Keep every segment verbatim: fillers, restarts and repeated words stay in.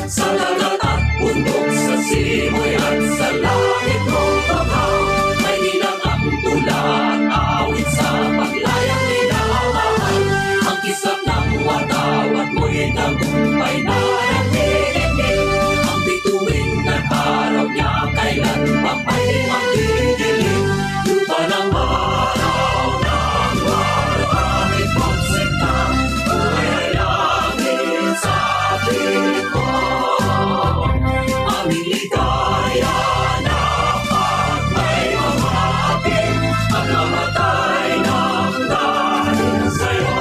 Sa dagat at bundok, sa simoy at sa langit, may hinang ang tula at awit sa paglayang minamahal. Ang kislap ng watawat mo'y tagumpay na naniningil. Ang bituin ng araw niya kailan pa pwede magdidilim. Lupa ng araw ng marami pagsinta, buhay langit sa atin. Aming ligaya na pag may mga atin, pagkamatay ng dahil sa'yo.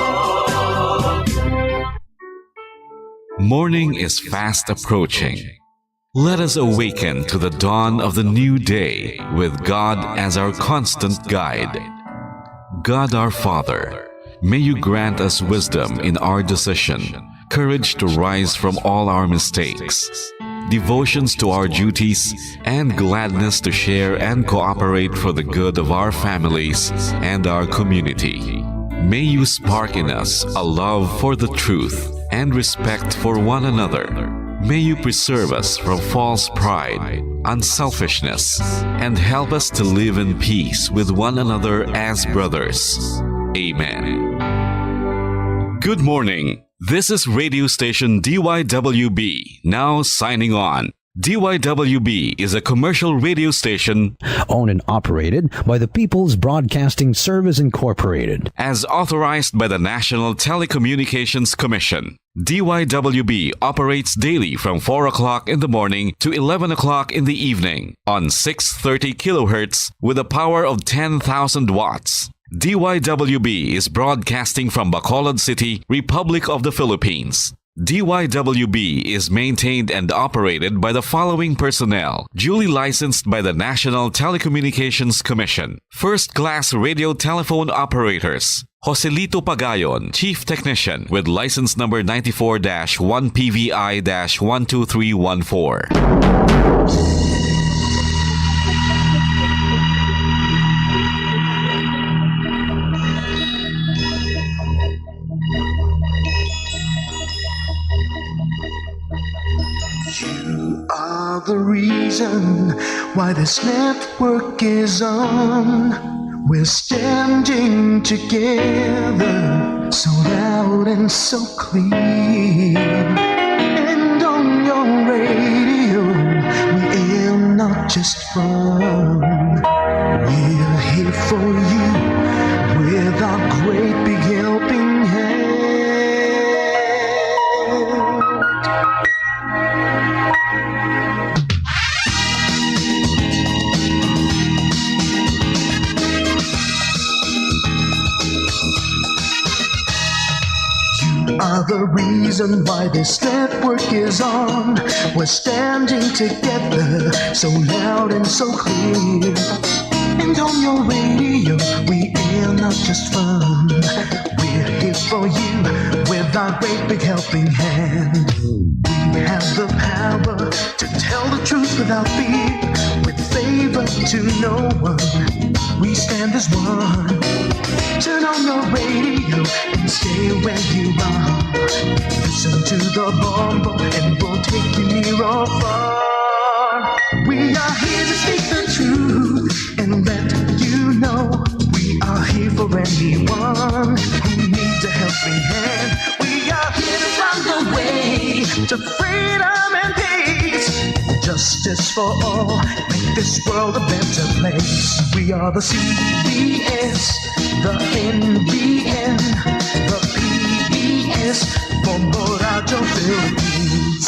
Morning is fast approaching. Let us awaken to the dawn of the new day with God as our constant guide. God our Father, may you grant us wisdom in our decision, courage to rise from all our mistakes, devotions to our duties, and gladness to share and cooperate for the good of our families and our community. May you spark in us a love for the truth and respect for one another. May you preserve us from false pride, unselfishness, and help us to live in peace with one another as brothers. Amen. Good morning. This is radio station D Y W B, now signing on. D Y W B is a commercial radio station owned and operated by the People's Broadcasting Service Incorporated. As authorized by the National Telecommunications Commission. D Y W B operates daily from four o'clock in the morning to eleven o'clock in the evening on six thirty kilohertz with a power of ten thousand watts. D Y W B is broadcasting from Bacolod City, Republic of the Philippines. D Y W B is maintained and operated by the following personnel, duly licensed by the National Telecommunications Commission. First-class radio telephone operators, Joselito Pagayon, Chief Technician, with license number ninety-four dash one P V I dash one two three one four. You are the reason why this network is on. We're standing together, so loud and so clear. And on your radio, we aim not just fun. We're here for you with our great big helping hand. You are the reason why this network is on. We're standing together, so loud and so clear. And on your radio, we air not just fun. We're here for you with our great big helping hand. We have the power to tell the truth without fear, with favor to no one. We stand as one. Turn on your radio and stay where you are. Listen to the bombo and we'll take you near or far. We are here to speak the truth and let you know we are here for anyone who needs a helping hand. We are here to find the way to freedom and peace. Justice for all, make this world a better place. We are the C B S, the N B N, the P B S, Bombo Radio Philippines.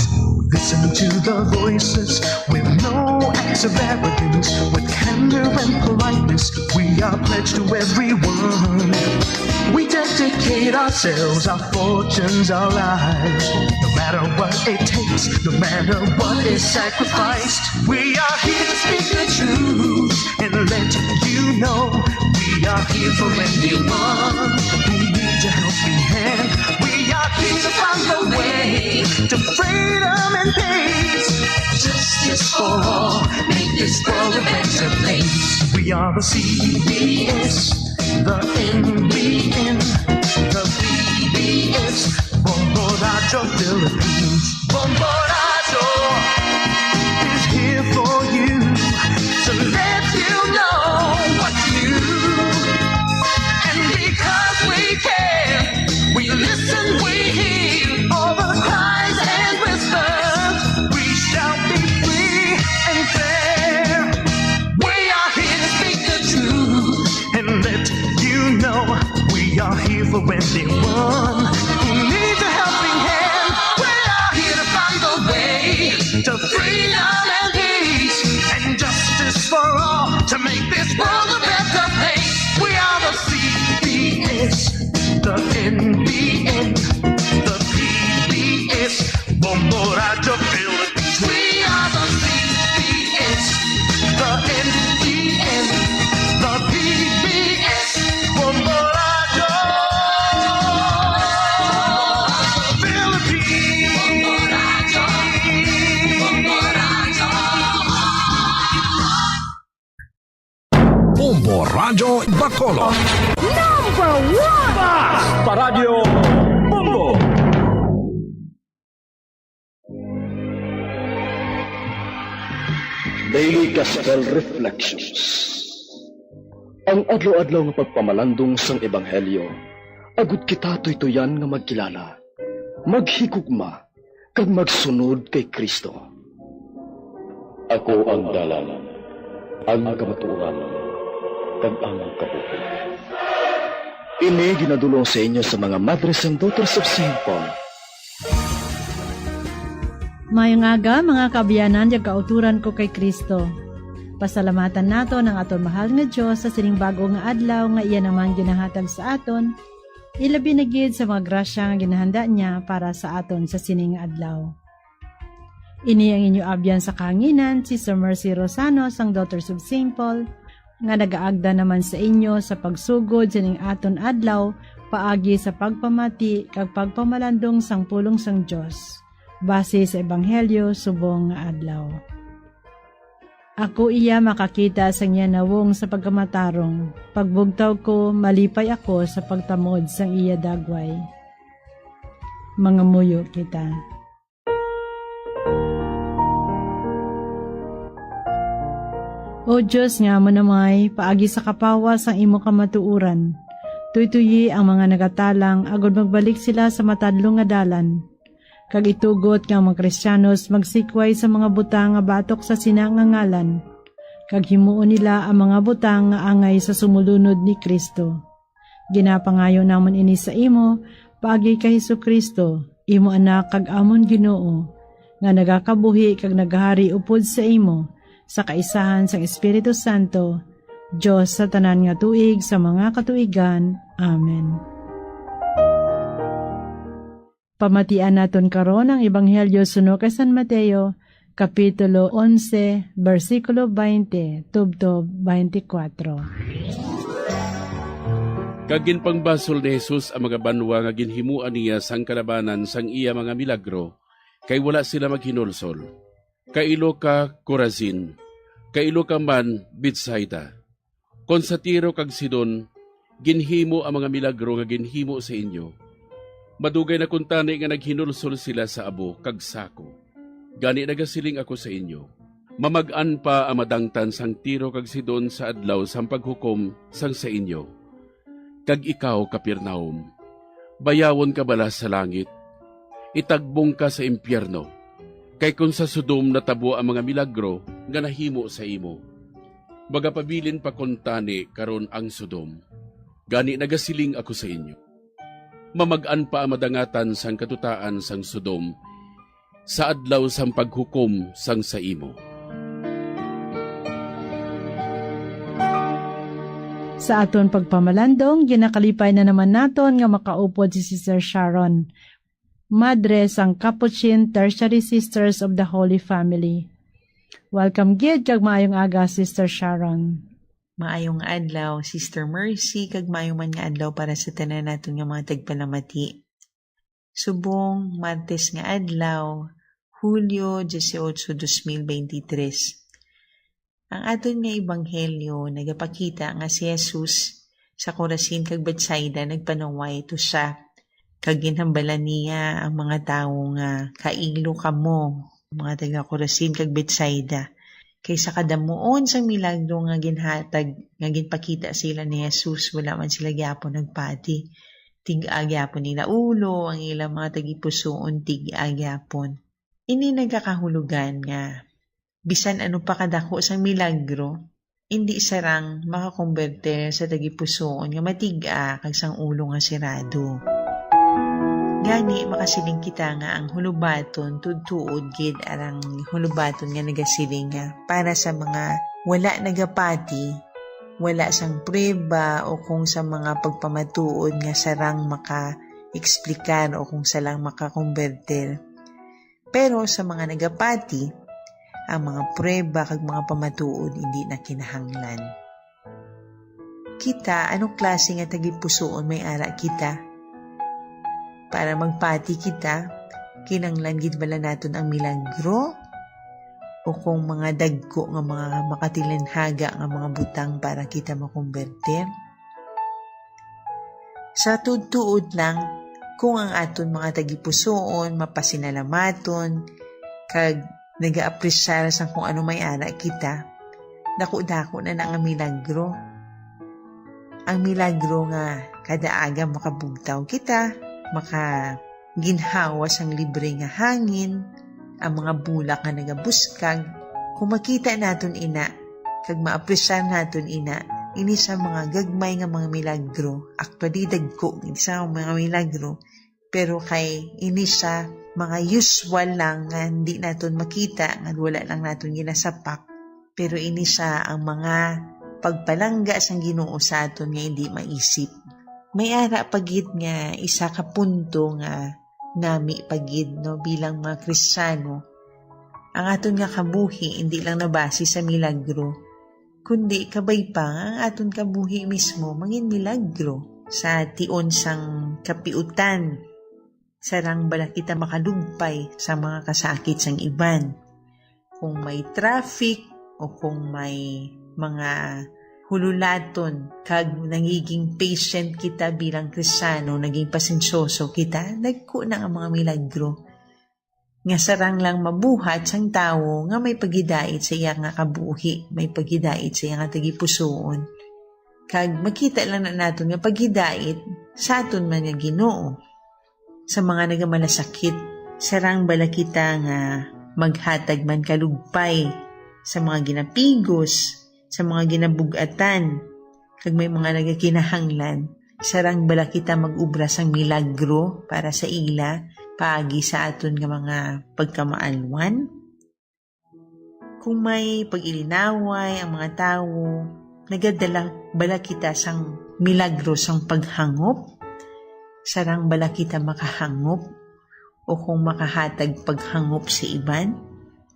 Listen to the voices with no acts of arrogance, with candor and politeness. We are pledged to everyone. We dedicate ourselves, our fortunes, our lives. No matter what it takes, no matter what is sacrificed, we are here to speak the truth and let you know we are here for anyone who needs a helping hand. We are here to find the way to freedom and peace. Justice for all, make this world a better place. We are the C B S, the N B N, the P B S, Bombo Radyo Philippines. Bombo Radyo is here for you to let you know what's new. And because we care, we listen, we hear all the cries and whispers. We shall be free and fair. We are here to speak the truth and let you know we are here for anyone who needs a helping hand. We are here to find the way to freedom and peace and justice for all to make this world a better place. We are the C B S, the N B N, the P B S, Bombo Radyo Philippines. We are the C B S, the N B N, the P B S, Bombo Radyo Philippines. Bombo Radyo Bacolod. Number one! Basta Radyo Bombo! Daily Gospel Reflections. Ang adlaw-adlaw nga pagpamalandong sang Ebanghelyo, agud kita tuytuyan nga magkilala, maghigugma, kag magsunod kay Cristo. Ako ang dalan, ang kamatuoran, kag ang kabuhi. Ini ginadulong sa inyo sa mga Madres and Daughters of Saint Paul. Mayong aga, mga kaabyanan kag kautoran ko kay Cristo. Pasalamatan naton ang aton mahal nga Dios sa sining bago nga adlaw nga iya naman ginahatag sa aton, ilabi na gid sa mga grasya nga ginahanda niya para sa aton sa sining adlaw. Ini ang inyo abyan sa kahanginan, Sister Mercy Rosano sang Daughters of Saint Paul, nga nagaagda naman sa inyo sa pagsugod sining aton adlaw paagi sa pagpamati kag pagpamalandong sang pulong sang Dios, base sa Ebanghelyo subong nga adlaw. Ako iya makakita sang iya nawong sa pagkamatarong. Pagbugtaw ko, malipay ako sa pagtamod sang iya dagway. Mangamuyo kita. O Dios nga amo namay, paagi sa kapawa sang imo kamatuoran, tuytoyi ang mga nagatalang agod magbalik sila sa matadlong nga dalan, kag itugot nga ang mga Kristiyanos magsikway sa mga butang nga batok sa sina nga ngalan, kag himuon nila ang mga butang nga angay sa sumulunod ni Cristo. Ginapangayo namon ini sa imo, paagi kay Jesu-Cristo, imo Anak kag amon Ginoo, nga nagakabuhi kag naghari upod sa imo, sa kaisahan sang Espiritu Santo, Dios sa tanan nga tuig sa mga katuigan. Amen. Pamatian naton karon ang Ebanghelyo suno kay San Mateo, Kapitulo onse, bersikulo twenty tubtob twenty-four. Kag ginpangbasol ni Jesus ang mga banwa nga ginhimuan niya sang kalabanan sang iya mga milagro, kay wala sila maghinulsol. Kailo ka, Corazin! Kailo ka man, Betsaida! Kon sa Tiro kag Sidon ginhimo ang mga milagro nga ginhimo sa inyo, madugay na kuntani nga naghinulsol sila sa abo kag sako. Gani nagasiling ako sa inyo, mamag-an pa ang madangtan sang Tiro kag Sidon sa adlaw sang paghukom sang sa inyo. Kag ikaw, Capernaum, bayawon ka bala sa langit? Itagbong ka sa impiyerno. Kay kon sa Sodom natabo ang mga milagro nga nahimo sa imo, magapabilin pa kuntani karon ang Sodom. Gani nagasiling ako sa inyo, mamag-an pa ang madangatan sang katutaan sang Sodom sa adlaw sang paghukom sang sa imo. Sa aton pagpamalandong, ginakalipay na naman naton nga makaupod si Sister Sharon, madre sang Capuchin Tertiary Sisters of the Holy Family. Welcome gid kag maayong aga, Sister Sharon. Maayong adlaw, Sister Mercy, kag maayo man nga adlaw para sa tanan naton nga mga tagpalamati. Subong Martes nga adlaw, Hulyo dieciocho, dos mil veintitrés. Ang aton nga ebanghelyo nagapakita nga si Jesus sa Corazin kag Betsaida nagpanuway to siya, Kag ginhambalan niya ang mga tawo nga, "Kailo kamo, mga taga Corazin kag Betsaida, kay sa kadamuon sang milagro nga ginhatag, nga ginpakita sila ni Jesus, wala man sila gyapon nagpati. Tig-a gyapon nila ulo, ang ilang mga tagipusoon tig-a gyapon." Ini nagakahulugan nga bisan ano pa kadako sang milagro, indi sarang makakomberter sa tagipusoon nga matig-a kag sang ulo nga sirado. Gani, makasiling kita nga ang hulubaton tuod-tuod gid arang hulubaton nga nagasiling nga para sa mga wala nagapati, wala sang prueba o kung sa mga pagpamatuod nga sarang maka-explicar o kung sarang makakomberter. Pero sa mga nagapati, ang mga prueba kag mga pamatuod indi na kinahanglan. Kita, ano klase nga tagipusoon may ara kita? Para magpati kita, kinahanglan gid bala naton ang milagro? O kung mga dagko nga mga makatilinhaga nga mga butang para kita makombertir? Sa tuod-tuod lang, kung ang aton mga tagipusoon mapasinalamaton kag nagaapresyar sang kung ano may ara kita, dako-dako na na nga milagro. Ang milagro nga kada aga makabugtaw kita, makaginhawa sang libre nga hangin, ang mga bulak nga nagabuskag. Kung makita naton ina, kag maapresyar naton ina, ini sa mga gagmay nga mga milagro, actually dagko gid sa mga milagro, pero kay ini sa mga usual lang nga hindi naton makita, nga wala lang naton ginasapak, pero ini sa ang mga pagpalangga sang Ginoo sa aton nga hindi maisip. May ara pa gid nga isa ka punto nga nami pa gid, no, bilang mga Kristiyano. Ang aton nga kabuhi hindi lang nabase sa milagro, kundi kabay pa nga ang aton kabuhi mismo mangin milagro sa tion sang kapiutan. Sarang bala kita makalugpay sa mga kasakit sang iban? Kung may traffic o kung may mga hululaton kag nangiging patient kita bilang Kristiyano, naging pasensyoso kita, dagko na ang mga milagro nga sarang lang mabuhat sang tawo nga may paghidait sa iya nga kabuhi, may paghidait sa iya nga tagipusoon. Kag makita lang na naton nga paghidait sa aton man nga Ginoo. Sa mga nagamalasakit, sarang bala kita nga maghatag man kalugpay sa mga ginapigos, sa mga ginabug-atan, kag may mga nagakinahanglan? Sarang bala kita mag-obra sang milagro para sa ila paagi sa aton nga mga pagkamaalwan? Kung may pag-ilinaway ang mga tawo, nagadala bala kita sang milagro sang paghangop? Sarang bala kita makahangop o kung makahatag paghangop sa iban?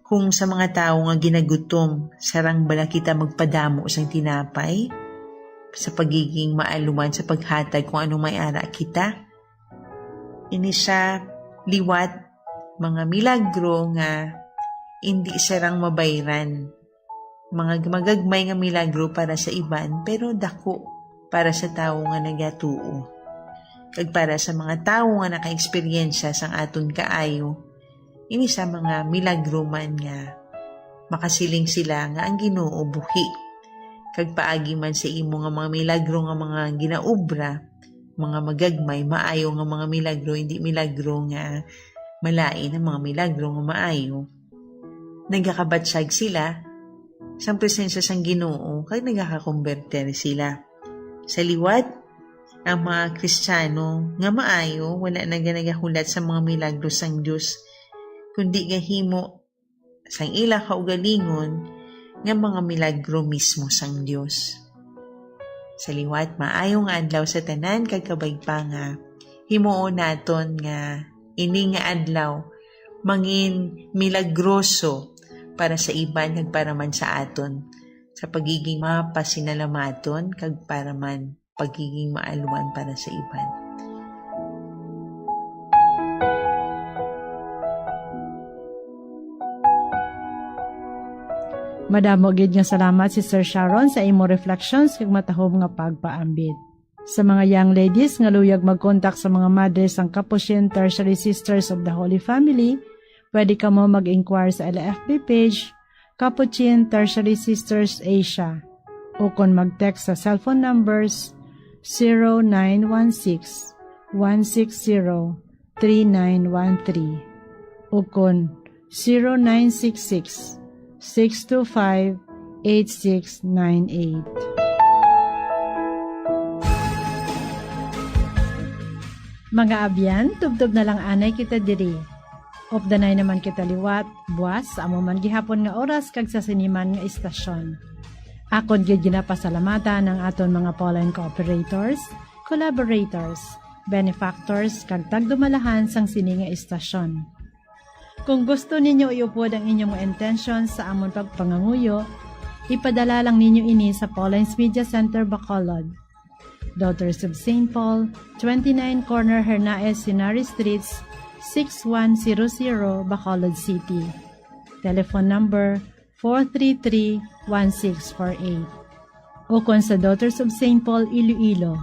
Kung sa mga tawo nga ginagutom, sarang bala kita magpadamo sang tinapay sa pagiging maalwan sa paghatag kung ano may ara kita? Ini siya liwat mga milagro nga indi sarang mabayran. Mga magagmay nga milagro para sa iban, pero dako para sa tawo nga nagatuo. Kag para sa mga tawo nga nakaeksperyensya sang aton kaayo, ini sa mga milagro man nga makasiling sila nga ang Ginoo buhi. Kag paagi man sa imo nga mga milagro nga mga ginaobra, mga magagmay, maayo nga mga milagro, hindi milagro nga malain, ang mga milagro nga maayo, nagakabatyag sila sang presensya sang Ginoo kag nagakakomberter sila. Sa liwat, ang mga Kristiyano nga maayo wala na nga nagahulat sa mga milagro sang Dios, kundi gahimo sang ila kaugalingon nga mga milagro mismo sang Dios. Sa liwat, maayo nga adlaw sa tanan, kag kabay pa nga himuon naton nga ini nga adlaw mangin milagroso para sa iban kag para man sa aton, sa pagiging mapasinalamaton kag para man pagiging maalwan para sa iban. Madamo gid nga salamat, Sister Sharon, sa imo reflections kag matahom nga pagpaambit. Sa mga young ladies nga luyag mag-contact sa mga madre sang Capuchin Tertiary Sisters of the Holy Family, pwede kamo mag-inquire sa ila F B page, Capuchin Tertiary Sisters Asia, o kon mag-text sa cellphone numbers zero nine one six, one six zero, three nine one three, o kon zero nine six six, six two five, eight six nine eight. Mga abyan, tubtob na lang anay kita diri. Updanay naman kita liwat, buas, sa amo man gihapon nga oras kag sa sini man nga istasyon. Akon gid ginapasalamatan ang aton mga Pauline cooperators, collaborators, benefactors, kag tagdumalahan sang sini nga istasyon. Kung gusto ninyo iupod ang inyong mga intensyon sa amon pagpanganguyo, ipadala lang ninyo ini sa Pauline's Media Center, Bacolod, Daughters of Saint Paul, twenty-nine Corner Hernaez Henares Streets, six one zero zero, Bacolod City. Telephone number four three three, one six four eight. O kon sa Daughters of Saint Paul, Iloilo,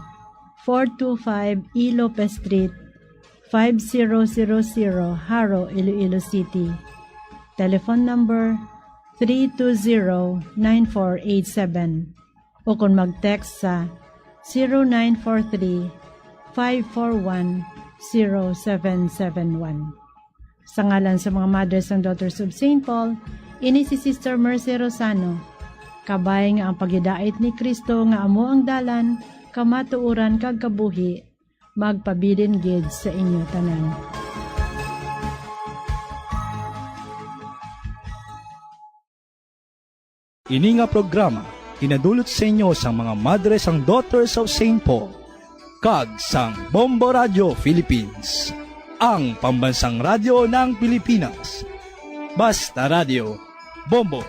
four two five E Lopez Street, five zero zero zero, Jaro, Iloilo City. Telephone number three two zero, nine four eight seven. O kon mag-text sa zero nine four three, five four one, zero seven seven one. Sa ngalan sa mga Mothers and Daughters of Saint Paul, ini si Sister Mercy Rosano. Kabay nga ang paghidait ni Cristo nga amo ang dalan, kamatuoran, kag kabuhi, magpabilin gid sa inyo tanan. Ini nga programa ginadulot sa inyo sang mga Madres and Daughters of Saint Paul kag sang Bombo Radio Philippines, ang pambansang radyo ng Pilipinas. Basta Radio, Bombo.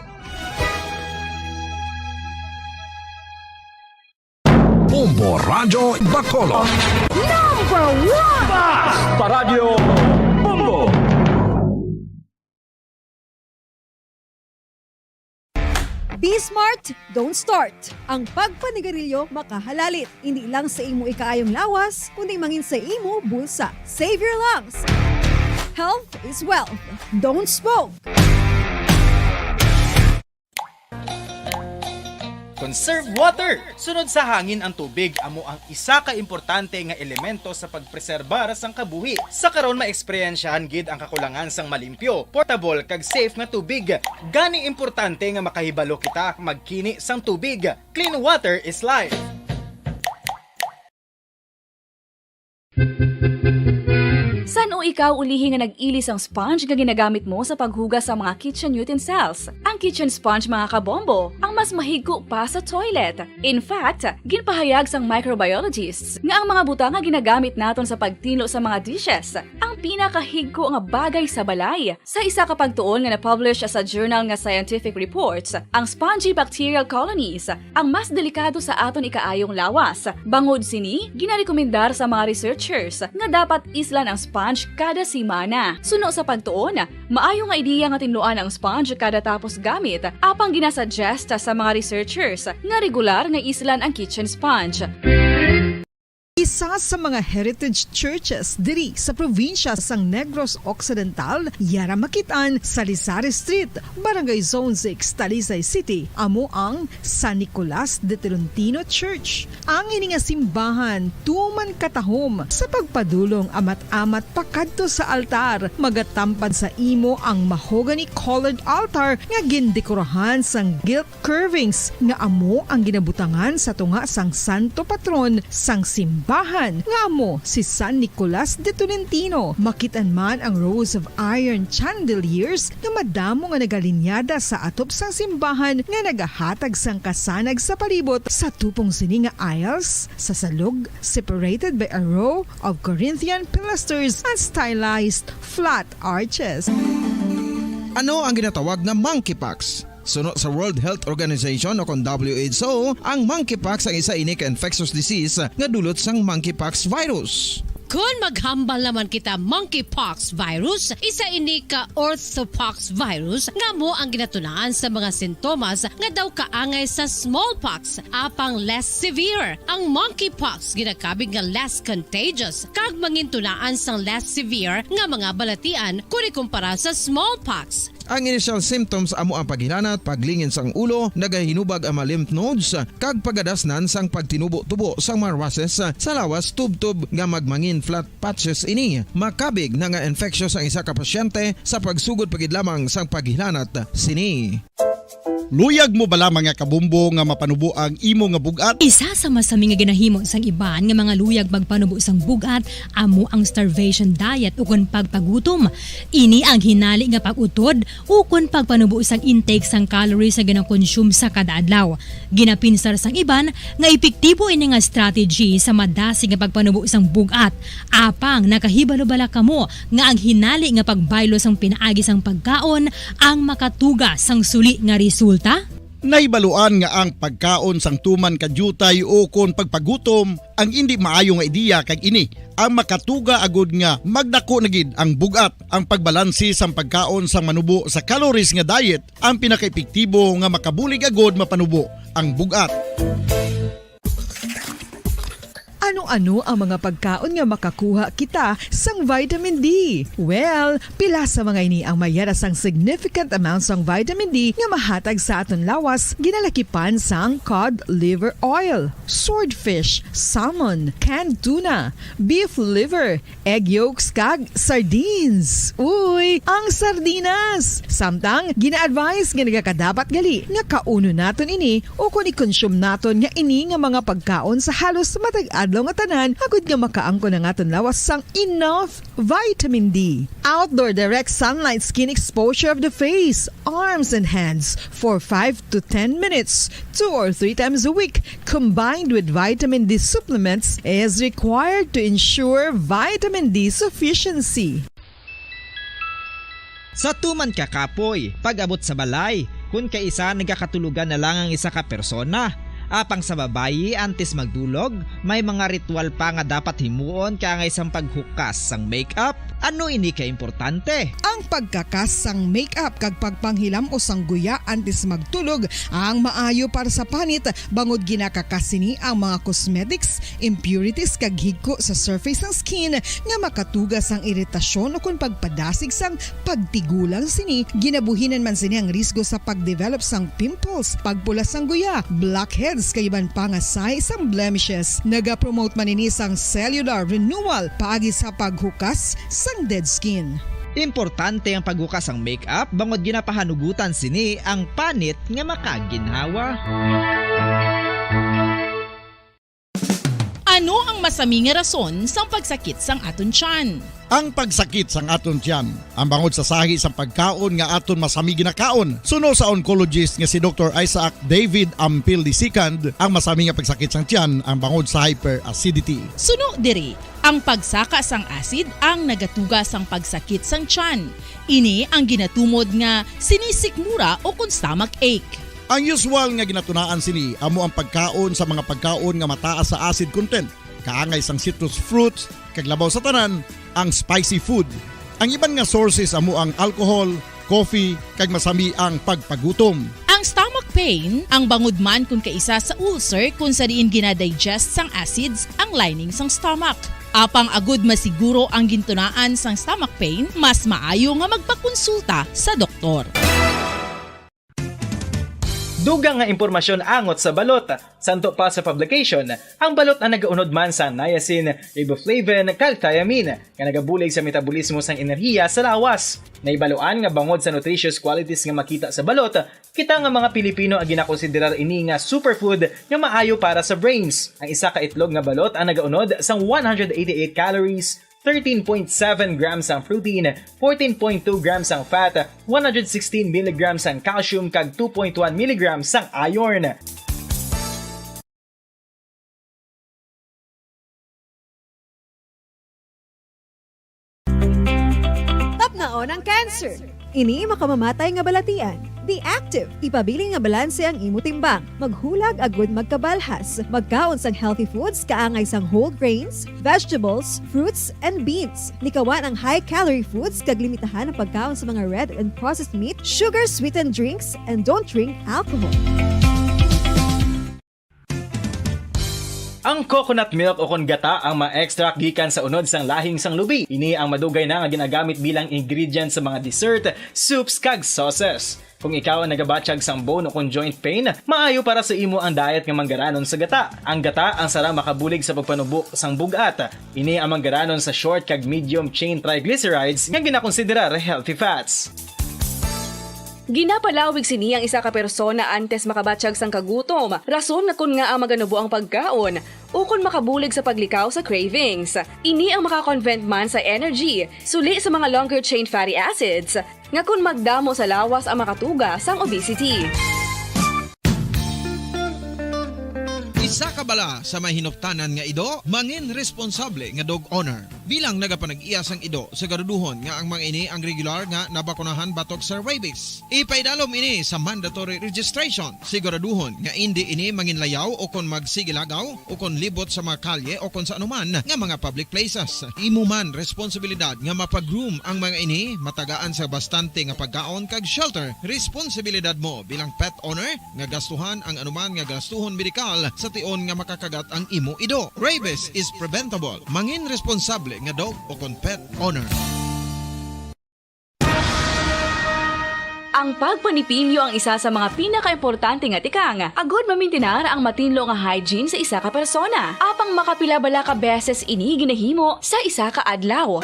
Bombo Radio Bacolod. Number one! Basta Radio Bombo. Be smart, don't start. Ang pagpanigarilyo makahalalit, hindi lang sa imo ikaayong lawas, kundi mangin sa imo bulsa. Save your lungs. Health is wealth. Don't smoke. Conserve water. Sunod sa hangin ang tubig amo ang isa ka importante nga elemento sa pagpreserbar sang kabuhi. Sa karon, maeksperiensyahan gid ang kakulangan sang malimpyo, portable, kag safe nga tubig. Gani importante nga makahibalo kita magkini sang tubig. Clean water is life. San-o ikaw ulihi nga nag-ili sang sponge nga ginagamit mo sa paghugas sa mga kitchen utensils? Ang kitchen sponge, mga kabombo, ang mas mahigko pa sa toilet. In fact, ginpahayag sang microbiologists nga ang mga butang nga ginagamit naton sa pagtinlo sa mga dishes ang pinakahigko nga bagay sa balay. Sa isa ka pagtuon nga na-publish sa journal nga Scientific Reports, ang spongy bacterial colonies ang mas delikado sa aton ikaayong lawas. Bangod sini, ginarekomendar sa mga researchers nga dapat islan ang sponge kada semana. Suno sa pagtuon, maayo nga ideya nga tinluan ang sponge kada tapos gamit, apang ginasuggest sa mga researchers nga regular nga islan ang kitchen sponge. Isa sa mga heritage churches diri sa probinsya sang Negros Occidental, yara makit-an sa Lizares Street, Barangay Zone six, Talisay City, amo ang San Nicolas de Tolentino Church. Ang ini nga simbahan tuman katahom sa pagpadulong amat-amat pakadto sa altar, magatampad sa imo ang mahogany colored altar nga gindekorahan sang gilt curvings nga amo ang ginabutangan sa tunga sang santo patron sang simbahan, nga amo si San Nicolas de Tolentino. Makit-an man ang rows of iron chandeliers nga madamo nga nagalinyada sa atop sang simbahan nga nagahatag sang kasanag sa palibot. Sa tupong sini nga aisles, sa salog, separated by a row of Corinthian pilasters and stylized flat arches. Ano ang ginatawag nga monkeypox? Suno sa World Health Organization o kon W H O, ang monkeypox ang isa ini ka infectious disease nga dulot sang monkeypox virus. Kon maghambal naman kita monkeypox virus, isa ini ka orthopox virus nga amo ang ginatunaan sa mga sintomas nga daw kaangay sa smallpox, apang less severe. Ang monkeypox ginakabig nga less contagious kag mangintunaan sang less severe nga mga balatian kon ikumpara sa smallpox. Ang initial symptoms amo ang paghilanat, paglingin sang ulo, nagahinubag ang mga lymph nodes, kag pagadasnan sang pagtinubo-tubo sang mga rushes sa lawas tubtob nga magmangin flat patches ini. Makabig na nga infectious ang isa ka pasyente sa pagsugod pa gid lamang sang paghilanat sini. Luyag mo bala, mga kabombo, nga mapanubo ang imo nga bug-at? Isa sa masami nga ginahimo sang iban nga mga luyag magpanubo sang bug-at amo ang starvation diet ukon pagpagutom. Ini ang hinali nga pag-utod ukon pagpanubo sang intake sang calories nga ginakonsume sa kada adlaw. Ginapinsar sang iban nga epektibo ini nga strategy sa madasig nga pagpanubo sang bug-at. Apang nakahibalo bala kamo nga ang hinali nga pagbaylo sang pinaagi sang pagkaon ang makatuga sang suli nga resulta? Nahibaluan nga ang pagkaon sang tuman ka diutay ukon pagpagutom ang indi maayo nga ideya, kag ini ang makatuga agud nga magdako na gid ang bug-at. Ang pagbalansi sang pagkaon sang manubo sa calories nga diet ang pinakaepektibo nga makabulig agud mapanubo ang bug-at. Ano-ano ang mga pagkaon nga makakuha kita sang vitamin D? Well, pila sa mga ini ang mayara sang significant amount sang vitamin D nga mahatag sa aton lawas, ginalakipan sang cod liver oil, swordfish, salmon, canned tuna, beef liver, egg yolks, kag sardines. Uy, ang sardinas! Samtang, gina-advise nga nagakadapat gali nga kaunon naton ini ukon i-consume naton nga ini nga mga pagkaon sa halos matag adlaw nga tanan, agud nga makaangkon ang aton lawas sang enough vitamin D. Outdoor direct sunlight skin exposure of the face, arms, and hands for five to ten minutes, two or three times a week, combined with vitamin D supplements, is required to ensure vitamin D sufficiency. Sa tuman ka kapoy, pag-abot sa balay, kun kaisa nagakatulogan na lang ang isa ka persona. Apang sa babayi, antes magdulog, may mga ritual pa nga dapat himuon kaangay sang paghukas sang makeup. Ano ini ka importante? Ang pagkakas sang makeup kag pagpanghilam-os sang guya antes magtulog ang maayo para sa panit, bangod ginakakas sini ang mga cosmetics, impurities, kag higko sa surface sang skin nga makatuga sang iritasyon ukon pagpadasig sang pagtigulang sini. Ginabuhinan man sini ang risgo sa pag-develop sang pimples, pagpula sang guya, blackheads, kag iban pa nga sahi sang blemishes. Nagapromote man ini sang cellular renewal paagi sa paghukas sang dead skin. Importante ang paghukas sang makeup bangod ginapahanugutan sini ang panit nga makaginhawa. Ano ang masami nga rason sang pagsakit sang aton tiyan? Ang pagsakit sang aton tiyan, ang bangod sa sahi sang pagkaon nga aton masami ginakaon. Suno sa oncologist nga si Doktor Isaac David Ampil the second, ang masami nga pagsakit sang tiyan ang bangod sa hyperacidity. Suno diri, ang pagsaka sang acid ang nagatuga sang pagsakit sang tiyan. Ini ang ginatumod nga sinisikmura ukon stomach ache. Ang usual nga ginatunaan sini amo ang pagkaon sa mga pagkaon nga mataas sa acid content, kaangay sang citrus fruits, kag labaw sa tanan, ang spicy food. Ang iban nga sources amo ang alcohol, coffee, kag masami ang pagpagutom. Ang stomach pain, ang bangod man kon kaisa sa ulcer kon sa diin ginadigest sang acids ang lining sang stomach. Apang agud masiguro ang gintunaan sang stomach pain, mas maayo nga magpakonsulta sa doktor. Dugang nga impormasyon angot sa balot. Santo pa sa publication, ang balot ang nagaunod man sa niacin, riboflavin, kag thiamine, nga nagabulig sa metabolismo sang enerhiya sa lawas. Nahibaluan nga bangod sa nutritious qualities nga makita sa balot, kita nga mga Pilipino ang ginakonsiderar ini nga superfood nga maayo para sa brains. Ang isa ka itlog nga balot ang nagaunod sang one hundred eighty-eight calories, thirteen point seven grams ang protein, fourteen point two grams ang fat, one hundred sixteen milligrams ang calcium, kag two point one milligrams ang iron. Tapnaon ang cancer. Ini makamamatay nga balatian. Be active. Ipabilin nga balanse ang imo timbang. Maghulag agud magkabalhas. Magkaon sang healthy foods kaangay sang whole grains, vegetables, fruits, and beans. Likawan ang high-calorie foods kag limitahan ang pagkaon sa mga red and processed meat, sugar-sweetened drinks, and don't drink alcohol. Ang coconut milk o kon gata ang ma-extract gikan sa unod sang lahing sang lubi. Ini ang madugay na nga ginagamit bilang ingredient sa mga dessert, soups, kag sauces. Kung ikaw ang nagabatyag sang bone o kon joint pain, maayo para sa imo ang diet nga manggaranon sa gata. Ang gata ang sarang makabulig sa pagpanubo sang bug-at. Ini ang manggaranon sa short kag medium chain triglycerides nga ginakonsiderar healthy fats. Ginapalawig sini ang isa ka persona antes makabatyag sang kagutom, rason nga kon ngaa maganubo ang pagkaon, ukon makabulig sa paglikaw sa cravings. Ini ang makakonvent man sa energy, suli sa mga longer chain fatty acids, nga kon magdamo sa lawas ang makatuga sang obesity. Isa ka bala sa mahinuptanan nga ido, mangin responsable nga dog owner. Bilang nagapanag-iya sang ido, siguraduhon nga ang mga ini ang regular nga nabakunahan batok sa rabies. Ipaidalom ini sa mandatory registration. Siguraduhon nga indi ini manginlayaw o kon magsigilagaw o kon libot sa mga kalye o kon sa anuman nga mga public places. Imo man responsibilidad nga mapa-groom ang mga ini, matagaan sa bastante nga pagkaon kag shelter. Responsibilidad mo bilang pet owner nga gastuhan ang anuman nga gastuhon medikal sa tion nga makakagat ang imo ido. Rabies is preventable. Mangin responsable nga dog o kon pet owner. Ang pagpanipilyo ang isa sa mga pinakaimportante nga tikang agud mamintinar ang matinlo nga hygiene sa isa ka persona. Apang makapila bala ka beses ini ginahimo sa isa ka adlaw?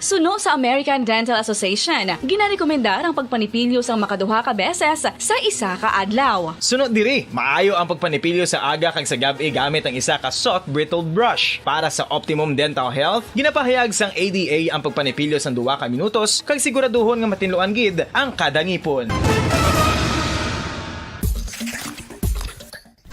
Suno sa American Dental Association, ginarekomendar ang pagpanipilyo sang makaduha ka beses sa isa ka adlaw. Suno diri, maayo ang pagpanipilyo sa aga kag sa gab-i gamit ang isa ka soft bristled brush. Para sa optimum dental health, ginapahayag sang A D A ang pagpanipilyo sang duha ka minutos kag siguraduhon nga matinluan gid ang kada ngipon.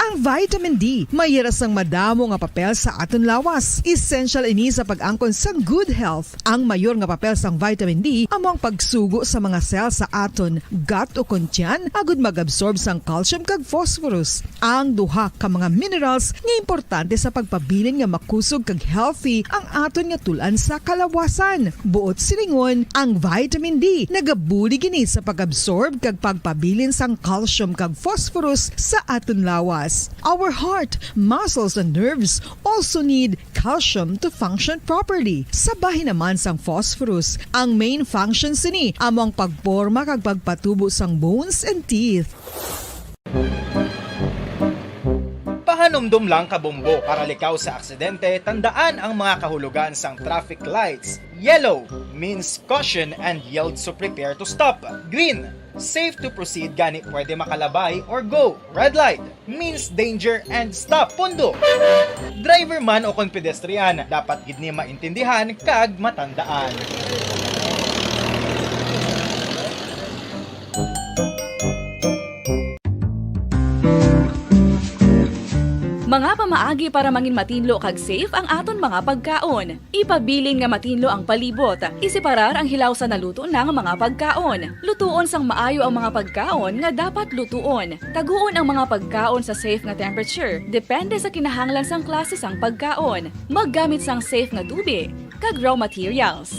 Ang vitamin D may hira sang madamo nga papel sa aton lawas. Essential ini sa pag-angkon sang good health. Ang mayor nga papel sang vitamin D amo ang pagsugo sa mga cell sa aton gut o kon tiyan agud mag-absorb sang calcium kag phosphorus, ang duha ka mga minerals nga importante sa pagpabilin nga makusog kag healthy ang aton nga tul-an sa kalawasan. Buot silingon, ang vitamin D nagabulig ini sa pag-absorb kag pagpabilin sang calcium kag phosphorus sa aton lawas. Our heart, muscles, and nerves also need calcium to function properly. Sa bahin naman sang phosphorus, ang main function sini amo ang pagporma kag pagpatubo sang bones and teeth. Pahanumdom lang, kabombo, para likaw sa aksidente, tandaan ang mga kahulugan sang traffic lights. Yellow means caution and yield, so prepare to stop. Green, safe to proceed, gani pwede makalabay or go. Red light means danger and stop. Pundo. Driver man o kon pedestrian, dapat gid ni maintindihan kag matandaan. Mga pamaagi para mangin matinlo kag safe ang aton mga pagkaon. Ipabilin nga matinlo ang palibot. Iseparar ang hilaw sa naluto na nga mga pagkaon. Lutuon sang maayo ang mga pagkaon nga dapat lutuon. Taguon ang mga pagkaon sa safe nga temperature, depende sa kinahanglan sang klase sang pagkaon. Maggamit sang safe nga tubig kag raw materials.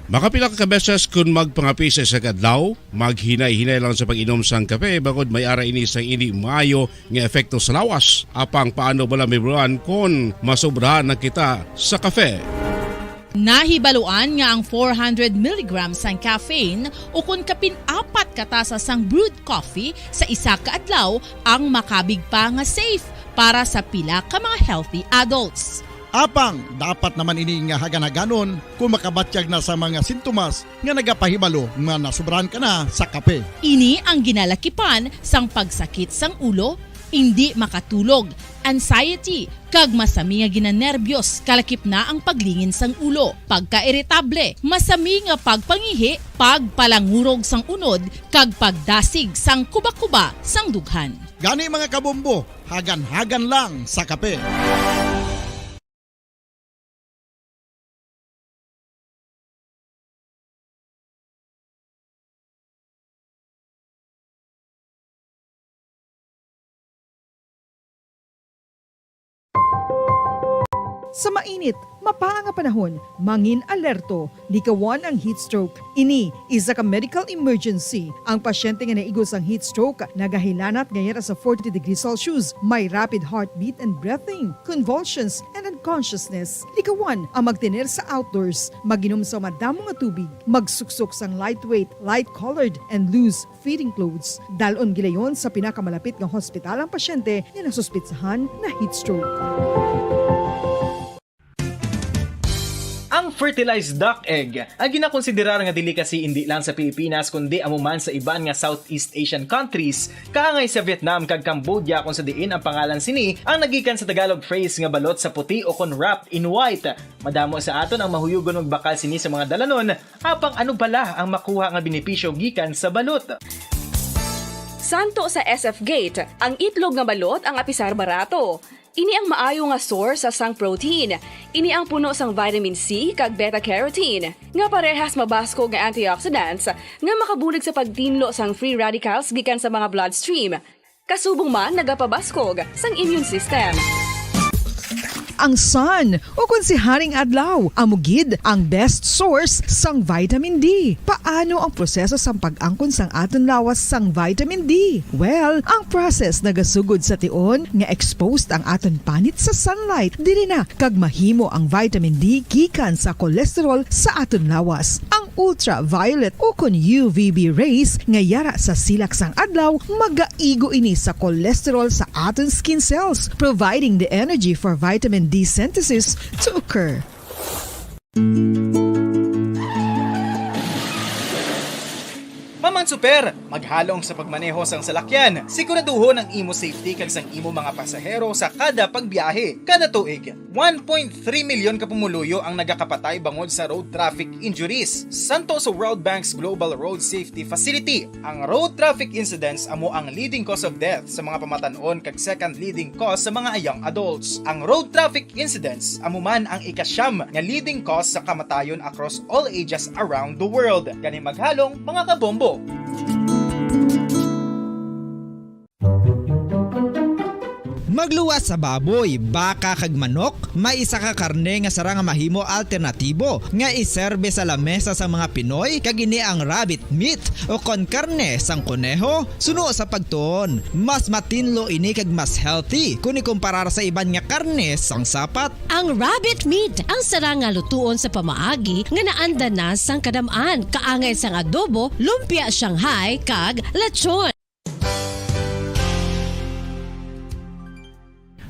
Makapila ka beses kon magpangape sa isa ka adlaw, maghinay-hinay lang sa pag-inom sang kape, bangod may ara ini sang indi maayo nga epekto sa lawas. Apang paano bala, Mibruan, kon masobrahan na kita sa kape? Nahibaluan nga ang four hundred milligrams sang caffeine, ukon kapin apat ka tasa sang brewed coffee sa isa ka adlaw, ang makabig pa nga safe para sa pila ka mga healthy adults. Apang dapat naman ini nga hagan-haganon kon makabatyag na sa mga sintomas nga nagapahibalo nga nasobrahan ka na sa kape. Ini ang ginalakipan sang pagsakit sang ulo, indi makatulog, anxiety, kag masami nga ginanerbyos, kalakip na ang paglingin sang ulo, pagkairitable, masami nga pagpangihi, pagpalangurog sang unod, kag pagdasig sang kubakuba sang dughan. Gani, mga kabombo, hagan-hagan lang sa kape. Sa mainit, mapaa nga panahon, mangin alerto, likawan ang heat stroke. Ini isa ka medical emergency. Ang pasyente nga naigo sang heat stroke nagahilanat nga yara sa forty degrees Celsius, may rapid heartbeat and breathing, convulsions, and unconsciousness. Likawan ang magtener sa outdoors, mag-inom sa madamo nga tubig, magsuksok sang lightweight, light-colored, and loose fitting clothes. Dalon gilayon sa pinakamalapit nga hospital ang pasyente nga nasuspetsahan na heat stroke. Ang fertilized duck egg, ang ginakonsiderar nga delicacy indi lang sa Pilipinas kundi amo man sa iban nga Southeast Asian countries, kaangay sa Vietnam kag Cambodia, kung sa diin ang pangalan sini ang nagikan sa Tagalog phrase nga balot sa puti o kon wrapped in white. Madamo sa aton ang mahuyugon magbakal sini sa mga dalanon, apang ano bala ang makuha nga benepisyo gikan sa balot? Santo sa S F Gate, ang itlog nga balot ang apisar barato. Ini ang maayo nga source sa sang protein. Ini ang puno sang vitamin C kag beta carotene, nga parehas mabaskog nga antioxidants nga makabulig sa pagtinlo sang free radicals gikan sa mga bloodstream. Kasubong man nagapabaskog sang immune system. Ang sun, o kon si Haring Adlaw, amo gid ang best source sang vitamin D. Paano ang proseso sang pag-angkon sang aton lawas sang vitamin D? Well, ang process nagasugod sa tion nga exposed ang aton panit sa sunlight. Diri na kag mahimo ang vitamin D gikan sa cholesterol sa aton lawas. Ang ultraviolet o kon U V B rays nga yara sa silak sang adlaw magaigo ini sa cholesterol sa aton skin cells, providing the energy for vitamin D synthesis to occur. Maman Super, maghalong sa pagmaneho sang salakyan. Siguraduhon ang imo safety kag sang imo mga pasahero sa kada pagbiyahe. Kada tuig, one point three milyon ka pumuluyo ang nagakapatay bangod sa road traffic injuries. Santo sa World Bank's Global Road Safety Facility, ang road traffic incidents amo ang leading cause of death sa mga pamatan-on kag second leading cause sa mga young adults. Ang road traffic incidents amo man ang ikasyam nga leading cause sa kamatayon across all ages around the world. Gani maghalong, mga kabombo! Magluwas sa baboy, baka, kag manok, may isa ka karne nga sarang nga mahimo alternatibo nga iserbe sa lamesa sang mga Pinoy, kag ini ang rabbit meat o kon karne sang koneho. Suno sa pagtuon, mas matinlo ini kag mas healthy kon ikumparar sa iban nga karne sang sapat. Ang rabbit meat ang sarang nga lutuon sa pamaagi nga naanda na sang kadam-an, kaangay sang adobo, lumpia Shanghai, kag lechon.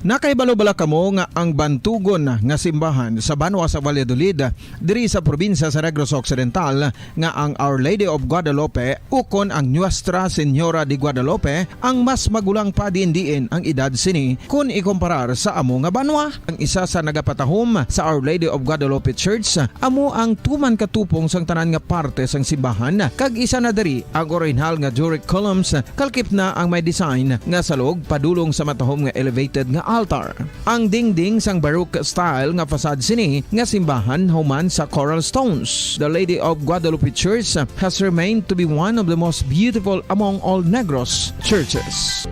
Nakahibalo bala kamo nga ang bantugon nga simbahan sa banwa sa Valladolid, diri sa probinsya sa Negros Occidental, nga ang Our Lady of Guadalupe ukon ang Nuestra Señora de Guadalupe ang mas magulang pa diin-diin ang edad sini kon ikumparar sa amo nga banwa? Ang isa sa nagapatahom sa Our Lady of Guadalupe Church amo ang tuman katupong sang tanan nga parte sang simbahan, kag isa na diri ang orihinal nga Doric columns, kalkip na ang may design nga salog padulong sa matahom nga elevated nga altar. Ang dingding sang Baroque style nga facade sini nga simbahan human sa coral stones. The Lady of Guadalupe Church has remained to be one of the most beautiful among all Negros churches.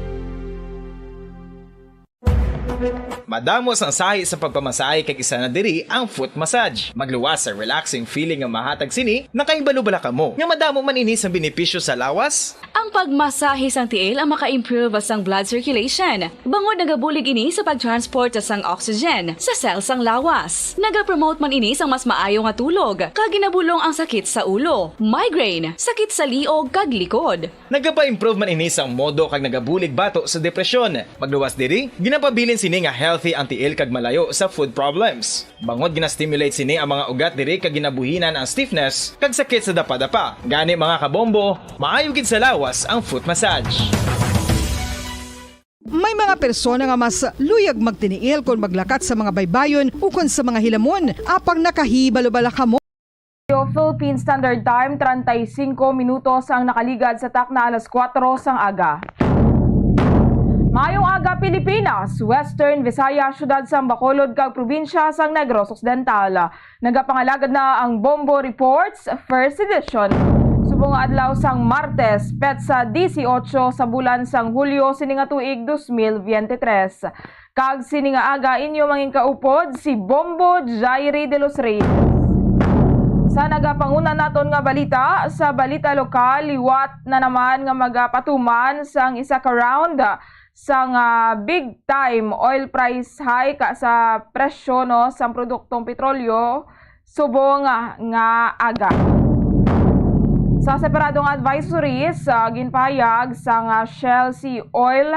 Madamo sang sahi sa pagpamasahe, kag isa na diri ang foot massage. Magluwas sa relaxing feeling nga mahatag sini, nakahibalo bala kamo nga madamo man ini sang benepisyo sa lawas? Ang pagmasahe sang tiil ang maka-improve sang blood circulation, bangod nagabulig ini sa pag-transport sang oxygen sa cell sang lawas. Nagapromote man ini sang mas maayo nga tulog, kag ginabulong ang sakit sa ulo, migraine, sakit sa liog, kag likod. Nagapa-improve man ini sang modo kag nagabulig bato sa depresyon. Magluwas diri, ginapabilin sini nga healthy ang tiil kag malayo sa foot problems. Bangod gina-stimulate sini ang mga ugat diri kag ginabuhinan ang stiffness kag sakit sa dapadapa. Gani, mga kabombo, maayo gid sa lawas ang foot massage. May mga persona nga mas luyag magtiniil kon maglakat sa mga baybayon ukon sa mga hilamon. Apang nakahibalo bala kamo? Philippine Standard Time, treinta y cinco minutos ang nakaligad sa takna alas kuwatro sang aga. Maayong aga, Pilipinas, Western Visayas, siyudad sang Bacolod, kag probinsya sang Negros Occidental. Nagapangalagad na ang Bombo Reports, first edition. Subong nga adlaw sang Martes, petsa dieciocho sa bulan sang Hulyo sini nga tuig dos mil veintitrés. Kag sini nga aga inyo mangin kaupod si Bombo Jairi de los Reyes. Sa nagapanguna naton nga balita, sa balita lokal, liwat na naman nga magapatuman sang isa ka round sang, ah, big time oil price hike sa presyo, no, sang produktong petrolyo subong nga aga. Sa separado nga advisories, ah, ginpahayag sang, ah, Shell Sea Oil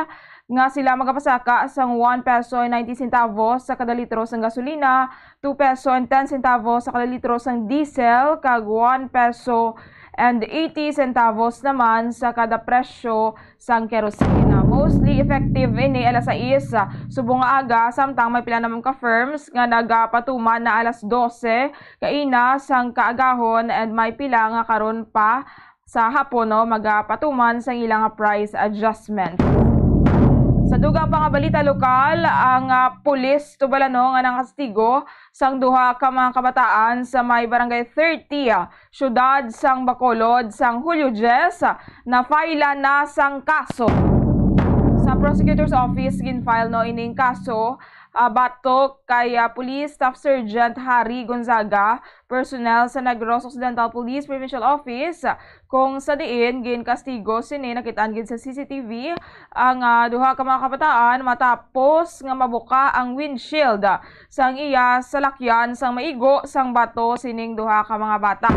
nga sila magapasaka sang one peso and ninety centavos sa kada litro sang gasolina, two peso and ten centavos sa kada litro sang diesel, kag one peso and eighty centavos naman sa kada presyo sang kerosene. Mostly effective ini alas sais, ah, subong nga aga, samtang may pila naman ka firms nga nagapatuman na alas dose kaina sang kaagahon, and may pila nga karon pa sa hapon, no, magapatuman sang ila nga price adjustment. Sa dugang pa nga balita lokal, ang, ah, pulis tubalano nga nangakastigo sang duha ka mga kabataan sa may Barangay thirty, ah, siyudad sang Bacolod, sang Hulyo diyes, ah, na-file na sang kaso. Sa prosecutor's office gin-file, no, ining kaso, ah, batok kay, ah, Police Staff Sergeant Harry Gonzaga, personnel sa Negros Occidental Police Provincial Office, kung sa diin ginkastigo sini. Nakit-an gid sa C C T V ang, ah, duha ka mga kabataan matapos nga mabuka ang windshield sang iya salakyan sang maigo sang bato sining duha ka mga bata.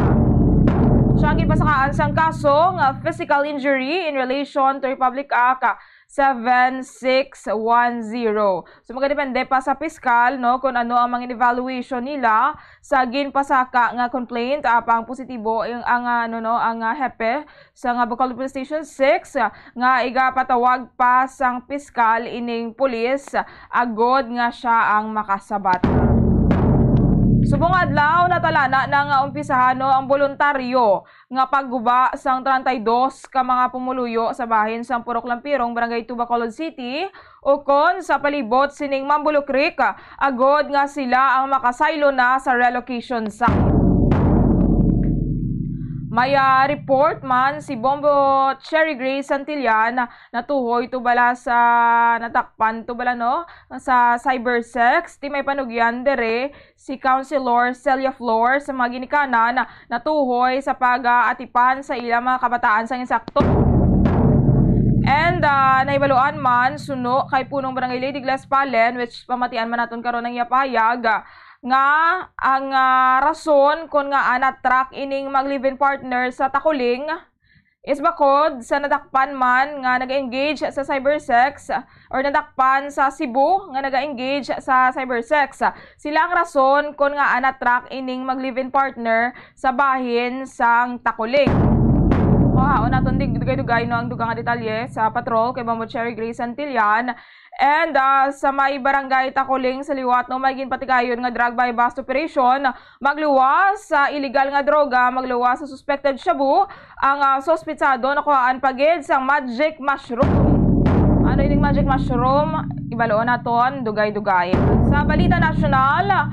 Siya ang ginpasakaan sang kaso nga physical injury in relation to Republic Act seven six one zero. So, magadepende pa sa piskal, no, kung ano ang mga evaluation nila sa ginpasaka nga complaint, apang positibo ang, ang, ano, no, ang, ah, hepe sa nga Bacolod Police Station six, ah, nga igapatawag pa sang piskal ining pulis, ah, agod nga siya ang makasabat. Subong adlaw, natalana na nga umpisahan, no, ang boluntaryo nga pagguba sang treinta y dos ka mga pumuluyo sa bahin sang Purok Lampirong, Barangay two, Bacolod City, ukon sa palibot sining Mambolo Creek, agod nga sila ang makasaylo na sa relocation site. May, ah, report man si Bombo Cherry Grace Santillan, natuhoy tubala sa, natakpan tubala, no, sa cyber sex. Ti may panugyan dere si Councilor Celia Flor sa mga ginikanan natuhoy sa pag-aatipan sa ilang mga kabataan sang insakto. And, ah, nahibaluan man suno kay Punong Barangay Lady Glass Palen, which pamatian man naton karon ang iya pahayag, ah, nga ang, ah, rason kon ngaa na-track ining mag-live-in partner sa Takuling is bakod sa nadakpan man nga nag-engage sa cyber sex or nadakpan sa Cebu nga nag-engage sa cyber sex. Sila ang rason kon ngaa na-track ining mag-live-in partner sa bahin sang Takuling. Kuhaon naton dig-, dugay-dugay, no, ang dugang nga detalye sa patrol kay Bombo Cherry Grace Santillan. And, ah, sa may barangay Takuling sa liwat, no, may ginpatigayon nga drug buy-bust operation, magluwas sa illegal nga droga, magluwas sa suspected shabu, ang, ah, suspetsado nakuhaan pa gid sang magic mushroom. Ano ining magic mushroom? Ibaloon naton dugay-dugay. Sa balita nasyonal,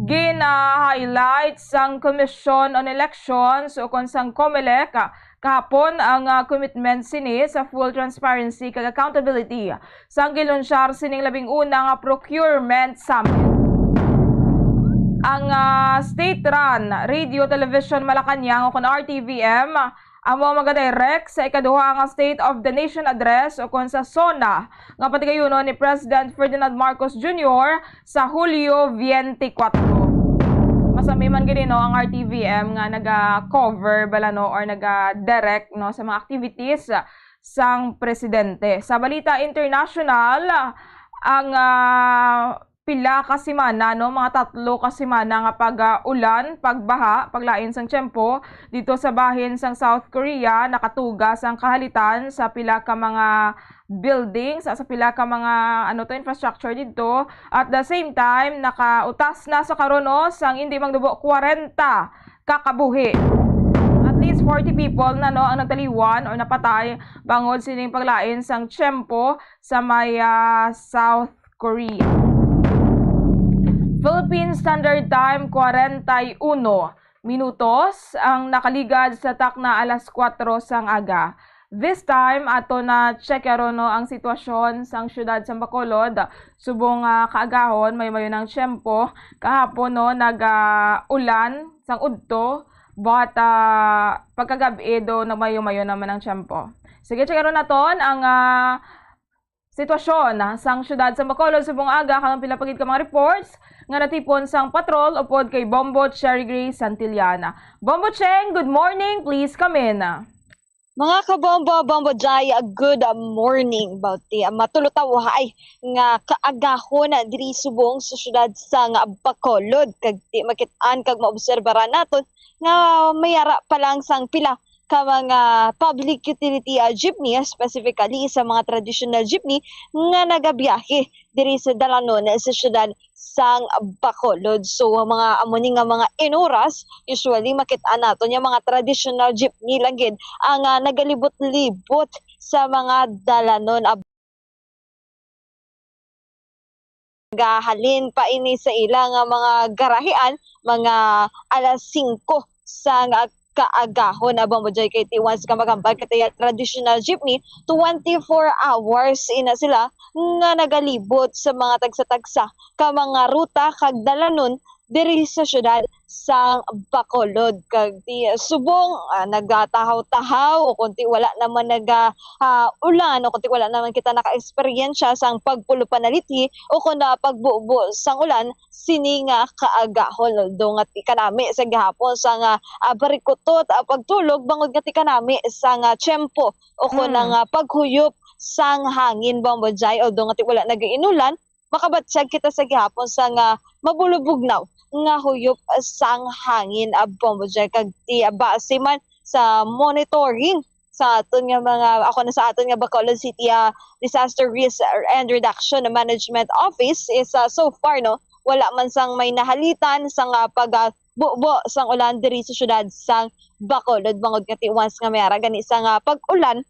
gina-highlight sang Commission on Elections o kon sang COMELEC kahapon ang, ah, commitment sini sa full transparency kag accountability sang ginlunsyar sining labing una nga procurement summit. Ang, ah, state-run Radio Television Malacañang o kon R T V M amo ang magadirect sa ikaduha nga State of the Nation Address o kon sa SONA nga patigayunon ni President Ferdinand Marcos Junior sa Hulyo twenty-four. Masami man gid, no, ang R T V M nga naga-cover bala, no, or naga-direct, no, sa mga activities sang presidente. Sa balita international, ang, ah, pila ka semana, no, mga tatlo ka semana nga pag-, ah, ulan, pagbaha, paglain sang tiyempo dito sa bahin sang South Korea, nakatuga sang kahalitan sa pila ka mga buildings, sa pila ka mga, ano to, infrastructure didto. At the same time, nakautas na sa karon, no, sang indi magnubo kwarenta ka kabuhi. At least forty people na, no, ang nagtaliwan or napatay bangod sining paglain sang tiyempo sa may, ah, South Korea. Philippine Standard Time, kwarenta y uno. minutos ang nakaligad sa takna alas kuwatro sang aga. This time, ato na check karon, no, ang sitwasyon sang siyudad sang Bacolod. Subong nga kaagahon, mayo-mayo nang tiyempo. Kahapon, no, nag, ah, ulan sang udto, but, ah, pagkagab-i do nagmayo-mayo naman ang tiyempo. Sige, check karon naton ang, ah, sitwasyon, ah, sang siyudad sang Bacolod subong aga kag ang pila pa gid ka mga reports nga natipon sang patrol upod kay Bombo Cherry Grace Santillana. Bombo Cheng, good morning. Please come in. Mga kabombo, Bombo Jai, good morning. Bauti, ah, matulutawhay nga kaagahon diri subong sa siyudad sang Bacolod. Kag ti makit-an kag maobserbaran naton nga may ara pa lang sang pila ka mga public utility, ah, jeepney, specifically sa mga traditional jeepney nga nagabiyahe diri sa dalanon sa siyudad sang Bacolod. So, ang mga amo ni nga mga inuras, usually makit-an naton yung mga traditional jeepney lang gid ang, ah, nagalibot-libot sa mga dalanon. Gahalin pa ini sa ila nga mga garahian, mga alas singko sa nga kaagahon, ah, Bombo Joy, kay ti once ka magambal ka ti traditional jeepney, twenty-four hours ina sila nga nagalibot sa mga tagsa-tagsa ka mga ruta kag dalanon diri sa siyudad sang Bacolod. Kag ti subong, ah, nagatahaw-tahaw o kung ti wala naman naga, ah, ulan o kung ti wala naman kita naka-eksperyensya sang pagpulo panalithi o kung na pagbubo sang ulan sini nga kaagahon. Although nga ti kanami sa gihapon sang, ah, barikutot, ah, pagtulog bangod nga ti kanami sang tiyempo o kung Mm. nga paghuyop sang hangin, Bombo Jai. Although nga ti wala nagainulan, makabatyag kita sa gihapon sang mabulubugnaw nga huyop sang hangin, ah, Bombo Jai, kag ti, ah, base man sa monitoring sa aton nga mga, ako na sa aton nga Bacolod City, ah, Disaster Risk and Reduction Management Office is, ah, so far, no, wala man sang may nahalitan sang, ah, pag, ah, bubo sang ulan diri sa siyudad sang Bacolod, bangod nga ti once nga may ara gani sang, ah, pag-ulan,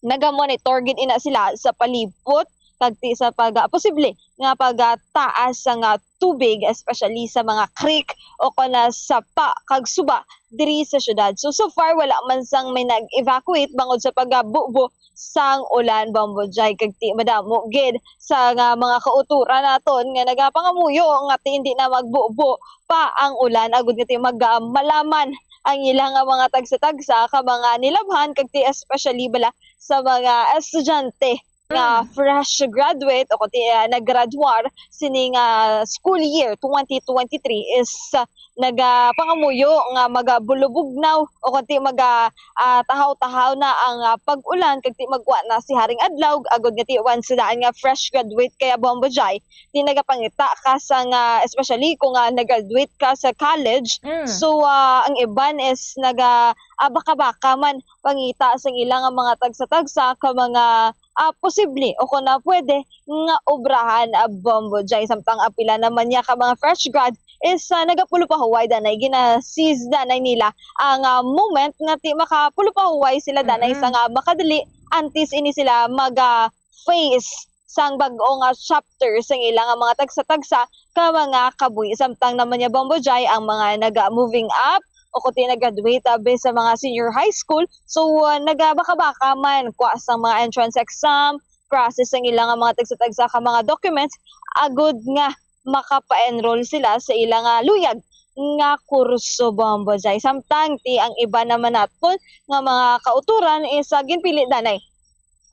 nagamonitor gid ina sila sa palibot kag ti sa pag, ah, posible nga pagtaas sang, ah, tubig, especially sa mga creek o kon, ah, sapa kag suba diri sa syudad. So, so far, wala man sang may nag-evacuate bangod sa pagbubo sang ulan, Bombo Jai, kag ti madamo gid sa nga mga kauturan naton nga nagapangamuyo nga ti hindi na magbubo pa ang ulan agud nga ti mag, ah, malaman ang ila nga mga tagsa-tagsa ka mga nilabhan kag ti especially bala sa mga estudyante nga Mm. fresh graduate o kung ti, ah, naggraduar sini nga school year twenty twenty-three is, ah, nagapangamuyo nga magabulubugnaw o kung ti maga, ah, tahaw-tahaw na ang, ah, pag-ulan kag ti magwa na si Haring Adlaw agud nga ti wan sa daan nga fresh graduate kaya Bombo Jai. Di nagapangita ka sa nga, especially kung, ah, nag-graduate ka sa college. Mm. So, ah, ang iban is naga, ah, baka-baka man pangita sa ila nga mga tagsa-tagsa ka mga, ah, posible o kung na pwede nga obrahan, ah, Bombo Jai. Samtang apila naman niya ka mga fresh grad is, ah, nagapulo pa huway danay gina-seize danay nila ang, ah, moment nga ti makapulo pa huway sila danay Mm-mm. sa nga makadali antes ini sila mag, ah, face sang bag-o nga chapter sang ila nga mga tagsa-tagsa ka mga kabuhi. Samtang naman niya Bombo Jai ang mga naga-moving up o kuti nag-graduate abi sa mga senior high school. So, uh, nagabaka-baka man kwa sang mga entrance exam, process sang ila nga mga tagsa-tagsa ka mga documents, agud nga makapa-enroll sila sa ila nga luyag nga kurso, Bombo Jai. Samtang ti ang iba naman naton nga mga kauturan is, ah, ginpili danay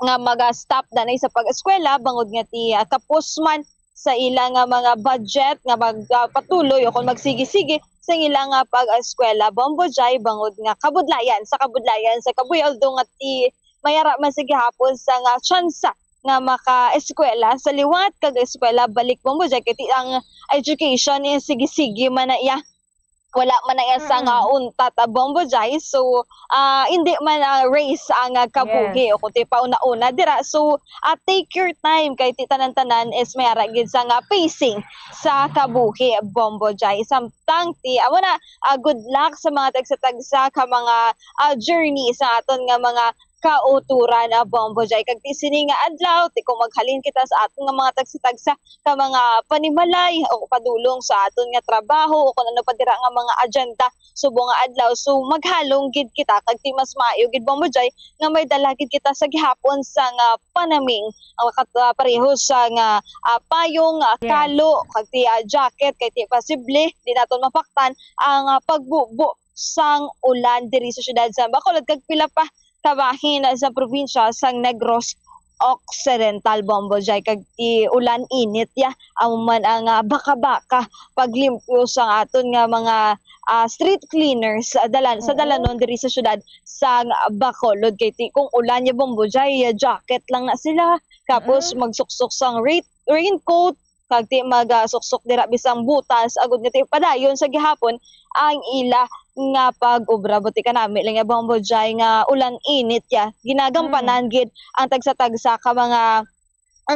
nga maga-stop danay sa pag-eskwela bangod nga ti, ah, kapos man sa ila nga mga budget nga magpatuloy o kung magsigi-sigi sa ila nga pag-eskwela, Bombo Jai, bangod nga kabudlayan sa kabudlayan sa kabuhi, although nga ti may ara man sa gihapon sa nga tsansa nga maka-eskwela sa liwat kag eskwela balik, Bombo Jai, kay ti ang education is sige-sige man na iya. Wala man na iya sa nga Mm. untat, ah, Bombo Jai. So, ah, hindi man, ah, race ang, ah, kabuhi Yes. o kung ti pauna-una dira. So, ah, take your time kay ti tanan-tanan is may ara gid sa nga pacing sa kabuhi, Bombo Jai. Samtang ti, amo na, ah, good luck sa mga tagsa-tagsa ka mga, ah, journey sa aton nga mga kauturan, ah, Bombo Jai. Kag ti sini nga adlaw, ti kung maghalin kita sa aton nga mga tagsa-tagsa ka mga panimalay o padulong sa aton nga trabaho o kung ano pa dira nga mga agenda subong nga adlaw. So, maghalong gid kita kag ti mas maayo gid, Bombo Jai, nga may dala gid kita sa gihapon sang panaming, ah, kat-, ah, pareho sang ah, payong, ah, Yes. kalo, kag ti, ah, jacket, kay ti posible di naton mapaktan ang, ah, pagbubo sang ulan diri sa siyudad sa Bacolod kag pila pa ka bahin sa probinsya sang Negros Occidental, Bombo Jai, kag ti ulan init ya. Amo man ang, ah, baka-baka paglimpyo sang aton nga mga, ah, street cleaners sa dalan, sa Oo. dalanon diri sa siyudad sang Bacolod. Kay ti kung ulan ya, Bombo Jai, ya jacket lang na sila. Tapos Mm. magsuksok sang rain-, raincoat, kag ti magasuksok dira bisang butas, agud nga ti padayon sa gihapon ang ila nga pag-obra. Buti kanami lang ya, Bombo Jai, nga ulan init ya. Ginagampanan Mm. gid ang tagsa-tagsa ka mga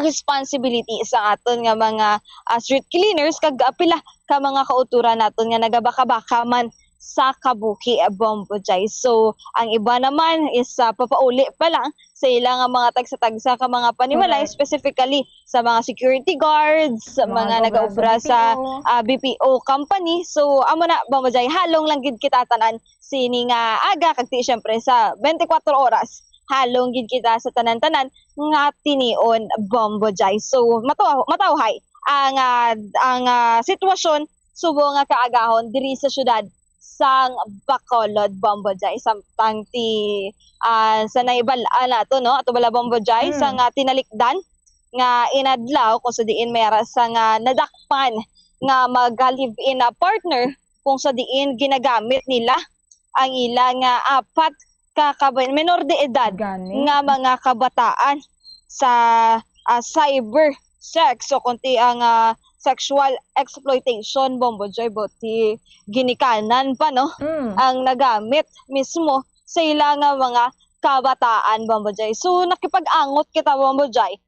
responsibility sa aton nga mga, ah, street cleaners kag, ah, pila ka mga kauturan naton nga nagabaka-baka man sa kabuhi, ah, Bombo Jai. So, ang iba naman is, ah, papauli pa lang sa ila nga mga tagsa-tagsa ka mga panimalay, Correct. specifically sa mga security guards, sa Mga mga nag-obra nagaobra sa sa, B P O. ah, B P O company. So, amo na, Bombo Jai, halong lang gid kita tanan sini nga aga, kag ti, syempre, sa twenty-four oras, halong gid kita sa tanan-tanan nga tinion, Bombo Jai. So, mataw-, matawhay ang, ah, ang, ah, sitwasyon subong nga kaagahon diri sa siyudad sang Bacolod, Bombo Jai. Samtang ti, ah, sa naibal-an nato, no? Ato bala, Bombo Jai, Mm. sang, ah, tinalikdan nga inadlaw kung sa diin may ara sang nadakpan nga mag-live-in, ah, partner kung sa diin ginagamit nila ang ila nga apat ka kaba-, menor de edad Gani. nga mga kabataan sa, ah, cyber sex o kung ti ang, ah, sexual exploitation, Bombo Jai, buti ginikanan pa, no? Mm. Ang nagamit mismo sa ila nga mga kabataan, Bombo Jai. So, nakipag-angot kita, Bombo Jai,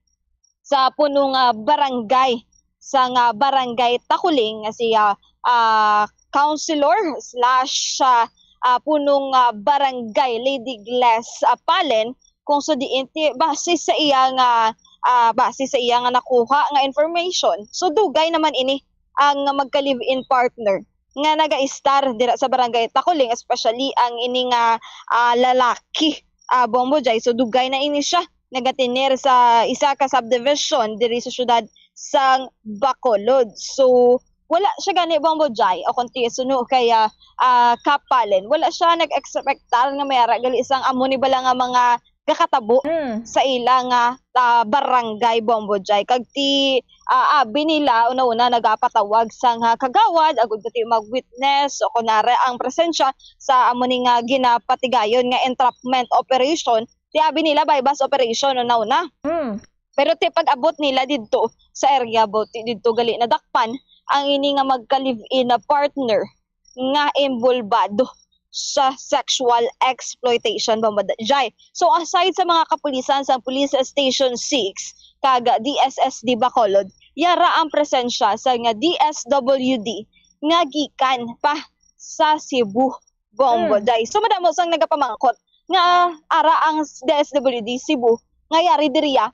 sa puno nga barangay, sa nga barangay Takuling, nga si, ah, ah, councilor slash, ah, ah, puno nga barangay Lady Gles, ah, Palen, kung sa diin ti, base sa iya nga, ah, base sa iya nga nakuha nga information. So, dugay naman ini ang magka-live-in partner nga naga-estar dira sa barangay Takuling, especially ang ini nga, ah, lalaki, ah, Bombo Jai. So, dugay na ini siya nagatener sa isa ka subdivision diri sa syudad sang Bacolod. So, wala siya gani, Bombo Jai, o kung ti suno kay, ah, ah, Kap Palen, wala siya nag-ekspektar nga may ara gali sang amo ni bala nga mga gakatabo Mm. sa ila nga, ah, barangay, Bombo Jai. Kag ti, ah, abi nila, una-una nagapatawag sang, ah, kagawad, agud nga ti mag-witness o kunwari ang presensya sa amo ni nga ginapatigayon nga entrapment operation. Ti abi nila buy-bust operation, una-una. Mm. Pero ti pag-abot nila didto sa area, buti didto gali nadakpan ang ini nga magka-live-in na partner nga involbado sa sexual exploitation, Bombo Jai. So, aside sa mga kapulisan sa Police Station six kag D S S D Bacolod, yara ang presensya sa nga D S W D nga gikan pa sa Cebu, Bombo Mm. Jai. So, madamo sang nagapamangkot nga ara ang D S W D Cebu nga yari diriya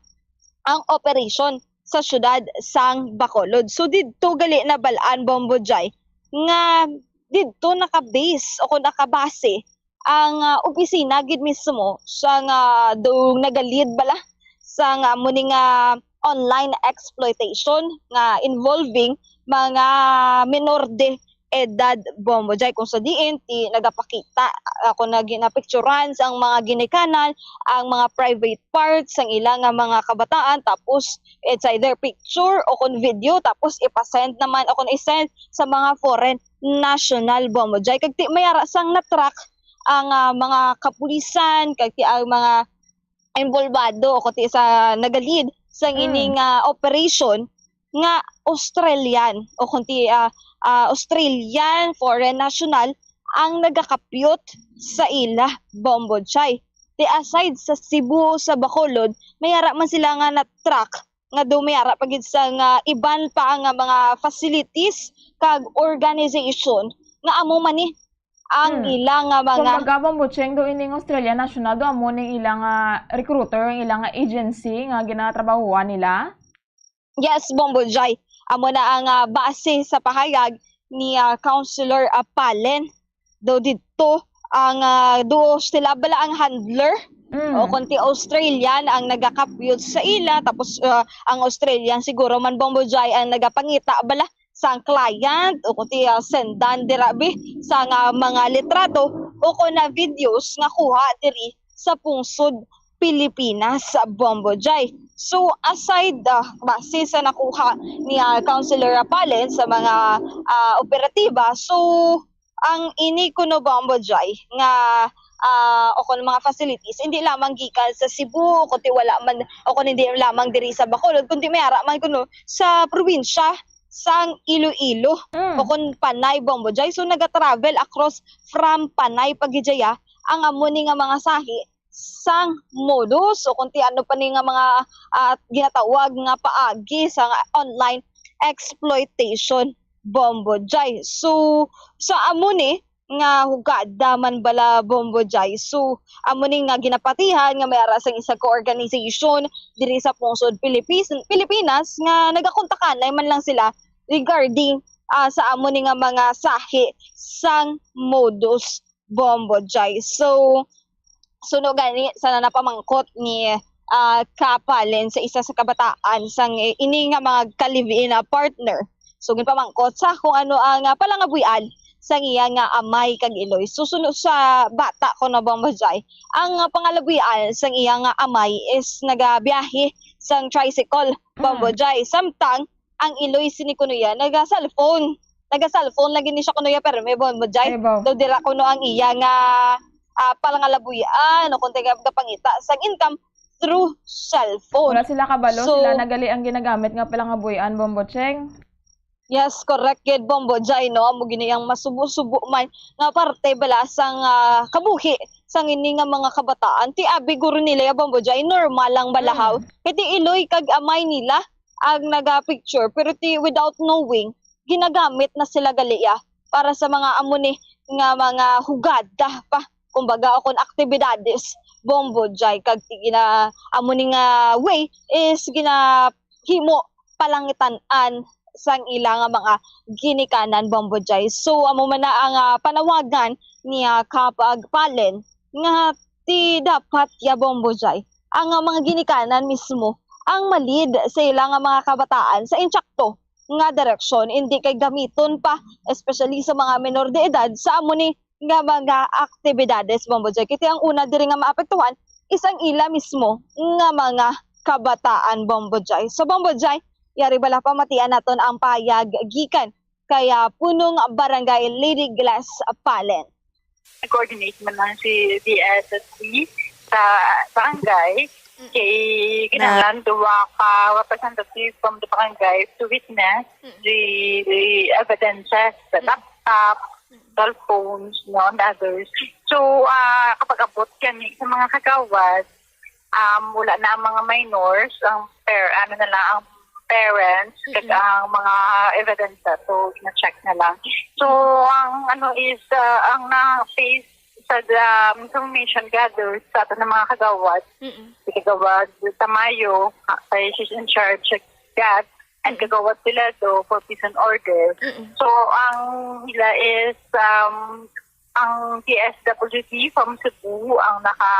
ang operasyon sa siyudad sang Bacolod. So, didto gali nabal-an, Bombo Jai, nga didto naka-base o kung nakabase ang, ah, opisina gid mismo sa nga do nagalid bala sa nga amo ni nga online exploitation nga involving mga menor de edad, Bombo Jai, kung sa diin ti nagapakita ako na ginapicturan sa ang mga ginikanan, ang mga private parts sang ila nga mga kabataan, tapos it's either picture o kung video, tapos ipasend naman o kung isend sa mga foreign national, Bombo Jai. Kag ti may ara sang na-track ang, ah, mga kapulisan, kag ti ang mga involbado o kung ti sa nagalid sang Mm. ining, ah, operation nga Australian o kung ti, ah, ah, Australian foreign national ang nagakapyot sa ila, Bombo Jai. Ti aside sa Cebu, sa Bacolod, may ara man sila nga na-track nga do may ara pa gid sa nga iban pa nga mga facilities kag organization nga amo man ni ang Hmm. ilang nga mga Kumbaga, Bombo Cheng, do ining Australian national, do amo ning ilang nga recruiter, ang ilang nga agency nga ginatrabahuan nila? Yes, Bombo Jai. Amo na ang ah, base sa pahayag ni ah, Councilor ah, Palen. Do didto ang ah, do sila bala ang handler Mm. o kung ti Australian ang nagakapyot sa ila, tapos ah, ang Australian siguro man, Bombo Jai, ang nagapangita bala sang client o kung ti ah, sendan dira bi sang ah, mga litrato o kung na videos nga kuha diri sa pungsod Pilipinas, Bombo Jai. So aside ah, base sa nakuha ni ah, Councilor Rapalen sa mga ah, operatiba, so ang ini kuno, Bombo Jai, nga ah, o kung mga facilities hindi lamang gikan sa Cebu, kundi wala man o kung hindi lamang diri sa Bacolod, kundi may ara man kuno sa probinsya sang Iloilo Mm. o kung Panay, Bombo Jai. So naga-travel across from Panay pa gid dya ang amo ni nga mga sahi sang modus o kung ti ano pa ni nga mga ah, ginatawag nga paagi sa online exploitation, Bombo Jai. So sa amo ni nga hugada man bala, Bombo Jai. So amo ni nga ginapatihan nga may ara sang isa ka organization diri sa pungsod Pilipis, Pilipinas nga nagakontakanay man lang sila regarding ah, sa amo ni nga mga sahi sang modus, Bombo Jai. So suno gani sa napamangkot ni ah, Kapalen sa isa sa kabataan sang eh, ini nga mga ka-live-in ah, partner. So ginpamangkot sa kung ano ang ah, palangabuy-an sang iya nga amay kag iloy. So suno sa bata ko na, Bombo Jai, ang ah, pangalabuy-an sang iya nga amay is nagabiyahe sang tricycle, Bombo Mm. Jai. Samtang ang iloy sini kuno iya naga-cellphone. Naga-cellphone lagi ni siya kuno iya, pero may, Bombo Jai. Ay, baw. Daw dira kuno ang iya nga ah, palangalabuy-an o kung taga kapangita sang income through cellphone. Wala sila kabalo, So, sila na gali ang ginagamit nga palangabuy-an, Bombo Cheng. Yes, correct gid, Bombo Jai, no? Amo gini ang masubo-subo man nga parte bala sang ah, kabuhi sang ini nga mga kabataan. Ti abi guro nila ya, Bombo Jai, normal lang balahaw. Hmm. Kay ti iloy kag amay nila ang naga-picture, pero ti without knowing, ginagamit na sila gali ya para sa mga amo ni nga mga hugada pa, kumbaga, o kon aktibidades, Bombo Jai, kag ti gina amo ni nga way is ginahimo palangitan-an sang ila nga mga ginikanan, Bombo Jai. So amo man na ang ah, panawagan ni ah, Kapag Palen nga ti dapat ya, Bombo Jai, ang ah, mga ginikanan mismo ang malid sa ila nga mga kabataan sa insakto nga direksyon, hindi kay gamiton pa, especially sa mga menor de edad, sa amo ni nga mga aktibidades, Bombo Jai. Kay ti ang una diri nga maapektuhan is ang ila mismo nga mga kabataan, Bombo Jai. So, Bombo Jai, yari bala pamatian naton ang payag gikan kay ah, punong barangay Lady Glass Palen. Nag-coordinate man lang si D S S D sa barangay. Mm. Kay kinahanglan duwa ka representative from the barangay to witness Mm. the, the evidences, the Mm. laptop, Mm. cell phones, no, and others. So, ah, kapag abot kani sa mga kagawad, um, wala na ang mga minors, ang par-, ano na lang, ang parents, kag Mm-mm. ang mga evidences. So, na-check na lang. So, ang ano is, ah, ang na-face sa, um, information gathered sa aton nga mga kagawad, Mm-mm. si Kagawad Tamayo, ah, kay she's in charge sa gas, and Mm-mm. Kagawad Piledo for peace and order. Mm-mm. So, ang ila is, um, ang D S W D from Cebu ang naka,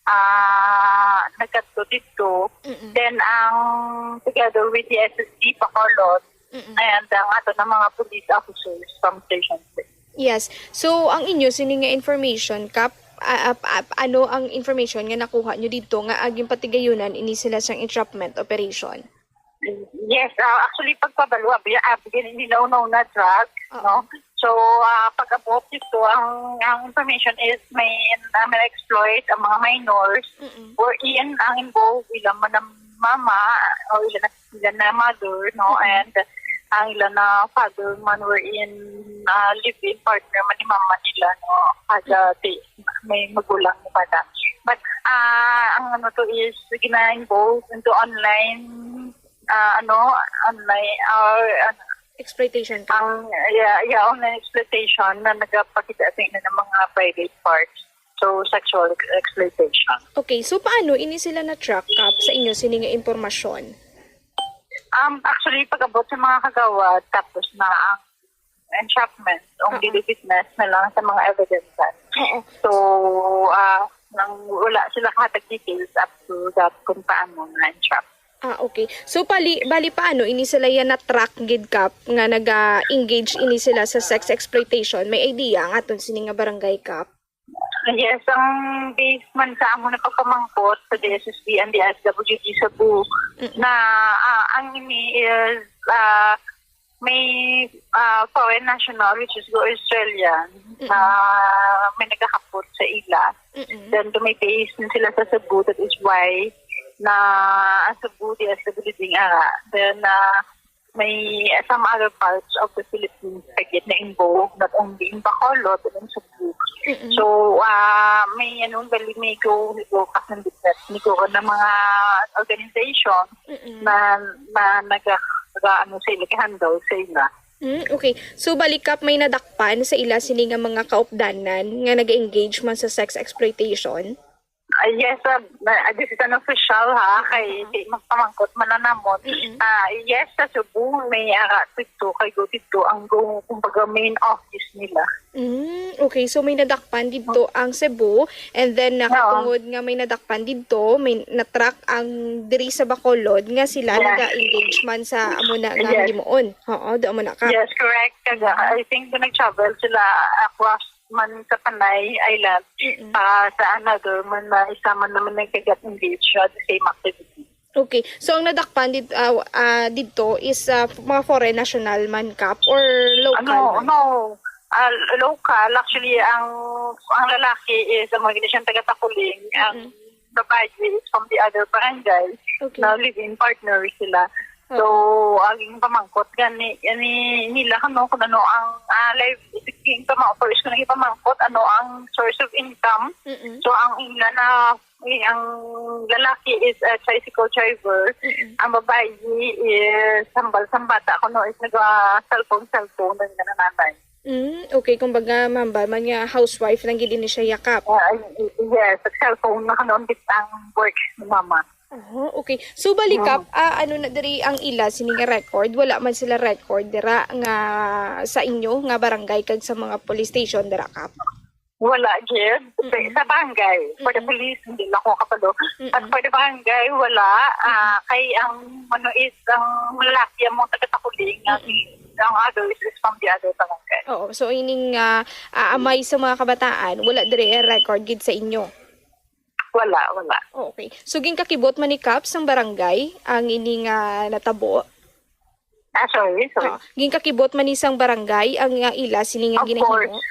ah, nagkadto didto. Mm-mm. Then, ang together with the S S D Bacolod, Mm-mm. and ang ato na mga police officers from Station six. Yes. So, ang inyo sini nga information, Kap, a-, a-, a-, ano ang information nga nakuha nyo didto nga aging patigayunan ini sila sang entrapment operation? Yes, ah, actually, pagpabalo, abi, abi, gani nila unaw na drug, Oo. no? So, ah, pag-abot dito, ang, ang information is may, ah, may exploit ang mga minors, Mm-mm. wherein ang involved, ilang man ang mama, o ilang na, ilang na mother, no? Mm-mm. And ang ilang na father man, wherein ah, live-in partner man ni mama nila, no? Kada Mm. di, may magulang ni bata. But, ah, ang ano to is, gina-involve into online, ah, ano, online, or, ano, Exploitation ka? Ang, yeah, yeah, online exploitation na nagapakita sa inyo ng mga private parts. So, sexual ex-, exploitation. Okay, so paano ini sila na-track, Kap, sa inyo sini nga impormasyon? Um, actually, pag-abot sa mga kagawad, tapos na ang entrapment, ang Oo. Dili witness na lang sa mga evidence. Oo. So, ah, nang wala sila kahatag details up to that kung paano na-entrap. Ah, okay. So, pali, bali paano ini sila yan na-track gid, Kap, nga naga-engage ini sila sa sex exploitation? May idea ang aton sini nga barangay, Kap? Yes, ang base man sa amo na pagpamangkot sa D S S D and the S W D Cebu Mm-mm. na, ah, ang ini is, ah, may, ah, foreign national, which is go Australian, Mm-mm. na may nagakapot sa ila. Mm-mm. Then, may base na sila sa Cebu, that is why na ang Cebu, D S W D nga. Then, ah, may some other parts of the Philippines again na involved, not only in Bacolod, but in Cebu. Mm-mm. So, ah, may ano, bali, may go, may go kasandit, may go na mga organization Mm-mm. na, na naga, naga, ano, sa ila, handle sa ila. Mm, okay. So, bali, Kap, may nadakpan sa ila sini nga mga kaupdanan nga naga-engage man sa sex exploitation? Ah, yes, ah, ah, this is an official, ha, kay Mm-hmm. di magpamangkot man na namon. Mm-hmm. Ah, yes, sa Cebu, may ara dito, kay go dito ang go, kumbaga, main office nila. Mm, okay, so may nadakpan didto ang Cebu, and then, ah, Oo. katungod nga may nadakpan didto, may na-track ang diri sa Bacolod nga sila Yes. naga-engage man sa amo na nga Yes. himuon. Oo, do amo na ka. Yes, correct. Kaga, Mm. I think nag-travel sila across man sa Panay Island Mm. pa sa another man na isa man naman nagkagat engage siya the same activity. Okay. So, ang nadakpan did-, ah, ah, didto is, ah, mga foreign national man, Kap, or local Ano, man? no. Ah, local. Actually, ang, ang lalaki is, ang mga siyang taga Taculing, ang Mm-mm. babayi is from the other barangay. Okay. Na live-in partner sila. So, Oo. ang pamangkot gani, gani nila kano kung ano ang, ah, live, yung pama-, first ko nang ipamangkot, ano ang source of income. Mm-mm. So, ang ila na, eh, ang lalaki is a tricycle driver. Mm-mm. Ang babayi is hambal sa bata, kuno is naga-cellphone, cellphone ang nananay. Mm, okay, kumbaga, ma'am, ba man nga housewife lang gid ini siya, Kap? Ah, y-, yes, sa cellphone na kanon gid ang work ni mama. Oh, okay. So, bali, Kap, Mm. ah, ano na diri ang ila sini nga record? Wala man sila record dira nga sa inyo nga barangay kag sa mga police station dira, Kap? Wala gid. Sa, Mm-mm. sa barangay, for the Mm-mm. police, hindi lang ko kapalo. But Mm-mm. for the barangay, wala. Ah, Mm-mm. kay ang, ano is, ang lalaki ang mga taga-Taculing, ang, Mm-mm. ang others is from the other barangay. Oo, so ining, ah, ah, amay sa mga kabataan, wala diri record gid sa inyo? Wala, wala. Okay. So, ginkakibot man ni Kap sang barangay ang ini nga natabo? Ah, sorry, sorry. Ah, ginkakibot man ni sang barangay ang, ah, ila sini nga Of ginahimo? course.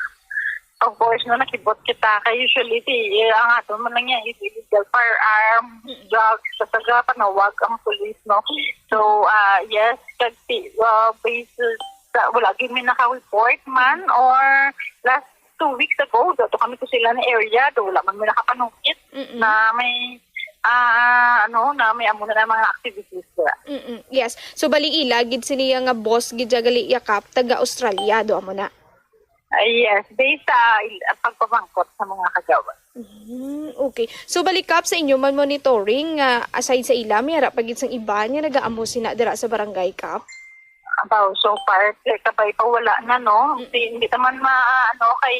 Of course, no, nakibot kita. Kay usually, si, eh, ang ato man lang yan is illegal firearm, Mm. drugs, sa taga panawag ang police, no? So, ah, yes, kag si, ah, based sa, wala gyud may naka-report man Mm. or last two weeks ago, dato kami ko sila na area, do wala man may nakapanungkit Mm-mm. na may, ah, ano, na may amo na mga activities dira. Mm-mm. Yes. So, bali ila gid sini nga boss gid siya gali, Kap, taga Australia, do amo na? Ah, yes, based sa il-, ang pagpamangkot sa mga kagawad. Mm, okay. So, bali, Kap, sa inyo man monitoring, nga aside sa ila, may ara pa gid sang iban nga nagaamo sina dira sa barangay, Kap? Abaw, so far, eh, kabay pa wala na, no? Mm-mm. Di, hindi naman ma-, ano, kay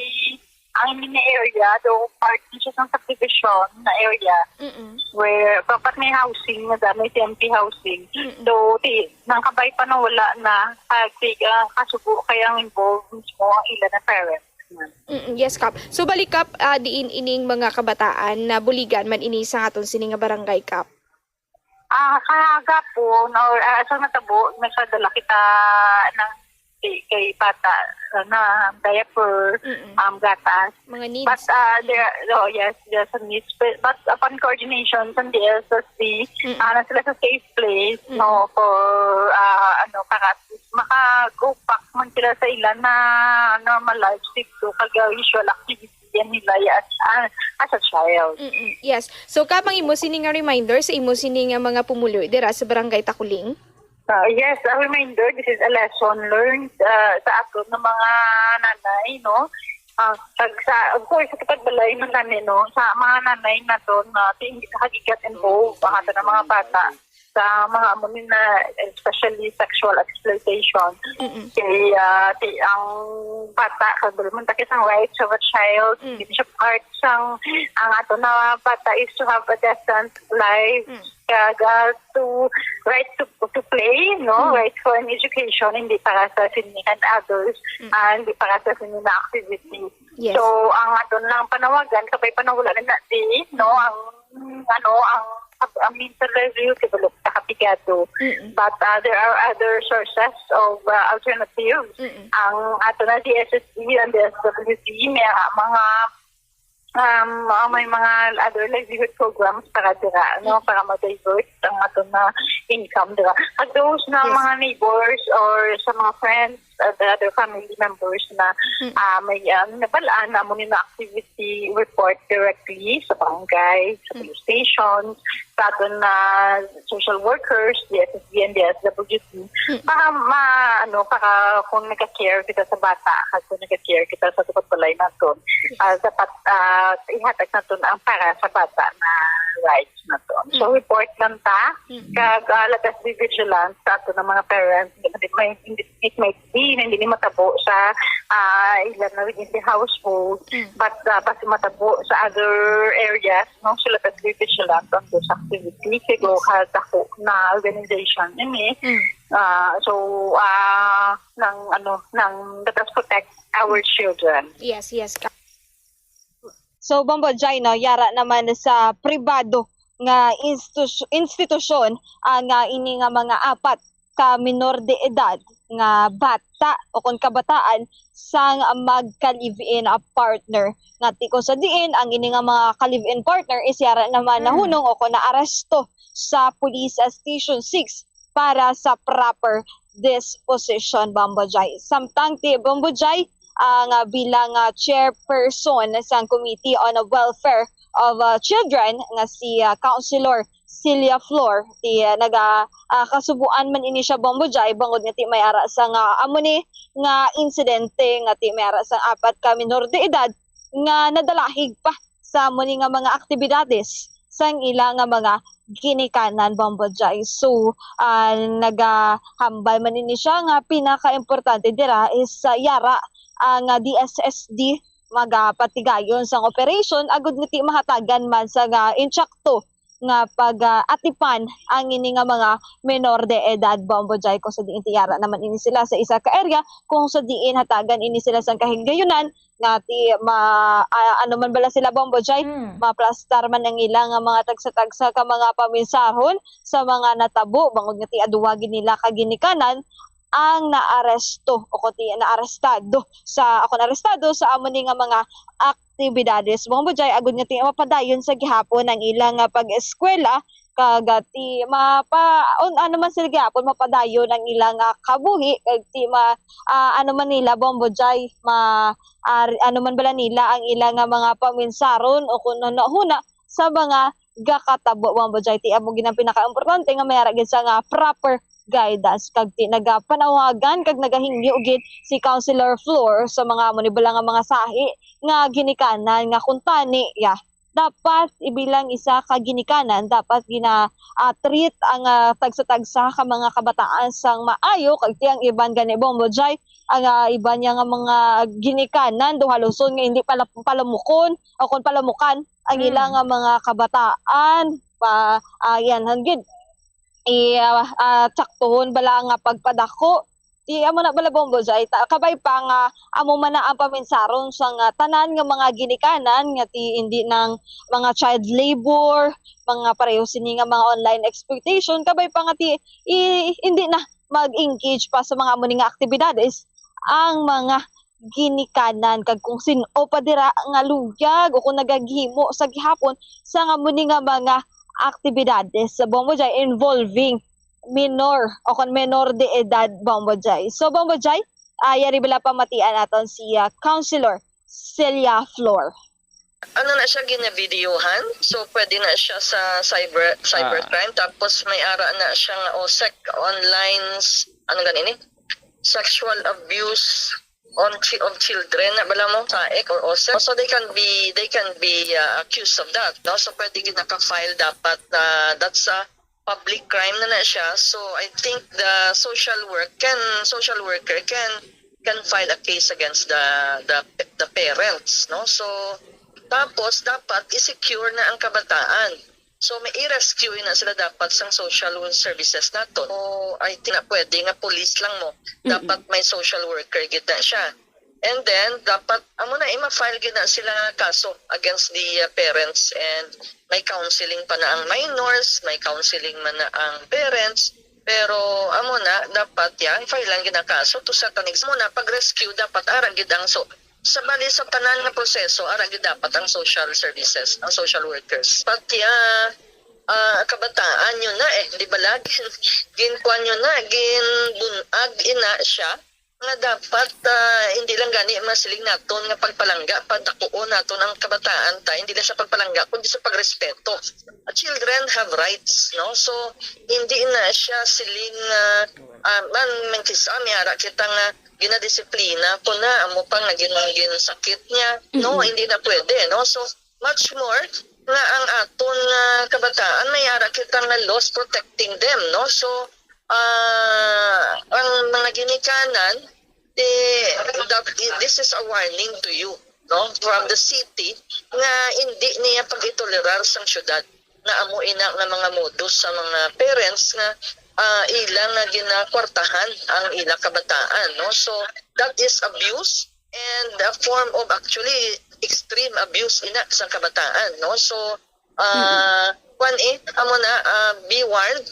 ang mini area, do part na siya sa subdivision na area Mm-mm. where dapat may housing na dami, T M P housing. Mm-mm. So, di, nang kabay pa na wala na, kag, ah, kasubo kay ang involved mismo ang ila na parents. Mm, yes, Kap. So, bali, Kap, ah, diin ining mga kabataan na buligan man ini sa aton sini nga barangay, Kap? Ah, kahapon, or, ah, sa natabo, nagpadala kita ng kay, kay bata, ah, na diaper, Mm-mm. um, gatas. Mga needs. But, ah, Mm. there, oh, yes, there's a needs. But, but upon coordination sa D S S D, Mm-mm. ah, na sila sa safe place, Mm-mm. no, for, ah, ano, para at least maka-go back man sila sa ilang na normal life dito, kag usual activity yan nila as, ah, as a child. Mm-mm. Yes. So, Kap, ang imo sini nga reminder sa imo sini nga mga pumuluyo dira sa Barangay Taculing? Ah, yes, a reminder, this is a lesson learned, ah, sa aton nga mga nanay, no? Ah, kag sa, of course, sa tupad balay man gani, no? Sa mga nanay naton, ah, ti-, hindi nakagigat involved ang aton nga mga bata sa mga amo ni na, especially sexual exploitation. Mm-mm. Kay, ah, ti-, ang bata, kag wala man takis ang rights of a child, Mm. hindi siya part sang, ang aton nga bata is to have a decent life, Mm. kag, ah, to, right to, to play, no? Mm. Right for an education, hindi para sa sini and others, Mm. ah, hindi para sa sini na activity. Yes. So, ang aton lang panawagan, kabay pa na wala na na di, no? Ang, ano, ang, ang mental review, develop sa kapigado. Mm-mm. But, uh, there are other sources of, uh, alternatives. Mm-mm. Ang ato na D S S D and D S W D, may mga, um, uh, may mga other livelihood programs para dira, no? Para ma-divert ang ato na income dira. At those na Yes. mga neighbors or sa mga friends, uh, the other family members na, Mm. ah, may, um, nabalaan na mo ni na activity report directly sa barangay, sa Mm. police stations, sa aton na social workers, D S S D and D S W D, Mm. para ma-, ano, para kung nagka-care kita sa bata, kag kung nagka-care kita sa tupad balay naton, Yes. ah, dapat, ah, ihatag naton ang para sa bata na rights naton. So, Mm. report lang ta, Mm. kag, ah, let us be vigilant sa aton nga mga parents. It might, it might be na hindi ni matabo sa, ah, ilan na within the household, Mm. but, ah, basi matabo sa other areas, no? So, let us be vigilant on those activities. Kay go Yes. ka dako na organization ini. Mm. Ah, so, ah, nang, ano, nang let us protect our children. Yes, yes. Ka- So, Bombo Jai, no, yara naman sa pribado nga institus-, institusyon ang, ah, ini nga mga apat ka minor de edad nga bata o kon kabataan sang magka-live-in, ah, partner. Nga ti-, kung sa diin ang ini nga mga ka-live-in partner is yara naman Mm. nahunong o kon naaresto sa Police, ah, Station six para sa proper disposition, Bombo Jai. Samtang ti Bombo Jai, ang, ah, bilang, ah, chairperson sang Committee on the Welfare of, ah, Children nga si, ah, Councilor Celia Flor, ti, ah, naga, ah, kasubuan man ini siya, Bombo Jai, bangod nga ti may ara sa nga amo ni nga insidente nga ti may ara sa apat ka minor de edad nga nadalahig pa sa amo ni nga mga aktibidades sang ila nga mga ginikanan, Bombo Jai. So, ah, nagahambal man ini siya nga pinakaimportante dira is, ah, yara ang, ah, D S S D magapatigayon sang operation agud nga ti mahatagan man sa nga insakto nga pag, ah, atipan ang ini nga mga menor de edad, Bombo Jai, kung sa diin ti yara naman ini sila sa isa ka area kung sa diin hatagan ini sila sang kahigayunan nga ti ma-, ah, ano man bala sila, Bombo Jai, Mm. maplastar man ang ila nga mga tagsa-tagsa ka mga paminsarhon sa mga natabo, bangod nga ti aduwa gid nila ka ginikanan ang naaresto o kon ti naarestado sa, o kon arestado sa amo ni nga mga aktibidades, Bombo Jai, agud nga ti mapadayon sa gihapon ang ila nga pag-eskwela, kag, ah, ti mapa-, on, ano man sila gihapon, mapadayon ang ila nga kabuhi, kag ti ma-, ah, ano man nila, Bombo Jai, ma-, ar-, ano man bala nila ang ila nga mga paminsaron o kung hunahuna sa mga gakatabo, Bombo Jai. Ti amo gid ang pinakaimportante nga may ara gid sa nga proper guidance, kag ti nagapanawagan kag nagahingyo gid si Councilor Flor sa mga amo ni bala nga mga sahi nga ginikanan nga kuntani, ya, dapat ibilang isa ka ginikanan, dapat gina, ah, treat ang, ah, tagsa-tagsa ka mga kabataan sang maayo, kag ti ang iban gani, Bombo Jai, ang, ah, iban niya nga mga ginikanan daw haluson nga hindi pala, palamukon o kon palamukan ang Mm. ila nga mga kabataan pa, ah, yan, han gid i, ah, ah, tsaktuhon bala nga pagpadako. Ti amo na bala, Bombo Jai, ta-, kabay pa nga amo man na ang paminsaron sa nga tanan nga mga ginikanan nga ti hindi nang mga child labor, mga pareho sini nga mga online exploitation, kabay pa nga ti i-, hindi na mag-engage pa sa mga amo ni nga aktibidades ang mga ginikanan, kag kung sin-o pa dira nga luyag o kung nagahimo sa gihapon sa nga amo ni nga mga aktibidades sa, Bombo Jai, involving minor o kon menor de edad, Bombo Jai. So, Bombo Jai, ah, yari bala pamatian naton si, ah, Councilor Celia Flor. Ano na siya, ginabideohan. So, pwede na siya sa cyber, cybercrime. Tapos may ara na siya nga OSEC, online, s-, ano gani ni? Sexual abuse on chi-, of children na bala mo, SAEC or OSEC. So, they can be, they can be, uh, accused of that, no? So, pwede gyud naka-file dapat na that's a public crime na na siya. So, I think the social work can, social worker can, can file a case against the, the, the parents, no? So, tapos dapat i-secure na ang kabataan. So, may i-rescue na sila dapat sang social services nato. So, I think na pwede nga police lang mo. Dapat may social worker gid na siya. And then, dapat, amo na, eh, ma-file gid na sila nga kaso against the, uh, parents, and may counseling pa na ang minors, may counseling man na ang parents, pero amo na, dapat yan, file lang gid ang kaso to set an example na pag-rescue, dapat ara gid ang so, sa bali sa tanan nga proseso, ara gid dapat ang social services, ang social workers. Pati, ah, ah, kabataan yun na eh, di ba, lag? Ginkuan yun na, ginbunag ina siya, nga dapat, ah, hindi lang gani masiling naton nga pagpalangga, pagdakuon naton ang kabataan ta, hindi lang sa pagpalangga, kundi sa pagrespeto. Ah, children have rights, no? So, hindi na siya siling, ah, ah, man, man kisa, may ara kita nga ginadisiplina ko na, amo pa nga gin-, ginsakit niya. No, hindi na pwede, no? So, much more nga ang aton nga kabataan, may ara kita nga laws protecting them, no? So, ah, ang mga ginikanan, eh, that, this is a warning to you, no? From the city, nga hindi niya pag-itolerar sang syudad na amo ina nga mga modus sa mga parents nga, ah, ila nga ginakwartahan ang ila kabataan, no? So, that is abuse and a form of actually extreme abuse ina sa kabataan, no? So, ah, kwan eh, amo na, ah, be warned.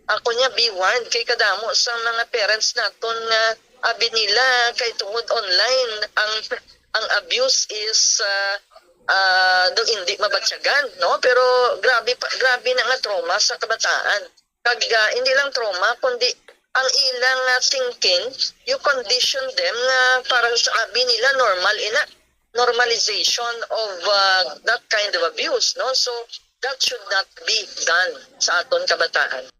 Ako niya, be warned kay kadamo sa mga parents naton nga abi nila kay tungod online ang, ang abuse is, ah, ah, do hindi mabatyagan, no? Pero grabe pa, grabe na nga trauma sa kabataan. Kag, ah, hindi lang trauma, kundi ang ilang, ah, thinking, you condition them nga para sa abi nila normal ina, normalization of, ah, that kind of abuse, no? So, that should not be done sa aton kabataan.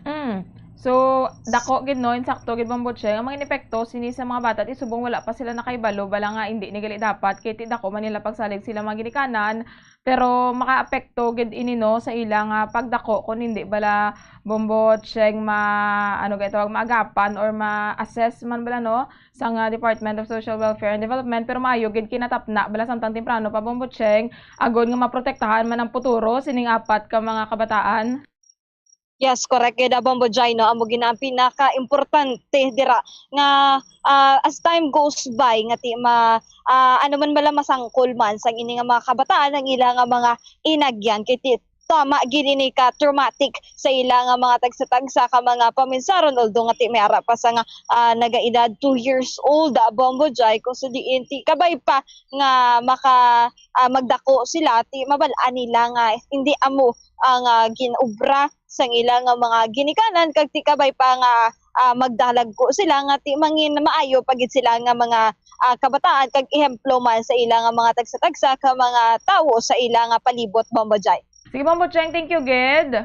Mm. So, dako gid, no, insakto gid, Bombo Cheng, ang mga inepekto sini sa mga bata ti subong wala pa sila nakahibalo, bala nga hindi ni gali dapat kay ti dako man nila pagsalig sila mga ginikanan, pero makaapekto gid ini, no, sa ila nga pagdako kon hindi bala, Bombo Cheng, ma, ano gani tawag, maagapan or ma-assess man bala, no, sang, ah, Department of Social Welfare and Development, pero maayo gid kinatapna bala samtang temprano pa, Bombo Cheng, agod nga maprotektahan man ang puturo sining apat ka mga kabataan. Yes, correct gid, Bombo Jai, no? Amo gid na ang pinaka-importante dira nga, ah, as time goes by nga ti ma, ah, ano man bala masangkol man sang ini nga mga kabataan ang ila nga mga inagyan kay ti tama gid ini ka traumatic sa ila nga mga tagsa-tagsa ka mga paminsaron, although nga ti may ara pa sa nga, ah, nagaedad two years old, ah, Bombo Jai, kung sa diin ti kabay pa nga maka, ah, magdako sila ti mabal-an nila nga hindi amo ang, ah, gin-obra sang ila nga mga ginikanan kag ti kabay pa nga, ah, magdalagko sila nga ti mangin maayo pa gid sila nga mga, ah, kabataan kag ehemplo man sa ila nga mga tagsa-tagsa ka mga tawo sa ila nga palibot, Bombo Jai. Sige, Bombo Cheng, thank you gid.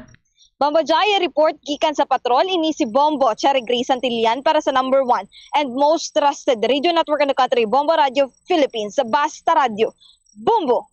Bombo Jai, report gikan sa patrol, ini si Bombo Cherry Grace Santillan para sa number one and most trusted radio network in the country, Bombo Radio Philippines, Basta Radio. Bombo!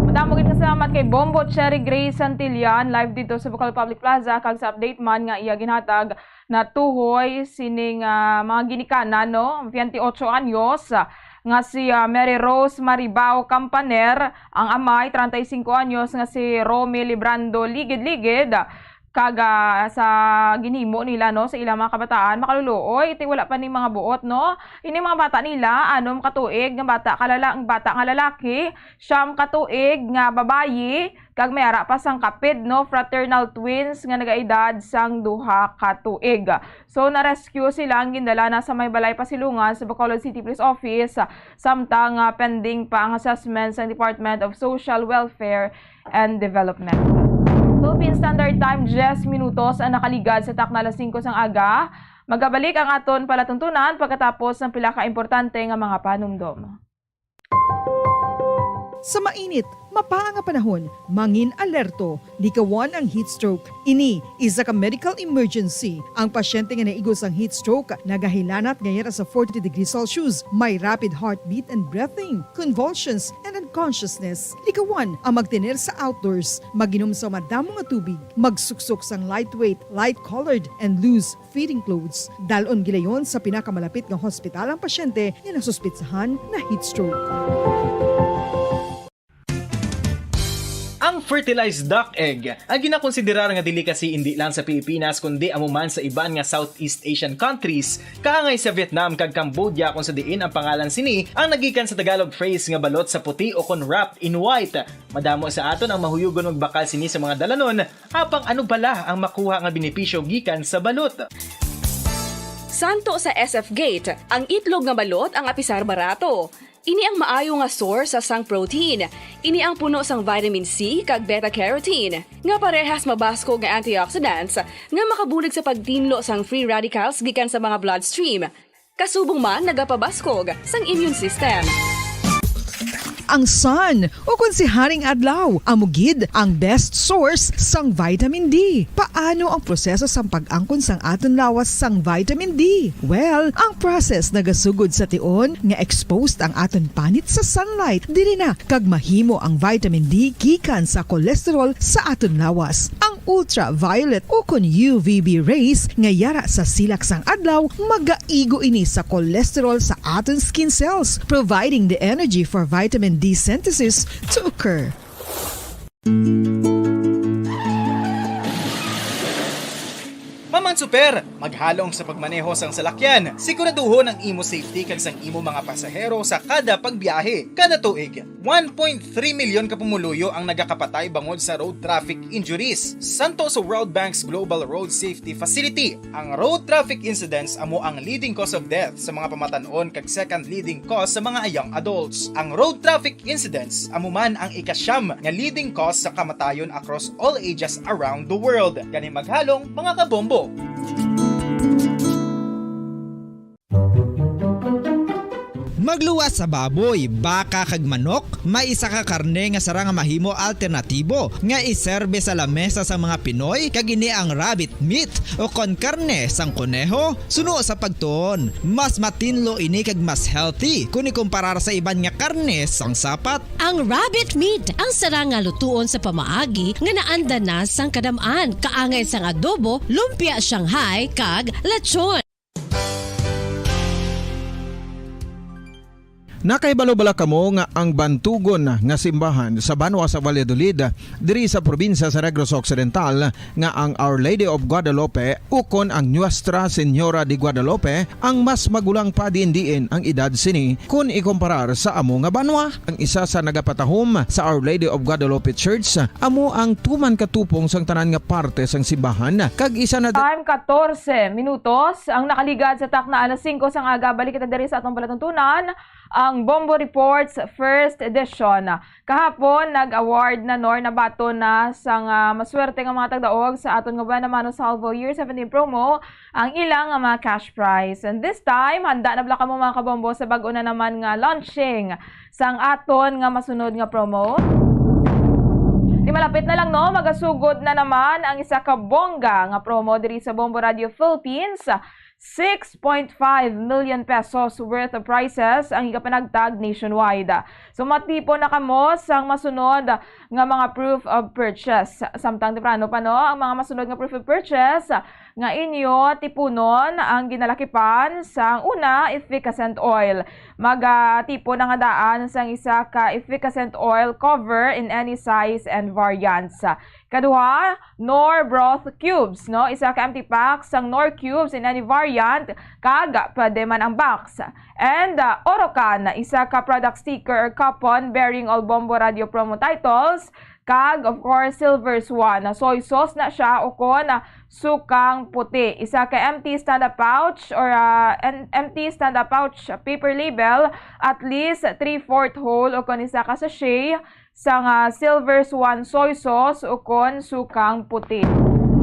Madamo gid nga salamat kay Bombo Cherry Grace Santillan, live dito sa Bocal Public Plaza, kag sa update man nga iya ginhatag na tuhoy sining, ah, mga ginikanan, no? Twenty-ocho anyos, ah, nga si, ah, Mary Rose Maribao Campaner, ang amay, treinta y cinco anyos, nga si Romy Librando Ligid-Ligid, kag, ah, sa ginhimo nila, no, sa ilang mga kabataan, makaluluoy, ti wala pa ni mga buot, no? Ini mga bata nila, anom ka tuig nga bata ka lala-, bata nga lalaki, siyam ka tuig nga babayi, kag may ara pa sang kapid, no, fraternal twins nga nagaedad sang duha ka tuig. So, na-rescue sila, ang gindala na sa may balay pasilungan sa Bacolod City Police Office, samtang, ah, pending pa ang assessment sa Department of Social Welfare and Development. Philippine Standard Time, diyes minutos ang nakaligad sa takna alas singko sang aga. Magabalik ang aton palatuntunan pagkatapos ng pila ka importante nga mga panumdom. Sa mainit, mapaa nga panahon, mangin alerto, likawan ang heat stroke. Ini isa ka medical emergency. Ang pasyente nga naigo sang heat stroke nagahilanat nga yara sa forty degrees Celsius, may rapid heartbeat and breathing, convulsions, and unconsciousness. Likawan ang magtener sa outdoors, mag-inom sa madamo nga tubig, magsuksok sang lightweight, light-colored, and loose fitting clothes. Dal-on gilayon sa pinakamalapit nga hospital ang pasyente nga nasuspetsahan na heat stroke. Ang fertilized duck egg ang ginakonsiderar nga delicacy indi lang sa Pilipinas kundi amo man sa iban nga Southeast Asian countries, kaangay sa Vietnam kag Cambodia, kung sa diin ang pangalan sini ang nagikan sa Tagalog phrase nga balot sa puti o kon wrapped in white. Madamo sa aton ang mahuyugon magbakal sini sa mga dalanon, apang ano bala ang makuha nga benepisyo gikan sa balot? Santo sa S F Gate, ang itlog nga balot ang apisar barato. Ini ang maayo nga source sa sang protein. Ini ang puno sang vitamin C kag beta-carotene, nga parehas mabaskog nga antioxidants nga makabulig sa pagtinlo sang free radicals gikan sa mga bloodstream. Kasubong man nagapabaskog sang immune system. Ang sun, ukon si Haring Adlaw, amo gid ang best source sang vitamin D. Paano ang proseso sang pag-angkon sang aton lawas sang vitamin D? Well, ang process nagasugod sa tion nga exposed ang aton panit sa sunlight. Diri na kag mahimo ang vitamin D gikan sa cholesterol sa aton lawas. Ang ultraviolet ukon U V B rays nga yara sa silak sang adlaw magaigo ini sa cholesterol sa aton skin cells, providing the energy for vitamin D synthesis to occur. Maman Super, maghalong sa pagmaneho sang salakyan. Siguraduhon ang imo safety kag sang imo mga pasahero sa kada pagbiyahe. Kada tuig, one point three milyon ka pumuluyo ang nagakapatay bangod sa road traffic injuries. Santo sa World Bank's Global Road Safety Facility, ang road traffic incidents amo ang leading cause of death sa mga pamatan-on kag second leading cause sa mga young adults. Ang road traffic incidents amo man ang ikasyam nga leading cause sa kamatayon across all ages around the world. Gani maghalong, mga kabombo! Magluwas sa baboy, baka kag manok, may isa ka karne nga sarang nga mahimo alternatibo nga iserbe sa lamesa sang mga Pinoy, kag ini ang rabbit meat o kon karne sang koneho. Suno sa pagtuon, mas matinlo ini kag mas healthy kon ikumparar sa iban nga karne sang sapat. Ang rabbit meat ang sarang nga lutuon sa pamaagi nga naanda na sang kadam-an, kaangay sang adobo, lumpia Shanghai, kag lechon. Nakahibalo bala kamo nga ang bantugon nga simbahan sa banwa sa Valladolid, diri sa probinsya sa Negros Occidental, nga ang Our Lady of Guadalupe ukon ang Nuestra Señora de Guadalupe ang mas magulang pa diin-diin ang edad sini kon ikumparar sa amo nga banwa? Ang isa sa nagapatahom sa Our Lady of Guadalupe Church amo ang tuman katupong sang tanan nga parte sang simbahan, kag isa na Time, katorse minutos ang nakaligad sa takna alas singko sang aga. Balik kita diri sa atong palatuntunan, ang Bombo Reports First Edition. Kahapon, nag-award na nor nabaton na sang, ah, maswerte nga mga tagdaog sa aton nga Buena Mano Salvo Year seventeen promo ang ilang nga mga cash prize. And this time, handa na bala kamo, mga kabombo, sa bag-o na naman nga launching sang aton nga masunod nga promo? Di malapit na lang, no? Magasugod na naman ang isa ka bongga nga promo diri sa Bombo Radio Philippines. Six point five million pesos worth of prizes ang igapanagtag nationwide. So, matipon na kamo sang masunod nga mga proof of purchase. Samtang temprano pa, no, ang mga masunod nga proof of purchase nga inyo tipunon ang ginalakipan sang una, efficascent oil. Magatipon na nga daan sang isa ka efficascent oil cover in any size and variants. Kaduha, Knorr broth cubes, no? Isa ka empty pack sang Knorr cubes in any variant, kag pwede man ang box. And, uh, Orocan, isa ka product sticker or coupon bearing all Bombo Radio promo titles, kag, of course, Silver Swan. Soy sauce na siya, ukon, uh, sukang puti. Isa ka empty stand-up pouch or, uh, an empty stand-up pouch paper label, at least three-fourth whole, ukon isa ka sachet, sang, ah, Silver Swan soy sauce ukon sukang puti.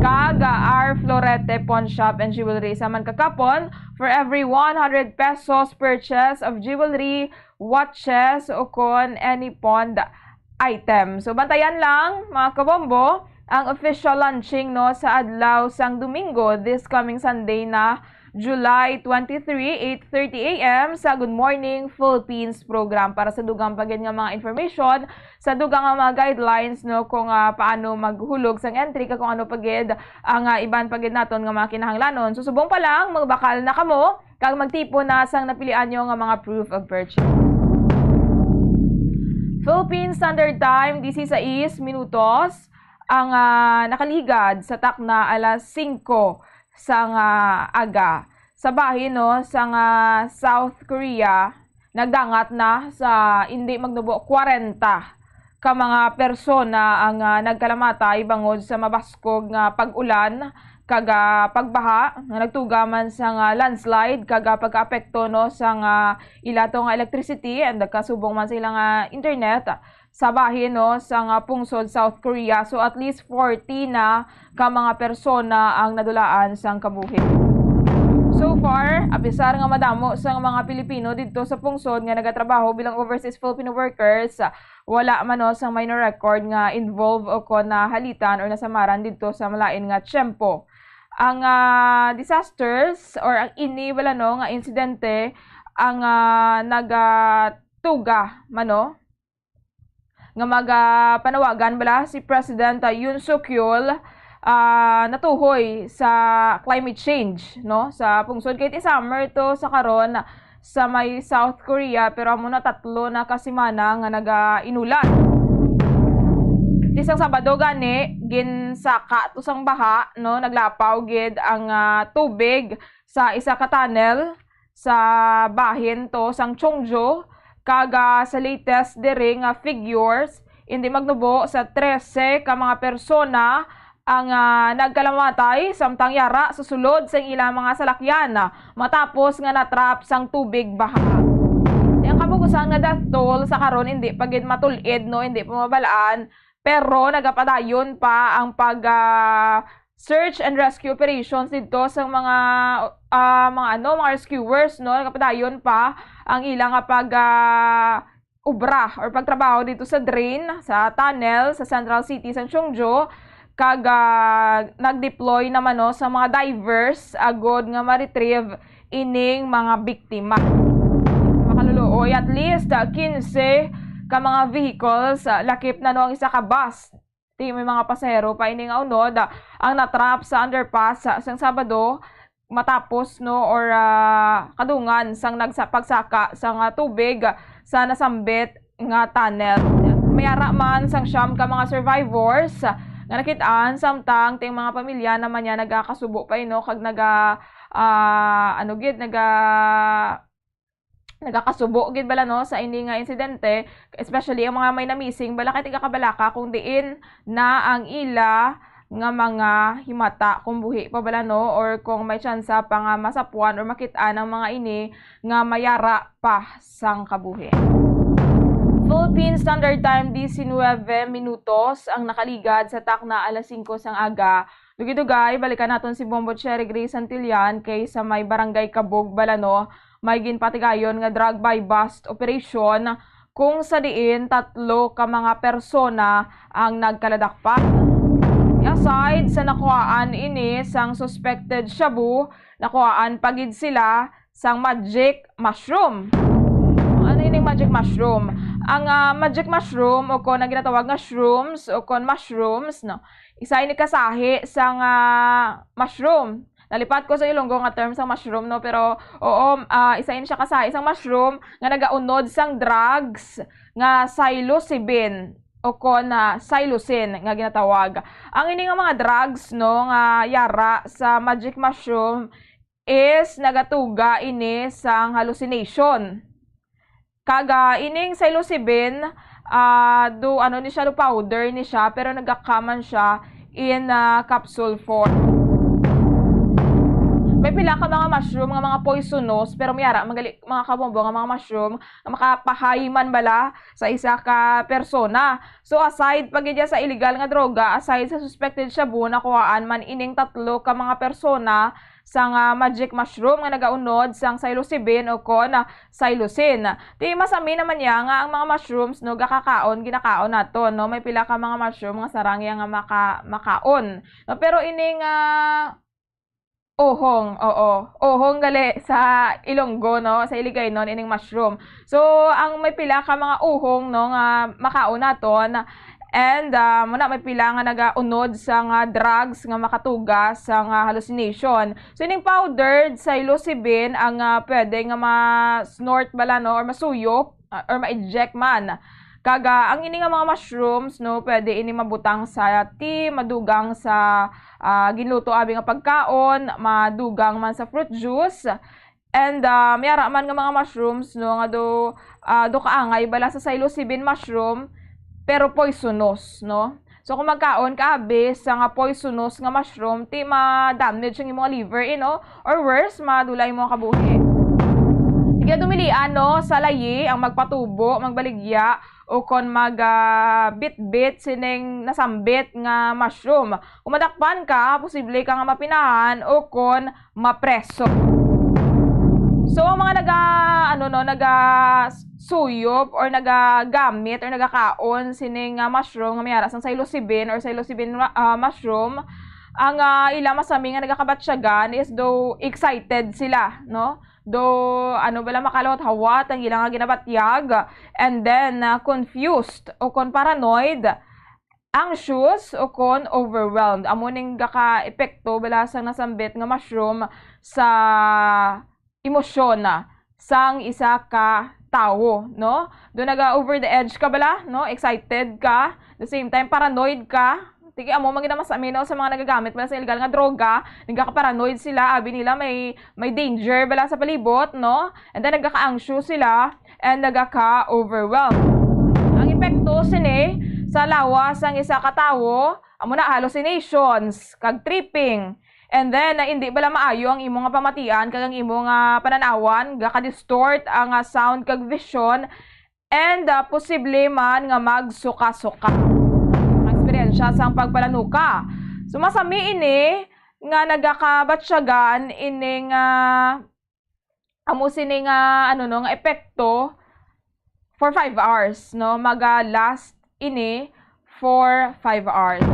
kag, ah, R Florete Pawn Shop and Jewelry. Sa man kakapon, for every one hundred pesos purchase of jewelry, watches, o kon any pawned item. So, bantayan lang, mga kabombo, ang official launching, no, sa adlaw sang Domingo, this coming Sunday na July twenty-three, eight thirty A M sa Good Morning Philippines program. Para sa dugang pa gid nga mga information, sa dugang nga mga guidelines, no, kung, ah, paano maghulog sang entry, kag kung ano pa gid ang, ah, iban pa gid naton nga mga kinahanglanon. So, subong pa lang, magbakal na kamo, kag magtipon na sang napilian nyo nga mga proof of purchase. Philippine Standard Time, disisais minutos ang, ah, nakaligad sa takna alas singko sang, ah, aga. Sa bahin, no, sang, ah, South Korea, nagdangat na sa indi magnubo kwarenta ka mga persona ang, ah, nagkalamatay bangod sa mabaskog nga pag-ulan kag, ah, pagbaha nga nagtuga man sang, ah, landslide kag, ah, pagkaapekto, no, sang, ah, ila to nga electricity and kasubong man sa ila nga internet sa bahin, no, sang, ah, pungsod South Korea. So, at least forty na ka mga persona ang nadulaan sang kabuhi. So far, apisar nga madamo sang mga Pilipino didto sa pungsod nga nagatrabaho bilang overseas Filipino workers, wala man, no, sang minor record nga involved o kon nahalitan or nasamaran didto sa malain nga tiyempo. Ang, ah, disasters or ang ini wala, no, nga insidente ang, ah, nagatuga man, no, nga magapanawagan bala si President, ah, Yoon Suk Yeol, ah, natuhoy sa climate change, no, sa pungsod, kay ti summer to sa karon sa may South Korea, pero amo na tatlo na ka semana nga nagainulan. Ti sang Sabado gani, ginsaka to sang baha, no, naglapaw gid ang, ah, tubig sa isa ka tunnel sa bahin to sang Cheongju, kag, ah, sa latest diri nga figures, indi magnubo sa trese ka mga persona ang, ah, nagkalamatay samtang yara sa sulod sang ilang mga salakyan, ah, matapos nga natrap sang tubig baha. Ang kabugusan nga death toll sa karon indi pa gid matul-id, no, indi pa mabalaan, pero nagapadayon pa ang pag, ah, search and rescue operations didto sa mga, ah, mga ano, mga rescuers, no? Nagapadayon pa ang ila nga pag, ah, obra or pagtrabaho dito sa drain, sa tunnel, sa central city sa Cheongju, kag, ah, nag-deploy naman, no, sa mga divers agod nga ma-retrieve ining mga biktima. Makaluluoy, at least, ah, quince ka mga vehicles, ah, lakip na, no, ang isa ka bus. Ti may mga pasahero pa ini nga unod, ah, ang natrap sa underpass, ah, sang Sabado, matapos, no, or, ah, kadungan sang nagsa-, pagsaka sang, ah, tubig, ah, sa nasambit nga tunnel. May ara man sang siyam ka mga survivors, ah, nga nakit-an, samtang ting mga pamilya naman niya nagakasubo pa, no, kag naga-, ah, ano gid, naga-, nagakasubo gid bala, no, sa ini nga insidente, especially ang mga may na-missing bala, kay tigakabalaka kung diin na ang ila nga mga himata, kung buhi pa bala, no, or kung may tsansa pa nga masapuan or makit-an ang mga ini nga mayara pa sang kabuhi. Philippine Standard Time, diecinuebe minutos ang nakaligad sa takna alas singko sang aga. Dugay-dugay, balikan naton si Bombo Cherry Grace Santillan kay sa may Barangay Kabog, Balano, may ginpatigayon nga drug buy-bust operation kung sa diin tatlo ka mga persona ang nagkaladakpan. Aside sa nakuhaan ini sang suspected shabu, nakuhaan pa gid sila sang magic mushroom. Ano ining magic mushroom? Ang, ah, magic mushroom o kon ang ginatawag nga shrooms o kon mushrooms, no? Isa ini kasahi sang, ah, mushroom. Nalipat ko sa Ilonggo nga term sang mushroom, no? Pero, oo, ah, isa ini siya kasahi sang mushroom nga nagaunod sang drugs nga psilocybin o kon, ah, psilocin nga ginatawag. Ang ini nga mga drugs, no, nga yara sa magic mushroom is nagatuga ini sang hallucination. Kag, ah, ining psilocybin, ah, do, ano ni siya, do powder ni siya, pero nagakaman siya in, ah, capsule form. May Pila ka mga mushroom nga mga poisonous, pero may ara man gali, mga kabombo, nga mga mushroom nga makapahay man bala sa isa ka persona. So, aside pa gid sa illegal nga droga, aside sa suspected shabu, nakuhaan man ining tatlo ka mga persona sang, ah, magic mushroom nga nagaunod sang psilocybin o kon, ah, psilocin. Ti masami naman niya nga ang mga mushrooms, no, gakakaon, ginakaon naton, no? May pila ka mga mushroom nga sarang ya nga maka-, makaon, no? Pero ining, ah, uhong, oo. Uhong gali sa Ilonggo, no? Sa Hiligaynon, ining mushroom. So, ang may pila ka mga uhong, no, nga makaon naton, and, ah, muna may pila nga nagaunod sa nga drugs nga makatuga sa nga hallucination. So, ining powdered psilocybin ang, ah, pwede nga ma-snort bala, no, or masuyop, ah, or ma-inject man. Kag, ah, ang ini nga mga mushrooms, no, pwede ini mabutang sa tea, madugang sa, ah, ginluto abi nga pagkaon, madugang man sa fruit juice. And, ah, may ara man nga mga mushrooms, no, nga do, ah, do kaangay bala sa psilocybin mushroom, pero poisonous, no? So, kung magkaon ka abi sa nga poisonous nga mushroom, ti ma-damage ang imong liver, eh, no? Or worse, madula imong kabuhi. Sige, dumilian, no, sa layi ang magpatubo, magbaligya, o kon mag, ah, bitbit sining nasambit nga mushroom. Kung madakpan ka, posible ka nga mapinahan o kon mapreso. So, ang mga naga, ano, no, naga suyop or nagagamit or nagakaon sining, ah, mushroom nga may ara sang psilocybin or psilocybin ra-, ah, mushroom, ang, ah, ila masami nga nagakabatyagan is daw excited sila, no? Daw, ano bala, makalawat-hawat ang ila nga ginabatyag, and then, ah, confused o kon paranoid, anxious o kon overwhelmed. Amo ning gaka-epekto bala sang nasambit nga mushroom sa emosyon na sang isa ka tawo, no? Do naga over the edge ka bala, no? Excited ka, the same time paranoid ka. Tigi, amo man gid ang mas aminaw sa mga nagagamit bala sa illegal nga droga, nagaka-paranoid sila, abi nila may, may danger bala sa palibot, no? And then nagaka-anxious sila and nagaka-overwhelm. Ang epekto sini sa lawas sang isa ka tawo, amo na hallucinations kag tripping. And then, ah, hindi bala maayo ang imo nga pamatian kag ang imo nga panan-awan, gaka-distort ang, ah, sound kag vision, and, ah, posible man nga magsuka-suka. Ang eksperyensya sang pagpalanuka. So, masami ini nga nagakabatyagan ining, ah, amo sini nga, ano, no, nga epekto for five hours, no? Maga-last ini for five hours.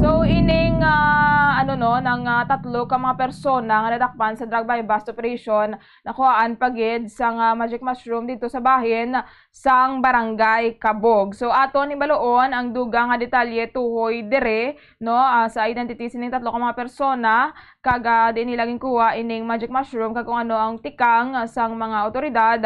So, ining, ah, ano, no, nang, ah, tatlo ka mga persona nga nadakpan sa drug buy-bust operation, nakuhaan pa gid sang, ah, magic mushroom dito sa bahin sang Barangay Kabog. So, aton hibaluon ang dugang nga detalye tuhoy dire, no, ah, sa identity sining tatlo ka mga persona, kag, ah, diin nila ginkuha ining magic mushroom, kag kung ano ang tikang, ah, sang mga awtoridad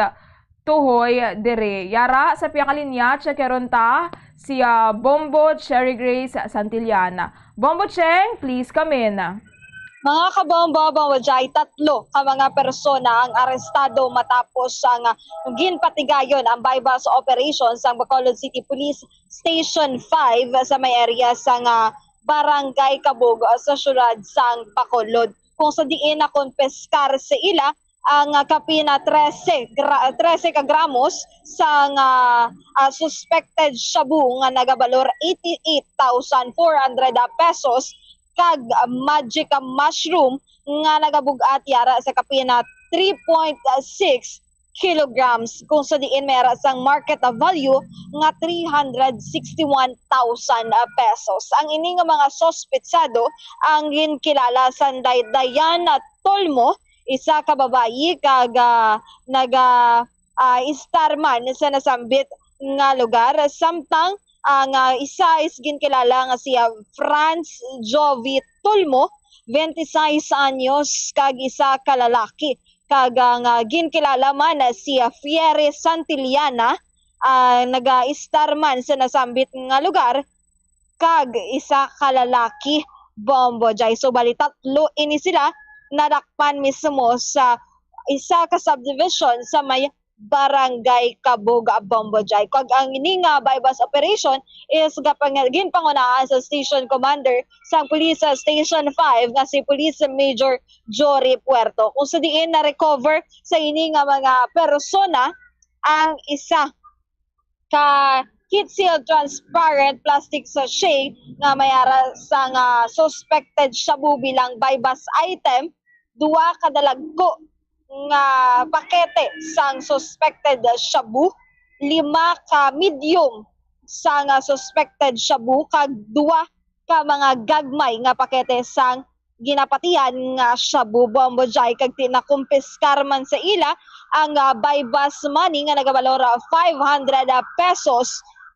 tuhoy diri. Yara, sa pihak nga linya, tiyakyaron ta si, ah, Bombo Cherry Grace Santillana. Bombo Cheng, please come in. Mga kabombo, Bombo Jai, tatlo ka mga persona ang arestado matapos ang, ah, ginpatigayon ang buy-bust operation sang Bacolod City Police Station five sa may area sang, ah, Barangay Kabog, ah, sa siyudad sang Bacolod, kung sa diin nakonpiskar sa ila ang, ah, kapin na trese gra-, trese ka gramos sang, ah, ah, suspected shabu nga nagabalor eighty-eight thousand four hundred pesos kag, ah, magic, ah, mushroom nga nagabug-at yara sa kapin na three point six kilograms, kung sa diin may ara sang market value nga three hundred sixty-one thousand pesos. Ang ini nga mga suspetsado ang ginkilala sanday Diana Tolmo, isa ka babayi kag, ah, naga, ah, istar man sa nasambit nga lugar, samtang ang, ah, isa is ginkilala nga si, ah, Franz Jovi Tolmo, twenty-six anyos, kag isa ka lalaki, kag ang, ah, ginkilala man si, ah, Fieri Santillana, ah, naga-istar man sa nasambit nga lugar, kag isa ka lalaki, Bombo Jai. So, bali, tatlo ini sila nadakpan mismo sa isa ka subdivision sa may Barangay Kabug, Bombo Jay. Kag ang ini nga buy-bust operation is gapang-, ginpangunahan sa station commander sang Police Station five nga si Police Major Jory Puerto, kung sa diin na-recover sa ini nga mga persona ang isa ka heat-sealed transparent plastic sachet nga may ara sang suspected shabu bilang buy-bust item, duha ka dalagko nga pakete sang suspected shabu, lima ka medium sang suspected shabu, kag duha ka mga gagmay nga pakete sang ginapatihan nga shabu, Bombo Jay, kag ti-, nakumpiskar man sa ila ang, ah, buy-bust money nga nagabalor, ah, five hundred pesos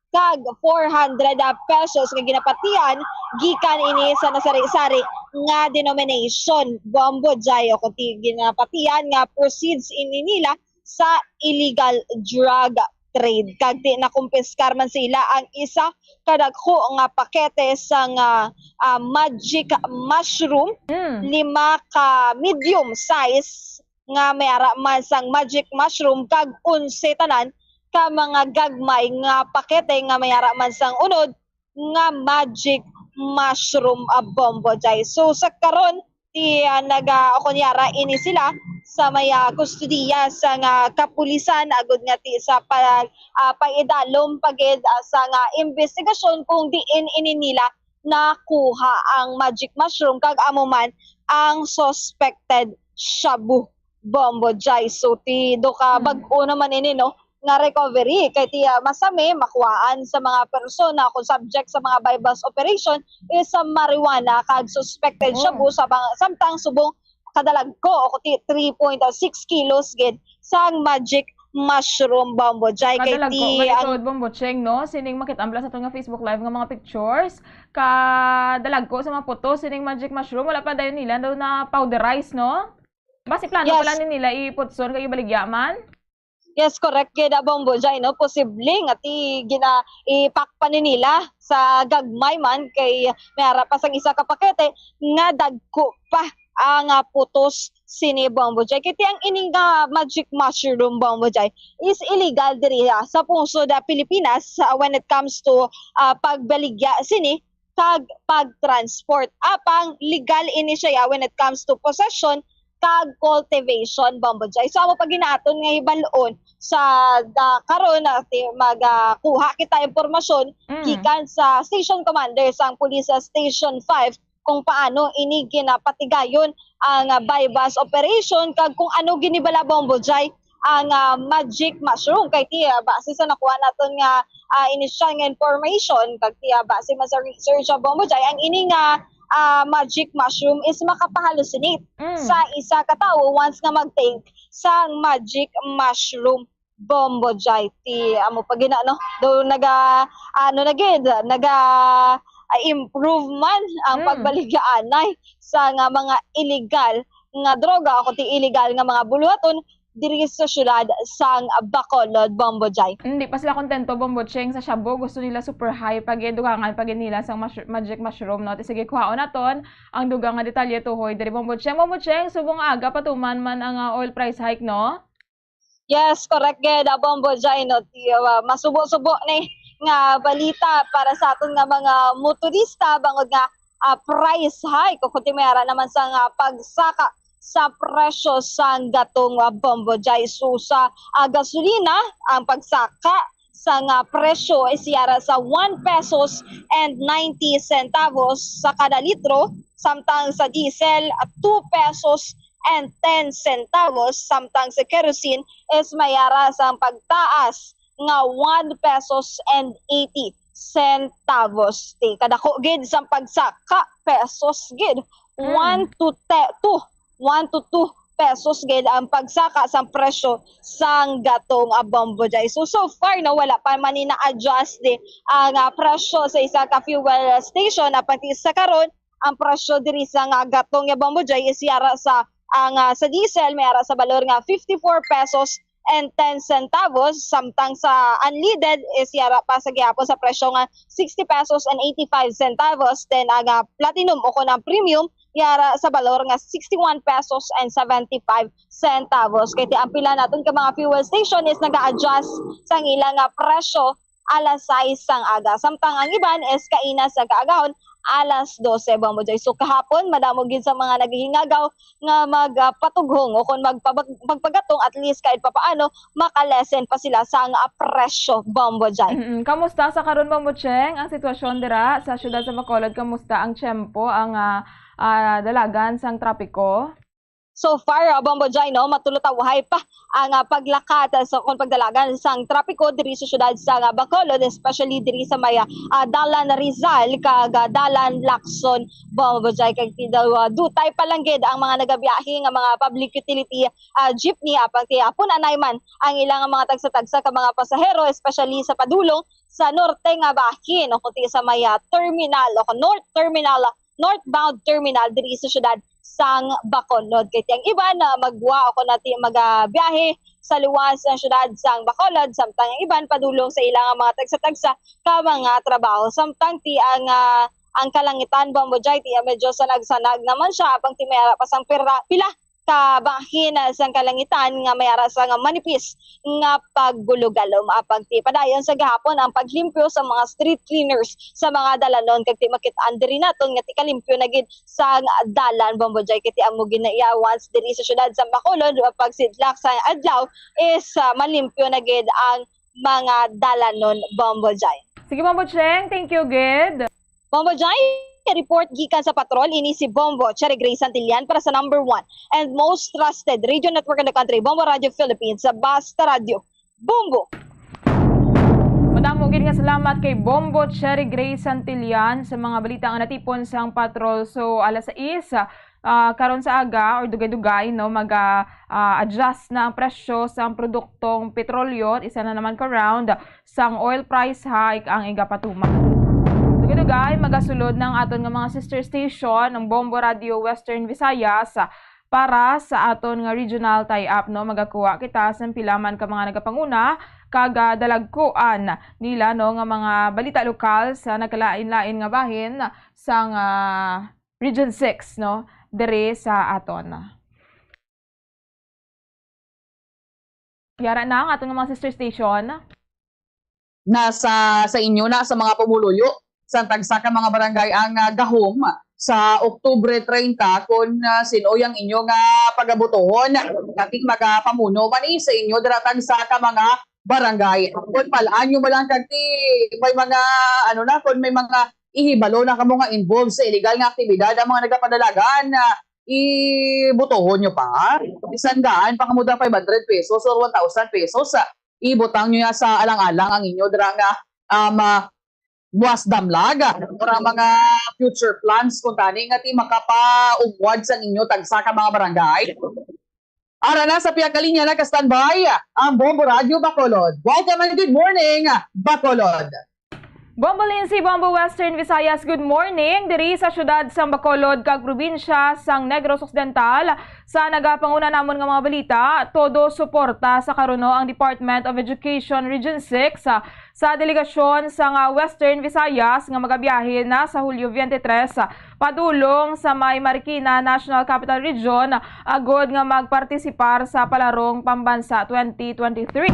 kag four hundred pesos nga ginapatihan gikan ini sa nasari-sari nga denomination, Bombo Jay, o kung ti-, ginapatihan nga proceeds ini nila sa illegal drug trade. Kag ti-, nakumpiskar man sa ila ang isa ka dagko nga pakete sang, ah, ah, magic mushroom, Mm. lima ka medium size nga may ara man sang magic mushroom, kag onse tanan ka mga gagmay nga pakete nga may ara man sang unod nga magic mushroom, ah, Bombo Jay. So, sa karon, ti, ah, naga-, o kunyara, ini sila sa may, ah, kustodiya sang kapulisan, agod nga ti sa pa-, ah, paidalom pa gid, ah, sang imbestigasyon kung diin ini nila nakuha ang magic mushroom kag amo man ang suspected shabu, Bombo Jay. So, ti do ka Hmm. bag-o naman ini, no, nga recovery kay ti, ah, masami makuhaan sa mga persona kung subject sa mga buy-bust operation is sa marijuana kag suspected Oo. shabu sa bang-, samtang subong kadalagko o ti three point six kilos gid sang magic mushroom, Bombo Jay, kay Kadalagko, ti ang Bombo Cheng, no? Sining makit-ambla sa aton nga Facebook Live nga mga pictures. Kadalagko sa mga putos, sining magic mushroom, wala pa dayon nila daw na powderize, no? Basi plano Yes. pala ni nila iputson kag ibaligya man? Yes, correct gid, ah, Bombo Jay, no? Posible nga ti gina-, ipak pa ni nila sa gagmay man kay may ara pa sang isa ka pakete nga dagko pa ang, ah, putos sini, Bombo Jay. Kay ti ang ini nga magic mushroom, Bombo Jay, is illegal diri, ah, sa pungsod, ah, Pilipinas, ah, when it comes to, ah, pagbaligya sini kag pag-transport. Apang legal ini siya, ya, when it comes to possession kag cultivation, Bombo Jay. So, amo pa gid naton nga hibal-on sa, da, karon na ti-, mag, ah, kuha kita impormasyon Mm. gikan sa station commander sang Police Station five kung paano ini ginapatigayon ang, ah, buy-bust operation kag kung ano gid ni bala, Bombo Jay, ang, ah, magic mushroom. Kay ti, ah, base sa nakuha naton nga, ah, inisyal nga information, kag ti, ah, base man sa research sa Bombo Jay, ang ini nga, ah, magic mushroom is makapahalusinate Mm. sa isa ka tawo once nga mag-take sa magic mushroom, Bombo Jay. Ti amo pa gina, no? Do naga, ano na gid, naga, ah, improve man ang Mm. pagbaligyaanay sa nga mga illegal nga droga o ti illegal nga mga buluhaton diri sa syudad sang Bacolod, Bombo Jay. Hindi pa sila kontento, Bombo Cheng, sa shabu. Gusto nila super high pa gid, dugangan pa gid nila sang mush-, magic mushroom, no? Ti sige, kuhaon naton ang dugang nga detalye tuhoy diri, Bombo Cheng. Bombo Cheng, subong aga patuman man ang, ah, oil price hike, no? Yes, correct gid, ah, Bombo Jay, no? Ti, ah, masubo-subo ni nga balita para sa aton nga mga motorista, bangod nga, ah, price hike o kundi may ara naman sa nga pagsaka sa presyo sang gatong, ah, Bombo Jay. So, sa, ah, gasolina, ang pagsaka sa nga presyo is yara sa one pesos and ninety centavos sa kada litro, samtang sa diesel, ah, two pesos and ten centavos, samtang sa kerosene is may ara sang pagtaas nga one pesos and eighty centavos. Ti kadako gid sang pagsaka, pesos gid. Mm. One to te-, two, one to two pesos gid ang pagsaka sang presyo sang gatong, ah, Bombo Jay. So, so far, no, wala pa man ni na-adjust di ang, ah, presyo sa isa ka fuel station. Apang ti sa karon, ang presyo diri sa nga gatong nga Bombo Jay is yara sa, ang, ah, sa diesel may ara sa balor nga fifty-four pesos and ten centavos, samtang sa unleaded is yara pa sa gihapon sa presyo nga sixty pesos and eighty-five centavos. Then ang, ah, platinum o kon ang premium yara sa balor nga sixty-one pesos and seventy-five centavos. Kay ti ang pila naton ka mga fuel station is nag-a-adjust sang ila nga presyo alas sais sang aga. Samtang ang iban is kaina sa kaagahon alas dose, Bombo Joy. So kahapon, madamo gid sa mga naghihingagaw nga magpatughong o kung magpabag-, magpagatong, at least kahit papaano, makalesen pa sila sang, ah, presyo, Bombo Joy. Mm-mm. Kamusta sa karon, Bombo Cheng, ang sitwasyon dira sa siyudad sa Bacolod? Kamusta ang tiyempo, ang, ah, ah, dalagan sang trapiko? So far, ah, Bombo Joy, no, matulotawhay pa ang, ah, paglakat, ah, sa, kung pagdalagan sang trapiko diri sa siyudad sang, ah, Bacolod, especially diri sa may, ah, Dalan Rizal kag, ah, Dalan Lacson, Bombo Joy. Kag ti daw, ah, dutay pa lang gid ang mga nagabiyahe nga mga public utility, ah, jeepney, apang ti apon anay man ang ilang mga tagsa-tagsa ka mga pasahero, especially sa padulong sa norte nga bahin, o kundi sa may, ah, terminal o North Terminal, northbound terminal diri sa siyudad sang Bacolod. Kay ti ang iban, ah, maggwa o kon ti magabiyahe sa luwas sang siyudad sang Bacolod, samtang ang iban padulong sa ilang mga tagsa-tagsa ka mga trabaho. Samtang ti ang, ah, ang kalangitan, Bombo Joy, ti medyo sanag-sanag naman siya, apang ti may ara pa sang pira-, pila ka bahin, ah, sang kalangitan nga may ara sang manipis nga paggulugalom. Apang ti padayon sa gihapon ang paglimpyo sa mga street cleaners sa mga dalanon, kag ti makit-an diri naton nga ti kalimpyo na gid sang dalan, Bombo Joy, kay ti amo gid na iya once diri sa siyudad sa Bacolod, pagsidlak sa adlaw is, ah, malimpyo na gid ang mga dalanon, Bombo Joy. Sige, Bombo Cheng, thank you gid. Bombo Joy, report gikan sa patrol, ini si Bombo Cherry Gray Santillan para sa number one and most trusted radio network in the country, Bombo Radio Philippines, sa Basta Radio. Bombo! Madamo gid nga salamat kay Bombo Cherry Gray Santillan sa mga balita nga natipon sang patrol. So, alas sais, ah, karon sa aga or dugay-dugay, no, mag, ah, ah, adjust na ang presyo sang produktong petrolyo. Isa na naman ka round sang oil price hike ang igapatuman. Dugay-dugay, magasulod na ang aton nga mga sister station, ang Bombo Radio Western Visayas, para sa aton nga regional tie-up, no? Magakuha kita sa pila man ka mga nagapanguna kag, ah, dalagkuan nila, no, nga mga balita lokal sa nagkalain-lain nga bahin sang, ah, Region six, no, diri sa aton. Yara na ang aton nga mga sister station. Nasa, sa inyo na, sa mga pumuluyo sa tagsa ka mga barangay ang, ah, gahom sa Oktubre treinta, kon, ah, sin-o ang inyo nga pagabutohon. Kating magapamuno man, eh, sa inyo dira tagsa ka mga barangay. Kon pal-an nyo man lang kag ti may mga, ano na, kon may mga ihibalo na kamo nga involved sa illegal nga aktibidad ang mga nagapadalagan, ah, ibutohon nyo pa. Bisan gaan pa kamo da five hundred pesos or one thousand pesos, ah, ibutang nyo na sa alang-alang ang inyo dira nga, um, ah, buwas damlag, ah, or ang mga future plans kung tani nga ti makapaugwad sa inyo tagsa ka mga barangay. Ara na sa pihak nga linya, naka-standby ang Bombo Radyo Bacolod. Welcome and good morning, Bacolod. Bombo Lindsay, Bombo Western Visayas, good morning. Diri sa siyudad sang Bacolod kag probinsya sang Negros Occidental, sa nagapanguna namon nga mga balita, todo suporta sa karon, no, ang Department of Education Region six, ah, sa delegasyon sang, ah, Western Visayas nga magabiyahe na sa Hulyo twenty-three, ah, padulong sa may Marikina National Capital Region, agod nga magpartisipar sa Palarong Pambansa twenty twenty-three.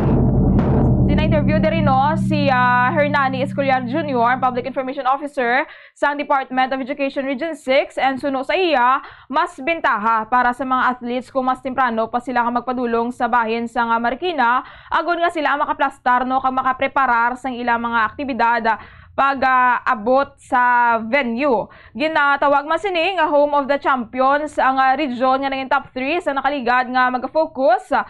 Sina-interview diri, no, si, ah, Hernani Escolar Junior, Public Information Officer sang Department of Education Region six, and suno sa iya, mas bintaha para sa mga athletes kung mas temprano pa sila nga magpadulong sa bahin sang, ah, Marikina, agod nga sila ang makaplastar, no, kag makapreparar sang ilang mga aktibidad, ah, pag, ah, abot sa venue. Ginatawag man sini nga Home of the Champions ang, ah, region nga nangin top three sa nakaligad nga magafocus, ah,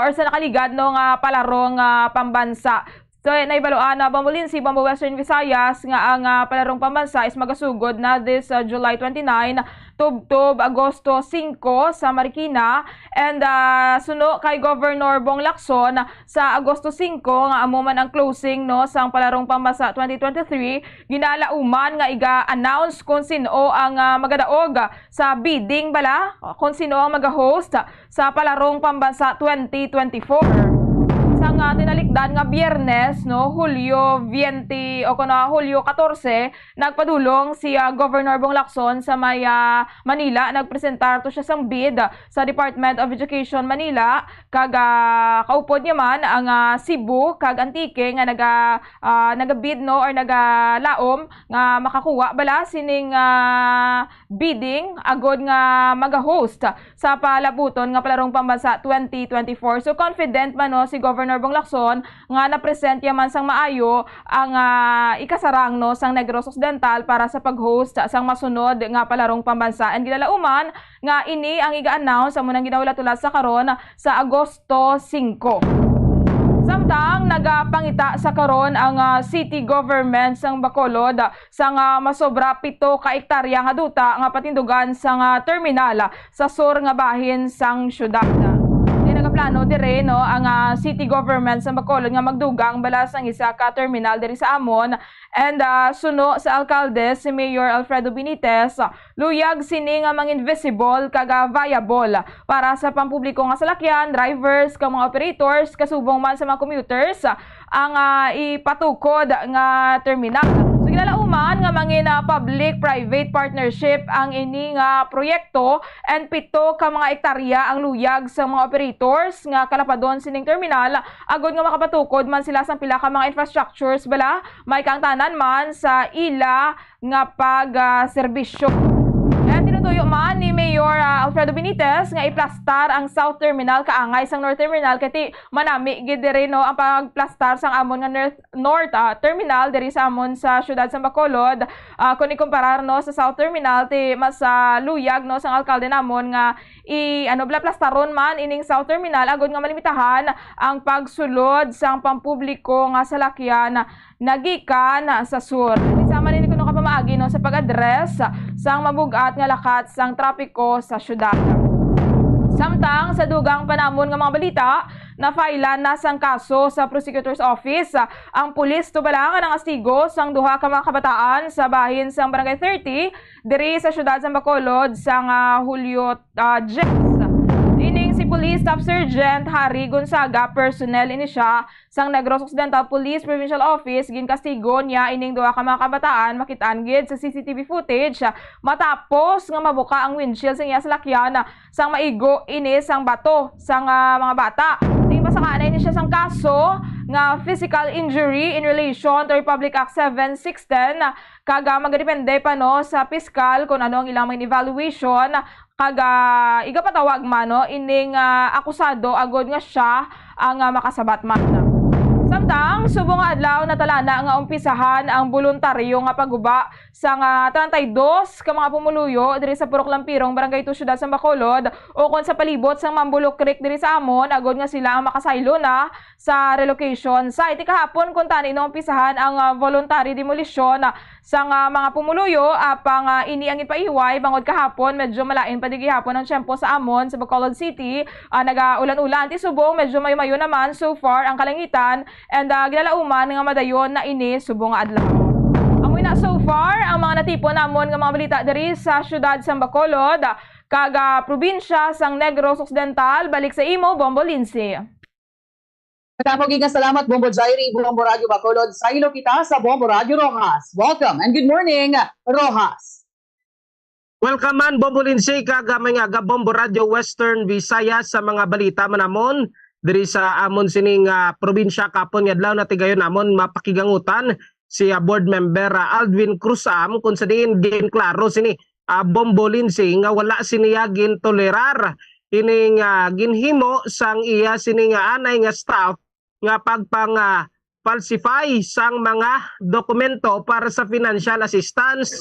or sa nakaligad, no, nga palarong, ah, pambansa. So, naibaluan na Bombo Lindsay, Bombo Western Visayas, nga ang, ah, palarong pambansa is magasugod na this, ah, July twenty-nine, tubtob Agosto singko sa Marikina. And, ah, suno kay Governor Bong Lacson, sa Agosto singko, nga amo man ang closing, no, sang Palarong Pambansa twenty twenty-three, ginalauman nga iga-announce kung sin-o ang, ah, magadaog sa bidding bala, kung sin-o ang maga-host sa Palarong Pambansa twenty twenty-four. Sang, ah, tinalikdan nga Biyernes, no, Hulyo twenty o kuno Hulyo catorce, nagpadulong si, ah, Governor Bong Lacson sa may, ah, Manila. Nagpresentar to siya sang bid sa Department of Education Manila, kag, ah, kaupod niya man ang, ah, Cebu kag Antique nga naga-, ah, nagabid, no, or nagalaom nga makakuha bala sining, ah, bidding agod nga maga-host sa palabuton nga Palarong Pambansa twenty twenty-four. So, confident man, no, si Governor Bong Lacson nga na-present ya man sang maayo ang, ah, ikasarang, no, sang Negros Occidental para sa pag-host sang masunod nga Palarong Pambansa. And ginalauman nga ini ang iga-announce amo nang ginahulat-hulat sa karon sa Agosto singko. Samtang nagapangita sa karon ang, ah, city government sang Bacolod sang, ah, masobra pito ka ektarya nga duta nga patindugan sang, ah, terminal sa sur nga bahin sang syudad. Di nagaplano dire, no, ang, ah, city government sang Bacolod nga magdugang bala sang isa ka terminal diri sa amon, and, ah, suno sa alkalde si Mayor Alfredo Benitez, luyag sini nga mang-invisible kag, ah, viable para sa pampubliko nga salakyan, drivers, kag mga operators, kasubong man sa mga commuters, ang, ah, ipatukod nga terminal. So, ginalauman nga mangin, ah, public-private partnership ang ini nga proyekto, and pito ka mga ektarya ang luyag sa mga operators nga kalapadon sining terminal, agod nga makapatukod man sila sang pila ka mga infrastructures bala, may kaangtanan man sa ila nga pag, ah, serbisyo. Kaya tinutuyo man ni Mayor, ah, Alfredo Benitez nga iplastar ang South Terminal kaangay sang North Terminal, kay ti manami gid diri, no, ang pagplastar sang amon nga North, North, ah, Terminal diri sa amon sa siyudad sa Bacolod. Ah, kung ikumparar, no, sa South Terminal, ti mas, ah, luyag, no, sang alkalde namon nga i-, ano, bala, plastaron man ining South Terminal agod nga malimitahan ang pagsulod sang pampubliko nga salakyan nagikan sa sur. Isa man ini kuno ka pamaagi, no, sa pag-address sang mabug-at nga lakat sang trapiko sa syudad. Samtang sa dugang pa namon nga mga balita, na-filean na sang kaso sa prosecutor's office ang pulis tubala nga nangastigo sang duha ka mga kabataan sa bahin sang Barangay thirty diri sa syudad sang Bacolod sang, ah, Hulyo, ah, diyes. Ining si Police Staff Sergeant Harry Gonzaga, personnel ini siya sang Negros Occidental Police Provincial Office, ginkastigo niya ining duha ka mga kabataan, makit-an gid sa C C T V footage, matapos nga mabuka ang windshield sa iya salakyan sang maigo ini sang bato sang, ah, mga bata. Ginpasakaan na ini siya sang kaso nga physical injury in relation to Republic Act seven six ten, kag, ah, magadepende pa, no, sa piskal kung ano ang ilang mga evaluation, kag, ah, igapatawag man, no, ining, ah, akusado agod nga siya ang, ah, makasabat man. Samtang, subong nga adlaw, natalana nga umpisahan ang boluntaryo nga pagguba sang, ah, treinta y dos ka mga pumuluyo diri sa Purok Lampirong, Barangay two, Siyudad sang Bacolod, ukon sa palibot sang Mambulo Creek diri sa amon, agod nga sila ang makasaylo na sa relocation site. Kahapon, kuntani, naumpisahan ang, ah, voluntary demolition, ah, sang, ah, mga pumuluyo, apang, ah, ini ang ginpaiway bangod kahapon medyo malain pa di gihapon ang tiyempo sa amon sa Bacolod City. Ah, nagaulan-ulan ti subong, medyo mayo-mayo naman so far ang kalangitan, and, ah, ginalauman nga madayon na ini subong nga adlaw. Amo na so far ang mga natipon namon nga mga balita diri sa siyudad sang Bacolod kag, ah, probinsya sang Negros Occidental. Balik sa imo, Bombo Lindsay. Madamo gid nga salamat, Bombo Jairi, Bombo Radyo Bacolod. Saylo kita sa Bombo Radyo Roxas. Welcome and good morning, Roxas. Welcome man, Bombo Lindsay, kag, ah, may nga ga Bombo Radyo Western Visayas sa mga balita man namon diri sa amon sining, ah, probinsya. Kapon nga adlaw, natigayon namon mapakigangutan si, ah, board member, ah, Aldwin Cruzam, kung sa diin ginklaro sini, ah, Bombo Lindsay, nga wala siniya gintolerar ining, ah, ginhimo sang iya sini nga anay nga staff nga pagpang, ah, falsify sang mga dokumento para sa financial assistance.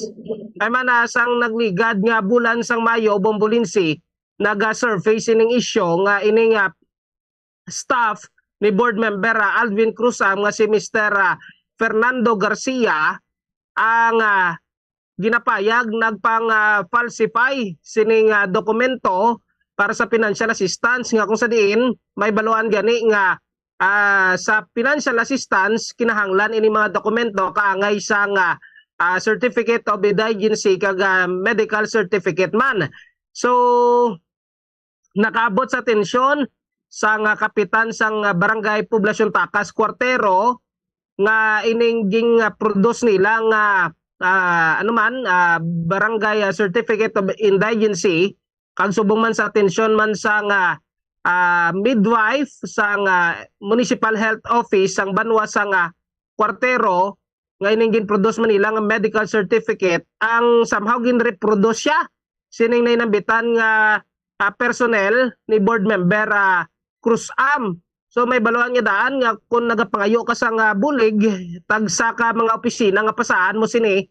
Ay man, ah, sang nagligad nga bulan sang Mayo, Bombo Lindsay, naga-surface ining isyu nga ining, ah, staff ni board member, ah, Aldwin Cruzam nga si Mister, ah, Fernando Garcia ang, ah, ginapayag nagpang, ah, falsify sining, ah, dokumento para sa financial assistance, nga kung sa diin may baluan gani nga, ah, sa financial assistance kinahanglan ini mga dokumento kaangay sang, ah, ah, certificate of indigency kag, ah, medical certificate man. So, nakaabot sa atensyon sang, ah, kapitan sang, ah, Barangay Poblacion Tacas Cuartero nga ining ging, ah, produce nila nga, ah, ano man, ah, barangay, ah, certificate of indigency, kag subong man sa atensyon man sang, ah, ah, midwife sang, ah, Municipal Health Office sang banwa sang, ah, Cuartero, nga ining ginproduce man nila nga medical certificate, ang somehow ginreproduce siya sining nainambitan nga, ah, personnel ni board member, ah, Cruz Am. So, may baluan nga daan nga kung nagapangayo ka sang, ah, bulig, tagsa ka mga opisina nga pasahan mo sini,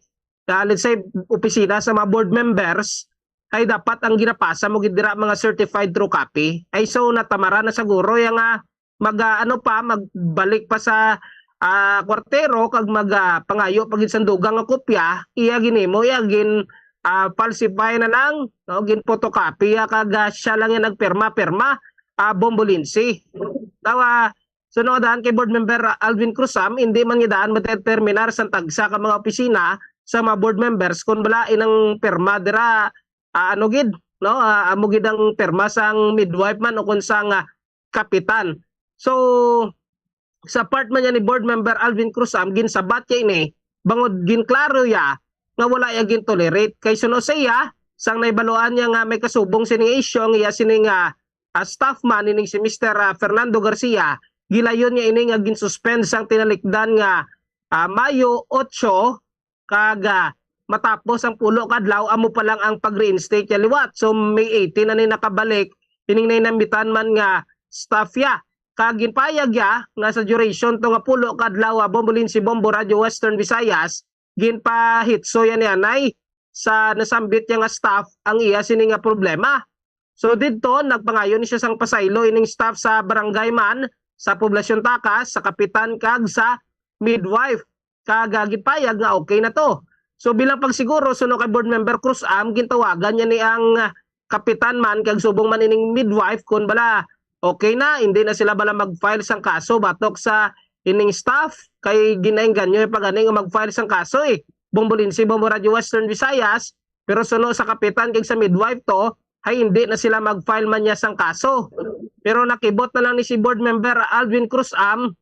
ah, let's say, opisina sa mga board members, ay dapat ang ginapasa mo gid dira mga certified true copy. Ay, so, natamara na siguro ya nga mag, ah, ano pa, magbalik pa sa, ah, Cuartero kag mag, ah, pangayo pa gid sang dugang nga kopya, iya ginimo, iya gin, ah, falsify na lang, no? Gin photocopy ya kag, ah, siya lang yung nagpirma-pirma, ah, Bombolinsi. Daw, ah, sunod daan kay board member, ah, Alvin Cruzam, hindi man nga daan madeterminar sang tagsa ka mga opisina sa mga board members kung bala inang pirma dira, ah, ano gid, no? Ah, amo gid ang pirma sang midwife man o kung sang, ah, kapitan. So, sa part man niya ni board member Alvin Cruzam, ginsabat niya ini, bangod ginklaro ya nga wala ya gintolerate. Kay suno sa iya, sang naibaluan niya nga may kasubong sining issue, ang iya sining, ah, ah, staff man ining si Mister, ah, Fernando Garcia, gilayon niya ini nga ginsuspend sang tinalikdan nga, ah, Mayo otso, kag, ah, matapos ang pulo ka adlaw, amo pa lang ang pag-reinstate niya liwat. So, May eighteen na ni nakabalik ining nainambitan man nga staff ya. Kag ginpayag ya nga sa duration to nga pulo ka adlaw, ah, Bombolinsi Bombo Radio Western Visayas, ginpahitso ya ni anay sa nasambit niya nga staff ang iya sini nga problema. So, didto, nagpangayo ni siya sang pasaylo ining staff sa barangay man, sa Poblacion Tacas, sa kapitan, kag sa midwife. Kag, ah, ginpayag nga okay na to. So, bilang pagsiguro, suno kay board member Cruz Am, gintawagan niya ni ang, ah, kapitan man, kag subong man ining midwife, kung bala, okay na, hindi na sila bala mag-file sang kaso batok sa ining staff, kay ginaengganyo yung pag-ani nga mag-file sang kaso eh. Bombolinsi, Bombo Radio Western Visayas, pero suno sa kapitan kag sa midwife to, hay hindi na sila mag-file man niya sang kaso. Pero nakibot na lang ni si board member Alvin Cruz Am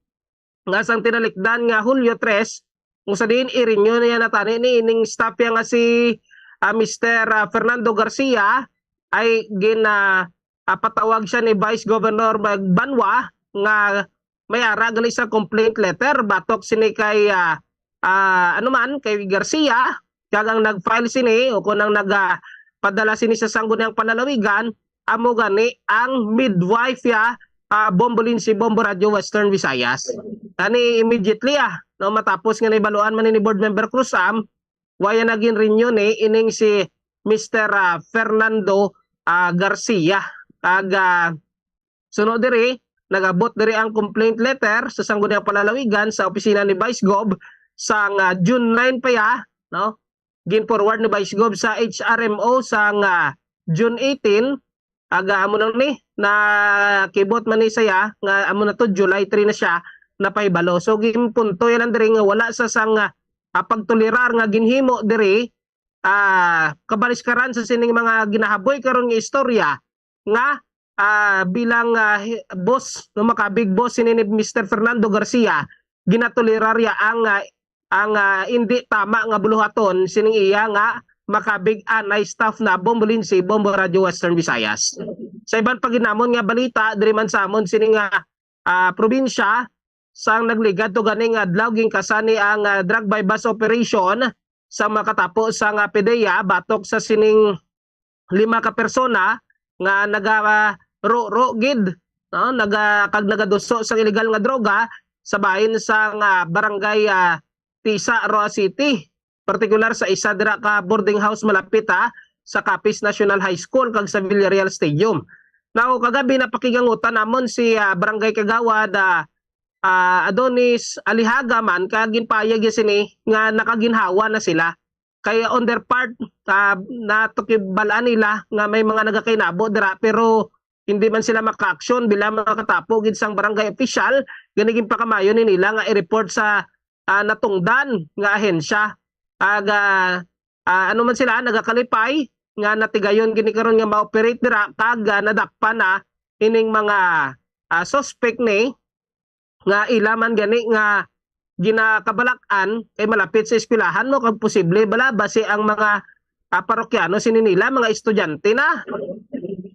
nga sang tinalikdan nga Hulyo tres, kung sa diin i-renew niya na tani ni ining staff ya nga si, ah, Mister, ah, Fernando Garcia ay gin, ah, ah, patawag siya ni Vice Governor Mag-, Banwa nga may ara gali sa complaint letter batok sini kay, ah, ah, ano man, kay Garcia, kag ang nag-file sini o kung ang nag, ah, padala sini sa Sangguniang Panlalawigan, amo gani ang midwife ya, ah, Bombolinsi Bombo Radio Western Visayas. Ani immediately, ah, no, matapos nga naibaluan man ni Board Member Cruz Am, waya naging renew ni ining si Mister, ah, Fernando, ah, Garcia. Kag, ah, suno diri, nag-abot diri ang complaint letter sa Sangguniang Panlalawigan sa opisina ni Vice Gov sang, ah, June nine pa ya, no? Gin-forward ni Vice Gov sa H R M O sang, ah, June eighteen. Aga amo nang ni nakibot man ni saya nga amo na to, July three na siya napahibalo. So, ginpunto yan lang diri nga wala sa sang, ah, pagtolerar nga ginhimo diri, ah, kabaliskaran sa sining mga ginahaboy karon nga istorya nga, ah, bilang, ah, hi-, boss, no, makabig boss sini ni Mister Fernando Garcia, ginatolerar ya ang, ah, ang, ah, indi tama nga buluhaton sining iya nga makabig anay staff na Bombolinsi, Bombo Radio Western Visayas. Sa iban pa gid namon nga balita, diri man sa amon sini nga, ah, probinsya, sang nagligad to ganing adlaw, ginkasani ang, ah, drug buy-bust operation sa makatapo sang, ah, PDEA batok sa sining lima ka persona nga naga-, ah, ro-ro gid, no? Naga-, kag nagaduso sang iligal nga droga sa bahin sang, ah, barangay, ah, Tisa, Roa City, partikular sa isa dira ka boarding house malapit, ah, sa Capiz National High School kag sa Villarreal Stadium. Now, kagabi napakigangutan namon si, ah, Barangay Kagawad, ah, ah, Adonis Alihaga man, kag ginpayag ya sini nga nakaginhawa na sila. Kay on their part, ah, natukibal-an nila nga may mga nagakainabo dira, pero hindi man sila makaaksyon bilang makatapo gid sang barangay official, gani ginpakamayo ni nila nga i-report sa, ah, natungdan nga ahensya. Aga, ah, ano man sila, nagakalipay nga natigayon gini karon nga ma-operate dira kag, ah, nadakpan na ining mga, ah, suspect ni nga ila man gani nga ginakabalak-an kay malapit sa eskwelahan, no, kag posible bala basi ang mga, ah, parokyano sini nila mga estudyante na.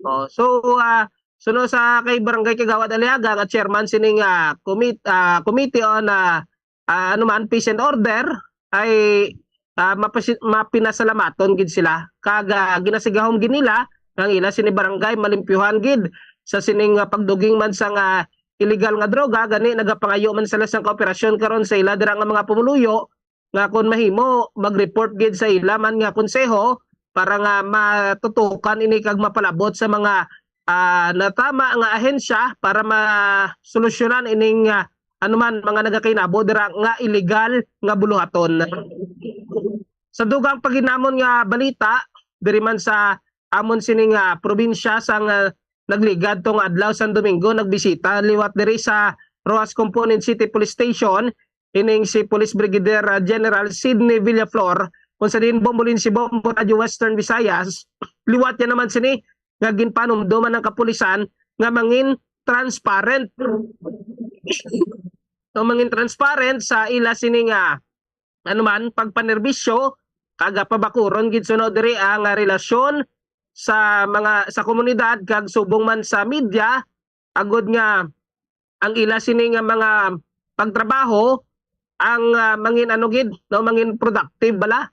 Oh, so, ah, suno sa kay Barangay Kagawad Aliaga nga chairman sining, ah, commit-, ah, committee on, ah, ah, ano man, peace and order, ay, ah, mapasi-, mapinasalamaton gid sila. Kag, ah, ginasigahom gid nila ang ila sini barangay malimpyuhan gid sa sining, ah, pagduging man sa nga illegal nga droga, gani nagapangayo man sila sang kooperasyon karon sa ila dira nga mga pumuluyo nga kon mahimo mag-report gid sa ila man nga konseho para nga matutukan ini kag mapalabot sa mga, ah, natama nga ahensya para masolusyonan ining, ah, anuman mga nagakainabo dira nga illegal nga buluhaton. Sa dugang pa gid namon nga balita, diri man sa amon sini nga probinsya, sang, ah, nagligad tong adlaw sang Domingo, nagbisita liwat diri sa Roxas Component City Police Station ining si Police Brigadier, ah, General Sidney Villaflor, kung sa diin Bombolin si Bombo Radio Western Visayas. Liwat niya naman sini nga ginpanumduman ng kapulisan nga mangin transparent. So, mangin transparent sa ila sini nga, ano man, pagpanerbisyo, kag pabakuron gid suno diri ang, ah, relasyon sa mga, sa komunidad kag subong man sa media, agud nga ang ila sini nga mga pagtrabaho ang, ah, mangin ano gid, no, mangin productive bala.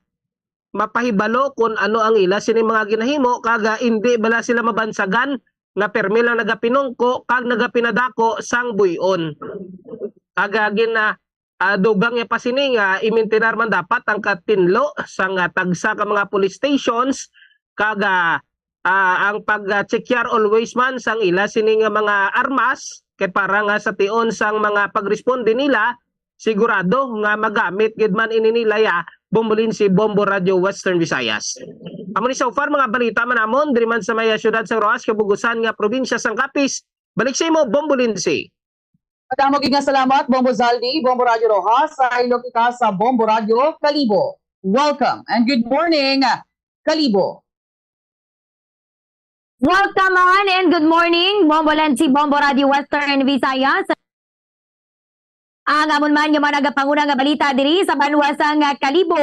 Mapahibalo kung ano ang ila sini mga ginahimo, kag, ah, indi bala sila mabansagan nga permi lang nagapinungko kag nagapinadako sang buy-on. Kag, ah, gin-, ah, ah, dugang niya pa sini nga imintinar man dapat ang katinlo sang, ah, tagsa ka mga police stations, kag, ah, ah, ang pag-checkar always man sang ila sini nga mga armas, kay para nga sa tion sang mga pagresponde nila, sigurado nga magamit gid man ini nila ya, Bombolin si Bombo Radio Western Visayas. Amo ni so far mga balita man namon diri man sa may, ah, siyudad sa Roxas, kabugusan nga probinsya sang Capiz. Balik sa imo, Bombolin si. Madamo gid nga salamat, Bombo Zaldi, Bombo Radio Roxas, sa ilog kita sa Bombo Radio Kalibo. Welcome and good morning, Kalibo. Welcome on and good morning, Bombo Lenzi, Bombo Radio Western Visayas. Ang amon man nga mga nagapanguna nga balita diri sa banwa sang Kalibo,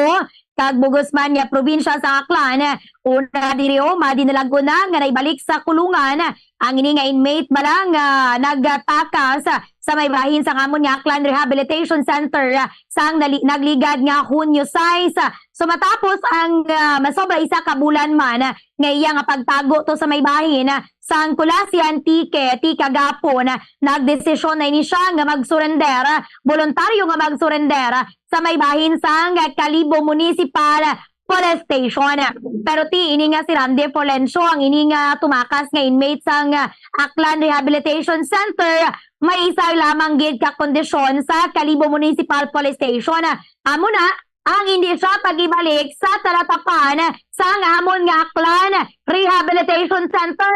kag bugos man nga probinsya sa Aklan. Una diri, o, madinalag una nga naibalik sa kulungan ang ini nga inmate bala nga nagtakas sa may bahin sang amon nga Aklan Rehabilitation Center sang nali-, nagligad nga Hunyo sais. So, matapos ang, ah, masobra isa ka bulan man nga iya nga pagtago to sa may bahin sang Culasi, Antique, ti kagapon, nagdesisyon na ini siya nga mag-surrender, boluntaryo nga mag-surrender sa may bahin sang Kalibo Municipal Police Station. Pero ti ini nga si Randy Polencio, ang ini nga tumakas nga inmate sang Aklan Rehabilitation Center, may isa lamang gid ka kondisyon sa Kalibo Municipal Police Station. Amo na, ang hindi siya pag-ibalik sa talatapan sang amon nga Aklan Rehabilitation Center.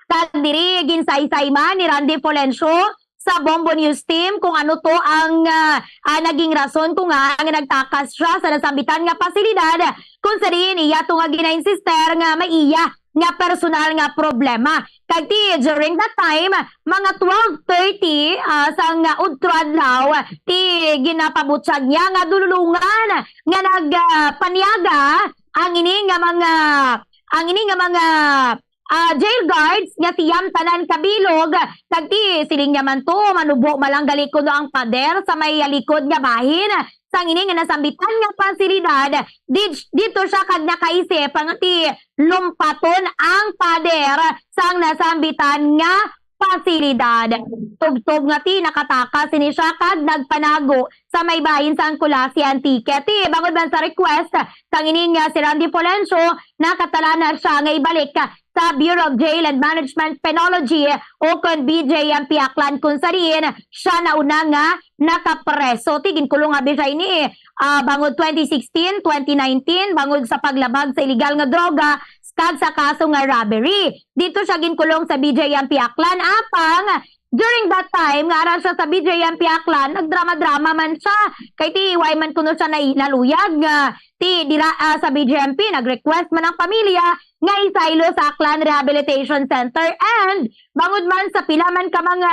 Kag diri, ginsaysay man ni Randy Polencio sa Bombo News Team kung ano to ang, ah, ah, naging rason kung nga nga nagtakas siya sa nasambitan nga pasilidad, kung sa diin iya to nga gina-insister nga may iya nga personal nga problema. Kag ti during that time, mga twelve thirty, ah, sang, ah, udto adlaw, ti ginapabutyag niya nga dululungan nga nag, ah, paniaga ang ini nga mga, ang ini nga mga, ah, jail guards nga siyam tanan kabilog. Kag ti siling niya man to, manubo malang gali kuno ang pader sa may likod nga bahin sang ini nga nasambitan nga pasilidad. Di-, dito siya kag nakaisip nga ti lumpaton ang pader sang nasambitan nga pasilidad. Tubtob nga ti nakatakas sini siya kag nagpanago sa may bahin sang Culasi, Antique. Ti bangod man sa request sang ini nga si Randy Polencio, nakatala na siya nga ibalik sa Bureau of Jail and Management Penology o kon B J M P Aklan, kung sa diin siya na una nga nakapreso. Ti ginkulong abi siya ini, ah, bangod twenty sixteen, twenty nineteen, bangod sa paglabag sa iligal nga droga kag sa kaso nga robbery. Dito siya ginkulong sa B J M P Aklan, apang During that time nga ara siya sa B J M P Aklan, nagdrama-drama man siya. Kay ti way man kuno siya nai-, naluyag nga ti dira, ah, sa B J M P, nag-request man ang pamilya nga isaylo sa Aklan Rehabilitation Center. And bangod man sa pila man ka mga,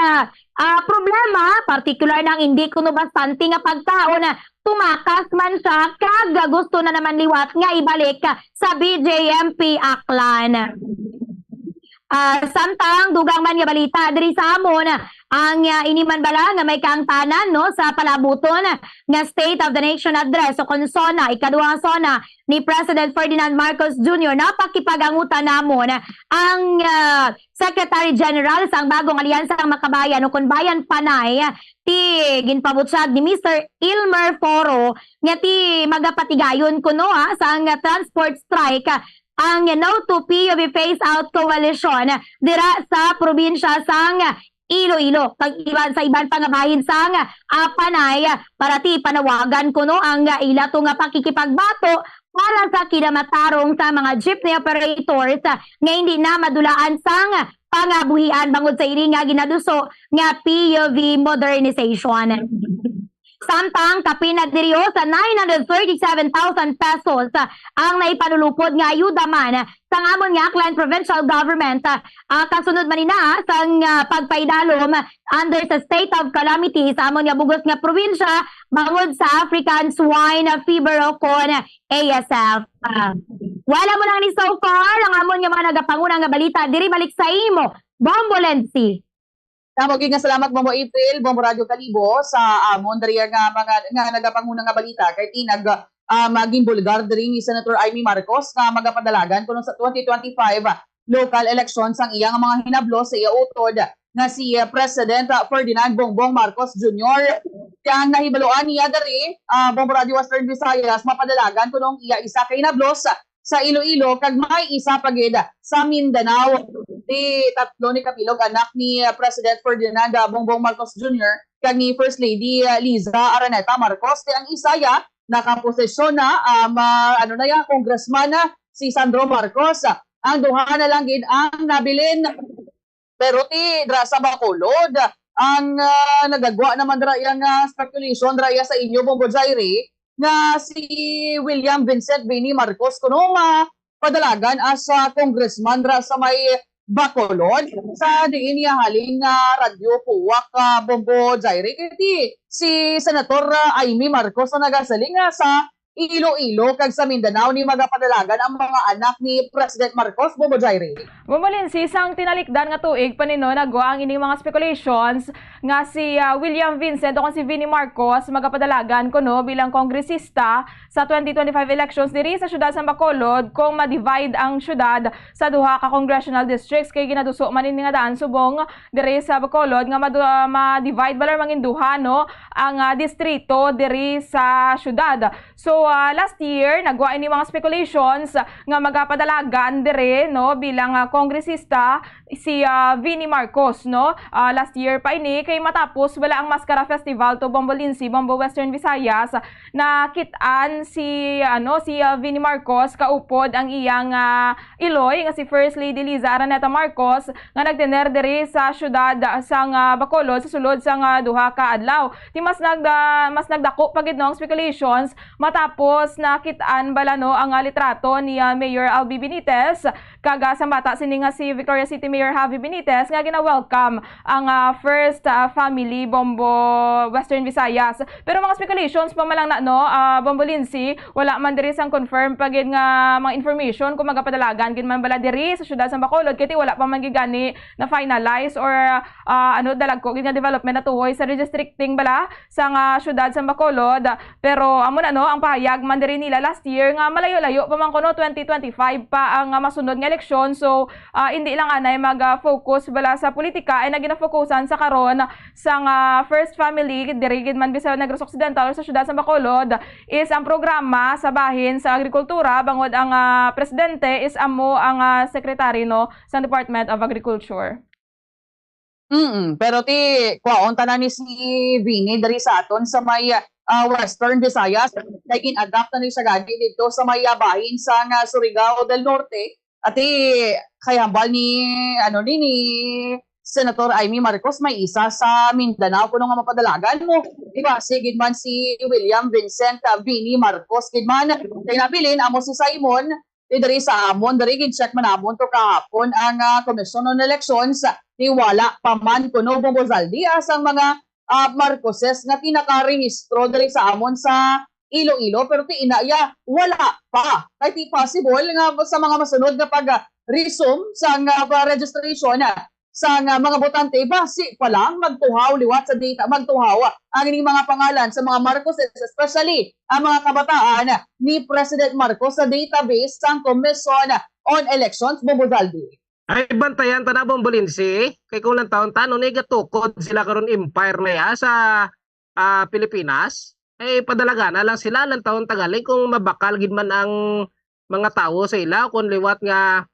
ah, problema, partikular na ang hindi kuno bastante nga pagkaon, tumakas man siya kag gusto na naman liwat nga ibalik sa B J M P Aklan. Ah, samtang dugang man nga balita diri sa amon, ang, ah, ini man bala nga may kaangtanan, no, sa palabuton nga State of the Nation Address o kon SONA, ikaduhang SONA ni President Ferdinand Marcos Junior, napakipag-angutan namon ang, ah, Secretary General sang bagong Alyansa ang Makabayan o kon Bayan Panay, ti ginpabutyag ni Mister Ilmer Foro nga ti magapatigayon kuno, ha, sang transport strike ang No to P U V Phase Out Coalition dira sa probinsya sang Iloilo, kag iban sa iban pa nga bahin sang, ah, Panay, para ti panawagan kuno ang ila to nga pakikipagbato para sa kinamatarong sa mga jeepney operators nga hindi na madulaan sang pangabuhian bangod sa iri nga ginaduso nga P U V modernization. Samtang kapin na diri sa nine hundred thirty-seven thousand pesos ang naipanulupod nga ayuda man sang amon nga Aklan Provincial Government, ah, kasunod man ina sang, ah, pagpaidalom under sa state of calamity sa amon nga bugos nga probinsya bangod sa African Swine Fever o kon A S F. Ah, wala mo lang ni so far ang amon nga mga nagapanguna nga balita. Diri balik sa imo, Bombo Lenzi. Tama gid nga salamat, Bombo April, Bombo Radyo Kalibo, sa amon diri nga mga, nga nagapanguna nga balita. Kay ti nag, ah, maging bulgar diri ni Senator Imee Marcos nga magapadalagan kuno sa twenty twenty-five local election sang iya nga mga hinablo sa iya utod nga si, ah, President, ah, Ferdinand Bongbong Marcos Junior. Kaya ang nahibaluan niya diri, ah, Bombo Radyo Western Visayas, mapadalagan kuno ang iya isa ka hinablos sa Iloilo, kag may isa pa gid sa Mindanao. Di tatlo ni kabilog anak ni, ah, President Ferdinand, ah, Bongbong Marcos Junior kag ni First Lady, ah, Liza Araneta Marcos. Di ang isa ya nakaposisyon na, ah, ma-, ano na ya, congressman na si Sandro Marcos. Ang duha na lang gid ang nabilin. Pero ti dra sa Bacolod, ang, ah, nagagwa naman dra iya nga speculation dra iya sa inyo, Bombo Jairi, nga si William Vincent Vini Marcos kuno mapadalagan as, ah, congressman dra sa may Bacolod, sa diin iya halin nga radyo Puwak, ah, Bombo Jairi. Kay ti si Senator, ah, Imee Marcos ang nagasiling nga sa Iloilo kag sa Mindanao ni magapadalagan ang mga anak ni President Marcos, Bombo Jairi. Bombo Lenzi, sang tinalikdan nga tuig pa nino nagwa ang ining mga speculations nga si, ah, William Vincent o kon si Vini Marcos magapadalagan kuno bilang kongresista sa twenty twenty-five elections diri sa siyudad sang Bacolod kung ma-divide ang siyudad sa duha ka congressional districts, kay ginaduso man ini nga daan subong diri sa Bacolod nga madu-, ah, ma-divide bala or mangin duha, no, ang, ah, distrito diri sa siyudad. So, ah, last year, nagwa ini mga speculations nga magapadalagan dire, no, bilang, ah, kongresista si, ah, Vini Marcos, no. Ah, last year pa ini, kay matapos bala ang Mascara Festival to Bombo Lenzi, Bombo Western Visayas, nakit-an si, ano, si, ah, Vini Marcos kaupod ang iyang, ah, iloy nga si First Lady Liza Araneta Marcos nga nagtener diri sa siyudad sang, ah, Bacolod sa sulod sang, ah, duha ka adlaw. Ti mas nag-, ah, mas nagdako pa gid, no, ang speculations matapos nakit-an bala, no, ang, ah, litrato ni, ah, Mayor Albi Benitez kag, ah, sang bata sini nga si Victoria City Mayor Javi Benitez nga gina-welcome ang, ah, first, ah, family, Bombo Western Visayas. Pero mga speculations pa man lang na, no, ah, Bombo Lenzi, wala man diri sang confirm pa gid nga mga information kung magapadalagan gid man bala diri sa siyudad sang Bacolod, kay ti wala pa man gid gani na-finalize or, ah, ano, dalagko gid nga development natuhoy sa redistricting bala sang, ah, siyudad sang Bacolod. Pero amo na, no, ang pahayag man diri nila last year nga malayo-layo pa man kuno, twenty twenty-five pa ang, ah, masunod nga eleksyon. So, ah, hindi lang anay mag, ah, focus bala sa politika, ay naginafokusan sa karon sang, ah, first family diri gid man, bisan Negros Occidental or sa siyudad sa Bacolod, is ang programa sa bahin sa agrikultura, bangod ang, ah, presidente is amo ang, ah, secretary, no, sa Department of Agriculture. Mm, pero ti, kwaon tanan ni si Vini diri sa aton sa may, ah, Western Visayas. Kay gin-adapt na ni siya gani dito sa may, ah, bahin sa nga Surigao del Norte. Ati, kay hambal ni, ano, ni, ni Senator Imee Marcos may isa sa Mindanao kuno nga mapadalagan mo. Di ba? Sige man si William Vincent, ah, Vini Marcos gid man. Kay nabilin amo si Simon, di diri sa amon, diri gin-check man amon to kahapon ang, ah, Commission on Elections, di wala pa man kuno bumbo Zaldi, ah, sang mga, ah, Marcoses nga tinakarehistro diri sa amon sa Iloilo, pero ti ina ya wala pa. Kay ti possible nga sa mga masunod nga pag, ah, resume sang, ah, registration, ah, sang, ah, mga botante, basi pa lang magtuhaw liwat sa data, magtuhaw ang ining mga pangalan sa mga Marcoses, especially ang mga kabataan ni President Marcos sa database sang Commission on Elections, Bobo Zaldi. Ay, bantayan ta na, Bombolinsi. Kay kung lang taon ta, no, ni gatukod sila karon empire na ya sa, ah, Pilipinas. Ay, padalaga na lang sila, lang taon tagaling kung mabakal gid man ang mga tawo sa ila, kung liwat nga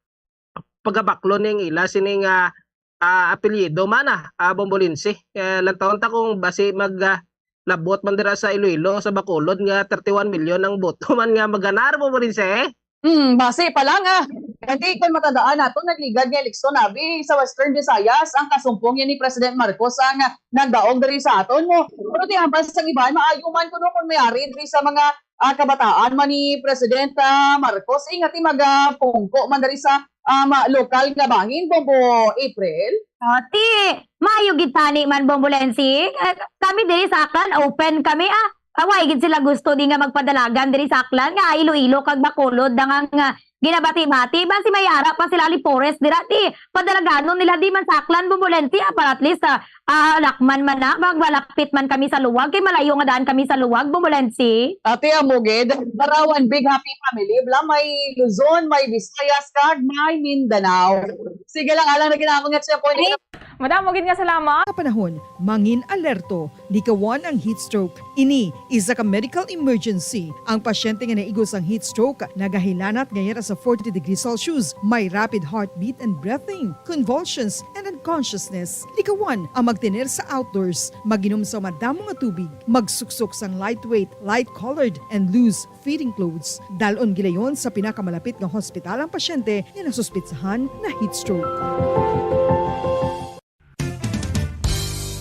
pagabaklon ning ila sini nga, ah, apelyido man, ah, ah, Bombolinsi. Eh, lang taon ta kung basi mag, ah, labot man dira sa Iloilo, sa Bacolod nga thirty-one million ang boto man nga maganar, Bombolinsi. Hmm, basi pa lang, ah. Kay kon matandaan nato, nagligad nga eleksyon abi sa Western Visayas ang kasumpong yan ni President Marcos ang, ah, nagdaog diri sa aton mo. Pero ti hambal sang iban, maayo man kuno kung may ari diri sa mga, ah, kabataan man ni President, ah, Marcos, eh, nga ti magapungko man diri sa, ah, ma-, lokal nga bangin, Bombo April. Ah, ti, maayo gid tani man, Bombolensi. Eh, kami diri sa Aklan, open kami, ah. Ah, way gid sila gusto di nga magpadalagan diri sa Aklan nga Iloilo kag Bacolod dangang, ah, ginabati-bati. Basi may ara pa sila ali forest dira, ti padalaganon nila di man sa Aklan, Bombolensi, ah, para at least, ah, ah, lakman man na, magmalapit man kami sa luwag, kay malayo nga daan kami sa luwag, Bombolensi. Ate, amo gid, Barawan, big happy family, bla, may Luzon, may Visayas, kag may Mindanao. Sige lang, alang na ginako nga siya po. Ay. Madamo gid nga salamat. Sa panahon, mangin alerto, likawan ang heat stroke. Ini isa ka medical emergency. Ang pasyente nga naigo sang heat stroke nagahilanat nga yara sa forty degrees Celsius, may rapid heartbeat and breathing, convulsions, and unconsciousness. Likawan ang magtener sa outdoors, mag-inom sa madamo nga tubig, magsuksok sang lightweight, light-colored, and loose fitting clothes. Dalon gilayon sa pinakamalapit nga hospital ang pasyente nga nasuspetsahan na heat stroke.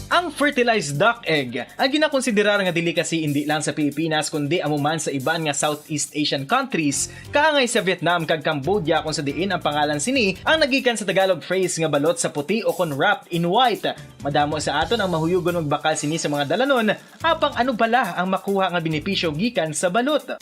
Ang fertilized duck egg, ang ginakonsiderar nga delicacy indi lang sa Pilipinas, kundi amo man sa iban nga Southeast Asian countries, kaangay sa Vietnam kag Cambodia, kung sa diin ang pangalan sini ang nagikan sa Tagalog phrase nga balot sa puti o kon wrapped in white. Madamo sa aton ang mahuyugon magbakal sini sa mga dalanon, apang ano bala ang makuha nga benepisyo gikan sa balot?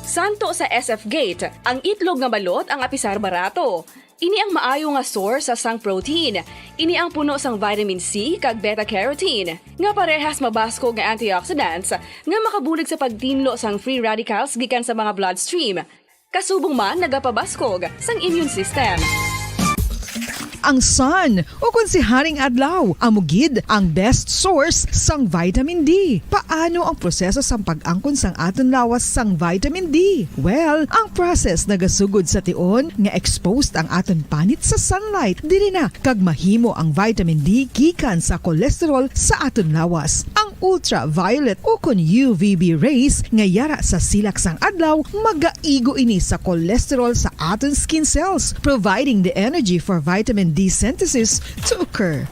Santo sa S F Gate, ang itlog nga balot ang apisar barato. Ini ang maayo nga source sa sang protein. Ini ang puno sang vitamin C kag beta-carotene, nga parehas mabaskog nga antioxidants nga makabulig sa pagtinlo sang free radicals gikan sa mga bloodstream. Kasubong man nagapabaskog sang immune system. Ang sun, o kon si Haring Adlaw, amo gid ang best source sang vitamin D. Paano ang proseso sang pag-angkon sang aton lawas sang vitamin D? Well, ang process nagasugod sa tion nga exposed ang aton panit sa sunlight. Diri na kag mahimo ang vitamin D gikan sa cholesterol sa aton lawas. Ang ultraviolet o kon U V B rays nga yara sa silak sang adlaw, magaigo ini sa cholesterol sa aton skin cells, providing the energy for vitamin D synthesis to occur.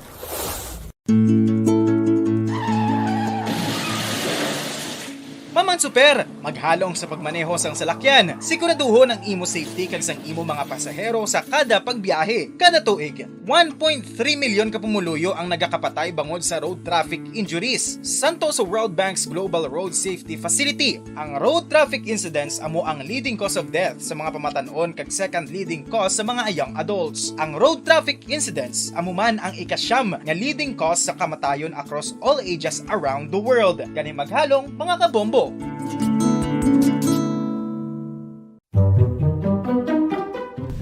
Maman Super, maghalong sa pagmaneho sang salakyan. Siguraduhon ang imo safety kag sang imo mga pasahero sa kada pagbiyahe. Kada tuig, one point three milyon ka pumuluyo ang nagakapatay bangod sa road traffic injuries. Santo sa World Bank's Global Road Safety Facility, ang road traffic incidents amo ang leading cause of death sa mga pamatan-on kag second leading cause sa mga young adults. Ang road traffic incidents amo man ang ikasyam nga leading cause sa kamatayon across all ages around the world. Gani maghalong, mga kabombo!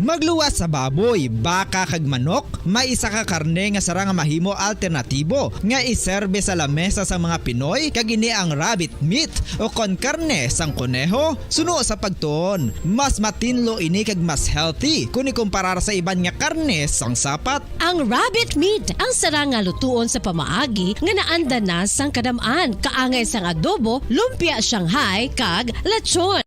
Magluwas sa baboy, baka, kag manok, may isa ka karne nga sarang nga mahimo alternatibo nga iserbe sa lamesa sang mga Pinoy, kag ini ang rabbit meat o kon karne sang koneho. Suno sa pagtuon, mas matinlo ini kag mas healthy kon ikumparar sa iban nga karne sang sapat. Ang rabbit meat ang sarang nga lutuon sa pamaagi nga naanda na sang kadam-an, kaangay sang adobo, lumpia Shanghai, kag lechon.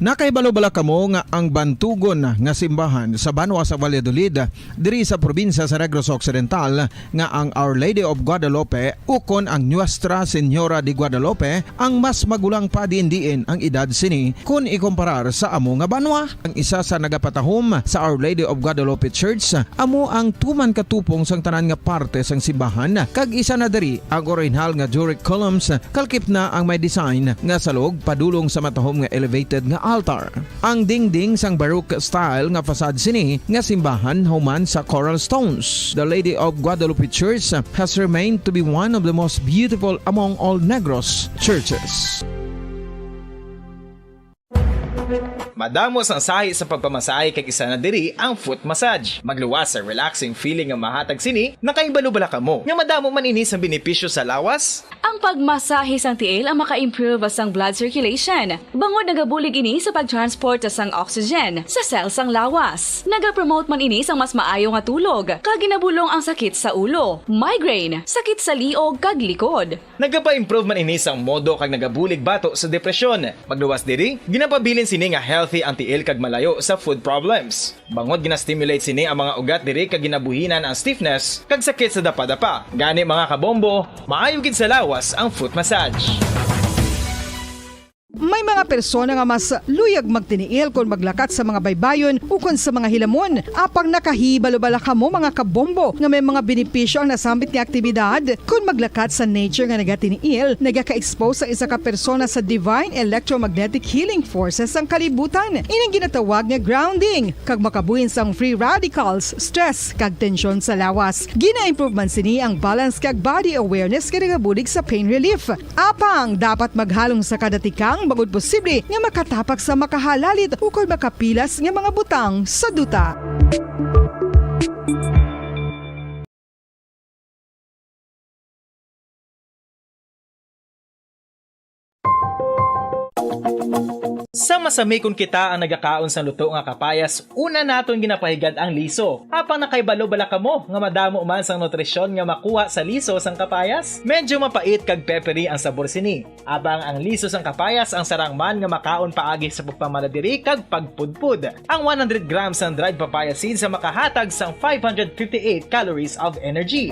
Nakahibalo bala kamo nga ang bantugon nga simbahan sa banwa sa Valladolid, diri sa probinsya sa Negros Occidental, nga ang Our Lady of Guadalupe ukon ang Nuestra Señora de Guadalupe ang mas magulang pa diin-diin ang edad sini kon ikumparar sa amo nga banwa? Ang isa sa nagapatahom sa Our Lady of Guadalupe Church amo ang tuman ka tupong sang tanan nga parte sang simbahan, kag isa na diri ang orihinal nga Doric columns, kalkip na ang may design nga salog padulong sa matahom nga elevated nga altar. Ang dingding sang Baroque style nga facade sini nga simbahan human sa coral stones. The Lady of Guadalupe Church has remained to be one of the most beautiful among all Negros churches. Madamo sang sahi sa pagpamasahe, kag isa na diri ang foot massage. Magluwas sa relaxing feeling nga mahatag sini. Nakahibalo bala kamo nga madamo man ini sang benepisyo sa lawas? Ang pagmasahe sang tiil ang maka-improve sang blood circulation, bangod nagabulig ini sa pag-transport sang oxygen sa cell sang lawas. Nagapromote man ini sang mas maayo nga tulog, kag ginabulong ang sakit sa ulo, migraine, sakit sa liog, kag likod. Nagapa-improve man ini sang modo kag nagabulig bato sa depresyon. Magluwas diri, ginapabilin sini nga healthy ang tiil kag malayo sa food problems. Bangod gina-stimulate sini ang mga ugat diri kag ginabuhinan ang stiffness kag sakit sa dapadapa. Gani, mga kabombo, maayo gid sa lawas ang foot massage. May mga persona nga mas luyag magtiniil kon maglakat sa mga baybayon ukon sa mga hilamon. Apang nakahibalo bala kamo, mga kabombo, nga may mga benepisyo ang nasambit nga aktibidad kon maglakat sa nature nga nagatiniil? Nagaka-expose ang isa ka persona sa divine electromagnetic healing forces sang kalibutan. Ini ang ginatawag nga grounding, kag makabuhin sang free radicals, stress, kag tensyon sa lawas. Gina-improve man sini ang balance kag body awareness nga nagabulig sa pain relief. Apang dapat maghalong sa kada tikang bangod posible nga makatapak sa makahalalit ukon makapilas nga mga butang sa duta. Sa masami, kon kita ang nagakaon sang luto nga kapayas, una naton ginapahigad ang liso. Apang nakahibalo bala kamo nga madamo man sang nutrisyon nga makuha sa liso sang kapayas? Medyo mapait kag peppery ang sabor sini. Apang ang liso sang kapayas ang sarang man nga makaon paagi sa pagpamala diri kag pagpudpod. Ang one hundred grams sang dried papaya seeds ang makahatag sang five hundred fifty-eight calories of energy.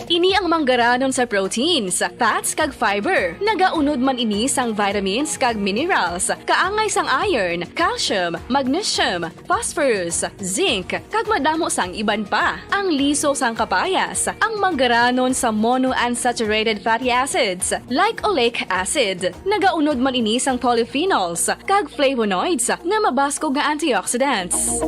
Ini ang manggaranon sa proteins, fats, kag fiber. Nagaunod man ini sang vitamins kag minerals, kaangay sang iron, calcium, magnesium, phosphorus, zinc, kag madamo sang iban pa. Ang liso sang kapayas, ang manggaranon sa monounsaturated fatty acids, like oleic acid. Nagaunod man ini sang polyphenols kag flavonoids nga mabaskog nga antioxidants.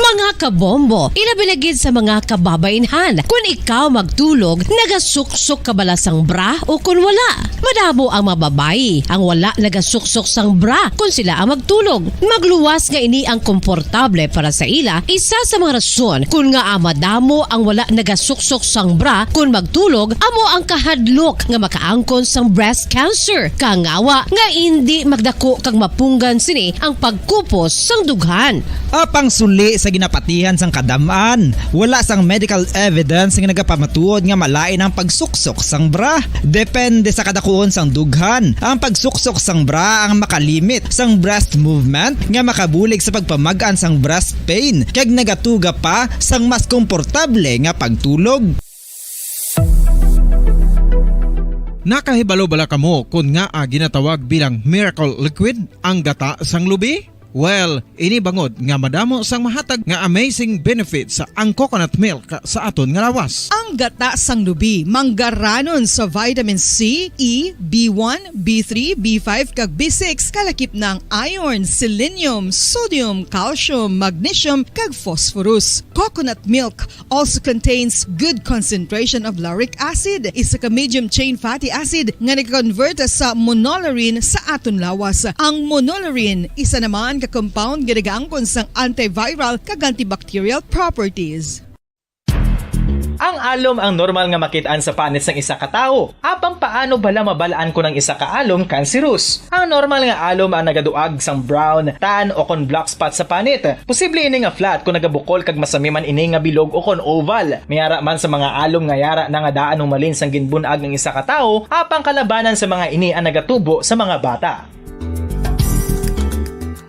Mga kabombo, ilabi na gid sa mga kababainhan, kun ikaw magtulog, nagasuksok ka bala sang bra o kun wala? Madamo ang mga babayi ang wala nagasuksok sang bra kun sila ang magtulog. Magluwas nga ini ang komportable para sa ila. Isa sa mga rason kun ngaa madamo ang wala nagasuksok sang bra kun magtulog amo ang kahadlok nga makaangkon sang breast cancer, kangawa nga indi magdako kag mapunggan sini ang pagkupos sang dughan. Apang suli sa ginapatihan sang kadam-an, wala sang medical evidence nga nagapamatuod nga malain ang pagsuksok sang bra. Depende sa kadakuon sang dughan, ang pagsuksok sang bra ang makalimit sang breast movement nga makabulig sa pagpamag-an sang breast pain kag nagatuga pa sang mas komportable nga pagtulog. Nakahibalo bala kamo kon ngaa ginatawag bilang miracle liquid ang gata sang lubi? Well, ini bangod nga madamo sang mahatag nga amazing benefits ang coconut milk sa aton nga lawas. Ang gata sang lubi manggaranon sa vitamin C, E, B one, B three, B five, kag B six, kalakip na ang iron, selenium, sodium, calcium, magnesium, kag phosphorus. Coconut milk also contains good concentration of lauric acid, isa ka medium chain fatty acid nga nag-convert sa monolaurin sa aton lawas. Ang monolaurin isa naman ka compound nga nagaangkon sang antiviral kag antibacterial properties. Ang alom ang normal nga makit-an sa panit sang isa ka tawo. Apang paano bala mabal-an kon ang isa ka alom cancerous? Ang normal nga alom ang nagaduag sang brown, tan, o kon black spot sa panit. Posible ini nga flat kon nagabukol kag masami man ini nga bilog o kon oval. May ara man sa mga alom nga yara na nga daan humalin sang ginbun-ag ang isa ka tawo, apang kalabanan sa mga ini ang nagatubo sa mga bata.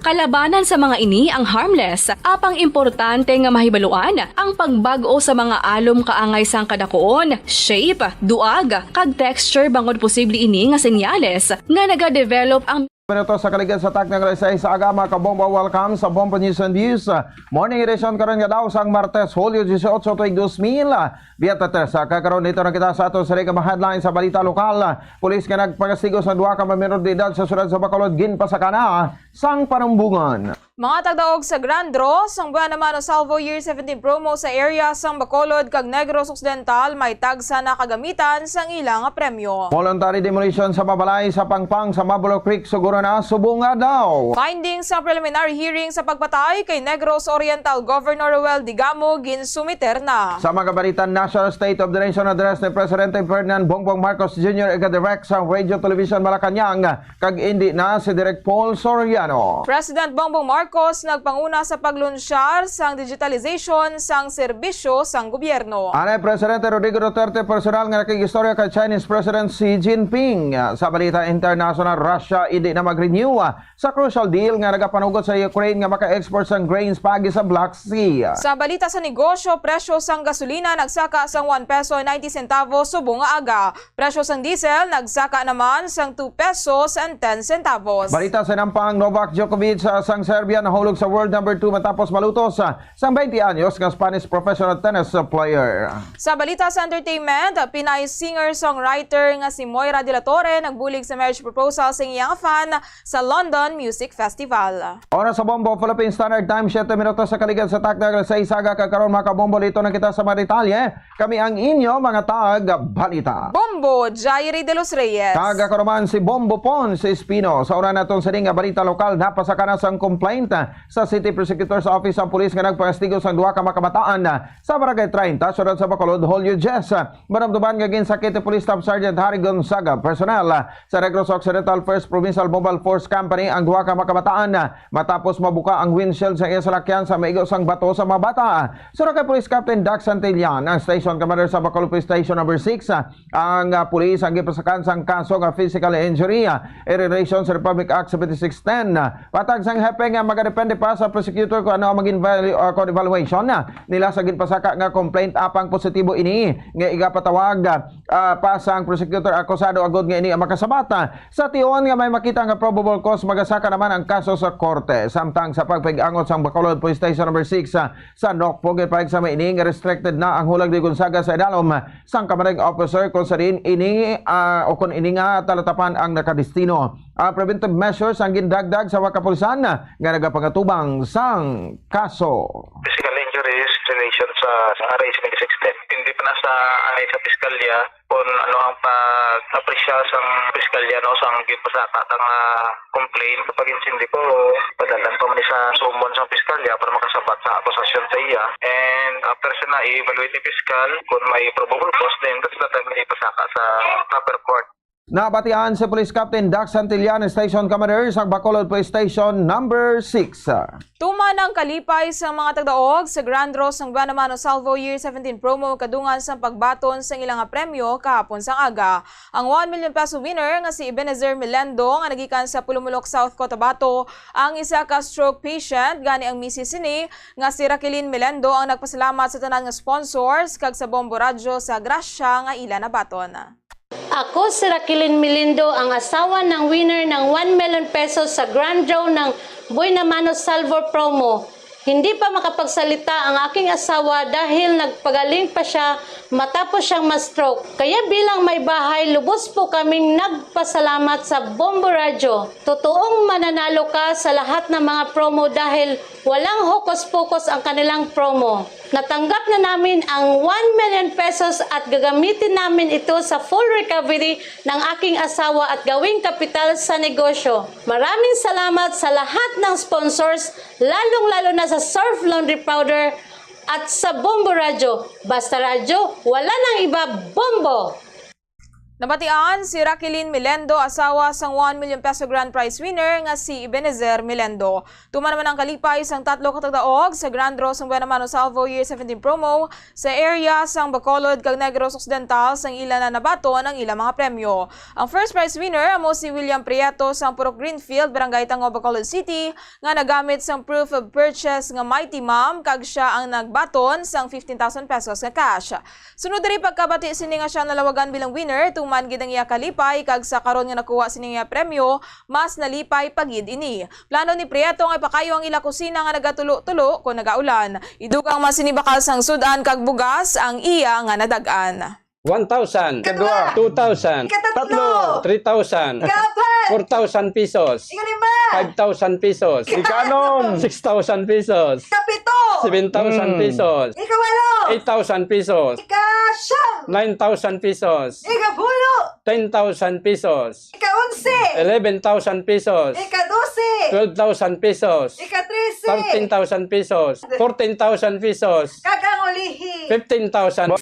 Kalabanan sa mga ini ang harmless, apang importante nga mahibaluan ang pagbag-o sa mga alom kaangay sang kadakuon, shape, duag, kag texture, bangod posible ini nga senyales nga nagadevelop ang minuto sa kaligad sa takna nga alas sais sa aga, mga kabombo. Welcome sa Bombo News and Views Morning Edition karon nga daw sang Martes, Hulyo dieciocho, tuig dos mil veintitrés. Kag karon, dito na kita sa aton sa mga headlines sa balita lokal. Pulis nga nagpakastigo sa duha ka menor de edad sa siyudad sa Bacolod ginpasaka na sang panumbongan. Mga tagdaog sa Grand Draw sang Buena Mano Salvo Year seventeen promo sa area sang Bacolod kag Negros Occidental may tagsa na kagamitan sang ila nga premyo. Voluntary demolition sa mabalay sa Pangpang sa Mabolo Creek, Suguro na subong adlaw. Findings sa preliminary hearing sa pagpatay kay Negros Oriental Governor Roel Digamo ginsumiter na. Sa mga balita, National State of the Nation Address ni Presidente Ferdinand Bongbong Marcos Junior ika-direct sa Radio Television Malacañang, kag indi na si Direk Paul Soriano. President Bongbong Marcos nagpanguna sa paglunsyar sang digitalization sang serbisyo sang gobyerno. Anay Presidente Rodrigo Duterte personal nga nakig-istorya kay Chinese President Xi Jinping. Sa balita international, Russia indi na mag-renew sa crucial deal nga nagapanugot sa Ukraine nga maka-export sang grains paagi sa Black Sea. Sa balita sa negosyo, presyo sang gasolina nagsaka sang one peso ninety centavos subong nga aga. Presyo sang diesel nagsaka naman sang two pesos and ten centavos. Balita sa nampang, Novak Djokovic, ah, sang Serbia nahulog sa world number two matapos malutos, ah, sang twenty anyos nga Spanish professional tennis player. Sa balita sa entertainment, Pinay singer-songwriter nga si Moira de la Torre nagbulig sa marriage proposal sa iyang fan sa London Music Festival. Oras sa Bombo Philippine Standard Time, siyete minutos sa kaligad sa takna nga alas sais sa aga, kag karon, mga kabombo, dito na kita sa mga detalye. Kami ang inyo mga tag-balita. Bombo, Jairi de los Reyes. Kag ako naman si Bombo Pons Espino. Sa una naton sini nga balita lokal, napasaka na sang complaint sa City Prosecutor's Office ang pulis nga nagpakastigo sang duha ka makabataan sa Barangay treinta, siyudad sa Bacolod, Hulyo diyes. Madumduman nga ginsakit ni Police Staff Sergeant Harry Gonzaga, personnel sa Negros Occidental First Provincial Mobile Force Company, ang duha ka makabataan matapos mabuka ang windshield sa iya salakyan sa maigo sang bato sa mga bata. Suno kay Police Captain Dax Santillan, ang Station Commander sa Bacolod Police Station Number Six, ang, ah, pulis ang gipasakan sang kaso nga physical injury, ah, in relation sa Republic Act seventy-six ten. Matag sang hepe nga magadepende pa sa prosecutor kung ano ang maging vali-, ah, kung evaluation, ah, nila sa ginpasaka nga complaint, apang positibo ini nga igapatawag, ah, ah, pa sang prosecutor akusado agod nga ini ang makasabat, ah, sa tion nga may makita nga probable cause, magasaka naman ang kaso sa korte. Samtang sa pagpig-angot sang Bacolod Police Station Number Six, ah, sa Nokpo, ginpahayag sa may ini nga restricted na ang hulag ni Gonzaga sa idalom sang commanding officer kung sa diin ini, ah, o kung ini nga talatapan ang nakadestino. Ang preventive measures ang gindagdag sa mga kapulisan nga nagapangatubang sang kaso. Physical injuries relation sa, sa R A seventy-six ten. Hindi pa na sa anay sa piskalya kung ano ang pag-apresya sang piskalya, no, sang ginpasaka ta nga complaint. Kapag insindi po, padalhan pa man sa summon sang piskalya para makasabat sa akusasyon sa iya. And after siya na i-evaluate ni piskal, kung may probable cause, then that's the time na ipasaka sa proper court. Nabatian si Police Captain Dax Santillan, Station Commander sa Bacolod Police Station Number Six. Tuman ang kalipay sa mga tagdaog sa Grand Draw sang Buena Mano Salvo Year seventeen promo kadungan sang pagbaton sang ila nga premyo kahapon sang aga. Ang one million peso winner nga si Ebenezer Melendo nga nagikan sa Pulumulok, South Cotabato, ang isa ka stroke patient, gani ang misis sini nga si Raquelin Melendo ang nagpasalamat sa tanan nga sponsors kag sa Bombo Radyo sa grasya nga ila nabaton. Ako si Raquelin Melindo, ang asawa ng winner ng one million pesos sa Grand Draw ng Buena Mano Salvor Promo. Hindi pa makapagsalita ang aking asawa dahil nagpagaling pa siya matapos siyang ma-stroke. Kaya bilang may bahay, lubos po kaming nagpasalamat sa Bombo Radyo. Totoong mananalo ka sa lahat ng mga promo dahil walang hokus-pokus ang kanilang promo. Natanggap na namin ang one million pesos at gagamitin namin ito sa full recovery ng aking asawa at gawing kapital sa negosyo. Maraming salamat sa lahat ng sponsors, lalong-lalo na sa Surf Laundry Powder At sa Bombo Radyo, basta radyo, wala nang iba, Bombo! Nabatian si Raquelin Melendo, asawa sang one million peso grand prize winner nga si Ebenezer Melendo. Tuman naman ang kalipay sang tatlo ka tagdaog sa Grand Draw sang Buena Mano Salvo Year seventeen promo sa area sang Bacolod kag Negros Occidental sang ila na nabaton ang ilang mga premyo. Ang first prize winner amo si William Prieto sang Purok Greenfield, Barangay Tango, Bacolod City, nga nagamit sang proof of purchase nga Mighty Mom, kag siya ang nagbaton sang fifteen thousand pesos nga cash. Sunod diri, pagkabati sini nga siya nalawagan bilang winner, tuman gid ang iya kalipay, kag sa karon nga nakuha sini nga premyo, mas nalipay pa gid ini. Plano ni Prieto nga ipakayo ang ila kusina nga nagatulo-tulo kon nagaulan. Idugang man sini bakal sang sud-an kag bugas ang iya nga nadag-an. One thousand. Ikadua. Two thousand. Ikatatlo. Tatlo. Three thousand. Ikaapat. Four thousand pesos. Ikalima. Five thousand pesos. Ikaanom. Six thousand pesos. Ikapito. Seven thousand Mm. pesos. Ikawalo. Eight thousand pesos. Ikasyam. Nine thousand pesos. Ikapulo. Ten thousand pesos. Ikaonse. Eleven thousand pesos. Ikadose. Twelve thousand pesos. Ikatrese. Thirteen thousand pesos. Fourteen thousand pesos. Kag ang ulihi. Fifteen thousand.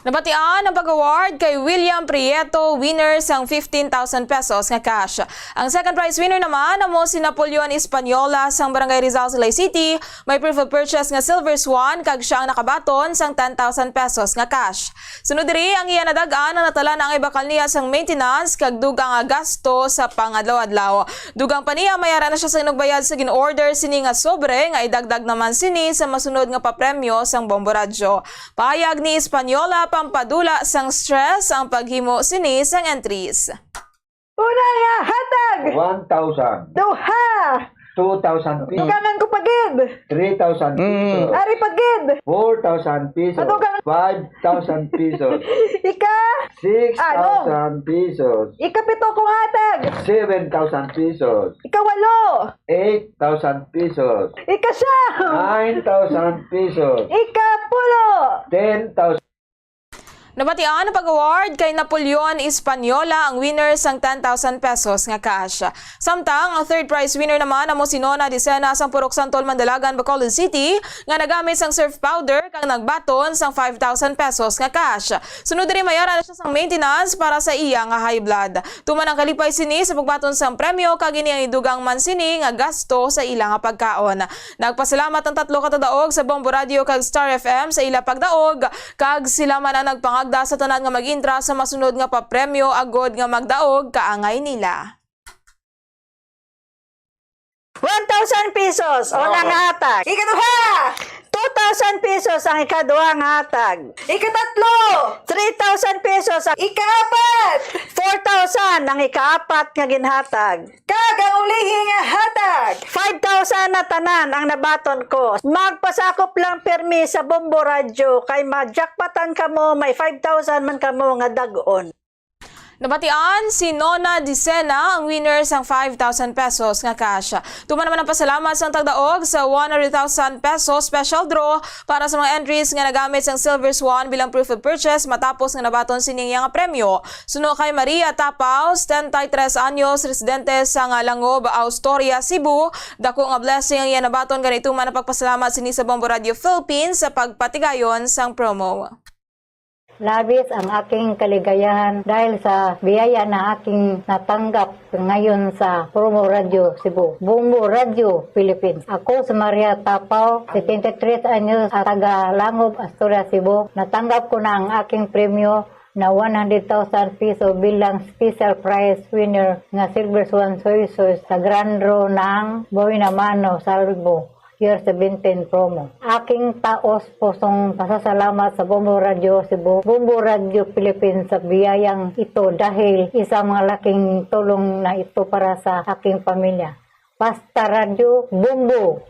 Nabatian ang pag-award kay William Prieto, winner sang fifteen thousand pesos nga cash. Ang second prize winner naman amo si Napoleon Española sang Barangay Rizal, Silay City, may proof of purchase nga Silver Swan, kag siya ang nakabaton sang ten thousand pesos nga cash. Sunod diri, ang iya nadag-an ang natala na ang ibakal niya sang maintenance kag dugang nga gasto sa pangadlaw-adlaw. Dugang pa niya, may ara na siya sa inugbayad sa gin-order sini nga sobre nga idagdag naman sini sa masunod nga papremyo sang Bombo Radyo. Pahayag ni Española, pampadula sang stress ang paghimo sini sang entries. Una nga hatag. One thousand. Duha. Two thousand pesos. Dugangan ko pa gid. Three thousand Mm. pesos. Ari pa gid. Four thousand pesos. Ato ka- Five thousand pesos. Ika? Six thousand pesos. Ikapito kong hatag. Seven thousand pesos. Ikawalo. Eight thousand pesos. Ikasiyam. Nine thousand pesos. Ikapulo. Ten thousand. Nabatian ang pag-award kay Napoleon Española, ang winner sang ten thousand pesos nga cash. Samtang ang third prize winner naman amo si Nona Dicena sang Purok Santol, Mandalagan, Bacolod City, nga nagamit sang Surf Powder kag nagbaton sang five thousand pesos nga cash. Sunod diri, may ara na siya sang maintenance para sa iya nga high blood. Tuman ang kalipay sini sa pagbaton sang premyo, kag ini ang idugang man sini nga gasto sa ila nga pagkaon. Nagpasalamat ang tatlo ka tagdaog sa Bombo Radyo kag Star F M sa ila pagdaog, kag sila man ang nagpangagda sa tanan nga mag-intra sa masunod nga papremyo agod nga magdaog kaangay nila. One thousand pesos, una nga hatag. Ikaduha. Two thousand pesos ang ikaduha nga hatag. Ikatatlo. Three thousand pesos ang ikaapat. Four thousand ang ikaapat nga ginhatag. Kag ang ulihi nga hatag. Five thousand na tanan ang nabaton ko. Magpasakop lang pirmi sa Bombo Radyo kay ma-jackpotan kamo, may five thousand man kamo nga dag-on. Nabatian si Nona Dicena ang winner sang five thousand pesos nga cash. Tuman naman ang pasalamat sang tagdaog sa one hundred thousand pesos special draw para sa mga entries nga nagamit sang Silver Swan bilang proof of purchase matapos nga nabaton sini nga premyo. Suno kay Maria Tapao, setenta y tres anyos, residente sang Langob, Austria, Cebu, dako nga blessing ang iya nabaton, gani tuman ang pagpasalamat sini sa Bombo Radio Philippines sa pagpatigayon sang promo. Labis ang aking kaligayahan dahil sa biyaya na aking natanggap ngayon sa Promo Radio Cebu, Bombo Radio Philippines. Ako si Maria Tapao, setenta y tres anyos, at taga Langob, Astoria, Cebu. Natanggap ko na ang aking premyo na one hundred thousand piso bilang special prize winner nga Silver Swan Soy Sauce sa Grand Draw ng Buena Mano Salvo Year seventeen promo. Aking taos pusong pasasalamat sa Bombo Radio Cebu, Bombo Radio Philippines sa biyayang ito dahil isang malaking tulong na ito para sa aking pamilya. Basta Radyo, Bombo!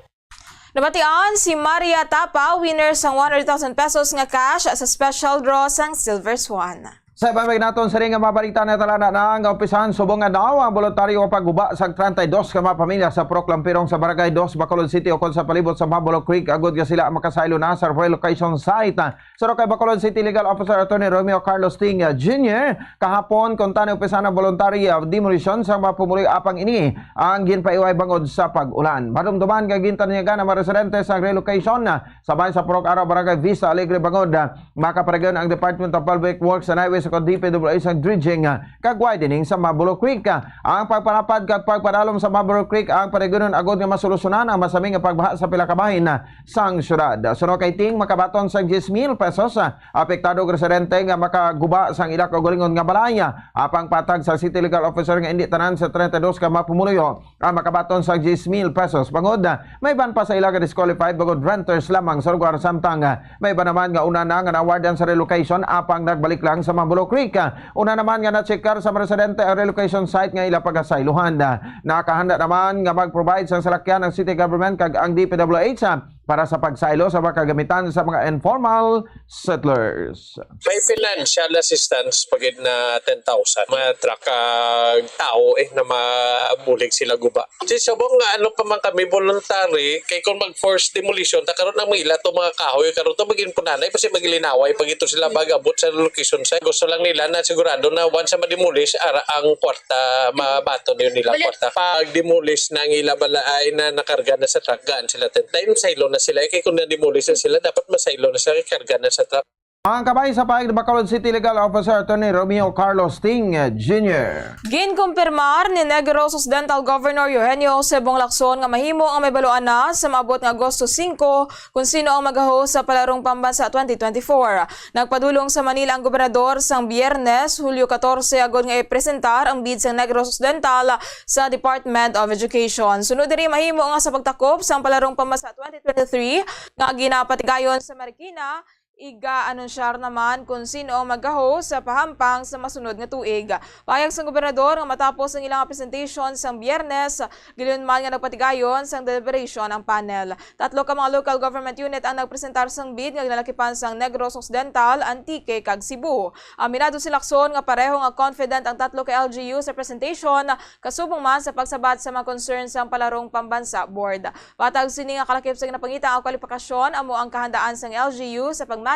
Nabatian si Maria Tapa, winner sang one hundred thousand pesos nga cash sa special draw sang Silver Swan. Sa iban pa naton sini nga mga balita, natalana na nga umpisahan subong adlaw ang boluntaryo nga pagguba sa treinta y dos ka mga pamilya sa Purok Lampirong sa Barangay Dos, Bacolod City, ukon sa palibot sa Mabolo Creek, agod nga sila makasaylo na sa relocation site. Suno kay Bacolod City Legal Officer Attorney Romeo Carlos Ting Junior, kahapon kuntani umpisahan ang voluntary, ah, demolition sa mga pumuluyo, apang ini ang ginpaiway bangod sa pag-ulan. Madumduman nga gintanyagan ang mga residente sa relocation, ah, sa bahin sa Purok Araw, Barangay Vista Alegre, bangod, ah, makaparegon ang Department of Public Works and Highways o D P W H sang dredging, ah, kag widening sa Mabolo Creek. Ah, ang pagpanapad kag pagpadalom sa Mabolo Creek ang paregonon agod nga masolusyonan ang masami nga pagbaha sa pila ka bahin, ah, sang syudad. Suno kay Ting, makabaton sang diyes mil pesos, ah, apektado ang residente nga makaguba sang ila kaugalingon nga balay, ah, apang patag sa City Legal Officer nga indi tanan sa treinta y dos ka mga pumuluyo ang makabaton sang diyes mil pesos, bangod, ah, may iban pa sa ila nga disqualified bangod renters lamang sa lugar, samtang, ah, may iban naman nga una na nga na-awardan sa relocation apang nagbalik lang sa Mabolo Creek. Ah, una naman nga na-checkar sa mga residente ang relocation site nga ila pagasaylohan. Ah, nakahanda naman nga mag-provide sang salakyan ang city government kag ang D P W H, ah, para sa pagsaylo sa mga kagamitan sa mga informal settlers. May financial assistance pa gid na ten thousand. Mga truck kag tao, eh, na mabulig sila guba. Si subong nga ano pa man kami, voluntary, kay kung mag-forced demolition, ta karon ang mga ila to mga kahoy, karon to magin punanay, basi maglinaway pag ito sila mag-abot sa location sa. Gusto lang nila na sigurado na once na ma-demolish, ara ang kwarta, mabaton yun nila Bali- kwarta. Pag demolish na ang ila balaay na nakarga na sa truck, gaan sila ten. Time saylo na sila, eh, kay kung na-demolish na sila, dapat masaylo na sila, kay karga na sa truck. Ang kabahin sa pahayag ni Bacolod City Legal Officer Attorney Romeo Carlos Ting Junior. Ginkumpirmar ni Negros Occidental Governor Eugenio Jose Bong Lacson nga mahimo ang mahibaluan na sa maabot nga Agosto singko kung sino ang mag-host sa Palarong Pambansa twenty twenty-four. Nagpadulong sa Manila ang gobernador sang Biyernes, Hulyo katorse, agod nga ipresentar ang bid sang Negros Occidental sa Department of Education. Sunod diri, mahimo nga sa pagtakop sang Palarong Pambansa twenty twenty-three nga ginapatigayon sa Marikina, iga-anunsyar naman kon sin-o ang magka-host sa pahampang sa masunod nga tuig. Pahayag sang gobernador nga matapos ang ilang presentation sang Biyernes, gilinunman nga nagpatigayon sang deliberation ang panel. Tatlo ka mga local government unit ang nagpresentar sang bid nga ginalakipan sang Negros Occidental, Antique, kag Cebu. Aminado si Lacson nga pareho nga confident ang tatlo ka L G U sa presentation, kasubong man sa pagsabat sa mga concerns sang Palarong Pambansa Board. Matag sini nga kalakip sa ginapangita ang kwalifikasyon amo ang kahandaan sang L G U sa pag-manage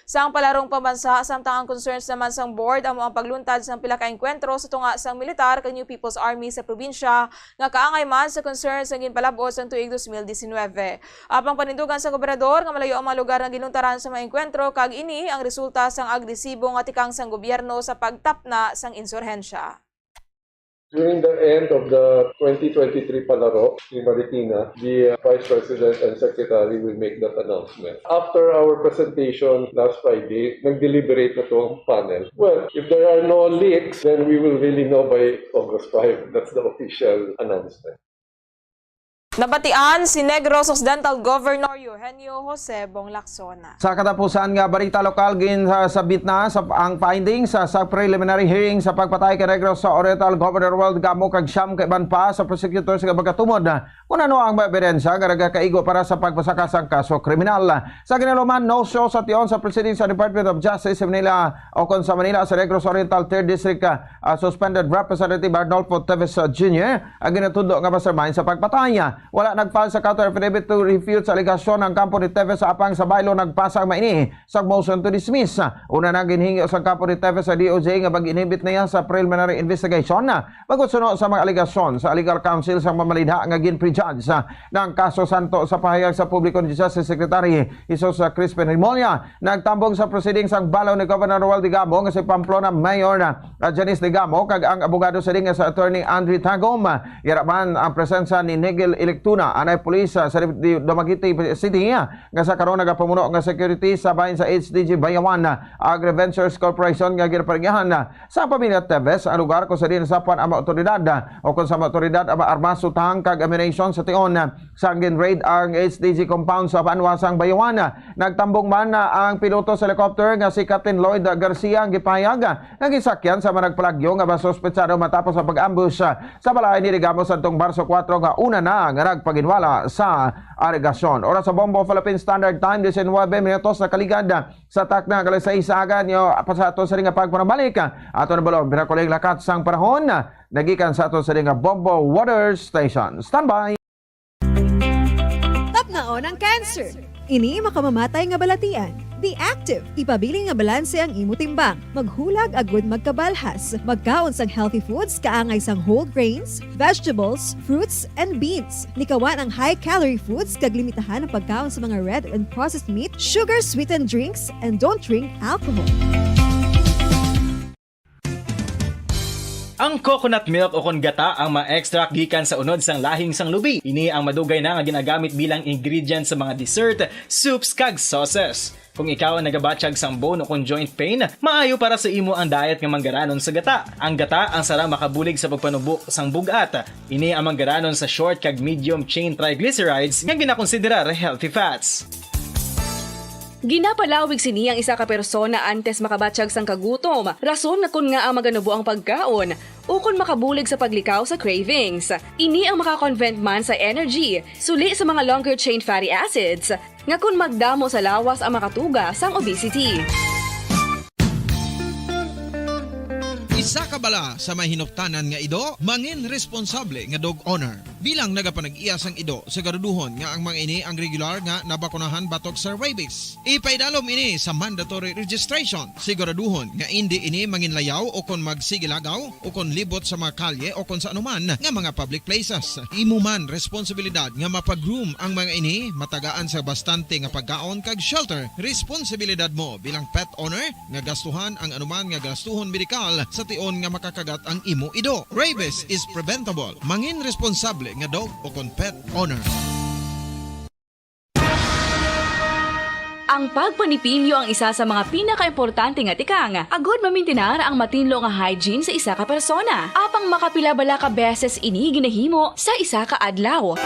sang Palarong Pambansa, samtang ang concerns naman sang board amo ang pagluntad sang pila ka engkwentro sa tunga sang militar kag New People's Army sa probinsya nga kaangay man sa concerns nga ginpalab-ot sang tuig dos mil disinwebe. Apang panindugan sang gobernador nga malayo ang mga lugar nga ginluntaran sa mga engkwentro kag ini ang resulta sang agresibo nga tikang sang gobyerno sa pagtapna sang insurhensya. During the end of the twenty twenty-three Palaro in Marikina, the, uh, Vice President and Secretary will make that announcement. After our presentation last Friday, nag-deliberate na to ang panel. Well, if there are no leaks, then we will really know by August five. That's the official announcement. Nabatian si Negros Occidental Governor Eugenio Jose Bong Lacson. Sa katapusan nga balita lokal, gin-, sa, sabit na sa, ang findings sa, sa preliminary hearing sa pagpatay kay Negros Oriental Governor Romuald Digamo kag siyam ka iban pa sa prosecutor sa pagkatumod kung ano ang mga ebidensya nga nagakaigo para sa pagpasaka sang kaso kriminal. Sa kinaluman, no show sa tion sa proceedings sa Department of Justice sa Manila o kon sa Manila sa Negros Oriental Third District, ah, ah, Suspended Representative Arnolfo Teves, ah, Junior ang ginatudlo nga mastermind sa pagpatay. Wala nag-file sa counter affidavit to refute sa alegasyon ang kampo ni Teves, apang sa baylo nagpasa ang maini sa motion to dismiss. Una na ginhingyo sa kampo ni Teves sa D O J nga mag-inhibit niya sa preliminary investigation, pagkusuno sa mga alegasyon sa legal counsel sa mamalidha nga gin-prejudge ng kaso. Santo sa pahayag sa publiko ni Justice Secretary Jesus Crispin Remulla, nagtambong sa proceedings ang balo ni Governor Romuald Digamo nga si Pamplona Mayor, ah, Janice Digamo kag ang abogado sa dinga sa Attorney Andre Tagom. Yara man ang presensya ni Nigel Electuna, anay pulis, ah, sa Di-, Dumaguete City, ah, nga sa karon nagapamuno nga security sa bahin sa H D G Bayawan, ah, Agri-Ventures Corporation nga ginapaligyahan, ah, sa pamilya Teves ang lugar kung sa diin nasapuan ang mga otoridad, ah, o kung sa mga otoridad ang mga armas, utang kag ammunition Sa tion, sa gin-raid ang H D C compound sa Banwa sang Bayuan, nagtambong man ang piloto sa helicopter nga si Captain Lloyd Garcia ang gipahayag nga gisakyan sa managpalagyo nga masuspetsado matapos ang pag-ambush sa balay ni Digamo sadtong Marso kuwatro nga una na nga nagpaginwala sa alegasyon. Oras sa Bombo Philippine Standard Time, diecinuebe minutos na kaligad sa takna nga alas sais sa aga. Nyo pa sa ato sa nga pagpanambalik, ato na bulong pinakuling lakat sang panahon nagikan sa ato sa nga Bombo Weather Station. Standby! Tapnaon ang cancer. Ini makamamatay nga balatian. Be active. Ipabilin nga balanse ang imo timbang. Maghulag agud magkabalhas. Magkaon sang healthy foods, kaangay sang whole grains, vegetables, fruits, and beans. Likawan ang high-calorie foods kag limitahan ang pagkaon sa mga red and processed meat, sugar-sweetened drinks, and don't drink alcohol. Ang coconut milk o kon gata ang ma-extract gikan sa unod sang lahing sang lubi. Ini ang madugay na nga ginagamit bilang ingredient sa mga dessert, soups, kag sauces. Kung ikaw ang nagabatyag sang bone o kon joint pain, maayo para sa imo ang diet nga manggaranon sa gata. Ang gata ang sarang makabulig sa pagpanubo sang bug-at. Ini ang manggaranon sa short kag medium chain triglycerides nga ginakonsiderar healthy fats. Ginapalawig sini ang isa ka persona antes makabatyag sang kagutom, rason nga kon ngaa maganubo ang pagkaon, ukon makabulig sa paglikaw sa cravings. Ini ang maka-convert man sa energy, suli sa mga longer chain fatty acids, nga kon magdamo sa lawas ang makatuga sang obesity. Isa ka bala sa may hinuptanan nga ido, mangin responsable nga dog owner. Bilang nagapanag-iya sang ido, siguraduhon nga ang mga ini ang regular nga nabakunahan batok sa rabies. Ipaidalom ini sa mandatory registration. Siguraduhon nga indi ini manginlayaw o kon magsigilagaw o kon libot sa mga kalye o kon sa anuman nga mga public places. Imo man responsibilidad nga mapag-groom ang mga ini, matagaan sa bastante nga pagkaon kag shelter. Responsibilidad mo bilang pet owner nga gastuhan ang anuman nga gastuhon medikal sa tion nga makakagat ang imo ido. Rabies is preventable. Mangin responsable nga dog o kon pet owner. Ang pagpanipilyo ang isa sa mga pinakaimportante nga tikang agud mamintinar ang matinlo nga hygiene sa isa ka persona. Apang makapila bala ka beses ini ginahimo sa isa ka adlaw?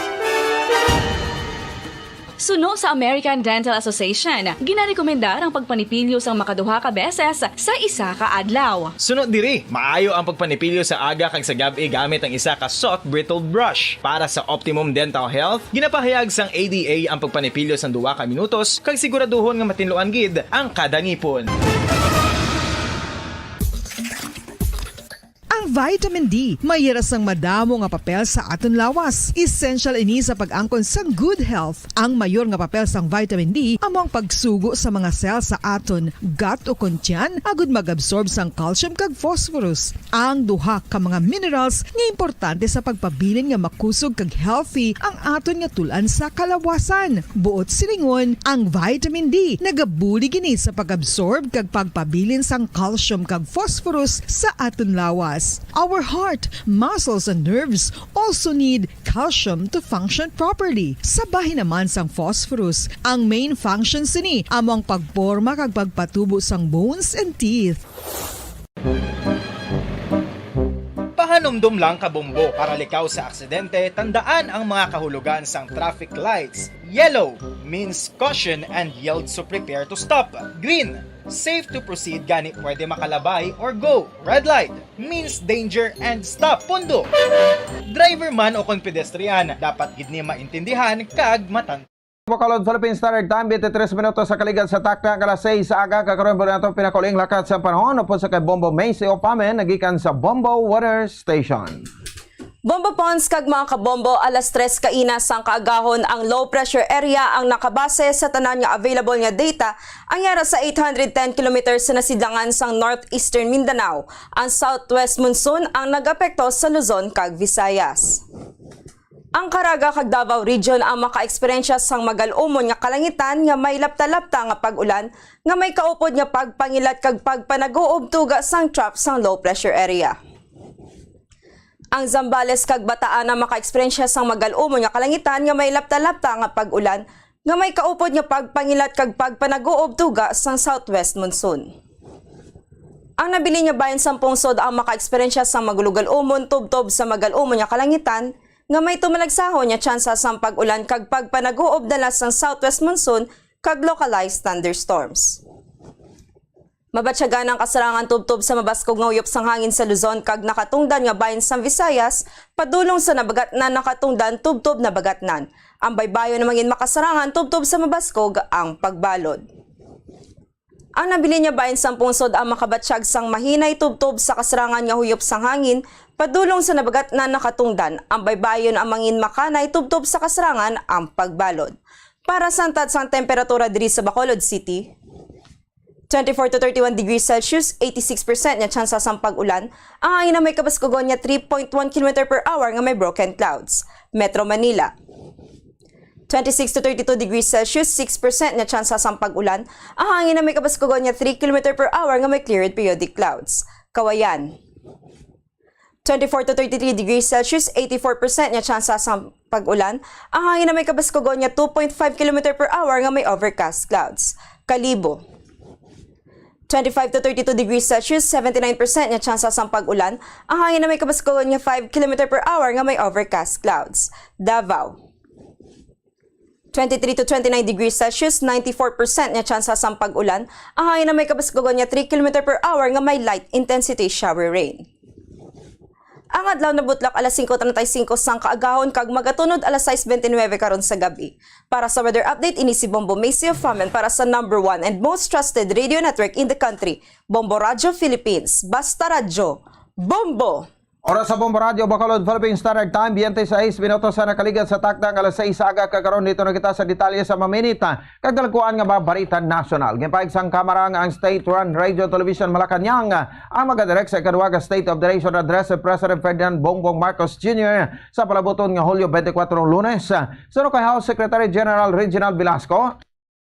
Suno sa American Dental Association, ginarekomendar ang pagpanipilyo sang makaduha ka beses sa isa ka adlaw. Suno diri, maayo ang pagpanipilyo sa aga kag sa gab-i gamit ang isa ka soft bristled brush. Para sa optimum dental health, ginapahayag sang A D A ang pagpanipilyo sang duha ka minutos kag siguraduhon nga matinluan gid ang kada ngipon. Ang vitamin D may hira sang madamo nga papel sa aton lawas. Essential ini sa pag-angkon sang good health. Ang mayor nga papel sang vitamin D amo ang pagsugo sa mga cell sa aton gut o kon tiyan agud mag-absorb sang calcium kag phosphorus, ang duha ka mga minerals nga importante sa pagpabilin nga makusog kag healthy ang aton nga tul-an sa kalawasan. Buot silingon, ang vitamin D nagabulig ini sa pag-absorb kag pagpabilin sang calcium kag phosphorus sa aton lawas. Our heart, muscles, and nerves also need calcium to function properly. Sa bahin naman sang phosphorus, ang main function sini amo ang pagporma kag pagpatubo sang bones and teeth. Pahanumdom lang, kabombo, para likaw sa aksidente, tandaan ang mga kahulugan sang traffic lights. Yellow means caution and yield, so prepare to stop. Green, safe to proceed, gani pwede makalabay or go. Red light means danger and stop. Pundo, driver man o kon pedestrian, dapat gid ni maintindihan kag matan- Bacolod, Philippine Standard Time, twenty-three minutos sa kaligad sa takna nga alas sais sa aga. Kakaron po nato pinakauling lakat sa panahon upod sa kay Bombo Macy Opamen, nagikan sa Bombo Weather Station. Bombo Pons kag mga kabombo, alas tres kaina sang kaagahon ang low pressure area ang nakabase sa tanan nga available nga data ang yara sa eight hundred ten kilometers sa nasidlangan sang northeastern Mindanao. Ang southwest monsoon ang nag-apekto sa Luzon kag Visayas. Ang Caraga kag Davao Region ang maka-eksperyensya sang magal-umon nga kalangitan nga may lapta-lapta nga pag-ulan nga may kaupod nga pagpangilat kag pagpanaguob tuga sang trough sang low pressure area. Ang Zambales kag Bataan ang maka-eksperyensya sang magal-umon nga kalangitan nga may lapta-lapta nga pag-ulan nga may kaupod nga pagpangilat kag pagpanaguob tuga sang southwest monsoon. Ang nabilin nga bahin sang pungsod ang maka-eksperyensya sang magulogal-umon tubtob sa magal-umon nga kalangitan nga may tumalagsahon nga tsansa sang pag-ulan kag pagpanag-uob dala sang southwest monsoon kag localized thunderstorms. Mabatyagan ang kasarangan tubtob sa mabaskog nga huyop sang hangin sa Luzon kag nakatungdan nga bahin sang Visayas, padulong sa nabagatnan nakatungdan tubtob nabagatnan. Ang baybayon nga mangin makasarangan tubtob sa mabaskog ang pagbalod. Ang nabilin nga bahin sang pungsod ang makabatyag sang mahinay tubtob sa kasarangan nga huyop sang hangin, padulong sa nabagatnan nakatungdan. Ang baybayon ang mangin makanay tubtob sa kasarangan ang pagbalod. Para sa antad sang temperatura diri sa Bacolod City, twenty-four to thirty-one degrees Celsius, eighty-six percent nga tsansa sang pag-ulan, ang hangin nga may kabaskugon nga three point one kilometer per hour nga may broken clouds. Metro Manila, twenty-six to thirty-two degrees Celsius, six percent nga tsansa sang pag-ulan, ang hangin nga may kabaskugon nga three kilometer per hour nga may clear with periodic clouds. Kawayan, twenty-four to thirty-three degrees Celsius, eighty-four percent nga tsansa sang pag-ulan, ang hangin nga may kabaskugon nga two point five kilometer per hour nga may overcast clouds. Kalibo, twenty-five to thirty-two degrees Celsius, seventy-nine percent nga tsansa sang pag-ulan, ang hangin nga may kabaskugon nga five kilometer per hour nga may overcast clouds. Davao, twenty-three to twenty-nine degrees Celsius, ninety-four percent nga tsansa sang pag-ulan, ang hangin nga may kabaskugon nga three kilometer per hour nga may light intensity shower rain. Ang adlaw nabutlak alas singko treinta y cinco sang kaagahon kag magatunod alas sais bente nuebe karon sa gab-i. Para sa weather update, ini si Bombo Macy of Faman para sa number one and most trusted radio network in the country, Bombo Radyo Philippines. Basta radyo, Bombo! Oras sa Bombo Radyo Bacolod, Philippine Standard Time, biyente sais minutos sa nakaligad sa takdang alas sais sa aga, kag karon dito na kita sa detalye sa maminita kag dalagkuan nga mga balita nasyonal. Ginpahayag sang Kamara nga ang state-run Radio Television Malacañang ang magadirect sa ikaduha nga State of the Nation Address sa President Ferdinand Bongbong Marcos Junior sa palabuton nga Hulyo twenty-four, Lunes. Suno kay House Secretary General Reginald Velasco,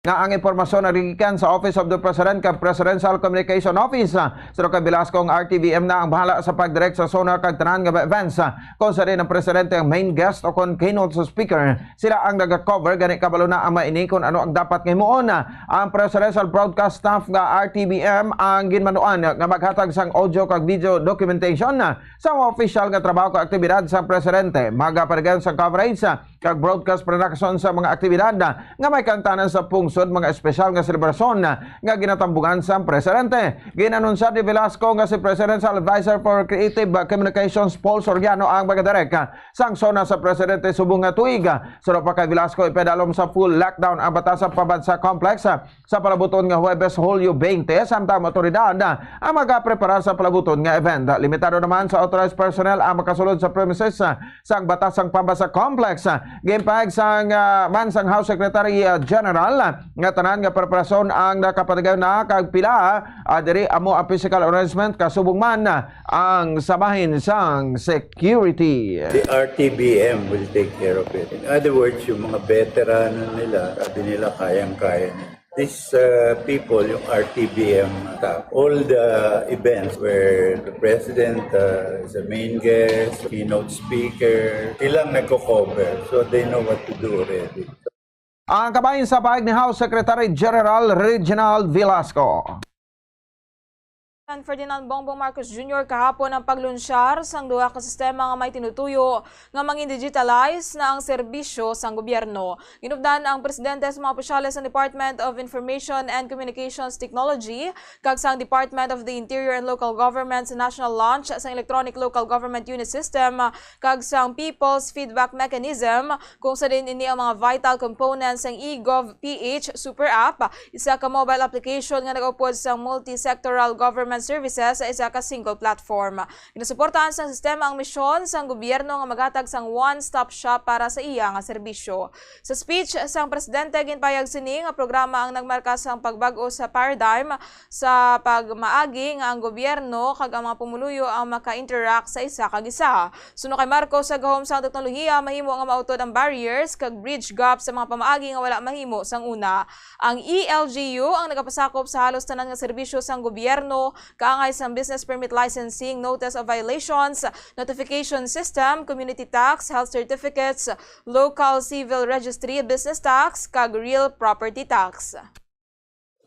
nga ang impormasyon nagikan sa Office of the President kag Presidential Communication Office. Suno kay Velasco, ang R T V M na ang bahala sa pagdirect sa sonar kag tanan nga events, kung sa diin ang presidente ang main guest o kon keynote speaker. Sila ang naga-cover, gani kabalo na ang mga ini kung ano ang dapat nga himuon. Ang presidential broadcast staff nga R T V M ang ginmanuan nga maghatag sang audio kag video documentation sa mga opisyal nga trabaho kag aktibidad sang presidente. Magapadayon sang coverage kag broadcast production sa mga aktibidad nga may kaangtanan sa pungsod, mga espesyal nga selebrasyon nga ginatambungan sang presidente. Ginanunsad ni Velasco nga si Presidential Advisor for Creative Communications Paul Soriano ang magadirect sang SONA sa presidente subong nga tuig. Suno pa kay Velasco, ipadalom sa full lockdown ang Batasan Pambansa Complex sa palabuton nga Huwebes, Hulyo twenty, samtang mga awtoridad ang magapreparar sa palabuton nga event. Limitado naman sa authorized personnel ang makasulod sa premises sang Batasan Pambansa Complex. Ginpahayag sang, ah, man sang House Secretary, ah, General, ah, nga tanan nga preparasyon ang nakapatigayon na kag pila, ah, diri amo ang physical arrangement kasubong man, ah, ang sa bahin sang security. The R T B M will take care of it. In other words, yung mga veterano nila, sabi nila kayang-kaya nila. These, uh, people, yung R T B M staff, all the events where the president, uh, is the main guest, keynote speaker, silang nagko-cover. So they know what to do already. Ang kabahin sa pahayag ni House Secretary General Reginald Velasco. President Ferdinand Bongbong Marcos Junior kahapon ang paglunsyar sang duha ka sistema nga may tinutuyo nga mangin-digitalize na ang serbisyo sang gobyerno. Ginupdan ang presidente sa mga opisyales sang Department of Information and Communications Technology kag sang Department of the Interior and Local Government's national launch sang Electronic Local Government Unit System kag sang People's Feedback Mechanism, kung sa diin ini ang mga vital components sang eGov P H Super App, isa ka mobile application nga nagaupod sang multi-sectoral government services sa isa ka single platform. Ginasuportahan sang sistema ang misyon sang gobyerno nga maghatag sang one-stop shop para sa iya nga serbisyo. Sa speech sang presidente, ginpahayag sini nga programa ang nagmarka sang pagbag-o sa paradigm sa pagmaagi nga ang gobyerno kag ang mga pumuluyo ang maka-interact sa isa kag isa. Suno kay Marcos, sa gahom sang teknolohiya, mahimo nga mautod ang barriers kag bridge gap sa mga pamaagi nga wala mahimo sang una. Ang E L G U ang nagapasakop sa halos tanan nga serbisyo sang gobyerno, kaangay sang business permit licensing, notice of violations, notification system, community tax, health certificates, local civil registry, business tax, kag real property tax.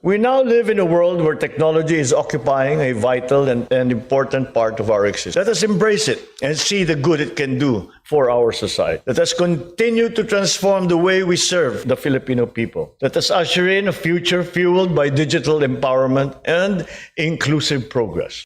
We now live in a world where technology is occupying a vital and, and important part of our existence. Let us embrace it and see the good it can do for our society. Let us continue to transform the way we serve the Filipino people. Let us usher in a future fueled by digital empowerment and inclusive progress.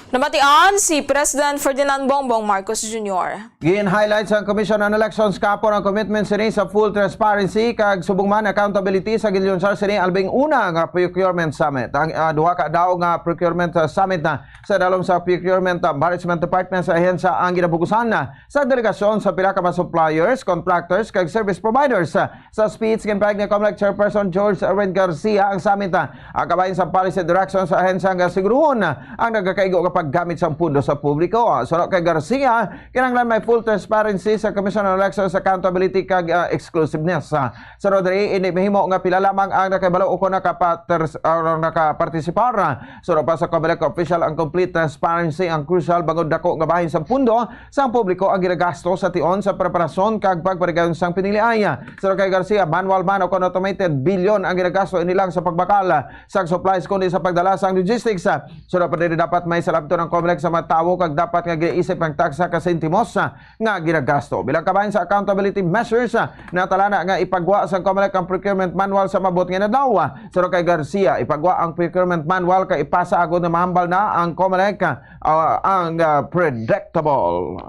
Namatian si President Ferdinand Bongbong Marcos Junior. Gin-highlight sang Commission on Elections kahapon ang commitment sini sa full transparency kag subong man accountability sa ginlunsar sini halbing una nga procurement summit. Ang, ah, duha ka adlaw nga procurement, ah, summit na sa dalom sa Procurement, ah, Management Department sa ahensya ang ginabugusan na sa delegasyon sa pila ka mga suppliers, contractors, kag service providers. Sa speech, ginpahayag ni Comelec Chairperson George Erwin Garcia ang summit, ah, ang kabahin sa policy direction sa ahensya nga siguruhon, ah, ang nagakaigo nga paggamit sang pundo sa publiko. Suno kay Garcia, kinahanglan may full transparency sa Commission on Elections, accountability kag, ah, exclusiveness. Ah, suno diri, hindi mahimo nga pila lamang ang nakahibalo o kon nakapater-, o nakapartisipar. Suno pa sa Comelec official, ang complete transparency ang crucial bangod dako nga bahin sang pundo sang publiko ang ginagasto sa tion sa preparasyon kag pagparigayon sang piniliay. Suno kay Garcia, manual man o kon automated, bilyon ang ginagasto, hindi lang sa pagbakal sang supplies kundi sa pagdala sang logistics. Suno pa diri, dapat may salabton ang Comelec sa mga tawo kag dapat nga ginaisip ang taksa ka sentimos nga ginagasto. Bilang kabahin sa accountability measures, natala na nga ipagwa sang Comelec ang procurement manual sa maabot nga adlaw. Suno kay Garcia, ipagwa ang procurement manual kay ipasa agod nga mahambal na ang Comelec, ah, ang, ah, predictable.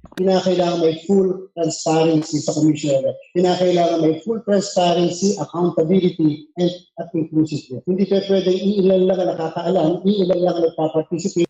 Kinakailangan may full transparency sa Commission. Kinakailangan may full transparency, accountability, and at inclusiveness. Hindi pa pwedeng iilan lang ang nakakaalam, iilan lang ang nagpa-participate.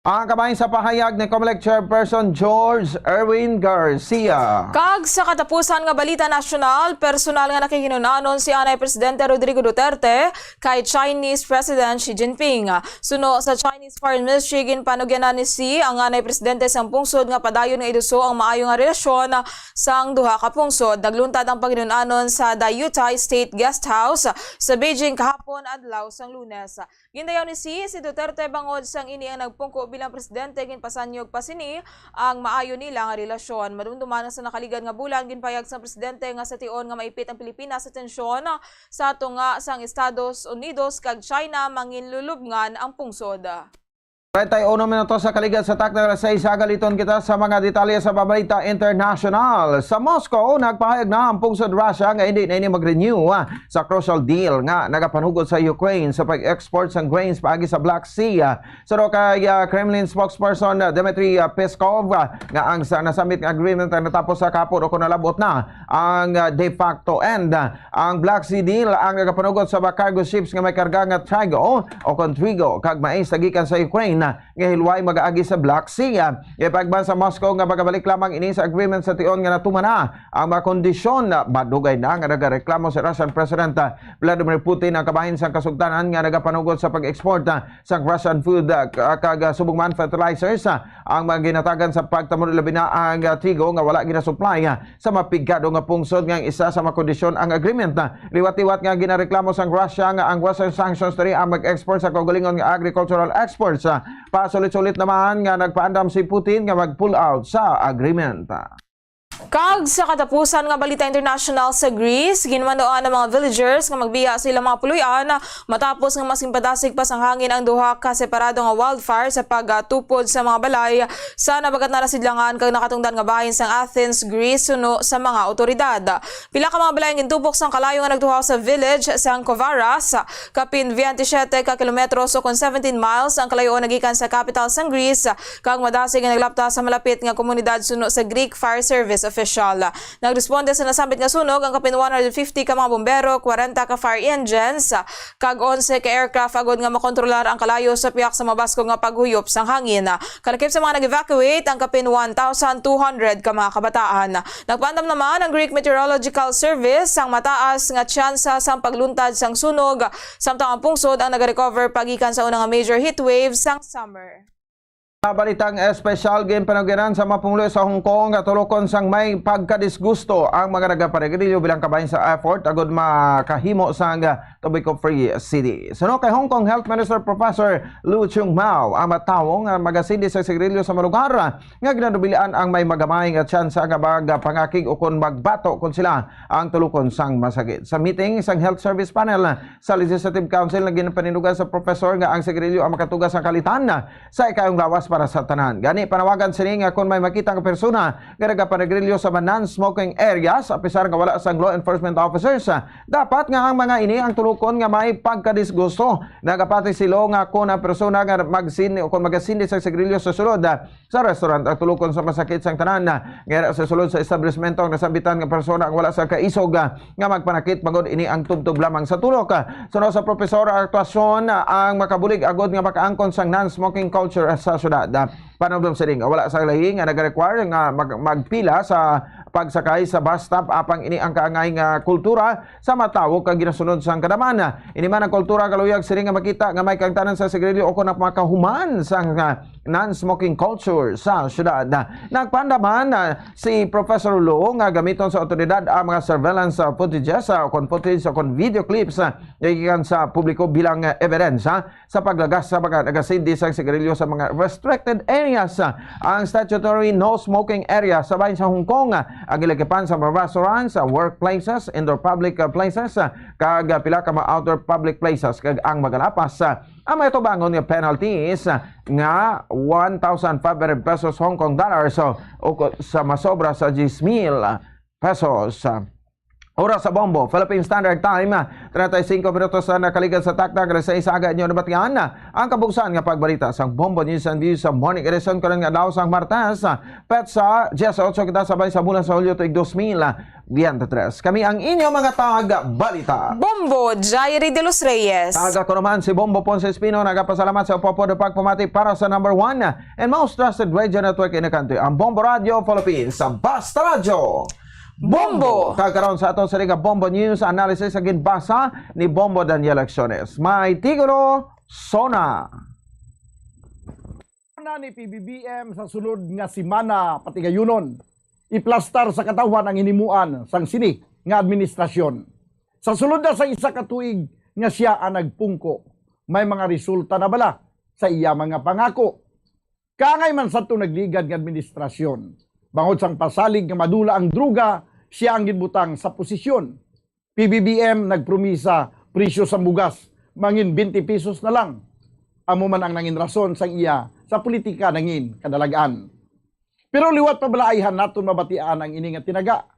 Ang kabahin sa pahayag ni Comelec Chairperson George Erwin Garcia. Kag sa katapusan nga balita nasyonal, personal nga nakikinun-anon si anay Presidente Rodrigo Duterte kay Chinese President Xi Jinping. Suno sa Chinese Foreign Ministry, ginpanugyanan ni Xi ang anay presidente sang pungsod nga padayon nga iduso ang maayo nga relasyon sang duha ka pungsod. Nagluntad ang paghinun-anon sa Diutai State Guest House sa Beijing kahapon, adlaw sang Lunes. Gindayaw ni Xi si Duterte bangod sang ini ang nagpungko bilang presidente, ginpasanyog pa sini ang maayo nila nga relasyon. Madumduman nga sa nakaligad nga bulan, ginpahayag sang presidente nga sa tion nga maipit ang Pilipinas sa tensyon sa tunga sang Estados Unidos kag China, manginlulubngan ang pungsod. Treinta y uno minutos sa kaligad sa takna alas sais, agaliton kita sa mga detalye sa balita international. Sa Moscow, nagpahayag na ang pungsod Russia nga hindi na ini mag-renew, ah, sa crucial deal nga nagapanhugot sa Ukraine sa pag-export sang grains paagi sa Black Sea. Suno kay, ah, Kremlin spokesperson, ah, Dmitry, ah, Peskov, ah, nga ang sa nasambit nga agreement ang natapos sa kahapon o kon nalabot na ang, ah, de facto end. Ang Black Sea Deal ang nagapanugot sa mga cargo ships nga may karga nga trigo o kon trigo kag mais sa gikan sa Ukraine nga hilway mag-agi sa Black Sea. Ipagban sa Moscow nga magabalik lamang ini sa agreement sa tion nga natuman na ang mga kondisyon. Madugay na nga nagareklamo si Russian President, ah, Vladimir Putin ang kabahin sang kasugtanan nga nagapanugot sa pag-export, ah, sang Russian food, ah, ka-, kag, ah, subong man fertilizers, ah, ang mga ginhatagan sa pagtamod, labi na ang, ah, trigo nga wala ginasupply, ah, sa mapigado nga pungsod nga ang isa sa mga kondisyon ang agreement. Liwat-liwat nga ginareklamo sang Russia nga ang Western sanctions diri ang mag-export sa kaugalingon nga agricultural exports. Pasulit-sulit naman nga nagpaandam si Putin nga mag-pull out sa agreement. Kag sa katapusan nga balita international, sa Greece, ginmanduan ang mga villagers nga magbiya sa ilang mga puloy-an matapos nga mas ginpadasig pa sang hangin ang duha ka separado nga wildfire sa pagtupod sa mga balay sa nabagatnan nga sidlangan kag nakatungdan nga bahin sang Athens, Greece, suno sa mga awtoridad. Pila ka mga balay ang gintupok sang kalayo nga nagtuhaw sa village sang Kovaras, kapin veintisiete ka kilometros o kon seventeen miles ang kalayo nagikan sa capital sang Greece, kag madasig nga naglapta sa malapit nga komunidad, suno sa Greek Fire Service official. Nagresponde sa nasambit nga sunog ang kapin one hundred fifty ka mga bombero, kwarenta ka fire engines, kag onse ka aircraft agod nga makontrolar ang kalayo sa pihak sa mabaskog nga paghuyop sang hangin. Kalakip sa mga nag-evacuate ang kapin one thousand two hundred ka mga kabataan. Nagpaandam naman ang Greek Meteorological Service sang mataas nga tsansa sang pagluntad sang sunog, samtang ang pungsod ang nagarecover pa gikan sa una nga major heat wave sang summer. Sa balitang espesyal, ginpanugiran sa mga pumuluyo sa Hong Kong nga tulokon sang may pagkadisgusto ang mga nagapanigrilyo bilang kabahin sa effort agud makahimo sang tobacco-free city. Suno kay Hong Kong Health Minister Professor Lu Chung Mao, ang mga tawo nga magasindi sa sigarilyo sa mga lugar nga ginadubilian ang may magamay nga tsansa nga magpangakig ukon magbato kon sila ang tulokon sang masakit. Sa meeting sang Health Service Panel sa Legislative Council, nagin paninugan sa professor nga ang sigarilyo ang makatugas sa kalitan sa ikayong lawas para sa tanan. Gani, panawagan sini nga kon may makita nga persona nga nagapanigrilyo sa mga non-smoking areas, apisar nga wala sang law enforcement officers, dapat nga ang mga ini ang tulokon nga may pagkadisgusto. Nagapati sila nga kon ang persona nga magsin-, o kon magasindi sa sigarilyo sa sulod, sa restaurant ang tulokon sa masakit sang tanan. Nga sa sulod sa establishmento ang nasambitan nga persona ang wala sa kaisog, ah, nga magpanakit, bangod ini ang tubtob lamang sa tulok. Suno sa profesor, ang aktuasyon, ah, ang makabulig agud nga makaangkon sang non-smoking culture sa syudad. Panumdom sini nga wala sa lahi nga nag-require nga mag-, magpila sa pagsakay sa bus stop, apang ini ang kaangay nga kultura sa mga tawo kag ginasunod sang kadam-an. Ini man ang kultura kaluyag sini nga makita nga may kaangtanan sa sigarilyo o kon ang makahuman sang, ah, non-smoking culture sa syudad. Nagpaandam man, ah, si Professor Lo nga gamiton sa awtoridad ang mga surveillance, ah, footages, ah, kon footage o kon video clips, ah, nga gikan sa publiko bilang, ah, ebidensya sa paglagas sa mga nagasindi sang sigarilyo sa mga restricted areas, ah, ang statutory no smoking area sa bahin sa Hong Kong, ah, ang gilakapan sa mga restaurants, sa workplaces, indoor public, ah, places, ah, kag, ah, pila ka mga outdoor public places, kag ang magalapas, ah, ang may tubangon nga penalties, ah, nga one thousand five hundred pesos Hong Kong dollars, so, o ko-, sa masobra sa diyes mil pesos. Oras sa Bombo, Philippine Standard Time, treinta y cinco minutos na nakaligan sa taktak alas sais. Aga inyo nabatian ang kabugsan nga pagbalita sa Bombo News and Views sa Morning Edition karon nga adlaw sang Martes, petsa dieciocho kita sa bahin sa bulan sa Hulyo tuig dos mil veintitrés. Kami ang inyo mga tag-balita. Bombo, Jairi de los Reyes. Kag ako naman si Bombo Ponce Espino, nagapasalamat sa pagpapamati para sa number one and most trusted radio network in the country, ang Bombo Radio Philippines, sa Basta Radyo Bombo. Kag karon sa aton sini nga Bombo News Analysis, ang ginbasa ni Bombo Daniel Acciones. May titulo, SONA. Na ni P B B M sa sulod nga semana patigayunon, iplastar sa katawhan ang hinimuan sang sini nga administrasyon. Sa sulod na sa isa ka tuig nga sia ang nagpungko, may mga resulta na bala sa iya mga pangako? Kaangay man sadto nagligad nga administrasyon, bangod sang pasalig nga madula ang droga, sia ang ginbutang sa posisyon. P B B M nagpromisa, presyo sang bugas mangin twenty pesos na lang. Amo man ang nangin rason sang iya sa politika nangin kadalag-an. Pero liwat pa bala ayhan naton mabatian ang ini nga tinaga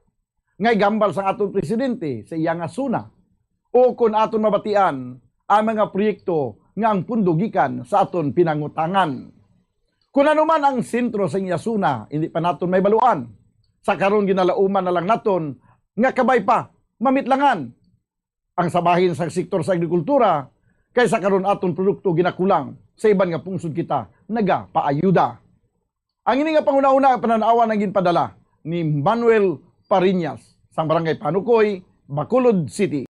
nga igambal sang aton presidente sa iya nga SONA, o kon aton mabatian ang mga proyekto nga ang pundo gikan sa aton pinangutangan. Kon ano man ang sentro sa iya SONA, hindi pa naton mahibaluan. Sa karon, ginalauman na lang naton nga kabay pa mamitlangan ang sa bahin sa sektor sa agrikultura, kay sa karon aton produkto ginakulang, sa iban nga pungsod kita nagapaayuda. Ang ini nga panghunahuna, panan-awan ang ginpadala ni Manuel Pariñas sang Barangay Panukoy, Bacolod City.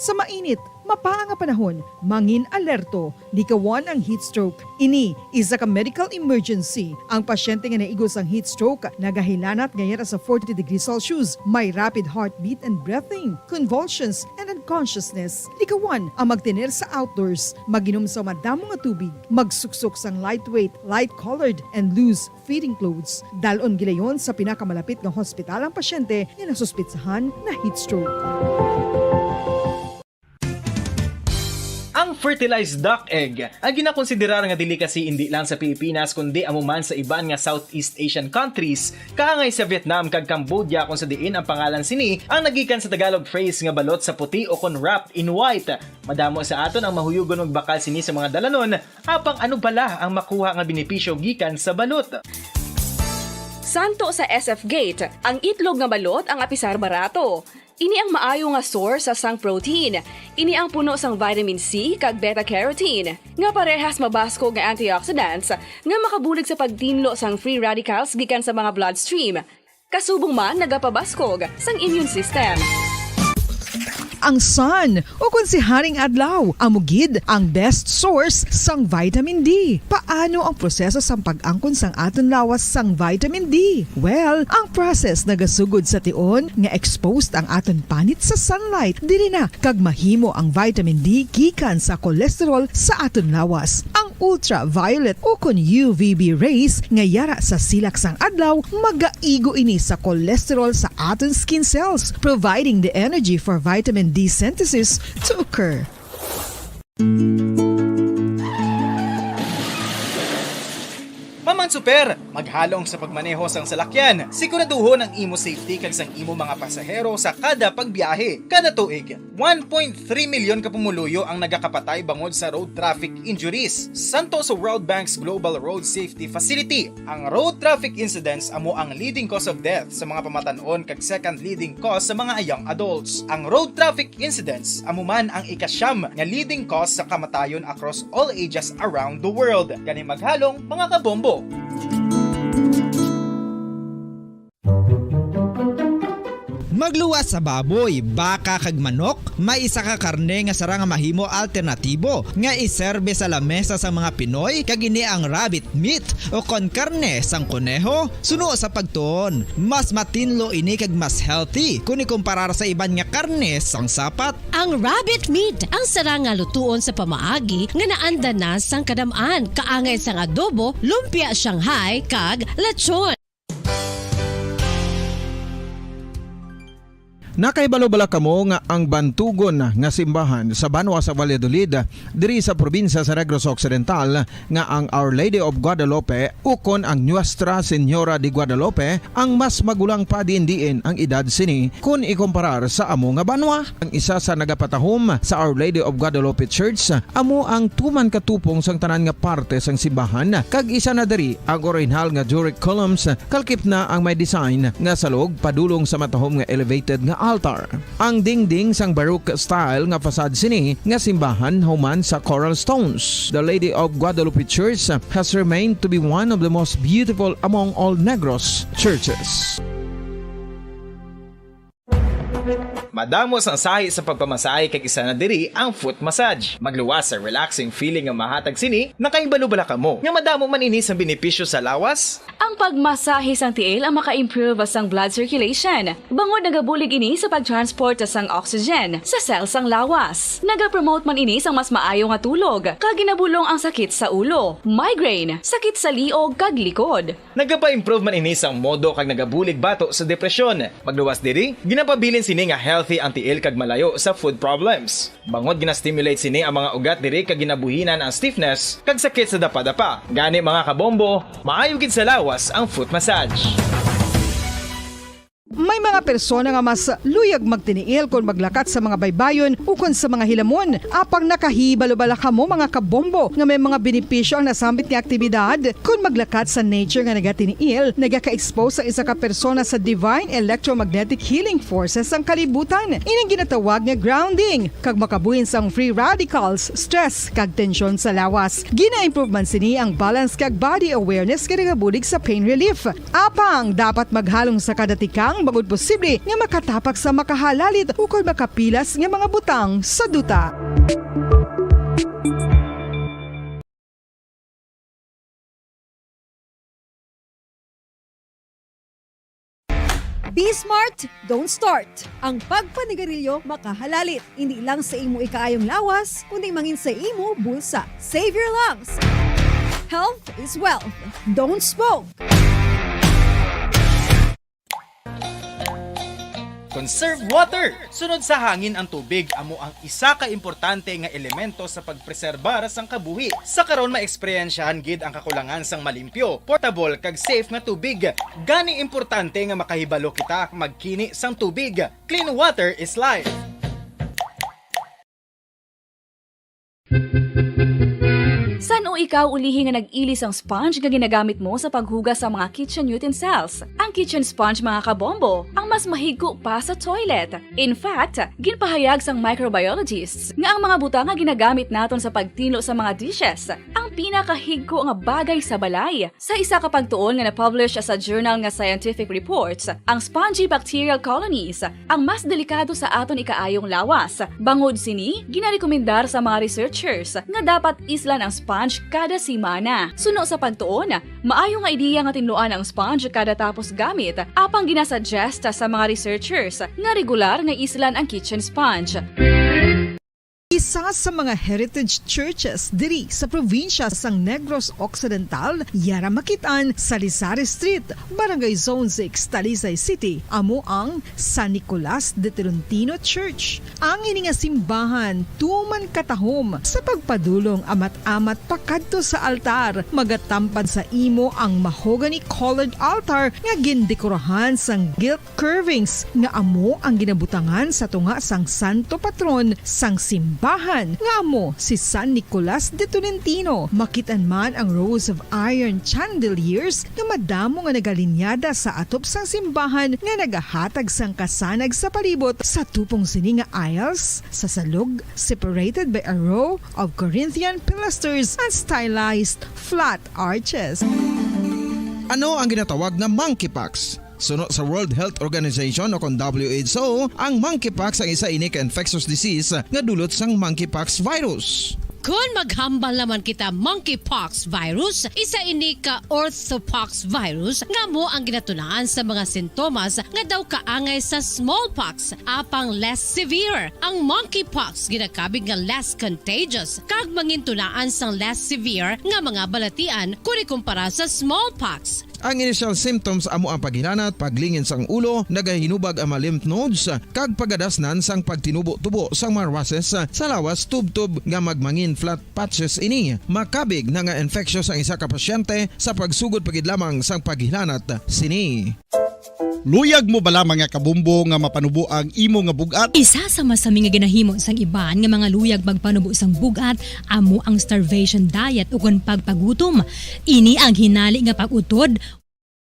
Sa mainit, mapaa nga panahon, mangin alerto, likawan ang heat stroke. Ini isa ka medical emergency. Ang pasyente nga naigo sang heat stroke nagahilanat nga yara sa forty degrees Celsius, may rapid heartbeat and breathing, convulsions, and unconsciousness. Likawan ang magtener sa outdoors, mag-inom sa madamo nga tubig, magsuksok sang lightweight, light-colored, and loose fitting clothes. Dal-on gilayon sa pinakamalapit nga hospital ang pasyente nga nasuspetsahan na heat stroke. Ang fertilized duck egg, ang ginakonsiderar nga delicacy indi lang sa Pilipinas, kundi amo man sa iban nga Southeast Asian countries, kaangay sa Vietnam kag Cambodia, kung sa diin ang pangalan sini ang nagikan sa Tagalog phrase nga balot sa puti o kon wrapped in white. Madamo sa aton ang mahuyugon magbakal sini sa mga dalanon, apang ano bala ang makuha nga benepisyo gikan sa balot? Santo sa S F Gate, ang itlog nga balot ang apisar barato. Ini ang maayo nga source sa sang protein. Ini ang puno sang vitamin C kag beta-carotene, nga parehas mabaskog nga antioxidants nga makabulig sa pagtinlo sang free radicals gikan sa mga bloodstream. Kasubong man nagapabaskog sang immune system. Ang sun, ukon si Haring Adlaw, amo gid ang best source sang vitamin D. Paano ang proseso sang pag-angkon sang aton lawas sang vitamin D? Well, ang process nagasugod sa tion nga exposed ang aton panit sa sunlight. Diri na kag mahimo ang vitamin D gikan sa cholesterol sa aton lawas. Ang ultraviolet ukon U V B rays nga yara sa silak sang adlaw magaigo ini sa cholesterol sa aton skin cells, providing the energy for vitamin D synthesis to occur. Maman Super, maghalong sa pagmaneho sang salakyan. Siguraduhon ang imo safety kag sang imo mga pasahero sa kada pagbiyahe. Kada tuig, one point three milyon ka pumuluyo ang nagakapatay bangod sa road traffic injuries. Santo sa World Bank's Global Road Safety Facility, ang road traffic incidents amo ang leading cause of death sa mga pamatan-on kag second leading cause sa mga young adults. Ang road traffic incidents amo man ang ikasyam nga leading cause sa kamatayon across all ages around the world. Gani maghalong, mga kabombo! Magluwas sa baboy, baka, kag manok, may isa ka karne nga sarang nga mahimo alternatibo nga iserbe sa lamesa sang mga Pinoy, kag ini ang rabbit meat ukon karne sang koneho. Suno sa pagtuon, mas matinlo ini kag mas healthy kon ikumparar sa iban nga karne sang sapat. Ang rabbit meat ang sarang nga lutuon sa pamaagi nga naanda na sang kadam-an, kaangay sang adobo, lumpia Shanghai, kag lechon. Nakahibalo bala kamo nga ang bantugon nga simbahan sa banwa sa Valladolid, diri sa probinsya sa Negros Occidental, nga ang Our Lady of Guadalupe ukon ang Nuestra Señora de Guadalupe ang mas magulang pa diin-diin ang edad sini kon ikumparar sa amo nga banwa? Ang isa sa nagapatahom sa Our Lady of Guadalupe Church amo ang tuman katupong sang tanan nga parte sang simbahan, kag isa na diri ang orihinal nga Doric columns, kalkip na ang may design nga salog padulong sa matahom nga elevated nga altar. Ang dingding sang Baroque style nga facade sini nga simbahan human sa coral stones. The Lady of Guadalupe Church has remained to be one of the most beautiful among all Negros churches. Madamo sang sahi sa pagpamasahe kag isa na diri ang foot massage. Magluwas sa relaxing feeling nga mahatag sini, nakahibalo bala kamo nga madamo man ini sang benepisyo sa lawas? Ang pagmasahe sang tiil ang maka-improve sang blood circulation, bangod nagabulig ini sa pag-transport sang oxygen sa cell sang lawas. Nagapromote man ini sang mas maayo nga tulog, kag ginabulong ang sakit sa ulo, migraine, sakit sa liog, kag likod. Nagapa-improve man ini sang modo kag nagabulig bato sa depresyon. Magluwas diri, ginapabilin sini nga healthy ang tiil kag malayo sa foot problems. Bangod gina-stimulate sini ang mga ugat diri kag ginabuhinan ang stiffness kag sakit sa dapadapa. Gani, mga kabombo, maayo gid sa lawas ang foot massage. May mga persona nga mas luyag magtiniil kon maglakat sa mga baybayon ukon sa mga hilamon. Apang nakahibalo bala kamo, mga kabombo, nga may mga benepisyo ang nasambit nga aktibidad? Kon maglakat sa nature nga nagatiniil, nagaka-expose ang isa ka persona sa divine electromagnetic healing forces sang kalibutan. Ining ginatawag nga grounding, kag makabuhin sang free radicals, stress, kag tensyon sa lawas. Gina-improve man sini ang balance kag body awareness nga nagabulig sa pain relief. Apang dapat maghalong sa kada tikang bangod posible nga makatapak sa makahalalit ukon makapilas nga mga butang sa duta. Be smart, don't start. Ang pagpanigarilyo makahalalit, hindi lang sa imo ikaayong lawas, kundi mangin sa imo bulsa. Save your lungs. Health is wealth. Don't smoke. Conserve water. Sunod sa hangin ang tubig, amo ang isa ka importante nga elemento sa pagpreserbar sang kabuhi. Sa karon, maeksperyensyahan gid ang kakulangan sang malimpyo, portable, kag safe nga tubig. Gani, importante nga makahibalo kita magkini sang tubig. Clean water is life. San-o ikaw ulihi nga nag-ili sang sponge nga ginagamit mo sa paghugas sa mga kitchen utensils? Ang kitchen sponge, mga kabombo, ang mas mahigko pa sa toilet. In fact, ginpahayag sang microbiologists nga ang mga butang nga ginagamit naton sa pagtinlo sa mga dishes, ang Pinakahigko nga bagay sa balay. Sa isa ka pagtuon nga na-publish sa journal nga Scientific Reports, ang spongy bacterial colonies ang mas delikado sa aton ikaayong lawas. Bangod sini, ginarekomendar sa mga researchers nga dapat islan ang sponge kada semana. Suno sa pagtuon, maayo nga ideya nga tinluan ang sponge kada tapos gamit, apang ginasuggest sa mga researchers nga regular nga islan ang kitchen sponge. Isa sa mga heritage churches diri sa probinsya sang Negros Occidental, yara makit-an sa Rizal Street, Barangay Zone six, Talisay City, amo ang San Nicolas de Tolentino Church. Ang ini nga simbahan tuman katahom sa pagpadulong amat-amat pakadto sa altar. Magatampad sa imo ang mahogany-colored altar nga gindekorahan sang gilt curvings nga amo ang ginabutangan sa tunga sang santo patron sang simbahan, nga amo si San Nicolas de Tolentino. Makit-an man ang rows of iron chandeliers nga madamo nga nagalinyada sa atop sang simbahan nga nagahatag sang kasanag sa palibot. Sa tupong sini nga aisles, sa salog, separated by a row of Corinthian pilasters and stylized flat arches. Ano ang ginatawag nga monkeypox? Suno sa World Health Organization o kon W H O, ang monkeypox ang isa ini ka infectious disease nga dulot sang monkeypox virus. Kon maghambal naman kita monkeypox virus, isa ini ka orthopox virus nga amo ang ginatunaan sa mga sintomas nga daw kaangay sa smallpox, apang less severe. Ang monkeypox ginakabig nga less contagious kag mangintunaan sang less severe nga mga balatian kon ikumpara sa smallpox. Ang initial symptoms amo ang paghilanat, paglingin sang ulo, nagahinubag ang mga lymph nodes, kag pagadasnan sang pagtinubo-tubo sang mga rushes sa lawas tubtob nga magmangin flat patches ini. Makabig na nga infectious ang isa ka pasyente sa pagsugod pa gid lamang sang paghilanat sini. Luyag mo bala, mga kabombo, nga mapanubo ang imo nga bug-at? Isa sa masami nga ginahimo sang iban nga mga luyag magpanubo sang bug-at amo ang starvation diet ukon pagpagutom. Ini ang hinali nga pag-utod.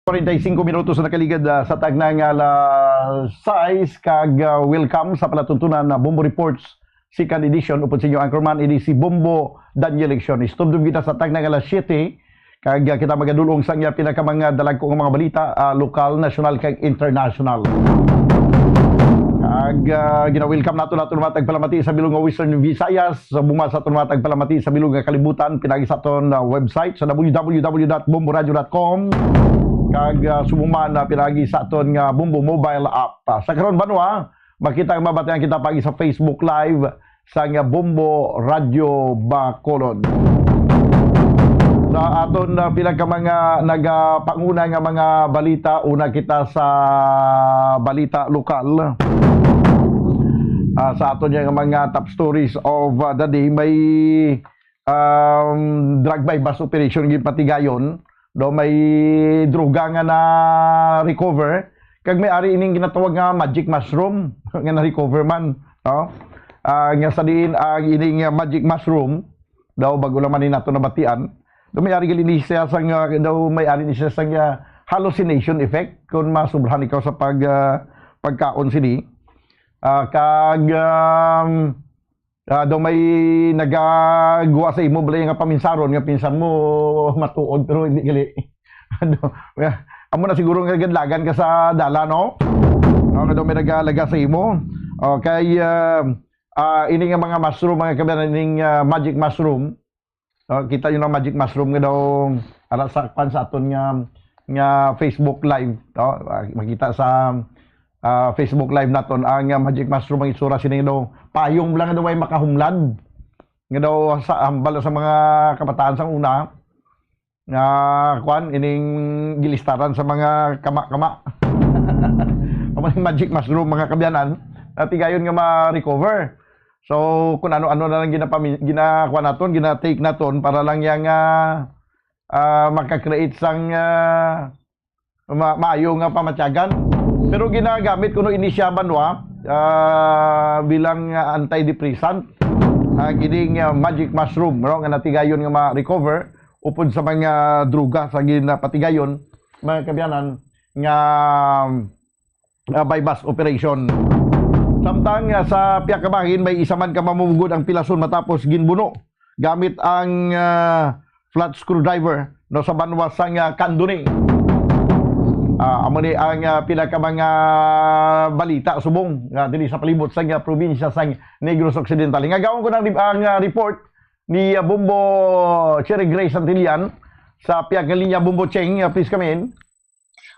Forty-five minutos na nakaligad, ah, sa tagna nga alas sais, kag, ah, welcome sa palatuntunan na Bombo Reports, second edition. Upod sa inyo anchorman, ini si Bombo Daniel Lecciones. Tubtob kita sa tagna nga alas siyete, kag, ah, kita magadulong sa iya pinakamanga dalagko nga mga balita, ah, lokal, nasyonal, kag international. Kag, ah, gina-welcome nato nato mga tagpalamati sa bilog nga Western Visayas, sa buma sa aton mga tagpalamati sa bilog nga kalibutan, pinagi sa aton, ah, website sa w w w dot bomboradio dot com, kag, ah, subong man, ah, pinagi sa aton nga Bombo mobile app. Ah, sa karon, banwa, makita ang mabatian kita pagi sa Facebook Live sang Bombo Radio Bacolod. Sa aton, ah, pila ka mga nagapanguna nga mga balita, una kita sa balita lokal. Ah, sa aton nga mga top stories of, ah, the day, may, um, drug buy-bust operation ginpatigayon. Daw may droga nga na-recover, kag may ari ining ginatawag nga magic mushroom nga na-recover man, no? Ah, nga sa diin ang ining, ah, magic mushroom, daw bag-o lang man ni nato nabatian. Daw may ari gali ni siya sang, ah, daw may ari ni siya sang, ah, hallucination effect kung masobrahan ikaw sa pag, ah, pagkaon sini. Ah, kag, um, ah, daw may nagagwa sa imo, balay nga paminsaron, nga pinsan mo matuod, pero hindi gali. Ano, amo na siguro nga gadlagan ka sa dala, no? No, nga daw may nagalaga sa imo. Okay, ah, ah, ini nga mga mushroom, mga kabayan, ining, ah, magic mushroom. Ah, kita nyo na magic mushroom nga daw, ara sa, kwan sa aton nga, nga Facebook Live, no? Ah, makita sa, ah, Facebook Live naton ang, ah, magic mushroom, ang itsura sini daw. Payong lang daw ay makahumlad. Nga daw sa hambal sa mga kabataan sa una, nga, kwan, ining gilistaran sa mga kama-kama. Ang mga magic mushroom, mga kabyanan, natigayon nga ma-recover. So, kung ano-ano na lang ginapami-, ginakuha naton, gina-take naton para lang yang, ah, ah, maka-create sang, ah, ma-, maayo nga pamatyagan. Pero ginagamit kuno ini siya, banwa, ah, bilang, ah, antidepressant. Ang ining, ah, magic mushroom, no, nga natigayon nga ma-recover upod sa mga droga sa ginapatigayon, mga kabyanan, nga, ah, buy-bust operation. Samtang, ah, sa pihak ka bahin, may isa man ka mamumugod ang pilason matapos ginbuno gamit ang, ah, flat screwdriver, no, sa banwa sang, ah, Candoni. Ah, amo ni ang, ah, pila ka mga balita subong nga diri sa palibot sang, ah, probinsya sang Negros Occidental. Ingagaon ko ng rep-, ang, ah, report ni, ah, Bombo Cherry Grace Santillan sa pihak nga linya. Bombo Cheng, ah, please come in.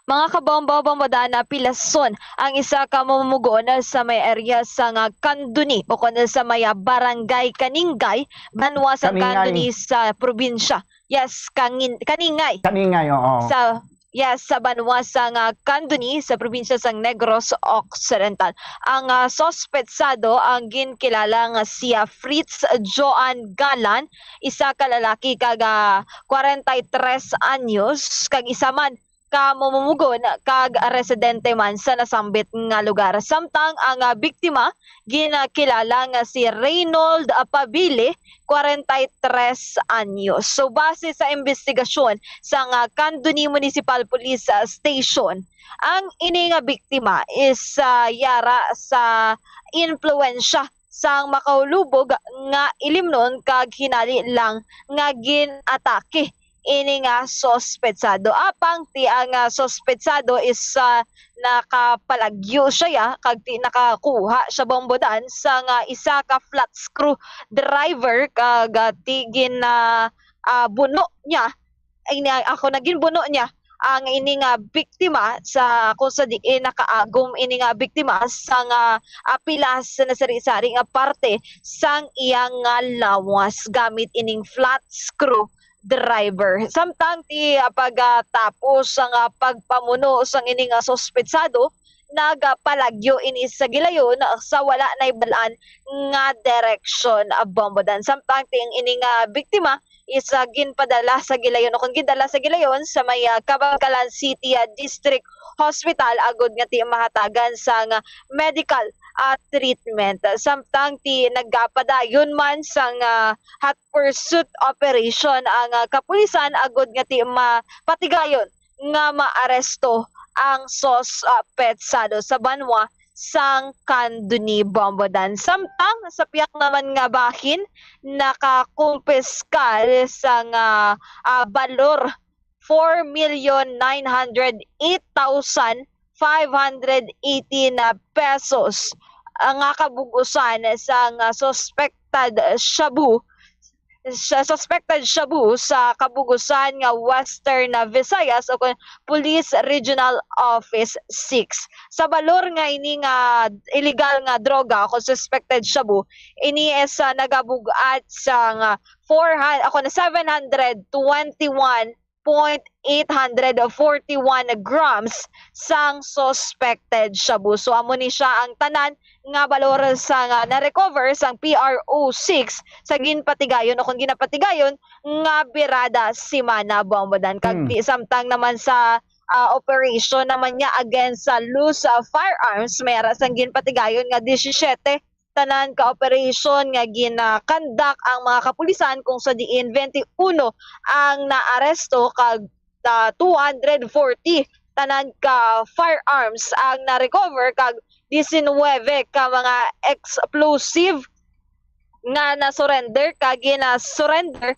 Mga kabombo, Bombo Dan, ah, pilason ang isa ka mamumugon sa may area sa nga Candoni o kuno sa may, ah, barangay Kaningay, banwa sa Kaningay. Candoni sa probinsya. Yes, Kangin-, Kaningay. Kaningay, oo. Sa, yes, sa banwa sa nga Candoni sa probinsya sa Negros Occidental. Ang, ah, suspetsado ang ginkilala nga si, ah, Fritz Joan Galan, isa ka lalaki kag, ah, kwarenta y tres anyos, kag isa man ka mamumugon kag residente man sa nasambit nga lugar. Samtang ang, ah, biktima ginakilala nga si Reynold, ah, Pabili, kwarenta y tres anyos. So, base sa investigasyon sa nga Candoni Municipal Police, ah, Station, ang ini nga biktima is, ah, yara sa impluwensya sang makahulubog nga ilimnon kag hinali lang nga gin-atake ini nga suspetsado. Apang ti ang, ah, suspetsado is, ah, nakapalagyo siya, ya, kag ti nakakuha siya, Bombo Dan, sa nga isa ka flat screw driver kag, ah, ti gin, ah, ah, buno niya, ay, ni, ako naging buno niya ang ini nga biktima sa kung sa diin nakaagom ini nga biktima sa nga, ah, pilas na sari-sari nga parte sang iyang nga lawas gamit ining flat screw driver. Samtang ti, ah, pagkatapos sang, ah, pagpamuno sang ini nga suspetsado, nagapalagyo ini sa gilayon sa wala nahibal-an nga direksyon, ah, Bombo Dan. Samtang ti ang ini nga biktima is, ah, ginpadala sa gilayon o kung gindala sa gilayon sa may, ah, Kabankalan City, ah, District Hospital agod nga ti mahatagan sang medical, ah, treatment. Samtang ti nagapadayon man sang, ah, hot pursuit operation ang, ah, kapulisan agud nga ti mapatigayon nga maaresto ang suspetsado sa banwa sang Candoni, Bombo Dan. Samtang sa piyak naman nga bahin, nakakumpiskal sang, ah, ah, balor four million nine hundred eight thousand five hundred eighteen pesos ang, ah, kabug-usan sang, ah, suspected shabu, sa suspected shabu sa kabug-usan nga Western, ah, Visayas o kon Police Regional Office six. Sa balor nga ini nga illegal nga droga o kon suspected shabu, ini is, ah, nagabug-at sang, ah, four hundred, ako na, seven hundred twenty-one point eight hundred forty-one grams sang suspected shabu. So, amo ni siya ang tanan nga balor sa nga na-recover sang P R O six sa ginpatigayon o kung ginapatigayon nga birada semana, Bombo Dan. Kag Hmm. di samtang naman sa, ah, operation naman niya against sa loose, ah, firearms, may ara sang ginpatigayon nga disisiete tanan ka operasyon nga gina-conduct ang mga kapulisan, kung sa diin twenty-one ang naaresto kag, ah, two hundred forty tanan ka firearms ang na-recover kag disinwebe ka mga explosive nga na-surrender kag gina-surrender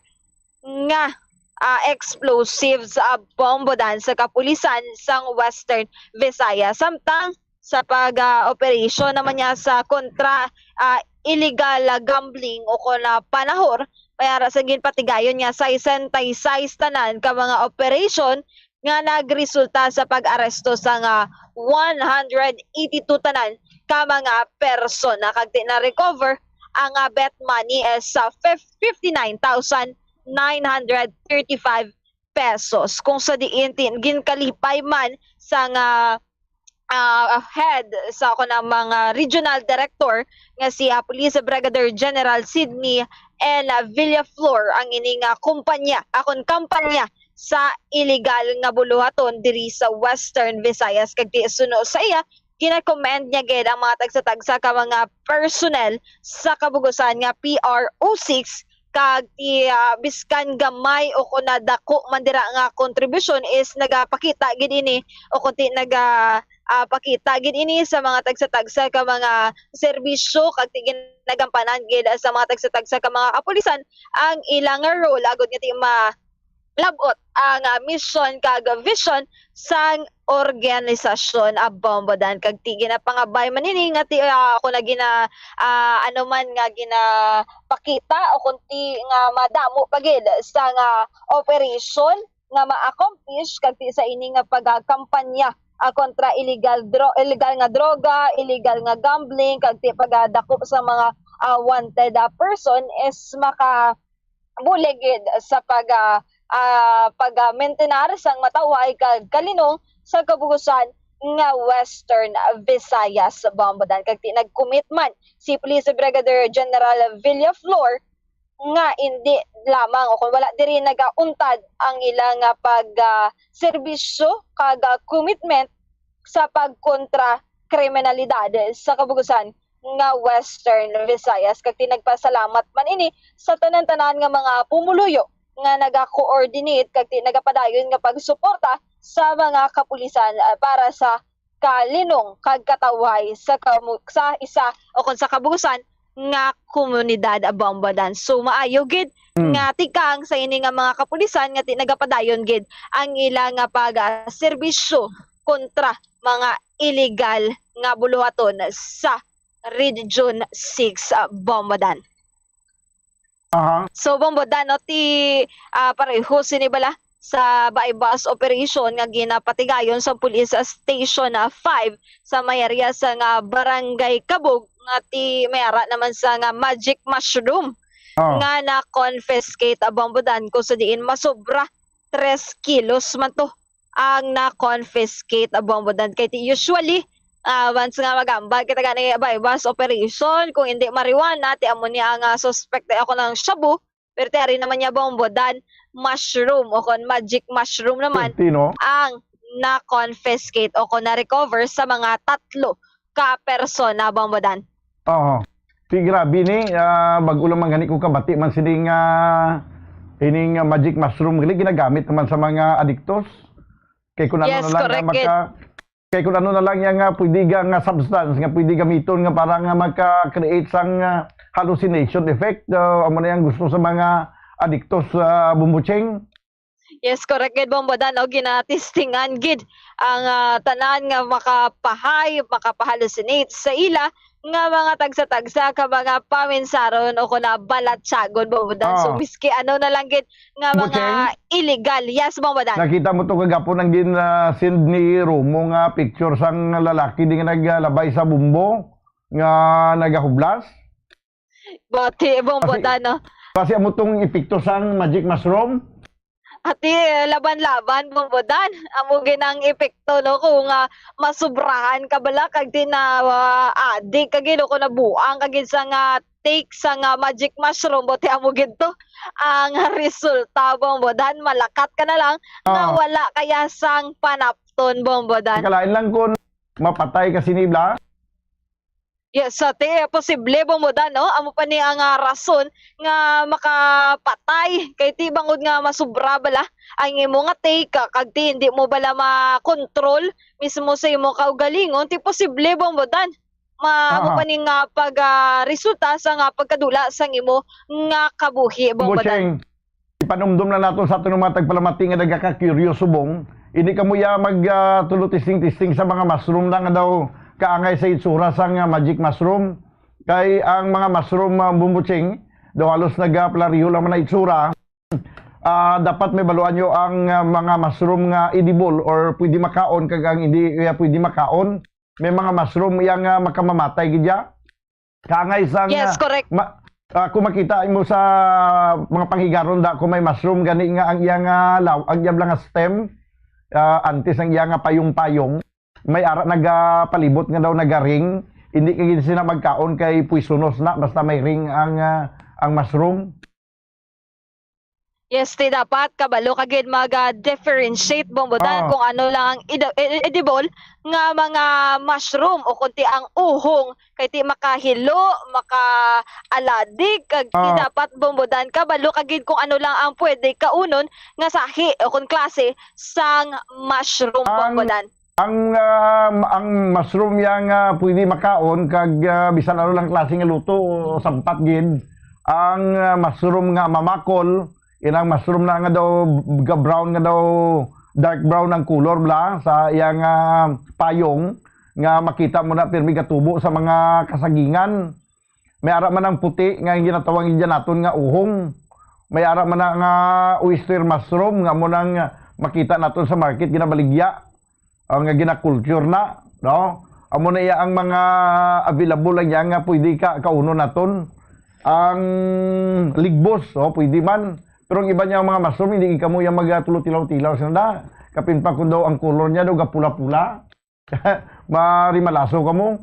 nga, ah, explosives, ah, Bombo Dan, sa kapulisan sang Western Visayas. Samtang sa pag, ah, operasyon naman niya sa kontra, ah, illegal, ah, gambling o kon, ah, panahor, may ara sa ginpatigayon nga sesenta y seis tanan ka mga operasyon nga nagresulta sa pag-aresto sa nga one hundred eighty-two tanan ka mga persona, kag ti na-recover ang, ah, bet money is sa fif-, fifty-nine thousand nine hundred thirty-five pesos, kung sa diin tin-, ginkalipay man sa nga, ah, head sa ako na mga regional director nga si, ah, Police Brigadier General Sidney L Villaflor ang ini nga kumpanya, akon kampanya sa illegal nga buluhaton diri sa Western Visayas. Kag ti suno sa iya, gina-commend niya gid ang mga tagsa-tagsa ka mga personnel sa kabug-usan nga P R O six, kag ti, ah, biskan gamay o kon na dako man dira nga kontribusyon is nagapakita gid ini o kon ti naga, ah, pakita gid ini sa mga tagsa-tagsa ka mga serbisyo kag ti ginagampanan gid sa mga tagsa-tagsa ka mga kapulisan ang ilang role agud nga ti ma-, labot ang, ah, mission kag vision sang organisasyon, ah, Bombo Dan. Kag ti ginapangabay man ini nga ti, ah, ako na gina-, ah, ano man nga ginapakita o kung ti nga madamo pa gid sa nga operation nga ma-accomplish kag ti sa ini nga pagkampanya, ah, kontra illegal dro-, illegal nga droga, illegal nga gambling, kag ti pagadakop sa mga, ah, wanted, ah, person is maka bulig gid sa pag, ah, ah, pag, ah, maintenar sang matawhay kag kalinong sa kabugusan nga Western Visayas, Bombo Dan. Kag ti nag-commit man si Police Brigadier General Villaflor nga indi lamang o kung wala diri nagauntad ang ila nga pag, ah, serbisyo kag, ah, commitment sa pagkontra kriminalidad sa kabugusan nga Western Visayas, kag ti nagpasalamat man ini sa tanan-tanan nga mga pumuluyo nga naga-coordinate kag ti nagapadayon nga pagsuporta sa mga kapulisan, ah, para sa kalinong kag katawhay sa kamu-, sa isa o kon sa kabugusan nga komunidad, Bombo Dan. So, maayo gid Mm. nga tikang sa ini nga mga kapulisan nga ti-, nagapadayon gid ang ila nga pag, ah, serbisyo kontra mga illegal nga buluhaton sa Region six, ah, Bombo Dan. Aha. So, Bombo Dan, no, ti, ah, pareho sini bala sa buy-bust operation nga ginapatigayon sa Police Station, ah, five sa may area sa nga Barangay Kabog nga ti may ara naman sa nga magic mushroom Oh. nga na-confiscate, ah, Bombo Dan, kung sa diin masobra tres kilos man to ang na-confiscate, ah, Bombo Dan. Kay ti usually, ah, once nga magambal kita gani buy-bust operation, kung hindi marijuana, ti amo ni ang, ah, suspect, ti ako ng shabu, pero ti ari naman niya, Bombo Dan, mushroom o kon magic mushroom naman Tino? ang na-confiscate o kon na-recover sa mga tatlo ka persona, Bombo Dan. Oo. Ti grabe ni, ah, bag-o lang man gani ko kabati man sini nga, ining, ah, magic mushroom, gali ginagamit naman sa mga adiktos. Kay kung ano Yes, na lang nga correct, maka-, kay kung ano na lang yan nga pwede ga-, nga substance nga pwede gamiton nga para nga maka-create sang, ah, hallucination effect, ah, amo na yang gusto sa mga adiktos, ah, Bombo Cheng. Yes, correct gid, Bombo Dan, no? Ginatistingan gid ang, ah, tanan nga makapahayop, makapahallucinate sa ila nga mga tagsa-tagsa ka mga paminsaron o kon na balatyagon, Bombo Dan. So, Ah. miski ano na lang gid nga mga Bocheng? illegal. Yes, Bombo Dan. Nakita mo to kagapon ang gin, ah, send ni Romo nga picture sang lalaki di nga naglabay sa bumbo nga nagahublas? Bati, Bombo Kasi, Dan, no? kasi amo tong epekto sang magic mushroom. Ati, laban-laban, Bombo Dan. Amo gid ang epekto, no? Kung, ah, masubrahan ka bala, kag di na, ah, adik ka gid, o kung nabuang ka gid sa nga take sa nga magic mushroom, buti amo gid to ang resulta, Bombo Dan. Malakat ka na lang nga Ah. wala kaya sang panapton, Bombo Dan. Kalain lang kung mapatay ka sini bala. Yes, sa ti, posible, Bombo Dan, no? Amo pa ni ang, ah, rason nga makapatay. Kay ti bangod nga masubra bala ang imo nga take, ah, kag ti hindi mo bala makontrol mismo sa imo kaugalingon, ti posible, Bombo Dan. Ma-, amo Aha. pa ni nga pag, ah, resulta sa nga pagkadula sang imo nga kabuhi, Bombo Dan. Bocheng, ipanumdum na nato sa aton mga tagpalamati nga nagaka-curious subong. Hindi kamo ya mag, ah, tulo testing-testing sa mga mushroom na nga daw kaangay sa itsura sa nga magic mushroom. Kay ang mga mushroom, ah, Bombo Cheng, daw halos nagapalareho lang man ang itsura. Ah, dapat may baluan nyo ang, ah, mga mushroom nga edible or pwede makaon kag ang hindi, ah, pwede makaon. May mga mushroom iya nga makamamatay gid ya. Kaangay sang, Yes, ah, correct. ma-, ah, kung makita mo sa mga panghigaron da, kung may mushroom gani nga ang iya nga law-, ang iya lang nga stem, ah, antes ang iya nga payong-payong, may ara nagapalibot nga daw nagaring, hindi ka gid sila magkaon kay poisonous na basta may ring ang, ah, ang mushroom. Yes, ti dapat kabalo ka gid mag, ah, differentiate, Bombo Dan, Ah. kung ano lang ang ed-, ed-, edible nga mga mushroom o kung ti ang uhong kay ti makahilo, makaaladig, kag ti Ah. dapat, Bombo Dan, kabalo ka gid kung ano lang ang pwede kaunon nga sahi o kung klase sang mushroom, Ang Bombo Dan. Ang, ah, ang mushroom ya nga pwede makaon kag, ah, bisan ano lang klase nga luto, sampat gid. Ang, ah, mushroom nga mamakol, Inang mushroom na nga daw, ga-brown nga daw, dark brown ang kulor bala sa iyang, ah, payong, nga makita mo na pirmi gatubo sa mga kasagingan. May ara man ang puti nga ginatawag dyan naton nga uhong. May ara man na nga oyster mushroom nga mo nang makita naton sa market, ginabaligya. Ang nga gina-culture na, no? Amo na iya ang mga available lang yan nga pwede ka kaunon naton. Ang ligbos, oh, pwede man. Pero ang iba niya mga mushroom, hindi kamo yung magatulo tilaw-tilaw sila na. Kapin pa kung daw ang kulor niya daw gapula-pula. Marimalaso kamo.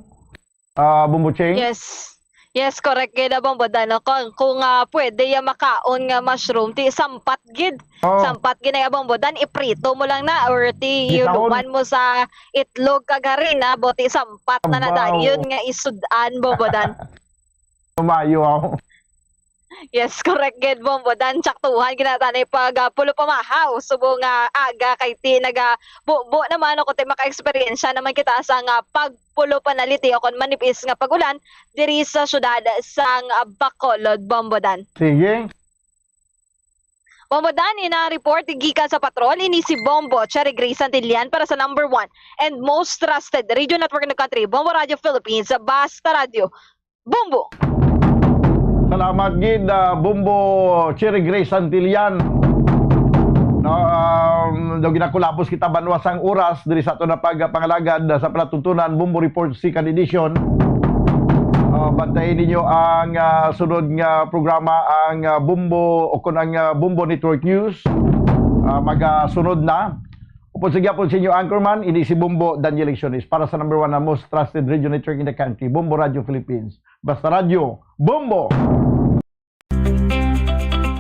Ah, Bumbuching? Yes. Yes, correct gid, Abang Bodan, no? Kung, kung, ah, pwede ya makaon nga mushroom, ti sampat gid. Oh. Sampat gid na, Abang Bodan, iprito mo lang na or ti Bitaon. Ilunuan mo sa itlog kag harina, bo, ti sampat na na Abaw. Dayon nga isud-an, Abang Bodan. Tumayo ako. Yes, correct gid, Bombo Dan. Tsaktuhan gid na tanay pag, ah, pulo pamahaw subong nga aga kay ti naga bubo naman o kundi maka-eksperyensya naman kita sa nga pagpulo panaliti o kon manipis nga pag-ulan diri sa syudad sang, ah, Bacolod, Bombo Dan. Sige. Bombo Dan, ina report gikan sa patrol, ini si Bombo Cherry Grace Santillan para sa number one and most trusted radio network in the country, Bombo Radio Philippines, Basta Radio. Bumbo. Salamat gid, ah, Bumbo Cherry Grace Santillan. No, um, daw ginakulabos kita banwa sang oras diri sa ato na pagpangalagad, ah, sa palatuntunan Bumbo Report Second Edition. Ah, bantayin ninyo ang, ah, sunod nga programa, ang, ah, Bumbo o kon ang, ah, Bumbo Network News. Ah, magasunod na. Upod sa gyapon sa inyo anchorman, ini si Bumbo Daniel Lecciones para sa number one na most trusted radio network in the country, Bumbo Radio Philippines. Basta Radyo, Bombo!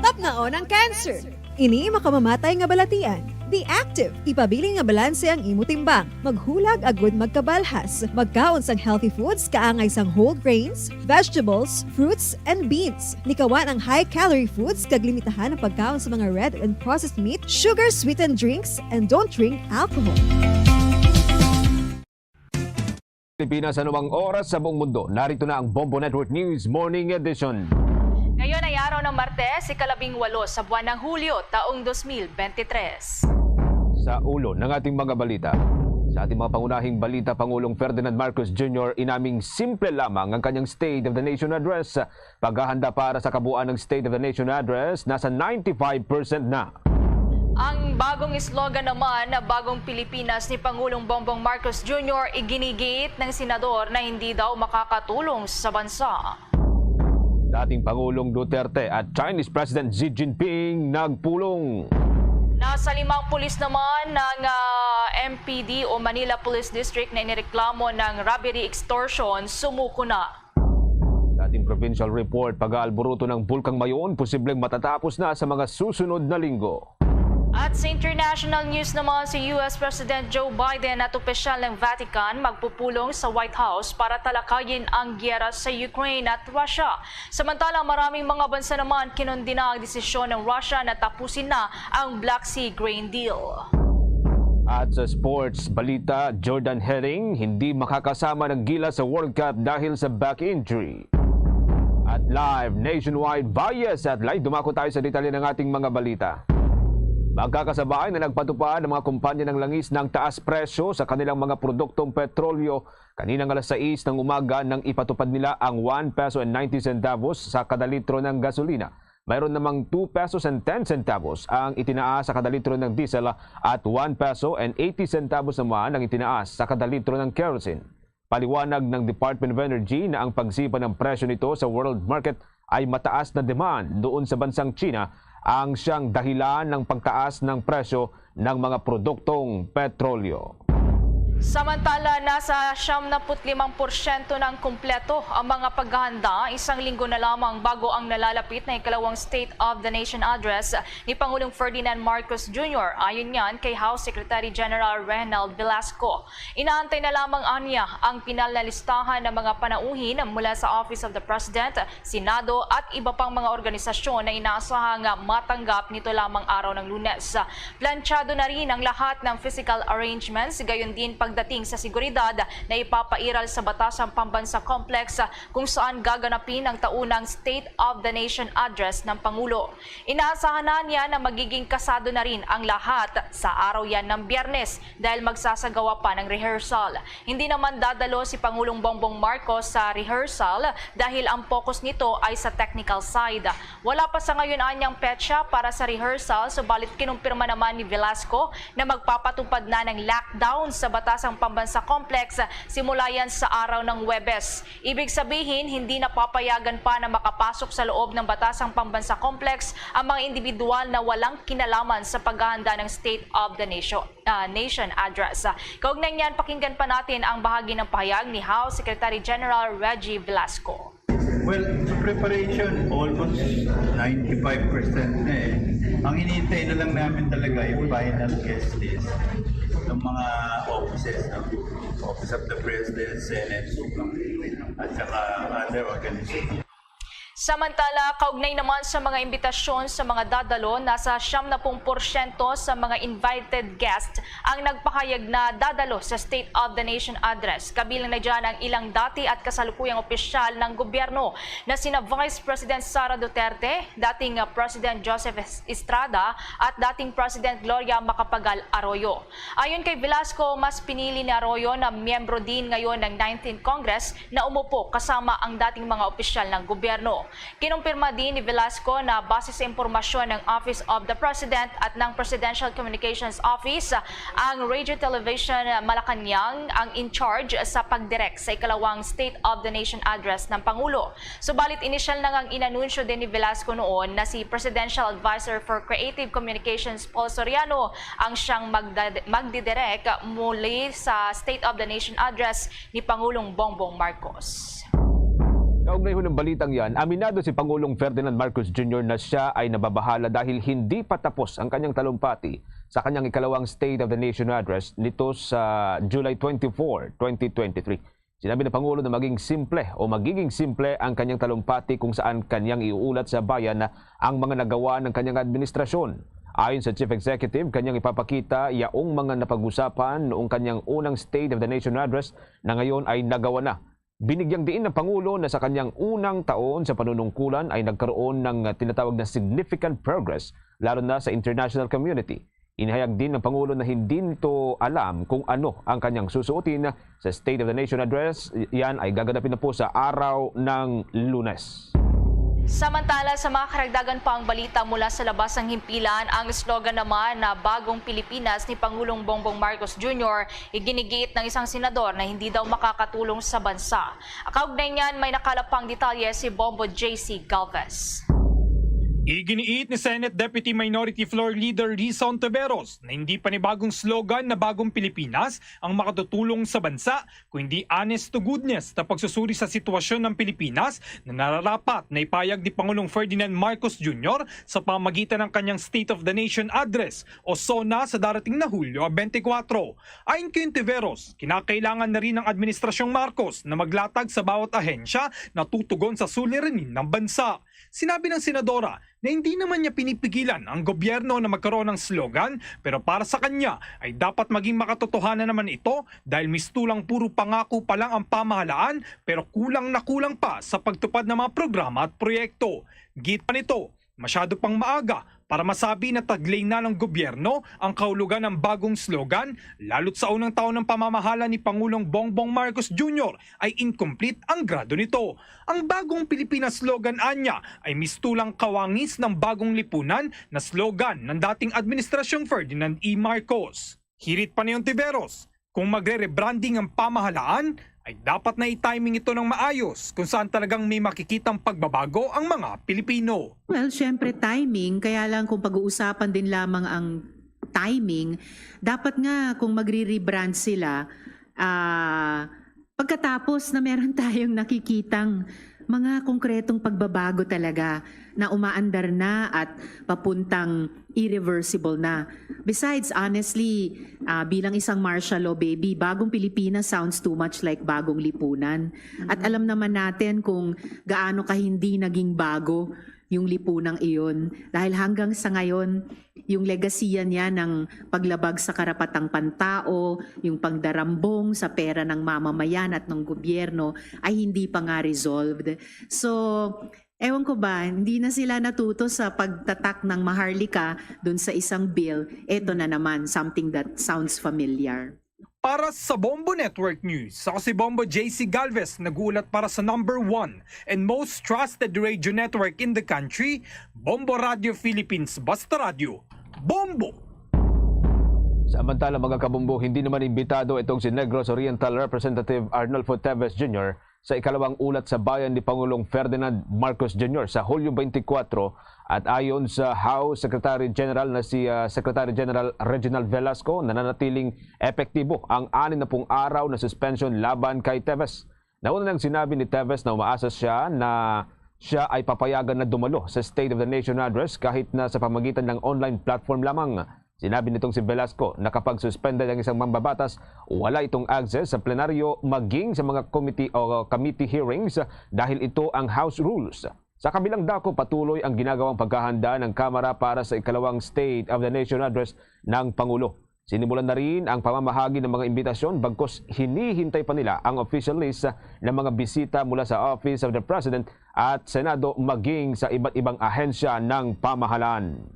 Tapnaon ang cancer. Ini makamamatay nga balatian. Be active. Ipabilin nga balanse ang imo timbang. Maghulag agud magkabalhas. Magkaon sang healthy foods kaangay sang whole grains, vegetables, fruits, and beans. Likawan ang high-calorie foods kag limitahan ang pagkaon sa mga red and processed meat, sugar-sweetened drinks, and don't drink alcohol. Pilipinas, anumang oras sa buong mundo, narito na ang Bombo Network News Morning Edition. Ngayon ay araw ng Martes, ikalabing walo sa buwan ng Hulyo, taong dos mil bente tres. Sa ulo ng ating mga balita, sa ating mga pangunahing balita, Pangulong Ferdinand Marcos Junior inaming simple lamang ang kanyang State of the Nation Address. Paghahanda para sa kabuuan ng State of the Nation Address, nasa ninety-five percent na. Ang bagong slogan naman na Bagong Pilipinas ni Pangulong Bongbong Marcos Junior iginigit ng senador na hindi daw makakatulong sa bansa. Dating Pangulong Duterte at Chinese President Xi Jinping nagpulong. Nasa limang pulis naman ng, ah, M P D o Manila Police District na inireklamo ng robbery extortion sumuko na. Sa ating provincial report, pag-aalburuto ng Bulkang Mayon posibleng matatapos na sa mga susunod na linggo. At sa international news naman, si U S President Joe Biden at opisyal ng Vatican magpupulong sa White House para talakayin ang giyera sa Ukraine at Russia. Samantala, maraming mga bansa naman kinondena ang desisyon ng Russia na tapusin na ang Black Sea grain deal. At sa sports balita, Jordan Herring hindi makakasama ng Gilas sa World Cup dahil sa back injury. At live nationwide, bias at live, dumako tayo sa detalye ng ating mga balita. Magkakasabay na nagpatupad ang mga kumpanya ng langis ng taas presyo sa kanilang mga produktong petrolyo. Kaninang alas sais ng umaga nang ipatupad nila ang one peso and ninety centavos sa kada litro ng gasolina. Mayroon namang two pesos and ten centavos ang itinaas sa kada litro ng diesel at one peso and eighty centavos naman ang itinaas sa kada litro ng kerosene. Paliwanag ng Department of Energy na ang pagsipa ng presyo nito sa world market ay mataas na demand doon sa bansang China ang siyang dahilan ng pagtaas ng presyo ng mga produktong petrolyo. Samantala, nasa siyam na put limang porsyento na ang kumpleto ang mga paghahanda, isang linggo na lamang bago ang nalalapit na ikalawang State of the Nation Address ni Pangulong Ferdinand Marcos Junior, ayon niyan kay House Secretary General Reynald Velasco. Inaantay na lamang anya ang pinal na listahan ng mga panauhin mula sa Office of the President, Senado at iba pang mga organisasyon na inaasahang matanggap nito lamang araw ng Lunes. Plantsado na rin ang lahat ng physical arrangements, gayon din pagdating sa seguridad na ipapairal sa Batasang Pambansa Complex, kung saan gaganapin ang taunang State of the Nation Address ng Pangulo. Inaasahan na niya na magiging kasado na rin ang lahat sa araw yan ng Biyernes dahil magsasagawa pa ng rehearsal. Hindi naman dadalo si Pangulong Bongbong Marcos sa rehearsal dahil ang focus nito ay sa technical side. Wala pa sa ngayon anyang petsa para sa rehearsal, subalit kinumpirma naman ni Velasco na magpapatupad na ng lockdown sa Batasang Pambansa Complex simula yan sa araw ng Huwebes. Ibig sabihin, hindi na papayagan pa na makapasok sa loob ng Batasang Pambansa Complex ang mga individual na walang kinalaman sa paghahanda ng State of the Nation, ah, Nation Address. Kaugnay niyan, pakinggan pa natin ang bahagi ng pahayag ni House Secretary General Reggie Velasco. Well, sa preparation, almost ninety-five percent na eh. Ang hinihintay na lang namin talaga yung final guest list ng mga offices, no? Office of the President, Senate, at saka other organizations. Samantala, kaugnay naman sa mga imbitasyon sa mga dadalo, nasa siyam na pung porsyento sa mga invited guests ang nagpahayag na dadalo sa State of the Nation Address. Kabilang na dyan ang ilang dati at kasalukuyang opisyal ng gobyerno na sina Vice President Sara Duterte, dating, uh, President Joseph Es-, Estrada at dating President Gloria Macapagal Arroyo. Ayon kay Velasco, mas pinili ni Arroyo na miyembro din ngayon ng nineteenth Congress na umupo kasama ang dating mga opisyal ng gobyerno. Kinumpirma din ni Velasco na base sa impormasyon ng Office of the President at ng Presidential Communications Office, ang Radio Television Malacañang ang in charge sa pagdirect sa ikalawang State of the Nation Address ng Pangulo. Subalit, inisyal na ngang inanunsyo din ni Velasco noon na si Presidential Advisor for Creative Communications Paul Soriano ang siyang magda-, magdidirect muli sa State of the Nation Address ni Pangulong Bongbong Marcos. Kaugnay ho ng balitang yan, aminado si Pangulong Ferdinand Marcos Junior na siya ay nababahala dahil hindi pa tapos ang kanyang talumpati sa kanyang ikalawang State of the Nation Address nito sa July twenty-four, twenty twenty-three. Sinabi ng Pangulo na maging simple o magiging simple ang kanyang talumpati kung saan kanyang iuulat sa bayan ang mga nagawa ng kanyang administrasyon. Ayon sa Chief Executive, kanyang ipapakita yaong mga napag-usapan noong kanyang unang State of the Nation Address na ngayon ay nagawa na. Binigyang diin ng Pangulo na sa kanyang unang taon sa panunungkulan ay nagkaroon ng tinatawag na significant progress, lalo na sa international community. Inihayag din ng Pangulo na hindi nito alam kung ano ang kanyang susuotin sa State of the Nation Address. Yan ay gaganapin na po sa araw ng Lunes. Samantala, sa mga karagdagan pang balita mula sa labas ng himpilan, ang slogan naman na Bagong Pilipinas ni Pangulong Bongbong Marcos Junior iginigiit ng isang senador na hindi daw makakatulong sa bansa. Kaugnay niyan, may nakalap pang detalye si Bombo J C Galvez. Iginiit ni Senate Deputy Minority Floor Leader Risa Ontiveros na hindi panibagong slogan na Bagong Pilipinas ang makatutulong sa bansa, kundi honest to goodness na pagsusuri sa sitwasyon ng Pilipinas na nararapat na ipahayag ni Pangulong Ferdinand Marcos Junior sa pamagitan ng kanyang State of the Nation Address o SONA sa darating na Hulyo twenty-four. Ayon kay Ontiveros, kinakailangan na rin ng Administrasyong Marcos na maglatag sa bawat ahensya na tutugon sa suliranin ng bansa. Sinabi ng senadora na hindi naman niya pinipigilan ang gobyerno na magkaroon ng slogan, pero para sa kanya ay dapat maging makatotohanan naman ito dahil mistulang puro pangako pa lang ang pamahalaan pero kulang na kulang pa sa pagtupad ng mga programa at proyekto. Giit pa nito, masyado pang maaga para masabi na taglay na ng gobyerno ang kahulugan ng bagong slogan, lalo't sa unang taon ng pamamahala ni Pangulong Bongbong Marcos Junior ay incomplete ang grado nito. Ang Bagong Pilipinas slogan anya ay mistulang kawangis ng Bagong Lipunan na slogan ng dating Administrasyong Ferdinand E. Marcos. Hirit pa ni Ontiveros, kung magre-rebranding ang pamahalaan, ay dapat na i-timing ito ng maayos kung saan talagang may makikitang pagbabago ang mga Pilipino. Well, syempre timing, kaya lang kung pag-uusapan din lamang ang timing, dapat nga kung magre-rebrand sila, ah, pagkatapos na meron tayong nakikitang mga konkretong pagbabago talaga na umaandar na at papuntang irreversible na. Besides, honestly, ah, bilang isang martial law baby, Bagong Pilipinas sounds too much like Bagong Lipunan. At alam naman natin kung gaano ka hindi naging bago yung lipunang iyon, dahil hanggang sa ngayon, yung legasiya niya ng paglabag sa karapatang pantao, yung pangdarambong sa pera ng mamamayan at ng gobyerno ay hindi pa nga resolved. So, ewan ko ba, hindi na sila natuto sa pagtatak ng Maharlika dun sa isang bill. Eto na naman, something that sounds familiar. Para sa Bombo Network News, ako si Bombo J C Galvez, nag-uulat para sa number one and most trusted radio network in the country, Bombo Radio Philippines. Basta radyo, Bombo! Samantala, mga kabombo, hindi naman imbitado itong si Negros Oriental Representative Arnulfo Teves Junior sa ikalawang ulat sa bayan ni Pangulong Ferdinand Marcos Junior sa Hulyo twenty-four, at ayon sa House Secretary General na si, ah, Secretary General Reginald Velasco, nananatiling epektibo ang anim na pung araw na suspension laban kay Teves. Nauna nang sinabi ni Teves na umaasa siya na siya ay papayagan na dumalo sa State of the Nation Address kahit na sa pamagitan ng online platform lamang. Sinabi nitong si Velasco na kapag suspended ang isang mambabatas, wala itong access sa plenaryo maging sa mga committee o committee hearings dahil ito ang House rules. Sa kabilang dako, patuloy ang ginagawang paghahanda ng Kamara para sa ikalawang State of the Nation Address ng Pangulo. Sinimulan na rin ang pamamahagi ng mga imbitasyon, bagkus hinihintay pa nila ang official list ng mga bisita mula sa Office of the President at Senado, maging sa iba't ibang ahensya ng pamahalaan.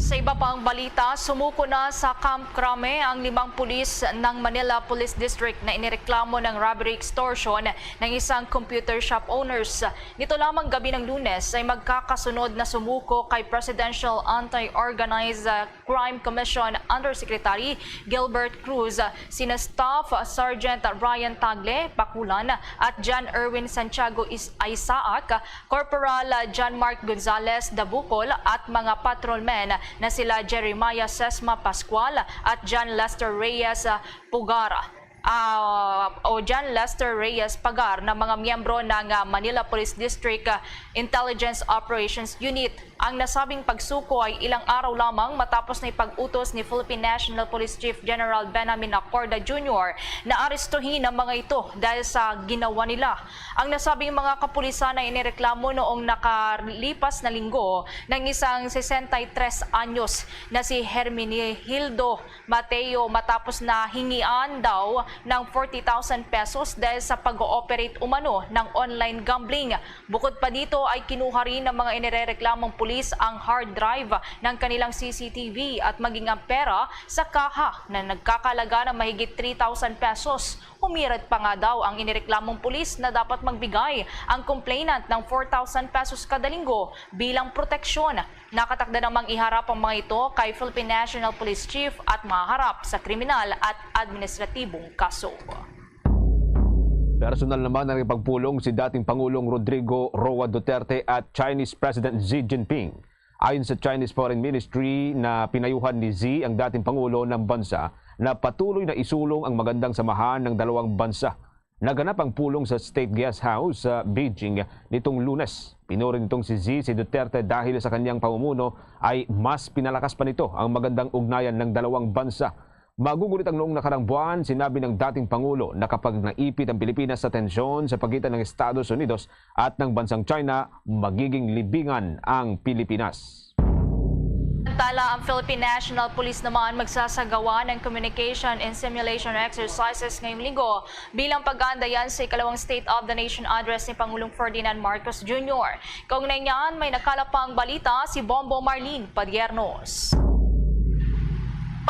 Sa iba pang balita, sumuko na sa Camp Crame ang limang pulis ng Manila Police District na inireklamo ng robbery extortion ng isang computer shop owners. Nito lamang gabi ng Lunes ay magkakasunod na sumuko kay Presidential Anti-Organized Crime Commission Undersecretary Gilbert Cruz, sina Staff Sergeant Ryan Tagle, Pakulan, at John Erwin Santiago Is-, Isaac, Corporal John Mark Gonzalez Dabukol, at mga patrolmen na sila Jeremiah Sesma Pascual at John Lester Reyes Pugar, ah, o John Lester Reyes Pagar, na mga miyembro ng, ah, Manila Police District, ah, Intelligence Operations Unit. Ang nasabing pagsuko ay ilang araw lamang matapos na ipag-utos ni Philippine National Police Chief General Benjamin Acorda Junior na arestuhin ang mga ito dahil sa ginawa nila. Ang nasabing mga kapulisan ay inireklamo noong nakalipas na linggo ng isang sesenta y tres anyos na si Herminihildo Mateo matapos na hingian daw ng forty thousand pesos dahil sa pag-ooperate umano ng online gambling. Bukod pa dito ay kinuha rin ng mga inirereklamong pulis ang hard drive ng kanilang C C T V at maging ang pera sa kaha na nagkakalaga ng mahigit three thousand pesos. Humirit pa nga daw ang inireklamong pulis na dapat magbigay ang complainant ng four thousand pesos kada linggo bilang proteksyon. Nakatakda namang iharap ang mga ito kay Philippine National Police Chief at maharap sa kriminal at administratibong kaso. Personal naman ang ipagpulong si dating Pangulong Rodrigo Roa Duterte at Chinese President Xi Jinping. Ayon sa Chinese Foreign Ministry na pinayuhan ni Xi ang dating Pangulo ng bansa na patuloy na isulong ang magandang samahan ng dalawang bansa. Naganap ang pulong sa State Guest House sa Beijing nitong Lunes. Pinuri nitong si Xi si Duterte dahil sa kanyang pamumuno ay mas pinalakas pa nito ang magandang ugnayan ng dalawang bansa. Magugulit ang noong nakarang buwan, sinabi ng dating Pangulo na kapag naipit ang Pilipinas sa tensyon sa pagitan ng Estados Unidos at ng bansang China, magiging libingan ang Pilipinas. Samantala, ang Philippine National Police naman magsasagawa ng communication and simulation exercises ngayong linggo bilang pag-aandayan sa ikalawang State of the Nation Address ni Pangulong Ferdinand Marcos Junior. Kaugnay niyan, may nakalap pang balita si Bombo Marlene Padiernos.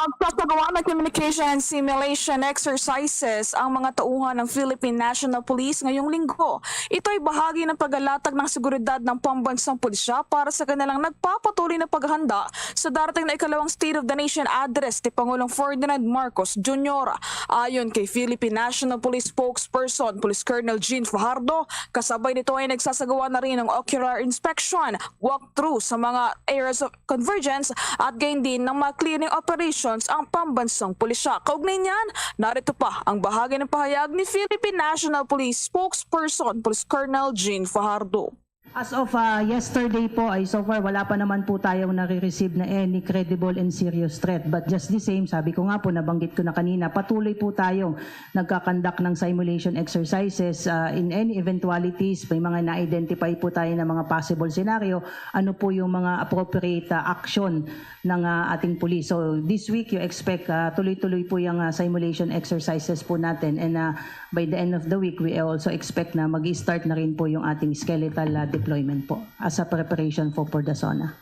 Magsasagawa ng communication and simulation exercises ang mga tauhan ng Philippine National Police ngayong linggo. Ito ay bahagi ng paghalatag ng seguridad ng pambansang pulisya para sa kanilang nagpapatuloy na paghahanda sa darating na ikalawang State of the Nation Address ni Pangulong Ferdinand Marcos Junior. Ayon kay Philippine National Police Spokesperson Police Colonel Jean Fajardo, kasabay nito ay nagsasagawa na rin ng ocular inspection, walkthrough sa mga areas of convergence at gayon din ng mga clearing operations ang pambansang pulisya. Kaugnay niyan, narito pa ang bahagi ng pahayag ni Philippine National Police Spokesperson Police Colonel Jean Fajardo. As of uh, yesterday po ay so far wala pa naman po tayong nare-receive na any credible and serious threat. But just the same, sabi ko nga po, nabanggit ko na kanina, patuloy po tayong nagkakandak ng simulation exercises uh, in any eventualities. May mga na-identify po tayo ng mga possible scenario. Ano po yung mga appropriate uh, action ng uh, ating police? So this week, you expect uh, tuloy-tuloy po yung uh, simulation exercises po natin. And uh, by the end of the week, we also expect na mag-start na rin po yung ating skeletal uh, deployment po as a preparation for, for the SONA.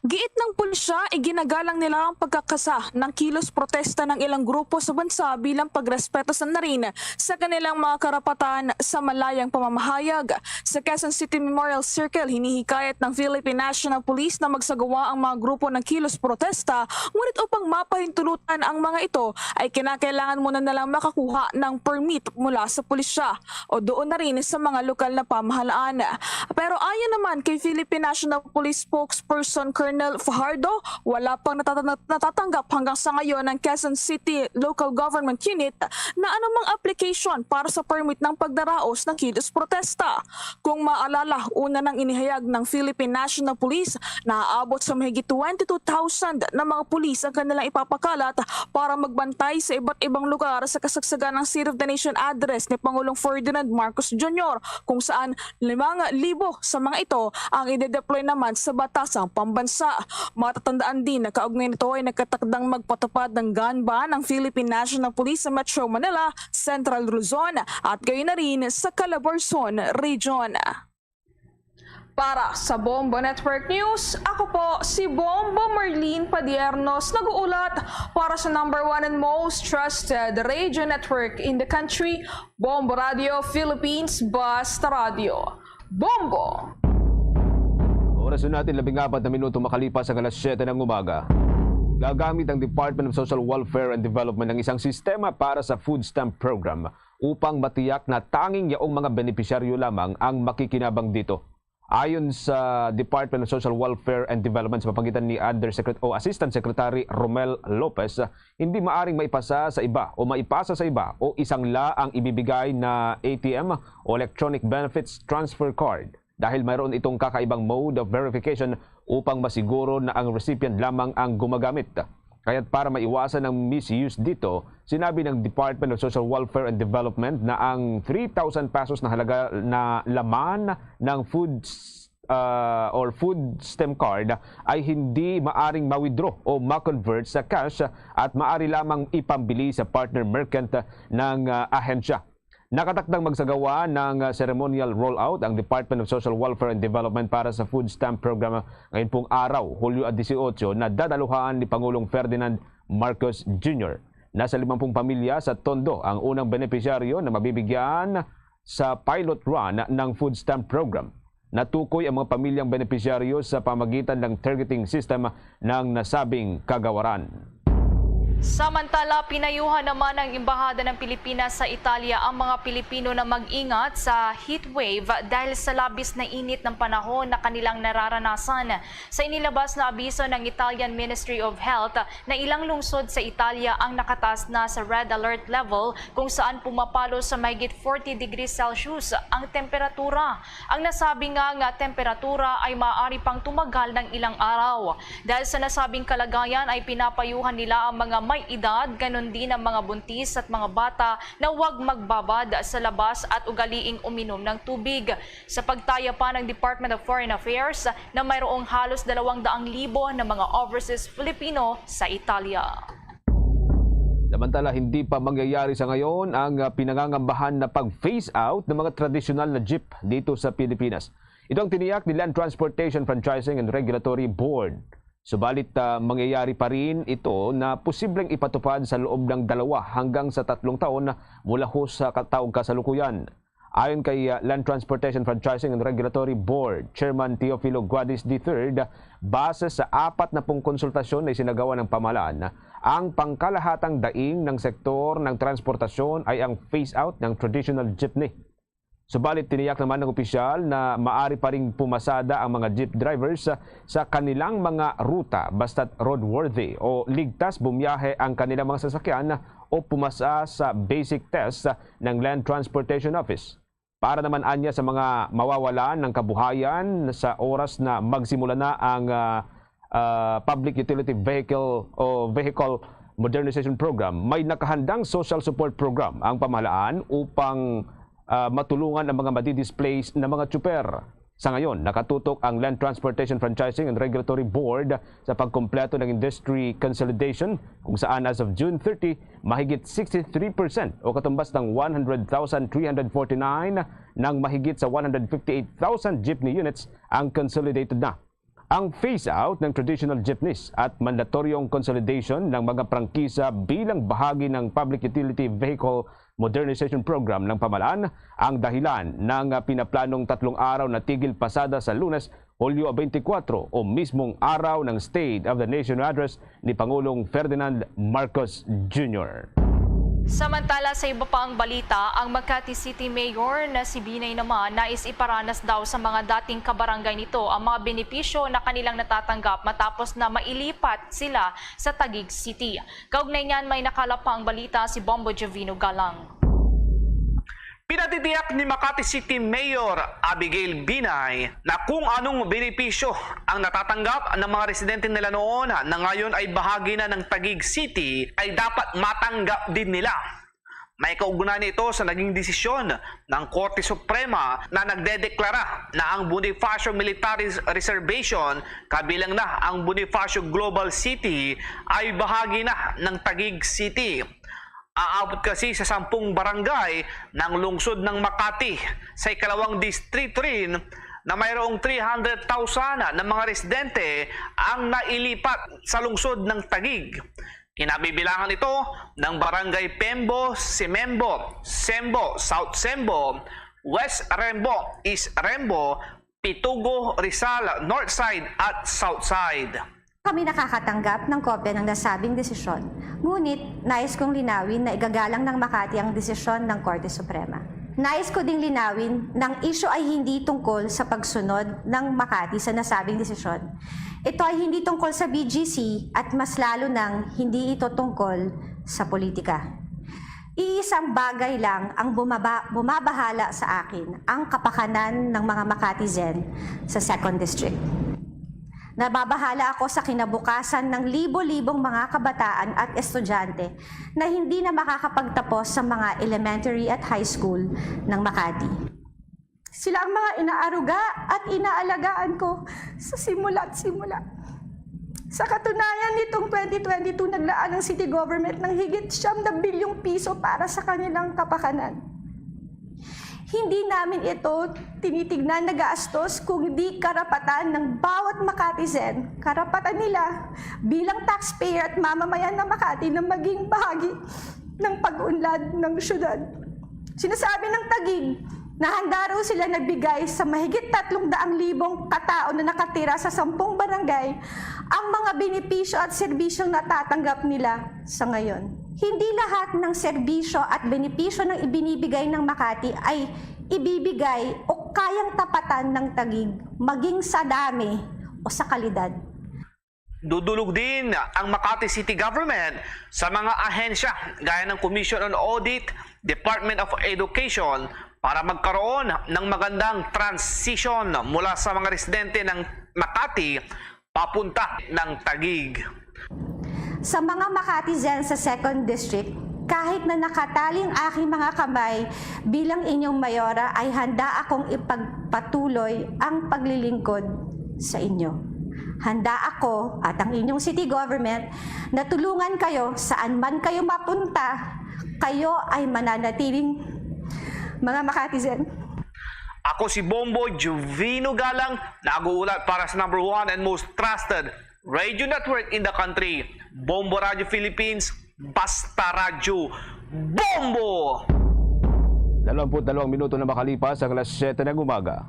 Giit ng pulisya, iginagalang nila ang pagkakasa ng kilos protesta ng ilang grupo sa bansa bilang pagrespeto sa narin sa kanilang mga karapatan sa malayang pamamahayag. Sa Quezon City Memorial Circle, hinihikayat ng Philippine National Police na magsagawa ang mga grupo ng kilos protesta, ngunit upang mapahintulutan ang mga ito ay kinakailangan muna nilang makakuha ng permit mula sa pulisya o doon na rin sa mga lokal na pamahalaan. Pero ayon naman kay Philippine National Police Spokesperson Colonel Fajardo, wala pang natata- natatanggap hanggang sa ngayon ng Quezon City Local Government Unit na anumang application para sa permit ng pagdaraos ng kilos protesta. Kung maalala, una nang inihayag ng Philippine National Police na aabot sa mahigit twenty-two thousand na mga pulis ang kanilang ipapakalat para magbantay sa iba't ibang lugar sa kasagsagan ng State of the Nation Address ni Pangulong Ferdinand Marcos Junior, kung saan limang libo sa mga ito ang ide-deploy naman sa batasang pambansa. Matatandaan din na kaugnay nito ay nagkatakdang magpatupad ng gun ban ang Philippine National Police sa Metro Manila, Central Luzon at gayon na rin sa Calabarzon Region. Para sa Bombo Network News, ako po si Bombo Marlene Padiernos, nag-uulat para sa number one and most trusted radio network in the country, Bombo Radio Philippines, Basta Radio. Bombo! Oras na natin, labing apat na minuto makalipas ang alas siyete ng umaga. Gagamit ang Department of Social Welfare and Development ng isang sistema para sa food stamp program upang matiyak na tanging yaong mga benepisyaryo lamang ang makikinabang dito. Ayon sa Department of Social Welfare and Development sa pamagitan ni Undersecret o Assistant Secretary Romel Lopez, hindi maaring maipasa sa iba o maipasa sa iba o isang la ang ibibigay na A T M o Electronic Benefits Transfer Card dahil mayroon itong kakaibang mode of verification upang masiguro na ang recipient lamang ang gumagamit. Kaya't para maiwasan ang misuse dito, sinabi ng Department of Social Welfare and Development na ang three thousand pesos na halaga na laman ng food uh, or food stamp card ay hindi maaring ma-withdraw o ma-convert sa cash at maari lamang ipambili sa partner merchant ng uh, ahensya. Nakatakdang magsagawa ng ceremonial rollout ang Department of Social Welfare and Development para sa Food Stamp Program ngayong pong araw, Hulyo disiotso, na dadaluhan ni Pangulong Ferdinand Marcos Junior. Nasa limampung pamilya sa Tondo ang unang benepisyaryo na mabibigyan sa pilot run ng food stamp program. Natukoy ang mga pamilyang benepisyaryo sa pamagitan ng targeting system ng nasabing kagawaran. Samantala, pinayuhan naman ng Embahada ng Pilipinas sa Italia ang mga Pilipino na mag-ingat sa heat wave dahil sa labis na init ng panahon na kanilang nararanasan. Sa inilabas na abiso ng Italian Ministry of Health na ilang lungsod sa Italia ang nakataas na sa red alert level, kung saan pumapalo sa mahigit forty degrees Celsius ang temperatura. Ang nasabi nga nga temperatura ay maaari pang tumagal ng ilang araw. Dahil sa nasabing kalagayan ay pinapayuhan nila ang mga may edad, ganun din ang mga buntis at mga bata na huwag magbabad sa labas at ugaliing uminom ng tubig. Sa pagtaya pa ng Department of Foreign Affairs na mayroong halos dalawang daang libo na mga overseas Filipino sa Italia. Samantala, hindi pa mangyayari sa ngayon ang ah, pinangangambahan na pag-phase out ng mga tradisyonal na jeep dito sa Pilipinas. Ito ang tiniyak ni Land Transportation Franchising and Regulatory Board. Subalit ah, mangyayari pa rin ito na posibleng ipatupad sa loob ng dalawa hanggang sa tatlong taon mula ho sa kataong kasalukuyan. Ayon kay ah, Land Transportation Franchising and Regulatory Board Chairman Teofilo Guadis the third, base sa apat na pung konsultasyon na isinagawa ng pamahalaan, ang pangkalahatang daing ng sektor ng transportasyon ay ang phase out ng traditional jeepney. Subalit tiniyak naman ng opisyal na maari pa ring pumasada ang mga jeep drivers sa kanilang mga ruta basta't roadworthy o ligtas bumiyahe ang kanilang mga sasakyan o pumasa sa basic test ng Land Transportation Office. Para naman anya sa mga mawawalan ng kabuhayan sa oras na magsimula na ang, ah, ah, Public Utility Vehicle o Vehicle Modernization Program, may nakahandang social support program ang pamahalaan upang, ah, matulungan ang mga madi-displace na mga tsuper. Sa ngayon, nakatutok ang Land Transportation Franchising and Regulatory Board sa pagkumpleto ng industry consolidation, kung saan as of June thirty, mahigit sixty-three percent o katumbas ng one hundred thousand three hundred forty-nine ng mahigit sa one hundred fifty-eight thousand jeepney units ang consolidated na. Ang phase-out ng traditional jeepneys at mandatoryong consolidation ng mga prangkisa bilang bahagi ng Public Utility Vehicle Modernization Program ng pamahalaan ang dahilan ng pinaplanong tatlong araw na tigil pasada sa Lunes, Hulyo twenty-four, o mismong araw ng State of the Nation Address ni Pangulong Ferdinand Marcos Junior. Samantala, sa iba pang balita, ang Makati City Mayor na si Binay naman nais iparanas daw sa mga dating kabarangay nito ang mga benepisyo na kanilang natatanggap matapos na mailipat sila sa Taguig City. Kaugnay niyan, may nakalap pa ang balita si Bombo Jovino Galang. Pinatitiyak ni Makati City Mayor Abigail Binay na kung anong benepisyo ang natatanggap ng mga residente nila noon na ngayon ay bahagi na ng Taguig City ay dapat matanggap din nila. May kaugnay nito sa naging desisyon ng Korte Suprema na nagdedeklara na ang Bonifacio Military Reservation, kabilang na ang Bonifacio Global City, ay bahagi na ng Taguig City. Aabot kasi sa sampung barangay ng lungsod ng Makati, sa ikalawang distrito rin, na mayroong three hundred thousand na mga residente ang nailipat sa lungsod ng Taguig. Kinabibilangan ito ng Barangay Pembo, Simembo, Sembo, South Sembo, West Rembo, East Rembo, Pitugo, Rizal, North Side at South Side. Kami nakakatanggap ng kopya ng nasabing desisyon. Ngunit, nais kong linawin na igagalang ng Makati ang desisyon ng Korte Suprema. Nais ko ding linawin na ang isyu ay hindi tungkol sa pagsunod ng Makati sa nasabing desisyon. Ito ay hindi tungkol sa B G C at mas lalo nang hindi ito tungkol sa politika. Iisang bagay lang ang bumaba-, bumabahala sa akin, ang kapakanan ng mga Makatizen sa Second District. Nababahala ako sa kinabukasan ng libo-libong mga kabataan at estudyante na hindi na makakapagtapos sa mga elementary at high school ng Makati. Sila ang mga inaaruga at inaalagaan ko sa simula't simula. Sa katunayan, nitong twenty twenty-two, naglaan ang city government ng higit siyam na bilyong piso para sa kanilang kapakanan. Hindi namin ito tinitignan na gastos, kundi karapatan ng bawat Makatizen. Karapatan nila bilang taxpayer at mamamayan ng Makati na maging bahagi ng pag-unlad ng syudad. Sinasabi ng Taguig na handa raw sila nagbigay sa mahigit tatlong daang libong katao na nakatira sa sampung barangay ang mga benepisyo at serbisyong natatanggap nila sa ngayon. Hindi lahat ng serbisyo at benepisyo ng ibinibigay ng Makati ay ibibigay o kayang tapatan ng Taguig, maging sa dami o sa kalidad. Dudulog din ang Makati City Government sa mga ahensya gaya ng Commission on Audit, Department of Education para magkaroon ng magandang transition mula sa mga residente ng Makati papunta ng Taguig. Sa mga Makatizen sa Second District, kahit na nakatali ang aking mga kamay bilang inyong mayora, ay handa akong ipagpatuloy ang paglilingkod sa inyo. Handa ako at ang inyong city government na tulungan kayo saan man kayo mapunta, kayo ay mananatiling mga Makatizen. Ako si Bombo Jovino Galang, nag-uulat para sa number one and most trusted radio network in the country, Bombo Radio Philippines, Basta Radyo, Bombo! Dalawampu't dalawang minuto na makalipas ang alas siyete ng umaga.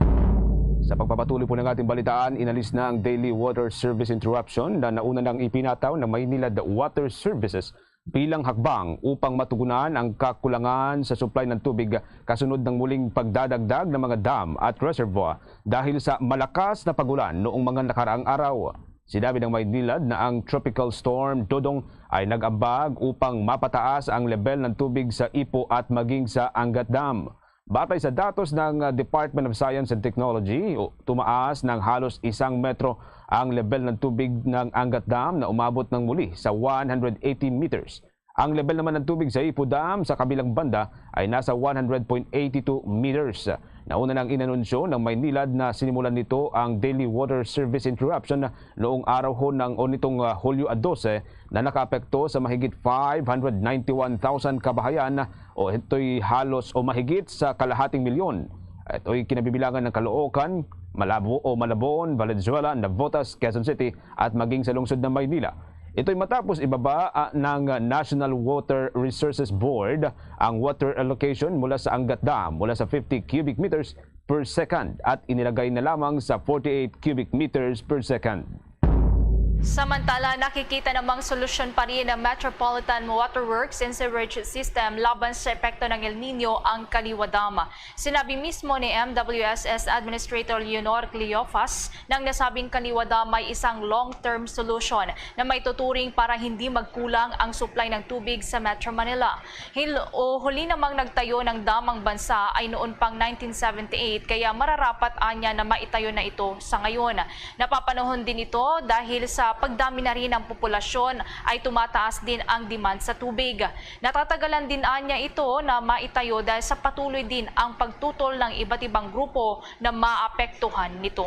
Sa pagpapatuloy po ng ating balitaan, inalis na ang daily water service interruption na nauna nang ipinataw ng Maynilad Water Services bilang hakbang upang matugunan ang kakulangan sa supply ng tubig kasunod ng muling pagdadagdag ng mga dam at reservoir dahil sa malakas na pag-ulan noong mga nakaraang araw. Sinabi ng Maynilad na ang Tropical Storm Dodong ay nag-ambag upang mapataas ang lebel ng tubig sa Ipo at maging sa Angat Dam. Batay sa datos ng, ah, Department of Science and Technology, u-, tumaas ng halos isang metro ang lebel ng tubig ng Angat Dam na umabot ng muli sa one hundred eighty meters. Ang lebel naman ng tubig sa Ipo Dam sa kabilang banda ay nasa one hundred point eighty two meters. Nauna nang inanunsyo ng Maynilad na sinimulan nito ang daily water service interruption noong araw ho ng, o nitong, ah, Hulyo a dose, na nakaapekto sa mahigit five hundred ninety-one thousand kabahayan, o ito'y halos o mahigit sa kalahating milyon. Ito'y kinabibilangan ng Caloocan, Malabo o Malabon, Valenzuela, Navotas, Quezon City, at maging sa lungsod ng Maynila. Ito'y matapos ibaba, ah, ng National Water Resources Board ang water allocation mula sa Angat Dam mula sa fifty cubic meters per second at inilagay na lamang sa forty-eight cubic meters per second. Samantala, nakikita namang solusyon pa rin ng Metropolitan Waterworks and Sewerage System laban sa epekto ng El Nino ang Kaliwa Dam. Sinabi mismo ni M W S S Administrator Leonor Cleofas na ang nasabing Kaliwa Dam may isang long-term solution na may tuturing para hindi magkulang ang supply ng tubig sa Metro Manila. Hil-, o huli namang nagtayo ng dam ang bansa ay noon pang nineteen seventy-eight, kaya mararapat anya na maitayo na ito sa ngayon. Napapanahon din ito dahil sa pagdami na rin ng populasyon ay tumataas din ang demand sa tubig. Natatagalan din anya ito na maitayo dahil sa patuloy din ang pagtutol ng iba't ibang grupo na maapektuhan nito.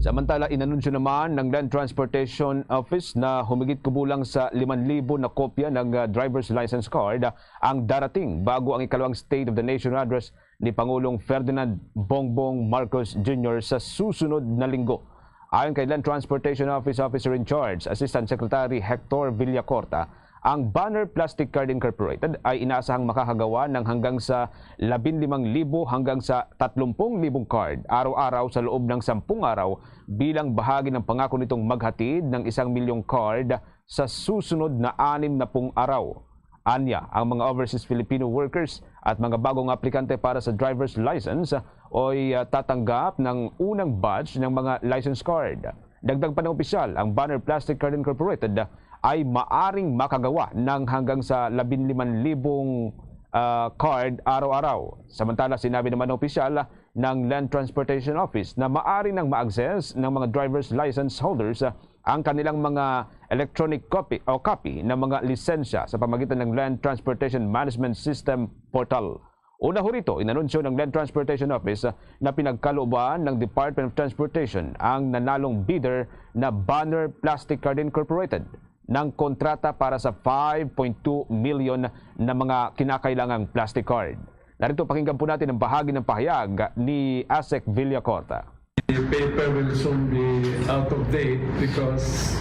Samantala, inanunsyo naman ng Land Transportation Office na humigit kubulang sa liman libo na kopya ng, ah, driver's license card ang darating bago ang ikalawang State of the Nation Address ni Pangulong Ferdinand Bongbong Marcos Junior sa susunod na linggo. Ayon kay Land Transportation Office Officer in Charge, Assistant Secretary Hector Villacorta, ang Banner Plastic Card Incorporated ay inaasahang makakagawa ng hanggang sa labinlimang libo hanggang sa tatlumpung libong card araw-araw sa loob ng sampung araw bilang bahagi ng pangako nitong maghatid ng isang milyong card sa susunod na anim na pung araw. Anya, ang mga overseas Filipino workers at mga bagong aplikante para sa driver's license ay, ah, tatanggap ng unang batch ng mga license card. Dagdag pa ng opisyal, ang Banner Plastic Card Incorporated ay maaring makagawa ng hanggang sa labinliman libong, ah, card araw-araw. Samantala, sinabi naman ng opisyal ng Land Transportation Office na maaari nang ma-access ng mga driver's license holders, ah, ang kanilang mga electronic copy o copy ng mga lisensya sa pamagitan ng Land Transportation Management System portal. Una ho rito, inanunsyo ng Land Transportation Office, ah, na pinagkalooban ng Department of Transportation ang nanalong bidder na Banner Plastic Card Incorporated ng kontrata para sa five point two million na mga kinakailangang plastic card. Narito, pakinggan po natin ang bahagi ng pahayag ni Asek Villacorta. The paper will soon be out of date because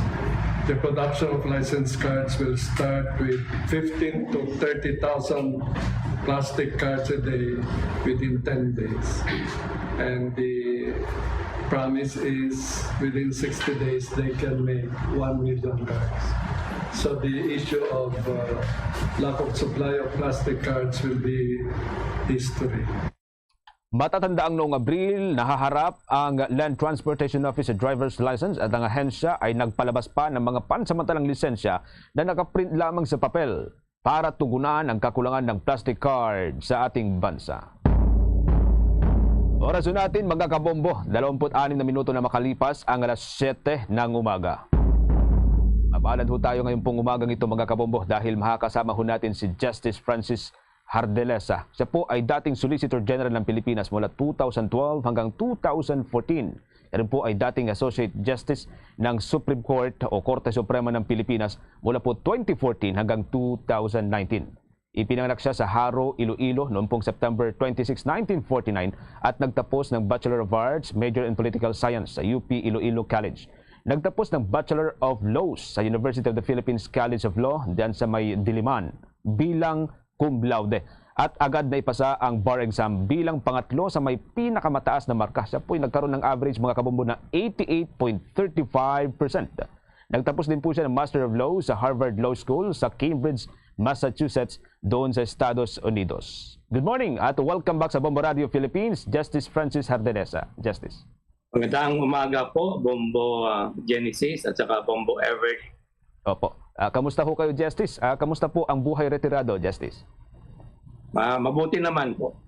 the production of license cards will start with fifteen to thirty thousand plastic cards a day within ten days. And the promise is within sixty days they can make one million cards. So the issue of, uh, lack of supply of plastic cards will be history. Matatandaang noong Abril, nahaharap ang Land Transportation Office sa driver's license at ang ahensya ay nagpalabas pa ng mga pansamantalang lisensya na nakaprint lamang sa papel para tugunan ang kakulangan ng plastic card sa ating bansa. Oras natin, mga kabombo, dalawampu't anim na minuto na makalipas ang alas siyete ng umaga. Mapalad ho tayo ngayon pong umagang ito, mga kabombo, dahil makakasama ho natin si Justice Francis Hardelesa. Siya po ay dating Solicitor General ng Pilipinas mula two thousand twelve hanggang two thousand fourteen. Siya rin po ay dating Associate Justice ng Supreme Court o Korte Suprema ng Pilipinas mula po twenty fourteen hanggang two thousand nineteen. Ipinanganak siya sa Jaro, Iloilo noong pong September twenty-six, nineteen forty-nine, at nagtapos ng Bachelor of Arts, major in Political Science sa U P Iloilo College. Nagtapos ng Bachelor of Laws sa University of the Philippines College of Law diyan sa may Diliman bilang cum laude at agad na ipasa ang bar exam bilang pangatlo sa may pinakamataas na marka. Siya po'y nagkaroon ng average, mga kabombo, na eighty-eight point thirty-five percent. Nagtapos din po siya ng Master of Laws sa Harvard Law School sa Cambridge, Massachusetts, doon sa Estados Unidos. Good morning at welcome back sa Bombo Radio Philippines, Justice Francis Hardelesa. Justice. Magandang umaga po, Bombo, ah, Genesis at saka Bombo Everly. Opo. Ah, kamusta ho kayo, Justice? Ah, kamusta po ang buhay retirado, Justice? Ma- mabuti naman po.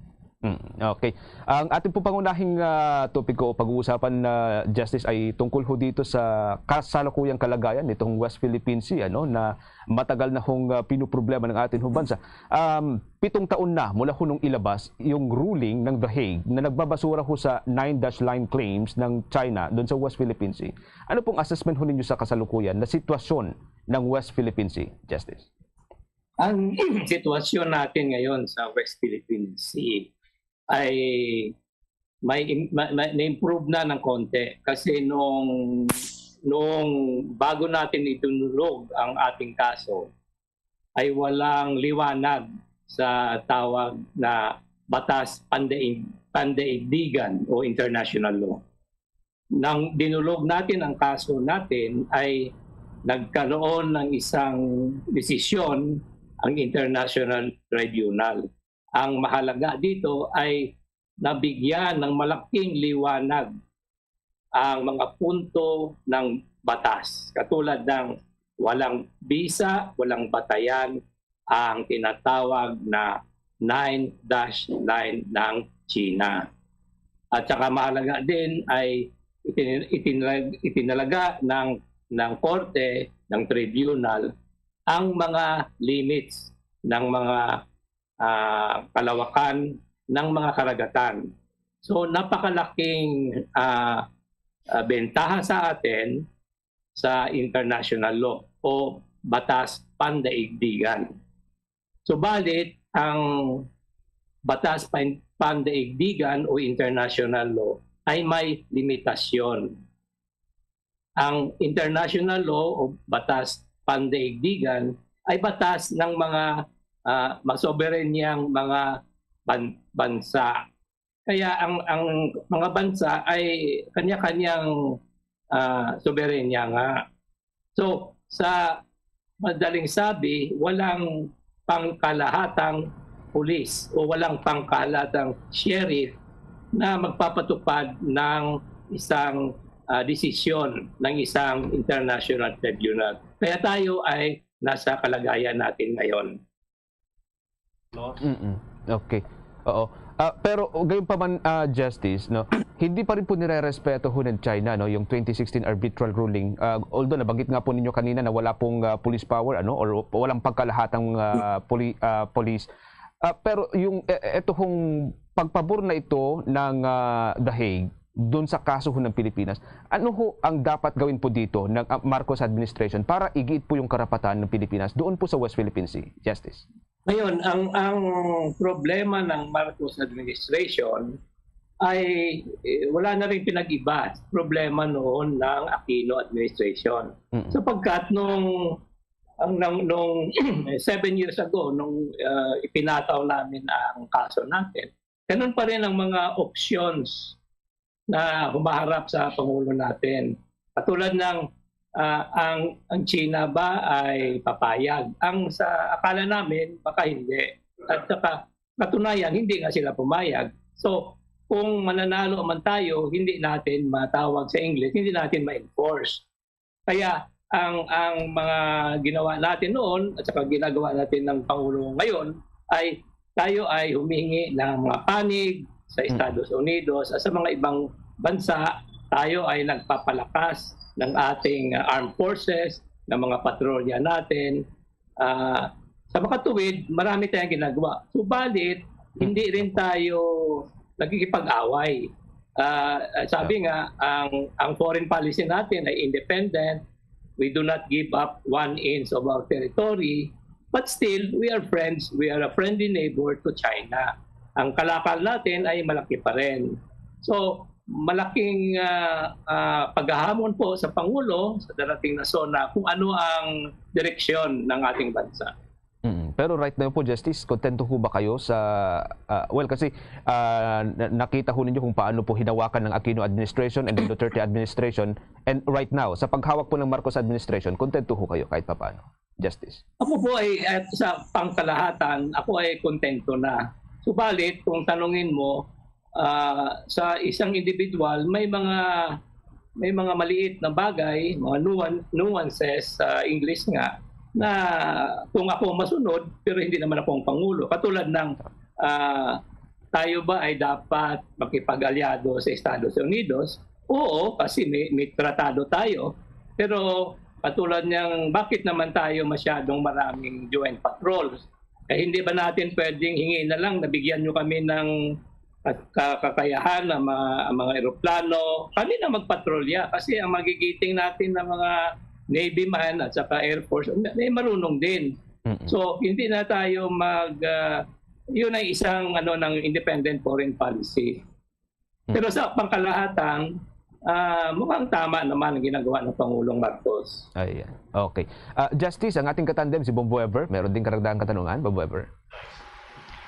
Mm, okay. Ang ating po pangunahing ah, topiko o pag-uusapan na, Justice, ay tungkol ho dito sa kasalukuyang kalagayan nitong West Philippine Sea, ano, na matagal na hong ah, pinuproblema ng ating ho bansa. Um, pitong taon na mula ho nung ilabas yung ruling ng The Hague na nagbabasura ho sa Nine Dash Line claims ng China doon sa West Philippine Sea. Ano pong assessment ho ninyo sa kasalukuyan na sitwasyon ng West Philippine Sea, Justice? Ang sitwasyon natin ngayon sa West Philippine Sea ay may, im- ma- ma- na-improve na ng konti kasi nung nung bago natin idinulog ang ating kaso ay walang liwanag sa tawag na batas pandaig- pandaigdigan o international law. Nang dinulog natin ang kaso natin ay nagkaroon ng isang desisyon ang International Tribunal. Ang mahalaga dito ay nabigyan ng malaking liwanag ang mga punto ng batas, katulad ng walang bisa, walang batayan ang tinatawag na Nine Dash Line ng China. At saka mahalaga din ay itin- itinlag- itinalaga ng ng korte, ng tribunal, ang mga limits ng mga ah, kalawakan ng mga karagatan. So napakalaking ah, ah, bentaha sa atin sa international law o batas pandaigdigan. Subalit ang batas pan- pandaigdigan o international law ay may limitasyon. Ang international law o batas pandaigdigan ay batas ng mga ah, masoberanyang mga ban- bansa. Kaya ang ang mga bansa ay kanya-kanyang ah, soberanya nga. So, sa madaling sabi, walang pangkalahatang pulis o walang pangkalahatang sheriff na magpapatupad ng isang ah, desisyon ng isang international tribunal. Kaya tayo ay nasa kalagayan natin ngayon. Mm-mm. Okay. Oo. Ah, pero gayon pa man, ah, Justice, no, hindi pa rin po nire-respeto ho ng China, no, yung twenty sixteen arbitral ruling. Ah, although nabanggit nga po ninyo kanina na wala pong ah, police power, ano, or walang pagkalahatang ah, poli- ah, police. Ah, pero yung e- eto hong pagpabor na ito ng ah, The Hague doon sa kaso ho ng Pilipinas, ano ho ang dapat gawin po dito ng ah, Marcos administration para igiit po yung karapatan ng Pilipinas doon po sa West Philippine Sea, Justice? Ngayon, ang ang problema ng Marcos administration ay eh, wala na rin pinag-iba sa problema noon ng Aquino administration. Mm. Sapagkat nung ang nung, nung seven years ago nung uh, ipinataw namin ang kaso natin, ganun pa rin ang mga options na humaharap sa Pangulo natin. Katulad ng ah, ang ang China ba ay papayag? Ang sa akala namin baka hindi. At saka katunayan hindi nga sila pumayag. So kung mananalo man tayo, hindi natin matawag sa English, hindi natin ma-enforce. Kaya ang ang mga ginawa natin noon at saka ginagawa natin ng Pangulo ngayon ay tayo ay humingi ng mga panig sa Estados Unidos at sa mga ibang bansa. Tayo ay nagpapalakas ng ating uh, armed forces, ng mga patrolya natin. Uh, sa makatuwid, marami tayong ginagawa. Subalit, hindi rin tayo nagkikipag-away. Uh, sabi nga, ang ang foreign policy natin ay independent. We do not give up one inch of our territory, but still, we are friends. We are a friendly neighbor to China. Ang kalakal natin ay malaki pa rin. So, malaking uh, uh, paghahamon po sa Pangulo sa darating na SONA kung ano ang direksyon ng ating bansa. Mm. Pero right now po, Justice, kontento po ba kayo sa... ah, well, kasi ah, na- nakita ho ninyo kung paano po hinawakan ng Aquino administration and the Duterte administration. And right now, sa paghawak po ng Marcos administration, kontento ho kayo kahit papaano, Justice? Ako po ay at sa pangkalahatan, ako ay kontento na. Subalit kung tanungin mo ah, sa isang individual, may mga may mga maliit na bagay, mga nuan- nuances sa English nga na kung ako masunod, pero hindi naman ako ang Pangulo. Katulad ng, ah, tayo ba ay dapat makipag-alyado sa Estados Unidos? Oo, kasi may, may tratado tayo. Pero katulad niyang, bakit naman tayo masyadong maraming U N patrols? Eh, hindi ba natin pwedeng hingin na lang, nabigyan nyo kami ng ka-, ka-, kakayahan ng mga, mga eroplano? Kami na magpatrolya kasi ang magigiting natin ng mga Navy man at saka Air Force, may, may marunong din. Mm-mm. So, hindi na tayo mag, ah, yun ay isang, ano, ng independent foreign policy. Mm. Pero sa pangkalahatan, ah, mukhang tama naman ang ginagawa ng Pangulong Marcos. Ayan. Okay. Ah, Justice, ang ating katandem, si Bombo Ever. Meron din karagdagang katanungan, Bombo Ever.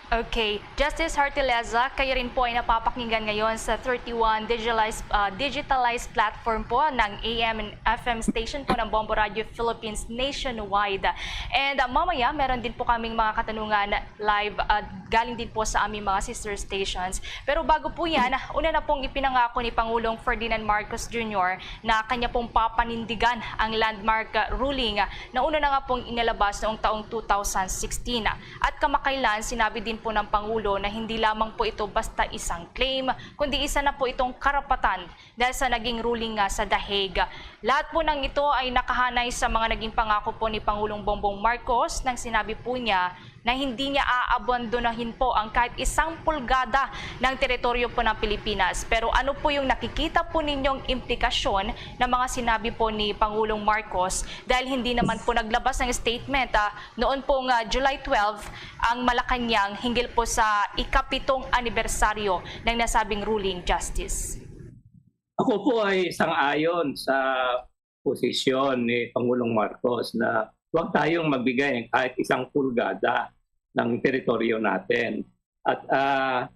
Okay. Justice Hartileza, kayo rin po ay napapakinggan ngayon sa thirty-one digitalized, ah, digitalized platform po ng A M and F M station po ng Bombo Radio Philippines nationwide. And, ah, mamaya, meron din po kaming mga katanungan live, ah, galing din po sa aming mga sister stations. Pero bago po yan, una na pong ipinangako ni Pangulong Ferdinand Marcos Junior na kanya pong papanindigan ang landmark, ah, ruling, ah, na una na nga pong inilabas noong taong two thousand sixteen. At kamakailan, sinabi din po ng Pangulo na hindi lamang po ito basta isang claim, kundi isa na po itong karapatan dahil sa naging ruling nga sa The Hague. Lahat po ng ito ay nakahanay sa mga naging pangako po ni Pangulong Bongbong Marcos nang sinabi po niya na hindi niya aabandonahin po ang kahit isang pulgada ng teritoryo po ng Pilipinas. Pero ano po yung nakikita po ninyong implikasyon ng mga sinabi po ni Pangulong Marcos? Dahil hindi naman po naglabas ng statement, ah, noon pong, ah, July twelve ang Malacañang hinggil po sa ikapitong anibersaryo ng nasabing ruling, Justice. Ako po ay sang-ayon sa posisyon ni Pangulong Marcos na huwag tayong magbigay ng kahit isang pulgada ng teritoryo natin. At, ah,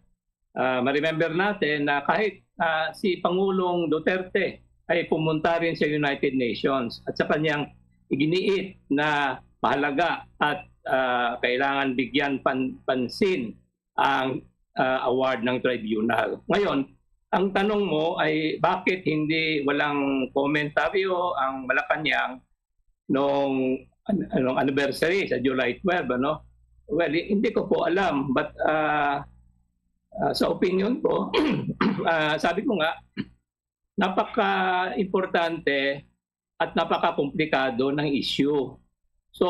ah, ma-remember natin na kahit, ah, si Pangulong Duterte ay pumunta rin sa United Nations at sa kanyang iginiit na mahalaga at, ah, kailangan bigyan pan-, pansin ang, ah, award ng tribunal. Ngayon, ang tanong mo ay bakit hindi, walang komentaryo ang Malacañang nung an-, anong anniversary sa July twelve, ano? Well, hi-, hindi ko po alam, but, ah, ah, sa opinion ko, ah, sabi ko nga, napaka-importante at napaka-komplikado ng issue. So,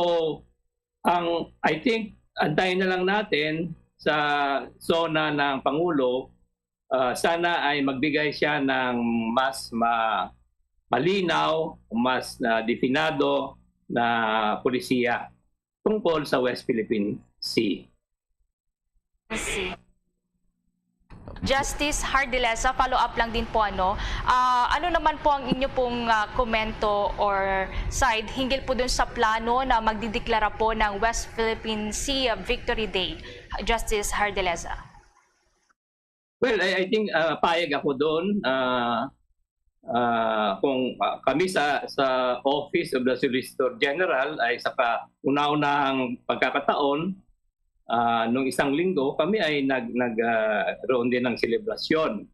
ang, I think, antayin na lang natin sa SONA ng Pangulo, ah, sana ay magbigay siya ng mas ma-, malinaw, mas na definado na polisiya tungkol sa West Philippine Sea. Sea. Justice Hardeleza, follow up lang din po, ano, ah, ano naman po ang inyo pong, ah, komento or side hinggil po dun sa plano na magdideklara po ng West Philippine Sea Victory Day, Justice Hardeleza? Well, I, I think, ah, payag ako doon. Ah, ah, kung, ah, kami sa, sa Office of the Solicitor General ay sa kauna-unahang pagkakataon, ah, nung isang linggo, kami ay nag-, nag-, ah, roon din ng selebrasyon,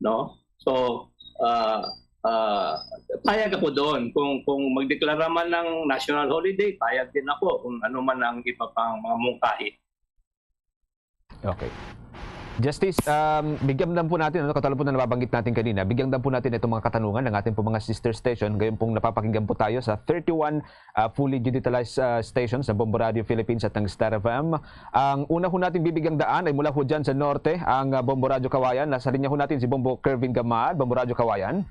no? So, ah, ah, payag ako doon. Kung, kung magdeklara man ng national holiday, payag din ako kung ano man ang iba pang mga mungkahi. Okay. Justice, um, bigyan lang po natin, ano, katulad po na nababanggit natin kanina, bigyan lang po natin itong mga katanungan ng ating po mga sister station. Ngayon pong napapakinggan po tayo sa thirty-one, uh, fully digitalized, uh, stations ng Bombo Radio Philippines at ng Star F M. Ang una ho natin bibigyang daan ay mula ho dyan sa norte, ang, uh, Bombo Radio Kawayan. Nasa linya ho natin si Bombo Kervin Gamad, Bombo Radio Kawayan.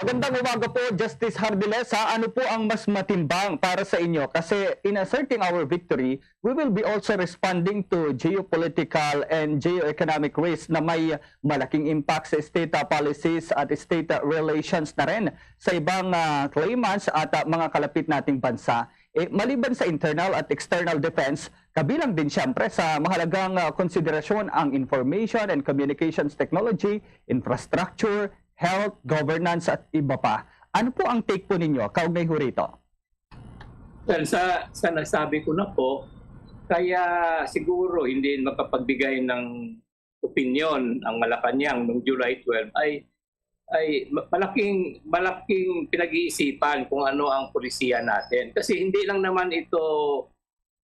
Magandang umaga po, Justice Hardelesa. Ano po ang mas matimbang para sa inyo? Kasi in asserting our victory, we will be also responding to geopolitical and geoeconomic risk na may malaking impact sa state, ah, policies at state, ah, relations na rin sa ibang, ah, claimants at, ah, mga kalapit nating bansa. Eh, maliban sa internal at external defense, kabilang din siyempre sa mahalagang, ah, konsiderasyon ang information and communications technology, infrastructure, health, governance at iba pa. Ano po ang take po ninyo kaugnay ho rito? Well, sa, sa nasabi ko na po, kaya siguro hindi makapagbigay ng opinyon ang Malacañang noong July twelve ay, ay ma-, malaking, malaking pinag-iisipan kung ano ang polisiya natin. Kasi hindi lang naman ito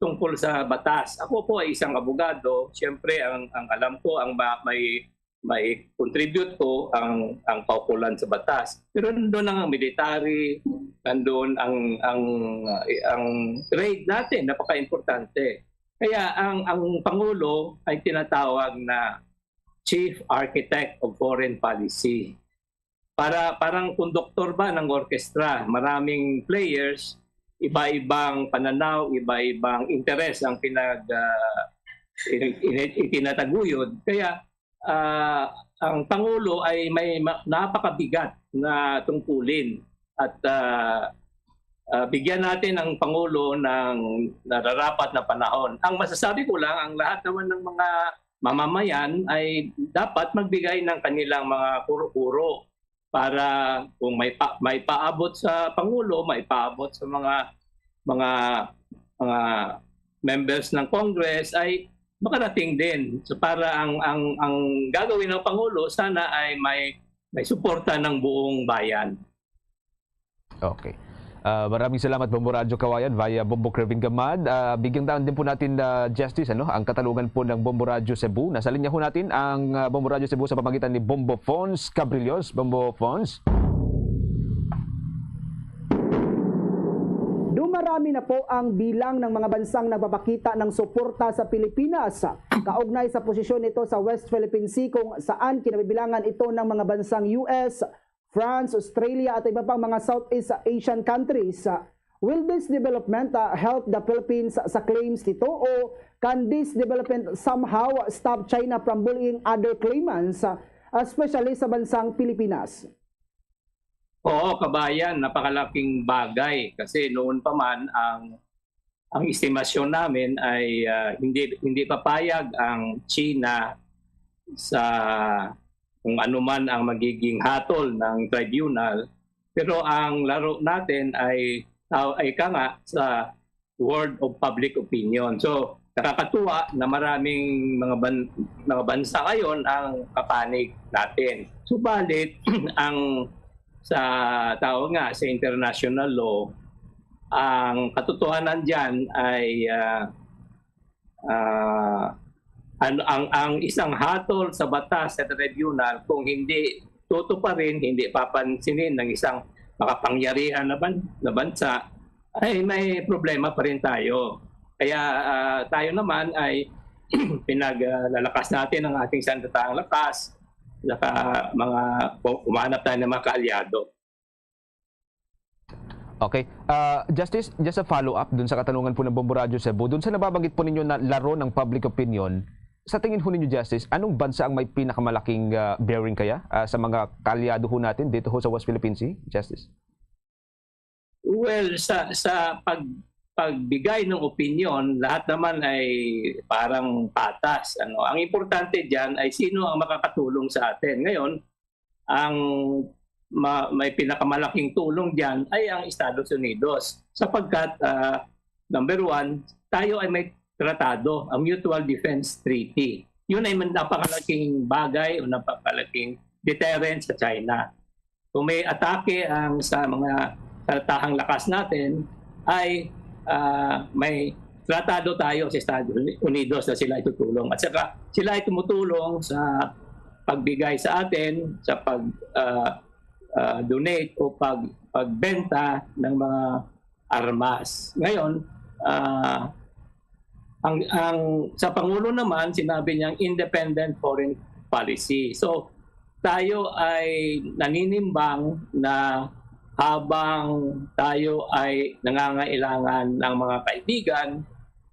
tungkol sa batas. Ako po ay isang abogado. Siyempre, ang, ang alam ko, ang ma-, may, may contribute ko ang, ang kaukulan sa batas. Pero nandun ang military, nandun ang, ang, ang trade natin, napaka-importante. Kaya ang, ang Pangulo ay tinatawag na Chief Architect of Foreign Policy. Para, parang konduktor ba ng orkestra, maraming players, iba-ibang pananaw, iba-ibang interes ang pinag, ah, in-, in-, itinataguyod. Kaya, ah, ang Pangulo ay may ma-, napakabigat na tungkulin at, ah, ah, bigyan natin ang Pangulo ng nararapat na panahon. Ang masasabi ko lang, ang lahat naman ng mga mamamayan ay dapat magbigay ng kanilang mga kuro-kuro para kung may pa-, may paabot sa Pangulo, may paabot sa mga, mga, mga members ng Congress ay makarating din. So para ang, ang, ang gagawin ng Pangulo, sana ay may, may suporta ng buong bayan. Okay. Ah, maraming salamat, Bombo Radyo Kawayan, via Bombo Kervin Gamad. Ah, bigyan daan din po natin, ah, Justice, ano, ang katanungan po ng Bombo Radyo Cebu. Nasa linya ho natin ang, ah, Bombo Radyo Cebu sa pamagitan ni Bombo Fons Cabrillos. Bombo Fons. Dumarami na po ang bilang ng mga bansang nagpapakita ng suporta sa Pilipinas, kaugnay sa posisyon nito sa West Philippine Sea, kung saan kinabibilangan ito ng mga bansang U S, France, Australia, at iba pang mga Southeast Asian countries. Will this development, uh, help the Philippines sa claims nito, o can this development somehow stop China from bullying other claimants, uh, especially sa bansang Pilipinas? Oo, kabayan, napakalaking bagay kasi noon pa man ang, ang estimasyon namin ay, ah, hindi, hindi papayag ang China sa kung ano man ang magiging hatol ng tribunal. Pero ang laro natin ay, taw-, ay ka nga sa word of public opinion. So, nakakatuwa na maraming mga ban-, mga bansa ngayon ang kapanig natin. Subalit, ang sa tao nga, sa international law, ang katotohanan diyan ay, ah, ah, ang, ang, ang isang hatol sa batas sa tribunal, kung hindi tutuparin, hindi papansinin ng isang makapangyarihan na ban-, na bansa, ay may problema pa rin tayo. Kaya, ah, tayo naman ay pinaglalakas natin ang ating sandataang lakas, saka mga pu-, humanap tayo ng mga kaalyado. Okay. Ah, Justice, just a follow-up dun sa katanungan po ng Bombo Radyo Cebu. Dun sa nababanggit po ninyo na laro ng public opinion, sa tingin ho ninyo, Justice, anong bansa ang may pinakamalaking, ah, bearing kaya, ah, sa mga kaalyado ho natin dito ho sa West Philippine Sea, Justice? Well, sa, sa pag-, pagbigay ng opinion, lahat naman ay parang patas, ano. Ang importante diyan ay sino ang makakatulong sa atin. Ngayon, ang ma-, may pinakamalaking tulong diyan ay ang Estados Unidos. Sapagkat, ah, number one, tayo ay may tratado, ang Mutual Defense Treaty. Yun ay man-, napakalaking bagay o napakalaking deterrent sa China. Kung may atake ang sa mga kalatahang lakas natin, ay, ah, may tratado tayo sa Estados Unidos na sila itutulong. At saka sila ay tumutulong sa pagbigay sa atin, sa pag, ah, ah, donate o pag-, pagbenta ng mga armas. Ngayon, ah, ang, ang sa Pangulo naman, sinabi niyang independent foreign policy. So, tayo ay naninimbang na habang tayo ay nangangailangan ng mga kaibigan,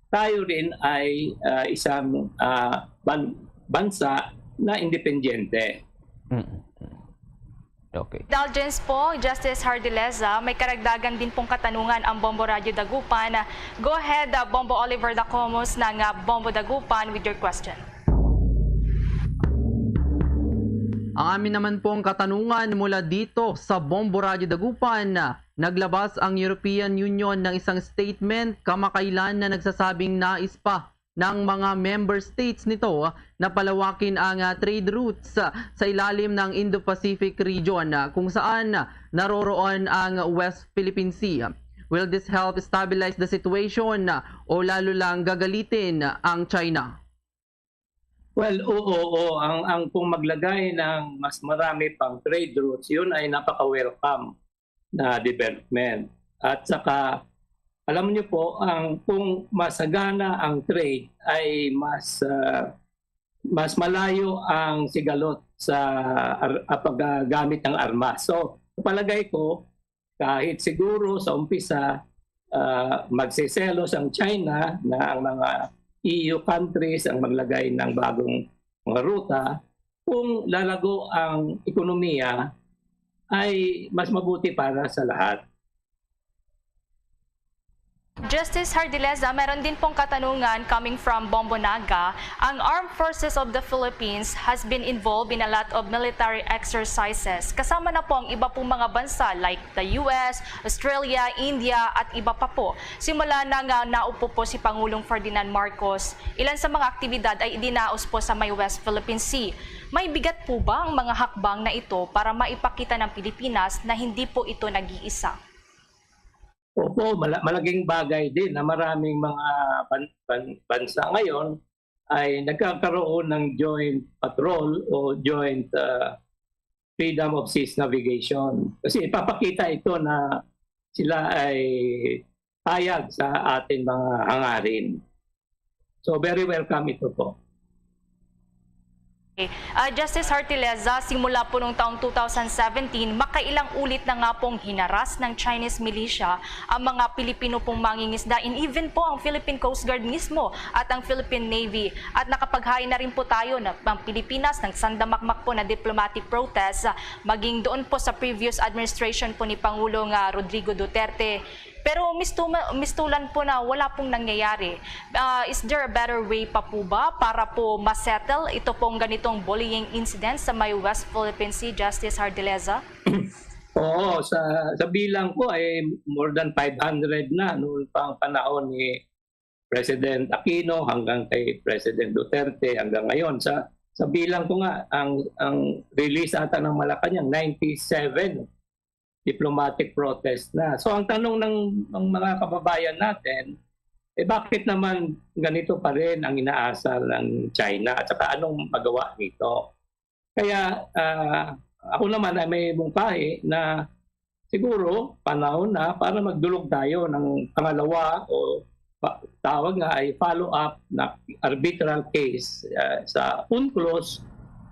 tayo rin ay, ah, isang, ah, ban-, bansa na independyente. Mm. Okay. Indulgence po, Justice Hardileza, may karagdagan din pong katanungan ang Bombo Radyo Dagupan. Go ahead, uh, Bombo Oliver Dacomos ng, uh, Bombo Dagupan with your question. Ang amin naman pong katanungan mula dito sa Bombo Radyo Dagupan, naglabas ang European Union ng isang statement kamakailan na nagsasabing nais pa ng mga member states nito na palawakin ang, ah, trade routes, ah, sa ilalim ng Indo-Pacific region, ah, kung saan naroroon ang West Philippine Sea. Will this help stabilize the situation, ah, o lalo lang gagalitin ang China? Well, oo, oo. Ang, ang kung maglagay ng mas marami pang trade routes, yun ay napaka-welcome na development. At saka, alam niyo po, ang kung masagana ang trade ay mas ah, mas malayo ang sigalot sa ar- ah, paggamit ng armas. So, sa palagay ko, kahit siguro sa umpisa ah, magseselos ang China na ang mga E U countries ang maglagay ng bagong mga ruta, kung lalago ang ekonomiya ay mas mabuti para sa lahat. Justice Hardileza, meron din pong katanungan coming from Bombo Naga. Ang Armed Forces of the Philippines has been involved in a lot of military exercises. Kasama na po ang iba pong mga bansa like the U S, Australia, India, at iba pa po. Simula na nga naupo po si Pangulong Ferdinand Marcos, ilan sa mga aktibidad ay idinaos po sa may West Philippine Sea. May bigat po ba ang mga hakbang na ito para maipakita ng Pilipinas na hindi po ito nag-iisa? Opo, mala- malaking bagay din na maraming mga ban- ban- bansa ngayon ay nagkakaroon ng joint patrol o joint ah, freedom of seas navigation. Kasi ipapakita ito na sila ay payag sa ating mga hangarin. So very welcome ito po. Uh, Justice Hartileza, simula po noong taong two thousand seventeen, makailang ulit na nga pong hinaras ng Chinese militia ang mga Pilipino pong mangingisda and even po ang Philippine Coast Guard mismo at ang Philippine Navy. At nakapaghain na rin po tayo na ang Pilipinas ng sandamakmak po na diplomatic protest, maging doon po sa previous administration po ni Pangulong uh, Rodrigo Duterte. Pero mistuma- mistulan po na wala pong nangyayari. Uh, is there a better way pa po ba para po masettle ito pong ganitong bullying incident sa may West Philippine Sea, Justice Hardeleza? Oo, sa, sa bilang ko ay more than five hundred na noon pang panahon ni President Aquino hanggang kay President Duterte hanggang ngayon. Sa sa bilang ko nga, ang ang release ata ng Malacañang, ninety-seven diplomatic protest na. So ang tanong ng, ng mga kababayan natin, eh bakit naman ganito pa rin ang inaasal ng China at saka anong magawa nito? Kaya ah, ako naman ay may mungkahi na siguro panahon na para magdulog tayo ng pangalawa o pa- tawag nga ay follow-up na arbitral case ah, sa UNCLOS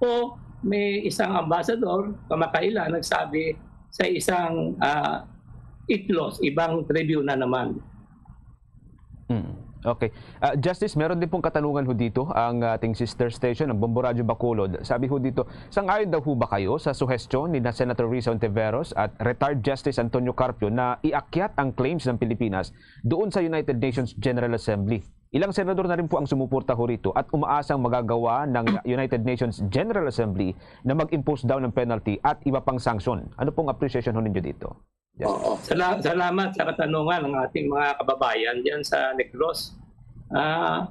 o may isang ambassador kamakailan nagsabi sa isang ah, ITLOS, ibang tribunal naman. Mm. Okay. Ah, Justice, meron din pong katanungan ho dito ang ating sister station, ang Bombo Radyo Bacolod. Sabi ho dito, sang-ayon daw ho ba kayo sa suhestyon ni na Senator Risa Ontiveros at retired Justice Antonio Carpio na iakyat ang claims ng Pilipinas doon sa United Nations General Assembly? Ilang senador na rin po ang sumuporta ho rito at umaasang magagawa ng United Nations General Assembly na mag-impose daw ng penalty at iba pang sanction. Ano pong appreciation ho ninyo dito? Oo. Sala- salamat sa katanungan ng ating mga kababayan diyan sa Negros. Ah,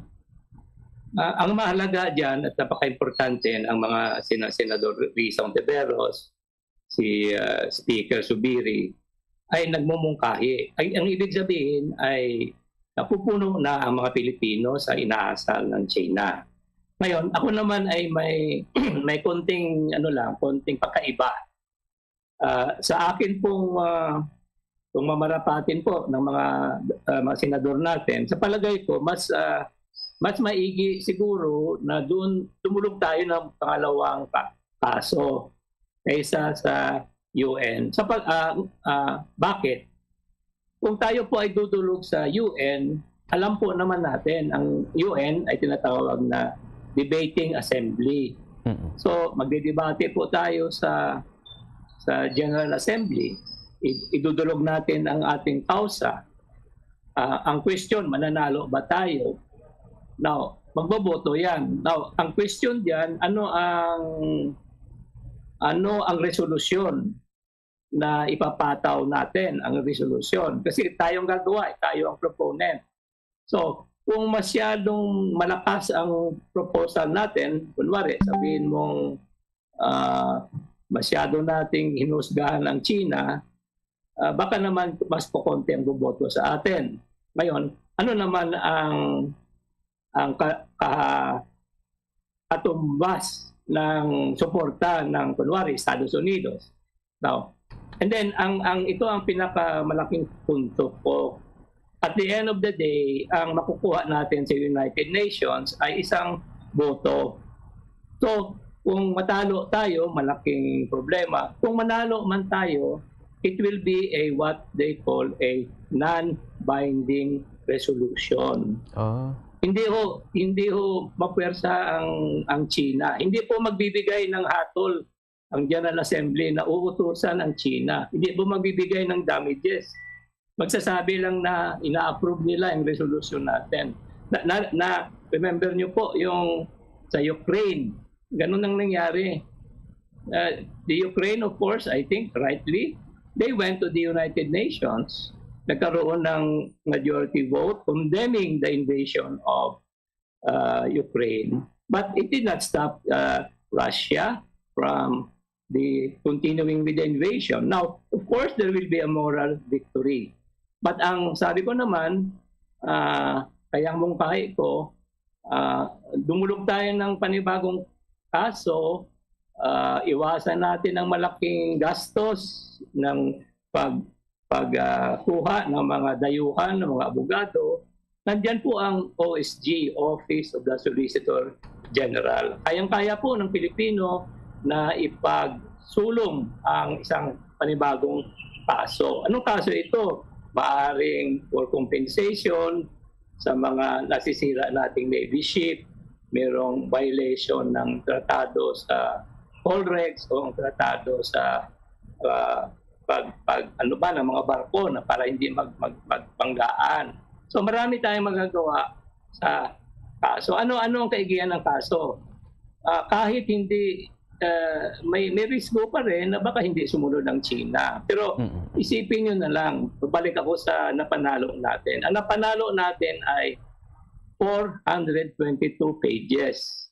ah, ang mahalaga diyan at napaka-importante ang mga sina Senador Risa Ontiveros, si ah, Speaker Subiri ay nagmumungkahi. Ay, ang ibig sabihin ay napupuno na ang mga Pilipino sa inaasal ng China. Ngayon, ako naman ay may may konting ano lang, konting pagkaiba Ah, sa akin pong ah, kung mamarapatin po ng mga ah, mga senador natin, sa palagay ko mas ah, mas maigi siguro na doon tumulog tayo ng pangalawang ka- kaso kaysa sa U N. Sa pag ah, ah, bakit? Kung tayo po ay dudulog sa U N, alam po naman natin ang U N ay tinatawag na debating assembly. Mm. So, magdidebate po tayo sa sa General Assembly. I- idudulog natin ang ating kausa. Ah, ang question, mananalo ba tayo? Now, magboboto yan. Now, ang question diyan, ano ang ano ang resolusyon na ipapataw natin ang resolusyon? Kasi tayong gagawa, tayo ang proponent. So, kung masyadong malakas ang proposal natin, kunwari, sabihin mong, ah, masyado nating hinusgahan ang China, ah, baka naman mas kokonti ang boboto sa atin. Ngayon, ano naman ang, ang ka-, ka-, katumbas ng suporta ng, kunwari, Estados Unidos? Now, and then, ang, ang, ito ang pinakamalaking punto ko. At the end of the day, ang makukuha natin sa United Nations ay isang boto. So, kung matalo tayo, malaking problema. Kung manalo man tayo, it will be a what they call a non-binding resolution. Ah. Hindi ho, hindi ho mapuwersa ang, ang China. Hindi po magbibigay ng hatol ang General Assembly na uutusan ang China. Hindi po magbibigay ng damages. Magsasabi lang na ina-approve nila ang resolution natin. Na, na, na remember niyo po yung sa Ukraine, ganun ang nangyari. Uh, the Ukraine, of course, I think rightly, they went to the United Nations. Nagkaroon ng majority vote condemning the invasion of uh, Ukraine. But it did not stop uh, Russia from the continuing with the invasion. Now, of course, there will be a moral victory. But ang sabi ko naman, uh, kaya mong kahi ko, uh, dumulog tayo ng panibagong kaso, uh, iwasan natin ang malaking gastos ng pag pagkuha ng mga dayuhan, ng mga abogado, nandyan po ang O S G, Office of the Solicitor General. Kayang-kaya po ng Pilipino na ipagsulong ang isang panibagong kaso. Anong kaso ito? Maaring for compensation sa mga nasisira nating Navy ship, mayroong violation ng tratado sa Colrex o ang tratado sa uh, pag, pag ano ba ng mga barko na para hindi mag, mag, magbanggaan. So marami tayong magagawa sa kaso. Ano ano ang kaigihan ng kaso? Uh, kahit hindi uh, may may risgo pa rin na baka hindi sumunod ang China. Pero mm-hmm. Isipin niyo na lang, babalik ako sa napanalo natin. Ang napanalo natin ay four hundred twenty-two pages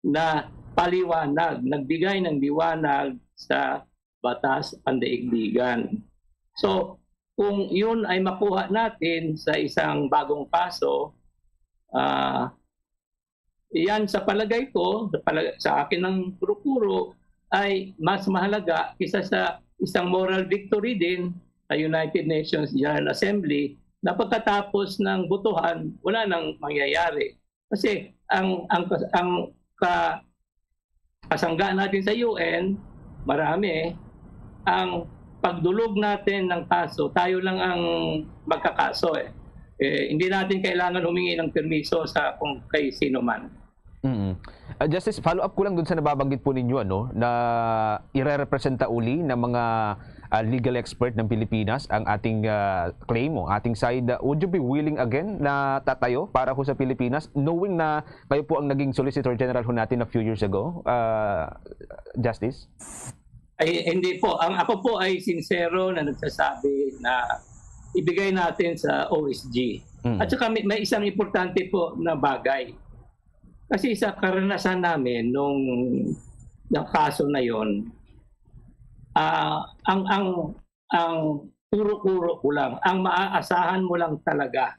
na paliwanag, nagbigay ng liwanag sa batas pandaigdigan. So, kung yun ay makuha natin sa isang bagong kaso, uh, yan sa palagay ko, sa, palagay, sa akin ng kuro-kuro, ay mas mahalaga kisa sa isang moral victory din sa United Nations General Assembly na pagkatapos ng botohan, wala nang mangyayari. Kasi ang ang ang ka, kasangga natin sa U N, marami, ang pagdulog natin ng kaso, tayo lang ang magkakaso eh. Eh, hindi natin kailangan humingi ng permiso sa kung kay sino man. Mm. Uh, Justice, follow up ko lang dun sa nababanggit po ninyo, ano, na irerepresenta uli ng mga uh, legal expert ng Pilipinas ang ating uh, claim o ating side. Uh, would you be willing again na tatayo para ho sa Pilipinas, knowing na kayo po ang naging Solicitor General ho natin a few years ago, uh, Justice? Ay, hindi po. Ang ako po ay sincero na nagsasabi na ibigay natin sa O S G. Mm. At saka may, may isang importante po na bagay. Kasi sa karanasan namin nung ng kaso na yon, uh, ang ang ang kuro-kuro ko lang, ang maaasahan mo lang talaga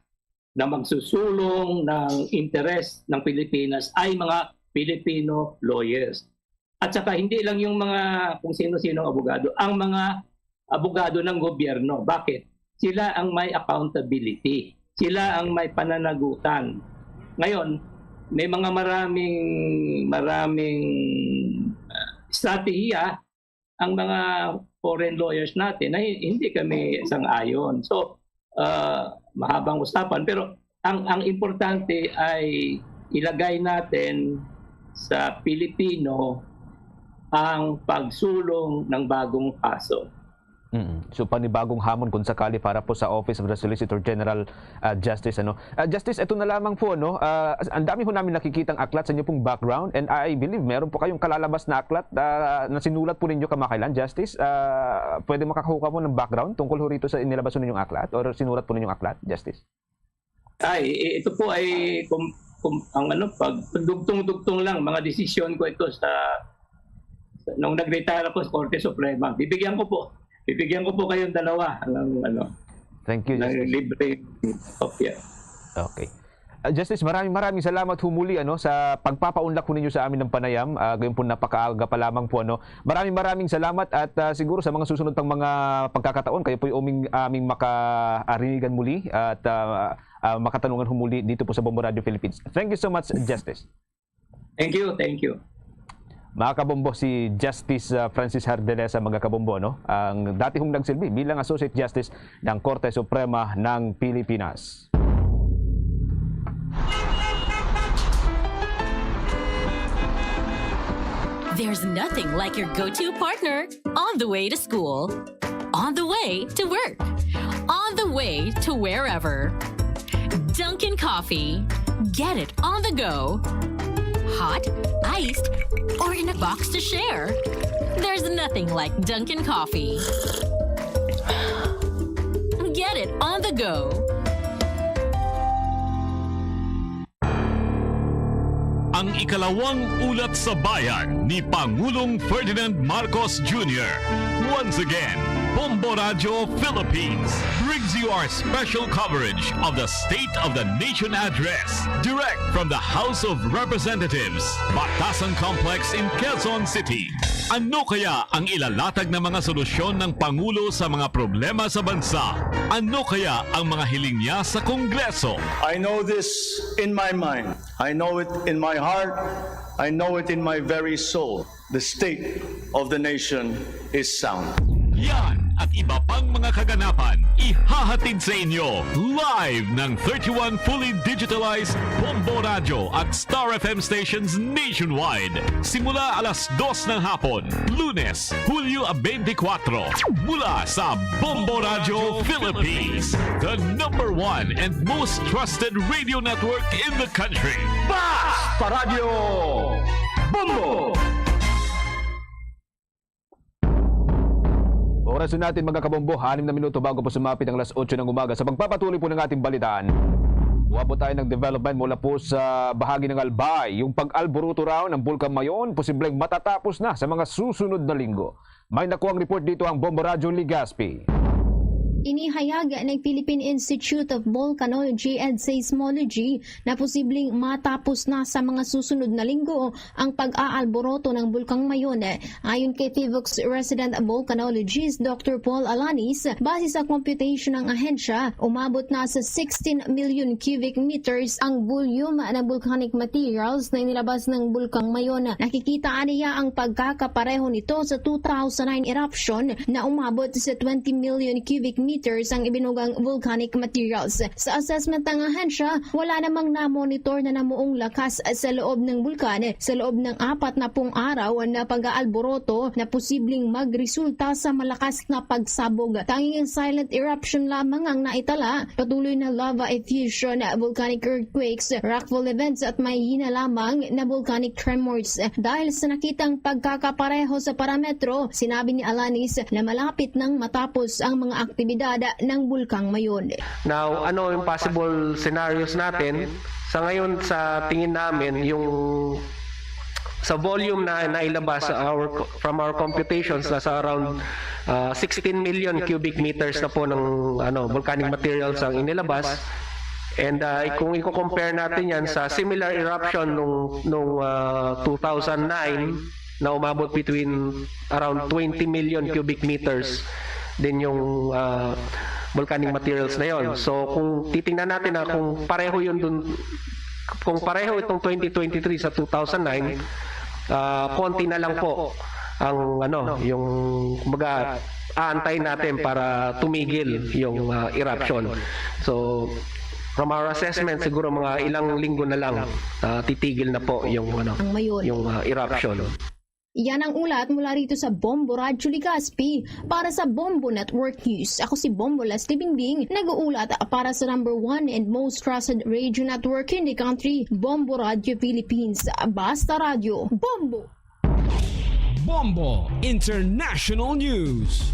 na magsusulong ng interes ng Pilipinas ay mga Filipino lawyers. At saka hindi lang yung mga kung sino-sino abogado, ang mga abogado ng gobyerno. Bakit? Sila ang may accountability. Sila ang may pananagutan. Ngayon, may mga maraming maraming uh, estratehiya ang mga foreign lawyers natin na hindi kami sang-ayon. So, uh, mahabang usapan pero ang ang importante ay ilagay natin sa Pilipino ang pagsulong ng bagong kaso. Mm. So panibagong hamon kung sakali para po sa Office of the Solicitor General uh, Justice ano. Uh, Justice, ito na lamang po ano. Uh, ang dami ho namin nakikitang aklat sa inyo pong background and I believe meron po kayong kalalabas na aklat uh, na sinulat po ninyo kamakailan, Justice. Uh, pwede makakuha mo ng background tungkol ho rito sa inilabas ninyong aklat or sinulat po ninyong aklat, Justice? Ay, i- ito po ay kum, kum, ang ano, pag dugtong-dugtong lang, mga desisyon ko ito sa, sa nung nag-retire ako sa Korte Suprema. Bibigyan ko po. Bibigyan ko po kayong dalawa ng ano, Thank you, ng Justice. Libre kopya. Okay. Ah, Justice, maraming maraming salamat humuli ano sa pagpapaunlak ho ninyo sa amin ng panayam. Ah, gayon po napakaaga pa lamang po ano. Maraming maraming salamat at ah, siguro sa mga susunod pang mga pagkakataon kayo po yung aming, aming makarinigan muli at ah, ah, makatanungan humuli dito po sa Bombo Radio Philippines. Thank you so much, Justice. Thank you, thank you. Mga kabombo, si Justice ah, Francis Hardelesa, mga kabombo, no? Ang dati hong nagsilbi bilang Associate Justice ng Korte Suprema ng Pilipinas. There's nothing like your go-to partner on the way to school, on the way to work, on the way to wherever. Dunkin' Coffee. Get it on the go. Hot, iced, or in a box to share. There's nothing like Dunkin' Coffee. Get it on the go. Ang ikalawang Ulat sa Bayan ni Pangulong Ferdinand Marcos Junior Once again, Bombo Radyo Philippines brings you our special coverage of the State of the Nation Address, direct from the House of Representatives, Batasan Complex in Quezon City. Ano kaya ang ilalatag na mga solusyon ng Pangulo sa mga problema sa bansa? Ano kaya ang mga hiling niya sa Kongreso? I know this in my mind. I know it in my heart. I know it in my very soul. The state of the nation is sound. Yan at iba pang mga kaganapan ihahatid sa inyo live ng thirty-one fully digitalized Bombo Radyo at Star F M stations nationwide. Simula alas dos ng hapon, Lunes, Hulyo twenty-four, mula sa Bombo Radyo Philippines, the number one and most trusted radio network in the country. Basta Radyo Bombo! Oras na natin, mga kabombo, anim na minuto bago po sumapit ang alas otso ng umaga. Sa pagpapatuloy po ng ating balitaan, kuha po tayo ng development mula po sa bahagi ng Albay. Yung pag-alburuto raw ng Bulkan Mayon, posibleng matatapos na sa mga susunod na linggo. May nakuhang report dito ang Bombo Radyo Legazpi. Inihayag ng Philippine Institute of Volcanology and Seismology na posibleng matapos na sa mga susunod na linggo ang pag-aalboroto ng Bulkang Mayon. Ayon kay PHIVOLCS resident volcanologist Doctor Paul Alanis, base sa computation ng ahensya, umabot na sa sixteen million cubic meters ang volume ng volcanic materials na inilabas ng Bulkang Mayon. Nakikita niya ang pagkakapareho nito sa two thousand nine eruption na umabot sa twenty million cubic meters ang ibinugang volcanic materials. Sa assessment ng ahensya, wala namang na-monitor na namuong lakas sa loob ng bulkan sa loob ng apat na pung araw na pag-aalboroto na posibleng magresulta sa malakas na pagsabog. Tanging ang silent eruption lamang ang naitala, patuloy na lava effusion, volcanic earthquakes, rockfall events at mahihina lamang na volcanic tremors. Dahil sa nakitang pagkakapareho sa parametro, sinabi ni Alanis na malapit nang matapos ang mga aktibidad ng Bulkang Mayon. Now, ano yung possible scenarios natin? Sa ngayon, sa tingin namin, yung sa volume na nailabas sa our, from our computations, nasa around uh, sixteen million cubic meters na po ng ano, volcanic materials ang inilabas. And uh, kung i-compare natin yan sa similar eruption nung, nung uh, two thousand nine, na umabot between around twenty million cubic meters din yung uh, volcanic materials na yon. So kung titingnan natin na kung pareho yun dun, kung pareho itong twenty twenty-three sa two thousand nine, uh, konti na lang po ang ano, yung mga aantayin natin para tumigil yung uh, eruption. So from our assessment, siguro mga ilang linggo na lang uh, titigil na po yung ano, Ang Mayon. Yung uh, eruption. Yan ang ulat mula rito sa Bombo Radyo Legazpi. Para sa Bombo Network News, ako si Bombo Leslie Bingbing, nag-uulat para sa number one and most trusted radio network in the country, Bombo Radyo Philippines. Basta Radyo, Bombo! Bombo International News.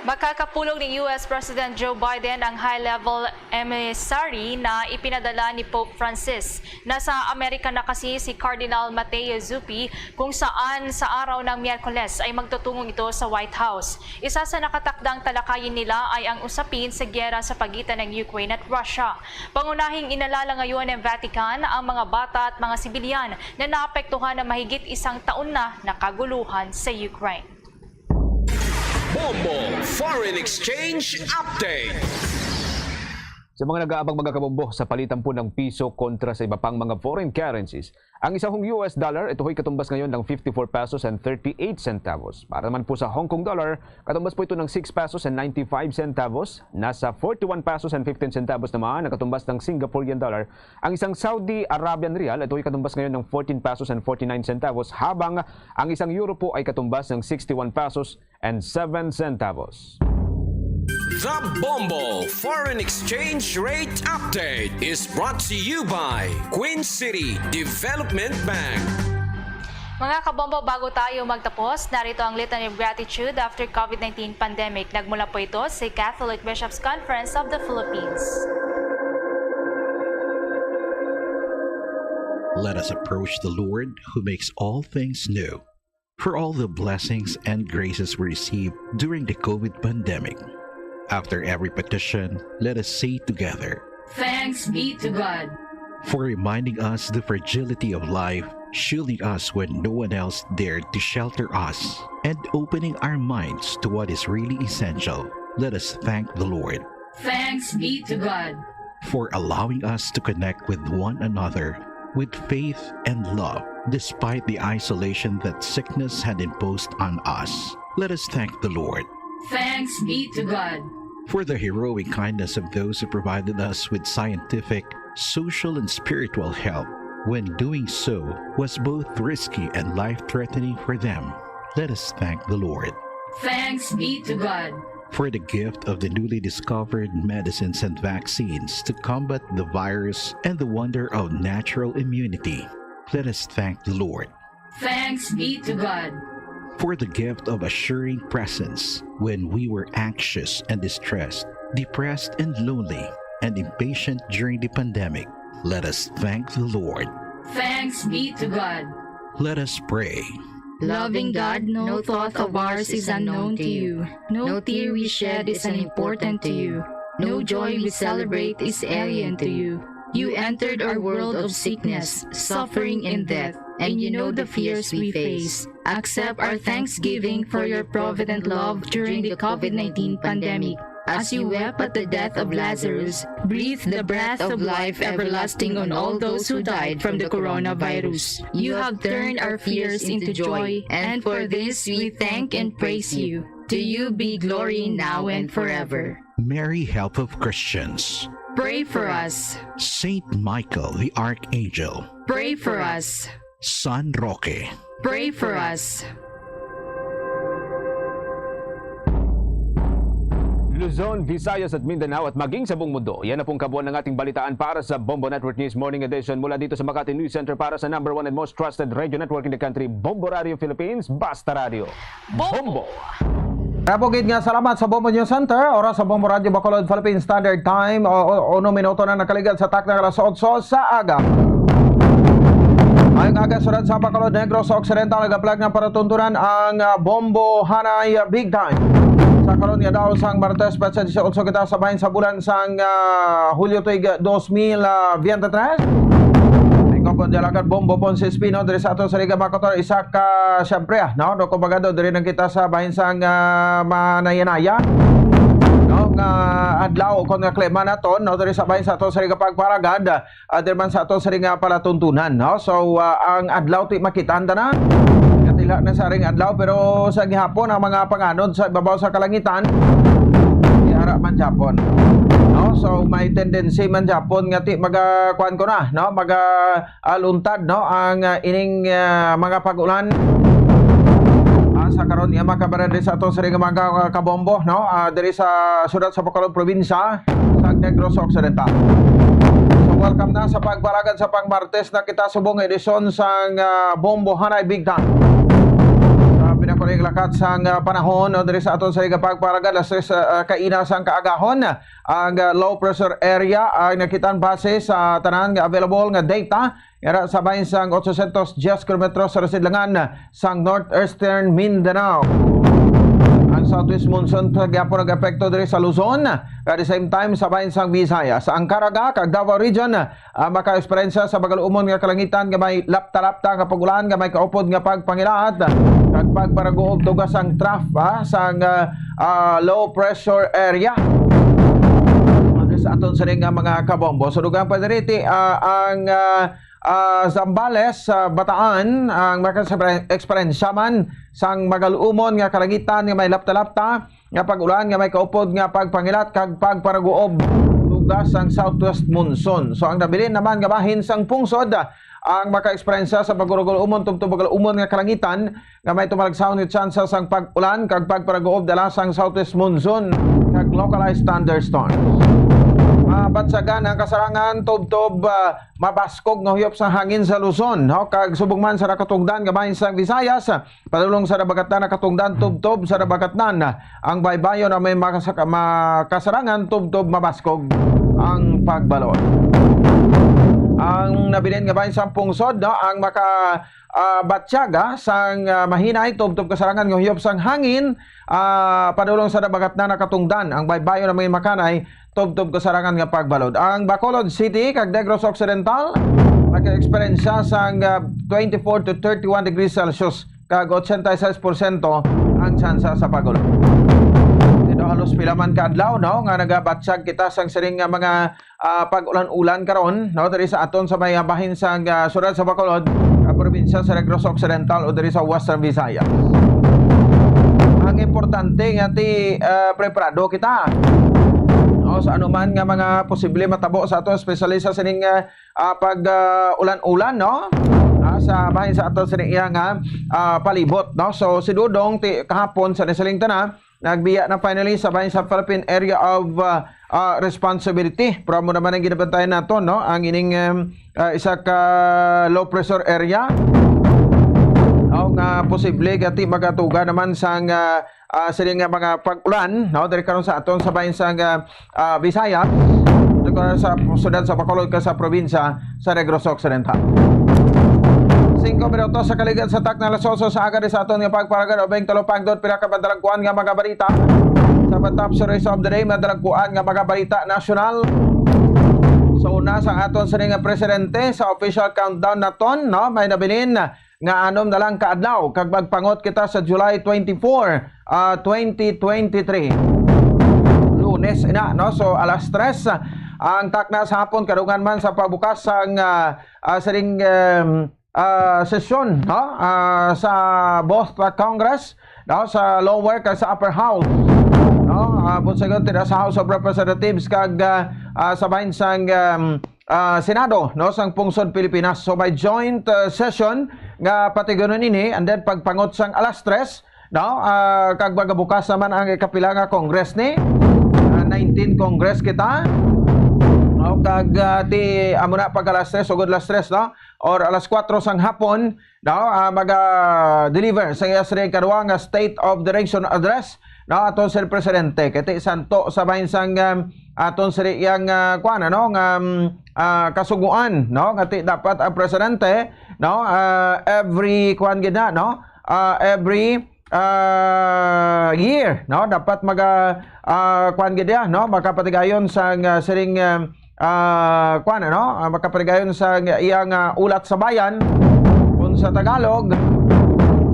Makakapulong ni U S President Joe Biden ang high-level emissary na ipinadala ni Pope Francis. Nasa Amerika na kasi si Cardinal Matteo Zuppi, kung saan sa araw ng Miyerkules ay magtutungong ito sa White House. Isa sa nakatakdang talakayin nila ay ang usapin sa giyera sa pagitan ng Ukraine at Russia. Pangunahing inalala ngayon ng Vatican ang mga bata at mga sibilyan na naapektuhan ng mahigit isang taon na na kaguluhan sa Ukraine. Bombo Foreign Exchange Update. Sa mga nag-aabang, mga kabombo, sa palitan po ng piso kontra sa iba pang mga foreign currencies, ang isang U S dollar, ito ho'y katumbas ngayon ng fifty-four pesos and thirty-eight centavos. Para naman po sa Hong Kong dollar, katumbas po ito ng six pesos and ninety-five centavos. Nasa forty-one pesos and fifteen centavos naman ang katumbas ng Singaporean dollar. Ang isang Saudi Arabian riyal, ito ay katumbas ngayon ng fourteen pesos and forty-nine centavos, habang ang isang euro po ay katumbas ng sixty-one pesos and seven centavos. The Bombo Foreign Exchange Rate Update is brought to you by Queen City Development Bank. Mga kabombo, bago tayo magtapos, narito ang Litany of Gratitude after COVID nineteen pandemic. Nagmula po ito sa Catholic Bishops' Conference of the Philippines. Let us approach the Lord who makes all things new for all the blessings and graces we received during the COVID pandemic. After every petition, let us say together, Thanks be to God. For reminding us the fragility of life, shielding us when no one else dared to shelter us, and opening our minds to what is really essential. Let us thank the Lord. Thanks be to God. For allowing us to connect with one another with faith and love, despite the isolation that sickness had imposed on us. Let us thank the Lord. Thanks be to God. For the heroic kindness of those who provided us with scientific, social, and spiritual help, when doing so was both risky and life threatening for them. Let us thank the Lord. Thanks be to God. For the gift of the newly discovered medicines and vaccines to combat the virus and the wonder of natural immunity. Let us thank the Lord. Thanks be to God. For the gift of assuring presence when we were anxious and distressed, depressed and lonely, and impatient during the pandemic. Let us thank the Lord. Thanks be to God. Let us pray. Loving God, no thought of ours is unknown to you. No tear we shed is unimportant to you. No joy we celebrate is alien to you. You entered our world of sickness, suffering, and death, and you know the fears we face. Accept our thanksgiving for your provident love during the COVID nineteen pandemic. As you wept at the death of Lazarus, breathe the breath of life everlasting on all those who died from the coronavirus. You have turned our fears into joy, and for this we thank and praise you. To you be glory now and forever. Mary, help of Christians. Pray for us. Saint Michael the Archangel. Pray for us. San Roque. Pray for us. Luzon, Visayas at Mindanao at maging sa buong mundo. Yan na pong kabuuan ng ating balitaan para sa Bombo Network News Morning Edition mula dito sa Makati News Center para sa number one and most trusted radio network in the country, Bombo Radio Philippines, Basta Radio. Bombo! Rabugid nga salamat sa Bombo News Center. Oras sa Bombo Radio Bacolod, Philippine Standard Time. O, o, uno minuto na nakaligad sa takna nga alas otso sa aga. Mayong aga, syudad sa Bacolod, Negros Occidental, nagaplag ng palatuntunan ang ah, Bombo Hanay Big Time. Sa karon nga daw sang Martes, petsa disiotso kita sa bahin sa bulan sang ah, Hulyo tuig dos mil veintitrés. Ikaw po, Dalagan Bombo Ponce Espino, diri sa ato sa Liga Bacotor, isa ka, siyempre, ah, no? No, kumbaga, do, diri nang kita sa bahin sang ah, Manayanaya. No, nga adlaw, kon nga klima naton, no? Diri sa bahin sa ato sa Liga Pagparagad, ah, diri man sa ato sa Liga Palatuntunan, no? So, ah, ang adlaw, ti makitaan ta na. Katila na sa ring adlaw, pero sa gihapon, ang mga panganod sa ibabaw sa kalangitan, yara man Japon. No? So, may tendency man Japon nga ti maga, kuan ko na, no? Maga, aluntad, no, ang ah, ining ah, mga pag-ulan. Ah, sa karon nga makabarad sa ato sa ring mga kabombo, no, ah, diri sa syudad sa Bacolod probinsya sa Negros Occidental. So, welcome na sa pagbaragad sa pang Martes na kita subong edisyon sang ah, Bombo Hanay Big Time. Sa Napaliglakat sang, ah, panahon, no, diri sa aton sa Igapag Paraga, alas tres, ah, kaina sang kaagahon. Ang, ah, low pressure area ang nakitaan base sa tanan nga available nga data, yara sa bahin sang otsosentos diyes kilometros sa sidlangan sang northeastern Mindanao. Ang southwest monsoon pa gyapon nag-epekto diri sa Luzon, at the same time sa bahin sang Visayas. Ang Caraga kag Davao Region, ah, maka-eksperyensya sa magaluumon nga kalangitan nga may lapta-lapta nga pag-ulan nga may kaupod nga pagpangilat kag pagparaguob tuga sang trough, ah, sang, ah, ah, low pressure area. Ano sa aton sini nga mga kabombo? So, dugang pa diri ti, ah, ang, ah, ah, Zambales, sa Bataan, ang maka-eksperyensya man sang magaluumon nga kalangitan nga may lapta-lapta nga pag-ulan nga may kaupod nga pagpangilat kag pagparaguob tuga sang southwest monsoon. So, ang nabilin naman nga bahin sang pungsod, ah, ang maka-eksperyensya sa pagurugulumon tubtob magaluumon nga kalangitan nga may tumalagsaon nga tsansa sang pag-ulan kag pagparaguob dala sang southwest monsoon kag localized thunderstorms. Mabatyagan ang kasarangan tubtob, ah, mabaskog nga huyop sa hangin sa Luzon, no? Kag subong man sa nakatungdan nga bahin sang Visayas, padulong sa dabagatnan nakatungdan tubtob sa dabagatnan, ang baybayon na may makasa-, makasarangan tubtob mabaskog ang pagbalod. Ang nabilin nga bahin sang pungsod, no, ang maka, ah, batyaga sang, ah, mahinay tubtob kasarangan nga huyop sang hangin, ah, padulong sa dabagatnan nakatungdan ang baybayon na may makanay tubtob kasarangan nga pagbalod. Ang Bacolod City kag Negros Occidental nag-eksperyensya sang, ah, twenty-four to thirty-one degrees Celsius kag eighty-six percent ang tsansa sa pag-ulan. Dito halos pila man ka adlaw, no, nga nagabatyag kita sang sining nga mga, ah, pag-ulan-ulan karon, no, diri sa aton sa may bahin sang, ah, siyudad sa Bacolod, sa probinsya sa Negros Occidental o diri sa Western Visayas. Ang importante nga ti, ah, preparado kita, no, sa anuman nga mga posible matabo sa aton, especially sa sining, ah, ah, pag, ah, ulan-ulan, no? Ah, sa bahin sa aton sini iya nga, ah, palibot, no? So, si Dodong ti kahapon sa nasiling tana, nagbiya na finally sa bahin sa Philippine Area of, ah, ah, Responsibility. Pero amo naman ang ginabantayan nato, no? Ang ining, em, ah, isa ka low pressure area, no, nga posible gati magatuga naman sang, ah, ah, sini nga mga pag-ulan, no, diri karon sa aton sa bahin sang, ah, ah, Visayas, diri karon sa siyudad sa Bacolod kag sa probinsya sa Negros Occidental. Singko minutos sa kaligad sa takna alas otso sa aga, diri sa aton nga pagparagan ubing talupangdon pila ka madalagkuan nga mga balita sa top series of the day, madalagkuan nga mga balita nasyonal. So, una sa aton sini nga presidente sa official countdown naton, no, may nabilin nga anom na lang ka adlaw kag magpangot kita sa July twenty-four, ah, twenty twenty-three. Lunes ina, no? So, alas tres, ah, ang takna sa hapon, kadungan man sa pagbukas sang, ah, ah, sining, em, ah, sesyon, no? Ah, sa both, ah, Congress, no? Sa lower kag sa upper house, no? Ah, bunsagon tira sa House of Representatives kag, ah, ah, sa bahin sang, em, ah, Senado, no, sang pungsod Pilipinas. So, may joint, ah, session nga patiganon ini, and then pagpangot sang alas tres, no, ah, kag magabukas naman ang ikapila nga Congress ni, ah, nineteen Congress kita. No, kag, ah, ti, amo na pag alas tres, sugod alas tres, no, or alas kuwatro sang hapon, no, ah, maga-deliver sa iya sini kadua nga State of the Nation Address, no, aton si Presidente. Kay ti santo sa bahin sang, um, aton sini iyang, ah, kuan, ano, nga, um, ah, kasugoan, no, nga ti dapat ang Presidente, no, ah, every, kuan gid na, no, ah, every, ah, year, no, dapat maga, ah, kuan gid ya, no, makapatigayon sang, ah, sining, um, ah, kuan, ano, ah, makapatigayon sa nga iyang, ah, ulat sa bayan, kung sa Tagalog,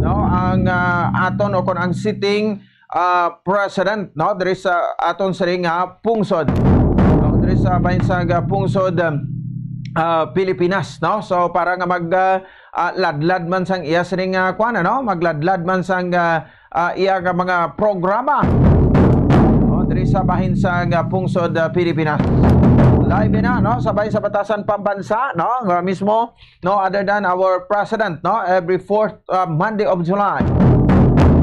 no, ang, ah, aton o kung ang sitting, ah, president, no, diri sa aton sini nga pungsod, no, diri sa bahin sa nga pungsod, um, ah, Pilipinas, no. So, para nga mag, ah, ah, ladlad man sang iya sining, ah, kuan, ano, magladlad man sang, ah, ah, iya nga mga programa, no, diri sa bahin sa nga pungsod, ah, Pilipinas. Live na, no, sa bahin sa Batasan Pambansa, no, nga mismo, no other than our president, no, every fourth, ah, Monday of July,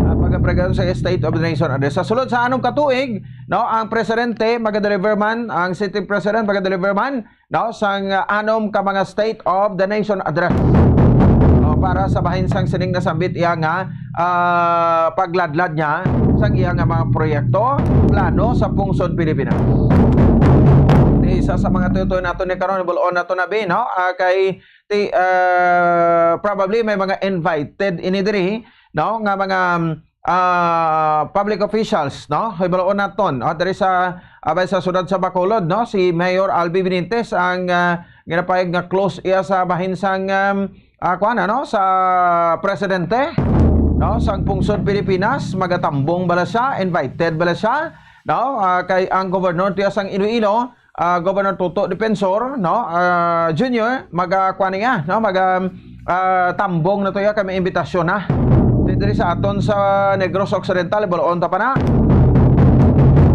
ah, pagapregayon sa State of the Nation Address. Sa sulod sa anom ka tuig, no, ang presidente magadeliver man, ang sitting president magadeliver man, no, sang, ah, anom ka mga State of the Nation Address, no, para sa bahin sang sining nasambit iya nga, ah, pagladlad niya sa iya nga mga proyekto, plano sa pungsod Pilipinas. Isa sa mga tuyo-tuyo nato ni karon, ibal-on nato na, Bi, no? Ah, kay ti, ah, probably may mga invited ini diri, no, nga mga, ah, public officials, no? Hibaloon naton, ah, diri sa, ah, bay sa siyudad sa Bacolod, no? Si Mayor Albi Benitez ang, ah, ginapahayag nga close iya sa bahin sang, um, ah, kuwan, ano, sa presidente, no? Sang pungsod Pilipinas, magatambong bala siya, invited bala siya, no? Ah, kay ang gobernador tiya sang Iloilo, ah, Governor Toto Defensor, no, ah, Junior, maga, kuwan niya, no, maga, ah, tambong na to ya, kay may imbitasyon na. Di diri sa aton sa Negros Occidental, ibal-on ta pa na.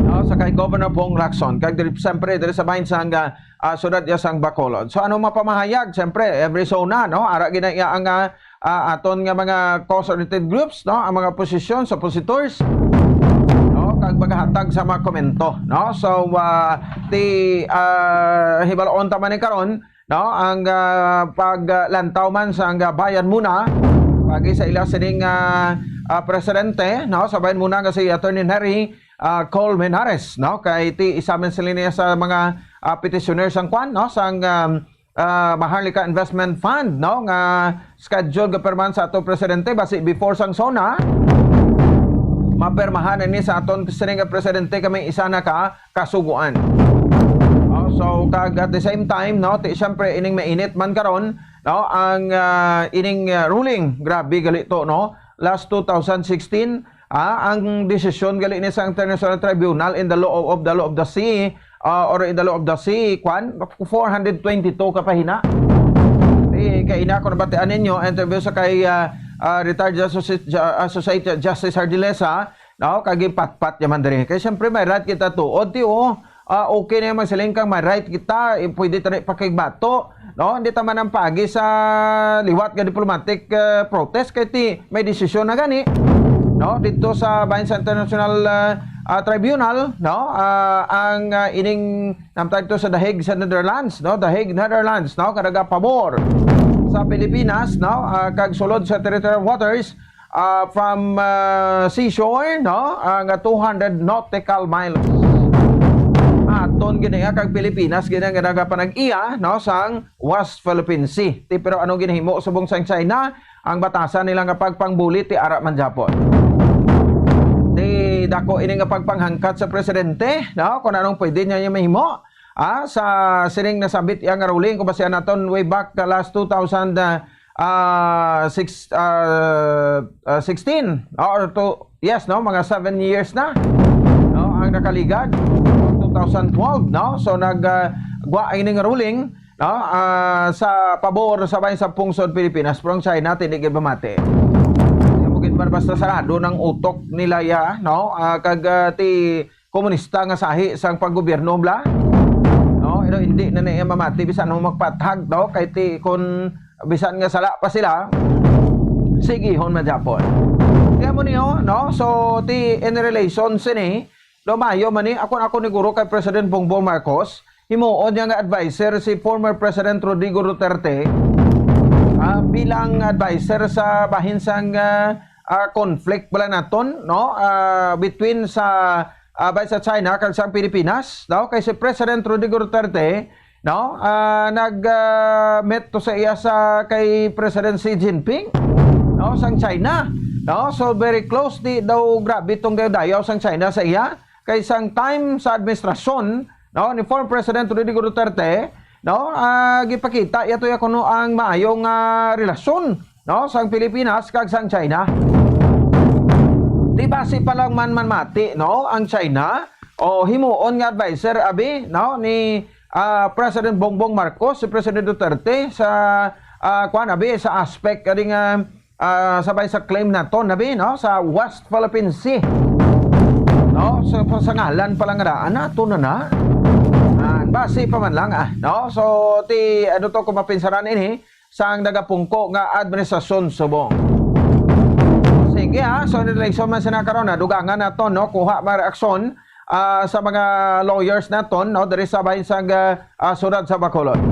No, sa kay Governor Bong Lacson, kag diri, siyempre, diri sa bahin sang, ah, ah, siyudad ya sang Bacolod. So, ano mapamahayag? Siyempre, every zona, no, ara gina iya ang, ah, ah, aton nga mga cause-related groups, no, ang mga opposition, suppositors, no, kag magahatag sa mga komento, no. So, ah, ti, ah, hibaloon ta man ni karon, no, ang, ah, paglantaw man sa ang, ah, Bayan Muna, pagi sa ila sining, ah, ah, presidente, no, sa Bayan Muna nga si Attorney Nery, ah, Colmenares, no, kay ti isa man sila niya sa mga, ah, petitioners sang kwan, no, sang, um, ah, Maharlika Investment Fund, no, nga schedule gapirmahan sa ato presidente basi before sang SONA, mapirmahan ini sa aton sini nga presidente kami isa na ka kasuguan. Oh, so, kag at the same time, no, ti, siyempre, ining mainit man karon, no, ang, ah, ining, ah, ruling, grabe gali to, no, last two thousand sixteen, ah, ang desisyon gali ni sa International Tribunal in the law of, of the law of the sea, ah, or in the law of the sea, kwan, four hundred twenty-two ka pahina. Eh, kay ina ko nabatian ninyo, interview sa kay, ah, ah, retired Justice, Ju-, Associate Justice Hardilesa, no, kag ipatpat niya man diri. Kay siyempre, may right kita tuod, ti, oh. Ah, okay na yung magsiling kang may right kita, eh, pwede tayo pakigbato, no? Hindi ta man ang pagi sa liwat nga diplomatic, eh, protest, kay ti, may desisyon na gani, no? Dito sa bahin sa International, ah, ah, Tribunal, no? Ah, ang, ah, ining namtay to sa The Hague sa Netherlands, no? The Hague, Netherlands, no? Kag nagapabor sa Pilipinas, no? Ah, kag sulod sa territorial waters, ah, from, ah, seashore, no? Ah, nga two hundred nautical miles. Aton gini nga kag Pilipinas gini nga nagapanag-iya, no? Sang West Philippine Sea. Ti, pero ano ginahimo subong sang China? Ang batasan nila nga pagpangbuli ti ara man gyapon. Ti, dako ini nga pagpanghangkat sa presidente, no? Kung anong pwede niya, niya mahimo. Ah, sa sining nasambit iya nga ruling, kung basihan naton way back, uh, last two thousand, uh, uh, six, uh, uh, sixteen, or to, yes, no, mga seven years na, no, ang nakaligad, two thousand twelve, no? So, nag, uh, gwa ini nga ruling, no, ah, sa pabor sa bahin sa pungsod Pilipinas, pero ang China, ti, hindi gid mamati. Hindi mo gid man basta sarado ng utok nila ya, no? Ah, kag, ah, ti komunista nga sahi sang paggobyerno, bla? No? Pero hindi na niya mamati, bisan mo magpathag, no? Kay ti, kung bisan nga sala pa sila, sigihon man gyapon. Kaya mo niyo, no? So, ti, in relation sini, do mayo man ni, ako, ako ni guro kay President Bongbong Marcos, himuon niya nga adviser si former President Rodrigo Duterte, ah, bilang adviser sa bahin sang, ah, ah, conflict bala naton, no? Ah, between sa, ah, bay sa China kag sa Pilipinas, no? Kay si President Rodrigo Duterte, no? Ah, nag, ah, met to sa iya sa kay President Xi Jinping, no? Sang China, no? So, very close, di daw grabe tong dayaw sang China sa iya. Kay sang time sa administrasyon, no, ni former President Rodrigo Duterte, no, ah, gipakita yato ya kuno ang maayong, ah, relasyon, no, sang Pilipinas kag sang China. Di basi pa lang man manmati, no, ang China, o himuon nga adviser, abi, no, ni, ah, President Bongbong Marcos, si President Duterte sa, ah, kuwan, abi, sa aspect kadi nga, ah, sabay sa claim naton, abi, no, sa West Philippine Sea. No, sa, sa ngalan pa lang nga daan, nato na na. Ah, basi pa man lang, ah, no? So, ti, ano to, kung mapinsaran ini, sang nagapungko nga administrasyon subong. Sige, ha, so, eleksyon man sina karon, ha, dugangan naton, no, kuha mga reaksyon, ah, sa mga lawyers naton, no, diri sa bahin sang, ah, ah, siyudad sa Bacolod.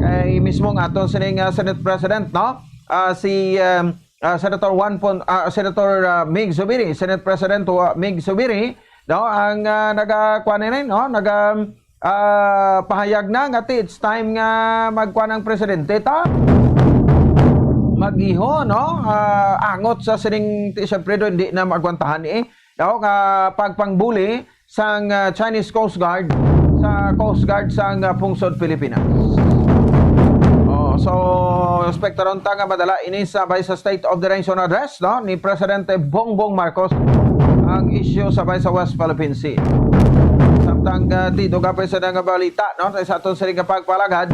Kay mismo nga aton sining, ah, Senate President, no, ah, si, um, ah, Senator Juan Pon-, ah, Senator, ah, Mig Zubiri, Senate President, ah, Mig Zubiri, no, ang, ah, naga-, kuwan na, no, naga-, ah, pahayag na nga ti it's time nga magkuwan ang presidente ta. Mag-iho, no? Ah, angot sa sining ti, siyempre, do, hindi na magwantahan, eh. No, nga pagpangbuli sang, ah, Chinese Coast Guard sa Coast Guard sang, ah, pungsod Pilipinas. Oh, so, ekspektaron ta nga madala ini sa, bay sa State of the Nation Address, no, ni Presidente Bongbong Marcos ang issue sa, bay sa West Philippine Sea. Samtang, ah, ti, dugang pa sa nga balita, no, sa aton sini nga pagpalagad,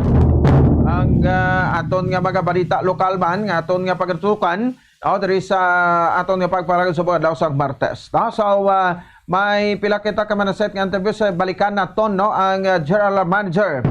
ang, ah, aton nga mga balita lokal man nga aton nga pagtutukan, no, diri sa aton nga pagpalagad sa adlaw sa Martes, no? So, ah, may pila kita ka mga set nga interview sa balikan naton, no, ang, ah, general manager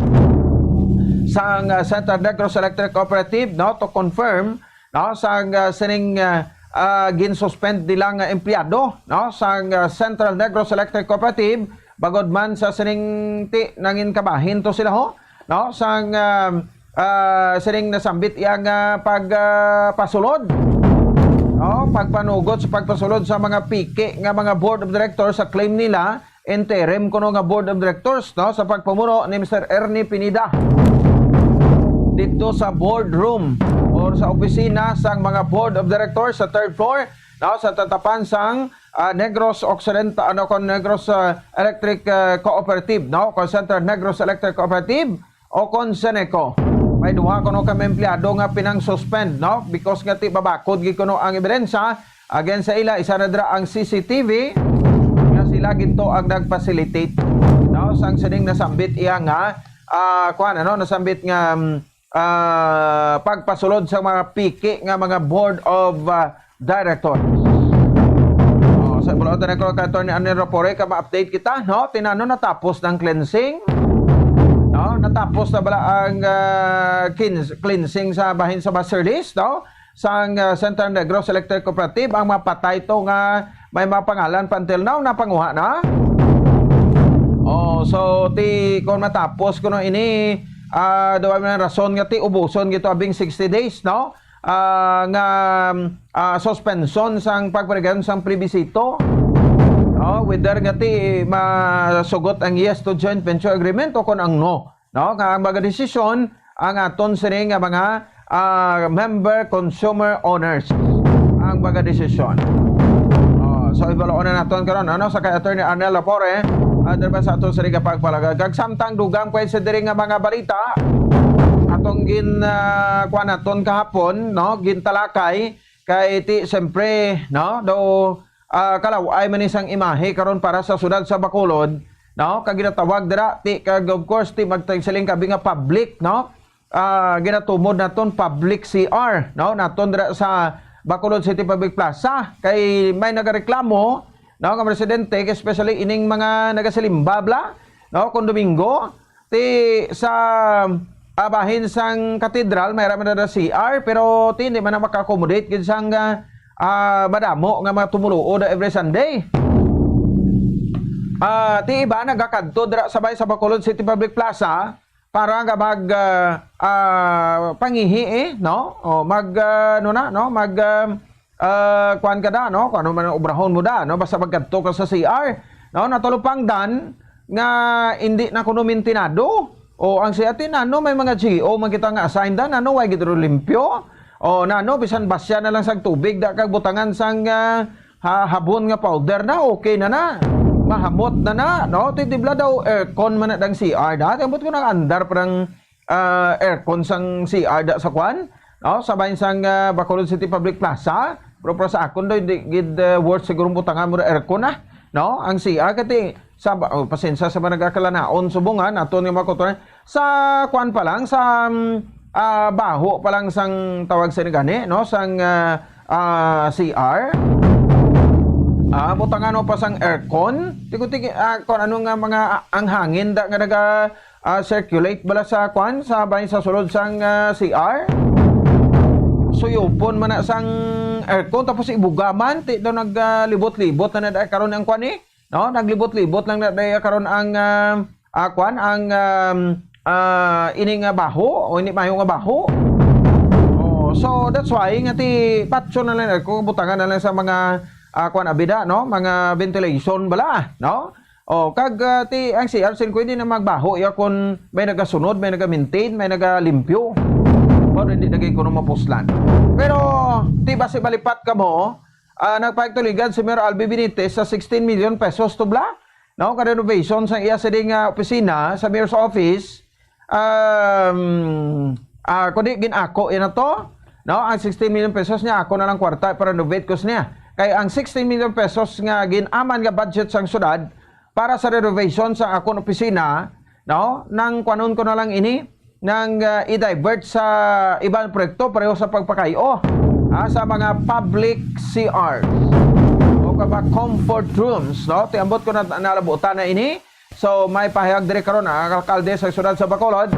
sang, ah, Central Negros Electric Cooperative, no, to confirm, no, sang, ah, sining, ah, ah, ginsuspend nila nga empleyado, no, sang, ah, Central Negros Electric Cooperative, bagod man sa sining ti nangin kabahin to sila, ho, no, sang, ah, ah, sining nasambit iya nga pag, ah, pasulod, no, pagpanugot sa pagpasulod sa mga piki nga mga board of directors sa claim nila interim kuno nga board of directors, no, sa pagpamuno ni Mister Ernie Pineda dito sa boardroom or sa opisina sang mga board of directors sa third floor, no, sa tatapan sang, ah, Negros Occidental, ano, kon Negros, ah, Electric, ah, Cooperative, no, kon Central Negros Electric Cooperative, o kon Seneco. May duha kuno ka mga empleyado nga pinang-suspend, no? Because nga ti babakod gid kuno ang ebidensya against sa ila, isa na dira ang C C T V nga sila gid to ang nag-facilitate, no? Sang sining nasambit iya nga, ah, kuwan, ano, nasambit nga, mm, ah, pagpasulod sa mga piki nga mga board of, ah, directors. Oh, sa Bulaod na ko kay Attorney Arnel Rapore ka ma-update kita, no? Tinano natapos ng cleansing? No? Natapos na bala ang, ah, cleans-, cleansing sa bahin sa master list, no? Sang, ah, Central Negros Electric Cooperative, ang mapatay to nga may mga pangalan pa until now, napanguha na? Oh, so, ti, kung matapos kuno ini, ah, daw may rason nga ti ubuson gito abing sixty days, no? Ah, nga, ah, suspension sang pagparigayon sang plebisito, no? Whether nga ti masugot ang yes to joint venture agreement o kon ang no, no? Nga ang mga desisyon ang aton sini nga mga, ah, member consumer owners ang mga desisyon. Oh, so, ibaloon na naton karon, ano, sa kay Attorney Arnel Lapore, ah, diri ba sa aton sini nga pagpalagad. Kag samtang dugang pa sa diri nga mga balita, atong gin, ah, kuha naton kahapon, no, gintalakay kay ti, siyempre, no, do, ah, kalaw-ay man ni sang imahe karon para sa siyudad sa Bacolod, no, kag ginatawag dira ti, kag of course ti magtagsiling kabi nga public, no, ah, ginatumod naton public C R, no, naton dira sa Bacolod City Public Plaza kay may nagareklamo, no, nga residente, especially ining mga nagasilimba bala, no, kon Domingo, ti sa, ah, bahin sang katedral, may ra man na C R, pero ti hindi man na maka-accommodate gid sang, ah, ah, madamo nga mga tumuluo na every Sunday. Ah, ti iba nagakadto dira sa bay sa Bacolod City Public Plaza para nga mag, ah, ah, pangihi, eh, no? O mag, ah, ano na, no? Mag, ah, ah, kuwan ka da, no? Kung ano man ang obrahon mo da, no? Basta magkadto ka sa C R, no? Natalupangdan nga hindi na kuno mintinado. O ang C R ti, nano may mga G O man kita nga assign da, nano way gid ro limpyo? O nano, bisan basya na lang sang tubig da kag butangan sang, ah, ha-, habon nga powder na, okay na na. Mahamot na na, no? Ti, di bala daw aircon man na dang C R da. Ti, ambot ko nang andar parang ah, aircon sang C R da sa kwan, no? Sa bahin sang, ah, Bacolod City Public Plaza. Pero para sa akon, doy, di gid, ah, worth siguro butangan mo na aircon, ah, no? Ang C R kati sa ba-, oh, pasensya sa mga nagakalanaon subong, ha, naton nga mga kutoran. Sa kwan pa lang, sa, mm, ah, baho pa lang sang tawag sa gani, no? Sang, ah, ah, C R. Ah, butangan mo pa sang aircon. Tiko-tiko, ah, kung ano nga mga, ah, ang hangin da nga naga, ah, circulate bala sa kwan, sa bahin sa sulod sang, ah, C R. Suyupon man na sang aircon, tapos ibuga man, ti daw nag, ah, libot-libot na na karon ang kwan, eh. No, naglibot-libot lang na, na karon ang, ah, ah, kwan, ang, um, ah, ini nga baho, o ini mayo nga baho. Oh, So that's why nga ti patso na lang ako, butangan na lang sa mga, ah, kuan, abida, no? Mga ventilation bala, no? O, kag, ah, ti ang C R sin ko hindi na magbaho ya kung may nagasunod, may nagamaintain, may nagalimpyo. Pero hindi na gid kuno mapuslan. Pero ti basi malipat kamo, ah, nagpahayag tuligan si Mayor Albi Benitez sa sixteen million pesos tubla, no, ka renovation sa iya sini nga opisina sa mayor's office. Um, ah, kundi gin-ako ina to, no? Ang sixteen million pesos niya, ako na lang kwarta para renovate ko niya. Kay ang sixteen million pesos nga gin-aman nga budget sang syudad para sa renovation sa akon opisina, no? Nang kuanon ko na lang ini, nang, ah, i-divert sa ibang proyekto pareho sa pagpakayo, ha, sa mga public C Rs o kaba comfort rooms, no? Tiambot ko na nalabutan na ini. So, may pahayag diri karon ang alkalde sa siyudad sa Bacolod,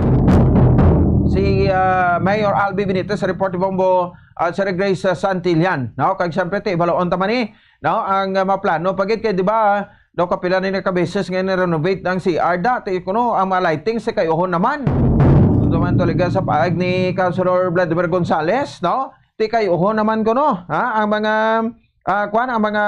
si, ah, Mayor Albi Benitez, sa report ni Bombo at Sir Grace, ah, Santillan, no? Kag siyempre, ti, balaon ta man ni, no? Ang, ah, maplano pa gid kay, di ba, daw kapila ni ka beses nga ni-renovate ang C R da, ti kuno ang mga lighting si kayuhon naman. Ito man tuligan sa paag ni Councilor Vladimir Gonzales, no? Ti kayuhon naman kuno, ha? Ang mga, ah, kuan, ang mga,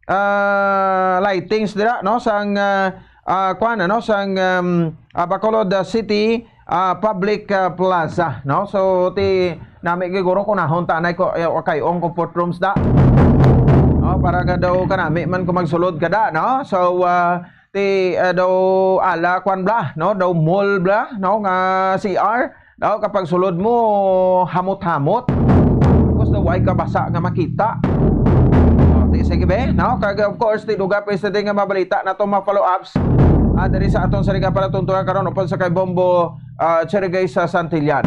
ah, lightings dira, no? Sang, ah, ah, kuan, ano, sang, um, ah, Bacolod, ah, City, ah, Public, ah, Plaza, no? So, ti nami giguro kung nahon tanay ko, eh, kay ong comfort rooms da. No, para nga daw kanami man kung magsulod ka da, no? So, ah, ti, ah, daw ala kwan bla, no? Daw mall bla, no? Nga C R, no? Kapag sulod mo, hamot-hamot. Tapos daw ay kabasa nga makita. No? Ti, sige be, no? Kag of course, ti duga pa sa nga mabalita na itong mga follow-ups. Ah, diri sa aton sa Liga para tuntunan karon upod sa kay Bombo, ah, Cherry Gay sa Santillan.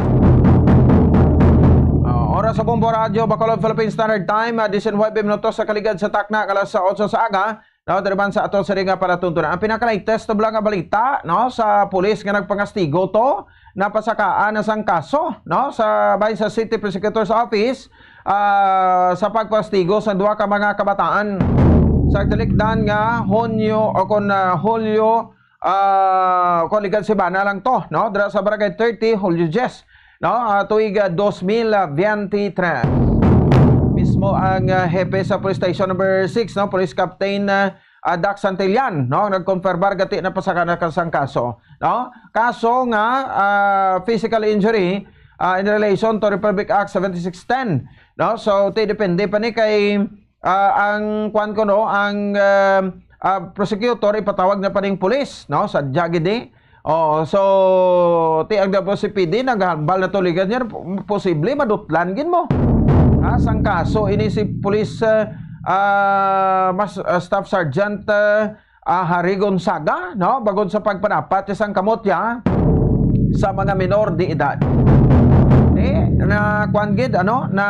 Ah, oras sa Bombo Radyo, Bacolod Philippine Standard Time, ah, diecinuebe minutos sa kaligad sa takna, alas otso sa aga. No, diri man sa aton sa Liga para tuntunan. Ang pinaka-latest to lang nga balita, no, sa pulis nga nagpangastigo to, napasakaan na sang kaso, no, sa bahin sa City Prosecutor's Office, ah, sa pagpastigo sa duha ka mga kabataan sa tilikdan nga Hunyo o kon, ah, Hulyo, ah, kon ligan si bana lang to, no? Dira sa Barangay thirty, Julio Diez, no? Ah, tuig, ah, dos mil veintitrés. Mismo ang, ah, hepe sa Police Station Number Six, no? Police Captain, ah, ah, Dax Santillan, no? Nagkonfirmar gati na pasaka na sang kaso, no? Kaso nga, ah, physical injury, ah, in relation to Republic Act seventy-six ten, no? So, ti depende pa ni kay, ah, ang kwan ko, no, ang, ah, ah, prosecutor ipatawag na pa ning pulis, no? Sa jagidi. Oh, so ti ang W C P D naghambal na tuligan niya, posible madutlan gid mo. Ha, sang kaso ini si Police, ah, ah, mas, ah, Staff Sergeant, ah, ah, Harry Gonzaga, no? Bagod sa pagpanapat sang kamot niya sa mga minor de edad. Eh, na kwan gid, ano, na,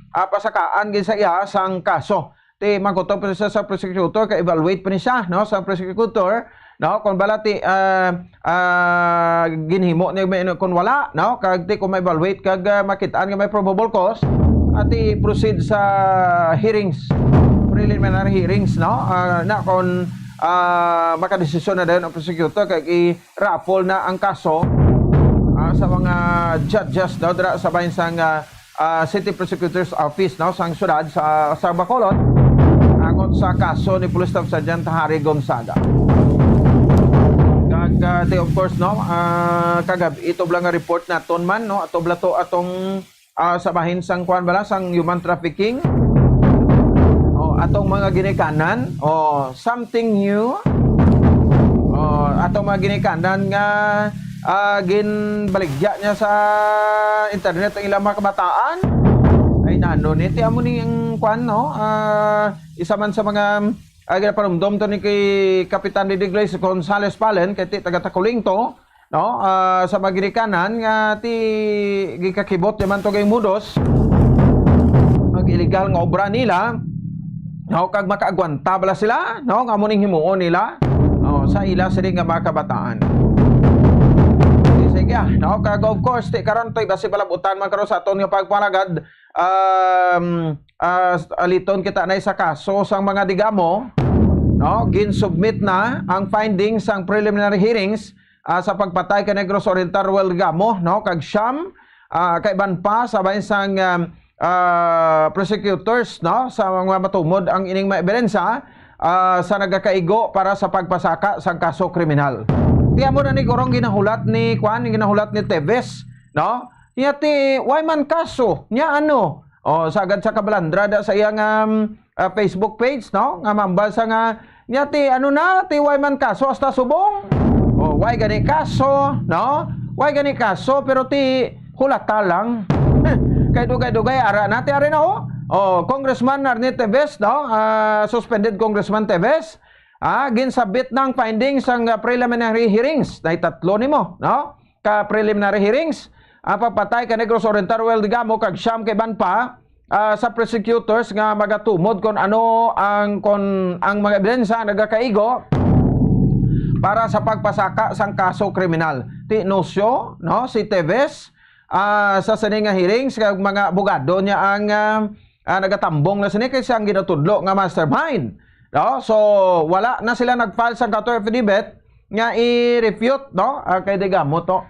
ah, pasakaan gid sa iya sang kaso. Ti mangkutob siya sa prosecutor, ka-evaluate pa ni siya, no, sa prosecutor, no, kung bala ti, ah, ah, ginhimo niya may, kung wala, no, kag ti kung ma-evaluate kag, ah, makit-an nga may probable cause, ati proceed sa hearings, preliminary hearings, no, ah, na kung, ah, makadesisyon na dayon ang prosecutor kag i-raffle na ang kaso, ah, sa mga judges daw dira sa bahin sang, ah, ah, City Prosecutor's Office, no, sang syudad sa, sa Bacolod, angot sa kaso ni Police Staff Sergeant Harry Gonzaga. Kag, ah, ti, of course, no, ah, kagab-, ito lang nga report naton man, no, ato bala to atong, ah, sa bahin sang kwan bala, sang human trafficking. O, atong mga ginikanan, o, something new. O, atong mga ginikanan nga, ah, ginbaligya niya sa internet ang ilang mga kabataan. Ay, nano ni, ti amo ni ang kwan, no? Ah, isa man sa mga, ah, ginapanumdom to ni kay Kapitan Didi Glaze Gonzales Palen, kay ti taga Taculing to, no? Ah, sa mga ginikanan nga ti gikakibot naman to kay mudos, ang illegal nga obra nila, no? Kag makaagwanta bala sila, no? Nga amo ning himuon nila, no? Sa ila sini nga mga kabataan. Sige, ah, no? Kag of course, ti karon to'y basi palabutan man karon sa aton nga pagpalagad, um, ah, aliton kita na sa kaso sang mga Digamo, no? Gin-submit na ang findings sang preliminary hearings, ah, sa pagpatay kay Negros Oriental Roel Digamo, no? Kag siyam, ah, kaiban pa sa bahin sang, um, ah, prosecutors, no, sa mga matumod ang ining mga ebidensya, ah, sa nagakaigo para sa pagpasaka sang kaso kriminal. Ti amo na ni gurong ginahulat ni, kuan, ginahulat ni Teves, no? Niya ti, why man kaso? Niya ano? O, sagad sa kabalandra da sa iyang, um, ah, Facebook page, no? Nga mambal sa nga, niya ti, ano na, ti, why man kaso hasta subong? O, why gani kaso, no? Why gani kaso, pero ti, hulata lang. Kay dugay-dugay, ara na, ti, ari na, oh. O, Congressman Arnie Teves, no? Ah, suspended Congressman Teves. Ah, ginsabit na ang findings sang, ah, preliminary hearings. Nay tatlo nimo, no? Ka preliminary hearings. Ang pagpatay ka Negros Oriental Roel Digamo kag siyam ka iban pa, ah, sa prosecutors nga magatumod kon ano ang, kon ang mga ebidensya nagakaigo para sa pagpasaka sang kaso kriminal. Ti Nocio, no, si Teves, ah, sa sini nga hearings, kag mga abogado niya ang, ah, ah, nagatambong na sini kay siya ang ginatudlo nga mastermind. No? So, wala na sila nag-file sang counter affidavit nga i-refute, no? Ah, kay Digamo to.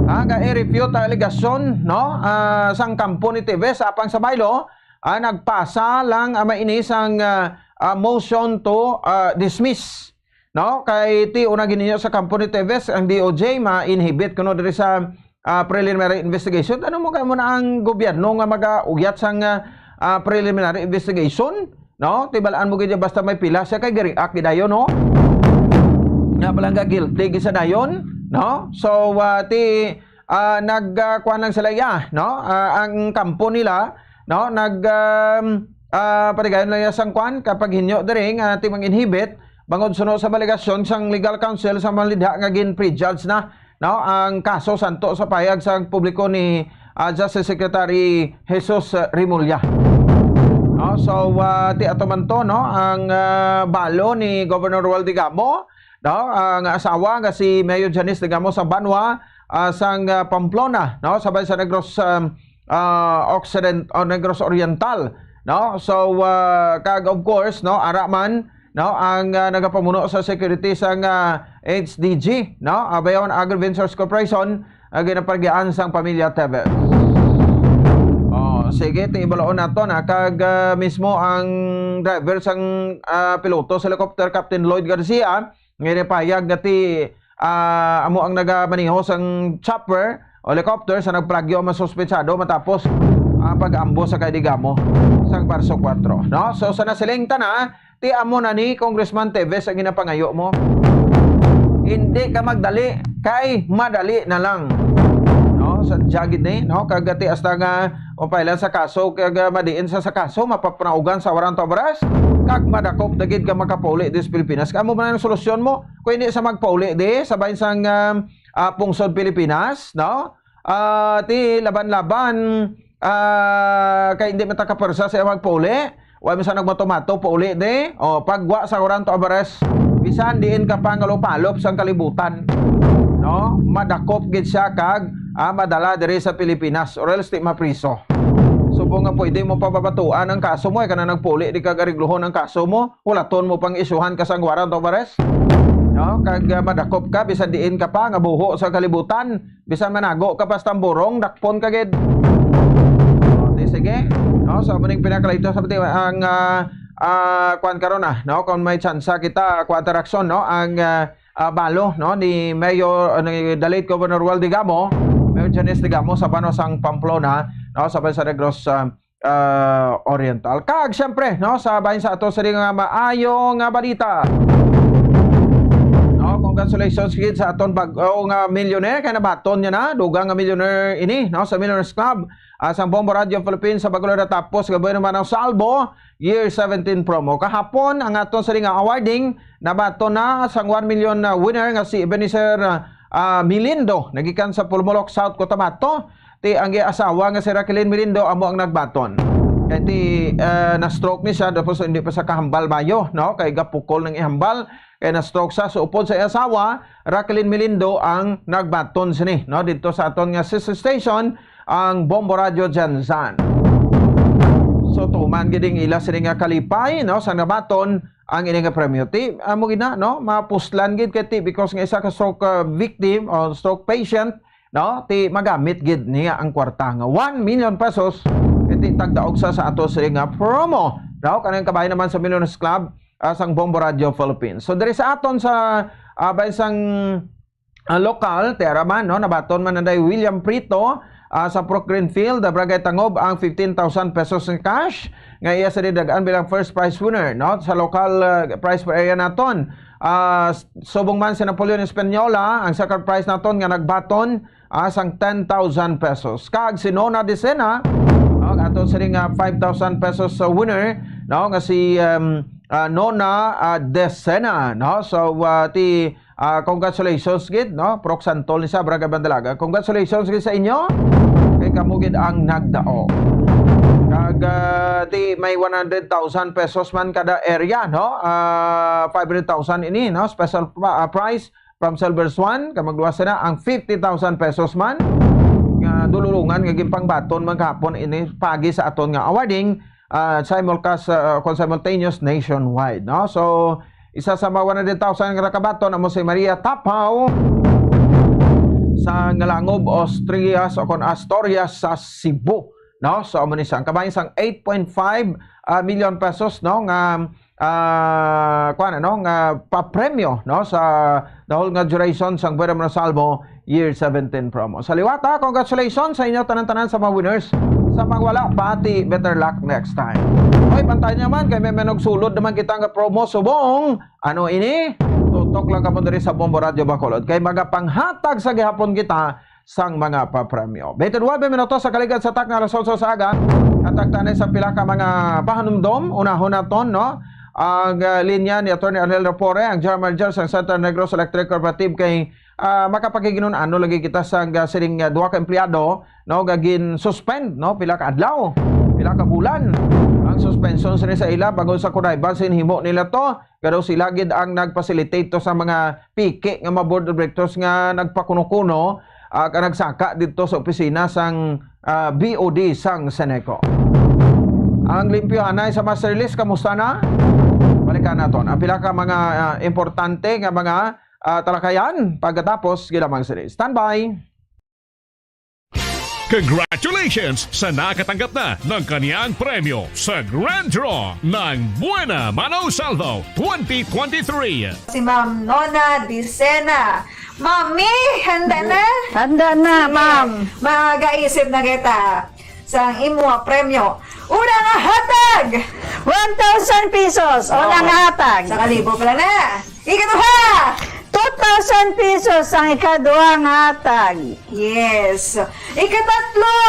Ah, nga i-refute ang alegasyon, no? Ah, sang kampo ni Teves apang sa Milo, ah, nagpasa lang, ah, maini sang, ah, ah, motion to, ah, dismiss, no? Kay ti una gininyo sa kampo ni Teves ang D O J ma-inhibit kuno diri sa, ah, preliminary investigation. Ano mo kay mo na ang gobyerno nga magauyat sang, ah, ah, preliminary investigation? No? Tibalaan mo gid basta may pila siya kay gariak gidayon, no? Nga palangga guilty gid sa dayon, no? So, ah, ti, ah, nag, ah, kuwan lang sila, ya, no? Ah, ang kampo nila, no? Nag, um, ah, paligayon lang ya sang kuwan, kapag hinyo diri nga ti mang-inhibit, bangod suno sa alegasyon sang legal counsel sa malidha nga gin-prejudge na, no, ang kaso santo sa pahayag sang publiko ni, ah, Justice Secretary Jesus, ah, Remulla. No, so, ah, ti ato man to, no, ang, ah, balo ni Governor Roel Digamo, no, ang asawa nga si Mayor Janice Digamo sa Banwa, ah, sang, ah, Pamplona, no, sabay sa Negros, um, ah, Occident-, o Negros Oriental, no. So, ah, kag of course, no, ara man, no, ang, ah, nagapamuno sa security sang, ah, H D G, no, Abayawan Agri-Ventures Corporation, ah, ginapagian sang pamilya Teves. Oh, sige, ti ibaloon nato na kag, ah, mismo ang driver sang, ah, piloto sa helicopter, Captain Lloyd Garcia, nga ginapahayag nga ti, ah, amo ang nagamaneho sang chopper o helicopter sa nagplagyo ang mga suspetsado matapos ang pag-ambush sa kay Digamo sang Marso kuwatro, no? So, sa nasiling ta na, ti amo na ni Congressman Teves ang ginapangayo mo. Hindi ka magdali, kay madali na lang. No? Sa jagid ni, no? Kag ti hasta nga mapailan sa kaso, kag, ah, madiin sa, sa kaso, mapapanaugan sa warrant of arrest, kag madakop na gid ka makapauli dis Pilipinas. Kamo man ang solusyon mo? Kung hindi sa magpauli di, sa bahin sang, ah, ah, pungsod Pilipinas, no? Ah, ti laban-laban, ah, kay hindi man ta kapersa sa magpauli. Wa man sa nagmato-mato, pauli di. O, pagwa sa warrant of arrest, bisan diin ka pa nga lupalop sang kalibutan, no? Madakop gid siya kag, ah, madala diri sa Pilipinas, or else di mapriso. Subong nga pwede mo pababatuan ang kaso mo, eh, kana nagpauli di kag ariglohon ang kaso mo, hulaton mo pang isyuhan ka sang warrant of arrest, no? Kag, ah, madakop ka, bisan diin ka pa nga buho sa kalibutan, bisan manago ka pa sa tamborong, dakpon ka gid. O, di sige. No, so, amo ning pinakalaito sa pati ang, ah, ah, kuwan karon, ah, no, kung may tsansa kita, kuwan ta reaksyon, no, ang, ah, ah, balo, no, ni Mayor, ah, ni the late Governor Roel Digamo, Mayor Janice Digamo sa Banwa sang Pamplona, no, sa Banwa sa Negros, ah, ah, Oriental. Kag siyempre, no, sa bahin sa ato sa nga maayo nga balita. No, congratulations gid sa aton bag-o nga millionaire kay nabaton niya na, dugang nga millionaire ini, no, sa Millionaires Club, ah, sang Bombo Radio Philippines sa bag-o lang natapos nga Buenos Aires Salvo, Year seventeen promo. Kahapon, ang aton sa nga awarding, nabaton na sang one million na winner nga si Ebenezer, ah, ah, Milindo, nagikan sa Pulmolok, South Cotabato. Ti ang iya asawa nga si Raquelin Milindo amo ang nagbaton. Kay ti, eh, na-stroke ni siya, tapos hindi pa sa kahambal mayo, no? Kay gapukol ng ihambal, kay na-stroke sa suupod sa iya asawa, Raquelin Milindo ang nagbaton sini, no? Dito sa aton nga sister station, ang Bombo Radio Jansan. So, tuman gid ang ila sini nga kalipay, no? Sa nabaton ang ini nga premyo. Ti, amo gid na, no? Mapuslan gid kay ti, because nga isa ka stroke, uh, victim o stroke patient, no? Ti magamit gid niya ang kwarta nga one million pesos, kay ti tagdaog sa, sa ato sini nga promo, no? Kanang kabahin naman sa Millionaires Club, ah, sang Bombo Radio Philippines. So, diri sa aton sa, ah, bay sang, ah, lokal, ti ara man, no? Nabaton man na day William Prito, ah, sa Purok Greenfield, ah, Barangay Tangob, ang fifteen thousand pesos nga cash nga iya sini dagan bilang first prize winner, no? Sa local, ah, prize for area naton. Ah, s-, subong man si Napoleon Española, ang second prize naton nga nagbaton, ah, sang ten thousand pesos. Kag si Nona Decena, no, ang aton sining, ah, five thousand pesos sa winner, no, nga si, um, ah, Nona, ah, Decena, no? So, ah, ti, ah, congratulations gid, no? Purok Santol ni sa Barangay Bandalaga. Congratulations gid sa inyo. Kay kamo gid ang nagdao. Kag, ah, ti may one hundred thousand pesos man kada area, no? Ah, five hundred thousand ini, no? Special pa-, ah, prize from Silver Swan, kag magluwas na ang fifty thousand pesos man nga dululungan nga ginpangbaton man gahapon ini pagi sa aton nga awarding, ah, simulcast, ah, kon simultaneous nationwide, no? So, isa sa mga one hundred thousand nga nakabaton amo si Maria Tapao sa Ngalangob, Asturias, o kon Asturias sa Cebu, no? So, amo ni siya ang kabahin sang eight point five, ah, million pesos, no? Nga, ah, kuwan, ano, nga papremyo, no, sa the whole nga duration sang Buena Mano Salvo Year seventeen promo. Sa liwat, ha, congratulations sa inyo tanan-tanan sa mga winners. Sa mga wala, pati better luck next time. Oy, bantay naman, kay may manugsulod naman kita nga promo subong. Ano ini? Tutok lang kamo diri sa Bombo Radio Bacolod. Kay magapanghatag sa gihapon kita sang mga papremyo. Twenty-nine minutos sa kaligad sa tak nga alas otso sa aga, hatag ta ni sa pila ka mga pahanumdom. Unahon naton, no? Ang, ah, linya ni Attorney Arnel Rapore, ang General Manager sa Central Negros Electric Cooperative, kay, ah, makapaghiginun-ano lagi kita sa, ah, sining, ah, duha ka empleyado, no, nga gin-suspend, no, pila ka adlaw, pila ka bulan ang suspension sini sa ila bangod sa kunayban sin himo nila to. Pero sila gid ang nag-facilitate to sa mga piki nga mga board of directors nga nagpakuno-kuno, ah, ka nagsaka didto sa opisina sang, ah, B O D sang Ceneco. Ang limpyo anay sa master list, kamusta na? Balikan naton ang pila ka mga, ah, importante nga mga, ah, talakayan pagkatapos gid lamang sini. Standby! Congratulations sa nakatanggap na ng kaniyang premyo sa Grand Draw ng Buena Mano Salvo twenty twenty-three. Si Ma'am Nona Dicena. Mami, handa na? Handa na, Sige. ma'am. Magaisip na kita sa imo premyo. Una nga hatag! One thousand pesos, una Oo. nga hatag. Sa kalibo pala na. Ikaduha! Two thousand pesos ang ikaduha nga hatag. Yes. Ikatatlo!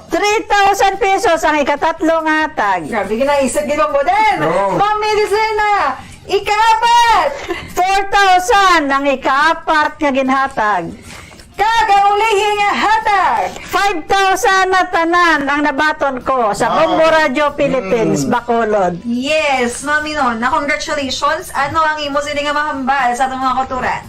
Three thousand pesos ang ikatatlo nga hatag. Grabe, ginaisip, di ba, Bodan? Oo. Ma'am Medicina, ikaapat! Four thousand ang ikaapat nga ginhatag. Kag ang ulihi nga hatag. Five thousand na tanan ang nabaton ko sa Wow. Bombo Radio Philippines, Mm. Bacolod. Yes, Mami Nona, congratulations. Ano ang imo sini nga mahambal sa atong mga kauturan?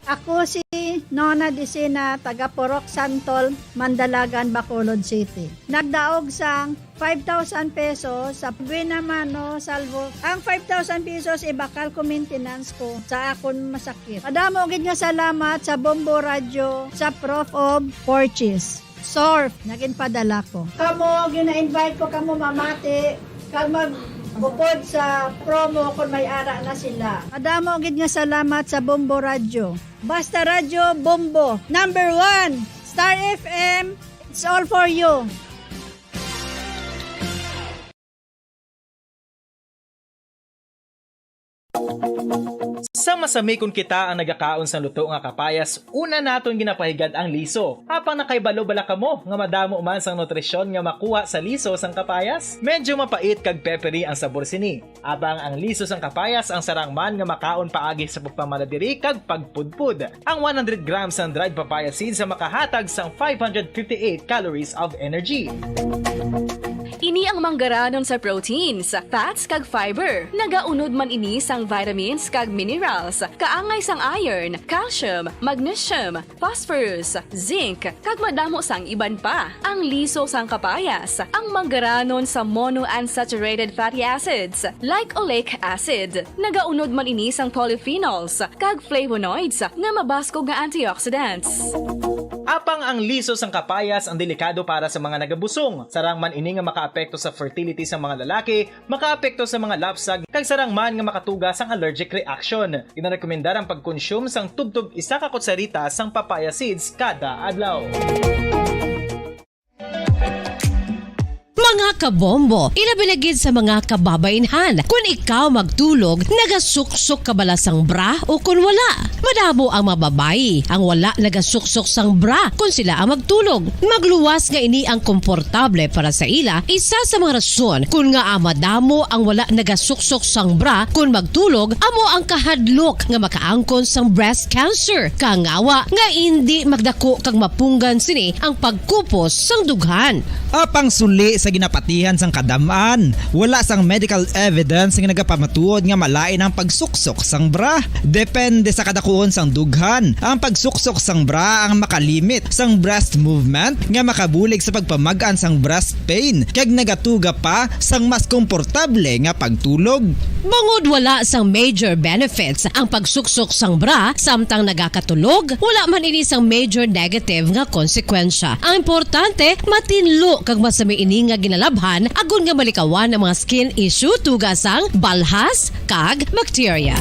Ako si Nona Dicina, taga Purok Santol, Mandalagan, Bacolod City. Nagdaog sang five thousand pesos sa Buena Mano Salvo. Ang five thousand pesos ibakal ko maintenance ko sa akon masakit. Madamo gid nga salamat sa Bombo Radyo, sa Prof of Porches. Surf, naging padala ko. Kamo, gina-invite ko kamo mamati, kag mag-upod sa promo kung may ara na sila. Madamo gid nga salamat sa Bombo Radyo. Basta Radyo, Bombo. Number one, Star F M, it's all for you. Sa masami kon kita ang nagakaon sang luto nga kapayas, una naton ginapahigad ang liso. Apang nakahibalo bala kamo nga madamo man sang nutrisyon nga makuha sa liso sang kapayas? Medyo mapait kag peppery ang sabor sini. Apang ang liso sang kapayas ang sarang man nga makaon paagi sa pagpamala diri kag pagpudpod. Ang one hundred grams sang dried papaya seeds ang makahatag sang five hundred fifty-eight calories of energy. Ini ang manggaranon sa proteins, fats, kag fiber. Nagaunod man ini sang vitamins kag minerals, kaangay sang iron, calcium, magnesium, phosphorus, zinc, kag madamo sang iban pa. Ang liso sang kapayas, ang manggaranon sa monounsaturated fatty acids, like oleic acid. Nagaunod man ini sang polyphenols kag flavonoids nga mabaskog nga antioxidants. Apang ang liso sang kapayas ang delikado para sa mga nagabusong. Sarang man ini nga makaapekto sa fertility sa mga lalaki, makaapekto sa mga lapsag, kag sarang man nga makatuga sang allergic reaction. Ginarekomendar ang pagkonsume sang tubtob isa ka kutsarita sang papaya seeds kada adlaw. Mga kabombo, ilabi na gid sa mga kababainhan, kun ikaw magtulog, nagasuksok ka bala sang bra o kun wala? Madamo ang mga babayi ang wala nagasuksok sang bra kun sila ang magtulog. Magluwas nga ini ang komportable para sa ila. Isa sa mga rason kun ngaa madamo ang wala nagasuksok sang bra kun magtulog amo ang kahadlok nga makaangkon sang breast cancer, kangawa nga indi magdako kag mapunggan sini ang pagkupos sang dughan. Apang suli sa ginapatihan sang kadam-an, wala sang medical evidence nga nagapamatuod nga malain ang pagsuksok sang bra. Depende sa kadakuon sang dughan, ang pagsuksok sang bra ang makalimit sang breast movement nga makabulig sa pagpamag-an sang breast pain kag nagatuga pa sang mas komportable nga pagtulog. Bangod wala sang major benefits ang pagsuksok sang bra samtang nagakatulog, wala man ini sang major negative nga konsekwensya. Ang importante, matinlo kag masami ini nga ginalabhan agod nga malikawan ang mga skin issue tuga sang balhas kag bacteria.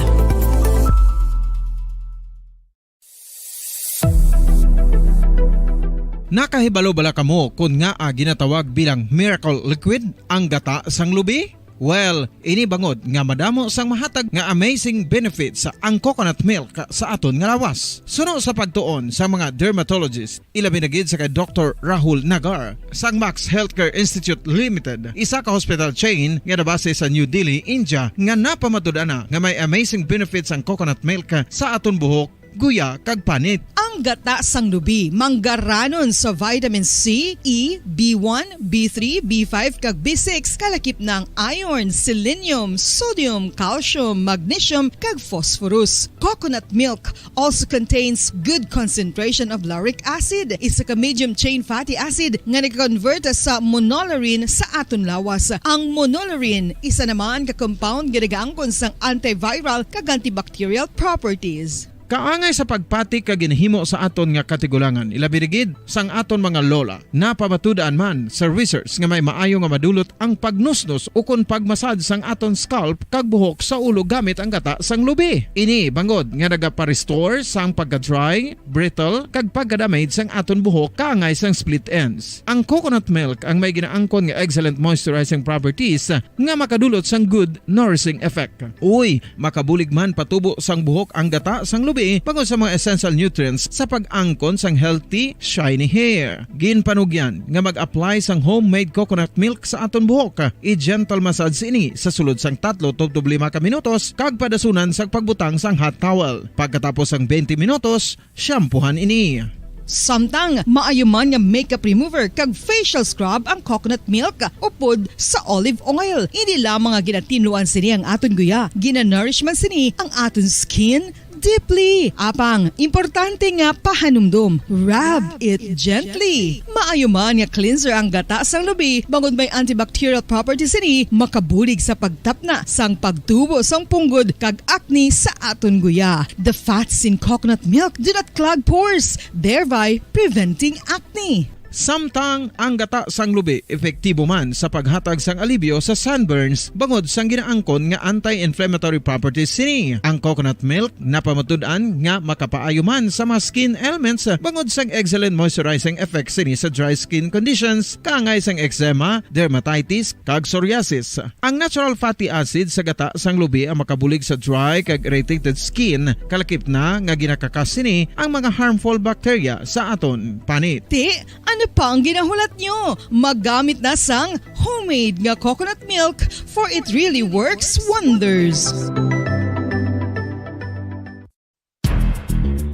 Nakahibalo bala kamo kon ngaa ginatawag bilang miracle liquid ang gata sang lubi? Well, ini bangod nga madamo sang mahatag nga amazing benefits ang coconut milk sa aton nga lawas. Suno sa pagtuon sa mga dermatologist, ilabi na gid sa kay Doktor Rahul Nagar sang Max Healthcare Institute Limited, isa ka hospital chain nga nabase sa New Delhi, India, nga napamatud-an na nga may amazing benefits ang coconut milk sa aton buhok, guya, kag panit. Ang gata sang lubi manggaranon sa vitamin C, E, B one, B three, B five, kag B six, kalakip na ang iron, selenium, sodium, calcium, magnesium, kag phosphorus. Coconut milk also contains good concentration of lauric acid, isa ka medium chain fatty acid nga nagakonvert sa monolaurin sa aton lawas. Ang monolaurin isa naman ka compound nga nagaangkon sang antiviral kag antibacterial properties. Kaangay sa pagpati kag ginhimo sa aton nga katigulangan, ilabi na gid sang aton mga lola. Napamatud-an man sa research nga may maayo nga madulot ang pagnusnos ukon pagmasad sang aton scalp kag buhok sa ulo gamit ang gata sang lubi. Ini bangod nga nagapa-restore sang pagka-dry, brittle, kag pagka-damage sang aton buhok kaangay sang split ends. Ang coconut milk ang may ginaangkon nga excellent moisturizing properties nga makadulot sang good nourishing effect. Uy, makabulig man patubo sang buhok ang gata sang lubi bangod sa mga essential nutrients sa pag-angkon sang healthy, shiny hair. Ginpanugyan nga mag-apply sang homemade coconut milk sa aton buhok. I-gentle massage ini sa sulod sang tatlo tubtob lima ka minutos kag padasunan sang pagbutang sang hot towel. Pagkatapos sang twenty minutos, shampoohan ini. Samtang maayo man nga makeup remover kag facial scrub ang coconut milk upod sa olive oil. Hindi lamang nga ginatinluan sini ang aton guya, ginanourish man sini ang aton skin deeply. Apang importante nga pahanumdom, rub it gently. Maayo man nga cleanser ang gata sang lubi bangod may antibacterial properties sini, makabulig sa pagtapna sang pagtubo sang punggod kag acne sa aton guya. The fats in coconut milk do not clog pores, thereby preventing acne. Samtang ang gata sang lubi epektibo man sa paghatag sang alibyo sa sunburns bangod sang ginaangkon nga anti-inflammatory properties sini. Ang coconut milk napamatud-an nga makapaayo man sa mga skin ailments bangod sang excellent moisturizing effect sini sa dry skin conditions, kaangay sang eczema, dermatitis, kag psoriasis. Ang natural fatty acid sa gata sang lubi ang makabulig sa dry kag irritated skin, kalakip na nga ginakakas sini ang mga harmful bacteria sa aton panit. Ti, ano pa ang ginahulat nyo? Maggamit na sang homemade nga coconut milk, for it really works wonders.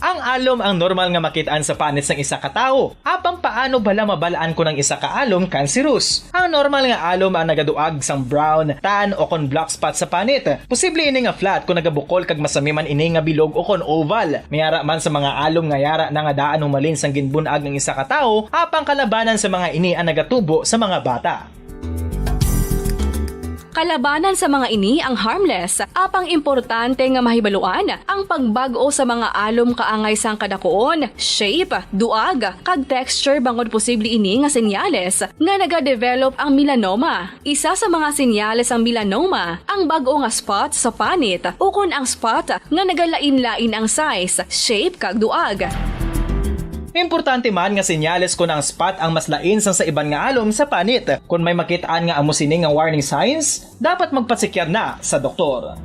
Ang alom ang normal nga makit-an sa panit sang isa ka tawo. Apang paano bala mabal-an kon ang isa ka alom kanserus? Ang normal nga alom ang nagaduag sang brown, tan, o kon black spot sa panit. Posible ini nga flat kon nagabukol kag masami man ini nga bilog o kon oval. May ara man sa mga alom nga yara na nga daan humalin sang ginbun-ag ang isa ka tawo, apang kalabanan sa mga ini ang nagatubo sa mga bata. Kalabanan sa mga ini ang harmless, apang importante nga mahibaluan ang pagbag-o sa mga alom kaangay sang kadakuon, shape, duag, kag texture bangod posible ini nga senyales nga nagadevelop ang melanoma. Isa sa mga senyales sang melanoma ang bag-o nga spot sa panit ukon ang spot nga nagalain-lain ang size, shape, kag duag. Importante man nga senyales kon ang spot ang mas lain sang sa iban nga alom sa panit. Kon may makit-an nga amo sini nga warning signs, dapat magpasikyan na sa doktor.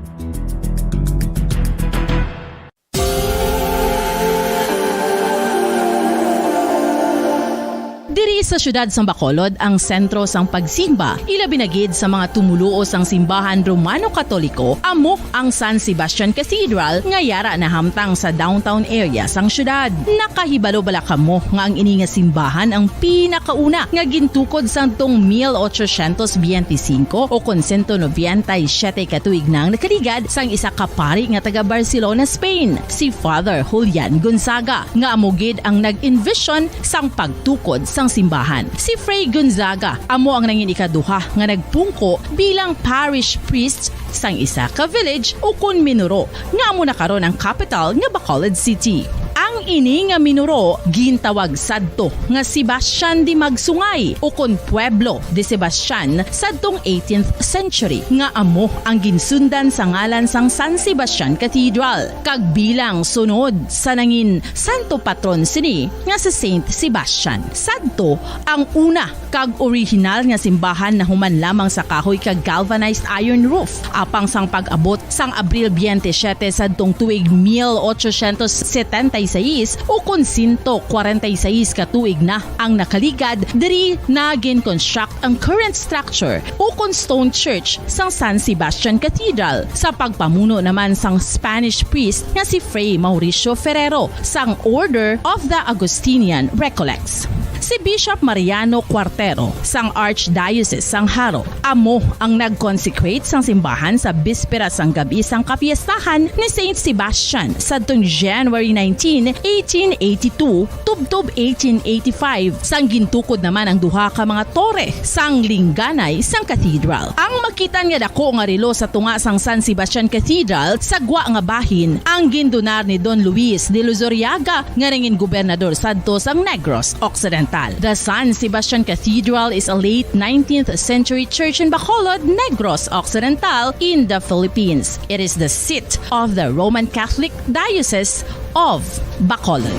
Diri sa siyudad sang Bacolod ang sentro sang pagsimba, ilabi na gid sa mga tumoluo sang simbahan Romano-Katoliko, amo ang San Sebastian Cathedral nga yara nahamtang sa downtown area sang siyudad. Nakahibalo bala kamo nga ang ini nga simbahan ang pinakauna nga gintukod sadtong mil ochocientos biyente singko o kon sento nobenta y siyete ka tuig na ang nakaligad sang isa ka pari nga taga Barcelona, Spain, si Father Julian Gonzaga, nga amo gid ang nag-envision sang pagtukod sang simbahan. Si Fray Gonzaga amo ang nangin ikaduha nga nagpungko bilang parish priest sang isa ka village ukon minuro, nga amo na karon ang capital nga Bacolod City. Ang ini nga minuro gintawag sadto nga Sebastian de Magsungay ukon Pueblo de Sebastian sadtong eighteenth century, nga amo ang ginsundan sa ngalan sang San Sebastian Cathedral, kag bilang sunod sa nangin santo patron sini nga si Saint Sebastian. Sadto ang una kag orihinal nga simbahan nahuman lamang sa kahoy kag galvanized iron roof. Apang sang pag-abot sang Abril biyente siyete sadtong tuig mil ochocientos setenta y seis, ukon sento kwarenta y seis ka tuig na ang nakaligad, diri na gin-construct ang current structure ukon stone church sang San Sebastian Cathedral, sa pagpamuno naman sang Spanish priest nga si Fray Mauricio Ferrero sang Order of the Augustinian Recollects. Si Bishop Mariano Cuartero sang Archdiocese sang Jaro amo ang nag-consecrate sang simbahan sa bispera sang gab-i sang kapiestahan ni Saint Sebastian sadtong January nineteen, eighteen eighty-two, tubtob eighteen eighty-five, sang gintukod naman ang duha ka mga tore sang lingganay sang cathedral. Ang makitan nga dako nga relo sa tunga sang San Sebastian Cathedral sa gwa nga bahin ang gindonar ni Don Luis de Luzuriaga, nga nangin gobernador sadto sang Negros Occidental. The San Sebastian Cathedral is a late nineteenth century church in Bacolod, Negros Occidental, in the Philippines. It is the seat of the Roman Catholic Diocese of Bacolod.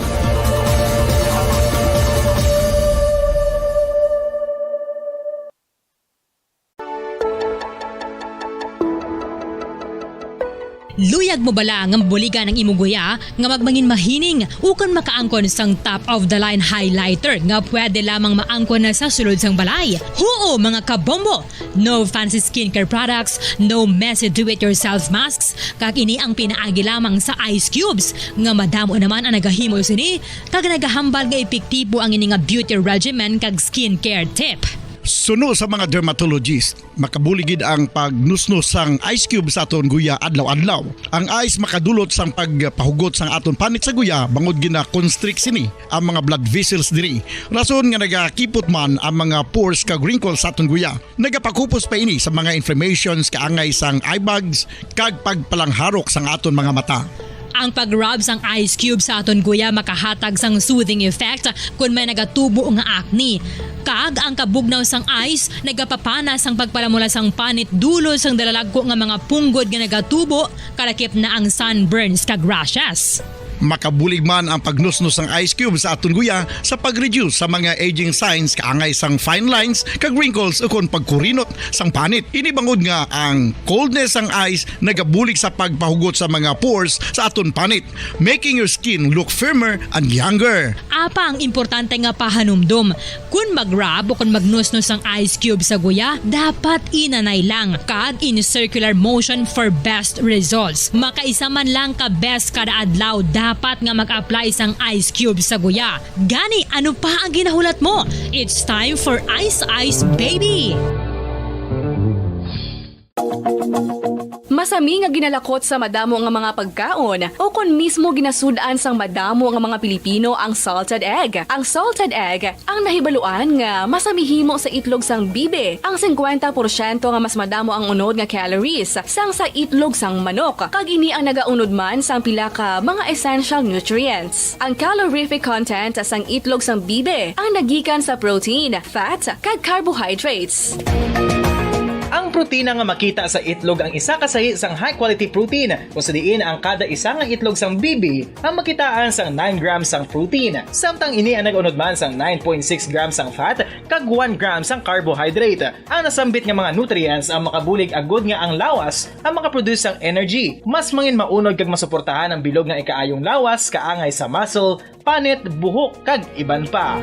Luyag mo bala nga mabuligan ang imo guya nga magmangin mahining ukon makaangkon sang top of the line highlighter nga pwede lamang maangkon na sa sulod sang balay? Huo, mga kabombo! No fancy skincare products, no messy do-it-yourself masks, kag ini ang pinaagi lamang sa ice cubes, nga madamo naman ang nagahimo sini, kag nagahambal nga epektibo ang ini nga beauty regimen kag skincare tip. Suno sa mga dermatologist, makabulig gid ang pagnusnos sang ice cube sa aton guya adlaw-adlaw. Ang ice makadulot sang pagpahugot sang aton panit sa guya, bangod gina-constrict sini ang mga blood vessels diri. Rason nga nagakipot man ang mga pores kag wrinkles sa aton guya. Nagapakupos pa ini sa mga inflammations, kaangay sang eye bags, kag pagpalangharok sang aton mga mata. Ang pag-rub sang ice cube sa aton guya makahatag sang soothing effect kon may nagatubo nga acne. Kag ang kabugnaw sang ice nagapapana sang pagpalamula sang panit dulot sang dalalagko nga mga punggod nga nagatubo, kalakip na ang sunburns kag rashes. Makabulig man ang pagnusnos sang ice cube sa aton guya sa pag-reduce sa mga aging signs, kaangay sang fine lines kag wrinkles, ukon pagkurinot sang panit. Ini bangod nga ang coldness sang ice nagabulig sa pagpahugot sa mga pores sa aton panit, making your skin look firmer and younger. Apang importante nga pahanumdom, kon mag-rub o kon magnusnos ang ice cube sa guya, dapat inanay lang kag in circular motion for best results. Makaisa man lang ka beses kada adlaw dapat nga mag-apply sang ice cube sa guya. Gani, ano pa ang ginahulat mo? It's time for Ice Ice Baby! Mas Kami nga ginalakot sa madamo nga mga pagkaon, o kon mismo ginasud-an sang madamo nga mga Pilipino ang salted egg. Ang salted egg ang nahibaluan nga masamihimo sa itlog sang bibi, ang singkwenta porsyento nga mas madamo ang unod nga calories sang sa itlog sang manok, kag ini ang nagaunod man sang pila ka mga essential nutrients. Ang calorific content sang itlog sang bibi ang nagikan sa protein, fat, kag carbohydrates. Ang protina nga makita sa itlog ang isa ka sahi sang high-quality protein, kung sa diin ang kada isa nga itlog sang bibi ang makitaan sang nine grams sang protein, samtang ini ang nag-unod man sang nine point six grams sang fat kag one gram sang carbohydrate. Ang nasambit nga mga nutrients ang makabulig agud nga ang lawas ang makaproduce sang energy. Mas mangin maunod kag masuportahan ang bilog nga ikaayong lawas kaangay sa muscle, panit, buhok, kag iban pa.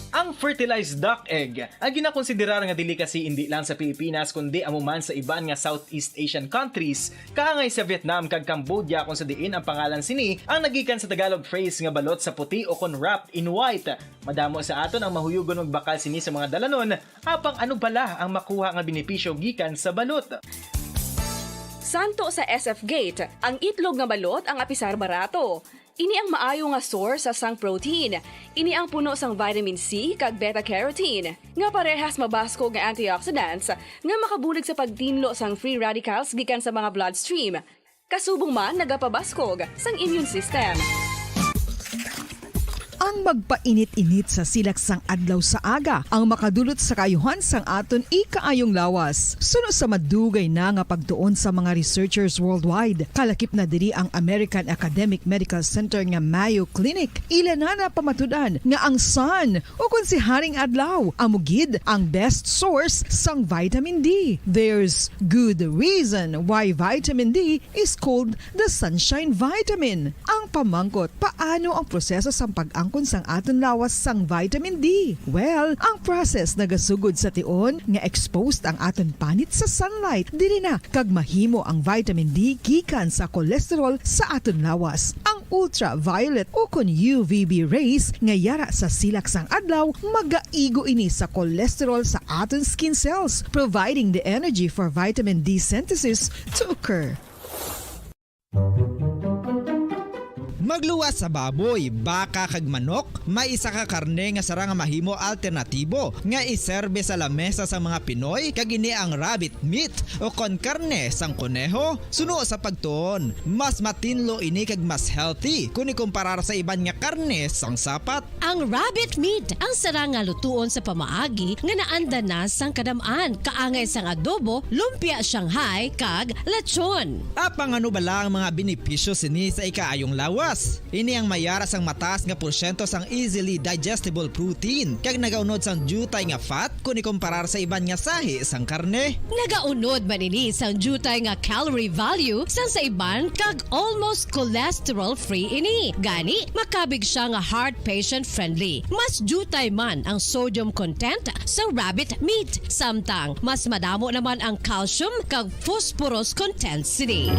Ang fertilized duck egg ang ginakonsiderar nga delicacy indi lang sa Pilipinas, kundi amo man sa iban nga Southeast Asian countries, kaangay sa Vietnam kag Cambodia, kung sa diin ang pangalan sini ang nagikan sa Tagalog phrase nga balot sa puti o kon wrapped in white. Madamo sa aton ang mahuyugon magbakal sini sa mga dalanon, apang ano bala ang makuha nga benepisyo gikan sa balot? Santo sa S F Gate, ang itlog nga balot ang apisar barato. Ini ang maayo nga source sang protein. Ini ang puno sang vitamin C kag beta-carotene, nga parehas mabaskog nga antioxidants nga makabulig sa pagtinlo sang free radicals gikan sa mga bloodstream. Kasubong man nagapabaskog sang immune system. Ang magpainit-init sa silak sang adlaw sa aga ang makadulot sa kaayuhan sang aton ikaayong lawas. Suno sa madugay na nga pagtuon sa mga researchers worldwide, kalakip na diri ang American Academic Medical Center nga Mayo Clinic. Ila na napamatud-an nga ang sun, o kon si Haring Adlaw, amo gid ang best source sang vitamin D. There's good reason why vitamin D is called the sunshine vitamin. Ang pamangkot, paano ang proseso sang pag-angkon sang aton lawas sang vitamin D? Well, ang process nagasugod sa tion nga exposed ang aton panit sa sunlight. Diri na kag mahimo ang vitamin D gikan sa cholesterol sa aton lawas. Ang ultraviolet o kon U V B rays nga yara sa silak sang adlaw magaigo ini sa cholesterol sa aton skin cells, providing the energy for vitamin D synthesis to occur. Magluwas sa baboy, baka, kag manok, may isa ka karne nga sarang nga mahimo alternatibo nga iserbe sa lamesa sang mga Pinoy, kag ini ang rabbit meat o kon karne sang koneho. Suno sa pagtuon, mas matinlo ini kag mas healthy kon ikumparar sa iban nga karne sang sapat. Ang rabbit meat ang sarang nga lutuon sa pamaagi nga naanda na sang kadam-an, kaangay sang adobo, lumpia Shanghai, kag lechon. Apang ano bala ang mga benepisyo sini sa ikaayong lawas? Ini ang mayara sang mataas nga porsyento sang easily digestible protein, kag nagaunod sang diutay nga fat kon ikumparar sa iban nga sahi sang karne. Nagaunod man ini sang diutay nga calorie value sang sa iban, kag almost cholesterol-free ini. Gani, makabig sia nga heart patient-friendly. Mas diutay man ang sodium content sa rabbit meat, samtang mas madamo naman ang calcium kag phosphorus content sini.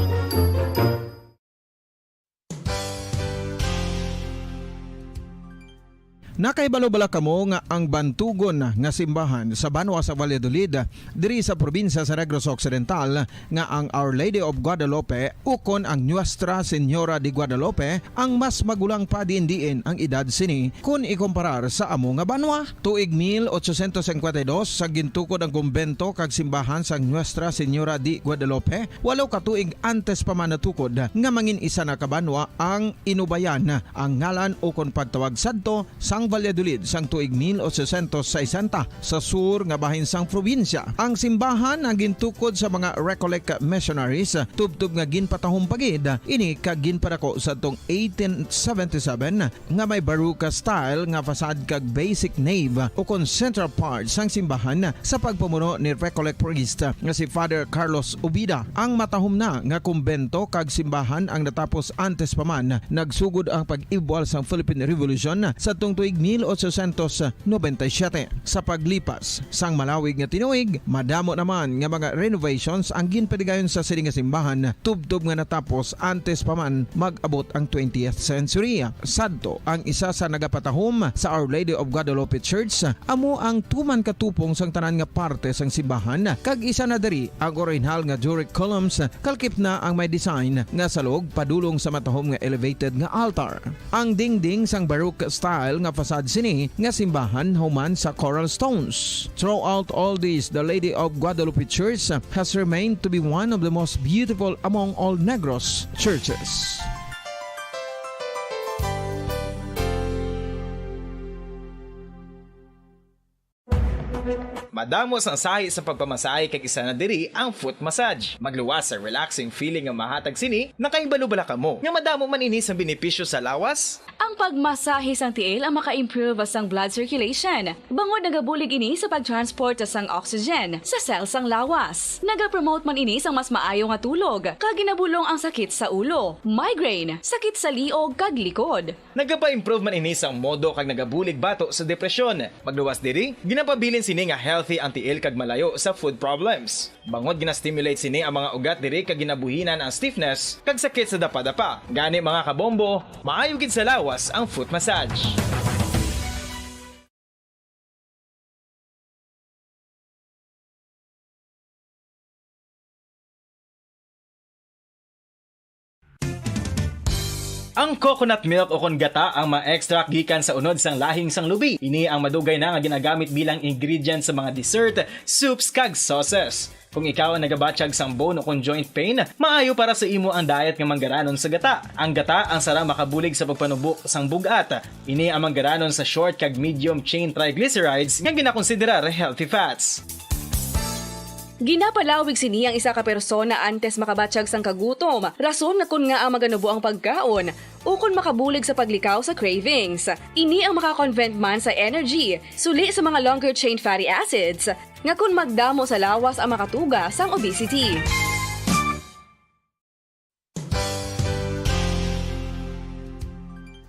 Nakahibalo bala kamo nga ang bantugon nga simbahan sa banwa sa Valladolid, diri sa probinsya sa Negros Occidental, nga ang Our Lady of Guadalupe ukon ang Nuestra Señora de Guadalupe ang mas magulang pa diin-diin ang edad sini kon ikumparar sa amo nga banwa? Tuig mil ochocientos cincuenta y dos sa gintukod ang kumbento kag simbahan sang Nuestra Señora de Guadalupe, walo ka tuig antes pa man natukod nga mangin isa na ka banwa ang Inubayan, ang ngalan ukon pagtawag sadto sang Valladolid sang tuig mil ochocientos sesenta sa sur nga bahin sang probinsya. Ang simbahan ang gintukod sa mga Recollect missionaries, tubtob nga ginpatahom pa gid ini kag ginpadako sa tong eighteen seventy-seven nga may Baroque style nga facade kag basic nave ukon central part sang simbahan sa pagpamuno ni Recollect priest nga si Father Carlos Ubida. Ang matahom na nga kumbento kag simbahan ang natapos antes pa man nagsugod ang pag-ibwal sang Philippine Revolution sadtong tuig mil ochocientos noventa y siete. Sa paglipas sang malawig nga tinuig, madamo naman nga mga renovations ang ginpadigayon sa sini nga simbahan, tubtob nga natapos antes pa man mag-abot ang twentieth century. Sadto, ang isa sa nagapatahom sa Our Lady of Guadalupe Church amo ang tuman katupong sang tanan nga parte sang simbahan, kag isa na diri ang orihinal nga Doric columns, kalkip na ang may design nga salog padulong sa matahom nga elevated nga altar. Ang dingding sang Baroque style nga facade sini nga simbahan human sa coral stones. Throughout all this, the Lady of Guadalupe Church has remained to be one of the most beautiful among all Negros churches. Madamo sang sahi sa pagpamasahe kag isa na diri ang foot massage. Magluwas sa relaxing feeling nga mahatag sini, nakahibalo bala kamo nga madamo man ini sang benepisyo sa lawas? Ang pagmasahe sang tiil ang maka-improve sang blood circulation, bangod nagabulig ini sa pag-transport sang oxygen sa cell sang lawas. Nagapromote man ini sang mas maayo nga tulog, kag ginabulong ang sakit sa ulo, migraine, sakit sa liog, kag likod. Nagapa-improve man ini sang modo kag nagabulig bato sa depresyon. Magluwas diri, ginapabilin sini nga healthy ang tiil kag malayo sa foot problems. Bangod gina-stimulate sini ang mga ugat diri kag ginabuhinan ang stiffness kag sakit sa dapadapa. Gani, mga kabombo, maayo gid sa lawas ang foot massage. Ang coconut milk ukon gata ang ma-extract gikan sa unod sang lahing sang lubi. Ini ang madugay na nga ginagamit bilang ingredient sa mga dessert, soups, kag sauces. Kung ikaw ang nagabatyag sang bone ukon joint pain, maayo para sa imo ang diet nga manggaranon sa gata. Ang gata ang sarang makabulig sa pagpanubo sang bug-at. Ini ang manggaranon sa short kag medium chain triglycerides nga ginakonsiderar healthy fats. Ginapalawig sini ang isa ka persona antes makabatyag sang kagutom, rason nga kon ngaa maganubo ang pagkaon, ukon makabulig sa paglikaw sa cravings. Ini ang maka-convert man sa energy, suli sa mga longer chain fatty acids, nga kon magdamo sa lawas ang makatuga sang obesity.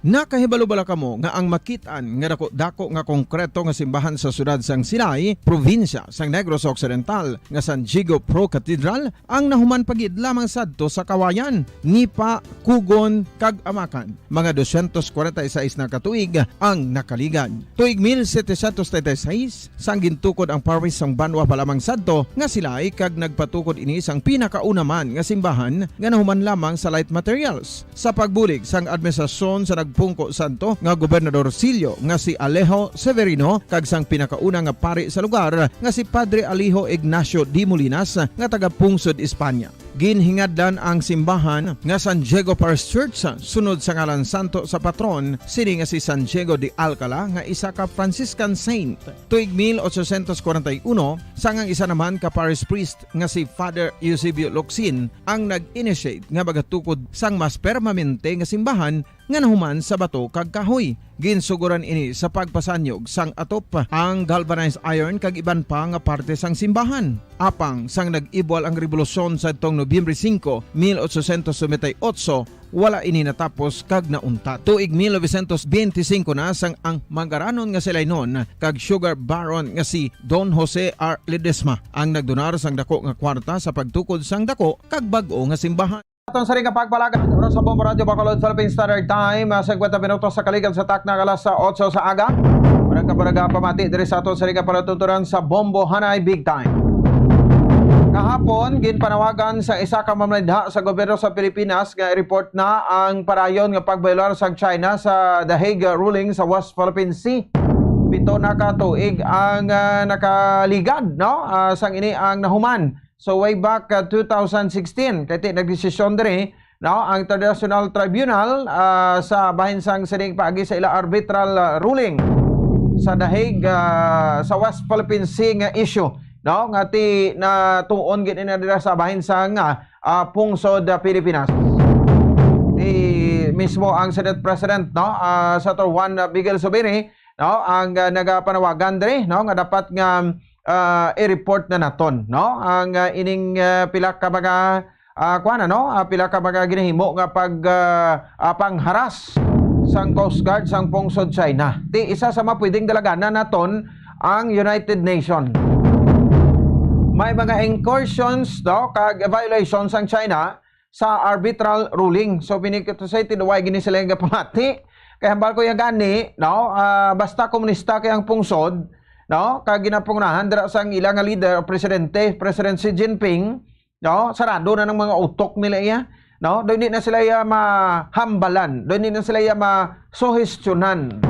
Nakahibalo bala kamo nga ang makit-an nga dako-dako nga konkreto nga simbahan sa siyudad sang Silay, probinsya sang Negros Occidental, nga San Diego Pro Cathedral, ang nahuman pa gid lamang sadto sa Kawayan, Nipa, Kugon, kag Amacan? Mga dosyentos kwarenta y seis na ka tuig ang nakaligad. Tuig mil setecientos treinta y seis, sang gintukod ang parish sang Banwa pa lamang sadto nga Silay, kag nagpatukod ini sang pinakauna man nga simbahan nga nahuman lamang sa light materials. Sa pagbulig sang administrasyon sa nagpungko sadto nga gobernador Silyo nga si Alejo Severino kag sang pinakauna nga pari sa lugar nga si Padre Alejo Ignacio de Molinas nga taga Pungsod, Espanya. Ginhingadlan ang simbahan nga San Diego Parish Church sunod sa ngalan santo sa patron sini nga si San Diego de Alcala nga isa ka Franciscan saint. Tuig mil ochocientos kwarenta y uno, sang ang isa naman ka parish priest nga si Father Eusebio Locsin ang nag-initiate nga magatukod sang mas permanente nga simbahan nga nahuman sa bato kag kahoy. Ginsugoran ini sa pagpasanyog sang atop, ang galvanized iron kag iban pa nga parte sang simbahan. Apang sang nag-ibwal ang rebolusyon sadtong Nobyembre singko, mil ochocientos noventa y ocho, wala ini natapos kag nauntat. Tuig mil novecientos benti singko na sang ang manggaranon nga Silaynon kag sugar baron nga si Don Jose R. Ledesma ang nagdonar sang dako nga kwarta sa pagtukod sang dako kag bag-o nga simbahan. Atong sari nga pagpalagad, oras sa Bombo Radyo Bacolod, Philippine Standard Time, ah, singkwenta minutos sa kaligad sa takna nga alas otso sa aga. Murag ka, murag ka pamati diri sa aton sari nga palatuntunan sa Bombo Hanay Big Time. Kahapon, ginpanawagan sa isa ka mamlandha sa gobyerno sa Pilipinas nga i-report na ang padayon nga pagbayolar sa China sa The Hague ruling sa West Philippine Sea. Pito na ka tuig ang, ah, nakaligad, no? Ah, sang ini ang nahuman. So, way back, uh, two thousand sixteen, kay ti nagdesisyon diri no, ang International Tribunal, ah, sa bahin sang sining paagi sa ila arbitral, ah, ruling sa The Hague, ah, sa West Philippine Sea nga issue, no, nga ti natuon gid ina dira sa bahin sang, ah, ah, pungsod, ah, Pilipinas. Ti mismo ang Senate President, no, ah, Senator Juan, ah, Miguel Zubiri, no, ang, ah, nagapanawagan diri, no, nga dapat nga, ah, i-report na naton, no, ang, ah, ining, ah, pila ka mga, ah, kuwan, ano, ah, pila ka mga ginahimo nga pag, ah, ah, pangharas sang Coast Guard sang pungsod China. Ti isa sa mga pwedeng dalaganan naton ang United Nation. May mga incursions, no, kag violations ang China sa arbitral ruling. So, meaning to say, ti way gini sila nga pamati. Kay hambal ko yung gani, no? Ah, basta komunista kay ang pungsod, no? Kag ginapangunahan dira sang ila nga leader, o presidente, President Xi Jinping, no? Sarado na ng mga utok nila iya, no? Do hindi na sila iya mahambalan, do hindi na sila iya masuhestyonan,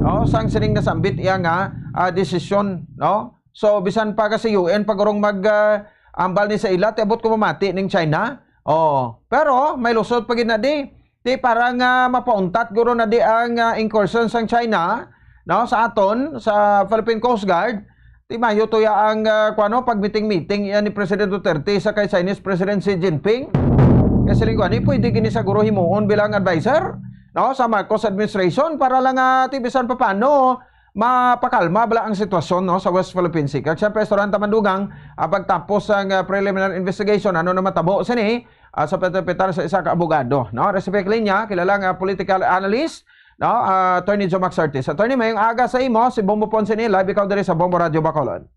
no? Sang sining nasambit iya nga, ah, desisyon, no? So, bisan pa ka sa U N, pag urong mag, ah, ambal ni sa ila, ti abot ko mamati ning China. Oh, pero may lusot pa gid na di. Ti para nga mapauntat guro na di ang, ah, incursion sang China, no, sa aton, sa Philippine Coast Guard. Ti mayo to ya ang, ah, kuwano, pagmiting-miting iya ni President Duterte sa kay Chinese President Xi Jinping. Kasi lingwani, pwede gini sa guro himuon bilang advisor, no, sa Marcos administration para lang, ah, ti bisan paano mapakalma bala ang sitwasyon, no, sa West Philippine Sea. Kag siyempre, istoryahan ta man dugang, ah, pagtapos sang, ah, preliminary investigation, ano na matabo sini, ah, sa pagtapitar sa isa ka abogado, no? Recipe Linya, kilala nga political analyst, no? Ah, Attorney Joe Max Ortiz. Attorney, mayong aga sa imo, si Bombo Ponce ni live, ikaw diri sa Bombo Radio Bacolod.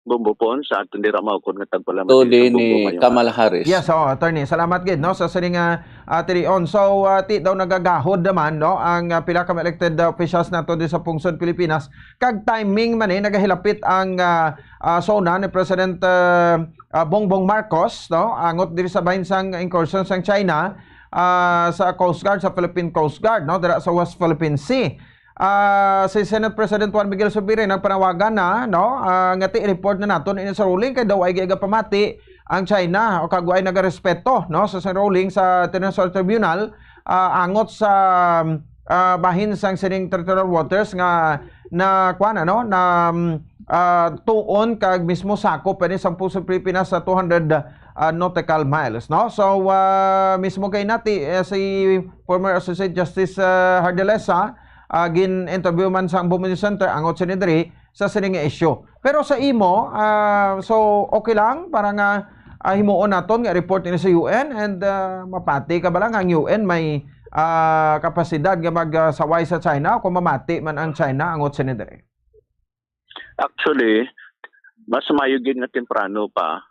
Bombo Pon, sa aton dira maukod nga tagpalamati To sa din Bombo ni Mayong Kamala Harris. Yes, oo, attorney. Salamat gid, no, sa sining, ah, ah, tirion. So, ah, ti daw nagagahod naman, no, ang, ah, pila ka mga elected, ah, officials nato di sa pungsod Pilipinas. Kag timing man, eh, nagahilapit ang, ah, ah, SONA ni President, ah, ah, Bongbong Marcos, no, angot diri sa bahin sang incursion sang China, ah, sa Coast Guard, sa Philippine Coast Guard, no, dira sa West Philippine Sea. Ah, si Senate President Juan Miguel Zubiri nagpanawagan na, no, ah, nga ti report na naton ini sa ruling kay daw ay gigapamati ang China o kag way nagarespeto, no, sa, sa ruling sa International Tribunal, ah, angot sa, ah, bahin sang sining territorial waters nga na, kuwan, ano, na, mm, ah, tuon kag mismo sakop pa ni sang pungsod Pilipinas sa two hundred, ah, nautical miles, no? So, ah, mismo kay nati, eh, si former Associate Justice, ah, Hardelesa, ah, gin-interview man sa Bombo News Center, angot sini diri sa sini nga issue. Pero sa imo, ah, so okay lang para nga, ah, himuon naton nga report ini sa U N and, ah, mapati ka ba lang ang U N may, ah, kapasidad nga magsaway sa China o kung mamati man ang China angot sini diri? Actually, mas maayo gid nga temprano pa,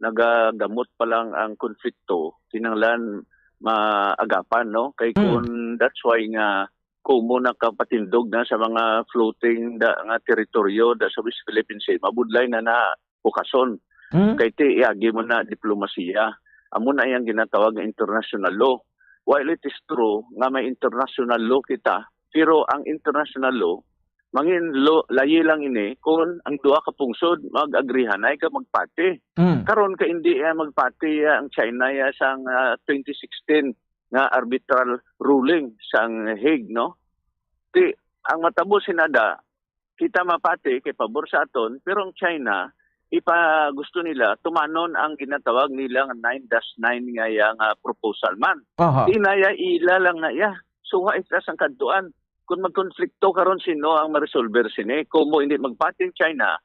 nagagamot pa lang ang konflikto, kinahanglan maagapan, no? Kay Mm. kung that's why nga kumo nakapatindog na sa mga floating da, nga teritoryo da sa West Philippine Sea, mabudlay na na bukason. Mm. Kay ti iagi mo na diplomasiya. Amo na iyang ginatawag nga international law. While it is true nga may international law kita, pero ang international law, mangin lo-, layi lang ini kung ang duha ka pungsod mag-agrihanay ka magpati. Mm. Karon ka hindi, ah, magpati, ah, ang China, ah, sang, ah, twenty sixteen nga arbitral ruling sang Hague, no? Ti, ang matabo sinada, kita mapati kay pabor sa aton, pero ang China, ipa, gusto nila tumanon ang ginatawag nila nga nine dash nine nga iya nga proposal man. Aha. Di na iya, ila lang na iya. So, wa ita sang kadtuan. Kung magkonflikto karon, sino ang maresolver sini? Kung mo hindi magpati ang China,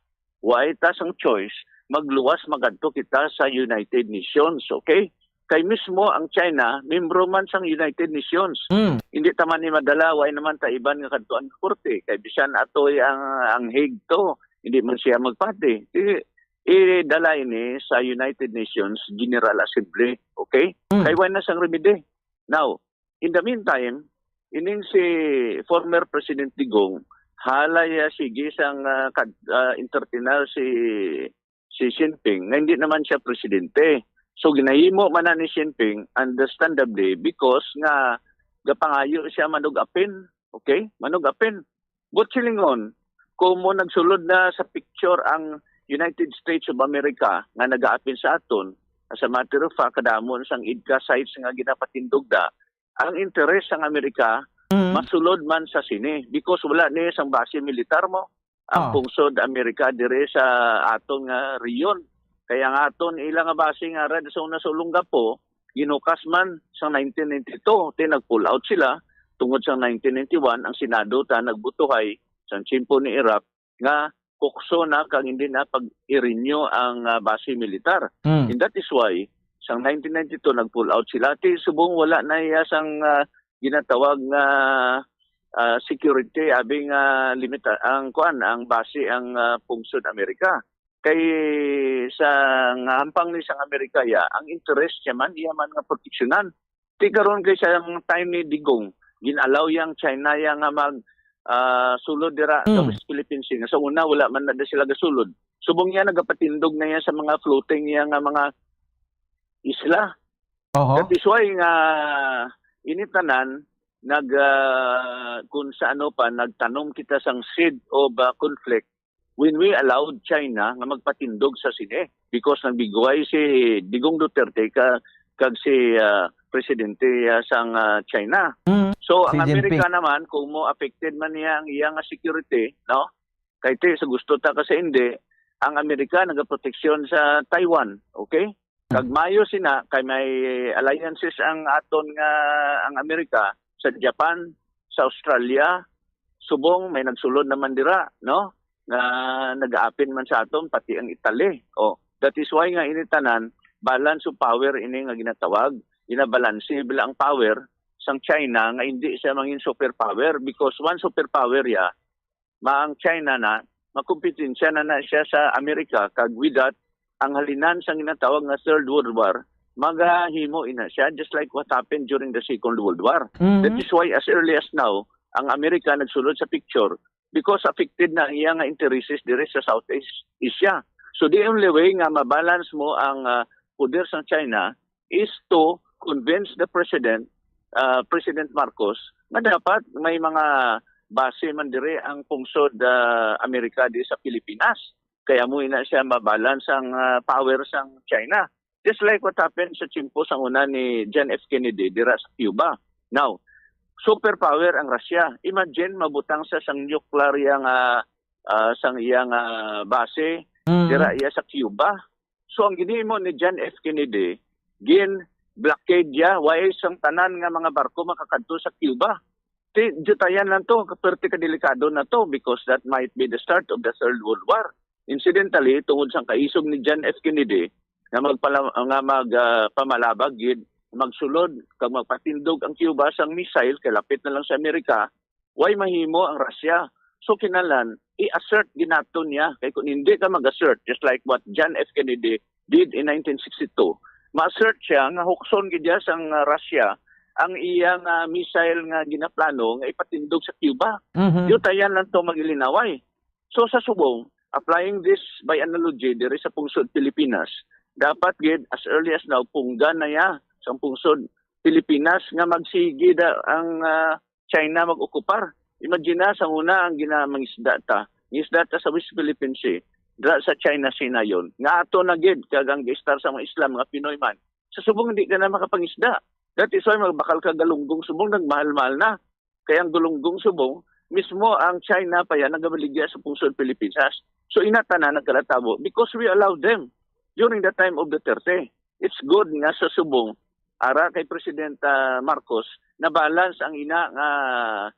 wa ita sang choice, magluwas magadto kita sa United Nations, okay? Kay mismo ang China, membro man sang United Nations. Mm. Hindi ta man ni madala, wa naman ta iban nga kadtuan nga korte. Kay bisan atoy ang, ang Hague to, hindi man siya magpati. I-, idala ini sa United Nations General Assembly, okay? Mm. Kay wa na sang remedy. Now, in the meantime, ining si former President Digong, halay, ah, sige sang, ah, kad-, ah, entertainer si, si Xi Jinping, nga hindi naman siya presidente. So, ginahimo man na ni Xi Jinping, understandably, because nga gapangayo siya manug-apin. Okay? Manug-apin. But silingon, kung mo nagsulod na sa picture ang United States of America nga nagaapin sa aton, As a matter of fact, kadamo na sang EDCA sites nga ginapatindog da. Ang interes sang Amerika, Mm. masulod man sa sini. Because wala ni sang base militar mo. Ang Ah. pungsod Amerika dire sa aton nga rehiyon. Kaya nga aton ila nga base nga rad sa una sa Olongapo, ginukas man sa nineteen ninety-two. Ti nag-pull out sila tungod sa nineteen ninety-one, ang Senado ta nagbutuhay sa tiyempo ni Iraq nga kukso na kag hindi na pag-irinyo ang, ah, base militar. Mm. And that is why sa nineteen ninety-two nag-pull out sila. Ti subong wala na iya sang, ah, ginatawag nga, ah, security, abi nga limita ang kuan, ang base ang, ah, pungsod Amerika. Kay sa nga hampang ni sang Amerika ya, ang interest niya man iya man nga proteksyonan. Ti karon kay sa time ni Digong, gin-allow yang China ya nga mag, ah, sulod dira sa Mm. West Philippine Sea. Sa una wala man na sila gasulod. Subong niya nagapatindog na yan sa mga floating niya nga mga isla. Oho. That is why nga ini tanan nag, ah, kung sa ano pa, nagtanom kita sang seed of, ah, conflict when we allowed China nga magpatindog sa sini, because nagbigway si Digong Duterte ka, kag si, ah, presidente, ah, sang, ah, China. Mm. So ang Xi Jinping. Amerika naman, kung mo affected man niya ang iya nga security, no? Kay ti sa gusto ta kasi hindi, ang Amerika nagaproteksyon sa Taiwan, okay? Kag maayo sina kay may alliances ang aton nga ang Amerika sa Japan, sa Australia, subong may nagsulod naman dira, no? Nga nagaapin man sa aton pati ang Italy. Oh, that is why nga ini tanan balance of power ini nga ginatawag. Ginabalanse bila ang power sang China nga hindi siya mangin superpower, because one superpower ya, ma ang China na, makompetensya na na siya sa Amerika, kag with that, ang halinan sang ginatawag nga Third World War, magahimo ina siya, just like what happened during the Second World War. Mhm. That is why as early as now, ang Amerika nagsulod sa picture because affected na ang iya nga intereses diri sa Southeast Asia. So the only way nga mabalance mo ang, ah, poder sang China is to convince the president, ah, President Marcos, nga dapat may mga base man diri ang pungsod, ah, Amerika di sa Pilipinas. Kaya mo ina siya mabalance ang, ah, power sang China. Just like what happened sa tiyempo sang una ni John F. Kennedy dira sa Cuba. Now, superpower ang Russia. Imagine mabutang sa sang nuclear yang, ah, ah, sang iyang, ah, base Mm. dira iya sa Cuba. So ang ginhimo ni John F. Kennedy, gin blockade ya, way sang tanan nga mga barko makakadto sa Cuba. Ti, dutayan lang to, kaperte ka delikado na to because that might be the start of the Third World War. Incidentally, tungod sang kaisog ni John F. Kennedy nga magpala-, nga mag, ah, pamalabag gid, magsulod kag magpatindog ang Cuba sang missile kay lapit na lang sa Amerika, way mahimo ang Russia. So kinahanglan i-assert gid naton niya, kay kung hindi ka mag-assert, just like what John F. Kennedy did in nineteen sixty-two, ma-assert siya nga hukson gid niya sang, ah, Russia ang iyang, ah, missile nga ginaplano nga ipatindog sa Cuba. Mhm. Dutayan lang to magilinaway. So sa subong, applying this by analogy diri sa pungsod Pilipinas, dapat gid as early as now punggan na ya sang pungsod Pilipinas nga magsigi da ang, ah, China mag-okupar. Imagine na, sa una ang ginamangisda ta, mangisda ta sa West Philippine Sea, dira sa China Sea na yon. Nga ato na gid kag ang gistar sa mga Islam nga Pinoy man. Sa subong hindi ka na makapangisda. That is why magbakal ka galunggong subong nagmahal-mahal na. Kay ang galunggong subong, mismo ang China pa yan nagabaligya sa pungsod Pilipinas. So ina tanan nagkalatabo because we allowed them during the time of Duterte. It's good nga sa subong, ara kay President, ah, Marcos, na-balance ang ina nga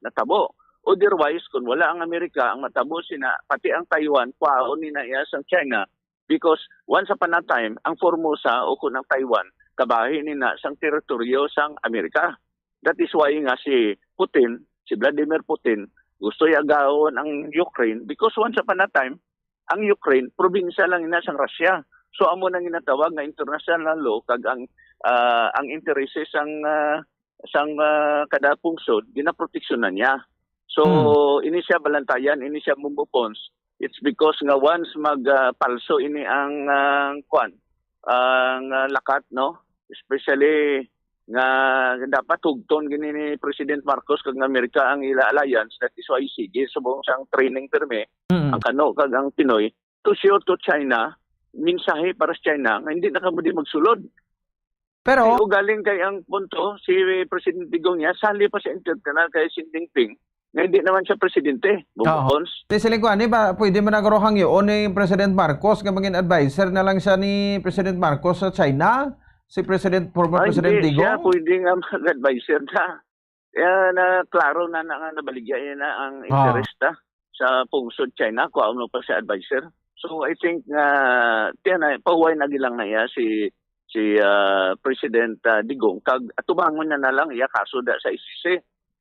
natabo. Otherwise, kung wala ang Amerika, ang matabo sina, pati ang Taiwan, kwaon ni na iya sang China. Because once upon a time, ang Formosa o kung ang Taiwan, kabahin ni na sang teritoryo sang Amerika. That is why nga si Putin, si Vladimir Putin, gusto yagawon ang Ukraine because once upon a time, ang Ukraine, probinsya lang ina sang Russia. So amo nang ginatawag nga international law kag ang, ah, ang intereses sang, ah, sang, ah, kada pungsod ginaproteksyonan niya. So Hmm. ini siya balantayan, ini siya mumupons. It's because nga once mag, ah, palso ini ang, ah, kwan, ang, ah, lakat, no? Especially nga dapat hugton gini ni President Marcos kag ng Amerika ang ila alliance, that is why sige subong sang training pirmi Mm. ang kano kag ang Pinoy to show to China mensahe para sa China nga hindi na kamo di magsulod. Pero kay ugaling kay ang punto, si President Digong niya, sali pa sa internal kay Xi Jinping, nga hindi naman siya presidente. Oo. Bumukons. Ti siling ko, ani ba, pwede man nagro hangyoon ni President Marcos nga maging advisor na lang siya ni President Marcos sa China? Si President, former Ay, President hindi siya Digong? Pwede nga mag-advisor na. Kaya na klaro na, na nga nabaligya niya na ang Ah. interest, ah, sa pungsod China, kung ano pa siya advisor. So, I think nga, tiyan na, pahuway na gilang na iya si, si, ah, President, ah, Digong, kag atubangon niya na lang iya kaso da sa I C C.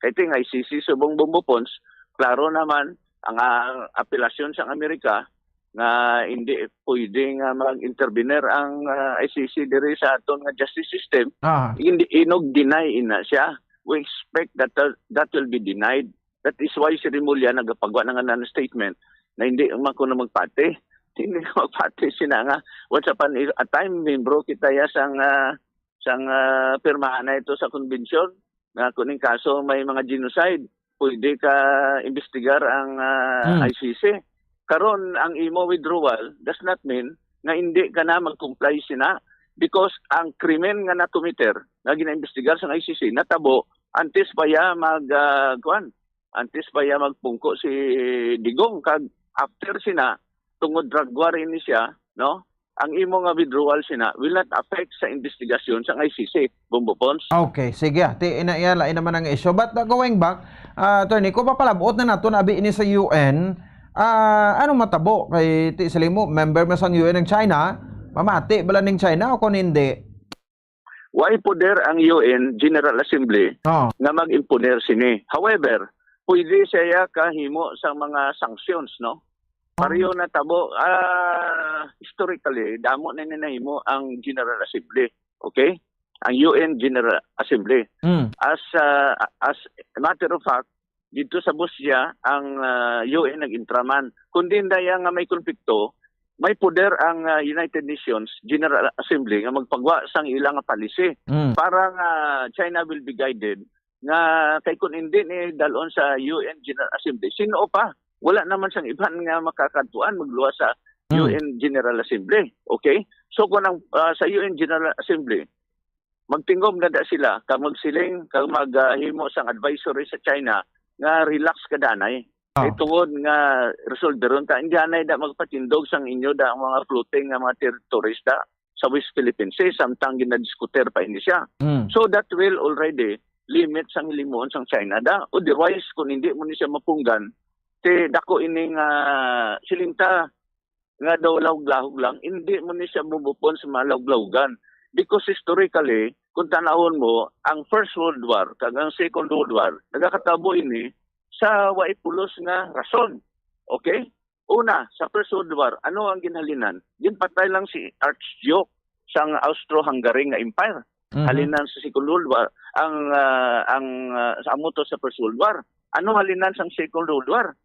Kay ting I C C subong Bombo Pons, klaro naman ang, ah, apelasyon sa Amerika nga hindi pwede nga mag-intervenir ang, ah, I C C diri sa aton nga justice system. Ah. Hindi, inog deny ina siya. We expect that, uh, that will be denied. That is why si Remulla nagapagwa na nga ng statement na hindi man ko na magpati. Hindi ko magpati sina nga. Once upon a time, membro kita ya sang, ah, sang, ah, pirmahan na ito sa convention nga kuning kaso may mga genocide, pwede ka imbestigar ang, ah, Hmm. I C C. Karon, ang imo withdrawal does not mean nga hindi ka na mag-comply sina, because ang krimen nga nakomiter nga ginaimbestigar sang I C C natabo antes pa ya mag, ah, kuwan, antes pa ya magpungko si Digong, kag after sina, tungod drug war ini siya, no? Ang imo nga withdrawal sina will not affect sa investigasyon sang I C C, Bombo Pons. Okay, sige. Ti, ina iya, lain naman ang issue. But, uh, going back, uh, attorney, kung papalabot na nato na abi ini sa U N, ah, ano matabo? Kay ti sila mo, member man sang U N ang China, mamati bala ning China o kung hindi? Way poder ang U N General Assembly Oh. nga mag-imponer sini. However, pwede siya kahimo sa mga sanctions, no? Oh. Pareho na tabo, ah, historically, damo na ni nahimo ang General Assembly. Okay? Ang U N General Assembly. Mm. As, ah, as a matter of fact, dito sa Busya, ang, ah, U N nag-intraman. Kundi daya nga may konflikto, may poder ang, ah, United Nations General Assembly nga magpagwa sang ila nga policy Mm. para nga China will be guided nga kay kun hindi ni dalon sa U N General Assembly, sino pa? Wala naman sang iban nga makakadtuan magluwas sa Mm. U N General Assembly. Okay? So kung ang, ah, sa U N General Assembly, magtingog na da sila, kag magsiling, kag mag, ah, himo sang advisory sa China nga relax ka danay. Ah. Kay tungod nga resolveron ta, hindi anay da magpatindog sang inyo da ang mga floating nga mga territories da sa West Philippine Sea, samtang ginadiskuter pa ini siya. Mm. So that will already limit sang hilimuon sang China da. Otherwise, kung hindi mo ni siya mapunggan, ti dako ini nga siling ta nga daw lahog-lahog lang, hindi mo ni siya mubupon sa malahog-lahogan. Because historically, kung tanawon mo, ang First World War kag ang Second World War, nagakatabo ini sa way pulos nga rason. Okay? Una, sa First World War, ano ang ginhalinan? Ginpatay lang si Archduke sang Austro-Hungary nga Empire. Mhm. Halinan sa Second World War, ang, ah, ang, ah, sa amo to sa First World War. Ano halinan sang Second World War?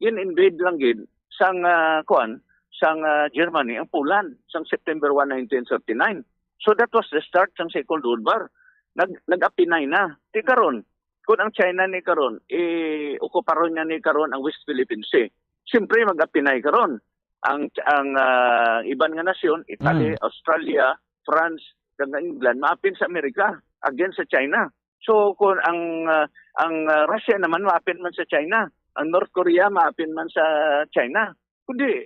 Gin-invade lang gid sang, ah, kuan, sang, ah, Germany ang Poland sang September one, nineteen thirty-nine. So that was the start sang Second World War. Nag-, nag-apinay na. Ti karon, kung ang China ni karon, i-okuparon niya ni karon ang West Philippine Sea, siyempre mag-apinay karon ang, ang, ah, iban nga nasyon, Italy, Mm. Australia, France, kag ang England, maapin sa Amerika against sa China. So kung ang, ah, ang, ah, Russia naman maapin man sa China, ang North Korea maapin man sa China. Kundi,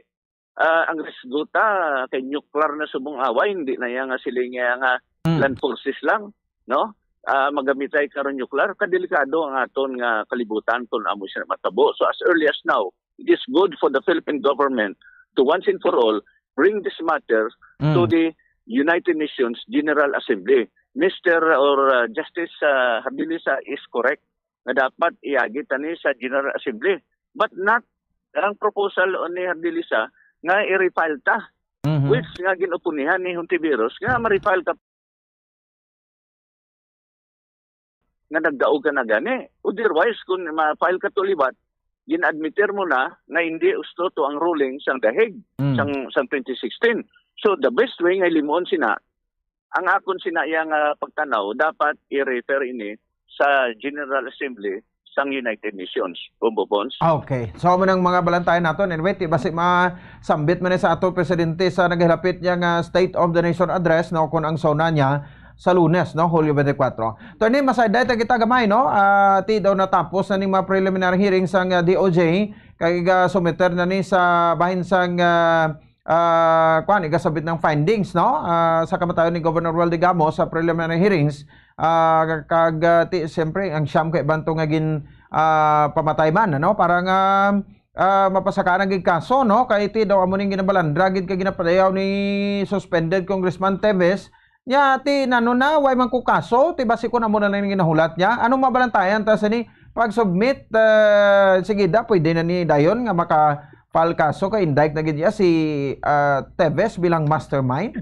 ah, ang risgo ta kay nuclear na subong away, hindi na iya nga siling iya nga Mm. land forces lang, no? Ah, magamitay karon nuclear, kadelikado ang aton nga kalibutan kung amo siya matabo. So as early as now, it is good for the Philippine government to once and for all bring this matter to Mm. the United Nations General Assembly. Mister or, uh, Justice, uh, Habilisa is correct nga dapat iagi tani sa General Assembly. But not ang proposal ni Habilisa nga i-refile ta, Mhm. which nga ginupunihan ni Hontiveros nga ma-refile ka nga nagdaog ka na gani. Otherwise, kung ma-file ka to liwat, gin-admitir mo na nga hindi usto to ang ruling sang The Hague Mm. sang, sang twenty sixteen. So, the best way nga limuon sina, ang akon sina iya nga pagtanaw, dapat i-refer ini sa General Assembly sang United Nations, Bombo Pons. Ah, okay. So, amo nang mga balantayan naton. Anyway, ti basi masambit man ni sa ato presidente sa naghilapit niya nga State of the Nation Address, no, kung ang SONA niya sa Lunes, no, Hulyo twenty-four. Attorney, masayday ta kita gamay, no? Ah, ti daw natapos na ning mga preliminary hearing sang, ah, D O J, kay ga-submiter na ni sa bahin sang, ah, ah, kuan, igasabit ng findings, no? Ah, sa kamatayon ni Governor Roel Digamo sa preliminary hearings, ah, kag, ah, ti, siyempre, ang siyam ka iban to nga gin, ah, pamatay man, ano? Para nga, ah, mapasakaan ang gid kaso, no? Kay ti daw amo ning ginabalandra gid kay ginapadayaw ni suspended Congressman Teves. Nya, ti, nano na, way man ko kaso, ti basi kun amo na lang ginahulat niya. Anong mabalantayan ta sa ni pag-submit, ah, sige da, pwede na ni dayon nga maka-file kaso kay indict na gid niya si, ah, Teves bilang mastermind?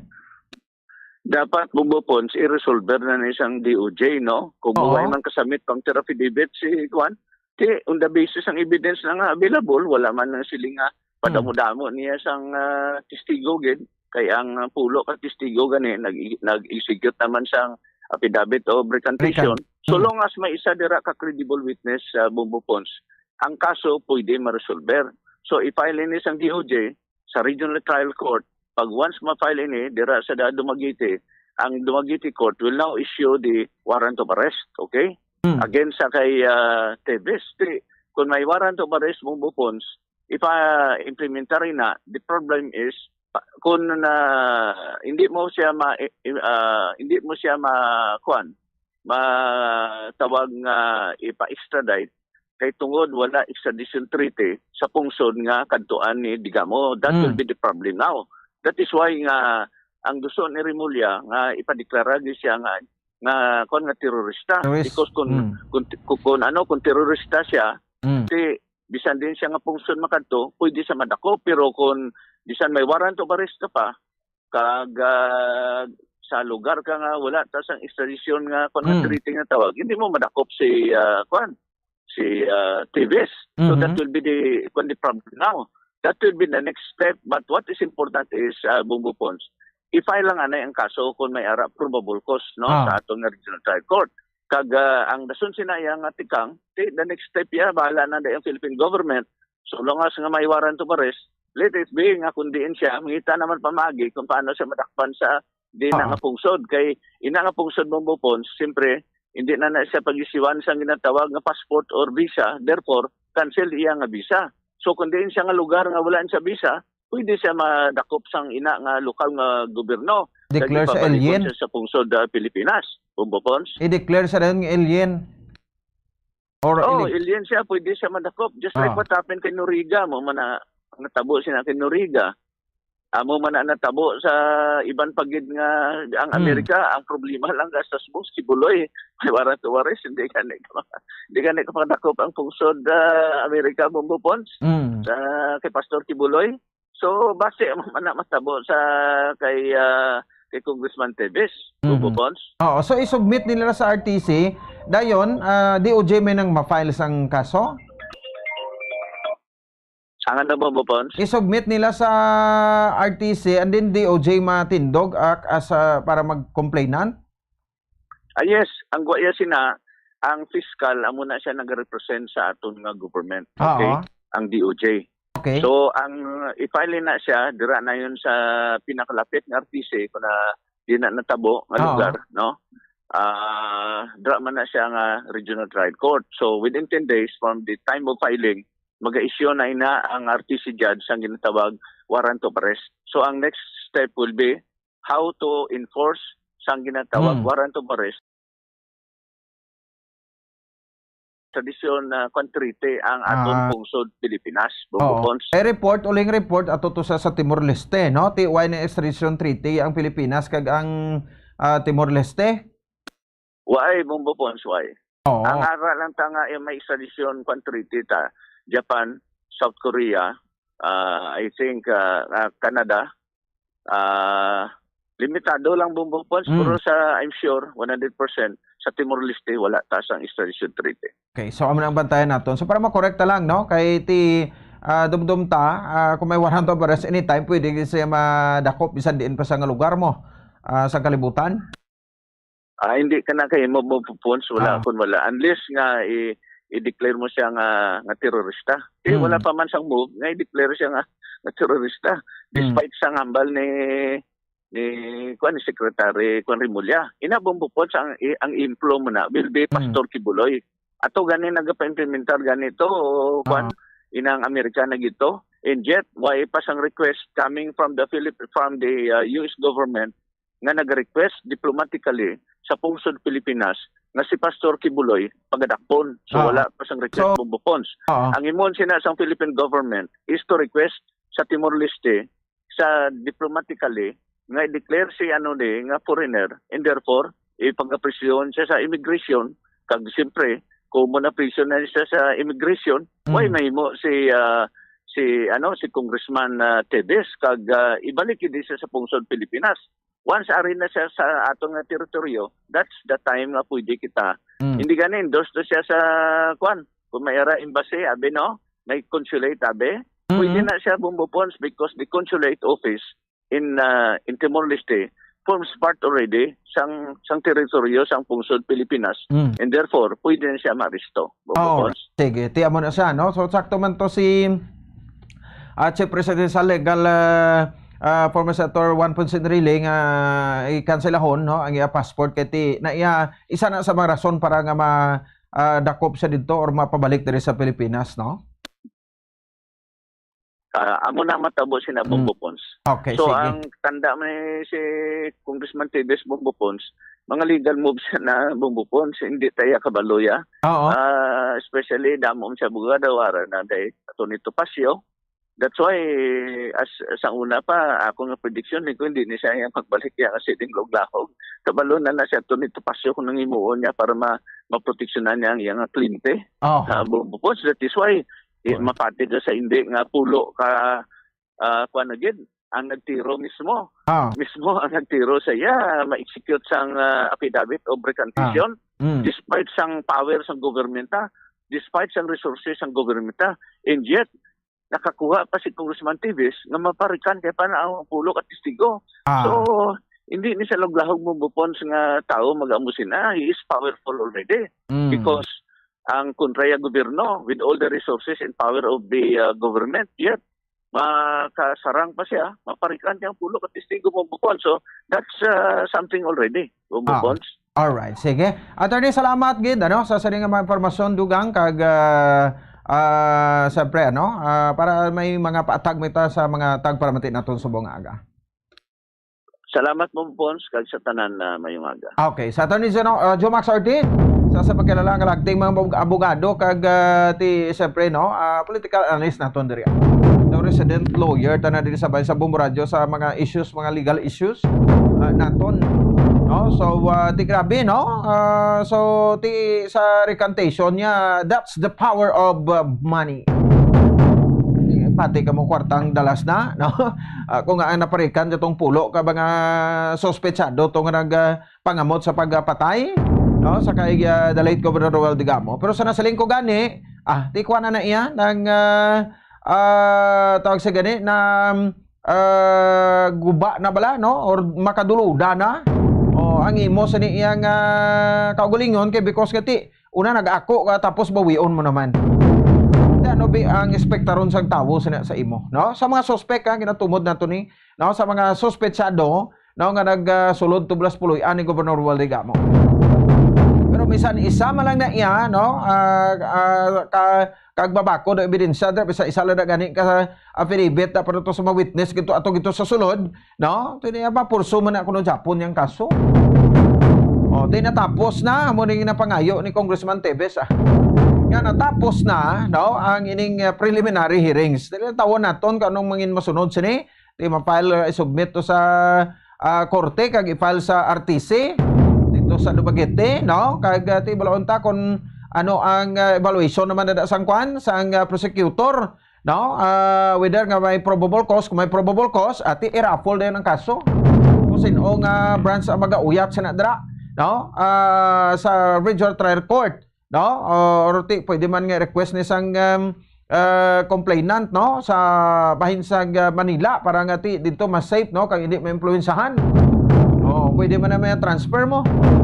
Dapat, Bombo Pons, i-resolver na ni sang D O J, no? Kung Oo. Way man ka-submit counter affidavit si kuan, ti, on the basis ang evidence na nga available, wala man nang siling nga padamo-damo niya sang, ah, testigo gid. Kay ang, ah, pulo ka testigo gani nag-, nag-execute naman sang affidavit of recantation. Recan-, So mm. long as may isa dira ka credible witness sa Bombo Pons, ang kaso pwede ma-resolver. So, i-file ini sang D O J sa Regional Trial Court. Pag once ma-file ini dira sa da-, Dumaguete, ang Dumaguete Court will now issue the warrant of arrest, okay? Mm. Against sa kay, ah, Teves. Ti, kung may warrant of arrest, Bombo Pons, ipa-implementar na, the problem is, pa-, kung na, hindi mo siya ma-, i-, i-, ah, hindi mo siya ma-, kuan, matawag nga ipa-extradite, kay tungod wala extradition treaty sa pungsod nga kadtuan ni Digamo. That will Mm. be the problem now. That is why nga ang gusto ni Remulla nga ipadeklara gyud siya nga, nga, kuan, nga terorista. Terrorist. Because kung, Mm. kung, kung, kung ano, kung terorista siya, Mm. ti bisan din siya nga pungsod makadto, pwede siya madakop. Pero kung bisan may warrant of arrest ka pa, kag, ah, sa lugar ka nga wala ta sang extradition nga, kuan, nga Mm. treaty nga tawag, hindi mo madakop si, ah, kuan, si, ah, Teves. So, Mhm. that will be the, kuan, the problem now. That will be the next step. But what is important is, ah, Bombo Pons, i-file lang anay ang kaso kung may ara probable cause, no, Ah. sa aton nga regional trial court. Kag, ah, ang dason sina iya nga tikang, ti, the next step iya, bahala na ang Philippine government. So long as nga may warrant of arrest, let it be nga kung diin siya, mangita naman pamagi kung paano siya madakpan sa diin na Ah. nga pungsod. Kay ina nga pungsod, Bombo Pons, siyempre, hindi na na siya pag-isiwan sa ginatawag nga passport or visa, therefore, cancel iya nga visa. So kung diin siya nga lugar nga wala siya visa, pwede siya madakop sang ina nga lokal nga gobyerno. Declare Kag sa ipabalik alien? siya sa pungsod, ah, Pilipinas, Bombo Pons. I-declare sa dayon nga alien. Or Oh, ili- alien siya, pwede siya madakop. Just like Ah. what happened kay Noriega, mo man na natabo sina kay Noriega. Amo man na natabo sa iban pa gid nga ang Hmm. Amerika. Ang problema lang gastos mo, si Buloy. May warrant of arrest, hindi ka ni, hindi ka ni kapadakop ang pungsod, ah, Amerika, Bombo Pons. Hmm. Sa kay Pastor Kibuloy. So, base mo man na matabo sa kay, ah, kay Congressman Teves, Mhm. Bombo Pons. Oo, so i-submit nila sa R T C. Dayon, ah, D O J may nang ma-file sang kaso? Ang ano, Bombo Pons? I-submit nila sa R T C and then D O J matindog, ah, as, ah, para mag-complainant? Ah, yes, ang guya sina, ang fiscal, amo na siya nag-represent sa aton nga government. Ah, Okay? oo. Ang D O J. Okay. So, ang i-file na siya, dira na yun sa pinakalapit nga R T C, kung na di na natabo nga Oo. lugar, no? Ah, dira man na siya nga regional trial court. So, within ten days from the time of filing, mag-issue na ina ang R T C judge sang ginatawag warrant of arrest. So, ang next step will be how to enforce sang ginatawag Hmm. warrant of arrest. Tradisyon na kwan treaty ang aton Ah. pungsod Pilipinas, Bombo Oo. Pons. May report, uling report ato to sa, sa Timor-Leste, no? Ti-, way na extradition treaty ang Pilipinas kag ang, ah, Timor-Leste? Why, Bombo Pons, why? Oo. Ang ara lang ta nga, eh, may extradition kwan treaty ta, Japan, South Korea, ah, I think, ah, ah, Canada, ah, limitado lang, Bombo Pons, Mm. pero sa, I'm sure, one hundred percent, sa Timor-Leste, wala ta sang extradition treaty. Okay, so amo na ang bantayan naton. So para makorekta lang, no, kay ti, ah, dumdum ta, ah, kung may warrant of arrest, anytime pwede siya madakop bisan diin pa sa nga lugar mo, ah, sa kalibutan. Ah, hindi ka na kay mo, Bombo Pons, wala Ah. kun wala. Unless nga i-, i-declare mo siya nga, nga terorista. Eh, Hmm. wala pa man sang move nga i-declare siya nga, nga terorista. Hmm. Despite sang hambal ni, ni, kuwan, ni Secretary, kuwan, Remulla. Ina, Bombo Pons, ang, i-, ang inflow mo na will be Hmm. Pastor Kibuloy. Ato gani nagapa-implementar gani to, kuwan, Ah. inang Amerika na gito. And yet, why pa sang request coming from the Philip-, from the, uh, U S government nga nag-request diplomatically sa pungsod Pilipinas nga si Pastor Kibuloy pagadakpon. So, Ah. wala pa sang request So, Bombo Pons. Oo. Ang imon sina sang Philippine government is to request sa Timor-Leste sa diplomatically nga i-declare si ano ni nga foreigner, and therefore ipag-apresyon siya sa immigration. Kag siyempre, kung mo na-presyon na siya sa immigration, why Mm. mahimo si, ah, si ano, si Congressman, ah, Teves, kag, ah, ibalik gid siya sa pungsod Pilipinas? Once ari na siya sa aton nga teritoryo, that's the time nga pwede kita. Mm. Hindi gani endorse to siya sa, kwan, kung may ara embassy, abi, no? May consulate, abi. Pwede Mm. na siya, Bombo Pons, because the consulate office in, uh, in Timor-Leste forms part already sang, sang teritoryo sang pungsod Pilipinas, Mm. and therefore pwede na siya maaresto. Bombo Oh, Pons. Sige, tiyan mo na siya, no? So, sakto man to si, ah, Chief Presidential Legal, ah, ah, former Senator Juan Ponce Enrile nga ikanselahon, no, ang iya passport kay ti, na iya, isa na sa mga rason para nga ma, ah, dakop siya dito or mapabalik diri sa Pilipinas, no? Ah, amo na matabo sina Hmm. Bombo Pons. Okay, So, sige. ang tanda man ni si Congressman Teves, Bombo Pons, mga legal moves na, Bombo Pons, hindi tayo kabalo ya. Oo. Ah, especially damo man si abogado, wala na day Attorney Topacio. That's why, as, sa una pa, ako nga prediction, ni ko, hindi ni siya yang magbalik ya kasi ding laglahog. Kabalo na na si Attorney Topacio kung nangimuon niya para ma-, maproteksyonan niya ang iyang kliyente. Oh. Ah, Bombo Pons, that is why, eh, Well. mapati ka sa hindi nga pulo ka, ah, kuwan na gid, ang nagtiro mismo. Ah. Mismo ang nagtiro sa iya, ma-execute sang, ah, affidavit of recantation, Ah. Mm. despite sang power sang government, ah, despite sang resources sang government, ah. And yet, nakakuha pa si Congressman Teves nga maparikan kay pa na ang pulo ka testigo. Ah. So, hindi ni sa laglahog mo, Bombo Pons, nga tao mag-amo sina. He is powerful already. Mm. Because ang kontra ya gobyerno, with all the resources and power of the, uh, government, yet makasarang pa siya, maparikan niya ang pulo ka testigo, Bombo Pons. So, that's, uh, something already, Bombo Ah. Pons. Alright, sige. Attorney, salamat gid, ano, sa sini nga mga impormasyon, dugang, kag, ah, ah, siyempre, ano, ah, para may mga paatag mo ita sa mga tagpalamati naton subong nga aga. Salamat mo, Pons, kag sa tanan na mayong aga. Okay, sa Attorney Geno-, ah, Jomax Ortiz, sa, sa pagkilala nga lagting mga abog-, abogado, kag, ah, ti, siyempre, no, ah, political analyst naton diri. No, resident lawyer, tanan diri sa Bayan sa Bombo Radyo sa mga issues, mga legal issues, ah, naton. No? So, ah, ti grabe, no? Ah, so, ti sa recantation niya, that's the power of, ah, money. Eh, pati ka mo kwartang dalas na, no? Ah, kung nga ang naparikan katong pulo ka mga suspetsado to nga nag, ah, pangamot sa pagpatay, no? Sa kay, ah, the late Governor Roel Digamo. Pero sa nasiling ko gani, ah, ti kuha na na iya, nang, ah, ah, tawag sa gani, na, ah, guba na bala, no? Or makaduluda na. O, ang imo sa ni iyang, ah, kaugalingon kay because nga ti, una nag-ako ka, tapos bawion mo naman. Ti ano bi ang espektaron sang tawo sa, sa imo, no? Sa mga suspek, ha, ginatumod nato ni, no? Sa mga suspetsado, no? Nga nag, ah, sulod tublas puloy-an ni Gobernador Roel Digamo. Pero bisan isa man lang na iya, no? Ah, ah, ka, kag mabakod ang ebidensya, dira, bisan isa lang na gani ka affidavit na para to sa mga witness, gito, ato gito sa sulod, no? Ti niya ba, purso man na kuno Japon yang kaso. O, ti natapos na, amo ning napangayo ni Congressman Teves, ah. Nga natapos na, no, ang ining, ah, preliminary hearings. Dili tawon naton kung anong mangin masunod sini. Ti ma-file, ah, i-submit to sa, ah, korte, kag i-file sa R T C dito sa Dumaguete, no? Kag, ah, ti balaon ta kung ano ang, ah, evaluation naman na sang kwan, sang, ah, prosecutor, no? Ah, whether nga may probable cause, kung may probable cause, ati i-raffle dayon ang kaso. Kung sino nga branch ang magauyat sa nadra, no? Ah, sa Regional Trial Court, no? Or ti, pwede man nga request ni sang, um, ah, complainant, no? Sa bahin sa, ah, Manila para nga ti dito mas safe, no? Kag hindi maimpluwensyahan. Oh, pwede man na may transfer mo.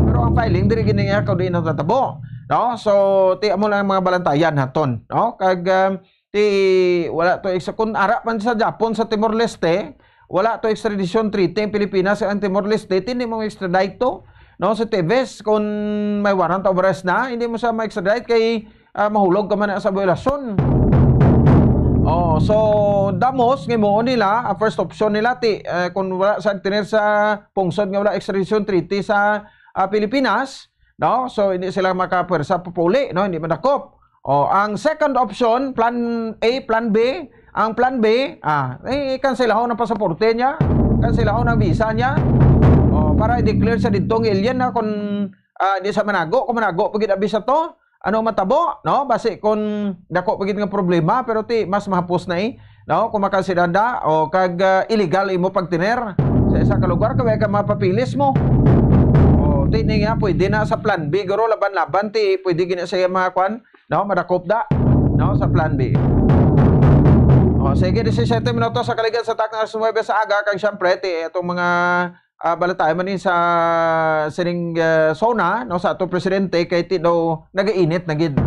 Pero ang filing diri gini nga kung di natatabo. no? So, ti amo lang ang mga balantayan naton, no? Kag, um, ti wala to ex-, kun ara man sa Japon, sa Timor-Leste, wala to extradition treaty ang Pilipinas ang Timor-Leste, ti hindi mo extradite to, no? Si Teves, kun may warrant of arrest na, hindi mo siya ma-extradite kay, ah, mahulog ka man na sa violasyon. Oh, so, damos nga mo nila, ang first option nila, ti, eh, kung wala sa tinir sa pungsod nga wala extradition treaty sa, ah, Pilipinas, no? So, hindi sila makapwersa papuli, no? Hindi madakop. Oh, ang second option, plan A, plan B, ang plan B, ah, eh, kanselahon ang pasaporte niya, kanselahon ang visa niya. Oh, para i-declare sa didtong alien na kung, ah, di sa manago, kung manago pa gid ang visa to, ano matabo, no? Basi kung dako pa gid nga problema, pero ti mas mahapos na eh, no? Kung makasidada o kag, ah, illegal imo pagtiner sa isa ka lugar, kay ka mapapilis mo. O, ti ni nga, pwede na sa plan B, guro, laban-laban, ti pwede gina sa mga kwan, no? Madakop da, no? Sa plan B. O, sige, disisete minutos sa kaligan sa takna alas nuwebe sa aga, kag siyempre, ti itong mga ah, balatayan man ni sa sining, ah, SONA, no, sa ato presidente, kay ti daw nagainit na gid,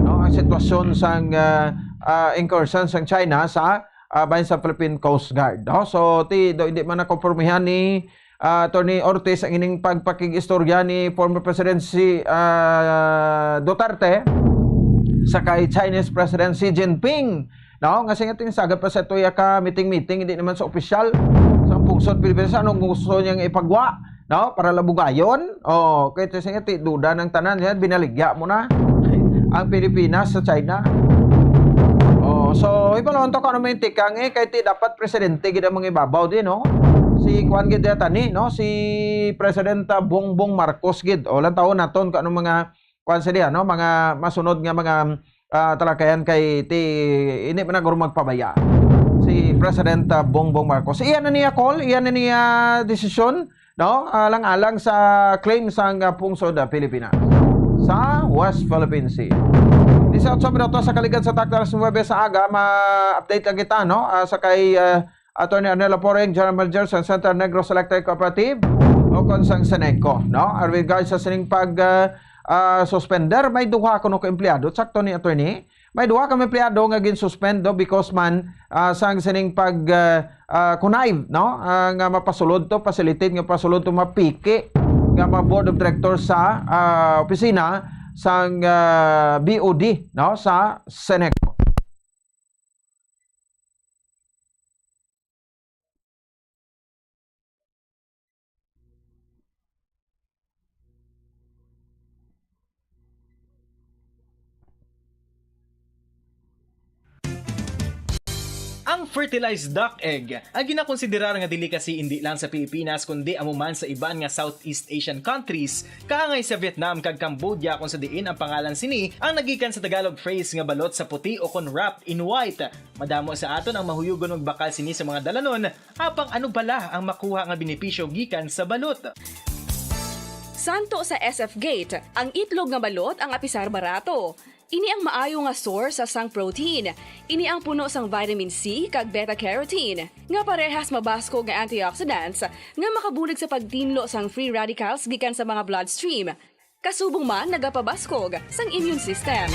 no, ang sitwasyon sang, ah, ah, incursion sang China sa, ah, bahin sa Philippine Coast Guard, no? So, ti daw hindi man nakompormihan ni, ah, Attorney Ortiz ang ining pagpakig-istorya ni former President si, ah, Duterte sa kay Chinese President Xi Jinping. No, nga siya nga tinsagad pa sa tuya ka meeting-meeting, hindi naman sa opisyal sa pungsod Pilipinas. Anong gusto niyang ipagwa? No, para labugayon? Oh, kay siya nga ti duda ng tanan niya, binaligya mo na ang Pilipinas sa China. Oh, so ibalon to kung ano may tikang eh, kay ti dapat presidente gid ang mga ibabaw din, no? Si Juan gid tani, no? Si President, ah, Bongbong Marcos gid. O, lang taon naton kung anong mga kuan sa diha, no? Mga masunod nga mga, ah, talakayan kay ti, hindi man naguro magpabaya si President, ah, Bongbong Marcos. Iyan na niya call, iyan na niya desisyon, no? Alang-alang sa claim sang, ah, pungsod, ah, Pilipinas sa West Philippine Sea. Disatso minutos sa kaligan sa takna alas nuwebe sa aga, ma-update lang kita, no? Ah, sa kay, ah, Attorney Arnel Laporeng, General Manager sa Central Negros Electric Cooperative, o kon sang Ceneco, no? Are we guys sa sining pag, ah, ah, suspender? May duha kuno ka empleyado, sakto ni attorney? May duha ka empleyado nga gin-suspend, no, because man, ah, sang sining pag, ah, ah, connive, no? Ah, nga mapasulod to, facilitate nga pasulod to, mapiki nga mga board of directors sa, ah, opisina sang, ah, B O D, no, sa Ceneco. Ang fertilized duck egg, ang ginakonsiderar nga delicacy indi lang sa Pilipinas kundi amo man sa iban nga Southeast Asian countries, kaangay sa Vietnam kag Cambodia, kung sa diin ang pangalan sini ang nagikan sa Tagalog phrase nga balot sa puti o kon wrapped in white. Madamo sa aton ang mahuyugon magbakal sini sa mga dalanon, apang ano bala ang makuha nga benepisyo gikan sa balot? Santo sa S F Gate, ang itlog nga balot ang apisar barato. Ini ang maayo nga source sang protein. Ini ang puno sang vitamin C kag beta-carotene, nga parehas mabaskog nga antioxidants nga makabulig sa pagtinlo sang free radicals gikan sa mga bloodstream. Kasubong man nagapabaskog sang immune system.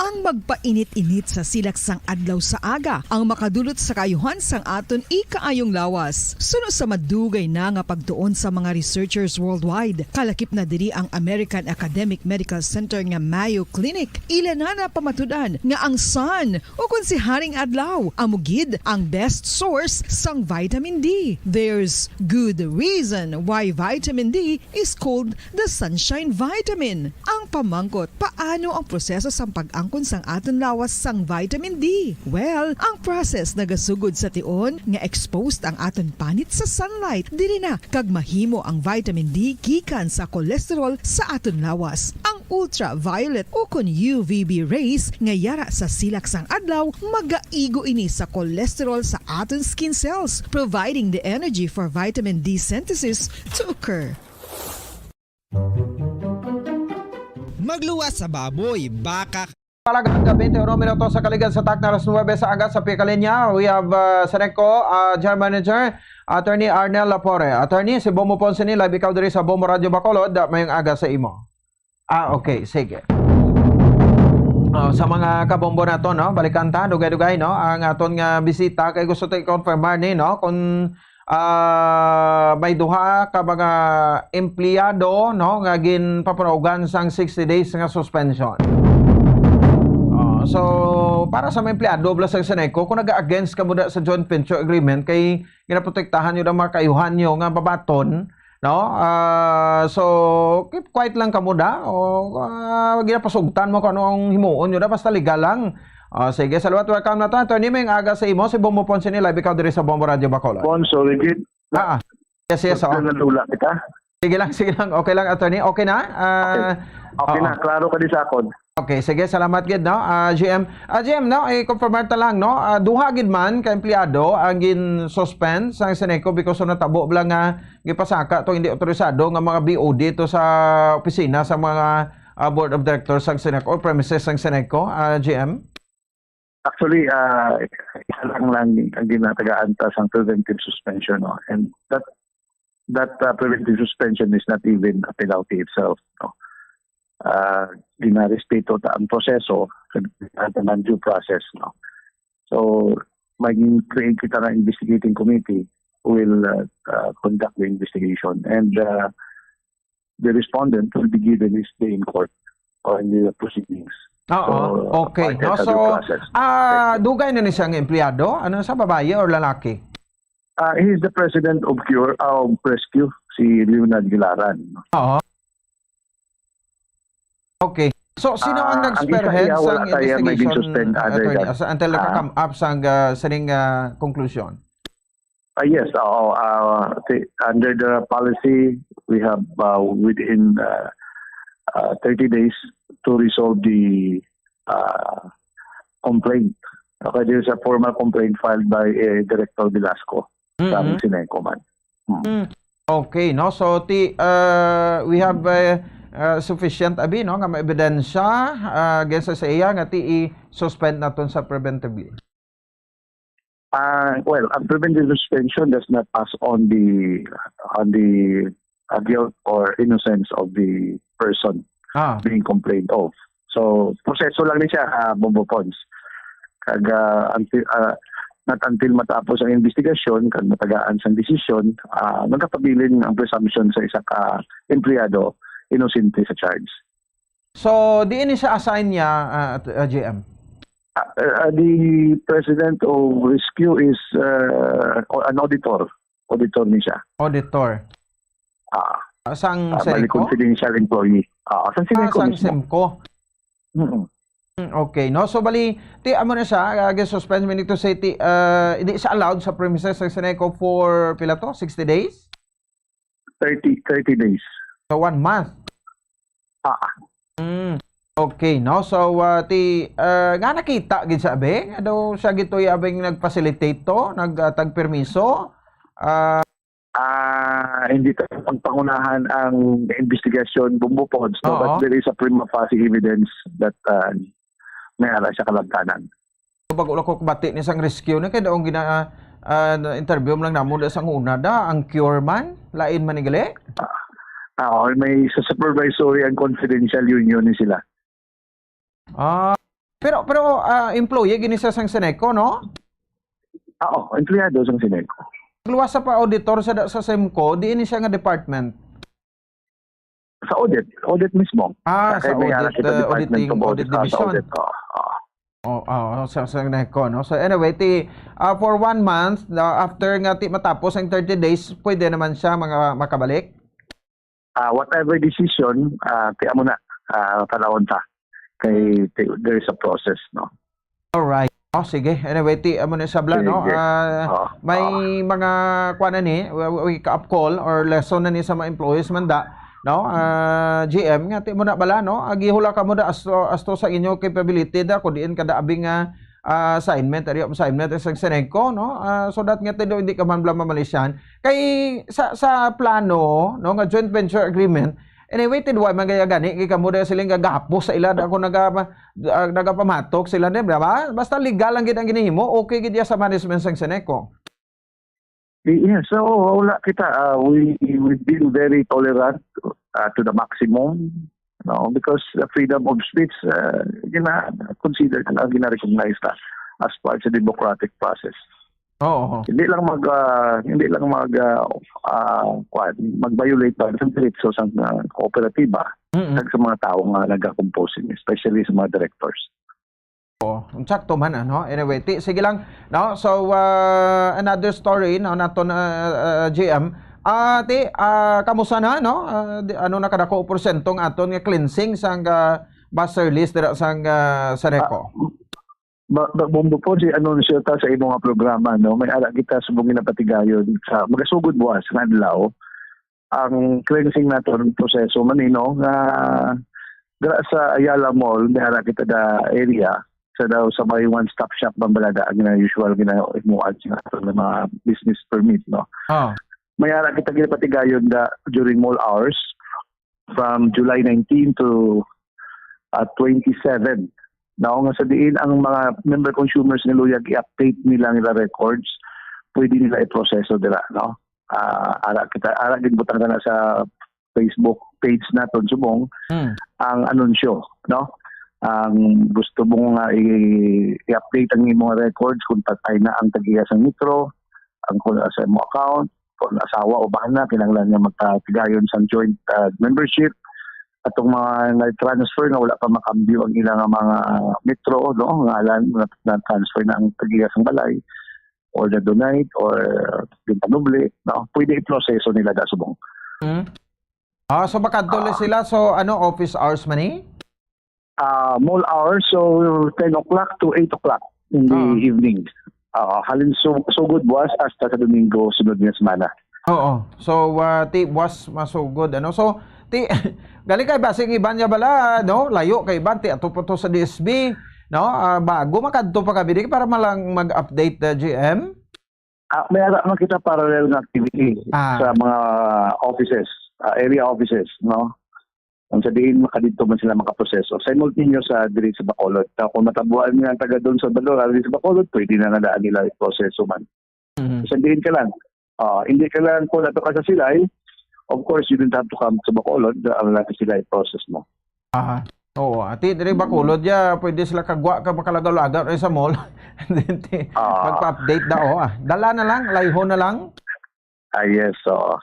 Ang magpainit-init sa silak sang adlaw sa aga ang makadulot sa kaayuhan sang aton ikaayong lawas. Suno sa madugay na nga pagtuon sa mga researchers worldwide, kalakip na diri ang American Academic Medical Center nga Mayo Clinic. Ila na napamatud-an nga ang sun, o kon si Haring Adlaw, amo gid ang best source sang vitamin D. There's good reason why vitamin D is called the sunshine vitamin. Ang pamangkot, paano ang proseso sang pag-angkon sang aton lawas sang vitamin D? Well, ang process nagasugod sa tion nga exposed ang aton panit sa sunlight, diri na kag mahimo ang vitamin D gikan sa cholesterol sa aton lawas. Ang ultraviolet o kon U V B rays nga yara sa silak sang adlaw magaigo ini sa cholesterol sa aton skin cells, providing the energy for vitamin D synthesis to occur. Magluwas sa baboy, baka, Palaga hanggang twenty-one minutos sa kaligan sa takna alas nuwebe sa aga sa Pia Kalinya. We have uh, Seneco uh, General Manager, Attorney Arnel Lapore. Attorney, si Bomo Ponce ni live ikaw diri sa Bomo Radio Bacolod. Mayong aga sa imo. Ah, okay, sige. Oh, sa mga kabombo nato, no, balikan ta dugay-dugay, no, ang aton nga bisita, kay gusto ta i-confirmar ni, no, kung, ah, may duha ka mga empleyado, no, nga ginpaparugan sang sixty days nga suspension. Oh, so, para sa mga empleyado bala sang Ceneco, kung naga-against kamo da sa joint venture agreement, kay ginaprotektahan nyo ang mga kaayuhan nyo nga babaton, no? Ah, so, keep quiet lang kamo da. O, ah, ginapasugtan mo kung ano ang himuon nyo da. Basta legal lang. Ah, sige, salamat. Welcome na to. Attorney, may aga sa imo. Si Bombo Ponce ni live ikaw diri sa Bombo Radio Bacolod. Ponce, Regine. Ah, ah. Yes, yes, oo. Nalula kita. Sige lang, sige lang. Okay lang, attorney. Okay na? Ah, Okay. Okay na, oo. Klaro ka di sa akon. Okay, sige, salamat gid, no? Ah, G M. Ah, G M, no? I-confirm ta lang, no? Ah, duha gid man ka empleyado ang gin-suspend sang Ceneco because of natabo bala nga gipasaka to hindi otorisado nga mga B O D to sa opisina sa mga, ah, board of directors sang Ceneco or premises sang Ceneco, ah, G M? Actually, ah, isa lang lang ang ginatagaan ta sang preventive suspension, no? And that, that, ah, preventive suspension is not even a penalty itself, no? Ah, ginarespeto ta ang proseso, ang due process, no? So, mag-create kita ng investigating committee who will, ah, ah, conduct the investigation. And, ah, the respondent will be given his day in court or in the proceedings. Oo. So, okay, part no? Sa due So, process. Ah, dugay na ni siya nga empleyado? Ano sa babayi or lalaki? Ah, he is the president of Cure, ah, of Rescue, si Leonard Gilaran. Oo. Okay. So, sino ang Ah, ang isa nag-spearhead iya, wala sang tayo may investigation, ginsuspend, ah, attorney, Dad. As, until Ah. naka-come up sang, ah, sining, ah, conclusion? Ah, yes, oo. Ah, ti-, under the policy, we have, ah, within, ah, ah, thirty days to resolve the, ah, complaint. Okay, there's a formal complaint filed by, eh, Director Velasco sa Mm-hmm. Ceneco man. Mm. Mm. Okay, no? So, ti, uh, we have, uh, uh, sufficient, abi, no, nga maebidensya, uh, against sa iya nga ti i-suspend naton sa preventively. Ah, well, ang preventive suspension does not pass on the, on the, uh, guilt or innocence of the person Ah. being complained of. So, proseso lang ni siya, ah, Bombo Pons. Kag, ah, until, ah, not until matapos ang investigasyon, kag matagaan sang desisyon, ah, magapabilin ang presumption sa isa ka empleyado inosente sa charge. So, diin ni siya assign niya, ah, at, ah, G M? Ah, ah, the president of Rescue is, ah, an auditor. Auditor ni siya. Auditor. Ah. Ah, sang Ah, bali Ceneco? confidential employee. Ah, sang Ah, Ceneco sang mismo. Ceneco. Mm-mm. Mm, okay, no? So, bali, ti, amo na siya, ah, gin-suspend mi nito sa ti, ah, hindi siya allowed sa premises sa Ceneco for pila to? Sixty days? Thirty, thirty days. So, one month? Ah. Mm. Okay, no? So, ah, ti, ah, nga nakita gid sa abi, nga daw siya gid to, abing nag-facilitate to, nag, ah, tagpermiso. Ah, Ah, hindi ta pagpangunahan ang investigasyon, Bombo Pods, no? Oo. But there is a prima facie evidence that, ah, may ara siya kalabtanan. Bago lang ko kabati ni sang Rescue na kay daong gina-, ah, na-interview mo lang namo da sang una da, ang Cure man, lain man ni gali? Ah, ah, may sa supervisory and confidential union ni sila. Ah, pero, pero, ah, employee gini sa sang Ceneco, no? Ah, oo, empleyado sang Ceneco. Luwas sa pa auditor sa, sa Ceneco, diin ni siya nga department? Sa audit, audit mismo. Ah, Kaya sa may audit, ara kita ah, department auditing, of audit audit, ah, sa division. audit, oo, oo. Oh, oh, sa, sa Ceneco, no? So anyway, ti, ah, for one month, na after nga ti matapos ang thirty days, pwede naman siya mga makabalik? Ah, whatever decision, ah, ti amo na, ah, panahon ta. Kay ti-, there is a process, no? Alright. Oh, sige. Anyway, ti, amo na sabla, no? Sige. Ah, Oh, may oh. mga kuwan na ni, wa-, wa-, wake up call or lesson na ni sa mga employees man da, no? Ah, G M, nga ti mo na bala, no? Agihula ka mo da asto, asto sa inyo capability da, kung diin kada abing nga, ah, assignment, area of assignment, sa Ceneco, no? Ah, so that nga ti do, hindi ka man bala mamalisyan. Kay sa, sa plano, no, nga joint venture agreement, anyway, ti duwa man gaya gani, kay kamo da siling gagapos sa ila, da ako naga-, ah, nagapamatok sila, di ba? Basta legal ang gid ang ginahimo, okay gid ya sa management sang Ceneco. Di-, yes, so wala kita, ah, we, we've been very tolerant, ah, to the maximum. no? Because the freedom of speech, uh, gina-consider na, gina-recognize na as part sa democratic process. Oo. Hindi lang mag, ah, hindi lang mag, ah, ah, kwan, mag-violate ba sa diretso sa, ah, kooperatiba Mm-mm. kag sa mga tawo nga nagakompose, especially sa mga directors. Oo, sakto man, ano? Anyway, ti, sige lang, no? So, ah, another story, no, naton, ah, ah, G M. Ah, ti, ah, kamusta na, no? Ah, di, ano na kadako porsyento ang aton nga cleansing sang, ah, master list dira sang, ah, Seneco? Ah, ba, ba, Bombo po, si anunsyo ta sa imo nga programa, no? May ara kita subong ginapatigayon sa magasugod buwas nga adlaw. Ang cleansing naton proseso man ni, no, nga dira sa Ayala Mall, may ara kita da area sa daw sa may one-stop shop, bambalada ang gina-, usual ginahimuan sa aton nga mga business permit, no? Ah. May ara kita ginapatigayon da during mall hours from July nineteen to, ah, twenty-seven. No, nga sa diin ang mga member consumers nga luyag i-update nila ang ila records, pwede nila i-proseso dira, no? Ah, ara kita, ara gid butang kana sa Facebook page naton subong Mm. ang anunsyo, no? Ang gusto mo nga i-, i-update ang imong records, kung patay na ang tag-iya sang Metro, ang kung sa imong account, kung asawa o bana, kinahanglan nga magkatigayon sang joint, ah, membership. Atong mga nag-transfer nga wala pa makambyo ang ilang mga Metro, no? Ngalan, na, na-transfer na ang tag-iya sang balay, or na-donate, or ginpanubli, no? Pwede i-proseso nila da subong. Hmm. Ah, so makadto Ah. sila, so ano, office hours man ni? Ah, mall hours, so ten o'clock to eight o'clock in the Ah. evening. Ah, halin su-, sugod buwas hasta sa Domingo sunod nga semana. Oo. So, ah, ti buwas masugod, ano? So, ti, gali kay basi ang iban niya bala, no? Layo kay iban, ti ato pa to sa D S B, no? Ah, bago makadto pa kami di para malang mag-update, ah, G M. Ah, may ara man kita parallel nga activity Ah. sa mga offices, ah, area offices, no? Ang sa diin, makadito man sila makaproseso. Simultaneous sa diri sa Bacolod. Now, kung matabuan niya ang taga doon sa Salvador, ari sa Bacolod, pwede na nga daan nila i-proseso man. Mhm. Sa diin ka lang. Ah, hindi ka lang kung ato ka sa Silay, of course, you don't have to come to Bacolod, ang lang sa Silay process mo. Aha. Oo, ati, diri Bacolod, ya, pwede sila kagwa ka makalagaw-lagaw na sa mall. Dito, Ah. magpa-update na, oh, ah. Dala na lang, layho na lang. Ah, yes, oo.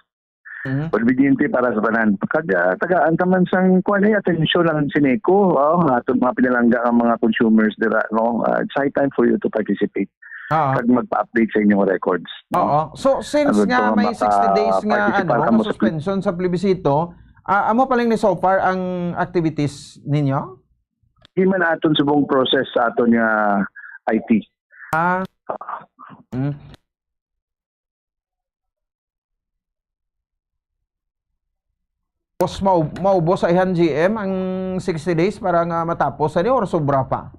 Mhm. Conveniente para sa tanan. Kag, ah, tagaan ta man sang, kuwan, eh, atensyon ang Seneco, oh, atong mga pinalangga ang mga consumers dira, no? Ah, it's high time for you to participate. Ah. Kag magpa-update sa inyong records, no? Oo. So, since Agud nga pa nga may sixty days nga, makaparticipar ano, kamo sa suspension sa plebisito, ah, amo pa lang ni so far ang activities ninyo? Di man aton subong process sa aton nga I T. Ah. Mm. Boss, mau-, maubos sa ihan G M ang sixty days para nga matapos ani or sobra pa?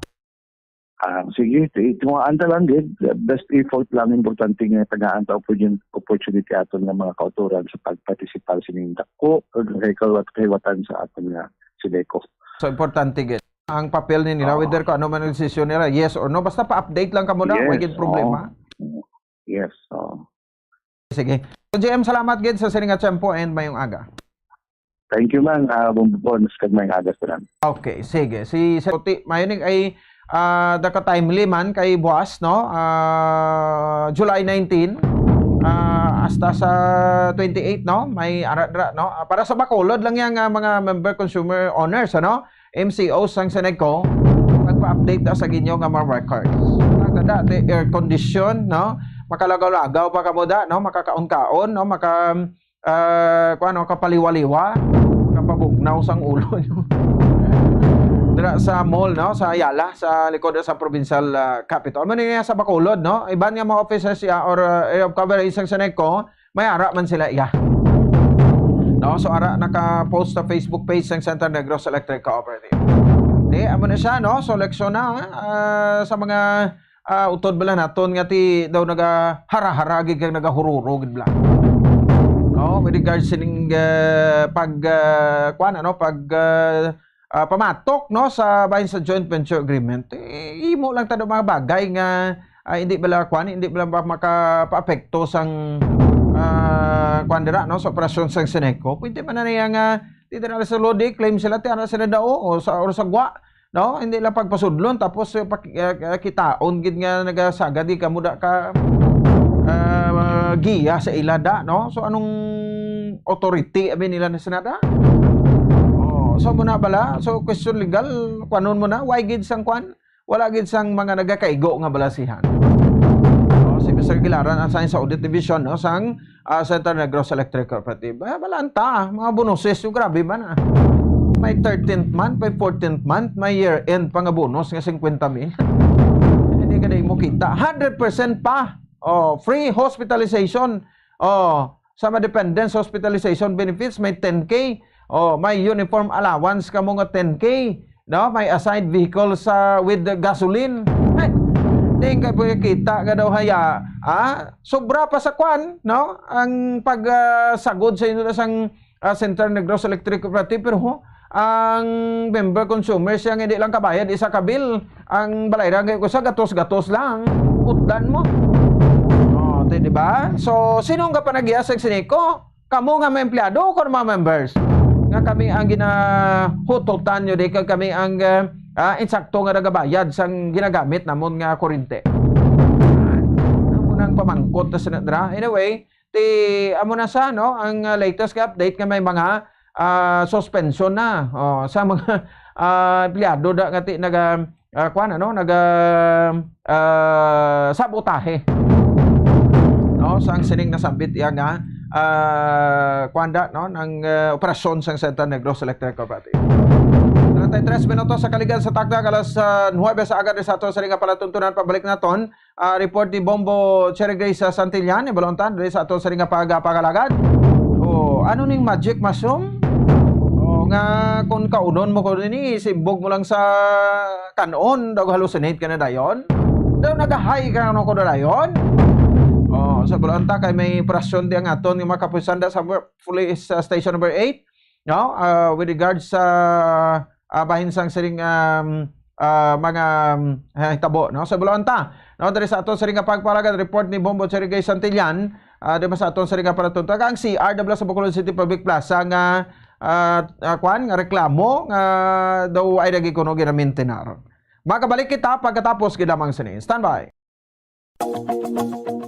Ah, sige, ti-, tungaan ta lang gid. Best effort lang, importante nga tagaan ta opportun-, opportunity aton nga mga kautoran sa pagpartisipar sining dako kag kay kawat-, kahiwatan sa aton nga Seneco. So, importante gid ang papel ni nila, Oo. whether kung ano man ang desisyon nila, yes or no, basta pa-update lang kamo na, Yes, way gid problema. oo. Yes, oo. Sige. So, G M, salamat gid sa sini nga tiyempo and mayong aga. Thank you, man. Ah, Bombo Pons, kag mayong aga sa tanan. Okay, sige. Si Sir Puti, mayo ni ay, ah, naka-timely man kay buwas, no? Ah, July nineteen, ah, hasta sa twenty-eight, no? May ara dira, no? Ah, para sa Bacolod lang yan nga mga member consumer owners, ano? M C O sang Seneco, magpa-update na sa inyo nga mga records. Ang dati, air condition, no? Makalagaw-lagaw pa kamo da, no? Makakaon-kaon, no? Maka, ah, kuwan, no? Kapaliwa-liwa, kapabugnaw sang ulo nyo. Dira sa mall, no? Sa Ayala, sa likod sa provincial, ah, capitol. Ano niya sa Bacolod, no? Iban nga mga offices, ah, or, ah, area of coverage sang Seneco, may ara man sila iya. No? So, ara naka-post sa Facebook page sang Central Negros Electric Cooperative. Di, amo na siya, no? So, leksyon na, ah, sa mga, ah, utod bala naton nga ti daw nagahara-hara gid kag nagahururo gid bala. No, with regards sining, ah, pag, ah, kuwan, ano, pag, ah, ah, pamatok, no, sa bahin sa joint venture agreement, eh, imo lang ta daw mga bagay nga, ah, hindi bala, kuwan, hindi bala ba makapaapekto sang, ah, kuwan dira, no, sa operasyon sang Seneco. Pwede man na niya nga, Ti dira sa Lodi, claim sila, ti ana sila dao, o sa, or sa gwa, no? Hindi lang pagpasudlon, tapos, eh, pak-, eh, eh, kitaon gid nga nagasagad di kamo da ka, ah, giya sa ila da, no? So, anong authority abi nila na sinada? Oh, so, muna bala, so, question legal, kwanon mo na, why gid sang kwan? Wala gid sang mga nagakaigo nga balasihan. Oh, si Mister Gilaran, ang sa Audit Division, no, sang, ah, Central Negros Electric Cooperative. Ah, balanta, mga bonuses, yung grabe man, ah. May thirteenth month, may fourteenth month, may year-end pa nga bonus nga fifty mil. Hindi ka na mo kita. Hundred percent pa. Oh, free hospitalization. Oh, sa mga dependents, hospitalization benefits, may ten K. Oh, may uniform allowance kamo nga ten K. No? May assigned vehicle sa, with the gasoline. Eh, di ka po kita nga daw haya. Ah, sobra pa sa kwan, no? Ang pag, ah, sagod sa inyo na sang, ah, Central Negros Electric Cooperative, pero ho, ang member consumers yang hindi lang kabayad isa ka bill, ang balayran kay ko sa gatos-gatos lang. Utdan mo. Oh, di, di ba? So, sino ang kapanagya sa Exeneco? Kamo nga mga empleyado o mga members? Nga kami ang ginahutotan nyo, di kag kami ang, ah, ah, insakto nga nagabayad sang ginagamit namon nga kurente. Amo nang pamangkot na sa dra. Anyway, ti, amo na sa, no, ang, ah, latest nga update nga may mga, ah, suspension na, oh, sa mga, ah, empleyado da nga ti naga, ah, kuwan, ano, naga, ah, sabotahe, no, sang sining nasambit iya nga, ah, kuwan da, no, ng, ah, operasyon sang Central Negros Electric Cooperative. Treinta y tres minutos sa kaligan sa takna, alas, ah, nuwebe sa aga, sa ato sa ring nga palatuntunan, pabalik naton, ah, report ni Bombo Cherry Grace sa Santillan, ibalontan, diri sa ato sa ring nga pag-, pagalagad. Oh, ano ning magic mushroom? Oh, nga kung kaunon mo ko ni, simbog mo lang sa kanon, daw hallucinate ka na dayon. Daw nagahay ka na ko na dayon. Oh, sa balonta kay may operasyon di ang aton nga mga kapulisan da sa police, ah, station number eight, no? Ah, with regards sa, ah, bahin sang siring, um, ah, mga, um, ah, hitabo, no? Sa balonta, no? Diri sa aton siring nga pagpalagad report ni Bombo Cherry Grace Santillan, ah, di ba sa aton siring nga palatuntunan, ang C R da bala sa Bacolod City Public Plaza nga, ah, ah, kwan, nga reklamo nga daw ay lagi kuno ginamintinar. Makabalik kita pagkatapos gid lamang sini. Standby.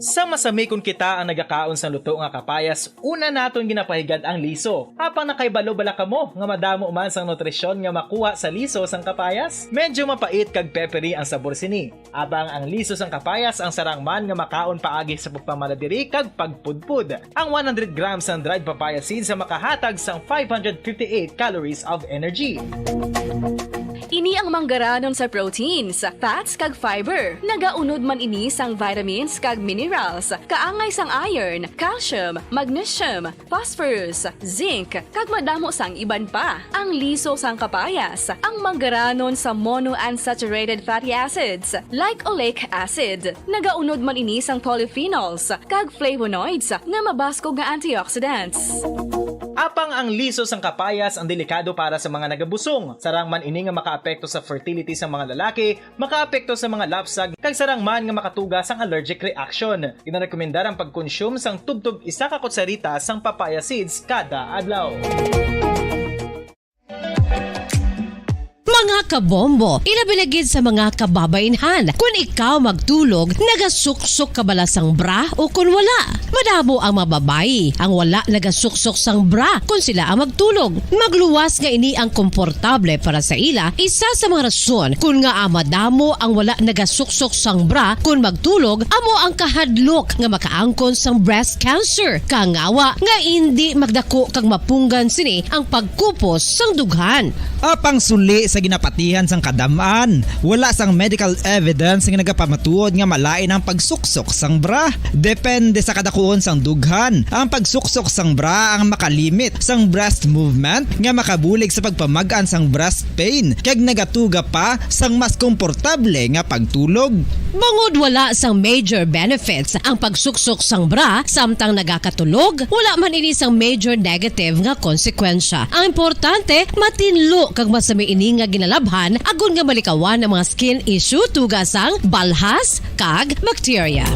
Sa masamikon kita ang nagakaon sang luto nga kapayas, una naton ginapahigad ang liso. Apang nakahibalo bala kamo nga madamo man sang nutrisyon nga makuha sa liso sang kapayas? Medyo mapait kag peppery ang sabor sini. Abang ang liso sang kapayas ang sarang man nga makaon paagi sa pagpamala diri kag pagpudpod. Ang one hundred grams sang dried papaya seeds ang makahatag sang five hundred fifty-eight calories of energy. Ini ang manggaranon sa proteins, fats, kag fiber. Nagaunod man ini sang vitamins kag minerals, kaangay sang iron, calcium, magnesium, phosphorus, zinc, kag madamo sang iban pa. Ang liso sang kapayas, ang manggaranon sa monounsaturated fatty acids, like oleic acid. Nagaunod man ini sang polyphenols kag flavonoids nga mabaskog nga antioxidants. Apang ang liso sang kapayas ang delikado para sa mga nagabusong. Sarang man ini nga makaapekto sa fertility sa mga lalaki, makaapekto sa mga lapsag, kag sarang man nga makatuga sang allergic reaction. Ginarekomendar ang pagkonsume sang tubtob isa ka kutsarita sang papaya seeds kada adlaw. Mga kabombo, ilabi na gid sa mga kababainhan. Kun ikaw magtulog, nagasuksok ka bala sang bra o kun wala? Madamo ang mga babayi ang wala nagasuksok sang bra kun sila ang magtulog. Magluwas nga ini ang komportable para sa ila, isa sa mga rason kun ngaa madamo ang wala nagasuksok sang bra kun magtulog amo ang kahadlok nga makaangkon sang breast cancer, kangawa nga indi magdako kag mapunggan sini ang pagkupos sang dughan. Apang suli sa ginapatihan sang kadam-an, wala sang medical evidence nga nagapamatuod nga malain ang pagsuksok sang bra. Depende sa kadakuon sang dughan, ang pagsuksok sang bra ang makalimit sang breast movement nga makabulig sa pagpamag-an sang breast pain, kag nagatuga pa sang mas komportable nga pagtulog. Bangod wala sang major benefits ang pagsuksok sang bra samtang nagakatulog, wala man ini sang major negative nga konsekwensya. Ang importante, matinlo kag masami ini nga ginalabhan agod nga malikawan ang mga skin issue tuga sang balhas kag bakterya.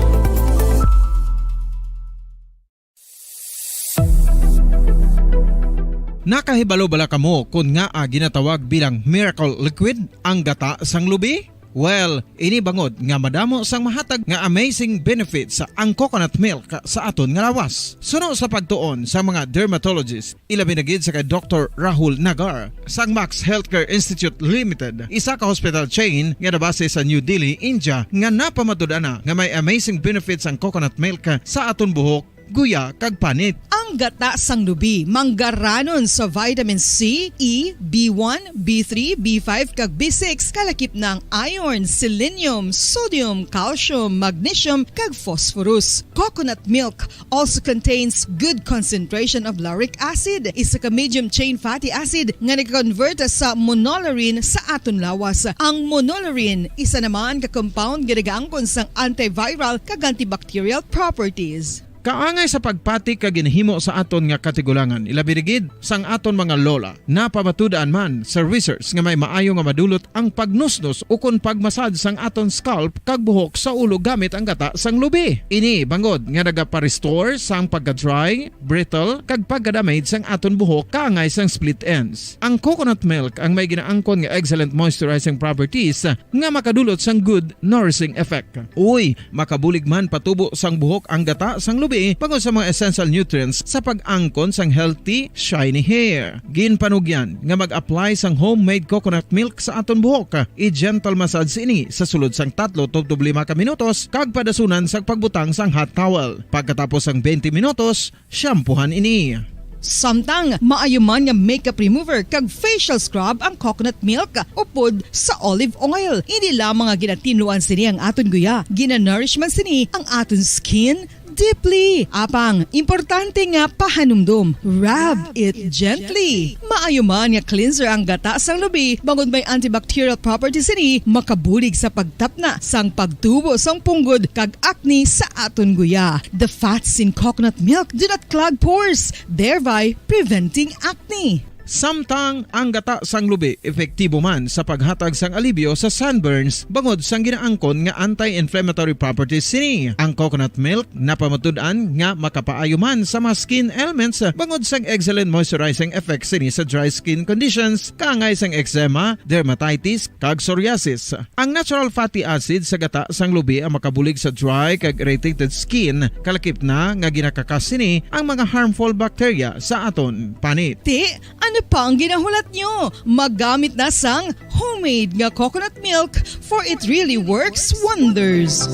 Nakahibalo bala kamo kon ngaa ginatawag bilang miracle liquid ang gata sang lubi? Well, ini bangod nga madamo sang mahatag nga amazing benefits ang coconut milk sa aton nga lawas. Suno sa pagtuon sa mga dermatologist, ilabi na gid sa kay Doktor Rahul Nagar sang Max Healthcare Institute Limited, isa ka hospital chain nga nabase sa New Delhi, India, nga napamatud-an na nga may amazing benefits ang coconut milk sa aton buhok, guya, kag panit. Ang gata sang lubi manggaranon sa vitamin C, E, B one, B three, B five, kag B six, kalakip na ang iron, selenium, sodium, calcium, magnesium, kag phosphorus. Coconut milk also contains good concentration of lauric acid, isa ka medium chain fatty acid nga nag-convert sa monolaurin sa aton lawas. Ang monolaurin isa naman ka compound nga nagaangkon sang antiviral kag antibacterial properties. Kaangay sa pagpati kag ginhimo sa aton nga katigulangan, ilabi na gid sang aton mga lola. Napamatud-an man sa research nga may maayo nga madulot ang pagnusnos ukon pagmasad sang aton scalp kag buhok sa ulo gamit ang gata sang lubi. Ini bangod nga nagapa-restore sang pagka-dry, brittle, kag pagka-damage sang aton buhok kaangay sang split ends. Ang coconut milk ang may ginaangkon nga excellent moisturizing properties nga makadulot sang good nourishing effect. Uy, makabulig man patubo sang buhok ang gata sang lubi bangod sa mga essential nutrients sa pag-angkon sang healthy, shiny hair. Ginpanugyan nga mag-apply sang homemade coconut milk sa aton buhok. I-gentle massage ini sa sulod sang tatlo tubtob lima ka minutos kag padasunan sang pagbutang sang hot towel. Pagkatapos sang twenty minutos, shampoohan ini. Samtang maayo man nga makeup remover kag facial scrub ang coconut milk upod sa olive oil. Hindi lamang nga ginatinluan sini ang aton guya, ginanourish man sini ang aton skin deeply. Apang, importante nga pahanumdom, rub it gently. Maayo man nga cleanser ang gata sang lubi, bangod may antibacterial properties sini, makabulig sa pagtapna sang pagtubo sang punggod kag acne sa aton guya. The fats in coconut milk do not clog pores, thereby preventing acne. Samtang ang gata sang lubi epektibo man sa paghatag sang alibyo sa sunburns bangod sang ginaangkon nga anti-inflammatory properties sini. Ang coconut milk napamatud-an nga makapaayo man sa mga skin ailments bangod sang excellent moisturizing effects sini sa dry skin conditions, kaangay sang eczema, dermatitis, kag psoriasis. Ang natural fatty acid sa gata sang lubi ang makabulig sa dry kag irritated skin, kalakip na nga ginakakas sini ang mga harmful bacteria sa aton panit. Ti, ano pa ang ginahulat nyo? Maggamit na sang homemade nga coconut milk, for it really works wonders.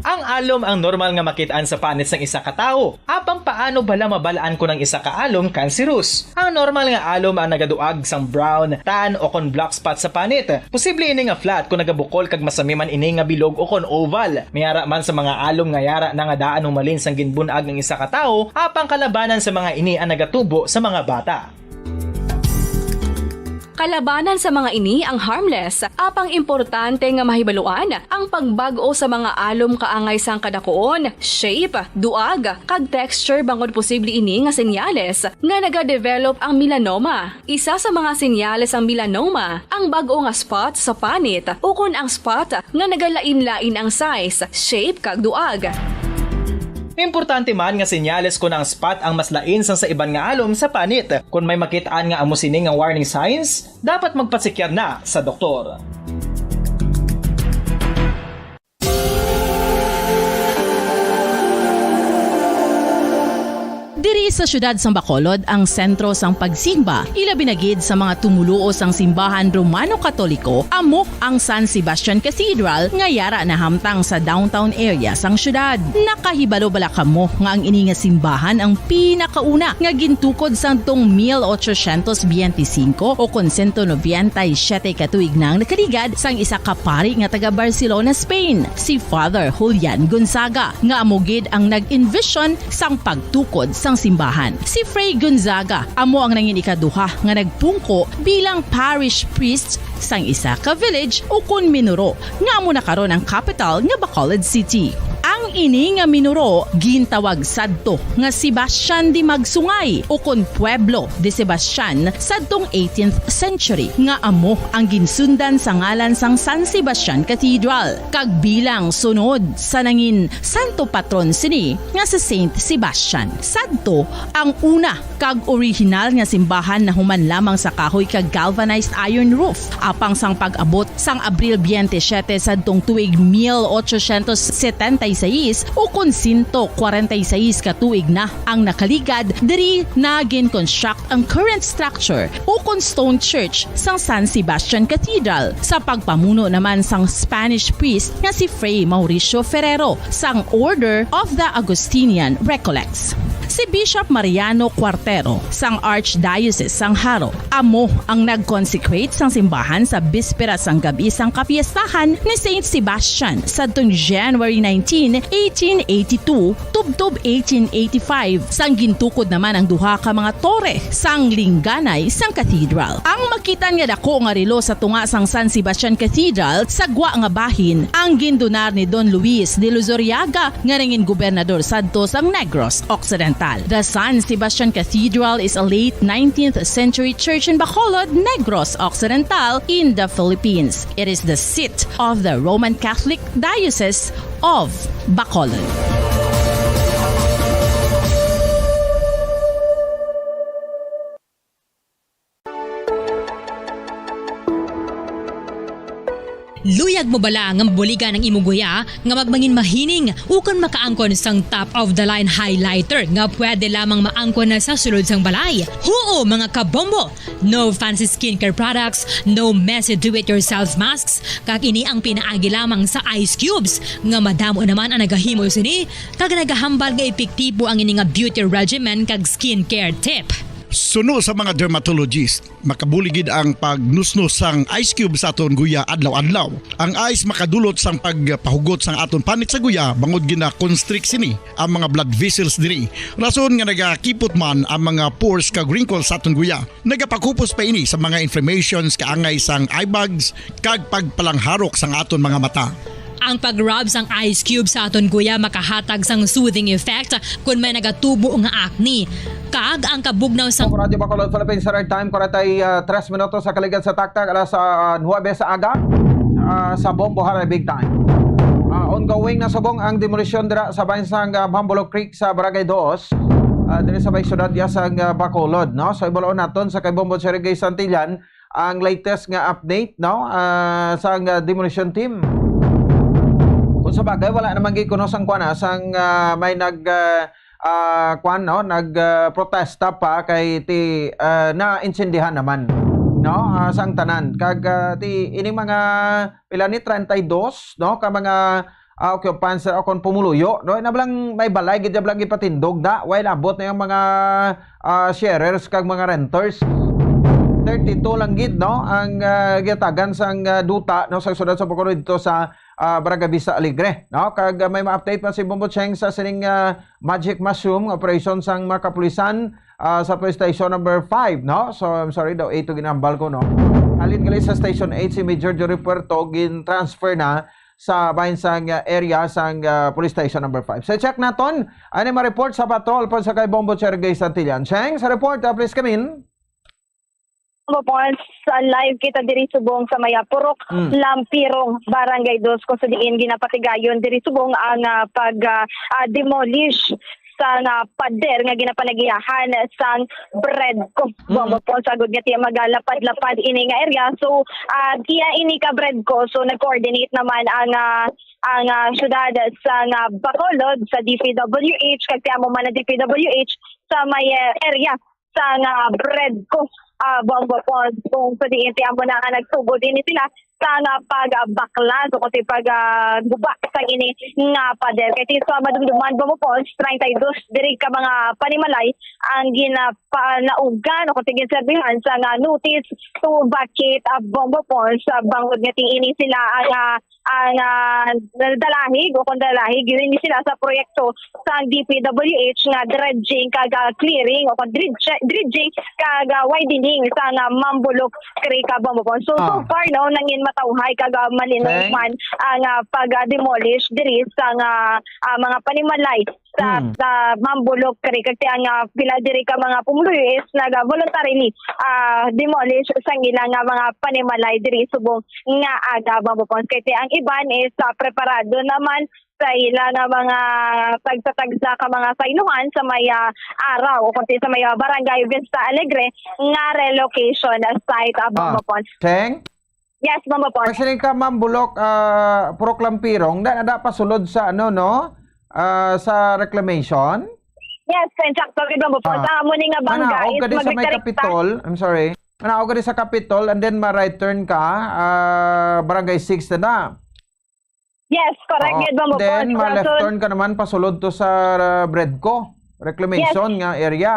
Ang alom ang normal nga makit-an sa panit sang isa ka tawo. Apang paano bala mabal-an kon ang isa ka alom kanserus? Ang normal nga alom ang nagaduag sang brown, tan, o kon black spot sa panit. Posible ini nga flat kon nagabukol kag masami man ini nga bilog o kon oval. May ara man sa mga alom nga yara na nga daan humalin sang ginbun-ag ang isa ka tawo, apang kalabanan sa mga ini ang nagatubo sa mga bata. Kalabanan sa mga ini ang harmless, apang importante nga mahibaluan ang pagbag-o sa mga alom kaangay sang kadakuon, shape, duag, kag texture, bangod posible ini nga senyales nga nagadevelop ang melanoma. Isa sa mga senyales sang melanoma ang bag-o nga spot sa panit ukon ang spot nga nagalain-lain ang size, shape, kag duag. Importante man nga senyales kon ang spot ang mas lain sang sa iban nga alom sa panit. Kon may makit-an nga amo sini nga warning signs, dapat magpasikyar na sa doktor. Diri sa siyudad sang Bacolod ang sentro sang pagsimba, ilabi na gid sa mga tumoluo sang simbahan Romano Katoliko, amo ang San Sebastian Cathedral nga yara nahamtang sa downtown area sang siyudad. Nakahibalo bala kamo nga ang ini nga simbahan ang pinakauna nga gintukod sadtong mil ochocientos biyente singko o kon sento nobenta y siyete ka tuig na ang nakaligad sang isa ka pari nga taga Barcelona, Spain, si Father Julian Gonzaga, nga amo gid ang nag-envision sang pagtukod sang simbahan. Si Fray Gonzaga amo ang nangin ikaduha nga nagpungko bilang parish priest sang isa ka village ukon minuro, nga amo na karon ang kapital nga Bacolod City. Ang Ini nga minuro gintawag sadto nga Sebastian de Magsungay, ukon Pueblo de Sebastian, sadtong eighteenth century, nga amo ang ginsundan sa ngalan sang San Sebastian Cathedral, kag bilang sunod sa nangin santo patron sini nga si Saint Sebastian. Sadto ang una kag orihinal nga simbahan nahuman lamang sa kahoy kag galvanized iron roof, apang sang pag-abot sang Abril twenty-seven sadtong tuig mil ochocientos setenta y seis, ukon sento kwarenta y seis ka tuig na ang nakaligad, diri na gin-construct ang current structure, ukon stone church, sang San Sebastian Cathedral, sa pagpamuno naman sang Spanish priest nga si Fray Mauricio Ferrero sang Order of the Augustinian Recollects. Si Bishop Mariano Cuartero sang Archdiocese sang Jaro amo ang nag-consecrate sang simbahan sa bispera sang gab-i sang kapiestahan ni Saint Sebastian sadtong January nineteen, eighteen eighty-two, tubtob eighteen eighty-five, sang gintukod naman ang duha ka mga tore sang lingganay sang cathedral. Ang makitan nga dako nga relo sa tunga sang San Sebastian Cathedral sa gwa nga bahin ang gindunar ni Don Luis de Luzuriaga, nga nangin gobernador sadto sang Negros Occidental. The San Sebastian Cathedral is a late nineteenth century church in Bacolod, Negros Occidental, in the Philippines. It is the seat of the Roman Catholic Diocese of Bacolod. Luyag mo bala nga mabuligan ang imo guya nga magmangin mahining ukon makaangkon sang top of the line highlighter nga pwede lamang maangkon na sa sulod sang balay? Huo, mga kabombo! No fancy skincare products, no messy do-it-yourself masks, kag ini ang pinaagi lamang sa ice cubes nga madamo naman ang nagahimo sini kag nagahambal nga epektibo ang ini nga beauty regimen kag skincare tip. Suno sa mga dermatologist, makabulig gid ang pagnusnos sang ice cube sa aton guya adlaw-adlaw. Ang ice makadulot sang pagpahugot sang aton panit sa guya bangod gina-constrict sini ang mga blood vessels diri. Rason nga nagakipot man ang mga pores kag wrinkles sa aton guya. Nagapakupos pa ini sa mga inflammations, kaangay sang eye bags, kag pagpalangharok sang aton mga mata. Ang pag-rub sang ice cube sa aton guya makahatag sang soothing effect kon may nagatubo nga acne. Kag ang kabugnaw sang Radyo Bacolod, Philippines Standard Time, kwarenta y tres minutos sa kaligad sa taktak, alas, ah, nuwebe sa aga, ah, sa Bombo Haray Big Time. Ah, ongoing na subong ang demolisyon dira sa bahin sang, ah, Bambolo Creek sa Barangay Dos, ah, diri sa may siyudad ya sang, ah, Bacolod, no? So, ibulon naton sa kay Bombo Sergey Santillan, ang latest nga update, no, ah, sang, ah, demolition team. Kung sa bagay, wala naman gid kuno sang kuan, ah, sang, ah, may nag, ah, ah, kuan, no, nag, ah, protesta pa kay ti, ah, naintindihan naman, no, ah, sang tanan. Kag, ah, ti ining mga pila ni treinta y dos, no, ka mga ah, occupants o kon pumuluyo, no? Ina bala nga may balay gid bala nga ipatindog da, while abot na ang mga, ah, sharers kag mga renters. Thirty-two lang gid, no, ang, ah, gitagan sang, ah, duta, no, sa siyudad sa Bacolod didto sa, ah, Barangay Vista Alegre, no? Kag, ah, may ma-update pa si Bombo Cheng sa sining, ah, Magic Mushroom operation sang mga kapulisan, ah, sa police station number five, no? So, I'm sorry daw, eight to ginambal ko, no? Halin gali sa Station eight si Major Jory Puerto, gin-transfer na sa bahin sang, uh, area sang, uh, Police Station number five. So, check naton, ani ma-report sa Bato, Alfonso kay Bombo Chergay Santillan. Cheng, sa report, uh, please come in. Opo, sa live kita diri subong sa may, ah, Purok Mm. Lampirong, Barangay Dos, kung sa diin ginapatigayon diri subong ang, ah, pag, ah, ah, demolish sang, ah, pader nga ginapanagiyahan sang Bredco. Mm. Bombo po, sagod nga tiya magalapad-lapad ini nga area. So, ah, iya ini ka Bredco. So, nag-coordinate naman ang, ah, ang, ah, syudad sang, ah, Bacolod sa D P W H, kag ti amo man ang D P W H sa may, eh, area sang, ah, Bredco, ah, Bombo po. Kung sa diin ti amo na nga nagsugod ini sila sa nga pagbaklas o kasi pag, ah, guba sa ini nga pader. Kay ti sa madumduman, Bombo Pons, treinta y dos diri ka mga panimalay ang ginapanaugan o kasi ginserbihan sa nga notice to vacate, ah, Bombo Pons, sa bangod nga ti ini sila ang, ah, ang, ah, dalahig o kung dalahig, yun sila sa proyekto sa D P W H nga dredging kag, ah, clearing o kung dredge-, dredging kag, ah, widening sa nga Mambulok Creek, ah, Bombo Pons. So, so Ah. far, no, nangin matawhay kag, ah, malinong Okay. man ang, ah, pag, ah, demolish diri sa nga, ah, mga panimalay sa, Hmm. sa Mambulok Creek. Kag ti ang, ah, pila diri ka mga pumuluyo is naga voluntarily, ah, demolish sang ila nga mga panimalay diri subong nga aga, Bombo Pons. Kay ti ang iban is, ah, preparado naman sa ila nga mga tagsa-tagsa ka mga saylohan sa may, ah, araw o kung sa may, ah, Barangay Vista Alegre nga relocation site, ah, Bombo Ah, Pons. Cheng? Yes, Bombo Pons. Kasi ka, Ma'am Bulok, ah, Purok Lampirong, da, da pasulod sa ano, no? Ah, sa reclamation? Yes, insakto, Bombo Pons. Ah. Sa amo ni nga Manaog bangga is ka di sa may magdiktarik sa Kapitol, I'm sorry. Manaog ka di sa Kapitol and then ma-right turn ka, ah, Barangay six na na. Yes, correct Oo. gyud, Bombo Then, Pons. ma-left Kaso turn ka naman pasulod to sa, ah, Bredco reclamation Yes. nga area.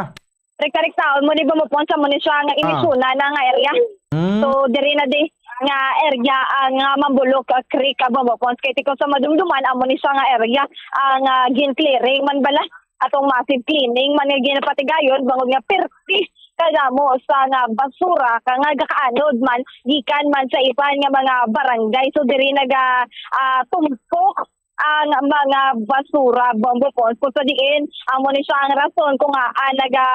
Rekta-rektaon mo ni, Bombo Pons, sa mo ni siya nga Ah. inisuna na nga area. Hmm. So, diri na di nga area ang, ah, Mambulok, ah, Creek, ah, Bombo Pons. Kay tiko sa madumduman, amo ni siya nga area ang, ah, gin-clearing man bala. Atong massive cleaning man nga ginapatigayon, bangod nga pirti kadamo sa nga basura ka nga gakaanod man gikan man sa iban nga mga barangay. So, diri naga, ah, tumpok ang mga basura, Bombo Pons. Kung sa diin, amo ni siya ang rason kung ngaa naga,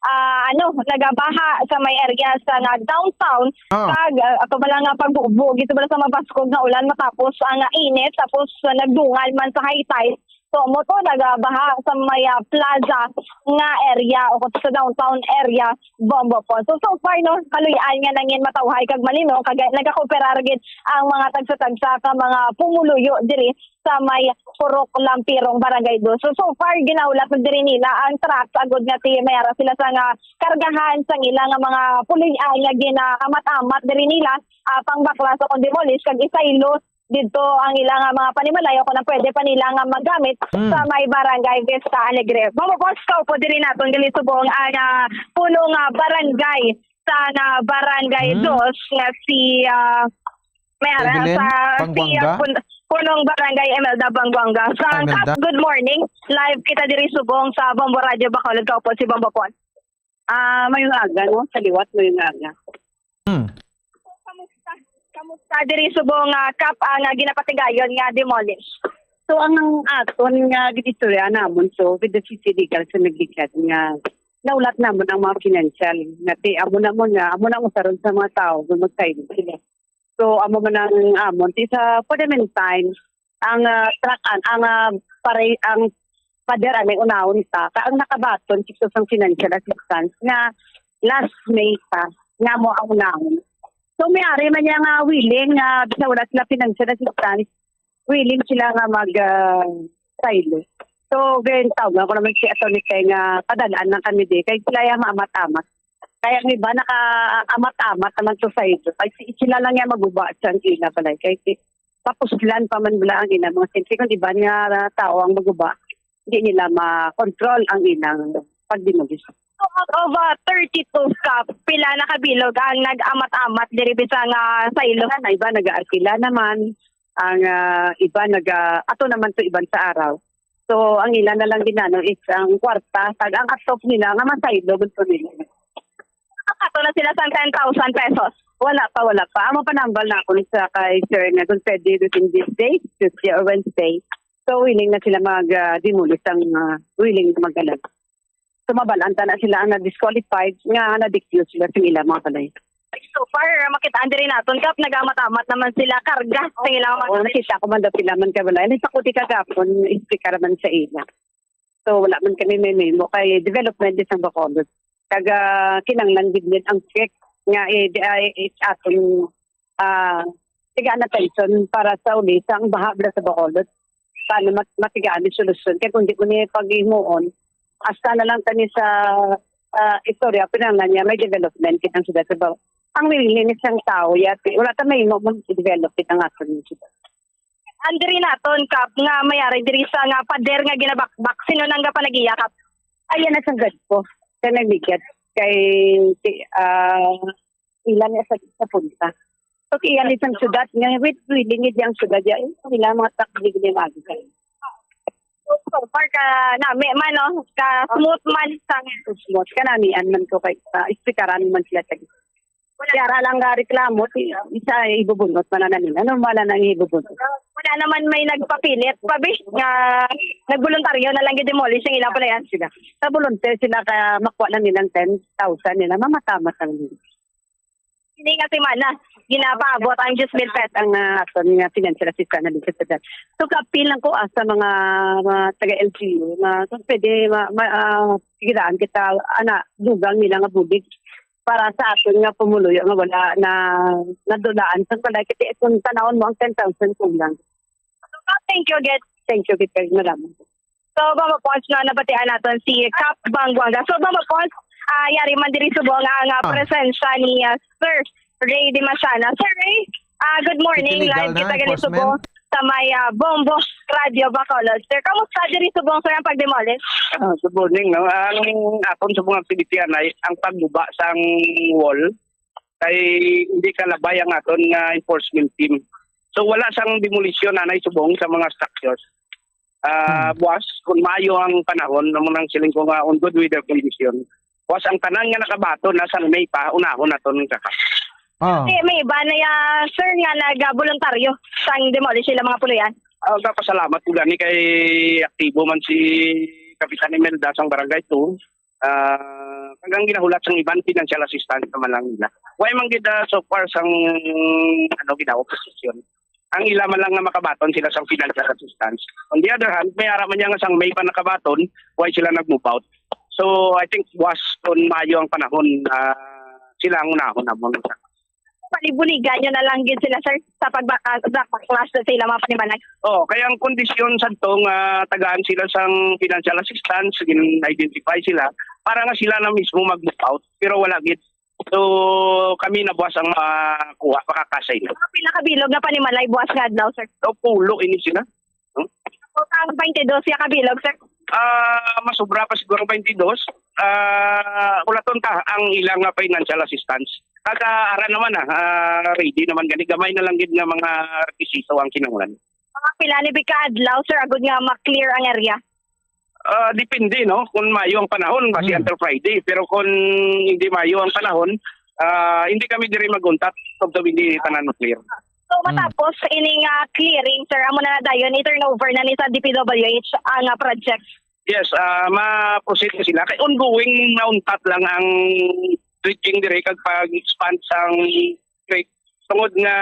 ah, ano, nagabaha sa may area sa nga downtown. Ah. Kag, ah, ato bala nga pagbubo, gito bala sa mabaskog nga ulan matapos ang, ah, init, tapos, ah, nagdungal man sa high tide. So, mo to, nagabaha sa may, ah, plaza nga area o sa downtown area, Bombo Pons. So, so far, no, kaluy-an nga nangin matawhay kag malino, kag nagakooperar gid ang mga tagsa-tagsa ka mga pumuluyo diri sa may Purok Lampirong, Barangay Dos. So, so far, ginahulat na diri nila ang trucks agud nga ti-, mayara sila sa nga kargahan sang ila nga mga puloy-an nga ginaamat-amat diri nila, ah, pangbaklas o kon demolish kag isaylo didto ang ila nga mga panimalay o kon ang pwede pa nila nga magamit Mm. sa may Barangay Vista Alegre. Bombo Pons, kaupo diri naton gali subong ang, ah, punong, ah, barangay sa, ah, Barangay Mm. Dos nga si, ah, may ara Evelyn sa si, Bangguanga? ah, pun-, punong barangay Imelda Bangguanga. Sa Imelda. Kap, good morning. Live kita diri subong sa Bombo Radio Bacolod. Kaupo si Bombo Pons. Ah, mayong aga, no? Sa liwat, mayong aga. Hmm. Kamusta? Kamusta diri subong nga Kap ang, ah, ginapatigayon nga demolish? So, ang, ang aton nga ginistorya namon, so, with the C C legal sa nagligad nga naulat namon ang mga financial nga ti, amo na mo nga, amo na mo saron sa mga tao nga magkaigo sila. So, amo man ang amon. Ti sa, for the meantime, ang, ah, truck, an-, ang, ah, pare-, ang pader anay unahon ta, ka ang nakabaton dito sang financial assistance nga last May pa, nga mo ang unahon. So, may ari man niya nga willing nga, bisa wala sila financial assistance, willing sila nga mag, ah, saylo. So, then, tawag ko naman si Attorney Peng nga padalaan lang kami di, kay sila yung maamat-amat. Kaya ang iba naka-amat-amat naman to sa ito. Kay si-, sila lang yan maguba sa ang ila balay. Kay si-, papusulan pa man bala ang ila mga sentry. Kung iba nga tao ang maguba, hindi nila ma-control ang ilang pagdinulis. So, out of, uh, thirty-two Kap, pila nakabilog ang nag-amat-amat diri bisa nga sa ilo? Ang iba nag-aarkila naman, ang, ah, iba nag-, ah, ato naman to iban sa araw. So, ang ila na lang ginano is ang kwarta, kag ang atop nila nga masaylo man to nila. Nakato na sila sang ten thousand pesos? Wala pa, wala pa. Amo panambal na ako sa kay sir nga kung pwede within this day, Tuesday or Wednesday. So, willing na sila mag, ah, demolish ang, ah, willing na mag-alam. So, mabalaan ta na sila ang na-disqualified nga na-decuse sila sa ilang mga balay. So far, makita diri naton, Kap, nagamat-amat naman sila karga sa ilang mga Oo, nakita ko man daw sila man ka balay. Nagpakuti kagapon, explicar man sa ila. So, wala man kami may memo kay development di sang Bacolod. Kag, ah, kinahanglan gid gid ang check nga, eh, di, ay, eh, aton, ah, tigaan attention para sa uli sang baha bala sa Bacolod. Paano mat-, matigaan ni solusyon? Kaya kung di mo ni paghimuon, hasta na lang kani sa, ah, istorya, pinangan niya, may development kitang sila sa Bacolod. Ang nilili ni sang tao, yati, wala ta may mo develop kitang aton sila. Ang diri naton, Kap, nga mayari diri sa nga pader nga ginabakbak, sino nang gapanagiya, Kap? Ayan na sang gad ko. Sa nagligad. Kay, si, ah, ila niya sa, sa punta. Okay, yan isang syudad nga with willing gid ang syudad ya. Sila mga takdi gid yung agi kayo. So far ka nami man, no? Ka smooth man sa smooth ka nami an man ko kay uh, ispikaran man sila tag. Yara lang nga reklamo, ti isa ibubunot man na nila. Normal lang ang ibubunot. Wala naman may nagpapilit pa, bi, nga nagboluntaryo na lang gid demolish ang ilang palayan. Sila sa volunteer sila ka makuha na nilang ten thousand nila, mamatamat ang nila. Ini nga semana, ginapaabot ang diyes mil pesos ang uh, aton nga financial assistance na dito sa. So, kaapil lang ko ah, sa mga, mga taga-L G U na kung pwede ma, ma, ah, siguraan kita ana dugang nila nga bulig para sa aton nga pumuluyo nga wala na nadulaan sa balay. Kasi kung tanawon mo ang ten thousand kulang. Thank you again. Thank you, Gitay. Malaman. So, Mama Pons, no, nabatian naton si Kap Bangguanga. So, Mama Pons, ah, yari man diri subong ang ah, Ah. presensya ni ah, Sir Ray Di Masana. Sir Ray, ah, good morning. City Legal Live na, kita gali enforcement. Subong sa may ah, Bombo Radio Bacolod. Sir, kamusta diri subong, sir, ang pagdemolish? Ah, good morning, no? Ang aton sa mga activity anay ang pagbuba sang wall kay hindi kalabay ang aton nga enforcement team. So wala sang demolition anay subong sa mga structures. Ah, Hmm. Buwas, kung maayo ang panahon, amo nang siling ko nga on good weather condition. Buwas ang tanan nga nakabaton na sang May pa, unahon naton kaka. Ah. Kasi may iba na ya, sir, nga nagaboluntaryo sang demolish sila mga puluyan. Ah, gapasalamat ko gani kay aktibo man si Kapitan Imelda sang Barangay two. Ah, kag ang ginahulat sang iban financial assistance naman lang nila. Why man gid ah, so far sang ano ginawa posisyon. Ang ila man lang nga makabaton sila sang financial assistance. On the other hand, may ara man niya nga sang May pa nakabaton, why sila nag-move out? So I think was kung maayo ang panahon, ah, sila ang unahon namon. Palibuligan nyo na lang gid sila, sir, sa pagbaka-, sa backlash sa ilang mga panimalay. Oh, kaya ang kondisyon sa to nga tagaan sila sang financial assistance, gin-identify sila para nga sila na mismo mag-move out, pero wala gid. So kami na buwas ang makuha, makakasay na. Mga pila ka bilog na panimalay buwas nga adlaw, sir? O pulo ini sila. So, ang twenty-two ya ka bilog, sir? Ah, masobra pa siguro ang twenty-two. Ah, ulaton ta ang ilang nga financial assistance. Kag ara naman na, ah, ready naman gani, gamay na lang gid nga mga rekisito ang kinahanglan. Mga pila ni bi ka adlaw, sir, agud nga ma-clear ang area? Ah, depende, no, kung maayo ang panahon, basi Hmm. until Friday. Pero kung hindi maayo ang panahon, ah, hindi kami diri mag-untat kung hindi tanan ma-clear. So, Hmm. matapos ining ah, clearing, sir, amo na dayon i-turnover na ni sa D P W H ang ah, project. Yes, ah, ma-proceed na sila. Kay ongoing na untat lang ang dredging diri kag pag-expand sang creek. Tungod nga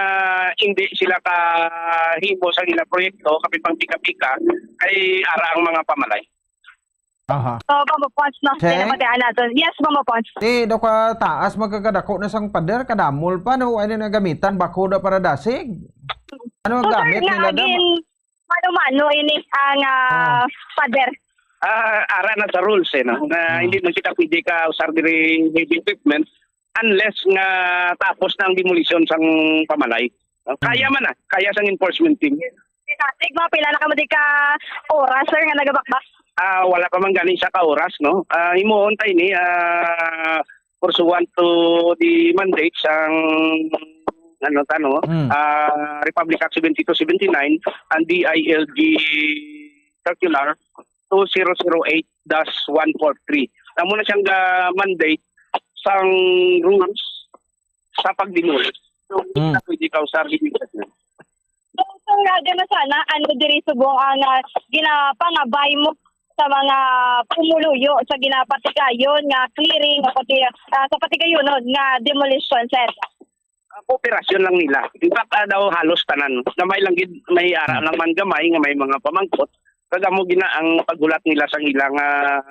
hindi sila kahimo sa ilang proyekto, kapin pang pika-pika, ay ara ang mga pamalay. Aha. So, Bombo Pons, no? Sir? Kaya nabatian natin. Yes, Bombo Pons. Ti, daw ka taas, magkakadako na sang pader, kadamol pa, no? Ano na gamitan, bako na para dasig? Ano ang So, sir, gamit nga nila, dam? agin, mano-mano ini ang ah, Oh. pader. Ah, ara na sa rules, eh, no? Na Hmm. hindi man kita pwede ka usar diri heavy equipment unless nga tapos na ang demolition sang pamalay. No? Kaya Hmm. man na, kaya sang enforcement team. Tig mga pila na kamo di ka oras, sir, nga nagabakbak? Ah, wala pa man gani sa ka oras, no? Ah, himuon tayo ni, ah, pursuant to the mandate sang, ano, tano, Mm. ah, Republic Act seventy-two seventy-nine and D I L G Circular two zero zero eight dash one four three. Amo na siyang ga-mandate sang rules sa pagdemolish. So, hindi Mm. na pwede kausar, hindi na. So, sir, ah, di na sana, ano diri subong ang ah, ginapangabay mo sa mga pumuluyo sa ginapatigayon nga clearing o pati ah, sa patigayonon nga demolition, sir? Ah, kooperasyon lang nila. In fact, ah, daw halos tanan. Gamay lang gid, may ara lang man gamay nga may mga pamangkot. Kag amo gina ang paghulat nila sa ilang ah,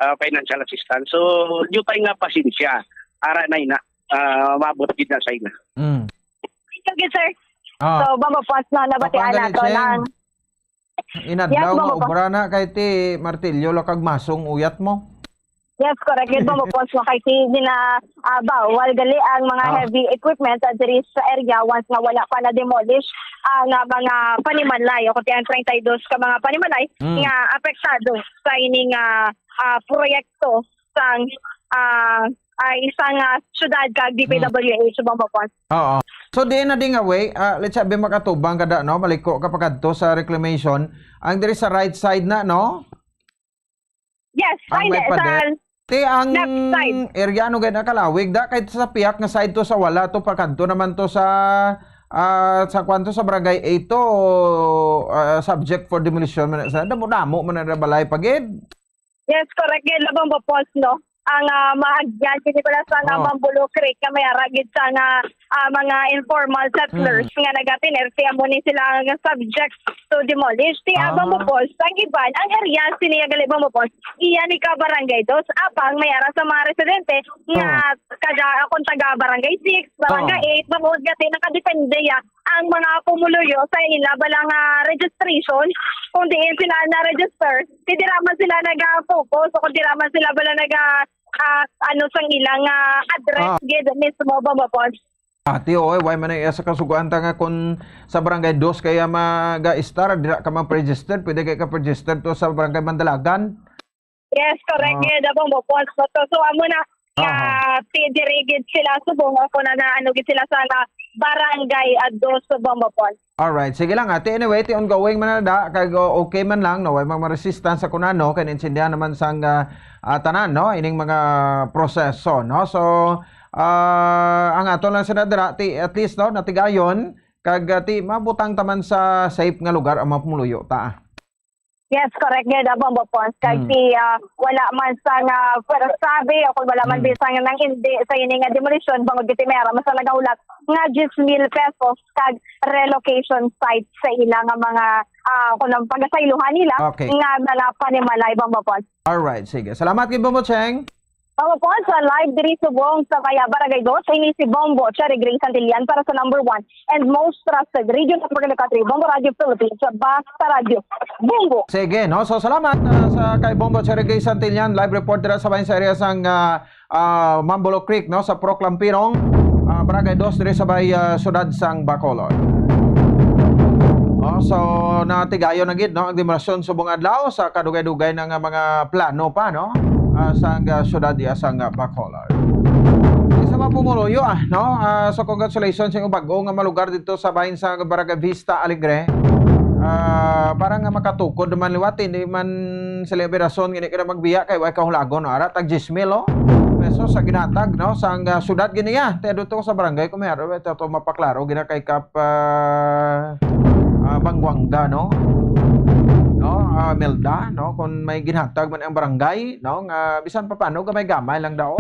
ah, financial assistance. So, dupay nga pasensya. Ara na ina, ah, maabot gid na sa ina. Mm. Thank you, sir. Ah. So, Bombo Pons, no, nabatian Papa, nato galing, Seng. lang. Inadlaw Yes, nga Bombo Pons. obra na kay ti martilyo lang kag masong uyat mo. Yes, correct. Yes, Bombo Pons, no, kay ti gina, ah, bawal gali ang mga Ah. heavy equipment, ah, diri sa area once nga wala pa na-demolish ang ah, mga panimalay o kundi ang treinta y dos ka mga panimalay Mm. nga apektado sa ining ah, ah, proyekto sang ah, ah, isang, ah, syudad kag Hmm. D P W H, Bombo Pons. Oo. So, di na di nga way, ah, let's say, abi makatubang ka da, no? Maliko ka pa kadto sa reclamation. Ang diri sa right side na, no? Yes, Ang hindi, may sa pader. Ti ang left side. Area, ano gani kalawig da? Kay sa piyak nga side to sa wala to, pa kadto naman to sa, ah, sa kwanto sa barangay eight to, ah, subject for demolition man sa damo-damo man ang balay pa gid. Yes, correct gid, Bombo Pons, no? Ang, ah, maagyan, hindi pala sa nga Oh. Mambulo Creek, nga may ara gid sa nga, ah, mga informal settlers Hmm. nga nagatinerti, amo ni sila nga subject to demolish. Ti Ah. Bombo Pons, ang iban, ang area, sini nga gali, Bombo Pons, iya ni ka Barangay Dos, apang may ara sa mga residente nga Oh. kada, kung taga Barangay Six, Barangay Oh. Eight, bangod gati, nakadepende ya ang mga pumuluyo sa ila bala nga registration, kung diin sila na-register, kung dira man sila naga-focus o kung dira man sila bala naga, ah, ano, sang ilang, ah, address Ah. gid mismo, Bombo Pons. Ati, oy, why man ay sa kasugoan ta nga kung sa Barangay Dos kaya maga-estar, dira ka man registered, pwede kay ka registered to sa Barangay Mandalagan? Yes, correct Ah. gid, Bombo Pons. So, so, amo na, nga Aha. ti-, diri gid sila subong, ako na, na ano gid sila sa nga barangay adto sa Bombo Pons. Alright, sige lang, ate. Anyway, ti ongoing man na da, kag, o-, okay man lang, no? Way mga resistance sa kunano, kay naintindihan naman sang, ah, ah, tanan, no? Ining mga proseso, no? So, ah, ang ato lang sa nadira, ti, at least, no, natigayon, kag, ah, ti, mabutang taman sa safe nga lugar ang mga pumuluyo, ta. Yes, correct gid, Bombo Pons. Kag Hmm. si, ah, wala man sa nga pwersabi o kung wala man Hmm. bisan nga nang hindi sa ini nga demolisyon, bangod gid ti may ara man sa nagahulat nga diyes mil pesos kag relocation site sa ila nga mga, ah, kung ang pagasaylohan nila Okay. nga mga panimalay, Bombo Pons. Alright, sige. Salamat gid, Bombo Cheng. Mga po, sa live diri subong sa Kaya Barangay Dos, ini si Bombo Cherry Gray Santillan para sa number one and most trusted radio network in the country, Bombo Radio Philippines, Basta Radio Bombo. Sige, no? So, salamat, ah, sa kay Bombo Cherry Gray Santillan, live report dira sa bayan sa area sang, ah, ah, Mambulo Creek, no, sa Proclampirong, ah, Barangay Dos, diri sa bay, ah, siyudad sang Bacolod. Oh, so, natigayon na gid, no, ang demolisyon subong adlaw sa kadugay-dugay na nga mga plano pa, no, ah, sang, ah, siyudad diya sang, ah, Bacolod. Isa pa pumuluyo, ah, no? Ah, so, congratulations sa inyong bag-o nga malugar dito sa bahin sa Barangay Vista Alegre. Ah, para nga makatukod naman liwat, hindi man sila birason, hindi ka na magbiya kay way kahulagon, no? Ara, tag diyes mil, oh, pesos sa ginatag, no? Sang, ah, syudad gini, ah. Te, dito sa barangay, kung may araw, ito, ito mapaklaro, gina kay Kap, ah, ah, Bangwanga, no? No, ah, Melda, no? Kung may ginhatag man ang barangay, no? Nga bisan pa paano, gamay-gamay lang daw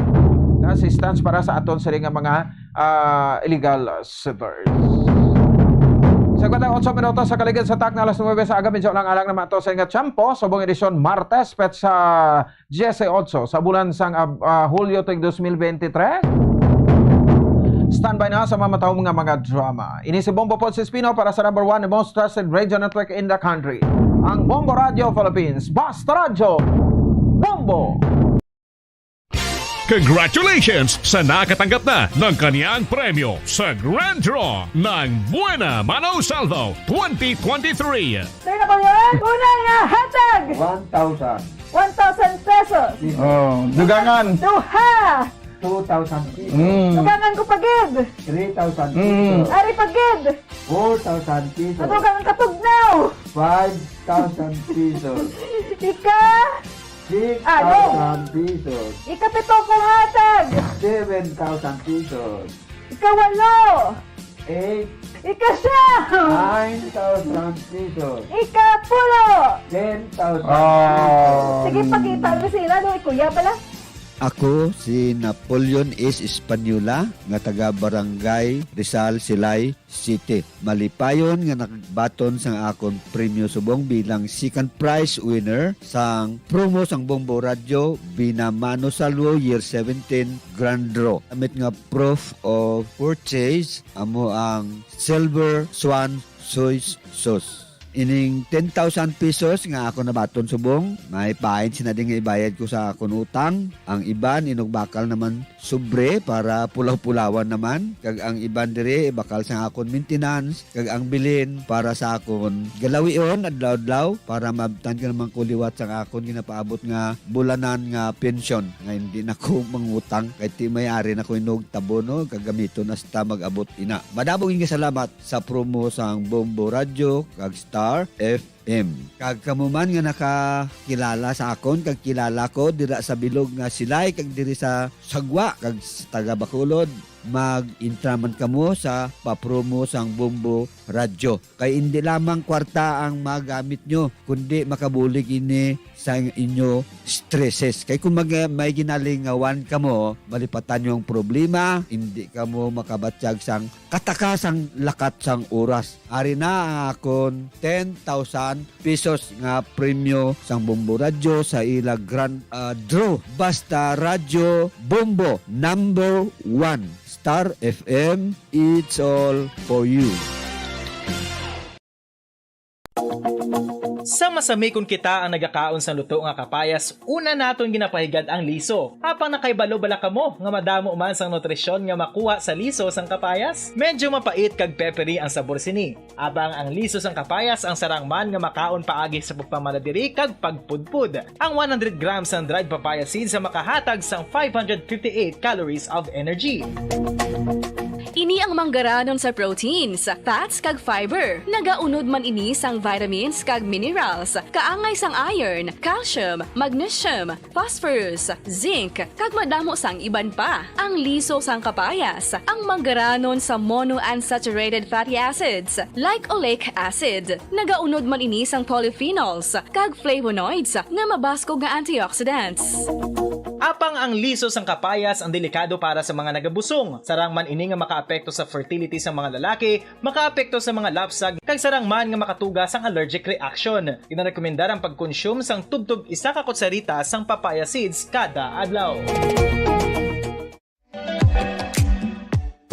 nga assistance para sa aton sila nga mga, ah, illegal settlers. Sa kwenta otso minutos sa kaligid sa tak na alas nuebe sa aga, medyo lang alang naman to sa ingat tiyempo. Subong edisyon Martes, petsa diyes otso sa bulan sang, ah, ah, Hulyo tuig dos mil bente tres. Standby na sa mamatawong nga mga drama. Ini si Bombo Ponce Espino para sa number one and most trusted radio network in the country, ang Bombo Radio Philippines. Basta Radyo, Bombo! Congratulations sa nakatanggap na ng kanyang premyo sa Grand Draw ng Buena Mano Saldo twenty twenty-three. Sir Napoleon, unang, ah, hatag! One thousand. One thousand pesos. Oh, dugangan. Duha. Two thousand pesos. Mm. Dugangan ko pa gid. Three thousand Mm. pesos. Ari pa gid. Four thousand pesos. Ang dugangan katugnaw. Five thousand pesos. Ika? Six thousand pesos. Ikapito ko hatag. Seven thousand pesos. Ikawalo. Eight. Ikasiyam. Nine thousand pesos. Ikapulo. Ten thousand Ah. pesos. Sige, pakita mo sila, no? Kuya pala. Ako si Napoleon S. Española, nga taga Barangay Rizal, Silay City. Malipayon nga nakabaton sang akon premyo subong bilang second prize winner sang promo sang Bombo Radyo Binamano Salwo Year seventeen Grand Draw. Gamit nga proof of purchase, amo ang Silver Swan Soy Sauce. Ining ten thousand pesos nga ako nabaton subong, may pain sina din nga ibayad ko sa akon utang. Ang iban, inugbakal naman sobre para pulaw-pulawan naman. Kag ang iban diri, ibakal sa akon maintenance. Kag ang bilin para sa akon galawion adlaw-adlaw para maabtan ko naman ko liwat sang akon ginapaabot nga bulanan nga pensyon, nga hindi na ko mangutang kay ti may ari na ko inugtabo, no, kagamiton hasta mag-abot ina. Madamo nga salamat sa promo sang Bombo Radyo kag Star F M. Kag kamo man nga nakakilala sa akon kag kilala ko dira sa bilog nga Silay kag diri sa Sagwa kag sa taga Bacolod, mag-intra man kamo sa papromo sang Bombo Radyo. Kay indi lamang kwarta ang magamit nyo, kundi makabulig ini sa inyo stresses. Kay kung mag-, may ginalingawan kamo, malipatan nyo ang problema, hindi kamo makabatyag sang kataka sang lakat sang oras. Ari na ang akon ten thousand pesos nga premyo sang Bombo Radyo sa ila grand, ah, draw. Basta Radyo Bombo, number one. Star F M, it's all for you. Sa masami kon kita ang nagakaon sang luto nga kapayas, una naton ginapahigad ang liso. Apang nakahibalo bala kamo nga madamo man sang nutrisyon nga makuha sa liso sang kapayas? Medyo mapait kag peppery ang sabor sini. Apang ang liso sang kapayas ang sarang man nga makaon paagi sa pagpamala diri kag pagpudpod. Ang one hundred grams sang dried papaya seeds ang makahatag sang five hundred fifty-eight calories of energy. Ini ang manggaranon sa proteins, fats, kag fiber. Nagaunod man ini sang vitamins kag minerals, kaangay sang iron, calcium, magnesium, phosphorus, zinc, kag madamo sang iban pa. Ang liso sang kapayas, ang manggaranon sa monounsaturated fatty acids, like oleic acid, nagaunod man ini sang polyphenols kag flavonoids nga mabaskog nga antioxidants. Apang ang liso sang kapayas ang delikado para sa mga nagabusong. Sarang man ini nga makaapekto sa fertility sang mga lalaki, makaapekto sa mga lapsag, kag sarang man nga makatuga sang allergic reaction. Ginarekomendar ang pagkonsume sang tubtob isa ka kutsarita sang papaya seeds kada adlaw.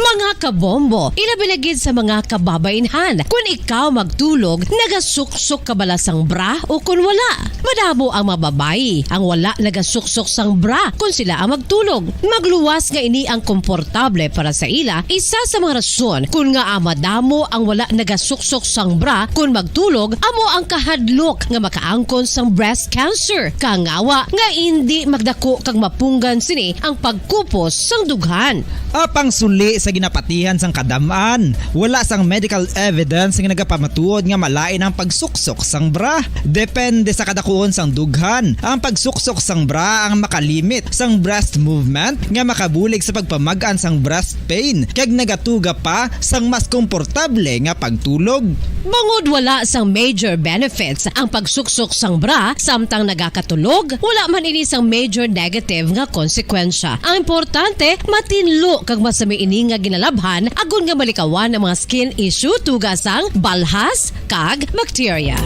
Mga kabombo, ilabi na gid sa mga kababainhan, kun ikaw magtulog, nagasuksok ka bala sang bra o kun wala? Madamo ang mga babayi ang wala nagasuksok sang bra kun sila ang magtulog. Magluwas nga ini ang komportable para sa ila, isa sa mga rason kun ngaa madamo ang wala nagasuksok sang bra kun magtulog amo ang kahadlok nga makaangkon sang breast cancer, kangawa nga indi magdako kag mapunggan sini ang pagkupos sang dughan. Apang suli sa ginapatihan sang kadam-an, wala sang medical evidence nga nagapamatuod nga malain ang pagsuksok sang bra. Depende sa kadakuon sang dughan, ang pagsuksok sang bra ang makalimit sang breast movement nga makabulig sa pagpamag-an sang breast pain kag nagatuga pa sang mas komportable nga pagtulog. Bangod wala sang major benefits ang pagsuksok sang bra samtang nagakatulog, wala man ini sang major negative nga konsekwensya. Ang importante, matinlo kag masami ini nga ginalabhan agod nga malikawan ang mga skin issue tuga sang balhas kag bakterya.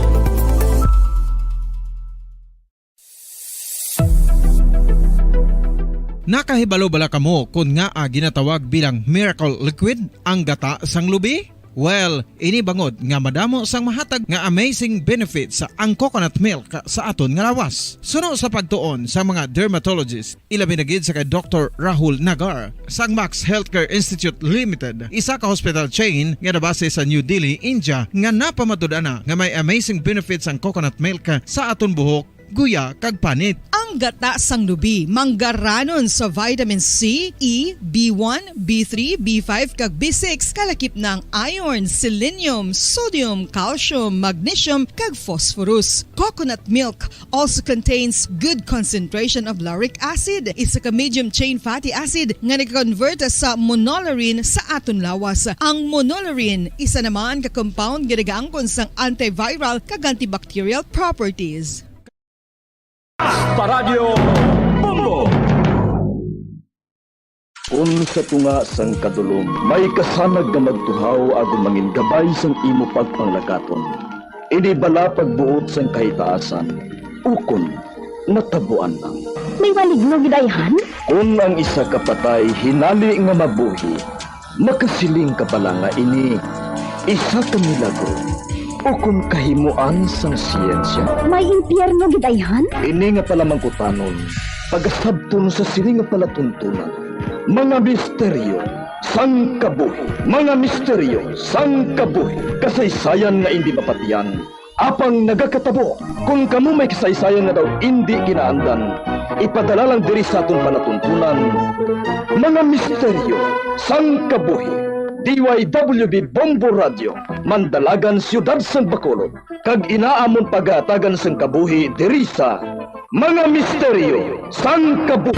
Nakahibalo bala kamo kon ngaa ginatawag bilang miracle liquid ang gata sang lubi? Well, ini bangod nga madamo sang mahatag nga amazing benefits ang coconut milk sa aton nga lawas. Suno sa pagtuon sa mga dermatologist, ilabi na gid sa kay Doktor Rahul Nagar sang Max Healthcare Institute Limited, isa ka hospital chain nga nabase sa New Delhi, India, nga napamatud-an na nga may amazing benefits ang coconut milk sa aton buhok, guya, kag panit. Ang gata sang lubi manggaranon sa vitamin C, E, B one, B three, B five, kag B six, kalakip na ang iron, selenium, sodium, calcium, magnesium, kag phosphorus. Coconut milk also contains good concentration of lauric acid, isa ka medium chain fatty acid nga nag-convert sa monolaurin sa aton lawas. Ang monolaurin, isa naman ka compound nga nagaangkon sang antiviral kag antibacterial properties. Paradyo Bombo! Kon sa tunga sang kadulom, may kasanag nga magtuhaw agud mangin gabay sang imo pagpanglakaton. Ini bala pagbuot sang kahitaasan, ukon natabuan lang. May maligno gid ayhan? Kon ang isa ka patay hinali nga mabuhi, makasiling ka bala nga ini isa ka milagro? Ukon kahimoan sang siyensya? May impyerno gid ayhan? Ini nga palamangkutanon, pagasabton sa sini nga palatuntunan, mga misteryo sang kabuhi, mga misteryo sang kabuhi, kasaysayan nga indi mapatian, apang nagakatabo. Kon kamo may kasaysayan nga daw indi kinaandan, ipadala lang diri sa aton palatuntunan, mga misteryo sang kabuhi. D Y W B Bombo Radio, Mandalagan, Siyudad sang Bacolod, kag ina amon pagahatagan sang kabuhi diri sa Mga Misteryo sang Kabuhi.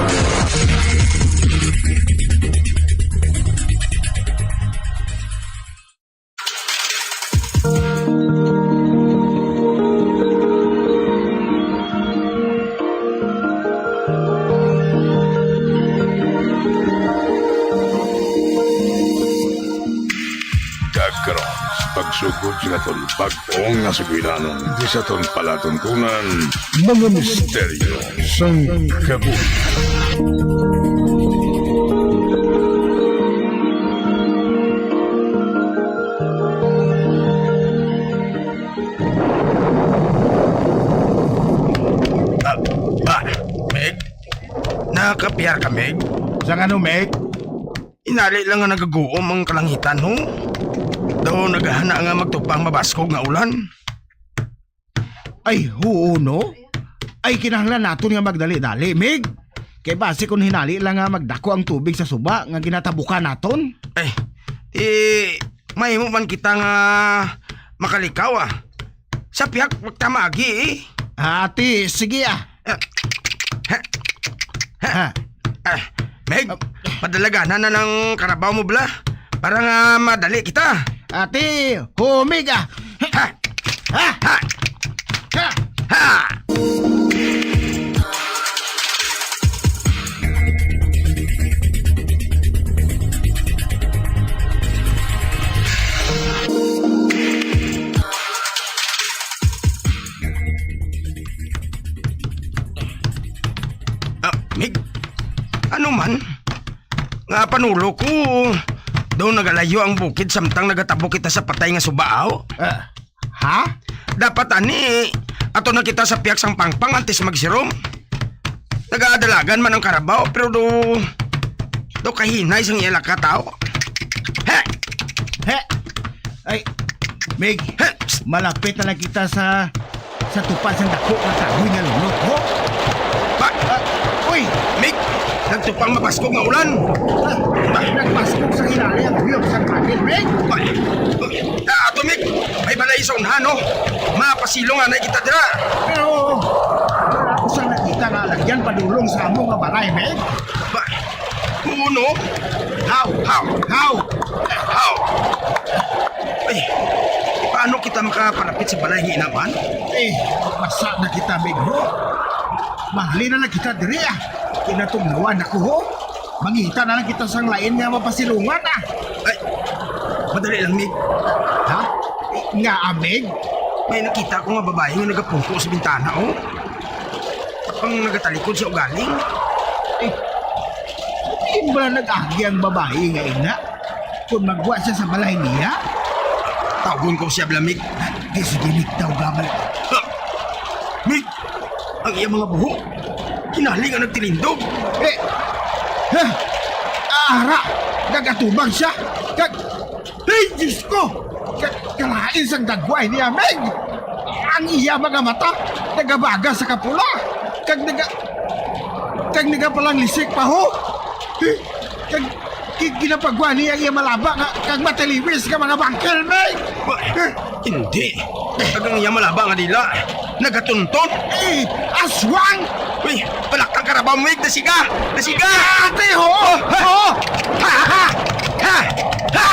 Kag karon, sa pagsugod sa aton bag-o nga sugilanon, di sa aton palatuntunan, mga misteryo sang kabuhi. Ah, ah, Meg? Nakapiyar ka, Meg? Sang ano, Meg? Inali lang nga nagaguom ang kalangitan, ho? Daw naghana nga magtupang mabaskog nga ulan. Ay, huo, no? Ay, kinahanglan naton nga magdali-dali, Mig. Kay basi kung hinali lang nga magdako ang tubig sa suba nga ginatabukan naton. Ay, eh, mahimo man kita nga makalikaw, ah. Sa pihak, magtamagi, eh. Ati, sige, ah. Ha? Ah, Meg, Ah. padalaganan na ng karabaw mo, bala. Para nga madali kita. Ati, humig, ah. Ha! Ha! Ha! Ha! Ha! Ha! Ah, Mig, ano man? Nga panulo ko, daw nagalayo ang bukid samtang nagatabo kita sa patay nga suba, aw? Ah, ha? Dapat ani, ato na kita sa pihak sang pangpang antes magsirom. Nagaadalagan man ang karabaw, pero do, do kahinay sang iya lakat, aw. He! He! Ay, Mig, He! Psst! Malapit na lang kita sa, sa tupad sang dako nga kahoy nga lunok, ho? Ba? Ah, uy! Mig, nagtupang mabaskog nga ulan. Ah, nagbaskog sa hinali ang guyop sang hangin, Mig. Ba? Ah, ato, Mig, may balay sa unhan, no? Mapasilong anay kita dira. Pero wala ko sang nakita nga alagyan padulong sa amo nga balay, Meg. Ba? Huo, no? How? How? How? How? Ay, paano kita makapalapit sa balay ni Inaman? Eh, basa na kita, Meg, ho. Mahalin na lang kita diri, ah. Kinatugnawan ako, ho. Mangita na lang kita sang lain nga mapasilungan, ah. Ay, madali lang, Mig. Ha? Nga, ah, Mig? May nakita ko nga babae nga nagapungko sa bintana, oh. Pang nagatalikod sa ugaling. Eh, diin bala nag-agi ang babae nga ina? Kung magwa siya sa balay niya? Tawgon ko siya, bala, Mig. Di, sige, Mig, tawga mo. Ha? Mig! Ang iyang mga buhok, kinahanglan nga nagtilindog. Eh, ha? Ara, nagatubag siya. Kag, ay, Diyos ko! Ka-, kalain sang dagway niya, Meg! Ang iya mga mata, nagabaga sa kapula. Kag naga-, kag nagapalanglitik pa, ho! Eh, kag Ki-, ginapagwa niya ang iya malaba nga, kag matiliwis nga mga bangkel, Meg! Ba, hindi. Kag ang iya malaba nga dila, nagatunton. Eh, aswang! Uy, palakang karabaw, Meg! Dasiga! Dasiga! Ate, ho! Oh, ha! Ho! Ha! Ha! Ha! Ha!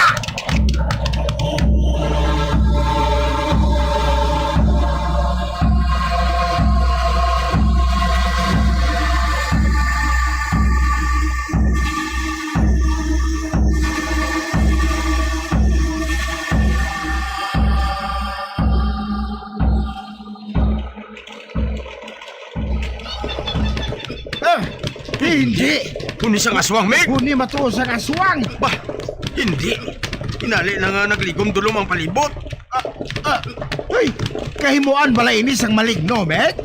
Ah, hindi. Huni sang aswang, Meg. Huni matuod sang aswang. Bah, hindi. Hinali na nga nagligom-dulom ang palibot. Ah, ah, Ay, kahimuan bala ini sang maligno, Meg?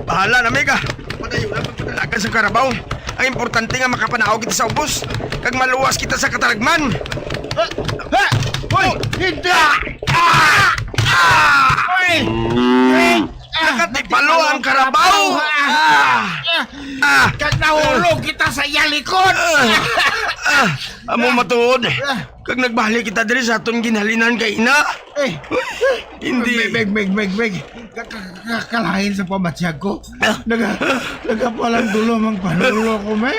Bahala na, Meg, ah. Padayon na pagpadalagan sang karabaw. Ang importante nga makapanaog kita sa ubos, kag maluwas kita sa kataragman. Ah, ah, hoy, hindi! Ah! Ah! Ah! Hoy! Hoy! Ah, nakatipalo ang karabaw! Ah! Ah! Ah! Kag nahulog kita sa iya likod! Ah! Ah! Amo matuod. Ah! Kag nagbalik kita diri sa aton ginhalinan kay ina. Eh, hindi. Meg, Meg, Meg, Meg, Meg. Ka-, ka-, ka-, kalain sa pamatyag ko. Ah. Naga-, nagapalandulom ang panulo ko, Meg.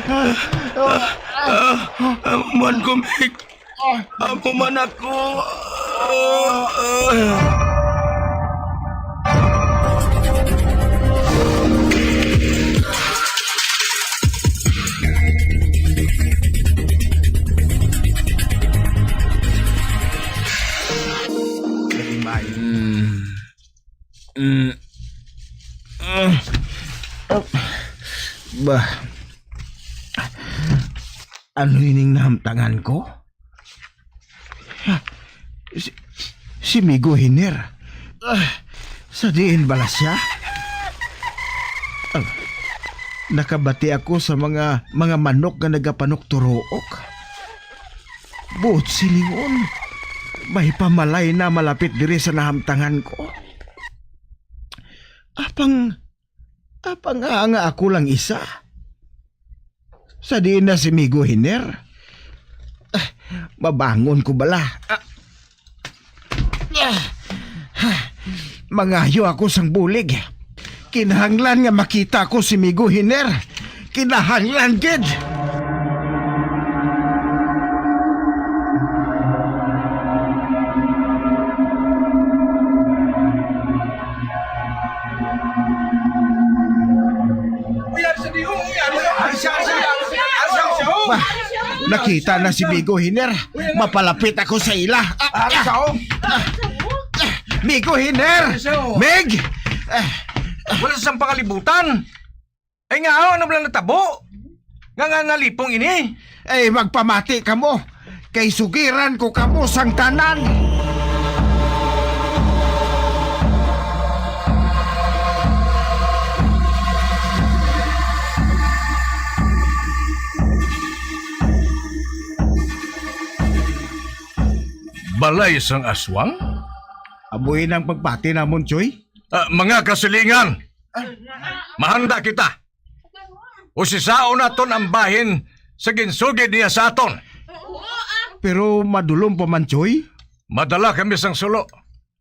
Ah, ah, ah. Ah, amo man ko, Meg. Ah. Amo man ako. Ah, ah. Mm. Mm. Ah. Ba. Ano ining nahamtangan ko? Si, si Migo Hiner. Ah, sa diin bala siya? Ah, nakabati ako sa mga, mga manok nga nagapanukturook. Buot silingon, may pamalay na malapit diri sa nahamtangan ko. Apang, apang nga, nga ako lang isa. Sa diin na si Migo Hiner? Ah, mabangon ko bala. Ah. Ah. Mangayo ako sang bulig. Kinahanglan nga makita ko si Migo Hiner. Kinahanglan gid. Bah, nakita na si Migo Hiner. Mapalapit ako sa ila. Ah, ah, ah, Migo Hiner! Meg! Ah, wala sang pangalibutan. Ay nga, ano bala natabo? Nga, nga nalipong ini? Ay, magpamati kamo, kay sugiran ko kamo sang tanan. Balay sang aswang? Amo ini ang pagpati namon, Choy. Ah, mga kasilingan, mahanda kita. Usisaon naton ang bahin sa ginsugid niya sa aton. Pero madulom pa man, Choy. Madala kami sang sulo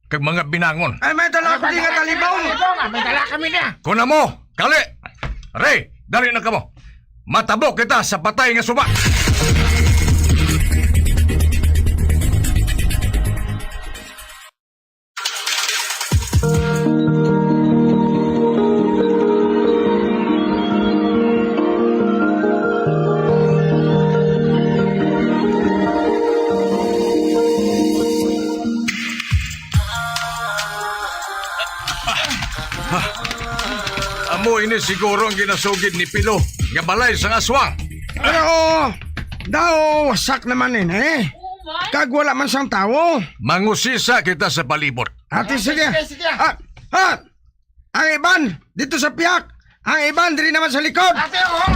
kag mga binangon. Ay, may dala ko di nga talibong. May dala kami niya. Kuna mo, kali. Ray, dali na kamo. Matabo kita sa patay nga suba. Amo ini siguro ang ginasugid ni Pilo nga balay sang aswang. Pero daw wasak naman ini, eh. Kag wala man sang tawo. Mangusisa kita sa palibot. Ate, sige. Sige, sige. Ah, ah, ang iban dito sa piyak. Ang iban diri naman sa likod. Ate, oh.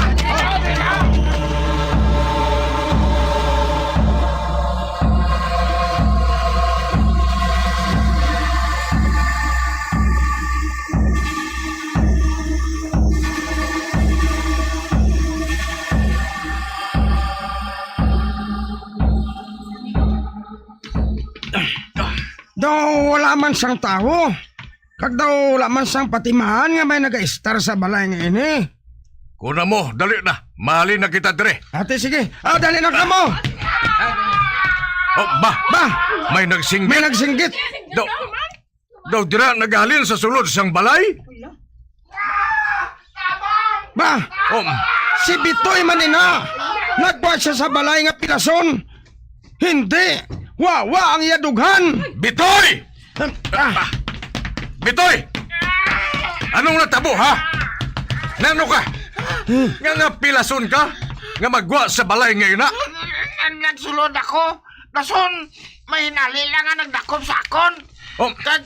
Daw wala man sang tawo. Kag daw wala man sang patimahan nga may nagaistar sa balay nga ini. Kuna mo, dali na. Mahalin na kita dire. Ate, sige. Ah, dali na kamo. Oh, ba? Ba? May nagsinggit. May nagsinggit. Daw, daw dira naghalin sa sulod sang balay? Ba? Oh. Si Bitoy man ina. Nagkuha siya sa balay nga pilason. Hindi! Wawa ang iya dughan! Bitoy! Ah. Bitoy! Anong natabo, ha? Nano ka? Nga, nga pilason ka? Nga magwa sa balay ngayon na? Nagsulod ako. Pason, may hinali lang nga nagdakop sa akon. Oh. Kag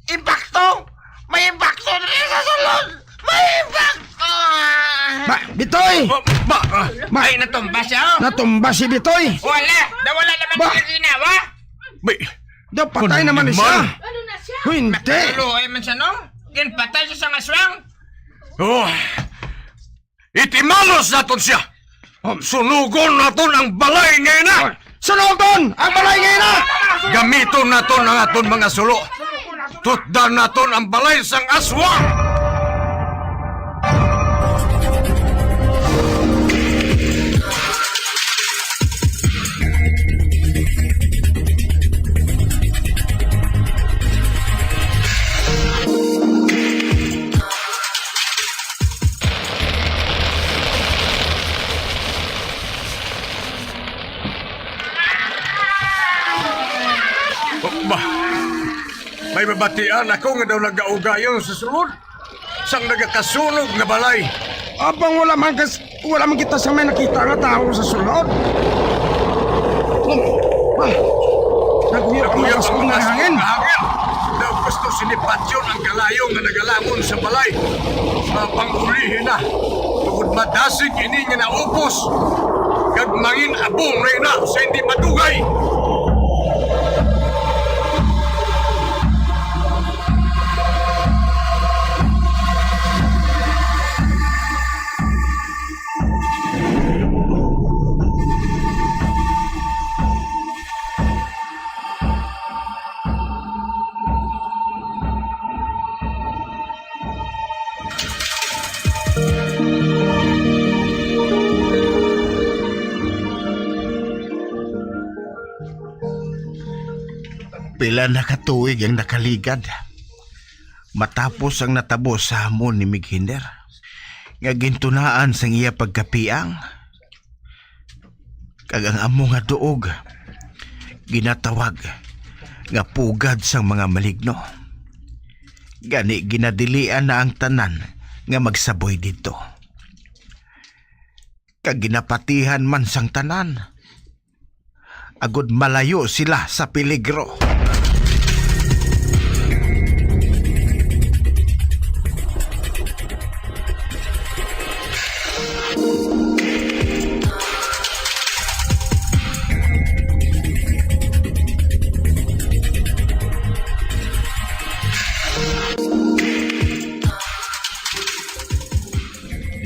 impakto, may impakto diri sa sulod. May impakto! Ba, Bitoy! Oh, ba, ah, Ma- ay, natumba siya, oh. Natumba si Bitoy. Wala, nawala naman Ba- ang ginawa. May Daw patay Ano naman naman? siya. Hindi. Matuluhay man siya, no? Ginpatay siya sa aswang. Oh. Itimalos naton siya. Um, Sunugon naton ang balay nga ina. Sunugon ang balay nga ina. Gamiton naton ang aton mga sulo. Tutdan naton ang balay sang aswang. Ba, may mabatian ako nga daw nagaugayon sa sulod sang nagakasunog nga balay. Apang wala man kas-, wala man kita sa may nakita nga tawo sa sulod. Ah, naguyap-uyap Naguyap-uyap ang ang hangin. Hangin. Daw gusto sinipatyon ang kalayo nga nagalangon sa balay. Mapang-ulihi na. Tungod madasig ini nga naupos. Kag mangin abong na ina sa hindi madugay. Pila na ka tuig ang nakaligad matapos ang natabo sa hamon ni Mig Hiner nga gintunaan sang iya pagkapiang, kag ang amo nga duog ginatawag nga pugad sang mga maligno. Gani ginadilian na ang tanan nga magsaboy didto, kag ginapatihan man sang tanan, agod malayo sila sa peligro.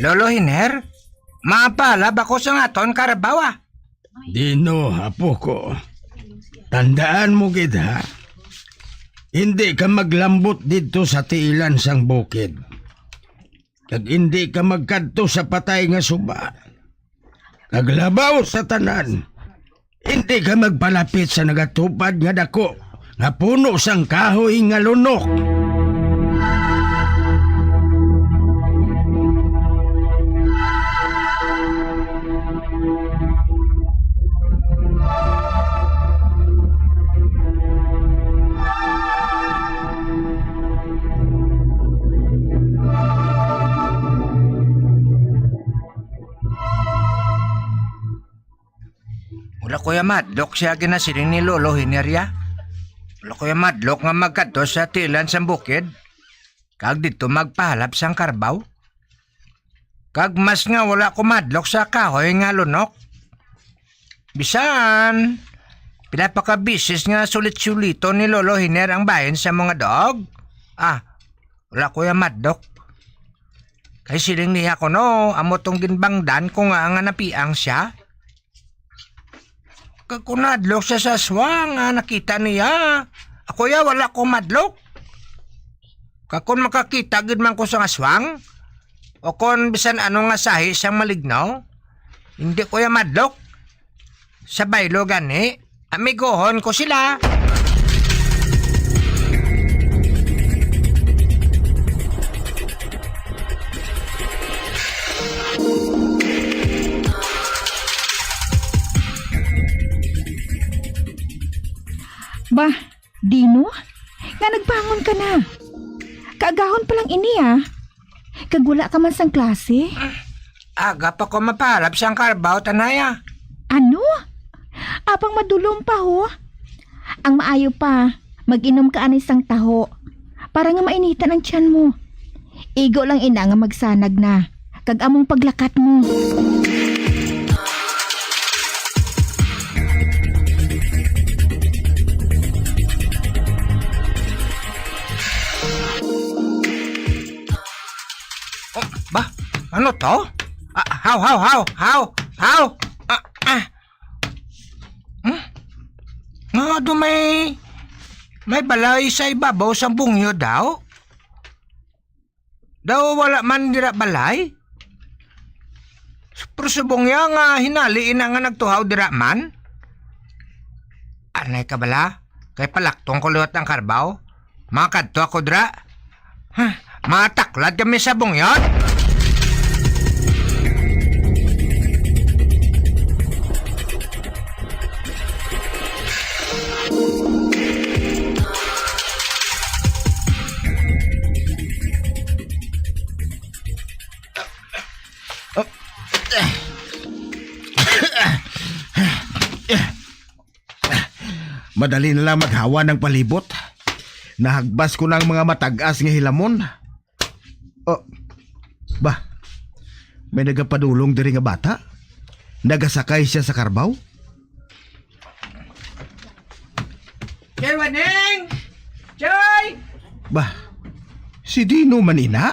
Lolo Hiner, mapalab ako sa aton karabaw, ah. Dino, apo ko, tandaan mo gid, ha? Hindi ka maglambot didto sa tiilan sang bukid, kag hindi ka magkadto sa patay nga suba, kag labaw sa tanan, hindi ka magpalapit sa nagatupad nga dako nga puno sang kahoy nga lunok. Wala ko ya madlok siya ginasiling ni Lolo Hineria. Wala ko ya madlok nga magkadto sa tiilan sang bukid, kag didto magpahalap sang karbaw. Kag mas nga wala ko madlok sa kahoy nga lunok. Bisan, pila pa ka bisis nga sulit-suliton ni Lolo Hiner ang bahin sa mga dog. Ah, wala ko ya madlok. Kay siling niya kuno, amo tong ginbangdan ko nga nga napiang siya. Kag kun nadlok siya sa aswang nga nakita niya, ako ya wala ko madlok. Kag kun makakita gid man ko sa aswang, o kon bisan ano nga sahi sang maligno, hindi ko ya madlok. Sa baylo gani, amigohon ko sila. Ba, Dino? Nga nagbangon ka na? Kaagahon pa lang ini, ah. Kag wala ka man sang klase? Aga pa ko mapalab sang karbaw, Tanaya. Ano? Apang madulom pa, ho. Ang maayo pa, mag-inom ka anay sang taho, para nga mainitan ang tiyan mo. Igo lang ina nga magsanag na, kag among paglakat mo. Oh, ba? Ano to? Ah, haw, haw, haw, haw, haw. Ah, ah. Hmm? Nga do may, may balay sa ibabaw sang bungyo daw? Daw wala man dira balay? Pero subong ya nga hinali ina nga nagtuhaw dira man? Anay ka bala? Kay palaktong ko liwat ang karbaw? Makadto ako dira. Huh, mataklad kami sa bungyot. Madali na lang maghawa ng palibot. Nahagbas ko na ang mga matag-as nga hilamon. Oh, ba, may nagapadulong diri nga bata. Nagasakay siya sa karbaw. Choy Waneng! Choy! Ba, si Dino man ina?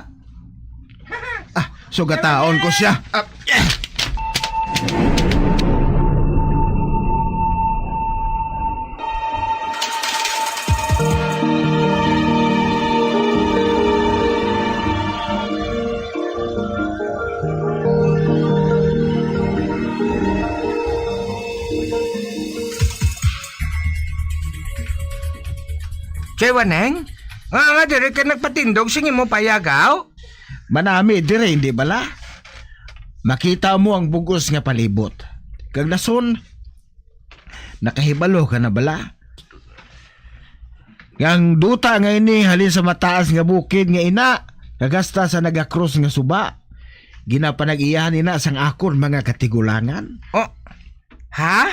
Ah, sugataon ko siya. Ah, eh. Choy Waneng, nga, nga diri ka nagpatindog sing imo payagaw? Manami diri, hindi bala? Makita mo ang bugos nga palibot. Kag dason, nakahibalo ka na bala? Nga ang duta nga ini halin sa mataas nga bukid nga ina, kag hasta sa nagakrus nga suba, ginapanag-iyahan ina sang akon mga katigulangan. Oh, ha?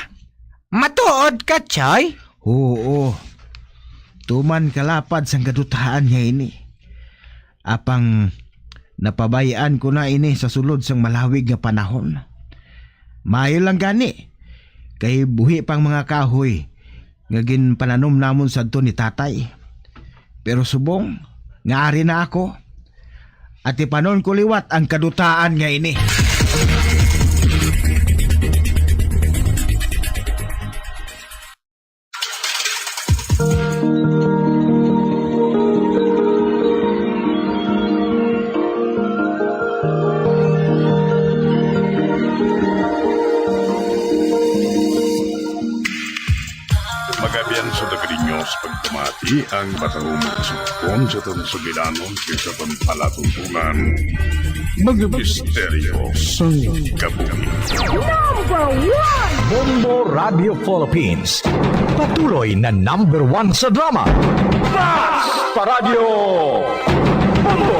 Matuod ka, Choy? Oo. Tuman kalapad sang kadutaan nga ini. Apang napabay-an ko na ini sa sulod sang malawig nga panahon. Maayo lang gani, kay buhi pang mga kahoy nga ginpananom namon sadto ni tatay. Pero subong nga ari na ako, atipanon ko liwat ang kadutaan nga ini. Magabian sa Dagadinyos, pagpamati ang batahong mga sugpon sa atong sugilanon kag sa atong palatuntunan. Mga misteryo sang kabuhi. Number one! Bombo Radio Philippines. Patuloy na number one sa drama. Basta Radyo Bombo!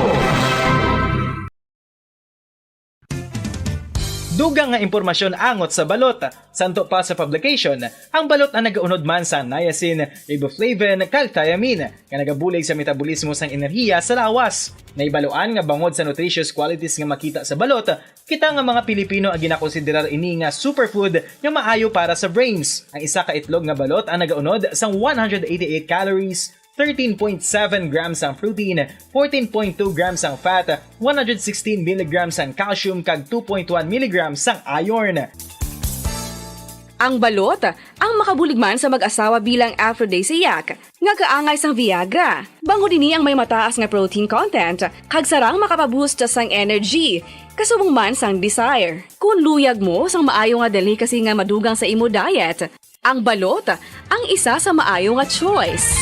Dugang nga impormasyon angot sa balot. Santo pa sa publication, ang balot ang nagaunod man sa niacin, riboflavin, kag thiamine, nga nagabulig sa metabolismo sang enerhiya sa lawas. Nahibaluan nga bangod sa nutritious qualities nga makita sa balot, kita nga mga Pilipino ang ginakonsiderar ini nga superfood nga maayo para sa brains. Ang isa ka itlog nga balot ang nagaunod sang one hundred eighty-eight calories, thirteen point seven grams ang protein, fourteen point two grams ang fat, one hundred sixteen milligrams ang calcium, kag two point one milligrams ang iron. Ang balot, ang makabulig man sa mag-asawa bilang aphrodisiac, nga kaangay sang Viagra. Bangod ini ang may mataas nga protein content, kag sarang makapaboost sang energy, kasubong man sang desire. Kung luyag mo sang maayo nga delicacy nga madugang sa imo diet, ang balot ang isa sa maayo nga choice.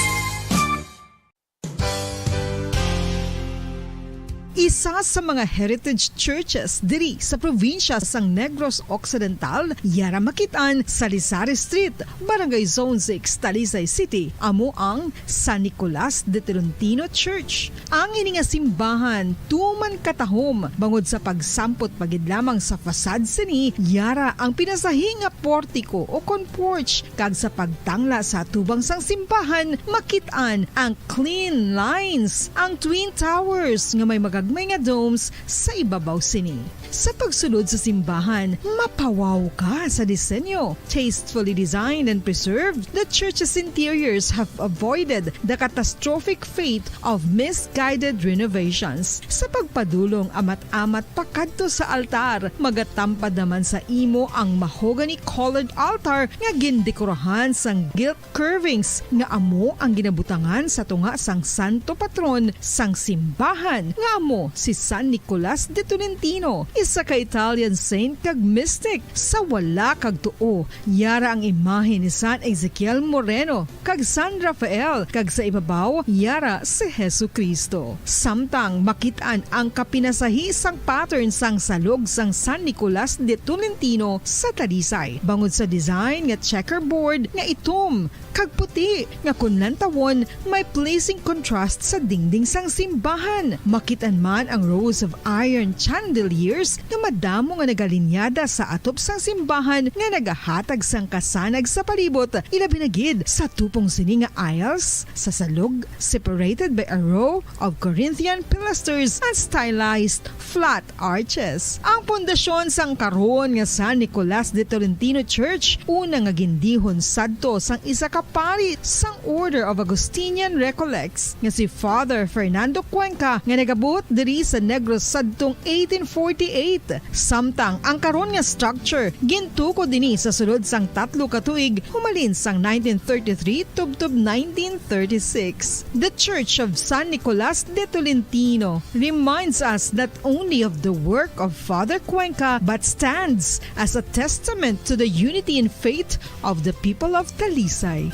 Isa sa mga heritage churches diri sa probinsya sang Negros Occidental, yara makit-an sa Lisari Street, Barangay Zone six, Talisay City, amo ang San Nicolas de Tolentino Church. Ang ini nga simbahan tuman katahom bangod sa pagsampot pa gid lamang sa facade sini, yara ang pinasahi nga portiko o kon porch, kag sa pagtangla sa atubang sang simbahan, makit-an ang clean lines, ang twin towers nga may magagmay nga domes sa ibabaw sini. Sa pagsulod sa simbahan, mapawaw ka sa disenyo. Tastefully designed and preserved, the church's interiors have avoided the catastrophic fate of misguided renovations. Sa pagpadulong amat-amat pakadto sa altar, magatampad naman sa imo ang mahogany-colored altar nga gindekorahan sang gilt curvings nga amo ang ginabutangan sa tunga sang santo patron sang simbahan, nga amo si San Nicolas de Tolentino, isa ka Italian saint kag mystic. Sa wala kag tuo, yara ang imahe ni San Ezekiel Moreno kag San Rafael, kag sa ibabaw, yara si Jesu-Cristo. Samtang makit-an ang kapinasahi sang pattern sang salog sang San Nicolas de Tolentino sa Talisay, bangod sa design nga checkerboard nga itom kag puti, nga kon lantawon, may pleasing contrast sa dingding sang simbahan. Makit-an man ang rows of iron chandeliers nga madamo nga nagalinyada sa atop sang simbahan nga nagahatag sang kasanag sa palibot, ilabi na gid sa tupong sini nga aisles sa salog, separated by a row of Corinthian pilasters and stylized flat arches. Ang pundasyon sang karon nga San Nicolas de Tolentino Church, una nga gindihon sadto sang isa ka pari sang Order of Augustinian Recollects nga si Father Fernando Cuenca, nga nagabot diri sa Negros sadtong eighteen forty-eight. Samtang ang karon nga structure gintukod ini sa sulod sang tatlo ka tuig, humalin sang nineteen thirty-three tubtob nineteen thirty-six. The Church of San Nicolas de Tolentino reminds us not only of the work of Father Cuenca, but stands as a testament to the unity in faith of the people of Talisay.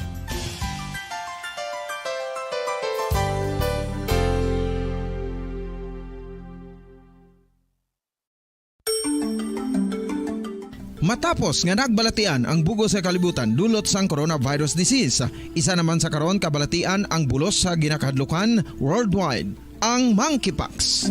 Matapos nga nagbalatian ang bug-os nga kalibutan dulot sang coronavirus disease, isa naman sa karon kabalatian ang bulos sa ginakahadlukan worldwide, ang monkeypox.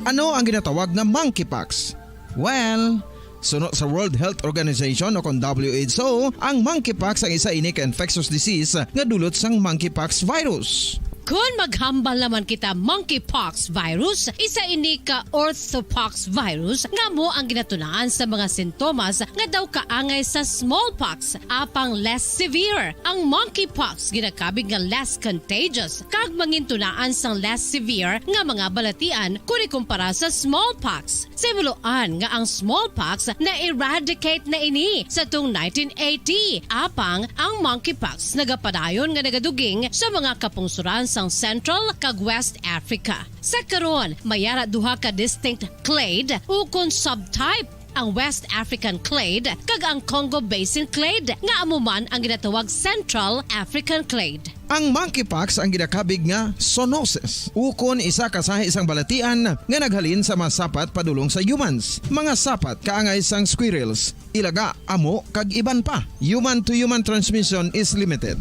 Ano ang ginatawag nga monkeypox? Well, suno sa World Health Organization o kon W H O, ang monkeypox ang isa ini ka infectious disease nga dulot sang monkeypox virus. Kon maghambal naman kita monkeypox virus, isa ini ka orthopox virus nga amo ang ginatunaan sa mga sintomas nga daw kaangay sa smallpox, apang less severe. Ang monkeypox ginakabig nga less contagious kag mangintunaan sang less severe nga mga balatian kon ikumpara sa smallpox. Sa himuloan nga ang smallpox na-eradicate na ini sa tung nineteen eighty, apang ang monkeypox nagapadayon nga nagaduging sa mga kapungsoran sang Central kag West Africa. Sa karon, may ara duha ka distinct clade ukon subtype, ang West African clade kag ang Congo Basin clade, nga amo man ang ginatawag Central African clade. Ang monkeypox ang ginakabig nga zoonosis, ukon isa ka sahi sang balatian nga naghalin sa mga sapat padulong sa humans. Mga sapat kaangay sang squirrels, ilaga, amo, kag iban pa. Human-to-human transmission is limited.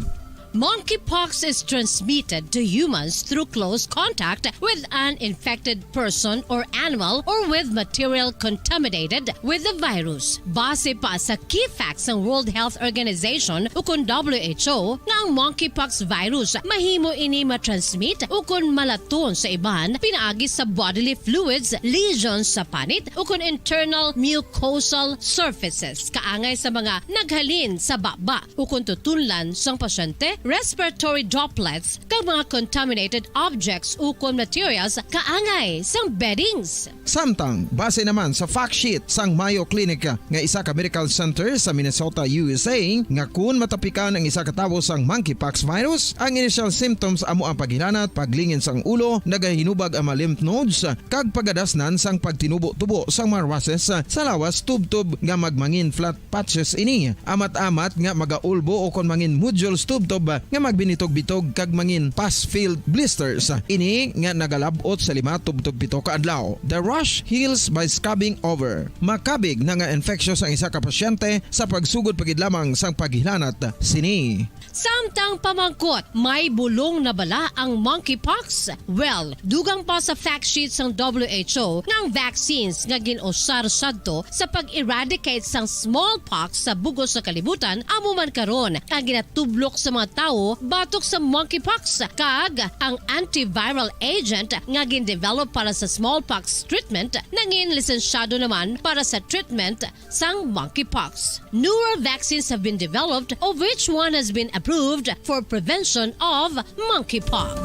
Monkeypox is transmitted to humans through close contact with an infected person or animal or with material contaminated with the virus. Base pa sa key facts sang World Health Organization ukon W H O, nga ang monkeypox virus mahimo ini matransmit ukon malaton sa iban pinaagi sa bodily fluids, lesions sa panit, ukon internal mucosal surfaces kaangay sa mga naghalin sa baba ukon tutunlan sang pasyente, respiratory droplets, kag mga contaminated objects ukon materials kaangay sang beddings. Samtang, base naman sa fact sheet sang Mayo Clinic nga isa ka medical center sa Minnesota, U S A, nga kun matapikan ang isa ka tawo sang monkeypox virus, ang initial symptoms amo ang paghilanat, paglingin sang ulo, nagahinubag ang mga lymph nodes, kag pagadasnan sang pagtinubo-tubo sang mga rushes sa lawas tubtob nga magmangin flat patches ini. Amat-amat nga magaulbo o kon mangin nodules tubtob nga magbinitog-bitog kag mangin pus-filled blisters. Ini nga nagalab-ot sa lima tubtob pito ka adlaw. The rash heals by scrubbing over. Makabig na nga infectious ang isa ka pasyente sa pagsugod pa gid lamang sang paghilanat sini. Samtang pamangkot, may bulong na bala ang monkeypox? Well, dugang pa sa fact sheet sang W H O nga ang vaccines nga gin-usar sadto sa pag-eradicate sang smallpox sa bug-os nga kalibutan amo man karon ang ginatublok sa mga tawo batok sa monkeypox, kag ang antiviral agent nga gin-develop para sa smallpox treatment nangin lisensyado naman para sa treatment sang monkeypox. Newer vaccines have been developed, of which one has been approved for prevention of monkeypox.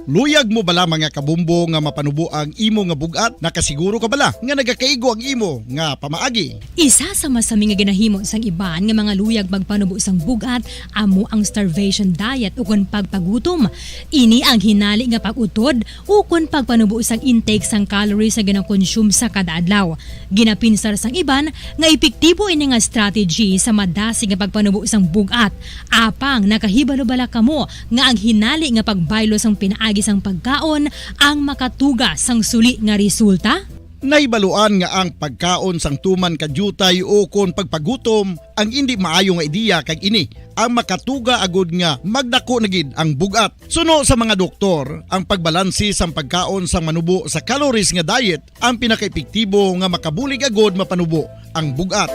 Luyag mo bala, mga kabumbo, nga mapanubo ang imo nga bug-at? Nakasiguro ka bala nga nagakaigo ang imo nga pamaagi? Isa sa masami nga ginahimo sang iban nga mga luyag magpanubo sang bug-at amo ang starvation diet ukon pagpagutom. Ini ang hinali nga pag-utod ukon pagpanubo sang intake sang calories nga ginakonsume sa kada adlaw. Ginapinsar sang iban nga epektibo ini nga strategy sa madasig nga pagpanubo sang bug-at. Apang nakahibalo bala kamo nga ang hinali nga pagbaylo sang pinaagi sang pagkaon ang makatuga sang suli nga resulta? Nahibaluan nga ang pagkaon sang tuman ka diutay ukon pagpagutom ang indi maayo nga ideya, kag ini ang makatuga agud nga magdako na gid ang bug-at. Suno sa mga doktor, ang pagbalanse sang pagkaon sang manubo sa calories nga diet ang pinakaepektibo nga makabulig agud mapanubo ang bug-at.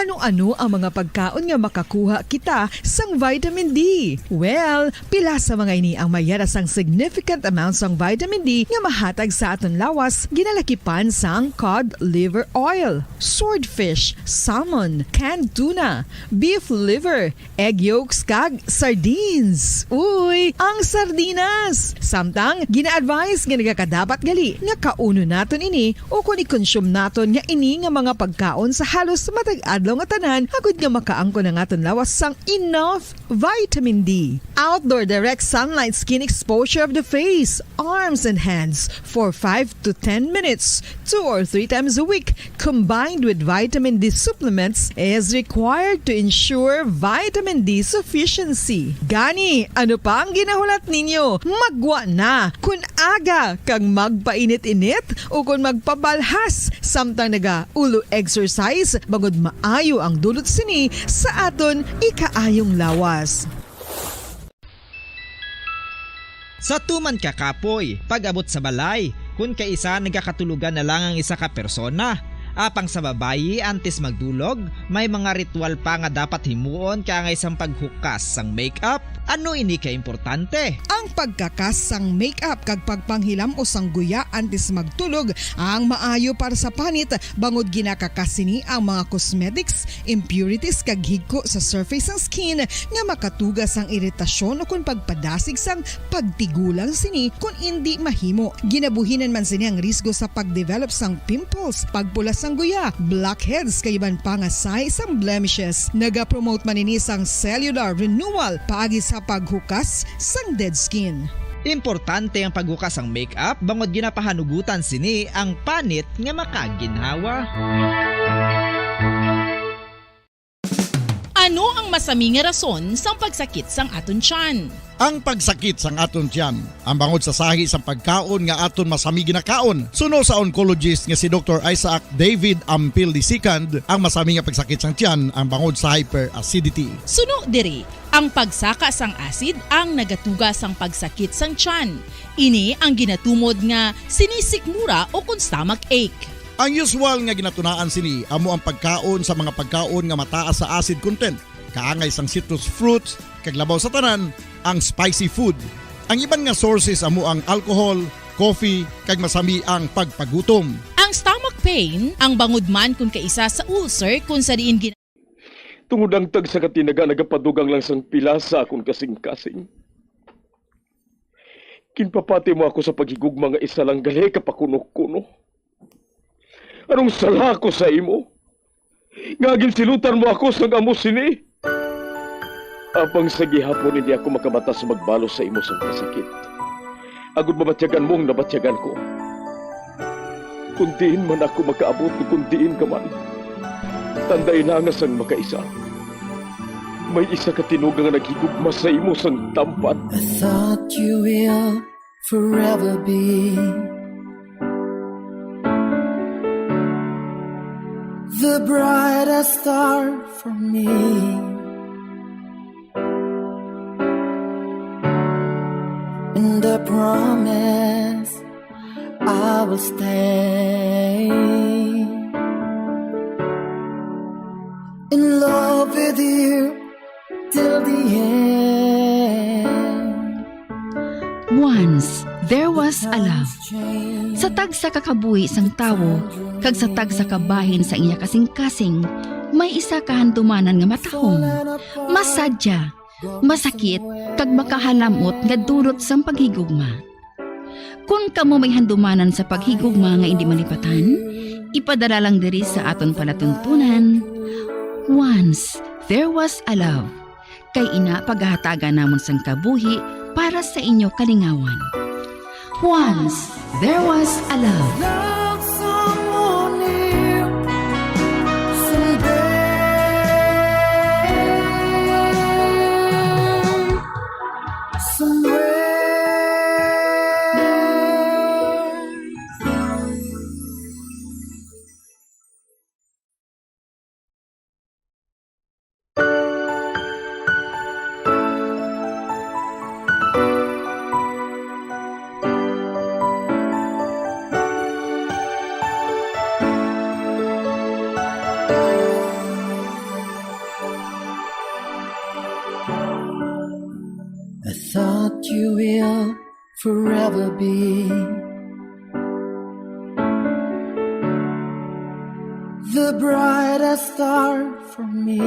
Ano-ano ang mga pagkaon nga makakuha kita sang vitamin D? Well, pila sa mga ini ang mayara sang significant amount sang vitamin D nga mahatag sa aton lawas, ginalakipan sang cod liver oil, swordfish, salmon, canned tuna, beef liver, egg yolks, kag sardines. Uy, ang sardinas! Samtang gina-advise nga nagakadapat gali nga kaunon naton ini ukon i-consume naton nga ini nga mga pagkaon sa halos matag adlaw nga tanan, agud nga makaangkon ang aton lawas sang enough vitamin D. Outdoor direct sunlight skin exposure of the face, arms, and hands for five to ten minutes, two or three times a week, combined with vitamin D supplements, is required to ensure vitamin D sufficiency. Gani, ano pa ang ginahulat ninyo? Maggwa na! Kun aga kag magpainit-init ukon magpabalhas samtang naga-ulo exercise, bangod maayo ang dulot sini sa aton ikaayong lawas. Sa tuman ka kapoy, pag-abot sa balay, kun kaisa nagakatulogan na lang ang isa ka persona. Apang sa babayi, antes magdulog, may mga ritual pa nga dapat himuon kaangay sang paghukas sang makeup. Ano ini ka importante? Ang pagkakas sang makeup kag pagpanghilam-os sang guya antes magtulog ang maayo para sa panit, bangod ginakakas sini ang mga cosmetics, impurities, kag higko sa surface sang skin nga makatuga sang iritasyon ukon pagpadasig sang pagtigulang sini kon indi mahimo. Ginabuhinan man sini ang risgo sa pagdevelop sang pimples, pagpula sang guya, blackheads, kag iban pa nga sahi sang blemishes. Nagapromote man ini sang cellular renewal paagi sa paghukas sang dead skin. Importante ang paghukas sang makeup bangod ginapahanugutan sini ang panit nga makaginhawa. Ano ang masami nga rason sang pagsakit sang aton tiyan? Ang pagsakit sang aton tiyan, ang bangod sa sahi sang pagkaon nga aton masami ginakaon, suno sa oncologist nga si Doktor Isaac David Ampil the second, ang masami nga pagsakit sang tiyan ang bangod sa hyperacidity. Suno diri, ang pagsaka sang acid ang nagatuga sang pagsakit sang tiyan. Ini ang ginatumod nga sinisikmura ukon stomach ache. Ang usual nga ginatunaan sini amo ang pagkaon sa mga pagkaon nga mataas sa acid content, kaangay sang citrus fruits, kag labaw sa tanan, ang spicy food. Ang iban nga sources amo ang alcohol, coffee, kag masami ang pagpagutom. Ang stomach pain, ang bangod man kun kaisa sa ulcer, kun sa diin gin- Tungod ang tagsa ka tinaga nagapadugang lang sang pila sa akon kasingkasing. Ginpapati mo ako sa paghigugma nga isa lang gali ka pakunokuno. Anong sala ko sa imo, nga ginsilutan mo ako sang amo sini? Apang sa gihapon hindi ako makabatas magbalos sa imo sang kasakit, agod mabatyagan mo ang nabatyagan ko. Kun diin man ako makaabot, kun diin ka man, Tandai na nga sang makaisa, may isa ka tinuga nga naghigugma sa imo sang tampad. I thought you will forever be the brightest star for me. And I promise I will stay in love with you till the end. Once there was a love. Sa tagsa ka kabuhi sang tawo kag sa tagsa ka bahin sa iya kasing-kasing, may isa ka handumanan nga matahom, masadya, masakit, kag makahalamot nga dulot sang paghigugma. Kon kamo may handumanan sa paghigugma nga indi malipatan, ipadala lang diri sa aton palatuntunan. Once there was a love. Kay ina pagahatagan namon sang kabuhi para sa inyo kalingawan. Once there was a love. Love someone new someday. Somewhere. I thought you will forever be the brightest star for me.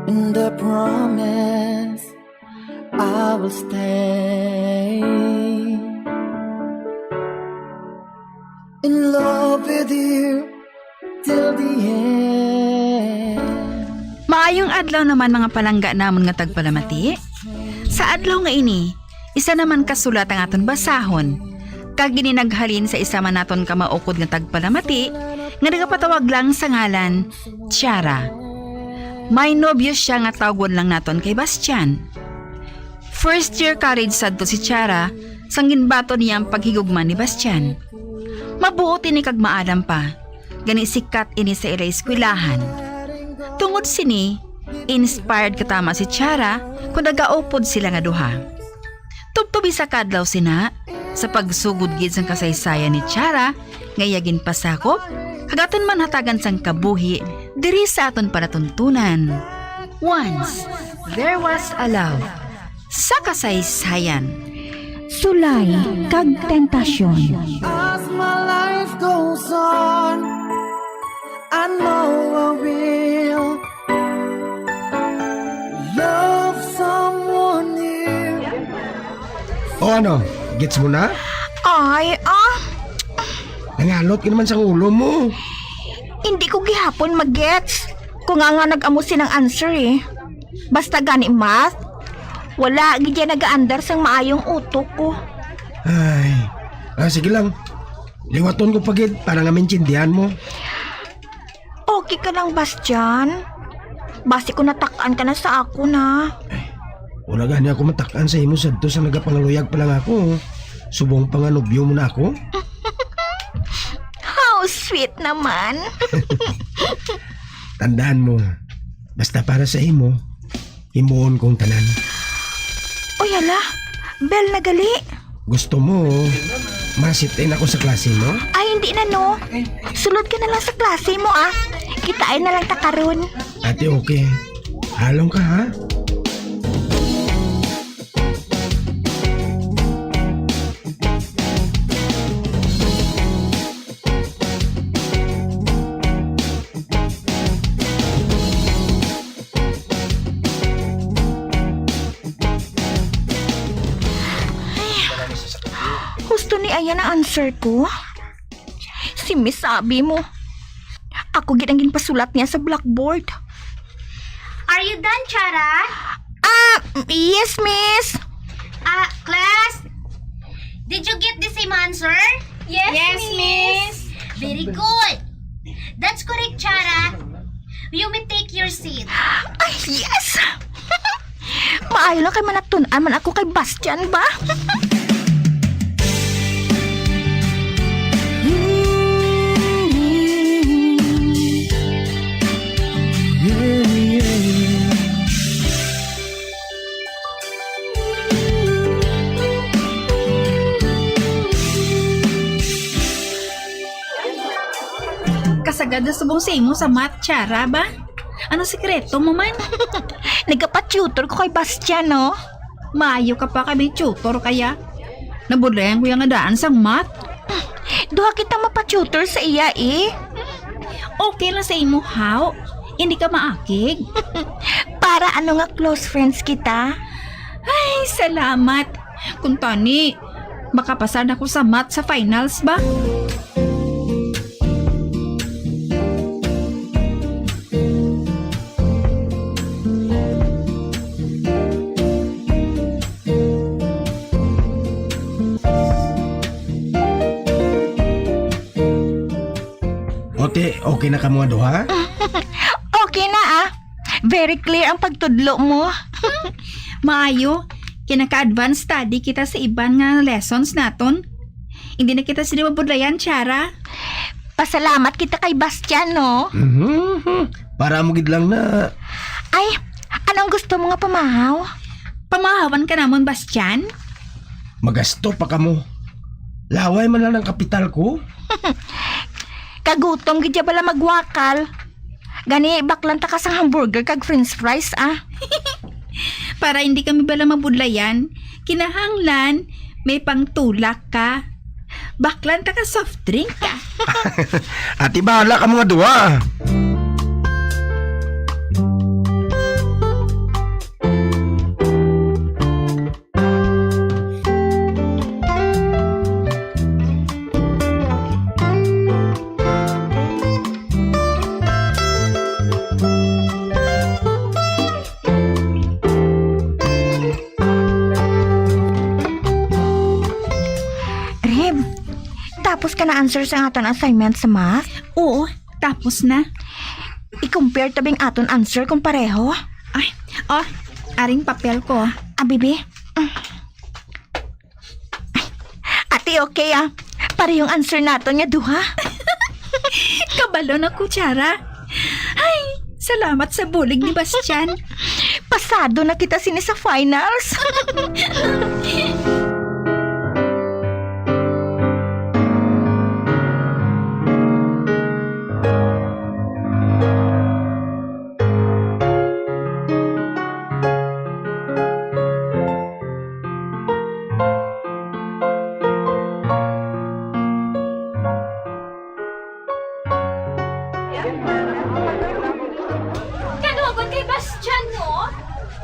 And I promise I will stay in love with you till the end. Maayong adlaw naman, mga palangga namon nga tagpalamati. Sa adlaw nga ini, isa naman ka sulat ang aton basahon, kag ini naghalin sa isa man naton ka maukod nga tagpalamati nga nagapatawag lang sa ngalan Tiara. May nobyo siya nga tawgon lang naton kay Bastian. First year college sadto si Tiara sang ginbaton niya ang paghigugma ni Bastian. Mabuot ini kag maalam pa, gani sikat ini sa ila eskwelahan. Tungod sini, inspired katama si Tiara kon nagaupod sila nga duha. Tubtob isa ka adlaw sina, sa pagsugod gid sang kasaysayan ni Tiara nga iya ginpasakop, kag aton man hatagan sang kabuhi diri sa aton palatuntunan. Once there was a love. Sa kasaysayan. Sulay kag tentasyon. As my life goes on, I know I will love someone new. O ano, gets mo na? Ay, ah, Nangalot ka naman sa ulo mo. Hindi ko gihapon magets kung nga nga nag-amo silang answer eh. Basta gani math, wala gid yan nagaandar sang maayong utok ko. Ay, ah, sige lang. Liwaton ko pa gid para nga maintindihan mo. Okay ka lang, Bastian? Basi ko natak-an ka na sa ako na. Wala gani ako matak-an sa imo sadto sa nagapangaluyag pa lang ako. Subong pa nga nobyo mo na ako. How sweet naman. Tandaan mo, basta para sa imo, himuon kong tanan. Uy, hala. Bell na gali. Gusto mo, masitin ako sa klase mo? Ay, hindi na, no. Sulod ka na lang sa klase mo, ah. Kitain na lang ta karon. Ate, okay. Halong ka, ha? Husto ni Ayan ang answer ko. Si Miss Abi mo. Ako gid ang ginpasulat niya sa blackboard. Are you done, Chara? Ah, yes, miss. Ah, class, did you get the same answer? Yes, Yes, miss. Miss. Very good. That's correct, Chara. You may take your seat. Ay, yes! Maayo lang kay manatun-an man ako kay Bastian ba? Kasagad na subong sa imo sa math, Chara, ba? Ano sikreto mo man? Nagapa-tutor ko kay Bastian, no? Maayo ka pa kay may tutor kaya. Nabudlayan ko yang nga daan sang math. Duha kita mapa-tutor sa iya, eh. Okay lang sa imo, haw. Hindi ka maakig. Para ano nga close friends kita? Ay, salamat. Kung tani, makapasa na ko sa math sa finals ba? Ote, okay na kamo nga duha? Okay na, ah. Very clear ang pagtudlo mo. Maayo, kinaka-advance study kita sa iban nga lessons naton. Hindi na kita sila mabudlayan, Chara. Pasalamat kita kay Bastian, no? Mhm. Para mo gid lang na. Ay, anong gusto mo nga pamahaw? Pamahawan ka namon, Bastian? Magasto pa kamo. Laway man lang ang kapital ko. Kagutom gid siya bala magwakal. Gani, baklan ta ka sang hamburger kag french fries, ah. Para hindi kami bala mabudlayan, kinahanglan may pangtulak ka. Baklan ta ka soft drink, ah. Ati, bahala ka mga duwa. Reb, tapos ka na answer sa aton assignment sa math? Oo, tapos na. I-compare ta bing aton answer kung pareho. Ay, oh, aring papel ko. Ah, bibi. Ati, okay, ah. Parehong answer naton nga duha. Kabalo na, kutsara. Ay, salamat sa bulig ni Bastian. Pasado na kita sini sa finals. Kanugon kay Bastian, no?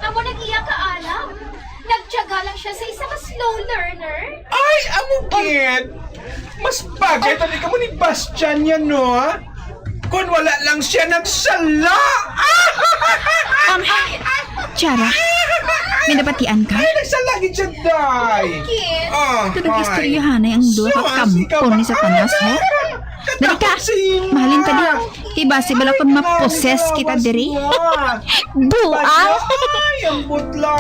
Amo nang iya kaalam. Nagtiyaga lang siya sa isa ka slow learner. Ay, amo gid. Mas bagay pa ni kamo ni Bastian yan, no? Kung wala lang siya nagsala. Um, Chara, may nabatian ka? Ay, nagsala gid siya, day. Kid. Ah, Tunog ay. Istoryahanay ang duha ka Sus, kampo ikaw ni ba? Satanas, Ay, ho? Dali ka. Katapos sa imo. Mahalin ka diha. Kay basi bala kung maposes kita diri. Buang! Ay, ang butla!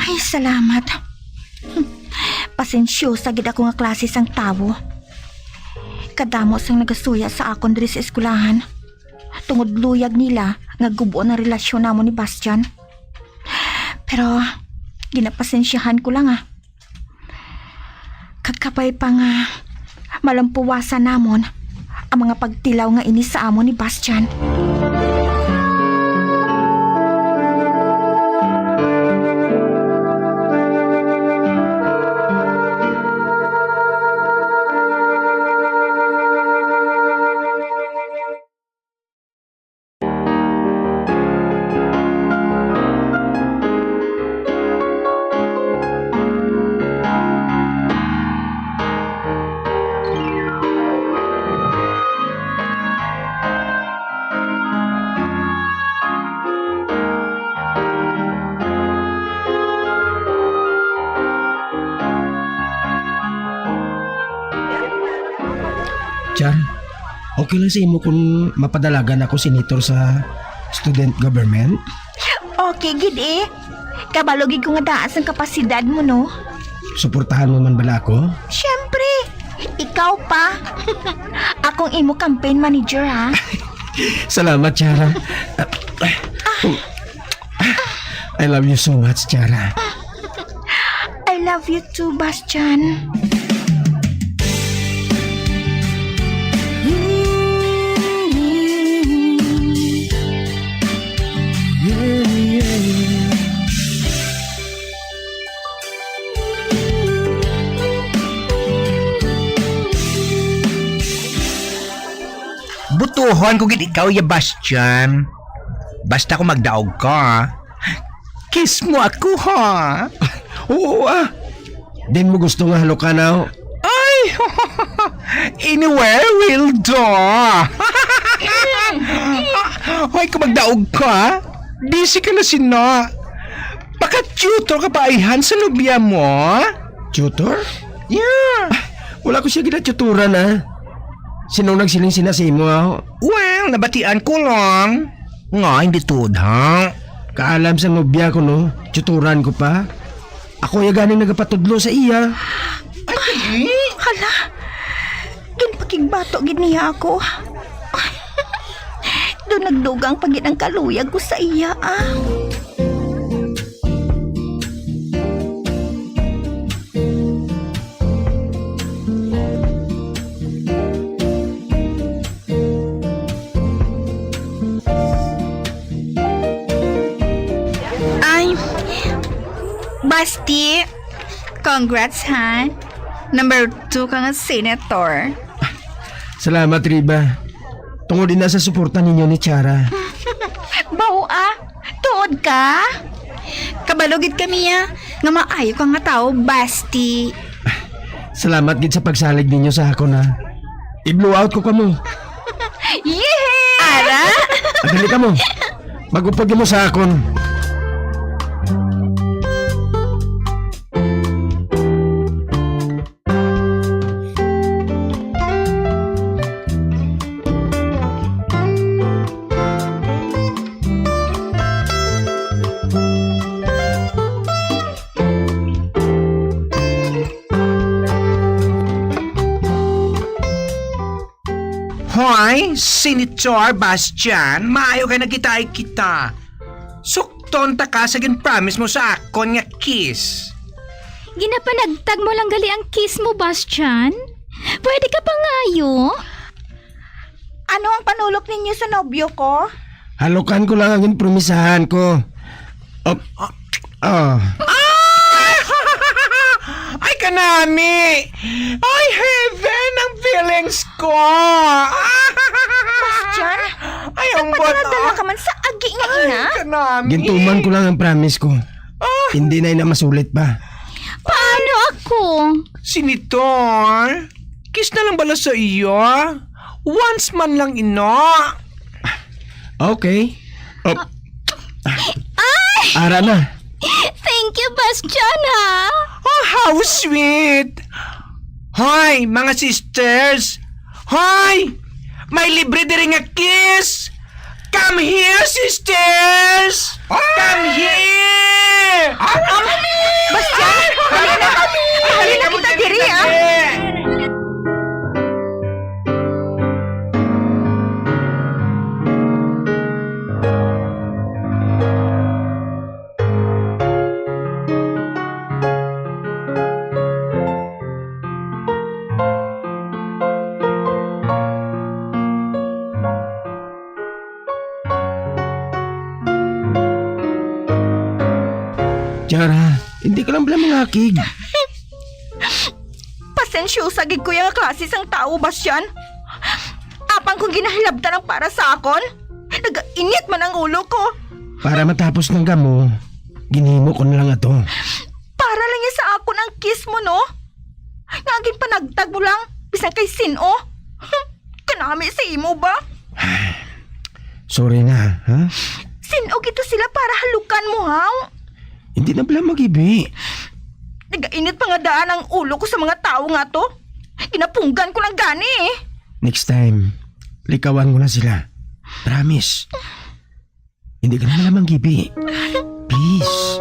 Ay, salamat. Pasensyosa gid ako nga klase sang tawo. Kadamo sang nagasuya sa akon diri sa eskwelahan, tungod luyag nila nga gub-on ang relasyon namon ni Bastian. Pero ginapasensyahan ko lang, ah. Kag kabay pa nga malampuwasan namon ang mga pagtilaw nga ini sa amon ni Bastian. Char, okay lang sa imo kung mapadalagan ako senator sa student government? Okay gid eh. Kabalo gid ko nga taas ang kapasidad mo, no? Suportahan mo man bala ako? Siyempre! Ikaw pa! Akong imo campaign manager, ha? Salamat, Chara. I love you so much, Chara. I love you too, Bastian. Butuhon ko gid ikaw, ya Bastian. Basta kung magdaog ka, kiss mo ako, ha? Oo, ah. Din mo gusto nga halukan, aw? Ay! Anywhere will do. Hoy, kung magdaog ka, busy ka na sina. Paka-tutor ka pa, ayhan, sa nobya mo? Tutor? Yeah. Wala ko siya ginatuturan, ah. Sino nagsiling sina sa imo, ah? Well, nabatian ko lang. Nga, hindi tuod, ha? Kaalam sa nobya ko, no? Tuturan ko pa. Ako ya ganing nagapatudlo sa iya. Ay, hala. Ginpakigbato gid niya ako. Do nagdugang pa gid ang kaluyag ko sa iya, ah. Ay, Basti, congrats, ha. Number two ka nga senator. Salamat, Riba. Tungod ina sa suporta ninyo ni Chara. Baw, ah. Tuod ka? Kabalo gid kami, ah, nga maayo ka nga tawo, Basti. Salamat gid sa pagsalig ninyo sa akon, ha. I-blow out ko kamo. Yehey! Ara? Adali kamo. Mag-upod kamo sa akon. Hoy, Senator Bastian, maayo kay nagkitaay kita. Sukton ta ka sa gin-promise mo sa akon nga kiss. Ginapanagtag mo lang gali ang kiss mo, Bastian? Pwede ka pangayo? Ano ang panulok ninyo sa nobyo ko? Halukan ko lang ang ginpromisahan ko. Op-, ah. Ay! Ay, kanami! Ay, heaven ang feelings ko! Bastian, ay, ang nagpadala-dala ka man sa agi nga ina. Ay, kanami! Gintuman ko lang ang promise ko. Ah! Hindi na ina masulit pa. Paano ako? Senator, kiss na lang bala sa iya. Once man lang ina. Okay. Op-, Ay! Ara na. Thank you, Bastian, ha? Oh, how sweet! Hoy, mga sisters! Hoy! May libre diri nga kiss! Come here, sisters! Come here! Bastian, dali na. Dali na kita diri, ah. Chara, hindi ka lang bala mangakig. Pasensyosa gid ko ya nga klase sang tawo, Bastian. Apang kung ginahilabtan ang para sa akon, nagainit man ang ulo ko. Para matapos ng gamo, ginhimo ko na lang ato. Para lang ya sa akon ang kiss mo, no? Nga ginpanagtag mo lang, bisan kay sin-o. Kanami sa imo ba? Sorry na, ha? Sin-o gito sila para halukan mo, haw? Hindi na bala magibi. Nagainit pa nga daan ang ulo ko sa mga tawo nga to. Ginapunggan ko lang gani, eh. Next time, likawan mo na sila. Promise. Hindi ka na naman gibi. Please.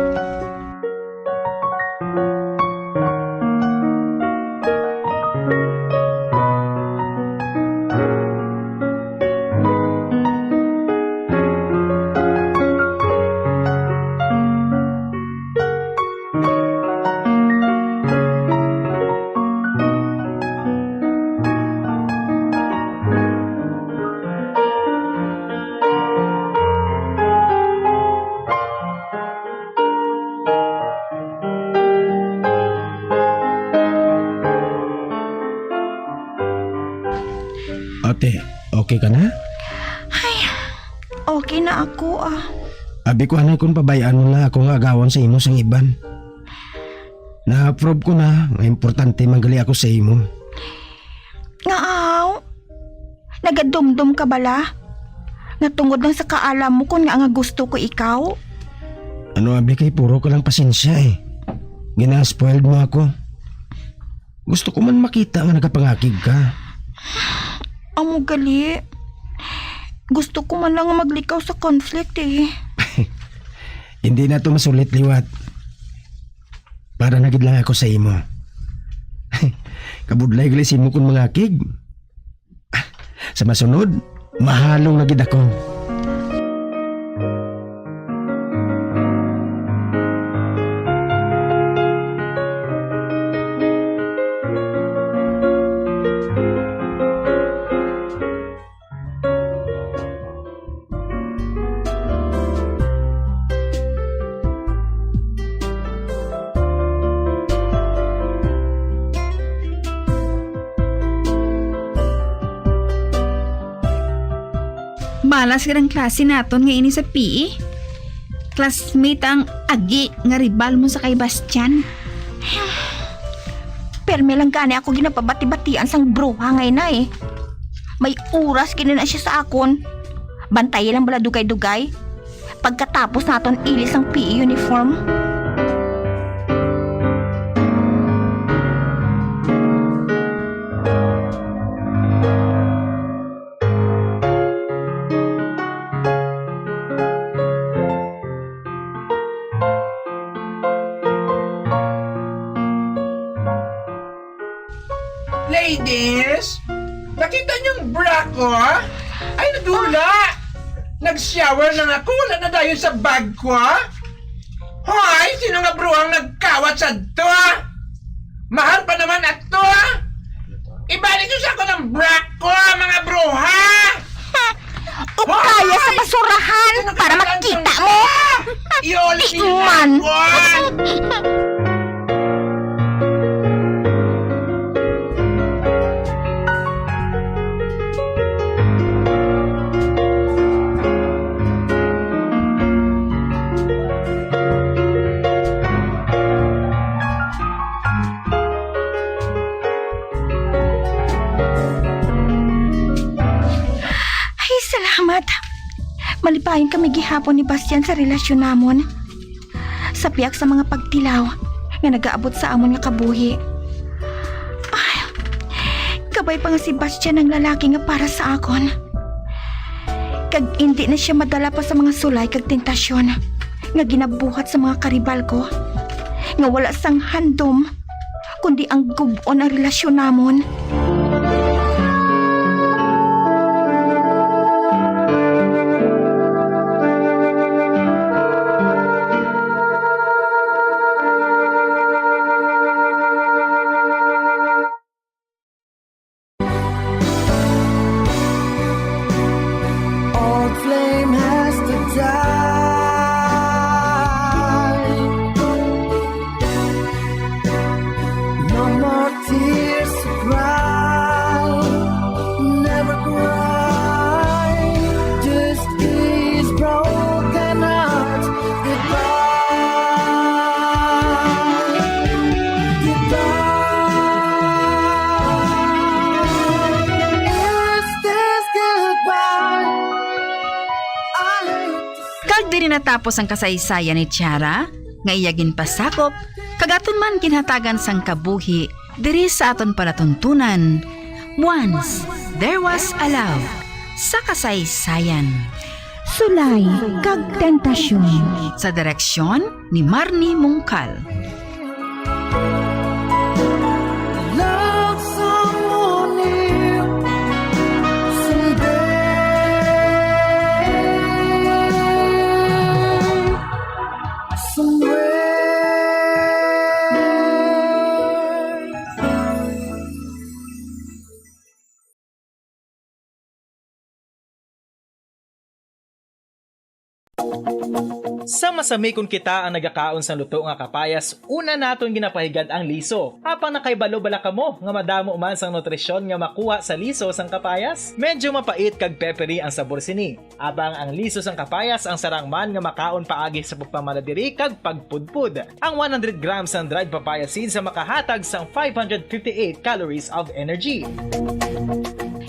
Ate, okay ka na? Ay, okay na ako, ah. Abi ko, anay, kung pabayaan mo na ako nga agawon sa imo sang iban. Na-approve ko na nga importante man gali ako sa imo. Nga aw? Nagadumdom ka bala? Nga tungod lang sa kaalam mo kon nga nga gusto ko ikaw? Ano, abi, kay puro ka lang pasensya, eh. Gina-spoiled mo ako. Gusto ko man makita nga nagapangakig ka. Amo gali. Gusto ko man lang maglikaw sa conflict, eh. Hindi na to masulit liwat. Para na gid lang ako sa imo. Kabudlay gali sa imo kon mangakig. Sa masunod, mahalong na gid ako. Malas gid ang klase naton nga ini sa P E. Classmate ang agi nga rival mo sa kay Bastian. Permi lang gani ako ginapabati-batian sang bruha nga ina, eh. May oras gid na siya sa akon. Bantayi lang bala dugay-dugay. Pagkatapos naton ilis ang P E uniform. Ladies, nakita niyo ang bra ko? Ay, nadula! Nag-shower lang ako, wala na dayon sa bag ko. Hoy, sino nga bruhang nagkawat sa to? Mahal pa naman ato. Ibalik niyo sa ako ang bra ko, mga bruha! Upaya sa basurahan para makita mo. Di man. Ay, salamat. Malipayon kami gihapon ni Bastian sa relasyon namon. Sa pihak sa mga pagtilaw nga nagaabot sa amon nga kabuhi. Ay, kabay pa nga si Bastian ang lalaki nga para sa akon. Kag indi na sia madala pa sa mga sulay kag tentasyon nga ginabuhat sa mga karibal ko, nga wala sang handom kundi ang gub-on ang relasyon namon. Old flame has to die. No more tears to cry. Never cry. Just these broken hearts. Goodbye, goodbye. Is this goodbye? I hate to Kag diri natapos ang kasaysayan ni Tiara, nga iya ginpasakop, kag aton man ginhatagan sang kabuhi diri sa aton palatuntunan, Once There Was a Love, sa kasaysayan. Sulay kag tentasyon. Sa direksyon ni Marnie Mungkal. Love someone new someday. Somewhere. Sa masami kon kita ang nagakaon sang luto nga kapayas, una naton ginapahigad ang liso. Apang nakahibalo bala kamo nga madamo man sang nutrisyon nga makuha sa liso sang kapayas? Medyo mapait kag peppery ang sabor sini. Apang ang liso sang kapayas ang sarang man nga makaon paagi sa pagpamala diri kag pagpudpod. Ang one hundred grams sang dried papaya seeds ang makahatag sang five hundred fifty-eight calories of energy.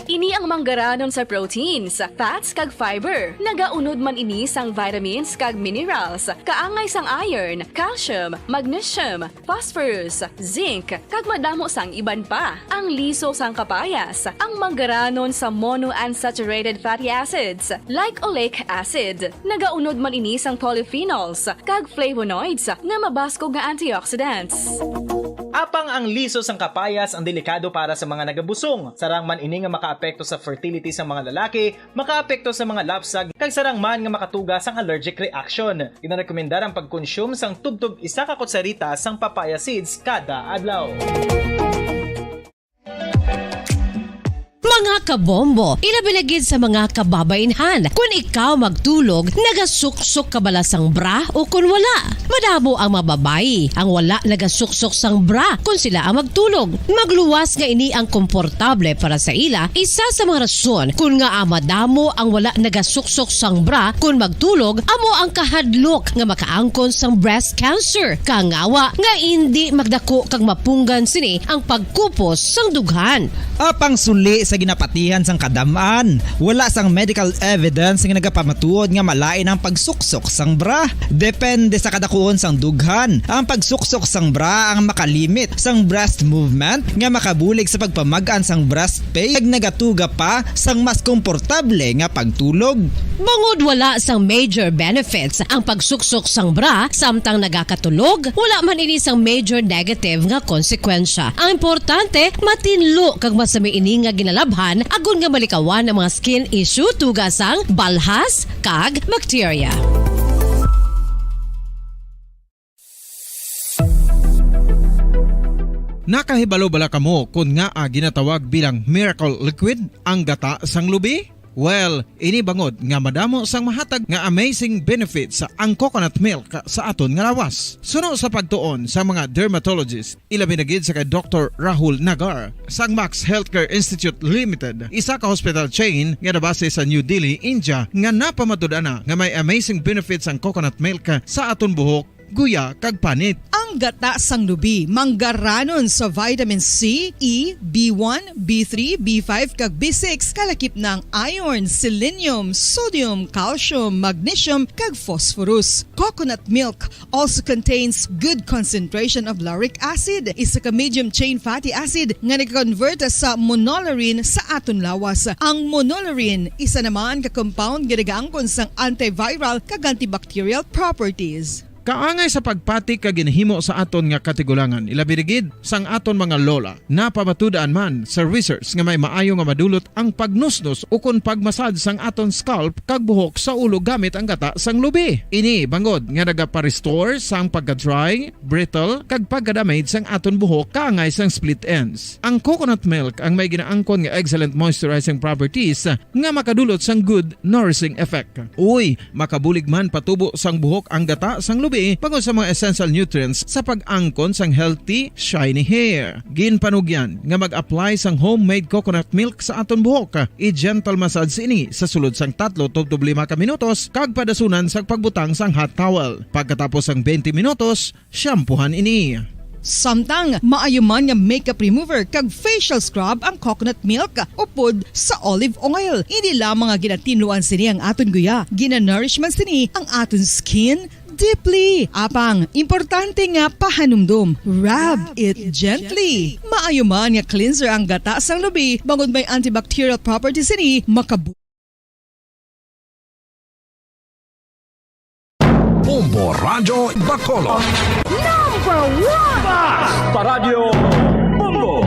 Ini ang manggaranon sa proteins, fats, kag fiber. Nagaunod man ini sang vitamins kag minerals, kaangay sang iron, calcium, magnesium, phosphorus, zinc, kag madamo sang iban pa. Ang liso sang kapayas, ang manggaranon sa monounsaturated fatty acids, like oleic acid. Nagaunod man ini sang polyphenols kag flavonoids nga mabaskog nga antioxidants. Apang ang liso sang kapayas ang delikado para sa mga nagabusong. Sarang man ini nga makaapekto sa fertility sang mga lalaki, makaapekto sa mga lapsag, kag sarang man nga makatuga sang allergic reaction. Ginarekomendar ang pagkonsume sang tubtob isa ka kutsarita sang papaya seeds kada adlaw. Mga kabombo, ilabi na gid sa mga kababainhan, kun ikaw magtulog, nagasuksok ka bala sang bra o kun wala? Madamo ang mga babayi ang wala nagasuksok sang bra kun sila ang magtulog. Magluwas nga ini ang komportable para sa ila. Isa sa mga rason kun ngaa madamo ang wala nagasuksok sang bra kun magtulog amo ang kahadlok nga makaangkon sang breast cancer, kangawa nga indi magdako kag mapunggan sini ang pagkupos sang dughan. Apang suli sa ginapatihan sang kadam-an, wala sang medical evidence nga nagapamatuod nga malain ang pagsuksok sang bra. Depende sa kadakuon sang dughan, ang pagsuksok sang bra ang makalimit sang breast movement nga makabulig sa pagpamag-an sang breast space, kag nagatuga pa sang mas komportable nga pagtulog. Bangod wala sang major benefits ang pagsuksok sang bra samtang nagakatulog, wala man ini sang major negative nga konsekwensya. Ang importante, matinlo kag masami ini nga ginalabhan agod nga malikawan ang mga skin issue tuga sang balhas kag bakterya. Nakahibalo bala kamo kon ngaa ginatawag bilang miracle liquid ang gata sang lubi? Well, ini bangod nga madamo sang mahatag nga amazing benefits ang coconut milk sa aton nga lawas. Suno sa pagtuon sa mga dermatologist, ilabi na gid sa kay Doktor Rahul Nagar sang Max Healthcare Institute Limited, isa ka hospital chain nga nabase sa New Delhi, India, nga napamatud-an na nga may amazing benefits ang coconut milk sa aton buhok, guya, kag panit. Ang gata sang lubi manggaranon sa vitamin C, E, B one, B three, B five, kag B six, kalakip na ang iron, selenium, sodium, calcium, magnesium, kag phosphorus. Coconut milk also contains good concentration of lauric acid, isa ka medium chain fatty acid nga nag-convert sa monolaurin sa aton lawas. Ang monolaurin, isa naman ka compound nga nagaangkon sang antiviral kag antibacterial properties. Kaangay sa pagpati kag ginhimo sa aton nga katigulangan, ilabi na gid sang aton mga lola. Napamatud-an man sa research nga may maayo nga madulot ang pagnusnos ukon pagmasad sang aton scalp kag buhok sa ulo gamit ang gata sang lubi. Ini bangod nga nagapa-restore sang pagka-dry, brittle, kag pagka-damage sang aton buhok kaangay sang split ends. Ang coconut milk ang may ginaangkon nga excellent moisturizing properties nga makadulot sang good nourishing effect. Uy, makabulig man patubo sang buhok ang gata sang lubi bangod sa mga essential nutrients sa pag-angkon sang healthy, shiny hair. Ginpanugyan nga mag-apply sang homemade coconut milk sa aton buhok. I-gentle massage ini sa sulod sang tatlo tubtob lima ka minutos kag padasunan sang pagbutang sang hot towel. Pagkatapos sang twenty minutos, shampoohan ini. Samtang maayo man nga makeup remover kag facial scrub ang coconut milk upod sa olive oil. Hindi lamang nga ginatinluan sini ang aton guya, ginanourish man sini ang aton skin deeply. Apang, importante nga pahanumdom, rub it gently. Maayo man nga cleanser ang gata sang lubi, bangod may antibacterial properties sini, makabu- Bombo Radyo Bacolod. Number one! Basta Radyo Bombo!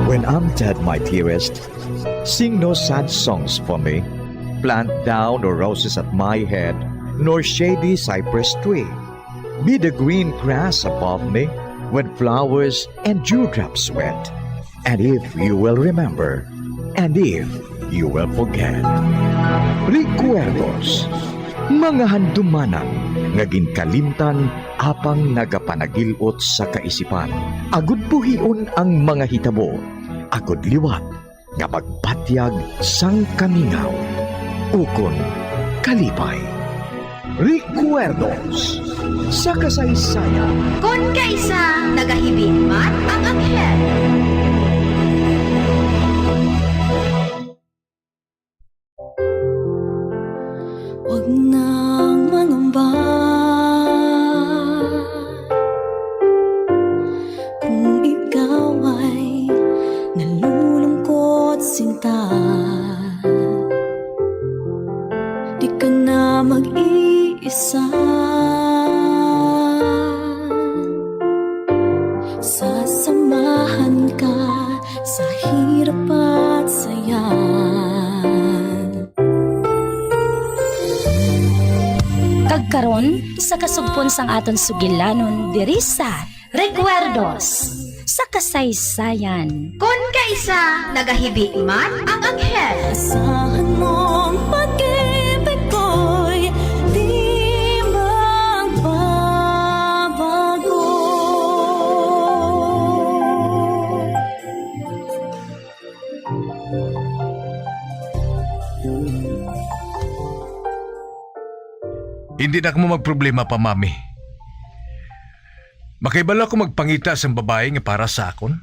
When I'm dead, my dearest, sing no sad songs for me. Plant thou no roses at my head, nor shady cypress tree. Be the green grass above me when flowers and dewdrops wet. And if you will remember, and if you will forget. Recuerdos, mga handumanan nga ginkalimtan apang nagapanagil-ot sa kaisipan. Agud buhion ang mga hitabo, agud liwat nga magbatyag sang kamingaw ukon kalipay. Recuerdos sa kasaysayan. Kon kaisa nagahibi man ang anghel. Huwag nang mangamba kung ikaw ay nalulungkot, sinta. Di ka na mag-iisa. Sasamahan ka sa hirap at saya. Kag karon, sa kasugpon sang aton sugilanon diri sa Recuerdos sa Kasaysayan. Kon kaisa nagahibi man ang anghel. Asahan mo ang pag-ibig ko'y di magbabago. Hindi na kamo magproblema pa, Mami. Makahibalo ako magpangita sang babayi nga para sa akon.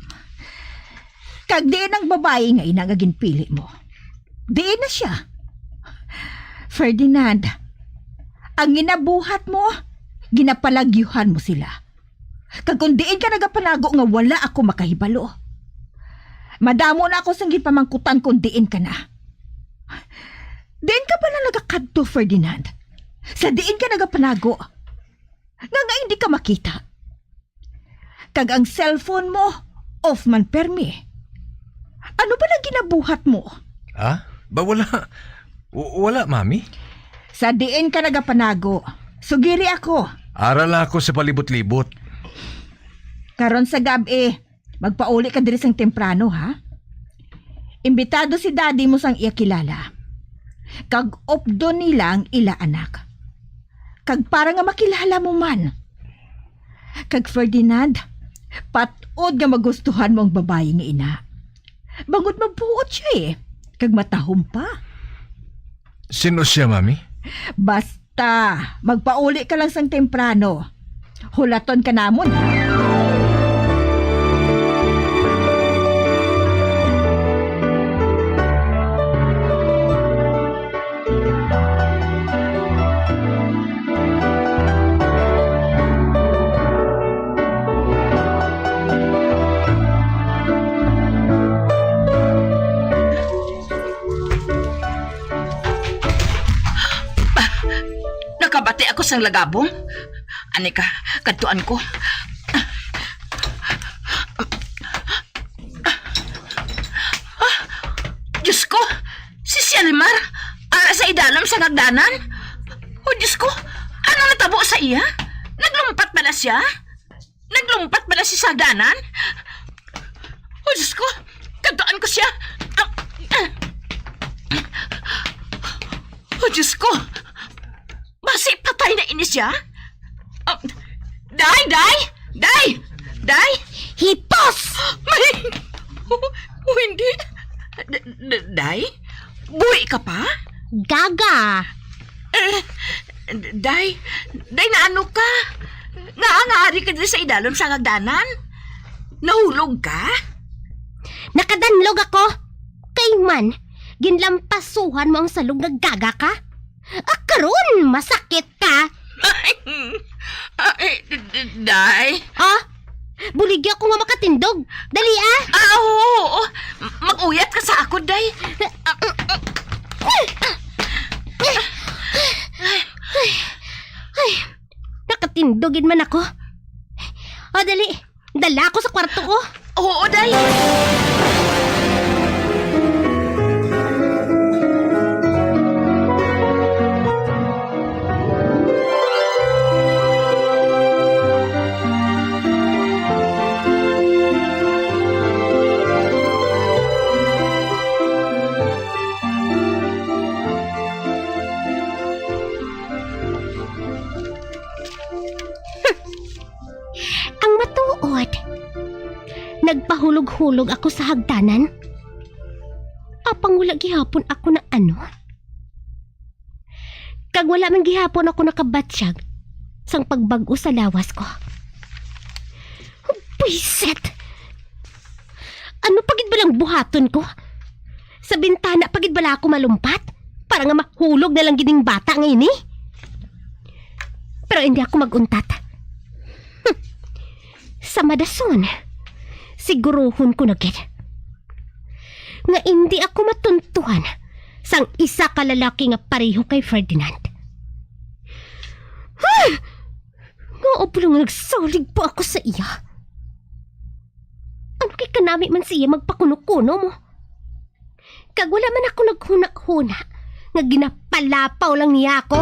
Kag diin ang babayi nga ina nga ginpili mo? Diin na sia? Ferdinand, ang ginabuhat mo, ginapalagyuhan mo sila. Kag kon diin ka nagapanago nga wala ako makahibalo, madamo na ako sang ginpamangkutan kon diin ka na. Diin ka bala nagakadto, Ferdinand? Sa diin ka nagapanago? Nga nga hindi ka makita? Kag ang cellphone mo, off man permi. Ano bala ginabuhat mo? Ha? Ba, wala. W- wala, Mami. Sa diin ka nagapanago? Sugiri ako. Ara lang ako sa palibot-libot. Karon sa gab-i, magpauli ka diri sang temprano, ha? Imbitado si Daddy mo sang iya kilala. Kag updon nila ang ila anak. Kag para nga makilala mo man. Kag Ferdinand, pat-od nga magustuhan mo ang babayi nga ina. Bangod mabuot siya, eh, kag matahom pa. Sino siya, Mami? Basta, magpauli ka lang sang temprano. Hulaton ka namon. Nakabati ako sang lagabong. Ani ka, kadtuan ko. Ah, Diyos ko! Si Sialmar, ara sa idalom sa hagdanan. O Diyos ko, ano natabo sa iya? Naglumpat bala siya? Naglumpat bala siya sa hagdanan? O Diyos ko, kadtuan ko siya. Ah, ah. O Diyos ko, basi patay na ini siya? Ah, Day, Day! Day! Day! Hitos! May, oh, hindi. D- d- Day? Buhi ka pa? Gaga! Eh, Day, day, naano ka? Nga ang ari ka diri sa idalom sa hagdanan? Nahulog ka? Nakadanlog ako. Kay man, ginlampasuhan mo ang salog nga gaga ka. Ah, karon, masakit ka. Ay, d- d- day. Ha? Buligi ako nga makatindog. Dali, ah. Ah, oo, oo. Mag-uyat ka sa ako, day. Ay, nakatindog gid man ako. O, dali. Dala ako sa kwarto ko. Oo, day. Ang matuod, nagpahulog-hulog ako sa hagdanan. Apang wala gihapon ako na ano. Kag wala man gihapon ako nakabatyag sang pagbag-o sa lawas ko. Buisit! Ano pa gid ba lang buhaton ko? Sa bintana pa gid bala ako malumpat para nga mahulog na lang gid ning bata nga ini? Pero hindi ako mag-untat. Hmm. Sa madason, siguruhon ko na gid nga indi ako matuntuhan sang isa ka lalaki nga pareho kay Ferdinand. Huh! Nga ablo nga nagsalig pa ako sa iya. Ano kay kanami man siya magpakuno-kuno mo? Kag wala man ako naghuna-huna nga ginapalapaw lang niya ako.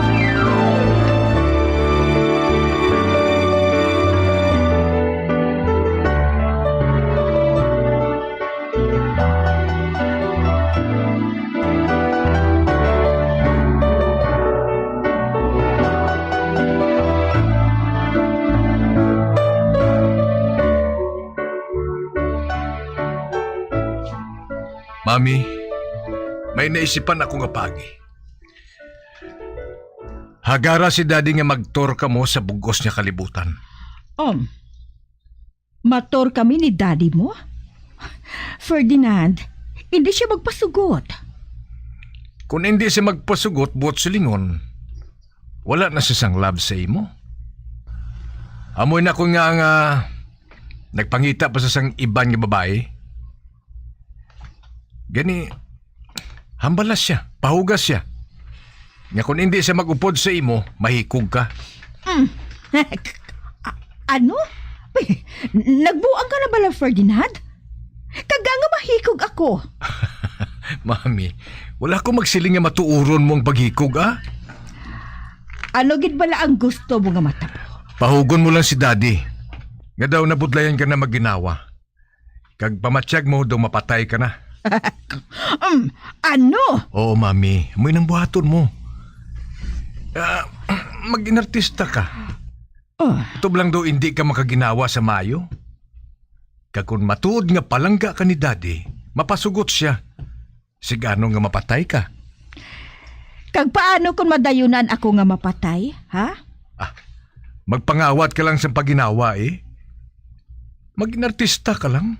Mami, may naisipan ako nga paagi. Hagara si Daddy nga mag-tour kamo sa bug-os nga kalibutan. Um, ma-tour kami ni Daddy mo? Ferdinand, hindi siya magpasugot. Kung hindi siya magpasugot, buot silingon, wala na siya sang love sa imo. Amoy na ko nga nga nagpangita pa sa sang iban nga babae. Gani, hambala siya, pahugas siya. Nga kung hindi siya mag-upod sa imo, mahikog ka. Mm. A- ano? Nagbuang ka na bala, Ferdinand? Kaga nga mahikog ako. Mami, wala ko magsiling nga matuuron mo ang paghikog, ah. Ano gid bala ang gusto mo nga matabo? Pahugon mo lang si Daddy. Nga daw nabudlayan ka na maginawa. Kag pamatyag mo daw mapatay ka na. Um, ano? Oo, Mami. Amoy nang buhaton mo. Ah, mag-inartista ka. Oh. Tublang daw hindi ka makaginawa sa mayo. Kag kung matuod nga palangga ka ni Daddy, mapasugot siya. Sigano nga mapatay ka? Kag paano kung madayunan ako nga mapatay, ha? Ah, magpangawat ka lang sa paginawa, eh. Maging artista ka lang.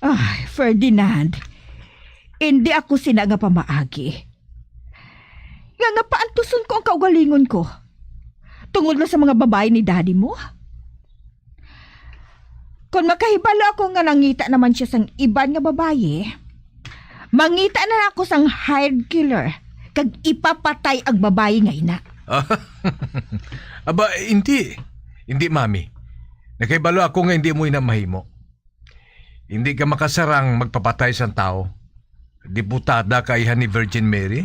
Ay, Ferdinand, hindi ako sina nga pamaagi. Nga nga paantuson ko ang kaugalingon ko. Tungod lang sa mga babae ni daddy mo. Kon makahibalo ako nga nangita naman siya sang iban nga babayi, mangita na ako sang hired killer kag ipapatay ang babayi nga ina. Aba, hindi. Hindi, Mami. Nakahibalo ako nga hindi mo ina mahimo. Hindi ka makasarang magpapatay sang tawo. Diputada ka, iha ni Virgin Mary.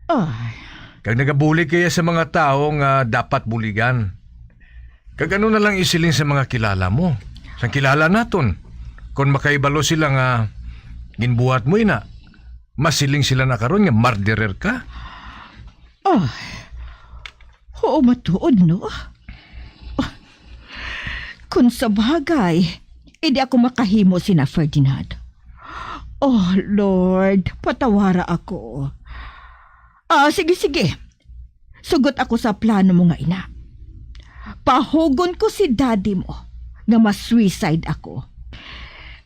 Ay. Kag nagabulig kaya sa mga tawo nga dapat buligan. Kag ano na lang isiling sa mga kilala mo, sang kilala naton, kon makahibalo sila nga ginbuhat mo ina, masiling sila na karon nga murderer ka. Ay. Oo, matuod, no? Kung sa bagay, hindi ako makahimo sina Ferdinand. Oh, Lord, patawara ako. Ah, sige, sige. Sugot ako sa plano mo nga ina. Pahugon ko si daddy mo nga ma-suicide ako.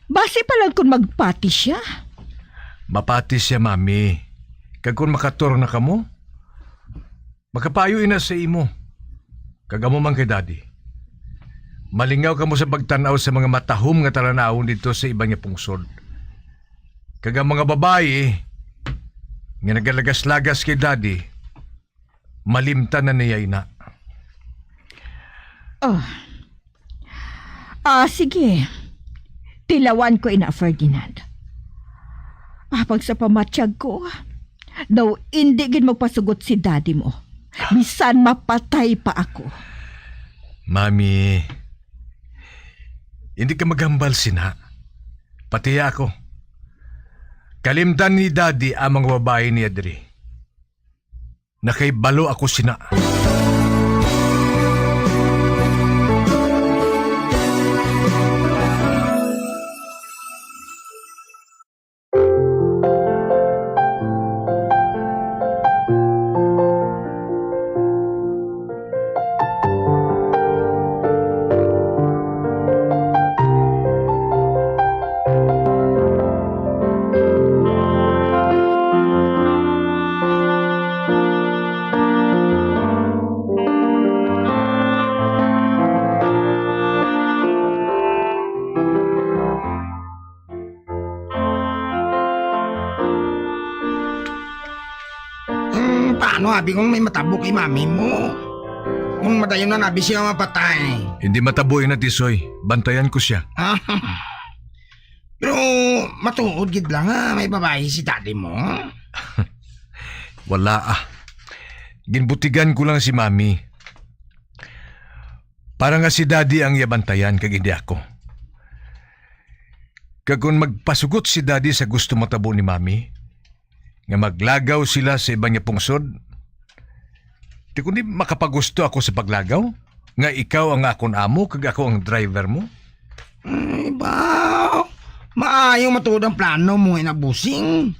Basi pa lang kung magpati siya. Mapati siya, Mami. Kag kung makaturna kamo, makapaayo ina sa imo. Kag amo man kay Daddy. Malingaw kamo sa pagtan-aw sa mga matahom nga talan-awon didto sa iban nga pungsod. Kag ang mga babayi nga nagalagas-lagas kay Daddy, malimtan na niya ina. Oh. Ah, sige. Tilawan ko ina, Ferdinand. Apag sa pamatyag ko, daw indi gid magpasugot si daddy mo. Bisan mapatay pa ako. Mami, hindi ka maghambal sina. Pati ako. Kalimtan ni Daddy ang mga babayi niya diri. Nakahibalo ako sina. Hmm, paano abi kung may matabo kay mami mo? Kung madayon na abi siya mapatay. Hindi matabo ina, Tisoy. Bantayan ko siya. Ah, pero matuod gid lang nga may babayi si daddy mo. Wala, ah. Ginbutigan ko lang si Mami. Para nga si Daddy ang iya bantayan kag hindi ako. Kag kung magpasugot si Daddy sa gusto matabo ni Mami, nga maglagaw sila sa iban nga pungsod, di kundi makapagusto ako sa paglagaw, nga ikaw ang akon amo kag ako ang driver mo. Ay, ba? Maayo matuod ang plano mo, ina Busing.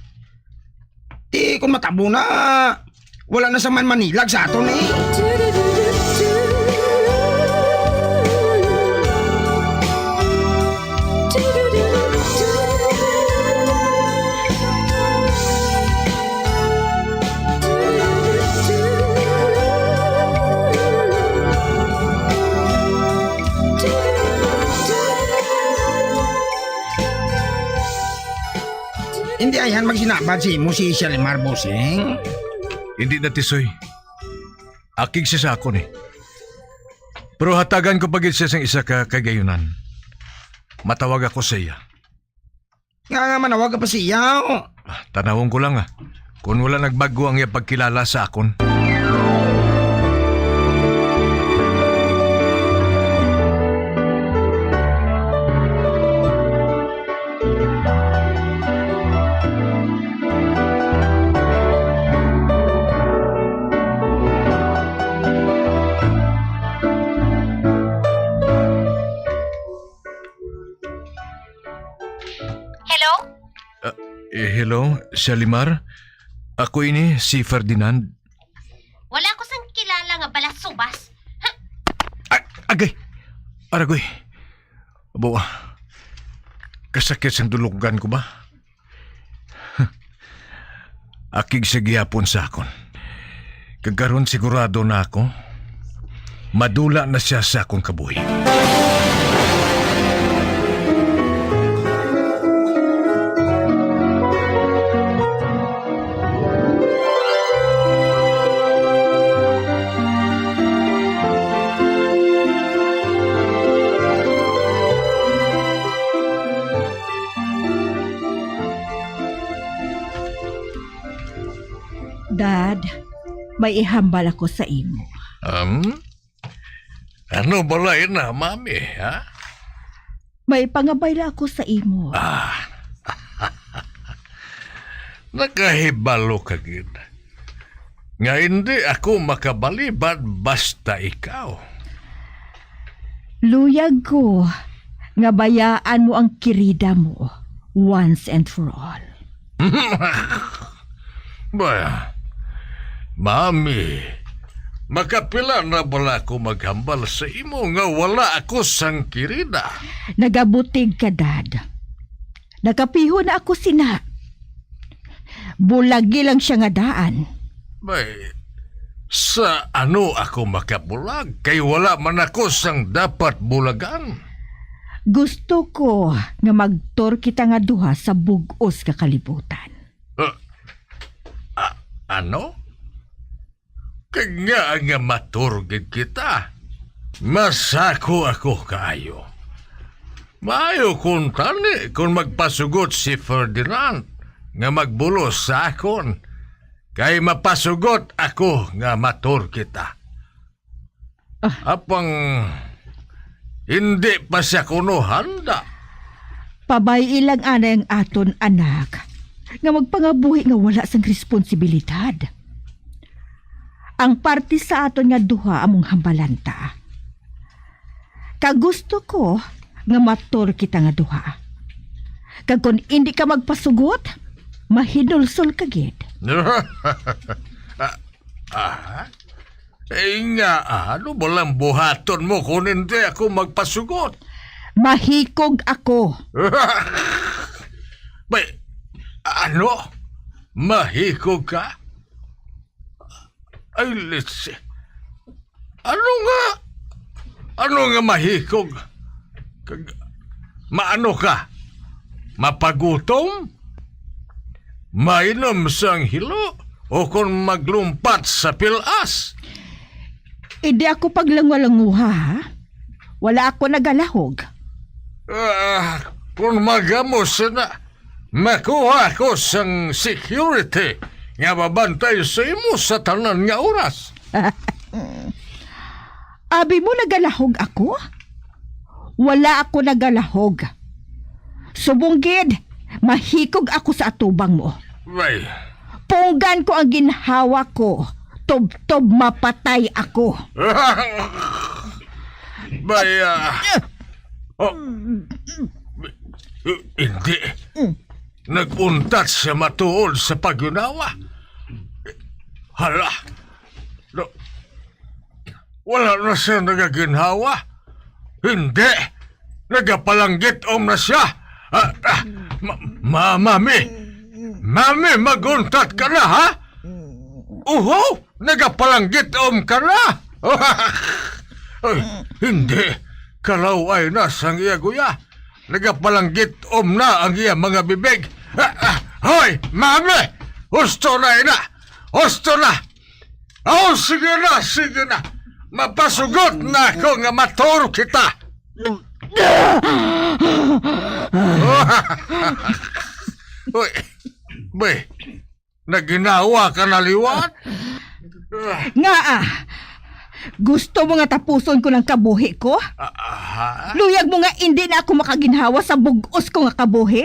Ti, kung matabo na, wala na sa man manilag sa aton, eh. Hindi ayan magsinabad sa imo si Shalimar, Busing? Hindi na, Tisoy. Akig siya sa akon, eh. Pero hatagan ko pa gid siya sang isa ka kagayunan. Matawag ako sa iya. Nga, nga manawag ka pa sa iya, oh. Ah, tanawon ko lang, ah. Kung wala nagbag-o ang iya pagkilala sa akon. Hello? Ah, eh, hello, Shalimar? Ako ini, si Ferdinand. Wala ko sang kilala nga balasubas. Ag-, agay! Aragoy! Abo, ah. Kasakit sang dulugan ko ba? Akig sa gihapon sa akon. Kag karon sigurado na ako, madula na siya sa akong kabuhi. Dad, may ihambal ako sa imo. Um? Ano bala ina, Mami, ha? May pangabay la ako sa imo. Ah. Nakahibalo ka gid nga hindi ako makabalibad basta ikaw. Luyag ko nga bayaan mo ang kirida mo once and for all. Ba, Mami, makapila na bala ako maghambal sa imo nga wala ako sang kirida? Nagabutig ka, Dad. Nakapiho na ako sina. Bulagi lang siya nga daan. Bay, sa ano ako makabulag? Kay wala man ako sang dapat bulagan. Gusto ko nga mag-tour kita nga duha sa bug-os nga kalibutan. Ah, ah, ano? Kag nga nga maturgid kita, masako ako kaayo. Maayo kuntani kon magpasugot si Ferdinand nga magbulos sa akon, kay mapasugot ako nga matur kita. Ah. Apang hindi pa siya kuno handa. Pabay-i lang anay ang aton anak nga magpangabuhi nga wala sang responsibilidad. Ang parte sa aton nga duha among hambalan ta. Kag gusto ko nga matur kita nga duha. Kag kon indi ka magpasugot, mahinulsol ka gid. Ah, ah, eh, nga, ano ba lang buhaton mo kung hindi ako magpasugot? Mahikog ako. May, ano? Mahikog ka? Ay, let's see. Ano nga? Ano nga mahikog? Kag, maano ka? Mapagutom? Mainom sang hilo? O kon maglumpat sa pilas? Hindi ako paglanguha-languha, ha? Wala ako nagalahog. Ah, kung magamos na, makuha ko sang security nga mabantay sa imo sa tanan nga oras. Abi mo nagalahog ako? Wala ako nagalahog. Subong gid, mahikog ako sa atubang mo. Way. Punggan ko ang ginhawa ko, tubtob mapatay ako. Bay, ah, oh, hindi. Nag-untat siya matuod sa pagyunawa. Hala, no, wala na siya nagaginhawa. Hindi. Nagapalanggitom na siya. Ah, ah, ma-, ma-, mami. Mami, maguntat ka na, ha? Uho, nagapalanggitom ka na. Ay, hindi. Kalaway na sang iya guya. Nagapalanggitom na ang iya mga bibig. Ah, ah, hoy, mami! Husto na ina! Husto na! Oh, sige na, sige na. Mapasugot na ako nga matur kita. Uy, bay, naginawa ka na liwat? Ngaa, gusto mo nga tapuson ko ng kabuhi ko? Ah, aha. Luyag mo nga indi na ako makaginhawa sa bug-os ko nga kabuhi?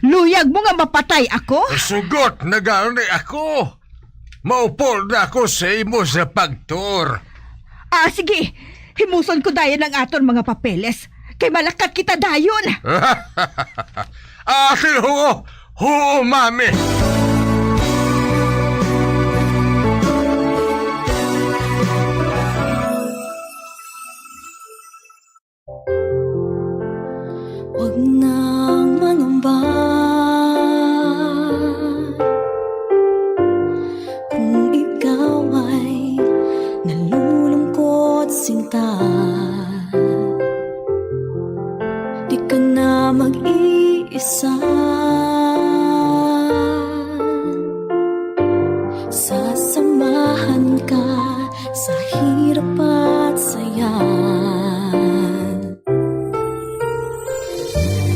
Luyag mo nga mapatay ako? Sugot na gani ako. Maupol na ako sa imo sa pagtuor. Ah, sige. Himuson ko dayon ang aton mga papeles. Kay malakat kita dayon. Ate, huo. Huo, mami. Huwag nang mangamba kung ikaw ay nalulungkot, sinta. Di ka na mag-iisa. Sasamahan ka sa hirap at saya.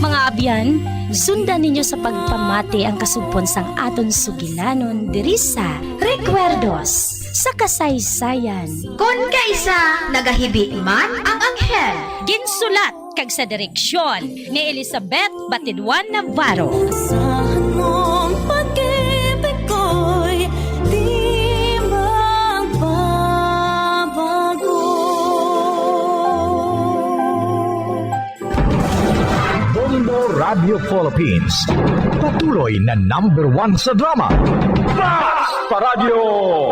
Mga abyan, sundan ninyo sa pagpamati ang kasugpon sang aton sugilanon diri sa Recuerdos sa Kasaysayan. Kon kaisa nagahibi man ang anghel. Ginsulat kag sa direksyon ni Elizabeth Batidwan Navarro. Asahan mong pag-ibig ko'y di magbabago. Bombo Radio Philippines, patuloy na number one sa drama. Basta! Paradyo.